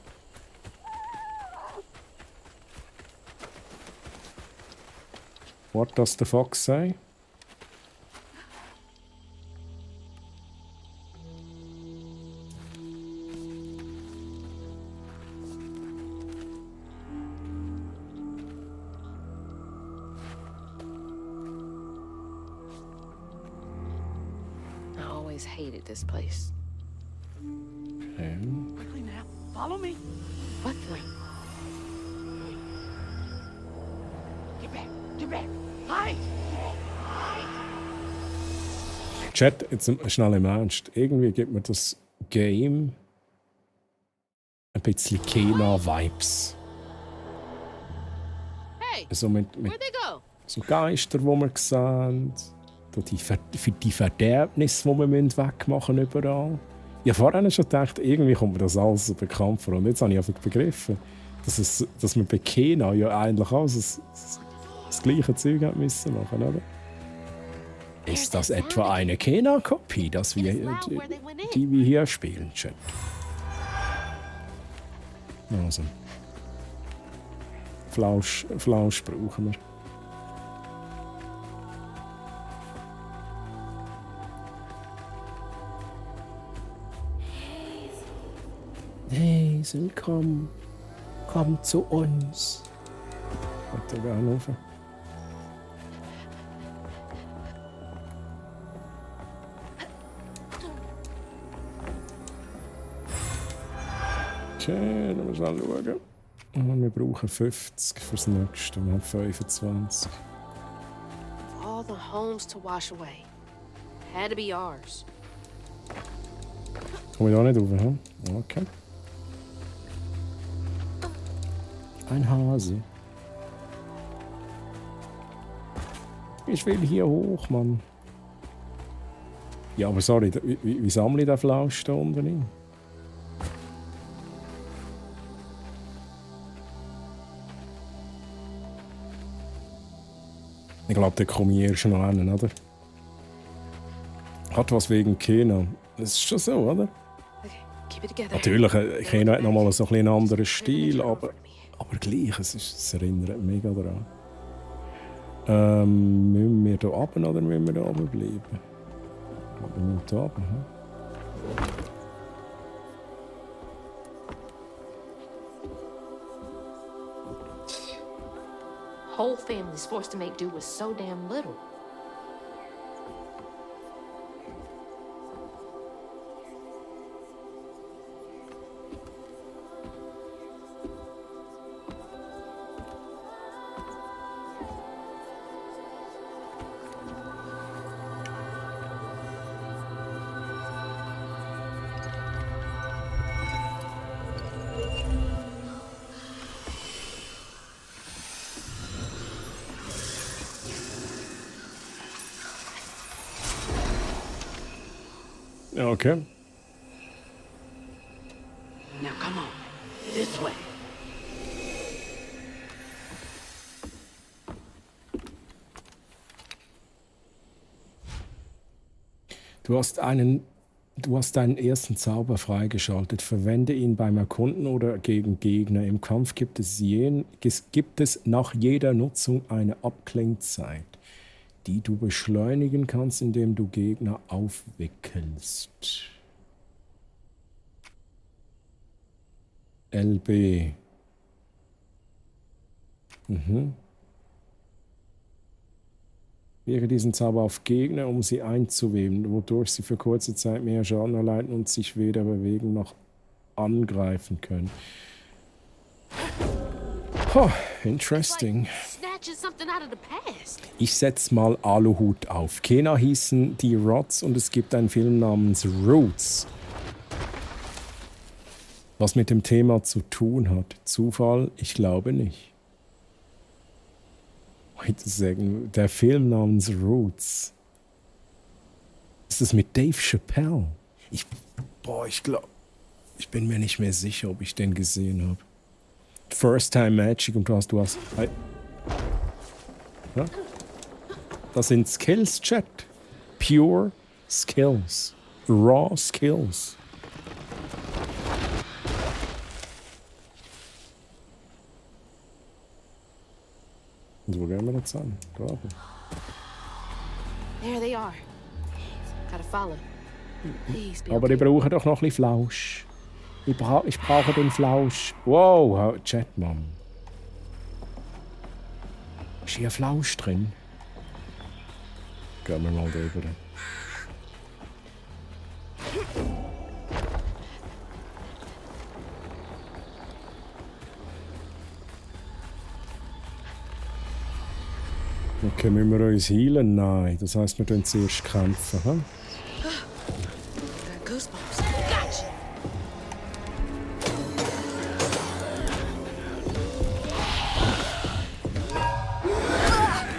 What does the fox say? I always hated this place. Quickly now, follow me. What the? Get back, get back. Hide. Chat, jetzt schnell im Ernst. Irgendwie gibt mir das Game ein bisschen Kena-Vibes. Hey, So mit where'd they go? so Geister, die wir sehen. Da die Verderbnisse, die wir wegmachen müssen überall. Ich habe vorhin schon gedacht, irgendwie kommt mir das alles so bekannt vor. Und jetzt habe ich einfach begriffen, dass wir bei Kena ja eigentlich auch das gleiche Zeug machen müssen, oder? Ist das etwa eine Kena-Kopie, die wir hier spielen, Chat? Also. Flausch brauchen wir. Hazel, komm zu uns. Warte, wir anrufen. Okay, dann müssen wir anschauen. Wir brauchen 50 fürs nächste. Wir haben 25. All the homes to wash away. Had to be ours. Komme ich da nicht rauf, hm? Okay. Ein Hase. Ich will hier hoch, Mann. Ja, aber sorry, wie sammle ich den Flausch da unten? Ich glaube, der komme ich schon noch hin, oder? Hat was wegen Kena. Das ist schon so, oder? Keep it together. Natürlich, Kena hat nochmal so einen anderen Stil, aber gleich, es erinnert mega daran. Müssen wir hier runter oder müssen wir hier oben bleiben? Wir müssen hier runter. Whole family's forced to make do with so damn little. Okay. Now come on. This way. Du hast deinen ersten Zauber freigeschaltet. Verwende ihn beim Erkunden oder gegen Gegner. Im Kampf gibt es nach jeder Nutzung eine Abklingzeit, die du beschleunigen kannst, indem du Gegner aufwickelst. LB. Wirke diesen Zauber auf Gegner, um sie einzuweben, wodurch sie für kurze Zeit mehr Schaden erleiden und sich weder bewegen noch angreifen können. Oh, interesting. Ich setze mal Aluhut auf. Kena hießen die Rods und es gibt einen Film namens Roots. Was mit dem Thema zu tun hat. Zufall? Ich glaube nicht. Heute sagen, der Film namens Roots. Ist das mit Dave Chappelle? Ich glaube, ich bin mir nicht mehr sicher, ob ich den gesehen habe. First Time Magic und du hast. Ja? Das sind Skills, Chat. Pure Skills. Raw Skills. Und wo gehen wir jetzt an? Da oben. There they are. Gotta follow. Please be Aber ich brauche doch noch ein bisschen Flausch. Ich brauche den Flausch. Wow, Chat, Mann. Ist hier Flausch drin? Gehen wir mal drüber. Okay, müssen wir uns heilen? Nein, das heisst, wir müssen zuerst kämpfen. Hm? Goosebumps. Gotcha.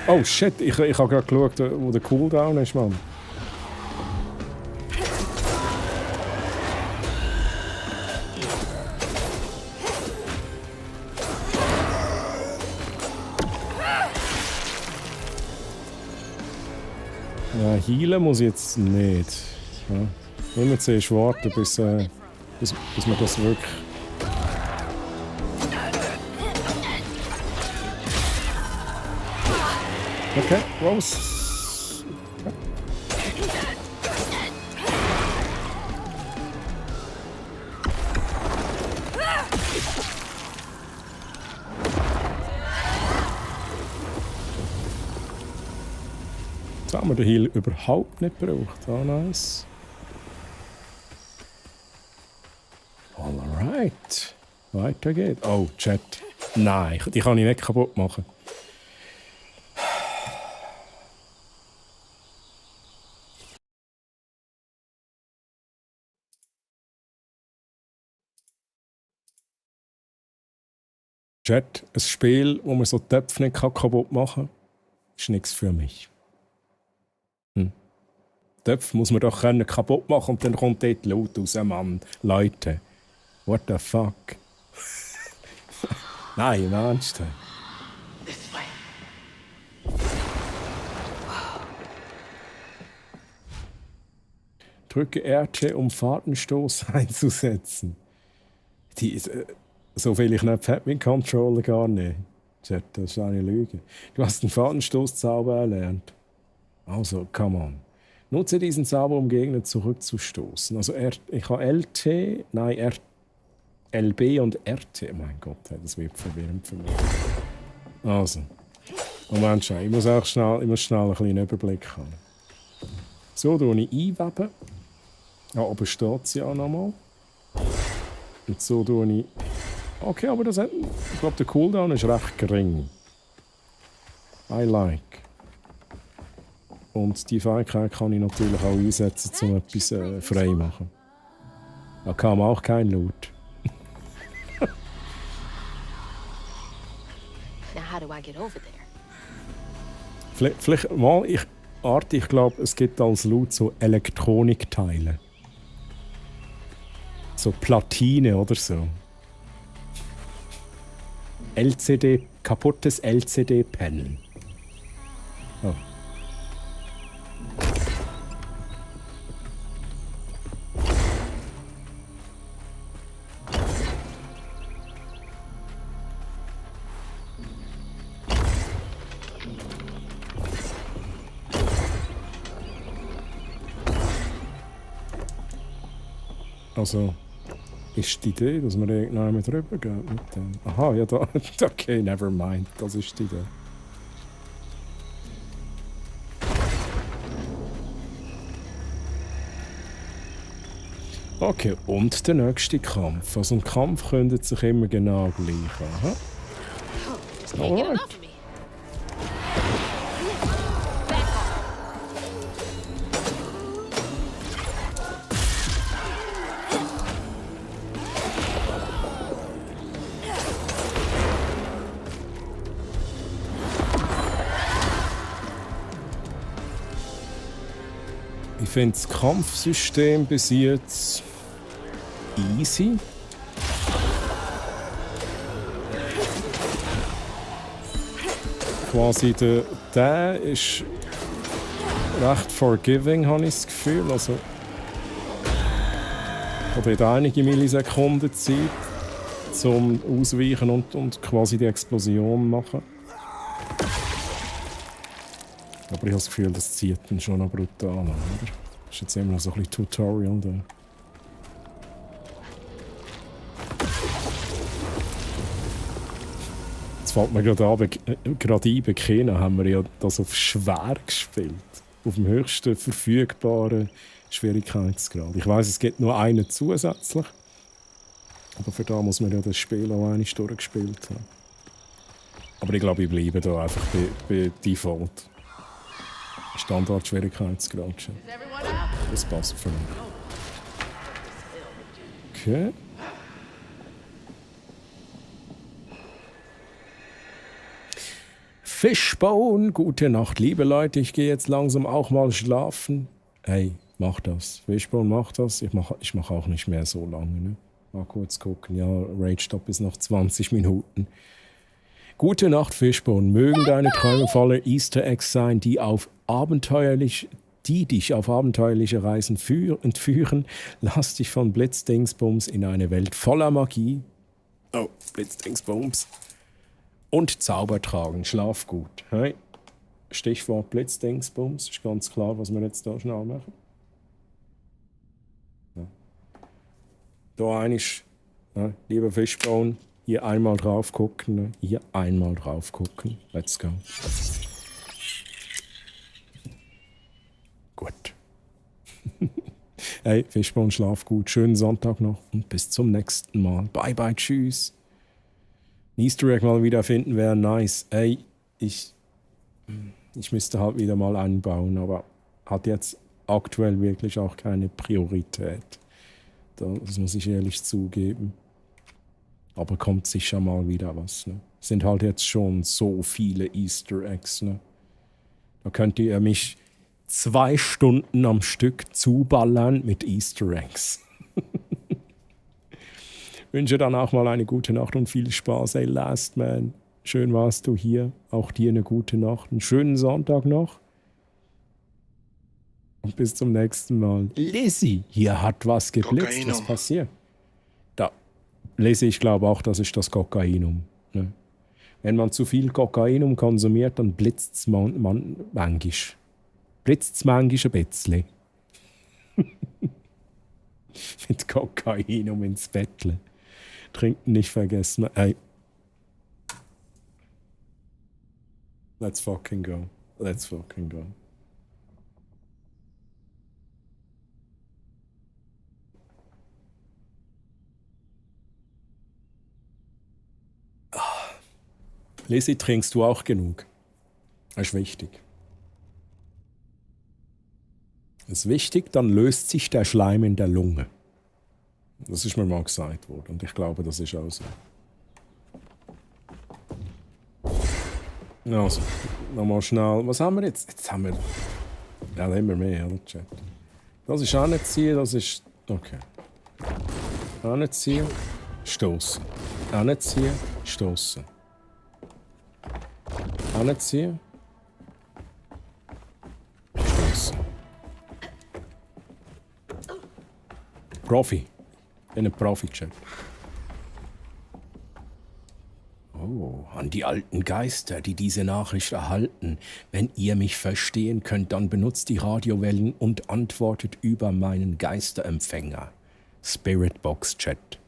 Oh shit, ich habe gerade geschaut, wo der Cooldown ist, Mann. Ja, heilen muss ich jetzt nicht. Ja. Immer zuerst warten, bis wir das wirklich... Okay, raus. Jetzt haben wir den Heal überhaupt nicht gebraucht. Ah, nice. Alright. Weiter geht's. Oh, Chat. Nein, die kann ich nicht kaputt machen. Chat, ein Spiel, wo man so Töpfe nicht kaputt machen kann, ist nichts für mich. Töpfe muss man doch kaputt machen und dann kommt dort Loot raus, Mann. Leute, what the fuck? Nein, im Ernst. Drücke RT, um Fahrtenstoß einzusetzen. So viele Knöpfe hat mein Controller gar nicht. Chat, das ist eine Lüge. Du hast den Fahrtenstoßzauber erlernt. Also, come on. Nutze diesen Zauber, um Gegner zurückzustoßen. Also ich habe LT, nein, LB und RT. Mein Gott, das wird verwirrend für mich. Also, Moment schon, ich muss schnell ein bisschen Überblick haben. So, tue ich einweben. Ja, aber steht sie auch nochmal. Und so tue ich... Okay, aber ich glaube, der Cooldown ist recht gering. I like. Und die Fähigkeit kann ich natürlich auch einsetzen, um etwas frei zu machen. Da kam auch kein Loot. Now how do I get over there? Vielleicht mal, ich glaube, es gibt als Loot so Elektronikteile. So Platine oder so. LCD, kaputtes LCD-Panel. Oh. Also, ist die Idee, dass wir irgendwann drüber gehen mit dem? Aha, ja, da. Okay, never mind. Das ist die Idee. Okay, und der nächste Kampf. Also ein Kampf könnte sich immer genau gleich an. Alright. Ich finde das Kampfsystem bis jetzt easy. Quasi der ist recht forgiving, habe ich das Gefühl. Also, er hat einige Millisekunden Zeit, zum Ausweichen und quasi die Explosion machen. Aber ich habe das Gefühl, das zieht ihn schon noch brutal an, oder? Das ist jetzt immer noch so ein bisschen Tutorial da. Jetzt fällt mir gerade ein, bei Kena haben wir ja das auf schwer gespielt. Auf dem höchsten verfügbaren Schwierigkeitsgrad. Ich weiss, es gibt nur einen zusätzlich. Aber für da muss man ja das Spiel auch einmal durchgespielt haben. Aber ich glaube, ich bleibe da einfach bei Default. Standard-Schwierigkeitsgrad schon. Das passt für mich. Okay. Fishbone, gute Nacht, liebe Leute. Ich gehe jetzt langsam auch mal schlafen. Hey, mach das. Fishbone, mach das. Ich mach auch nicht mehr so lange. Ne? Mal kurz gucken. Ja, Rage-Stop ist noch 20 Minuten. Gute Nacht, Fishbone. Mögen deine Träume voller Easter Eggs sein, die dich auf abenteuerliche Reisen entführen. Lass dich von Blitzdingsbums in eine Welt voller Magie. Oh, Blitzdingsbums. Und Zauber tragen. Schlaf gut. Hey. Stichwort Blitzdingsbums. Ist ganz klar, was wir jetzt da schnell machen. Ja. Da einisch, ja, lieber Fishbone. Hier einmal drauf gucken, hier einmal drauf gucken. Let's go. Gut. Hey, Fishbone, schlaf gut. Schönen Sonntag noch und bis zum nächsten Mal. Bye, bye, tschüss. Ein Easter Egg mal wieder finden wäre nice. Hey, ich müsste halt wieder mal einbauen, aber hat jetzt aktuell wirklich auch keine Priorität. Das muss ich ehrlich zugeben. Aber kommt sicher mal wieder was. Ne? Sind halt jetzt schon so viele Easter Eggs. Ne? Da könnt ihr mich 2 Stunden am Stück zuballern mit Easter Eggs. Wünsche dann auch mal eine gute Nacht und viel Spaß. Ey, Last Man, schön warst du hier. Auch dir eine gute Nacht. Einen schönen Sonntag noch. Und bis zum nächsten Mal. Lizzie, hier hat was geblitzt. Kokainum. Was passiert? Da. Lizzie, ich glaube auch, das ist das Kokainum. Ne? Wenn man zu viel Kokainum konsumiert, dann blitzt es manchmal. Blitzt es manchmal ein bisschen. Mit Kokainum ins Bettle. Trinken nicht vergessen. Ey. Let's fucking go. Let's fucking go. Lizzie, trinkst du auch genug? Das ist wichtig. Das ist wichtig, dann löst sich der Schleim in der Lunge. Das ist mir mal gesagt worden und ich glaube, das ist auch so. Also, nochmal schnell. Was haben wir jetzt? Jetzt haben wir... Ja, da haben wir mehr, oder? Chat. Das ist auch nicht Ziel, das ist... Okay. Anziehen, stoßen. Anziehen, stoßen. Anziehen, stoßen. Profi. In einem Profi-Chat. Oh, an die alten Geister, die diese Nachricht erhalten. Wenn ihr mich verstehen könnt, dann benutzt die Radiowellen und antwortet über meinen Geisterempfänger. Spiritbox-Chat.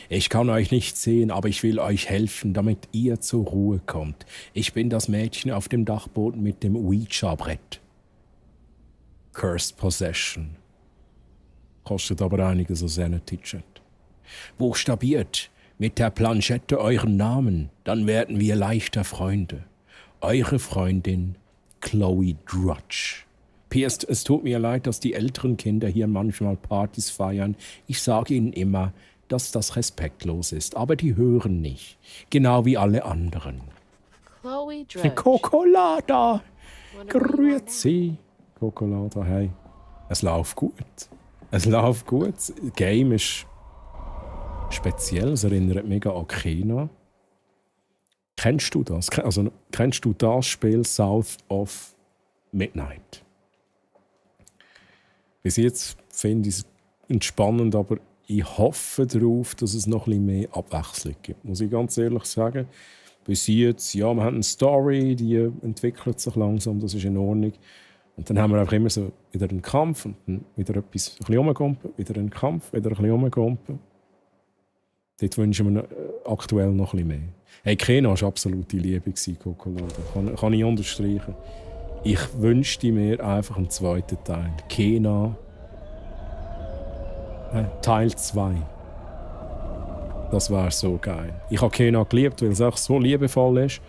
Ich kann euch nicht sehen, aber ich will euch helfen, damit ihr zur Ruhe kommt. Ich bin das Mädchen auf dem Dachboden mit dem Ouija-Brett. Cursed Possession. Kostet aber einiges so Sanity-Chat. Buchstabiert mit der Planchette euren Namen, dann werden wir leichter Freunde. Eure Freundin Chloe Drudge. PS, es tut mir leid, dass die älteren Kinder hier manchmal Partys feiern. Ich sage ihnen immer, dass das respektlos ist, aber die hören nicht. Genau wie alle anderen. Chloe Drudge. Kokolada! Grüezi! Kokolada, hey. Es läuft gut. Es läuft gut. Das Game ist speziell. Es erinnert mega an Kena. Kennst du das? Also, kennst du das Spiel South of Midnight? Bis jetzt finde ich es entspannend, aber ich hoffe darauf, dass es noch ein bisschen mehr Abwechslung gibt. Muss ich ganz ehrlich sagen. Bis jetzt, ja, wir haben eine Story, die entwickelt sich langsam, das ist in Ordnung. Und dann haben wir einfach immer so wieder einen Kampf und dann wieder etwas ein bisschen rumgumpen, wieder einen Kampf, wieder ein bisschen rumgumpen. Dort wünschen wir aktuell noch ein bisschen mehr. Hey, Kena war absolute Liebe, Kokolada. Kann ich unterstreichen. Ich wünschte mir einfach einen zweiten Teil. Kena Teil 2. Das wäre so geil. Ich habe Kena geliebt, weil es auch so liebevoll ist.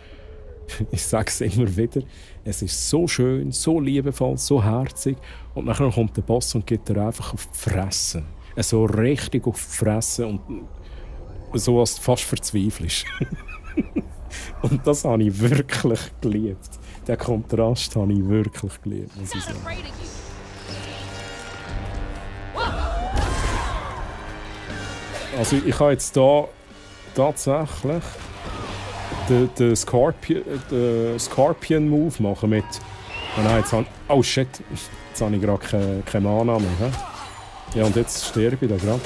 Ich sage es immer wieder. Es ist so schön, so liebevoll, so herzig. Und dann kommt der Boss und gibt dir einfach auf die Fresse. So richtig auf die Fresse. Und so, dass du fast verzweifelst. Und das habe ich wirklich geliebt. Den Kontrast habe ich wirklich geliebt, muss ich sagen. Also ich habe jetzt hier tatsächlich den Scorpion Move machen mit... Oh shit, jetzt habe ich gerade keine Mana mehr. He? Ja, und jetzt sterbe ich da gerade.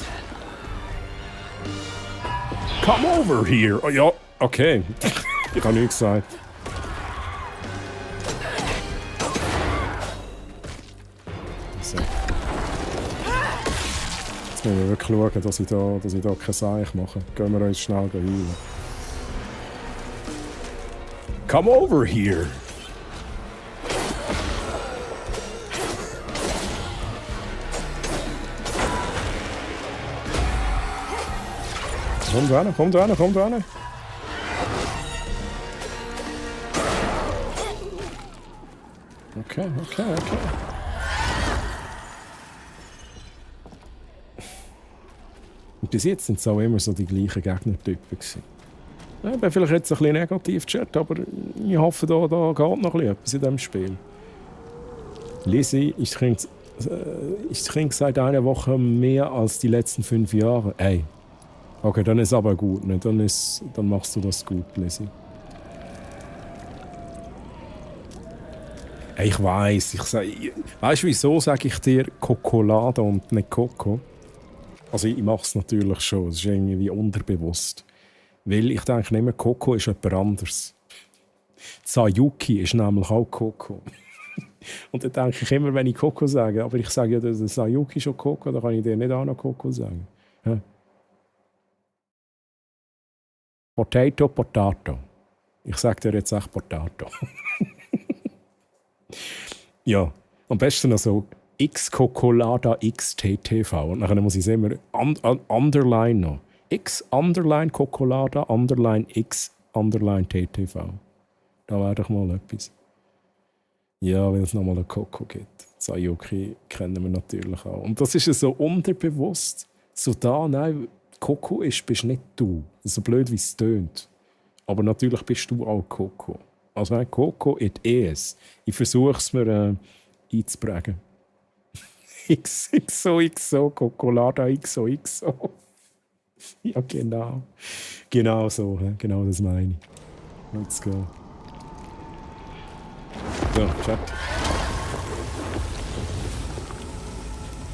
Come over here! Oh ja, okay. Ich habe nichts gesagt. So. Jetzt müssen wir wirklich schauen, dass ich da kein Seich mache. Gehen wir uns schnell heilen. Come over here! Komm rein. Okay. Und bis jetzt sind es auch immer so die gleichen Gegnertypen gewesen. Ja, ich bin vielleicht jetzt ein bisschen negativ, Chat, aber ich hoffe, da geht noch etwas in diesem Spiel. Lizzie, ich trinke seit einer Woche mehr als die letzten 5 Jahre. Ey. Okay, dann ist aber gut, ne? Dann machst du das gut, Lizzie. Hey, ich weiss, weißt du, wieso sage ich dir Kokolada und nicht Coco? Also ich mache es natürlich schon, es ist irgendwie unterbewusst. Weil ich denke nicht mehr, Coco ist jemand anderes. Sayuki ist nämlich auch Coco. Und dann denke ich immer, wenn ich Coco sage, aber ich sage ja, der Sayuki ist schon Coco, dann kann ich dir nicht auch noch Coco sagen. Ja. Potato. Ich sage dir jetzt echt Potato. Ja, am besten noch so X Kokolada X TTV. Und dann muss ich es immer underline noch. X underline Kokolada underline X underline TTV. Da wäre doch mal etwas. Ja, wenn es nochmal einen Coco gibt. Sayuki kennen wir natürlich auch. Und das ist ja so unterbewusst. So da, nein, Coco bist nicht du. So blöd wie es tönt. Aber natürlich bist du auch Coco. Also Coco it is. Ich versuche es mir einzuprägen. XO, Kokolada XO. Ja, genau. Genau so, genau das meine ich. Let's go. So, Chat.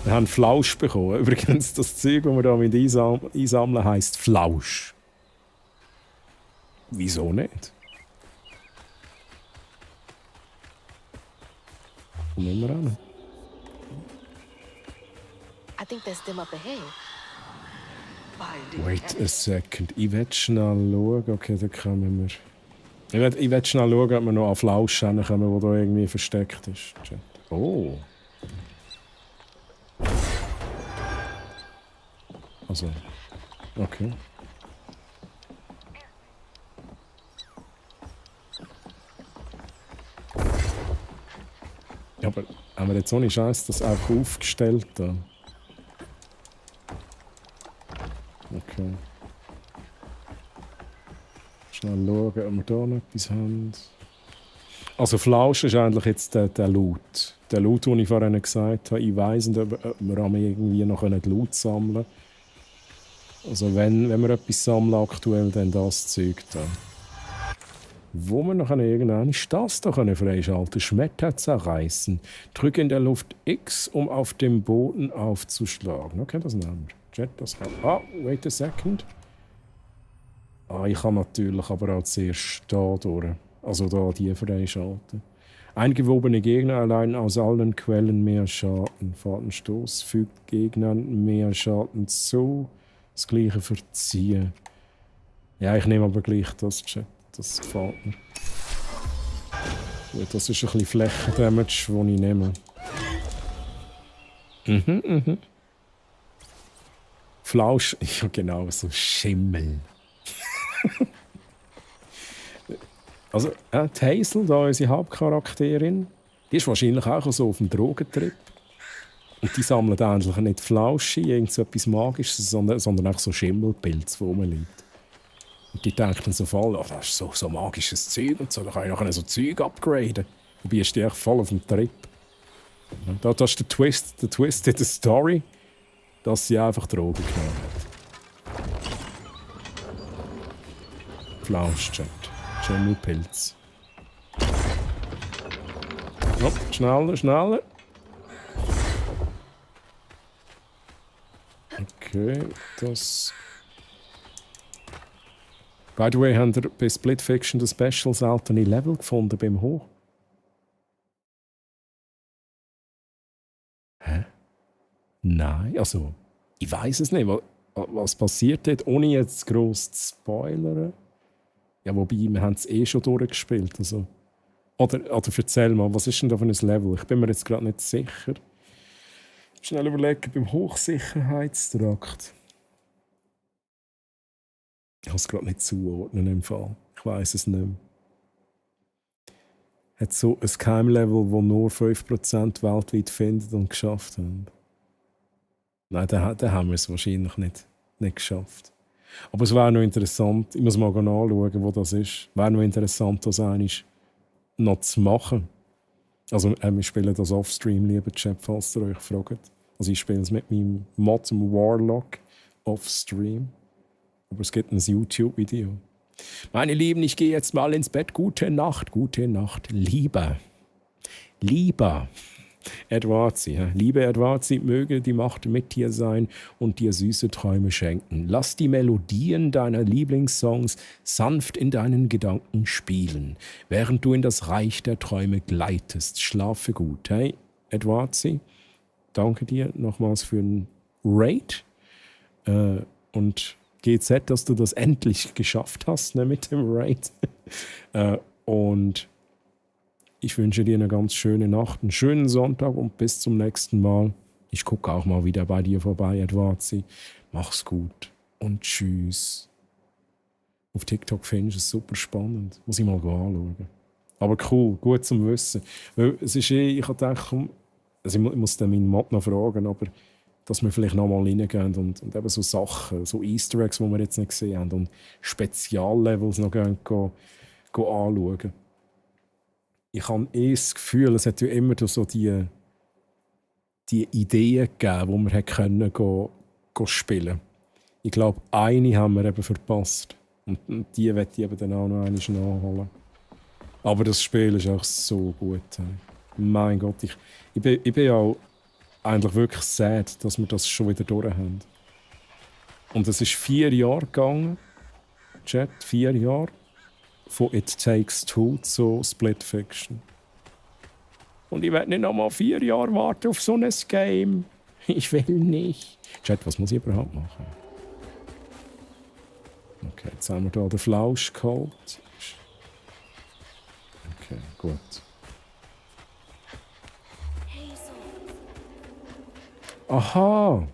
Wir haben Flausch bekommen. Übrigens, das Zeug, das wir da mit einsammeln, heisst Flausch. Wieso nicht? Kommen wir an. I think that's them up ahead. Wait a second. Ich will schnell schauen. Okay, da kommen wir. Ich will schnell schauen, ob wir noch an Flausch kommen, der da irgendwie versteckt ist. Chat. Oh. Also. Okay. Ja, aber haben wir jetzt ohne Scheiß das einfach aufgestellt da? Okay. Schnell schauen, ob wir da noch etwas haben. Also Flausch ist eigentlich jetzt der Loot. Der Loot, den ich vorhin gesagt habe. Ich weiss nicht, ob wir irgendwie noch Loot sammeln können. Also wenn wir etwas sammeln aktuell, dann das Zeug da. Wo wir noch irgendwann das da freischalten, Schmetterl zerreißen. Drücke in der Luft X, um auf dem Boden aufzuschlagen. Okay, das nehmen wir. Jet, das kann. Ah, wait a second. Ah, ich kann natürlich aber auch zuerst da durch. Also da die freischalten. Eingewobene Gegner allein aus allen Quellen mehr Schaden. Fahrtenstoß fügt Gegnern mehr Schaden zu. Das gleiche verziehen. Ja, ich nehme aber gleich das Chat. Das gefällt mir. Gut, das ist ein bisschen Flächendamage, den ich nehme. Flausch, ja genau, so Schimmel. Also, die Hazel, da unsere Hauptcharakterin, die ist wahrscheinlich auch so auf dem Drogentrip. Und die sammeln eigentlich nicht Flausche, irgend so etwas Magisches, sondern auch so Schimmelpilze, die rumliegen. Und die denken so voll, oh, das ist so magisches Zeug und so, da kann ich nachher so Zeug upgraden. Dabei ist die echt voll auf dem Trip. Das ist der Twist in der Story, dass sie einfach Drogen genommen hat. Flauschchat. Schimmelpilz. Hopp, schneller. Okay, das... By the way, habt ihr bei Split Fiction das Special seltene Level gefunden beim Hoch? Hä? Nein, also, ich weiß es nicht. Was passiert dort, ohne jetzt gross zu spoilern? Ja, wobei, wir haben es schon durchgespielt. Also. Oder erzähl mal, was ist denn da für ein Level? Ich bin mir jetzt gerade nicht sicher. Schnell überlegen, beim Hochsicherheitstrakt. Ich kann es gerade nicht zuordnen im Fall. Ich weiß es nicht mehr. Hat so ein Geheimlevel, das nur 5% weltweit findet und geschafft haben. Nein, dann haben wir es wahrscheinlich nicht geschafft. Aber es wäre noch interessant, ich muss mal nachschauen, wo das ist. Wäre noch interessant, das eigentlich noch zu machen. Also, wir spielen das Offstream, lieber Chat, falls ihr euch fragt. Also, ich spiele es mit meinem Mod, dem Warlock, Offstream. Aber es gibt ein YouTube-Video. Meine Lieben, ich gehe jetzt mal ins Bett. Gute Nacht. Lieber Edwardsy. Liebe Edwardsy, möge die Macht mit dir sein und dir süße Träume schenken. Lass die Melodien deiner Lieblingssongs sanft in deinen Gedanken spielen, während du in das Reich der Träume gleitest. Schlafe gut. Hey, Edwardsy, danke dir nochmals für den Raid. Und GZ, dass du das endlich geschafft hast, ne, mit dem Raid. Und ich wünsche dir eine ganz schöne Nacht, einen schönen Sonntag und bis zum nächsten Mal. Ich gucke auch mal wieder bei dir vorbei, Edwardsy. Mach's gut und tschüss. Auf TikTok finde ich es super spannend. Muss ich mal anschauen. Aber cool, gut zum Wissen. Weil es ist ich habe gedacht, also ich muss dann meinen Mod noch fragen, aber dass wir vielleicht noch mal reingehen und eben so Sachen, so Easter Eggs, die wir jetzt nicht gesehen haben und Speziallevels noch anschauen. Ich habe das Gefühl, es hat ja immer so die Ideen gegeben, die wir können spielen. Ich glaube, eine haben wir eben verpasst. Und die werde ich eben dann auch noch einmal nachholen. Aber das Spiel ist auch so gut. Hey. Mein Gott, ich bin ja auch eigentlich wirklich sad, dass wir das schon wieder durch haben. Und es ist 4 Jahre gegangen. Chat, 4 Jahre. Von It Takes Two zu Split Fiction. Und ich werde nicht noch mal 4 Jahre warten auf so ein Game. Ich will nicht. Chat, was muss ich überhaupt machen? Okay, jetzt haben wir hier den Flausch geholt. Okay, gut. Aha!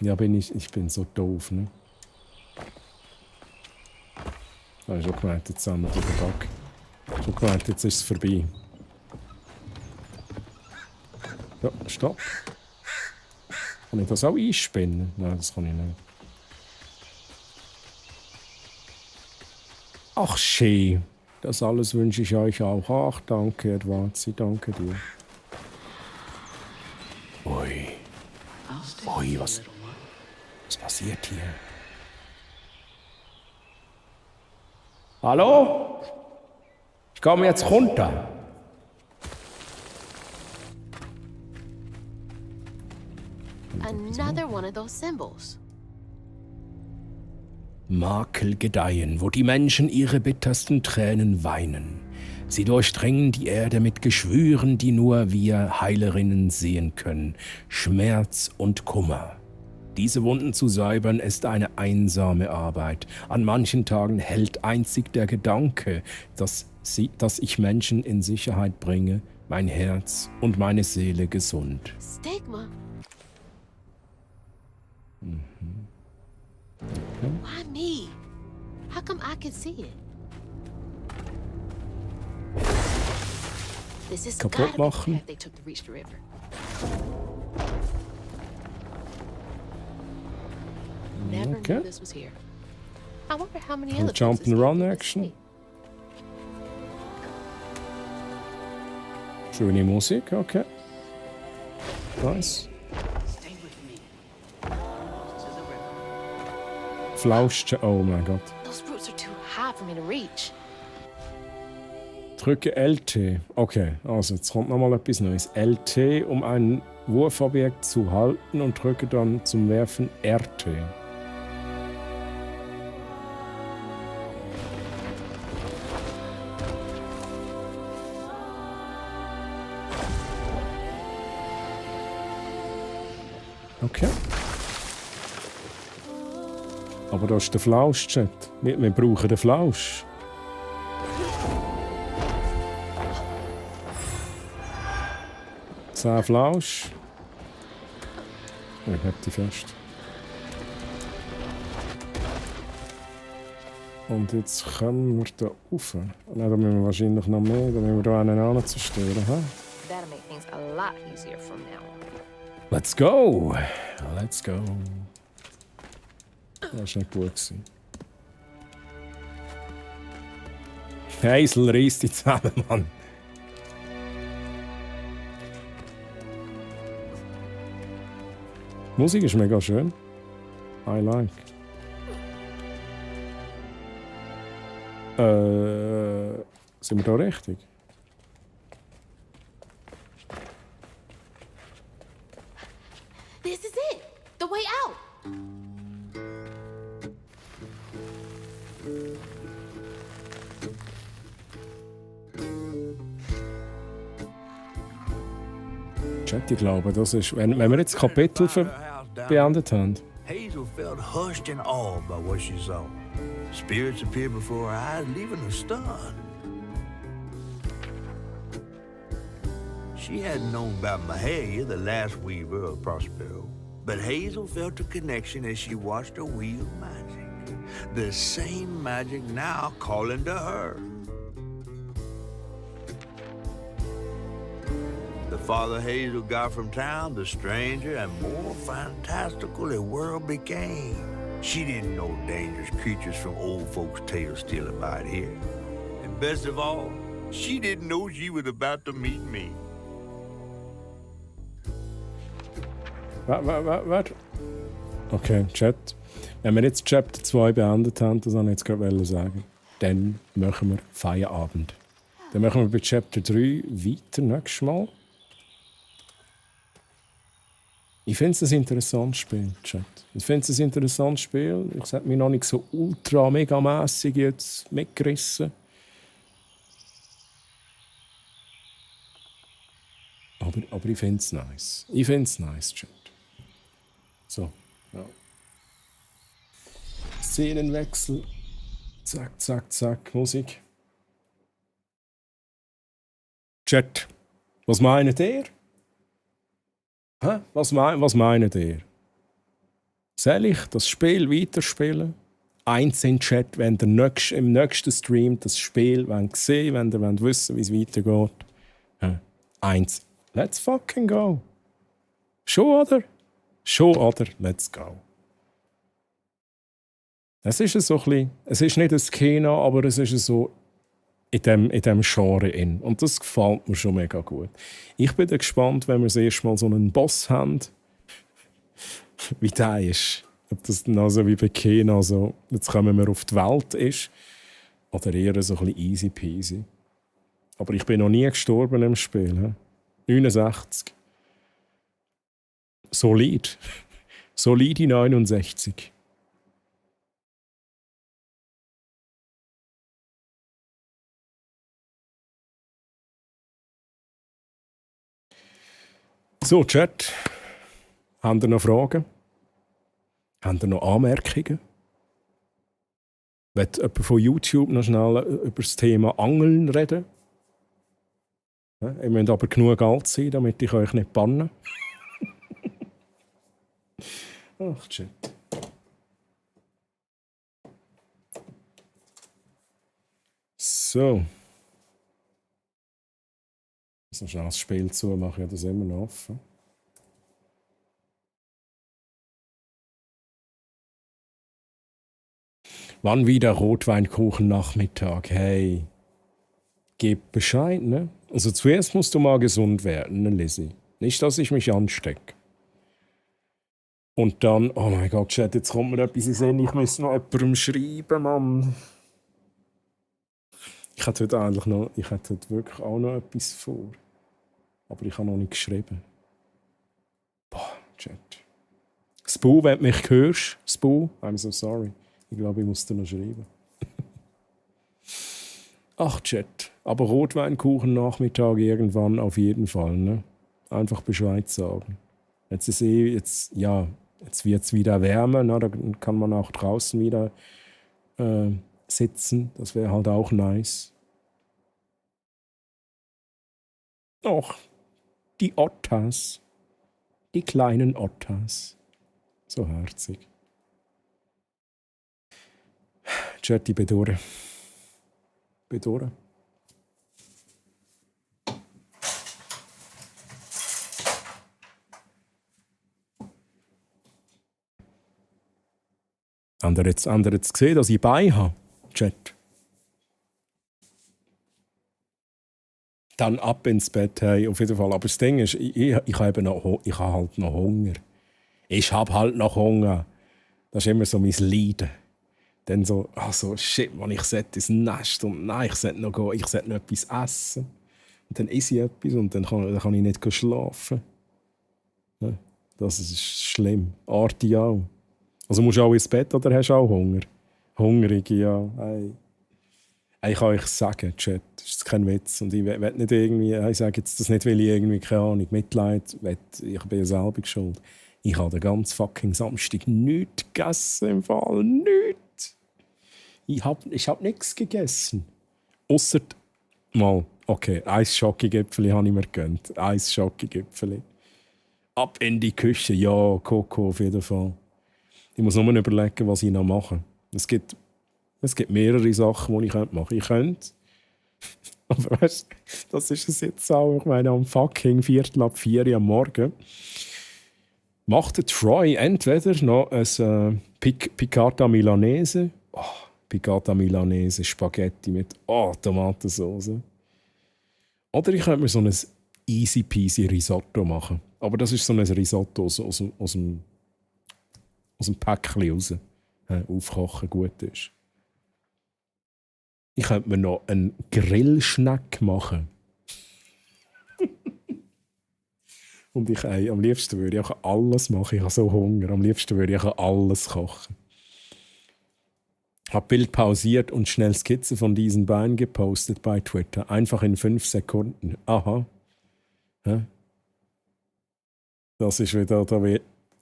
Ja, ich bin so doof, ne? Ich habe schon gemeint, jetzt haben wir den Bug. Schon gemeint, jetzt ist es vorbei. Ja, stopp. Kann ich das auch einspinnen? Nein, das kann ich nicht. Ach, schön. Das alles wünsche ich euch auch. Ach, danke, Edwarzi, danke dir. Ui. Ui, was passiert hier? Hallo? Ich komme jetzt runter. Another one of those symbols. Makel gedeihen, wo die Menschen ihre bittersten Tränen weinen. Sie durchdringen die Erde mit Geschwüren, die nur wir Heilerinnen sehen können. Schmerz und Kummer. Diese Wunden zu säubern ist eine einsame Arbeit. An manchen Tagen hält einzig der Gedanke, dass ich Menschen in Sicherheit bringe, mein Herz und meine Seele gesund. Stigma? Okay. Why me? How come I can see it? This is Kaputt gotta be the machen. path they took to reach the river. Never Okay. knew this was here. I wonder how many Ein other Jump places and Run they Action. Schöne Musik, okay. Nice. Flauschchen, oh mein Gott. Those roots are too high for me to reach. Drücke LT. Okay, also jetzt kommt nochmal etwas Neues. LT, um ein Wurfobjekt zu halten, und drücke dann zum Werfen RT. Okay. Aber da ist der Flausch-Chat. Wir brauchen den Flausch. Sehr Flausch. Ich hab die fest. Und jetzt kommen wir da rauf. Nein, da müssen wir wahrscheinlich noch mehr. Da müssen wir da einen zerstören. That'll make things a lot easier from now on. Let's go! Let's go. Das war nicht gut gewesen. Hazel, reiss dich zusammen, Mann. Die Musik ist mega schön. I like. Sind wir da richtig? This is it! The way out! Chat, ich glaube, das ist, wenn wir jetzt Kapitel beendet haben. Hazel felt hushed and awed by what she saw. Spirits appeared before her eyes, leaving her stunned. She hadn't known about Mahalia, the last weaver of Prospero, but Hazel felt a connection as she watched her wield magic. The same magic now calling to her. The farther Hazel got from town, the stranger and more fantastical the world became. She didn't know dangerous creatures from old folks' tales still abide here. And best of all, she didn't know she was about to meet me. What? Okay, Chat. Wenn wir jetzt Chapter 2 beendet haben, das wollte ich jetzt gerade sagen, dann machen wir Feierabend. Dann machen wir bei Chapter 3 weiter nächstes Mal. Ich finde es ein interessantes Spiel, Chat. Ich finde es ein interessantes Spiel. Ich habe mich noch nicht so ultra megamässig jetzt mitgerissen. Aber ich finde es nice. Ich finde es nice, Chat. So, ja. Szenenwechsel. Zack, zack, zack. Musik. Chat. Was meint ihr? Hä? Was meint ihr? Soll ich das Spiel weiterspielen? Eins in den Chat, wenn ihr im nächsten Stream das Spiel sehen wollt, wenn ihr wissen, wie es weitergeht. Hä? Eins. Let's fucking go. Schon, oder? Schon, oder? Let's go. Es ist so ein bisschen, es ist nicht ein Kino, aber es ist so in dem Genre in. Und das gefällt mir schon mega gut. Ich bin gespannt, wenn wir das erste Mal so einen Boss haben, wie der ist. Ob das dann also wie bei Kino so, jetzt kommen wir auf die Welt ist, oder eher so ein bisschen easy peasy. Aber ich bin noch nie gestorben im Spiel. 69. Solid. Solide 69. So, Chat. Habt ihr noch Fragen? Habt ihr noch Anmerkungen? Will jemand von YouTube noch schnell über das Thema Angeln reden? Ja, ihr müsst aber genug alt sein, damit ich euch nicht banne. Ach, Chat. So. Ich muss noch schnell das Spiel zumachen, ja, das ist immer noch offen. Wann wieder Rotweinkuchen-Nachmittag? Hey, gib Bescheid, ne? Also zuerst musst du mal gesund werden, ne, Lizzie? Nicht, dass ich mich anstecke. Und dann, oh mein Gott, Chat, jetzt kommt mir etwas in den Sinn, ich muss noch jemandem schreiben, Mann. Ich hätte heute wirklich auch noch etwas vor. Aber ich habe noch nicht geschrieben. Boah, Chat. Spoo, wenn du mich hörst, Spoo, I'm so sorry. Ich glaube, ich muss dir noch schreiben. Ach, Chat. Aber Rotweinkuchen-Nachmittag irgendwann auf jeden Fall, ne? Einfach Bescheid sagen. Jetzt ist jetzt wird es wieder wärmer, ne? Dann kann man auch draußen wieder sitzen. Das wäre halt auch nice. Och, die Ottas. Die kleinen Ottas. So herzig. Chat, ich bedauere. Bedauere. Habt ihr jetzt gesehen, dass ich Beine habe? Chat. Dann ab ins Bett, hey, auf jeden Fall. Aber das Ding ist, ich habe halt noch Hunger. Ich habe halt noch Hunger. Das ist immer so mein Leiden. Dann so, shit, man, ich sollte ins Nest und nein, ich sollte noch etwas essen. Und dann esse ich etwas und dann kann ich nicht schlafen. Ja, das ist schlimm. Arti auch. Also musst du auch ins Bett oder hast du auch Hunger? Hungrig, ja. Hey. Ich kann euch sagen, Chat, das ist kein Witz. Und ich will nicht irgendwie, ich sage jetzt das nicht, weil ich irgendwie, keine Ahnung, Mitleid will. Ich bin ja selber schuld. Ich habe den ganzen fucking Samstag nichts gegessen im Fall. Nichts. Ich hab nichts gegessen. Ausser mal, okay, Eis Schokogipfeli habe ich mir gegönnt. Eis Schokogipfeli. Ab in die Küche, ja, Coco auf jeden Fall. Ich muss nur überlegen, was ich noch mache. Es gibt mehrere Sachen, die ich machen könnte. Aber weißt du, das ist es jetzt auch. Ich meine, am fucking 3:45 am Morgen macht der Troy entweder noch ein Piccata Milanese. Oh, Piccata Milanese, Spaghetti mit Tomatensauce. Oder ich könnte mir so ein easy peasy Risotto machen. Aber das ist so ein Risotto aus dem aus dem Päckchen raus aufkochen gut ist. Ich könnte mir noch einen Grillschneck machen. Und am liebsten würde ich auch alles machen. Ich habe so Hunger. Am liebsten würde ich auch alles kochen. Ich habe Bild pausiert und schnell Skizze von diesen Beinen gepostet bei Twitter. Einfach in 5 Sekunden. Aha. Das ist wieder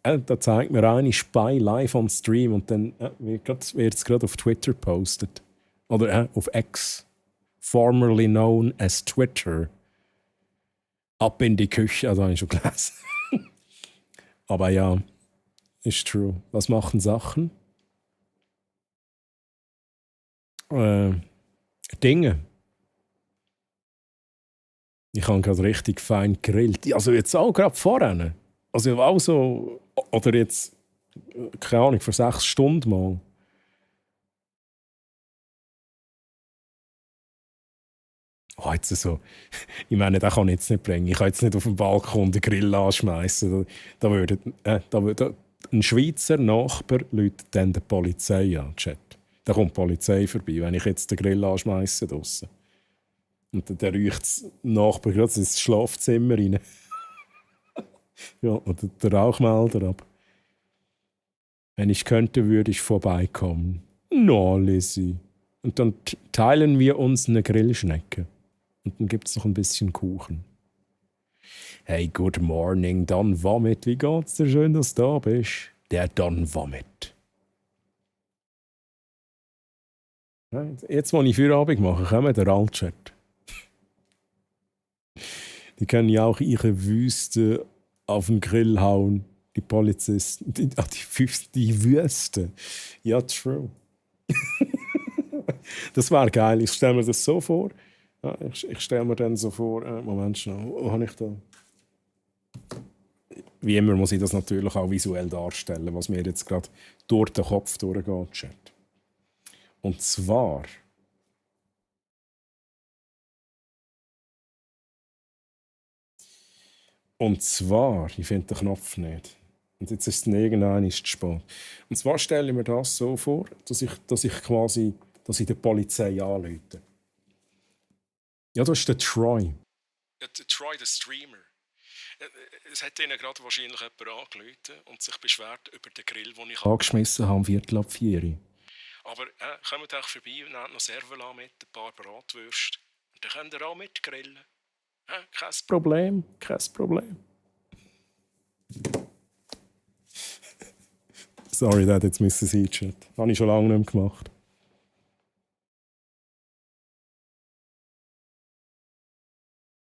da zeigt mir eine Spy live on Stream und dann wird es gerade auf Twitter gepostet. Oder auf X. Formerly known as Twitter. Ab in die Küche, also habe ich schon gelesen. Aber ja, ist true. Was machen Sachen? Dinge. Ich habe gerade richtig fein gegrillt. Also jetzt auch gerade vorhin. Also auch so, oder jetzt, keine Ahnung, für 6 Stunden mal. Oh, jetzt so. Ich meine, den kann ich jetzt nicht bringen. Ich kann jetzt nicht auf dem Balkon den Grill anschmeißen. Da würde ein Schweizer Nachbar läutet dann die Polizei an, Chat. Da kommt die Polizei vorbei, wenn ich jetzt den Grill anschmeiße draussen. Und dann riecht der Nachbar gerade ins Schlafzimmer rein. Ja, und der Rauchmelder ab. Wenn ich könnte, würde ich vorbeikommen. No, Lizzie. Und dann teilen wir uns eine Grillschnecke. Und dann gibt es noch ein bisschen Kuchen. Hey, good morning, Don Vomit. Wie geht's dir? Schön, dass du da bist. Der Don Vomit. Jetzt, wo ich Feierabend mache, kommen der Altchat. Die können ja auch ihre Wüste auf den Grill hauen. Die Polizisten. Die Wüste. Ja, true. Das wäre geil. Ich stelle mir das so vor. Ja, ich stelle mir dann so vor, Moment schnell, wo habe ich da? Wie immer muss ich das natürlich auch visuell darstellen, was mir jetzt gerade durch den Kopf durchgeht, Chat. Und zwar ich finde den Knopf nicht. Und jetzt ist es irgendwann zu spät. Und zwar stelle ich mir das so vor, dass ich die Polizei anrufe. Ja, das ist der Troy. Ja, der Troy, der Streamer. Es hat ihnen gerade wahrscheinlich jemand angerufen und sich beschwert über den Grill, den ich angeschmissen habe um 3:45. Aber kommt auch vorbei und nehmt noch Servola mit, ein paar Bratwürste. Und dann könnt ihr auch mitgrillen. Kein Problem, kein Problem. Sorry, das jetzt müssen Sie sein. Habe ich schon lange nicht mehr gemacht.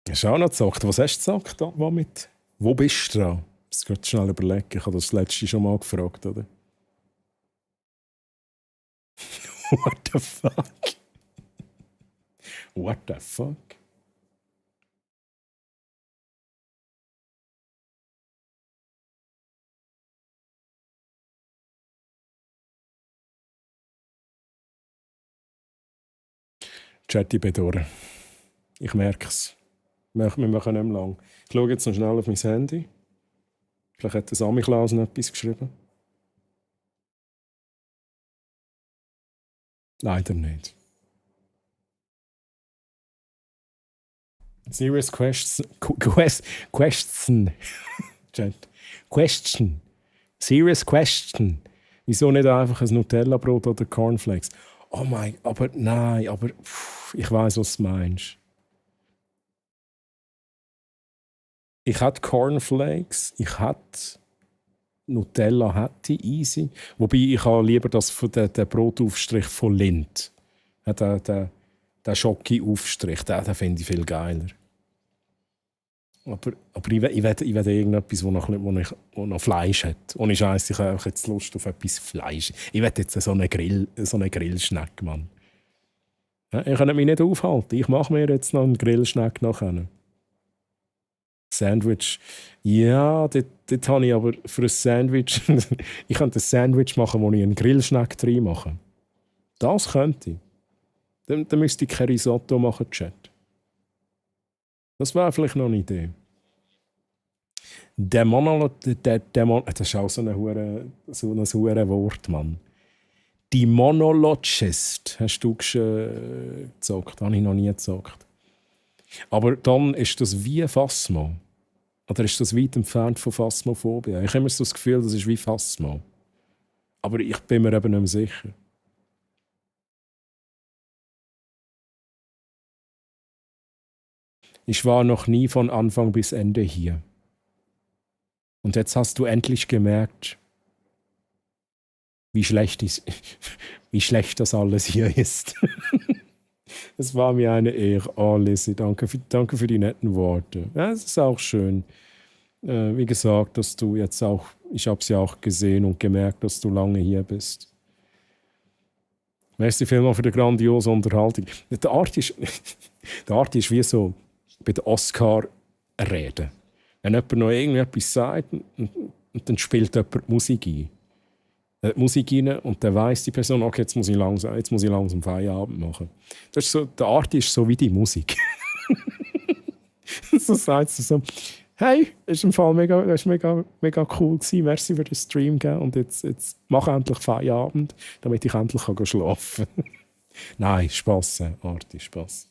Hast du auch noch gezockt? Was hast du gezockt? Wo bist du dran? Ich muss gerade schnell überlegen. Ich habe das letzte schon mal gefragt, oder? What the fuck? What the fuck? Chatty Bedore. Ich merke es. Wir machen nicht mehr lang. Ich schaue jetzt noch schnell auf mein Handy. Vielleicht hat der Sammy Klaus noch etwas geschrieben. Leider nicht. Serious question. Chat. Question. Serious question. Wieso nicht einfach ein Nutella-Brot oder Cornflakes? Oh mein, aber nein, ich weiss, was du meinst. Ich hätte Cornflakes, ich hätte Nutella, hätte easy. Wobei ich habe lieber den Brotaufstrich von Lindt. Den Schoki-Aufstrich, den finde ich viel geiler. Aber ich will irgendetwas, das noch Fleisch hat. Ohne Scheiß, ich habe jetzt Lust auf etwas Fleisch. Ich will jetzt so einen Grillschneck, Mann. Ja, ich kann mich nicht aufhalten. Ich mache mir jetzt noch einen Grillschneck nachher. Sandwich. Ja, dort habe ich aber für ein Sandwich... ich könnte ein Sandwich machen, wo ich einen Grillschneck drin mache. Das könnte ich. Dann müsste ich kein Risotto machen, Chat. Das wäre vielleicht noch eine Idee. Der Monolog, das ist auch so ein hure Wort, Mann. Die Monologist hast du gezockt, habe ich noch nie gezockt. Aber dann ist das wie Phasmo. Oder ist das weit entfernt von Phasmophobia? Ich habe immer so das Gefühl, das ist wie Phasmo. Aber ich bin mir eben nicht mehr sicher. Ich war noch nie von Anfang bis Ende hier. Und jetzt hast du endlich gemerkt, wie schlecht das alles hier ist. Es war mir eine Ehre. Oh, Lizzie, danke für die netten Worte. Ja, es ist auch schön. Wie gesagt, dass du jetzt auch, ich habe es ja auch gesehen und gemerkt, dass du lange hier bist. Merci vielmals für die grandiose Unterhaltung. Der Art ist wie so bei den Oscar-Reden. Wenn jemand noch irgendetwas sagt, und dann spielt jemand Musik ein. Musik rein und dann weiss die Person, okay, jetzt muss ich langsam Feierabend machen. Das ist so, der Art ist so wie die Musik. So sagt sie so, hey, das war mega cool gewesen, merci für den Stream, gell? Und jetzt mach endlich Feierabend, damit ich endlich schlafen kann. Nein, Spass, Arti, Spass.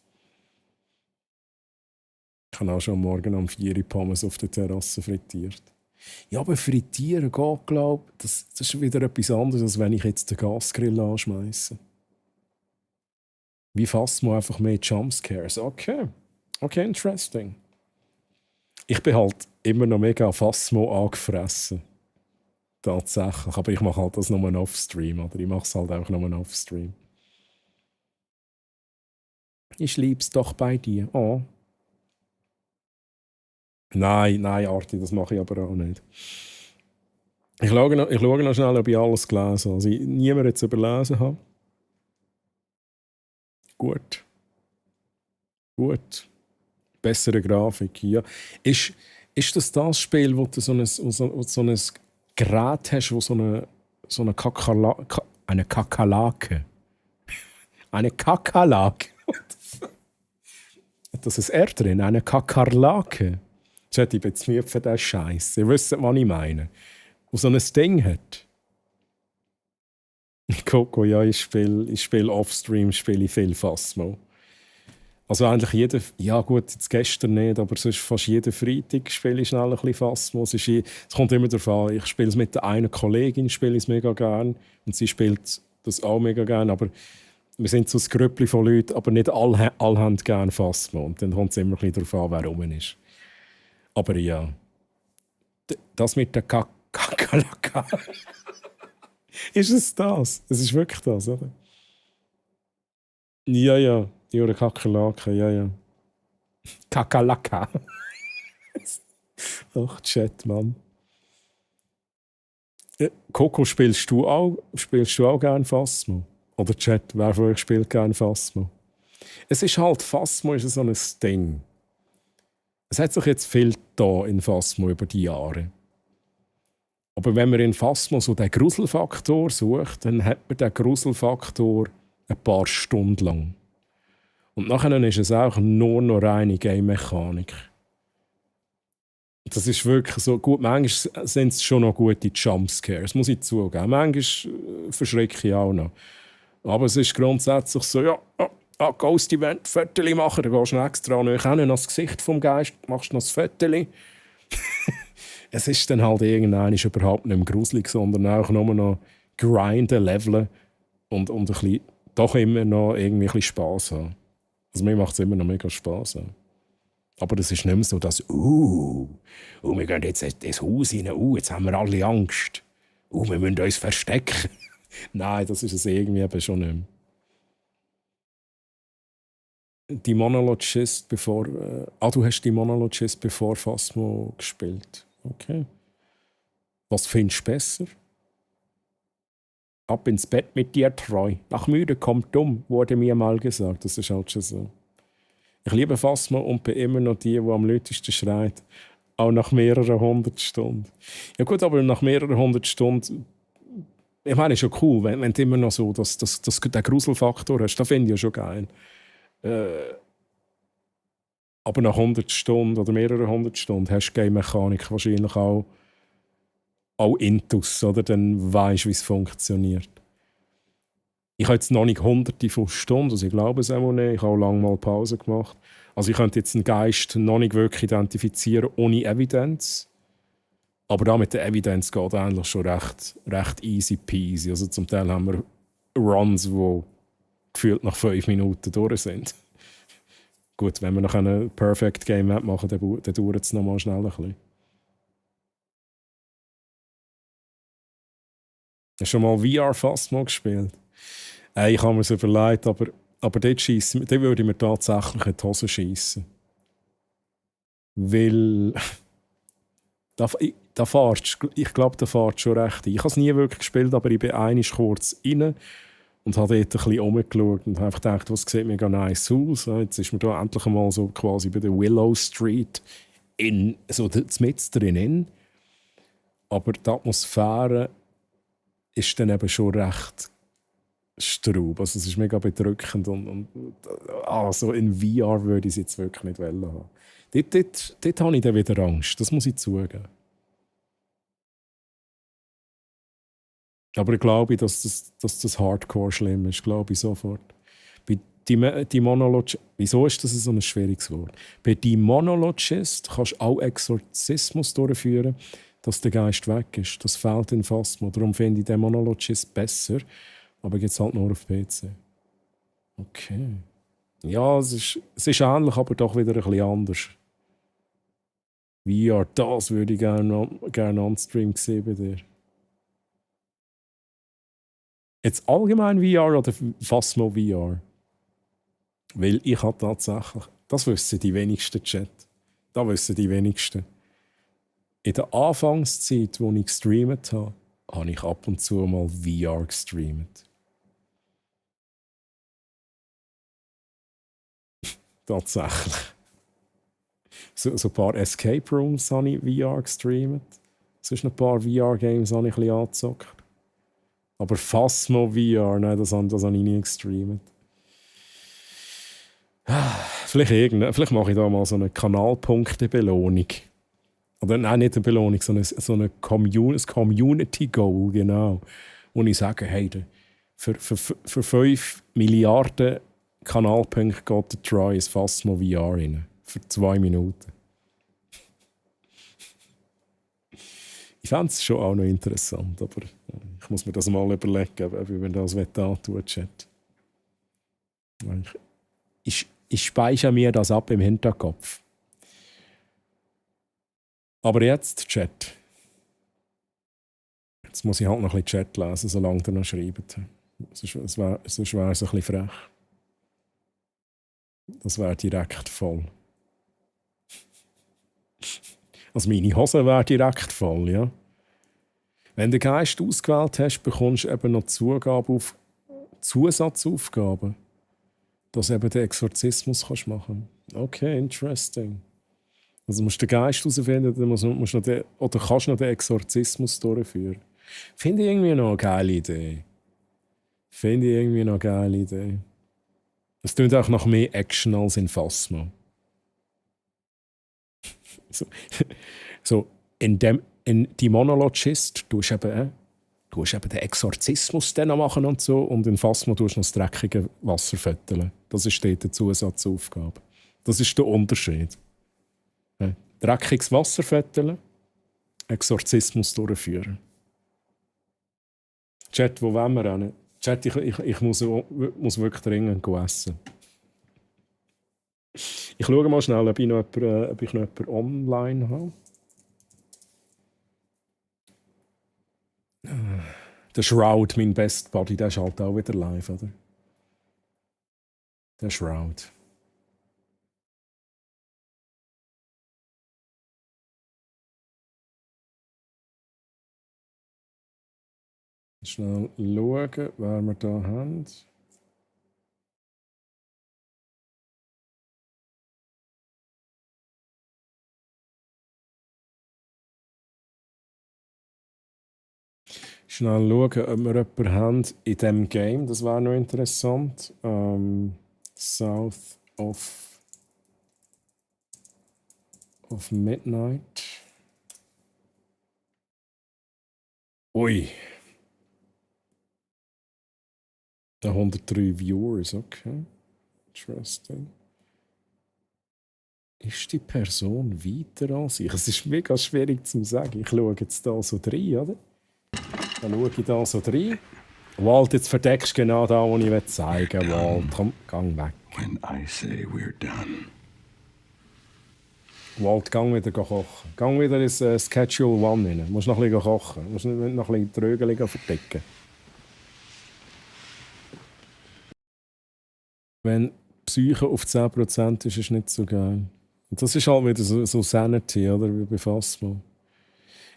Ich habe auch schon morgen um 4 Uhr Pommes auf der Terrasse frittiert. Ja, aber frittieren geht, glaube ich, das ist wieder etwas anderes, als wenn ich jetzt den Gasgrill anschmeiße. Wie fast mal einfach mehr Jumpscares. Okay, interesting. Ich bin halt immer noch mega Phasmo angefressen. Tatsächlich. Aber ich mache halt das nur off-stream. Oder ich mache es halt auch nur off-stream. Ich lieb's doch bei dir. Oh. Nein, Arti, das mache ich aber auch nicht. Ich schaue noch schnell, ob ich alles gelesen habe. Also ich niemand jetzt überlesen habe. Gut. Bessere Grafik, ja. Ist das Spiel, wo du so ein Gerät hast, wo so eine Kakerlake... Eine Kakerlake. Hat das ein R drin? Eine Kakerlake? Ich bin jetzt müde für diesen Scheiß. Ihr wisst, was ich meine. Wo so ein Ding hat. Coco, ja, ich spiele Offstream viel Phasmo. Also eigentlich ja gut, jetzt gestern nicht, aber sonst fast jeden Freitag spiele ich schnell ein bisschen Phasmo. Es kommt immer darauf an, ich spiele es mit der einen Kollegin, spiele es mega gern und sie spielt das auch mega gern, aber wir sind so ein Grüppli von Leuten, aber nicht alle haben gerne Phasmo. Und dann kommt es immer ein bisschen darauf an, wer rum ist. Aber ja, das mit der Kakerlake. Ist es das? Es ist wirklich das, oder? Ja, die oder Kakerlake, ja. Kakerlake. Ach, Chat, Mann. Coco, spielst du auch gerne Phasmo? Oder Chat, wer von euch spielt gerne Phasmo? Es ist halt, Phasmo ist so ein Ding. Es hat sich jetzt viel da in Phasmo über die Jahre. Aber wenn man in Phasmo so den Gruselfaktor sucht, dann hat man den Gruselfaktor ein paar Stunden lang. Und nachher ist es auch nur noch reine Game-Mechanik. Das ist wirklich so gut. Manchmal sind es schon noch gute Jumpscares, muss ich zugeben. Manchmal verschrecke ich auch noch. Aber es ist grundsätzlich so, ja, Ghost Event, Fotos machen, dann gehst du extra noch hin ans Gesicht vom Geist, machst noch ein Fotos. Es ist dann halt irgendwann überhaupt nicht mehr gruselig, sondern auch nur noch grinden, leveln und ein bisschen, doch immer noch irgendwie ein bisschen Spass haben. Also mir macht es immer noch mega Spass. Aber das ist nicht mehr so, dass wir gehen jetzt in das Haus rein, jetzt haben wir alle Angst. Wir müssen uns verstecken. Nein, das ist es irgendwie eben schon nicht mehr. Die Monologist bevor... du hast die Monologist bevor Phasmo gespielt. Okay. Was findest du besser? Ab ins Bett mit dir treu. Nach müde kommt dumm, wurde mir mal gesagt. Das ist halt schon so. Ich liebe Phasmo und bin immer noch die am lautesten schreit. Auch nach mehreren 100 Stunden. Ja gut, aber nach mehreren 100 Stunden... Ich meine, ist schon cool, wenn du immer noch so den Gruselfaktor hast. Das finde ich ja schon geil. Aber nach 100 Stunden oder mehreren 100 Stunden hast du Game-Mechanik wahrscheinlich auch Intus, oder? Dann weisst du, wie es funktioniert. Ich habe jetzt noch nicht hunderte von Stunden, also ich glaube es auch nicht. Ich habe auch lange mal Pause gemacht. Also ich könnte jetzt einen Geist noch nicht wirklich identifizieren, ohne Evidenz. Aber da mit der Evidenz geht eigentlich schon recht easy peasy. Also zum Teil haben wir Runs, die gefühlt nach 5 Minuten durch sind. Gut, wenn wir noch eine Perfect Game Map machen, dann dauert es noch mal schnell ein bisschen. Hast du schon mal VR Phasmo gespielt? Ich habe mir es überlegt, aber dort würde ich mir tatsächlich in die Hose schiessen. Weil ich glaube, da fährt schon recht ein. Ich habe es nie wirklich gespielt, aber ich bin einmal kurz rein und habe dort ein bisschen rumgeschaut und habe gedacht, was sieht mega nice aus. Jetzt ist man da endlich einmal so quasi bei der Willow Street so mitten drinnen. Aber die Atmosphäre ist dann eben schon recht Straub. Also es ist mega bedrückend und so in VR würde ich es jetzt wirklich nicht haben. Dort habe ich dann wieder Angst, das muss ich zugeben. Aber ich glaube, dass das Hardcore schlimm ist, glaube ich sofort. Bei wieso ist das so ein schwieriges Wort? Bei Demonologist kannst du auch Exorzismus durchführen, dass der Geist weg ist. Das fehlt in Phasmo. Darum finde ich Demonologist besser. Aber geht es halt nur auf PC. Okay. Ja, es ist ähnlich, aber doch wieder ein bisschen anders. VR, das würde ich gerne on Stream sehen bei dir. Jetzt allgemein VR oder Phasmo VR? Weil ich habe tatsächlich, das wissen die wenigsten Chat. Das wissen die wenigsten. In der Anfangszeit, als ich gestreamt habe ich ab und zu mal VR gestreamt. Tatsächlich. So ein paar Escape Rooms habe ich VR gestreamt. Sonst ein paar VR-Games habe ich ein bisschen angezockt. Aber Phasmo VR, nein, das habe ich nie gestreamt. Vielleicht mache ich da mal so eine Kanalpunkte-Belohnung. Oder nein, nicht eine Belohnung, sondern ein Community-Goal, genau. Wo ich sage, hey, für 5 Milliarden Kanalpunkte geht der Try ins Phasmo VR rein. Für 2 Minuten. Ich fände es schon auch noch interessant, aber ich muss mir das mal überlegen, wie man das antun Chat. Ich speichere mir das ab im Hinterkopf. Aber jetzt, Chat. Jetzt muss ich halt noch ein bisschen Chat lesen, solange ihr noch schreibt. Sonst wäre es ein bisschen frech. Das wäre direkt voll. Also meine Hose wäre direkt voll, ja. Wenn du den Geist ausgewählt hast, bekommst du eben noch Zusatzaufgaben, dass du eben den Exorzismus machen kannst. Okay, interesting. Also musst du den Geist herausfinden, dann kannst du noch den Exorzismus durchführen. Finde ich irgendwie noch eine geile Idee. Es klingt auch nach mehr Action als in Phasmo. So in Demonologist tust du eben den Exorzismus dann machen und so, und in Phasmo tust du noch das dreckige Wasser fötteln. Das ist dort eine Zusatzaufgabe. Das ist der Unterschied. Dreckiges Wasser fötteln, Exorzismus durchführen. Chat, wo wollen wir hin? Chat, ich muss wirklich dringend essen. Ich schaue mal schnell, ob ich noch jemanden online habe. Der Shroud, mein Best Buddy, der ist halt auch wieder live, oder? Der Shroud. Schnell schauen, wer wir da haben. Schnell schauen, ob wir jemanden haben in diesem Game. Das wäre noch interessant. South of of Midnight. Ui. 103 Viewers, okay. Interesting. Ist die Person weiter als ich? Es ist mega schwierig zu sagen. Ich schaue jetzt da so rein, oder? Dann schaue ich da so rein. Walt, jetzt verdeckst du genau da, wo ich zeigen will. Walt, komm, gang weg. When I say we're done. Walt, gang wieder kochen. Gang wieder ins Schedule 1 rein. Du musst noch ein bisschen kochen. Du musst noch ein bisschen die Rögel verdecken. Wenn Psyche auf 10% ist, ist es nicht so geil. Und das ist halt wieder so Sanity, oder? Wie bei Phasma.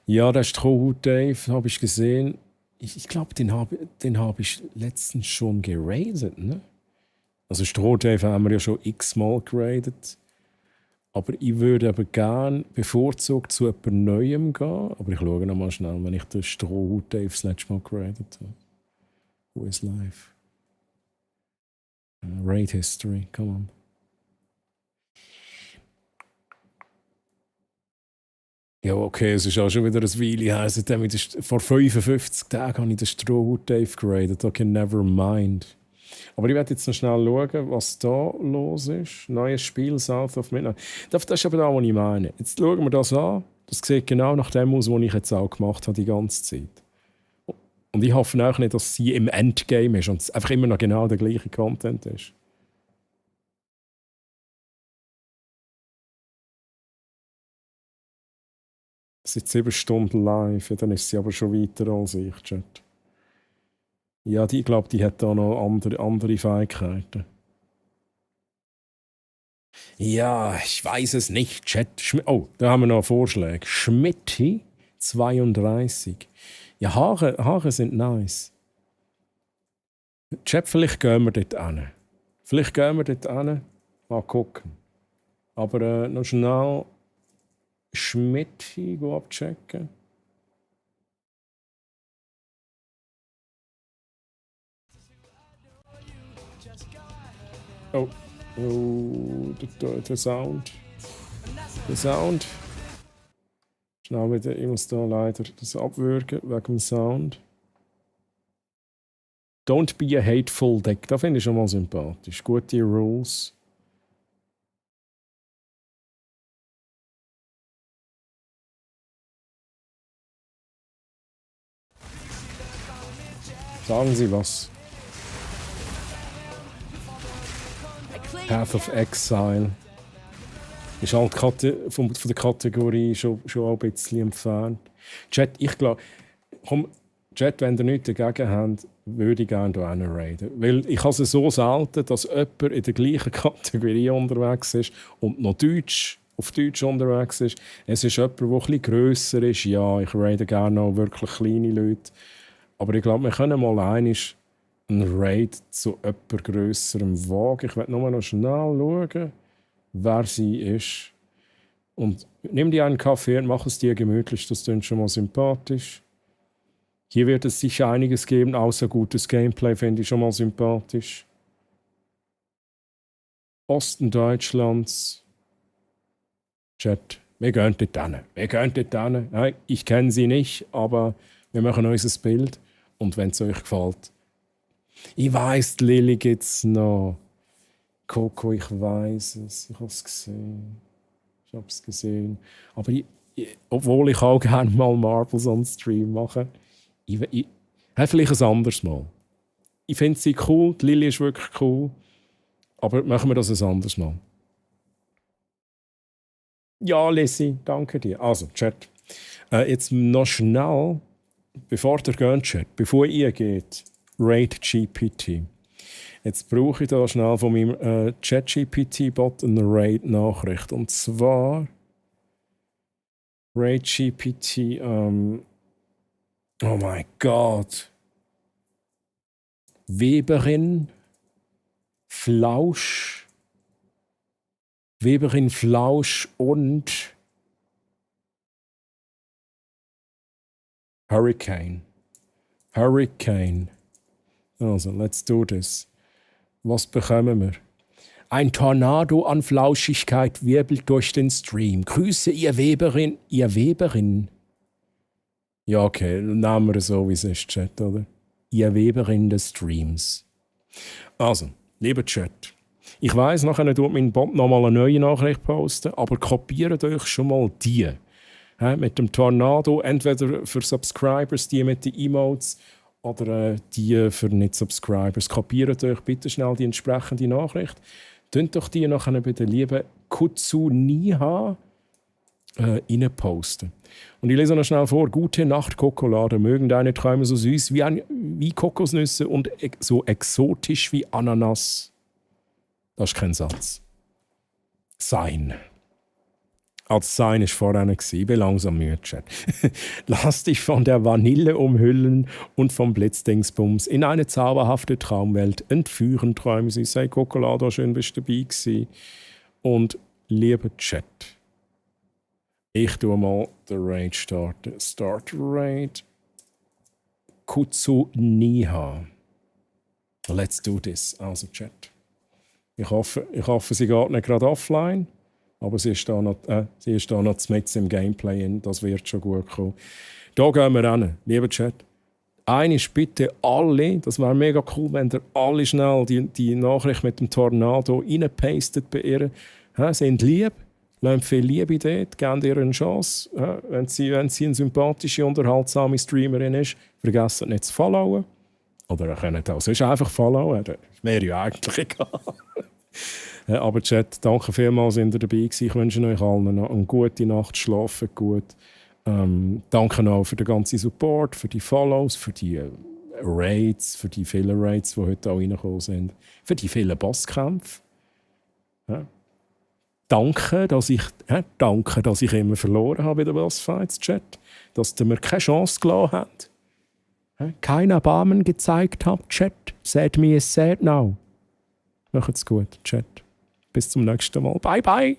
Ja, das ist Kohut Dave, habe ich gesehen. Ich glaube, den hab ich letztens schon geradet, ne? Also Stroh Dave haben wir ja schon x-mal geradet. Aber ich würde aber gerne bevorzugt zu jemand Neuem gehen. Aber ich schaue noch mal schnell, wenn ich den Strohhut Dave das letzte Mal geradet habe. Who is live? Raid History, come on. Ja, okay, es ist auch schon wieder ein Weile her. Vor 55 Tagen habe ich den Strohhut Dave geradet. Okay, never mind. Aber ich werde jetzt noch schnell schauen, was da los ist. Neues Spiel, South of Midnight. Das ist aber da, was ich meine. Jetzt schauen wir das an. Das sieht genau nach dem aus, was ich jetzt auch gemacht habe die ganze Zeit. Und ich hoffe auch nicht, dass sie im Endgame ist und es einfach immer noch genau der gleiche Content ist. Seit 7 Stunden live, ja, dann ist sie aber schon weiter als ich, Chat. Ja, ich glaube, die hat da noch andere Fähigkeiten. Ja, ich weiß es nicht, Chat. Oh, da haben wir noch Vorschläge. Schmitti 32. Ja, Haare sind nice. Chat, vielleicht gehen wir dort hin. Mal gucken. Aber noch schnell Schmitti abchecken. Oh, der Sound. Schnell wieder, ich muss da leider das abwürgen wegen dem Sound. Don't be a hateful dick. Das finde ich schon mal sympathisch. Gute Rules. Sagen Sie was. Path of Exile. Ist halt von der Kategorie schon ein bisschen entfernt. Chat, ich glaube, Chat, wenn ihr nichts dagegen habt, würde ich gerne hier raiden. Weil ich habe es so selten, dass jemand in der gleichen Kategorie unterwegs ist und noch auf Deutsch unterwegs ist. Es ist jemand, der ein bisschen grösser ist. Ja, ich raide gerne auch wirklich kleine Leute. Aber ich glaube, wir können mal einen Raid zu jemand grösserem wagen. Ich werde nur noch schnell schauen, wer sie ist. Und nimm dir einen Kaffee und mach es dir gemütlich. Das klingt schon mal sympathisch. Hier wird es sicher einiges geben, außer gutes Gameplay, finde ich schon mal sympathisch. Osten Deutschlands. Chat. Wir gehen dort hin. Nein, ich kenne sie nicht, aber wir machen unser Bild. Und wenn es euch gefällt. Ich weiss, die Lilly gibt es noch. Coco, ich weiss es. Ich habe es gesehen. Aber obwohl ich auch gerne mal Marbles on Stream mache, vielleicht ein anderes Mal. Ich finde sie cool, die Lilly ist wirklich cool. Aber machen wir das ein anderes Mal. Ja, Lissy, danke dir. Also, Chat. Jetzt noch schnell, bevor ihr geht, Chat, bevor ihr geht, Raid GPT. Jetzt brauche ich da schnell von meinem Chat-GPT-Bot eine Raid-Nachricht. Und zwar Raid GPT, oh mein Gott. Weberin Flausch und Hurricane. Also, let's do this. Was bekommen wir? Ein Tornado an Flauschigkeit wirbelt durch den Stream. Grüße, ihr Weberin. Ihr Weberin? Ja, okay, nehmen wir es so, wie es ist, Chat, oder? Ihr Weberin des Streams. Also, lieber Chat, ich weiss, nachher tut mein Bot nochmal eine neue Nachricht posten, aber kopiert euch schon mal die. Mit dem Tornado, entweder für Subscribers, die mit den Emotes, oder die für Nicht-Subscribers. Kopiert euch bitte schnell die entsprechende Nachricht. Tönt doch die nachher bei der lieben Kutsu Niha reinposten. Und ich lese noch schnell vor. Gute Nacht, Kokolade. Mögen deine Träume so süß wie Kokosnüsse und so exotisch wie Ananas. Das ist kein Satz. Sein. Als Sein war vorher nicht. Ich bin langsam müde, Chat. Lass dich von der Vanille umhüllen und vom Blitzdingsbums in eine zauberhafte Traumwelt entführen, Träume sie. Sei Kokolada, schön bist du dabei gewesen. Und lieber Chat, ich tue mal den Raid starten. Start Raid. Kutsu Niha. Let's do this. Also Chat. Ich hoffe, sie geht nicht gerade offline. Aber sie ist da noch mit im Gameplay. Das wird schon gut kommen. Da gehen wir hin, lieber Chat. Eines bitte alle, das wäre mega cool, wenn ihr alle schnell die Nachricht mit dem Tornado reinpastet bei ihr. Sind lieb, lassen viel Liebe dort, geben ihr eine Chance. Wenn sie eine sympathische, unterhaltsame Streamerin ist, vergessen nicht zu followen. Oder ihr könnt auch sonst einfach followen. Das wäre ja eigentlich egal. Aber Chat, danke vielmals, dass ihr dabei gewesen. Ich wünsche euch allen noch eine gute Nacht, schlafen gut. Danke auch für den ganzen Support, für die Follows, für die Raids, für die vielen Raids, die heute auch reingekommen sind, für die vielen Bosskämpfe. Ja. Danke, dass ich immer verloren habe bei den Bossfights, Chat. Dass ihr mir keine Chance gelassen habt. Kein Erbarmen gezeigt habt, Chat. Seht mir es sad now. Macht's gut, Chat. Bis zum nächsten Mal. Bye, bye.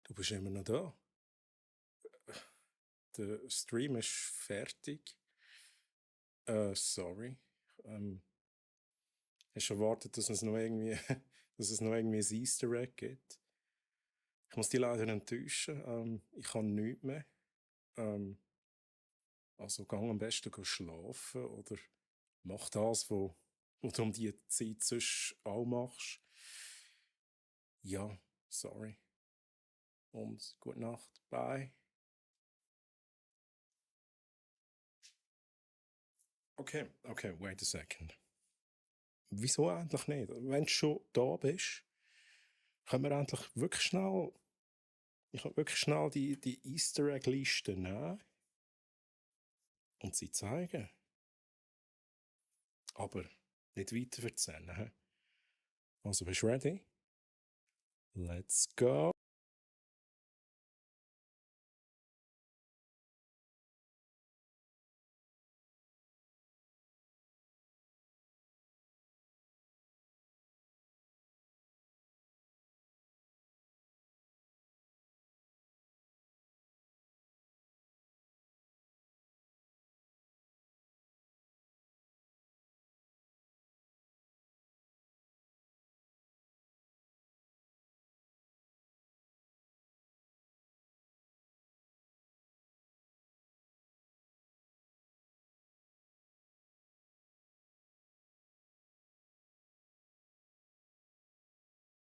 Du bist immer noch da. Der Stream ist fertig. Sorry. Hast du erwartet, dass es noch irgendwie ein Easter Egg gibt? Ich muss dich leider enttäuschen. Ich kann nichts mehr. Also gang am besten schlafen oder mach das, was du um die Zeit sonst auch machst. Ja, sorry. Und gute Nacht. Bye. Okay, wait a second. Wieso eigentlich nicht? Wenn du schon da bist, können wir endlich wirklich schnell die Easter Egg-Liste nehmen und sie zeigen. Aber nicht weiter erzählen. Also, bist du ready? Let's go.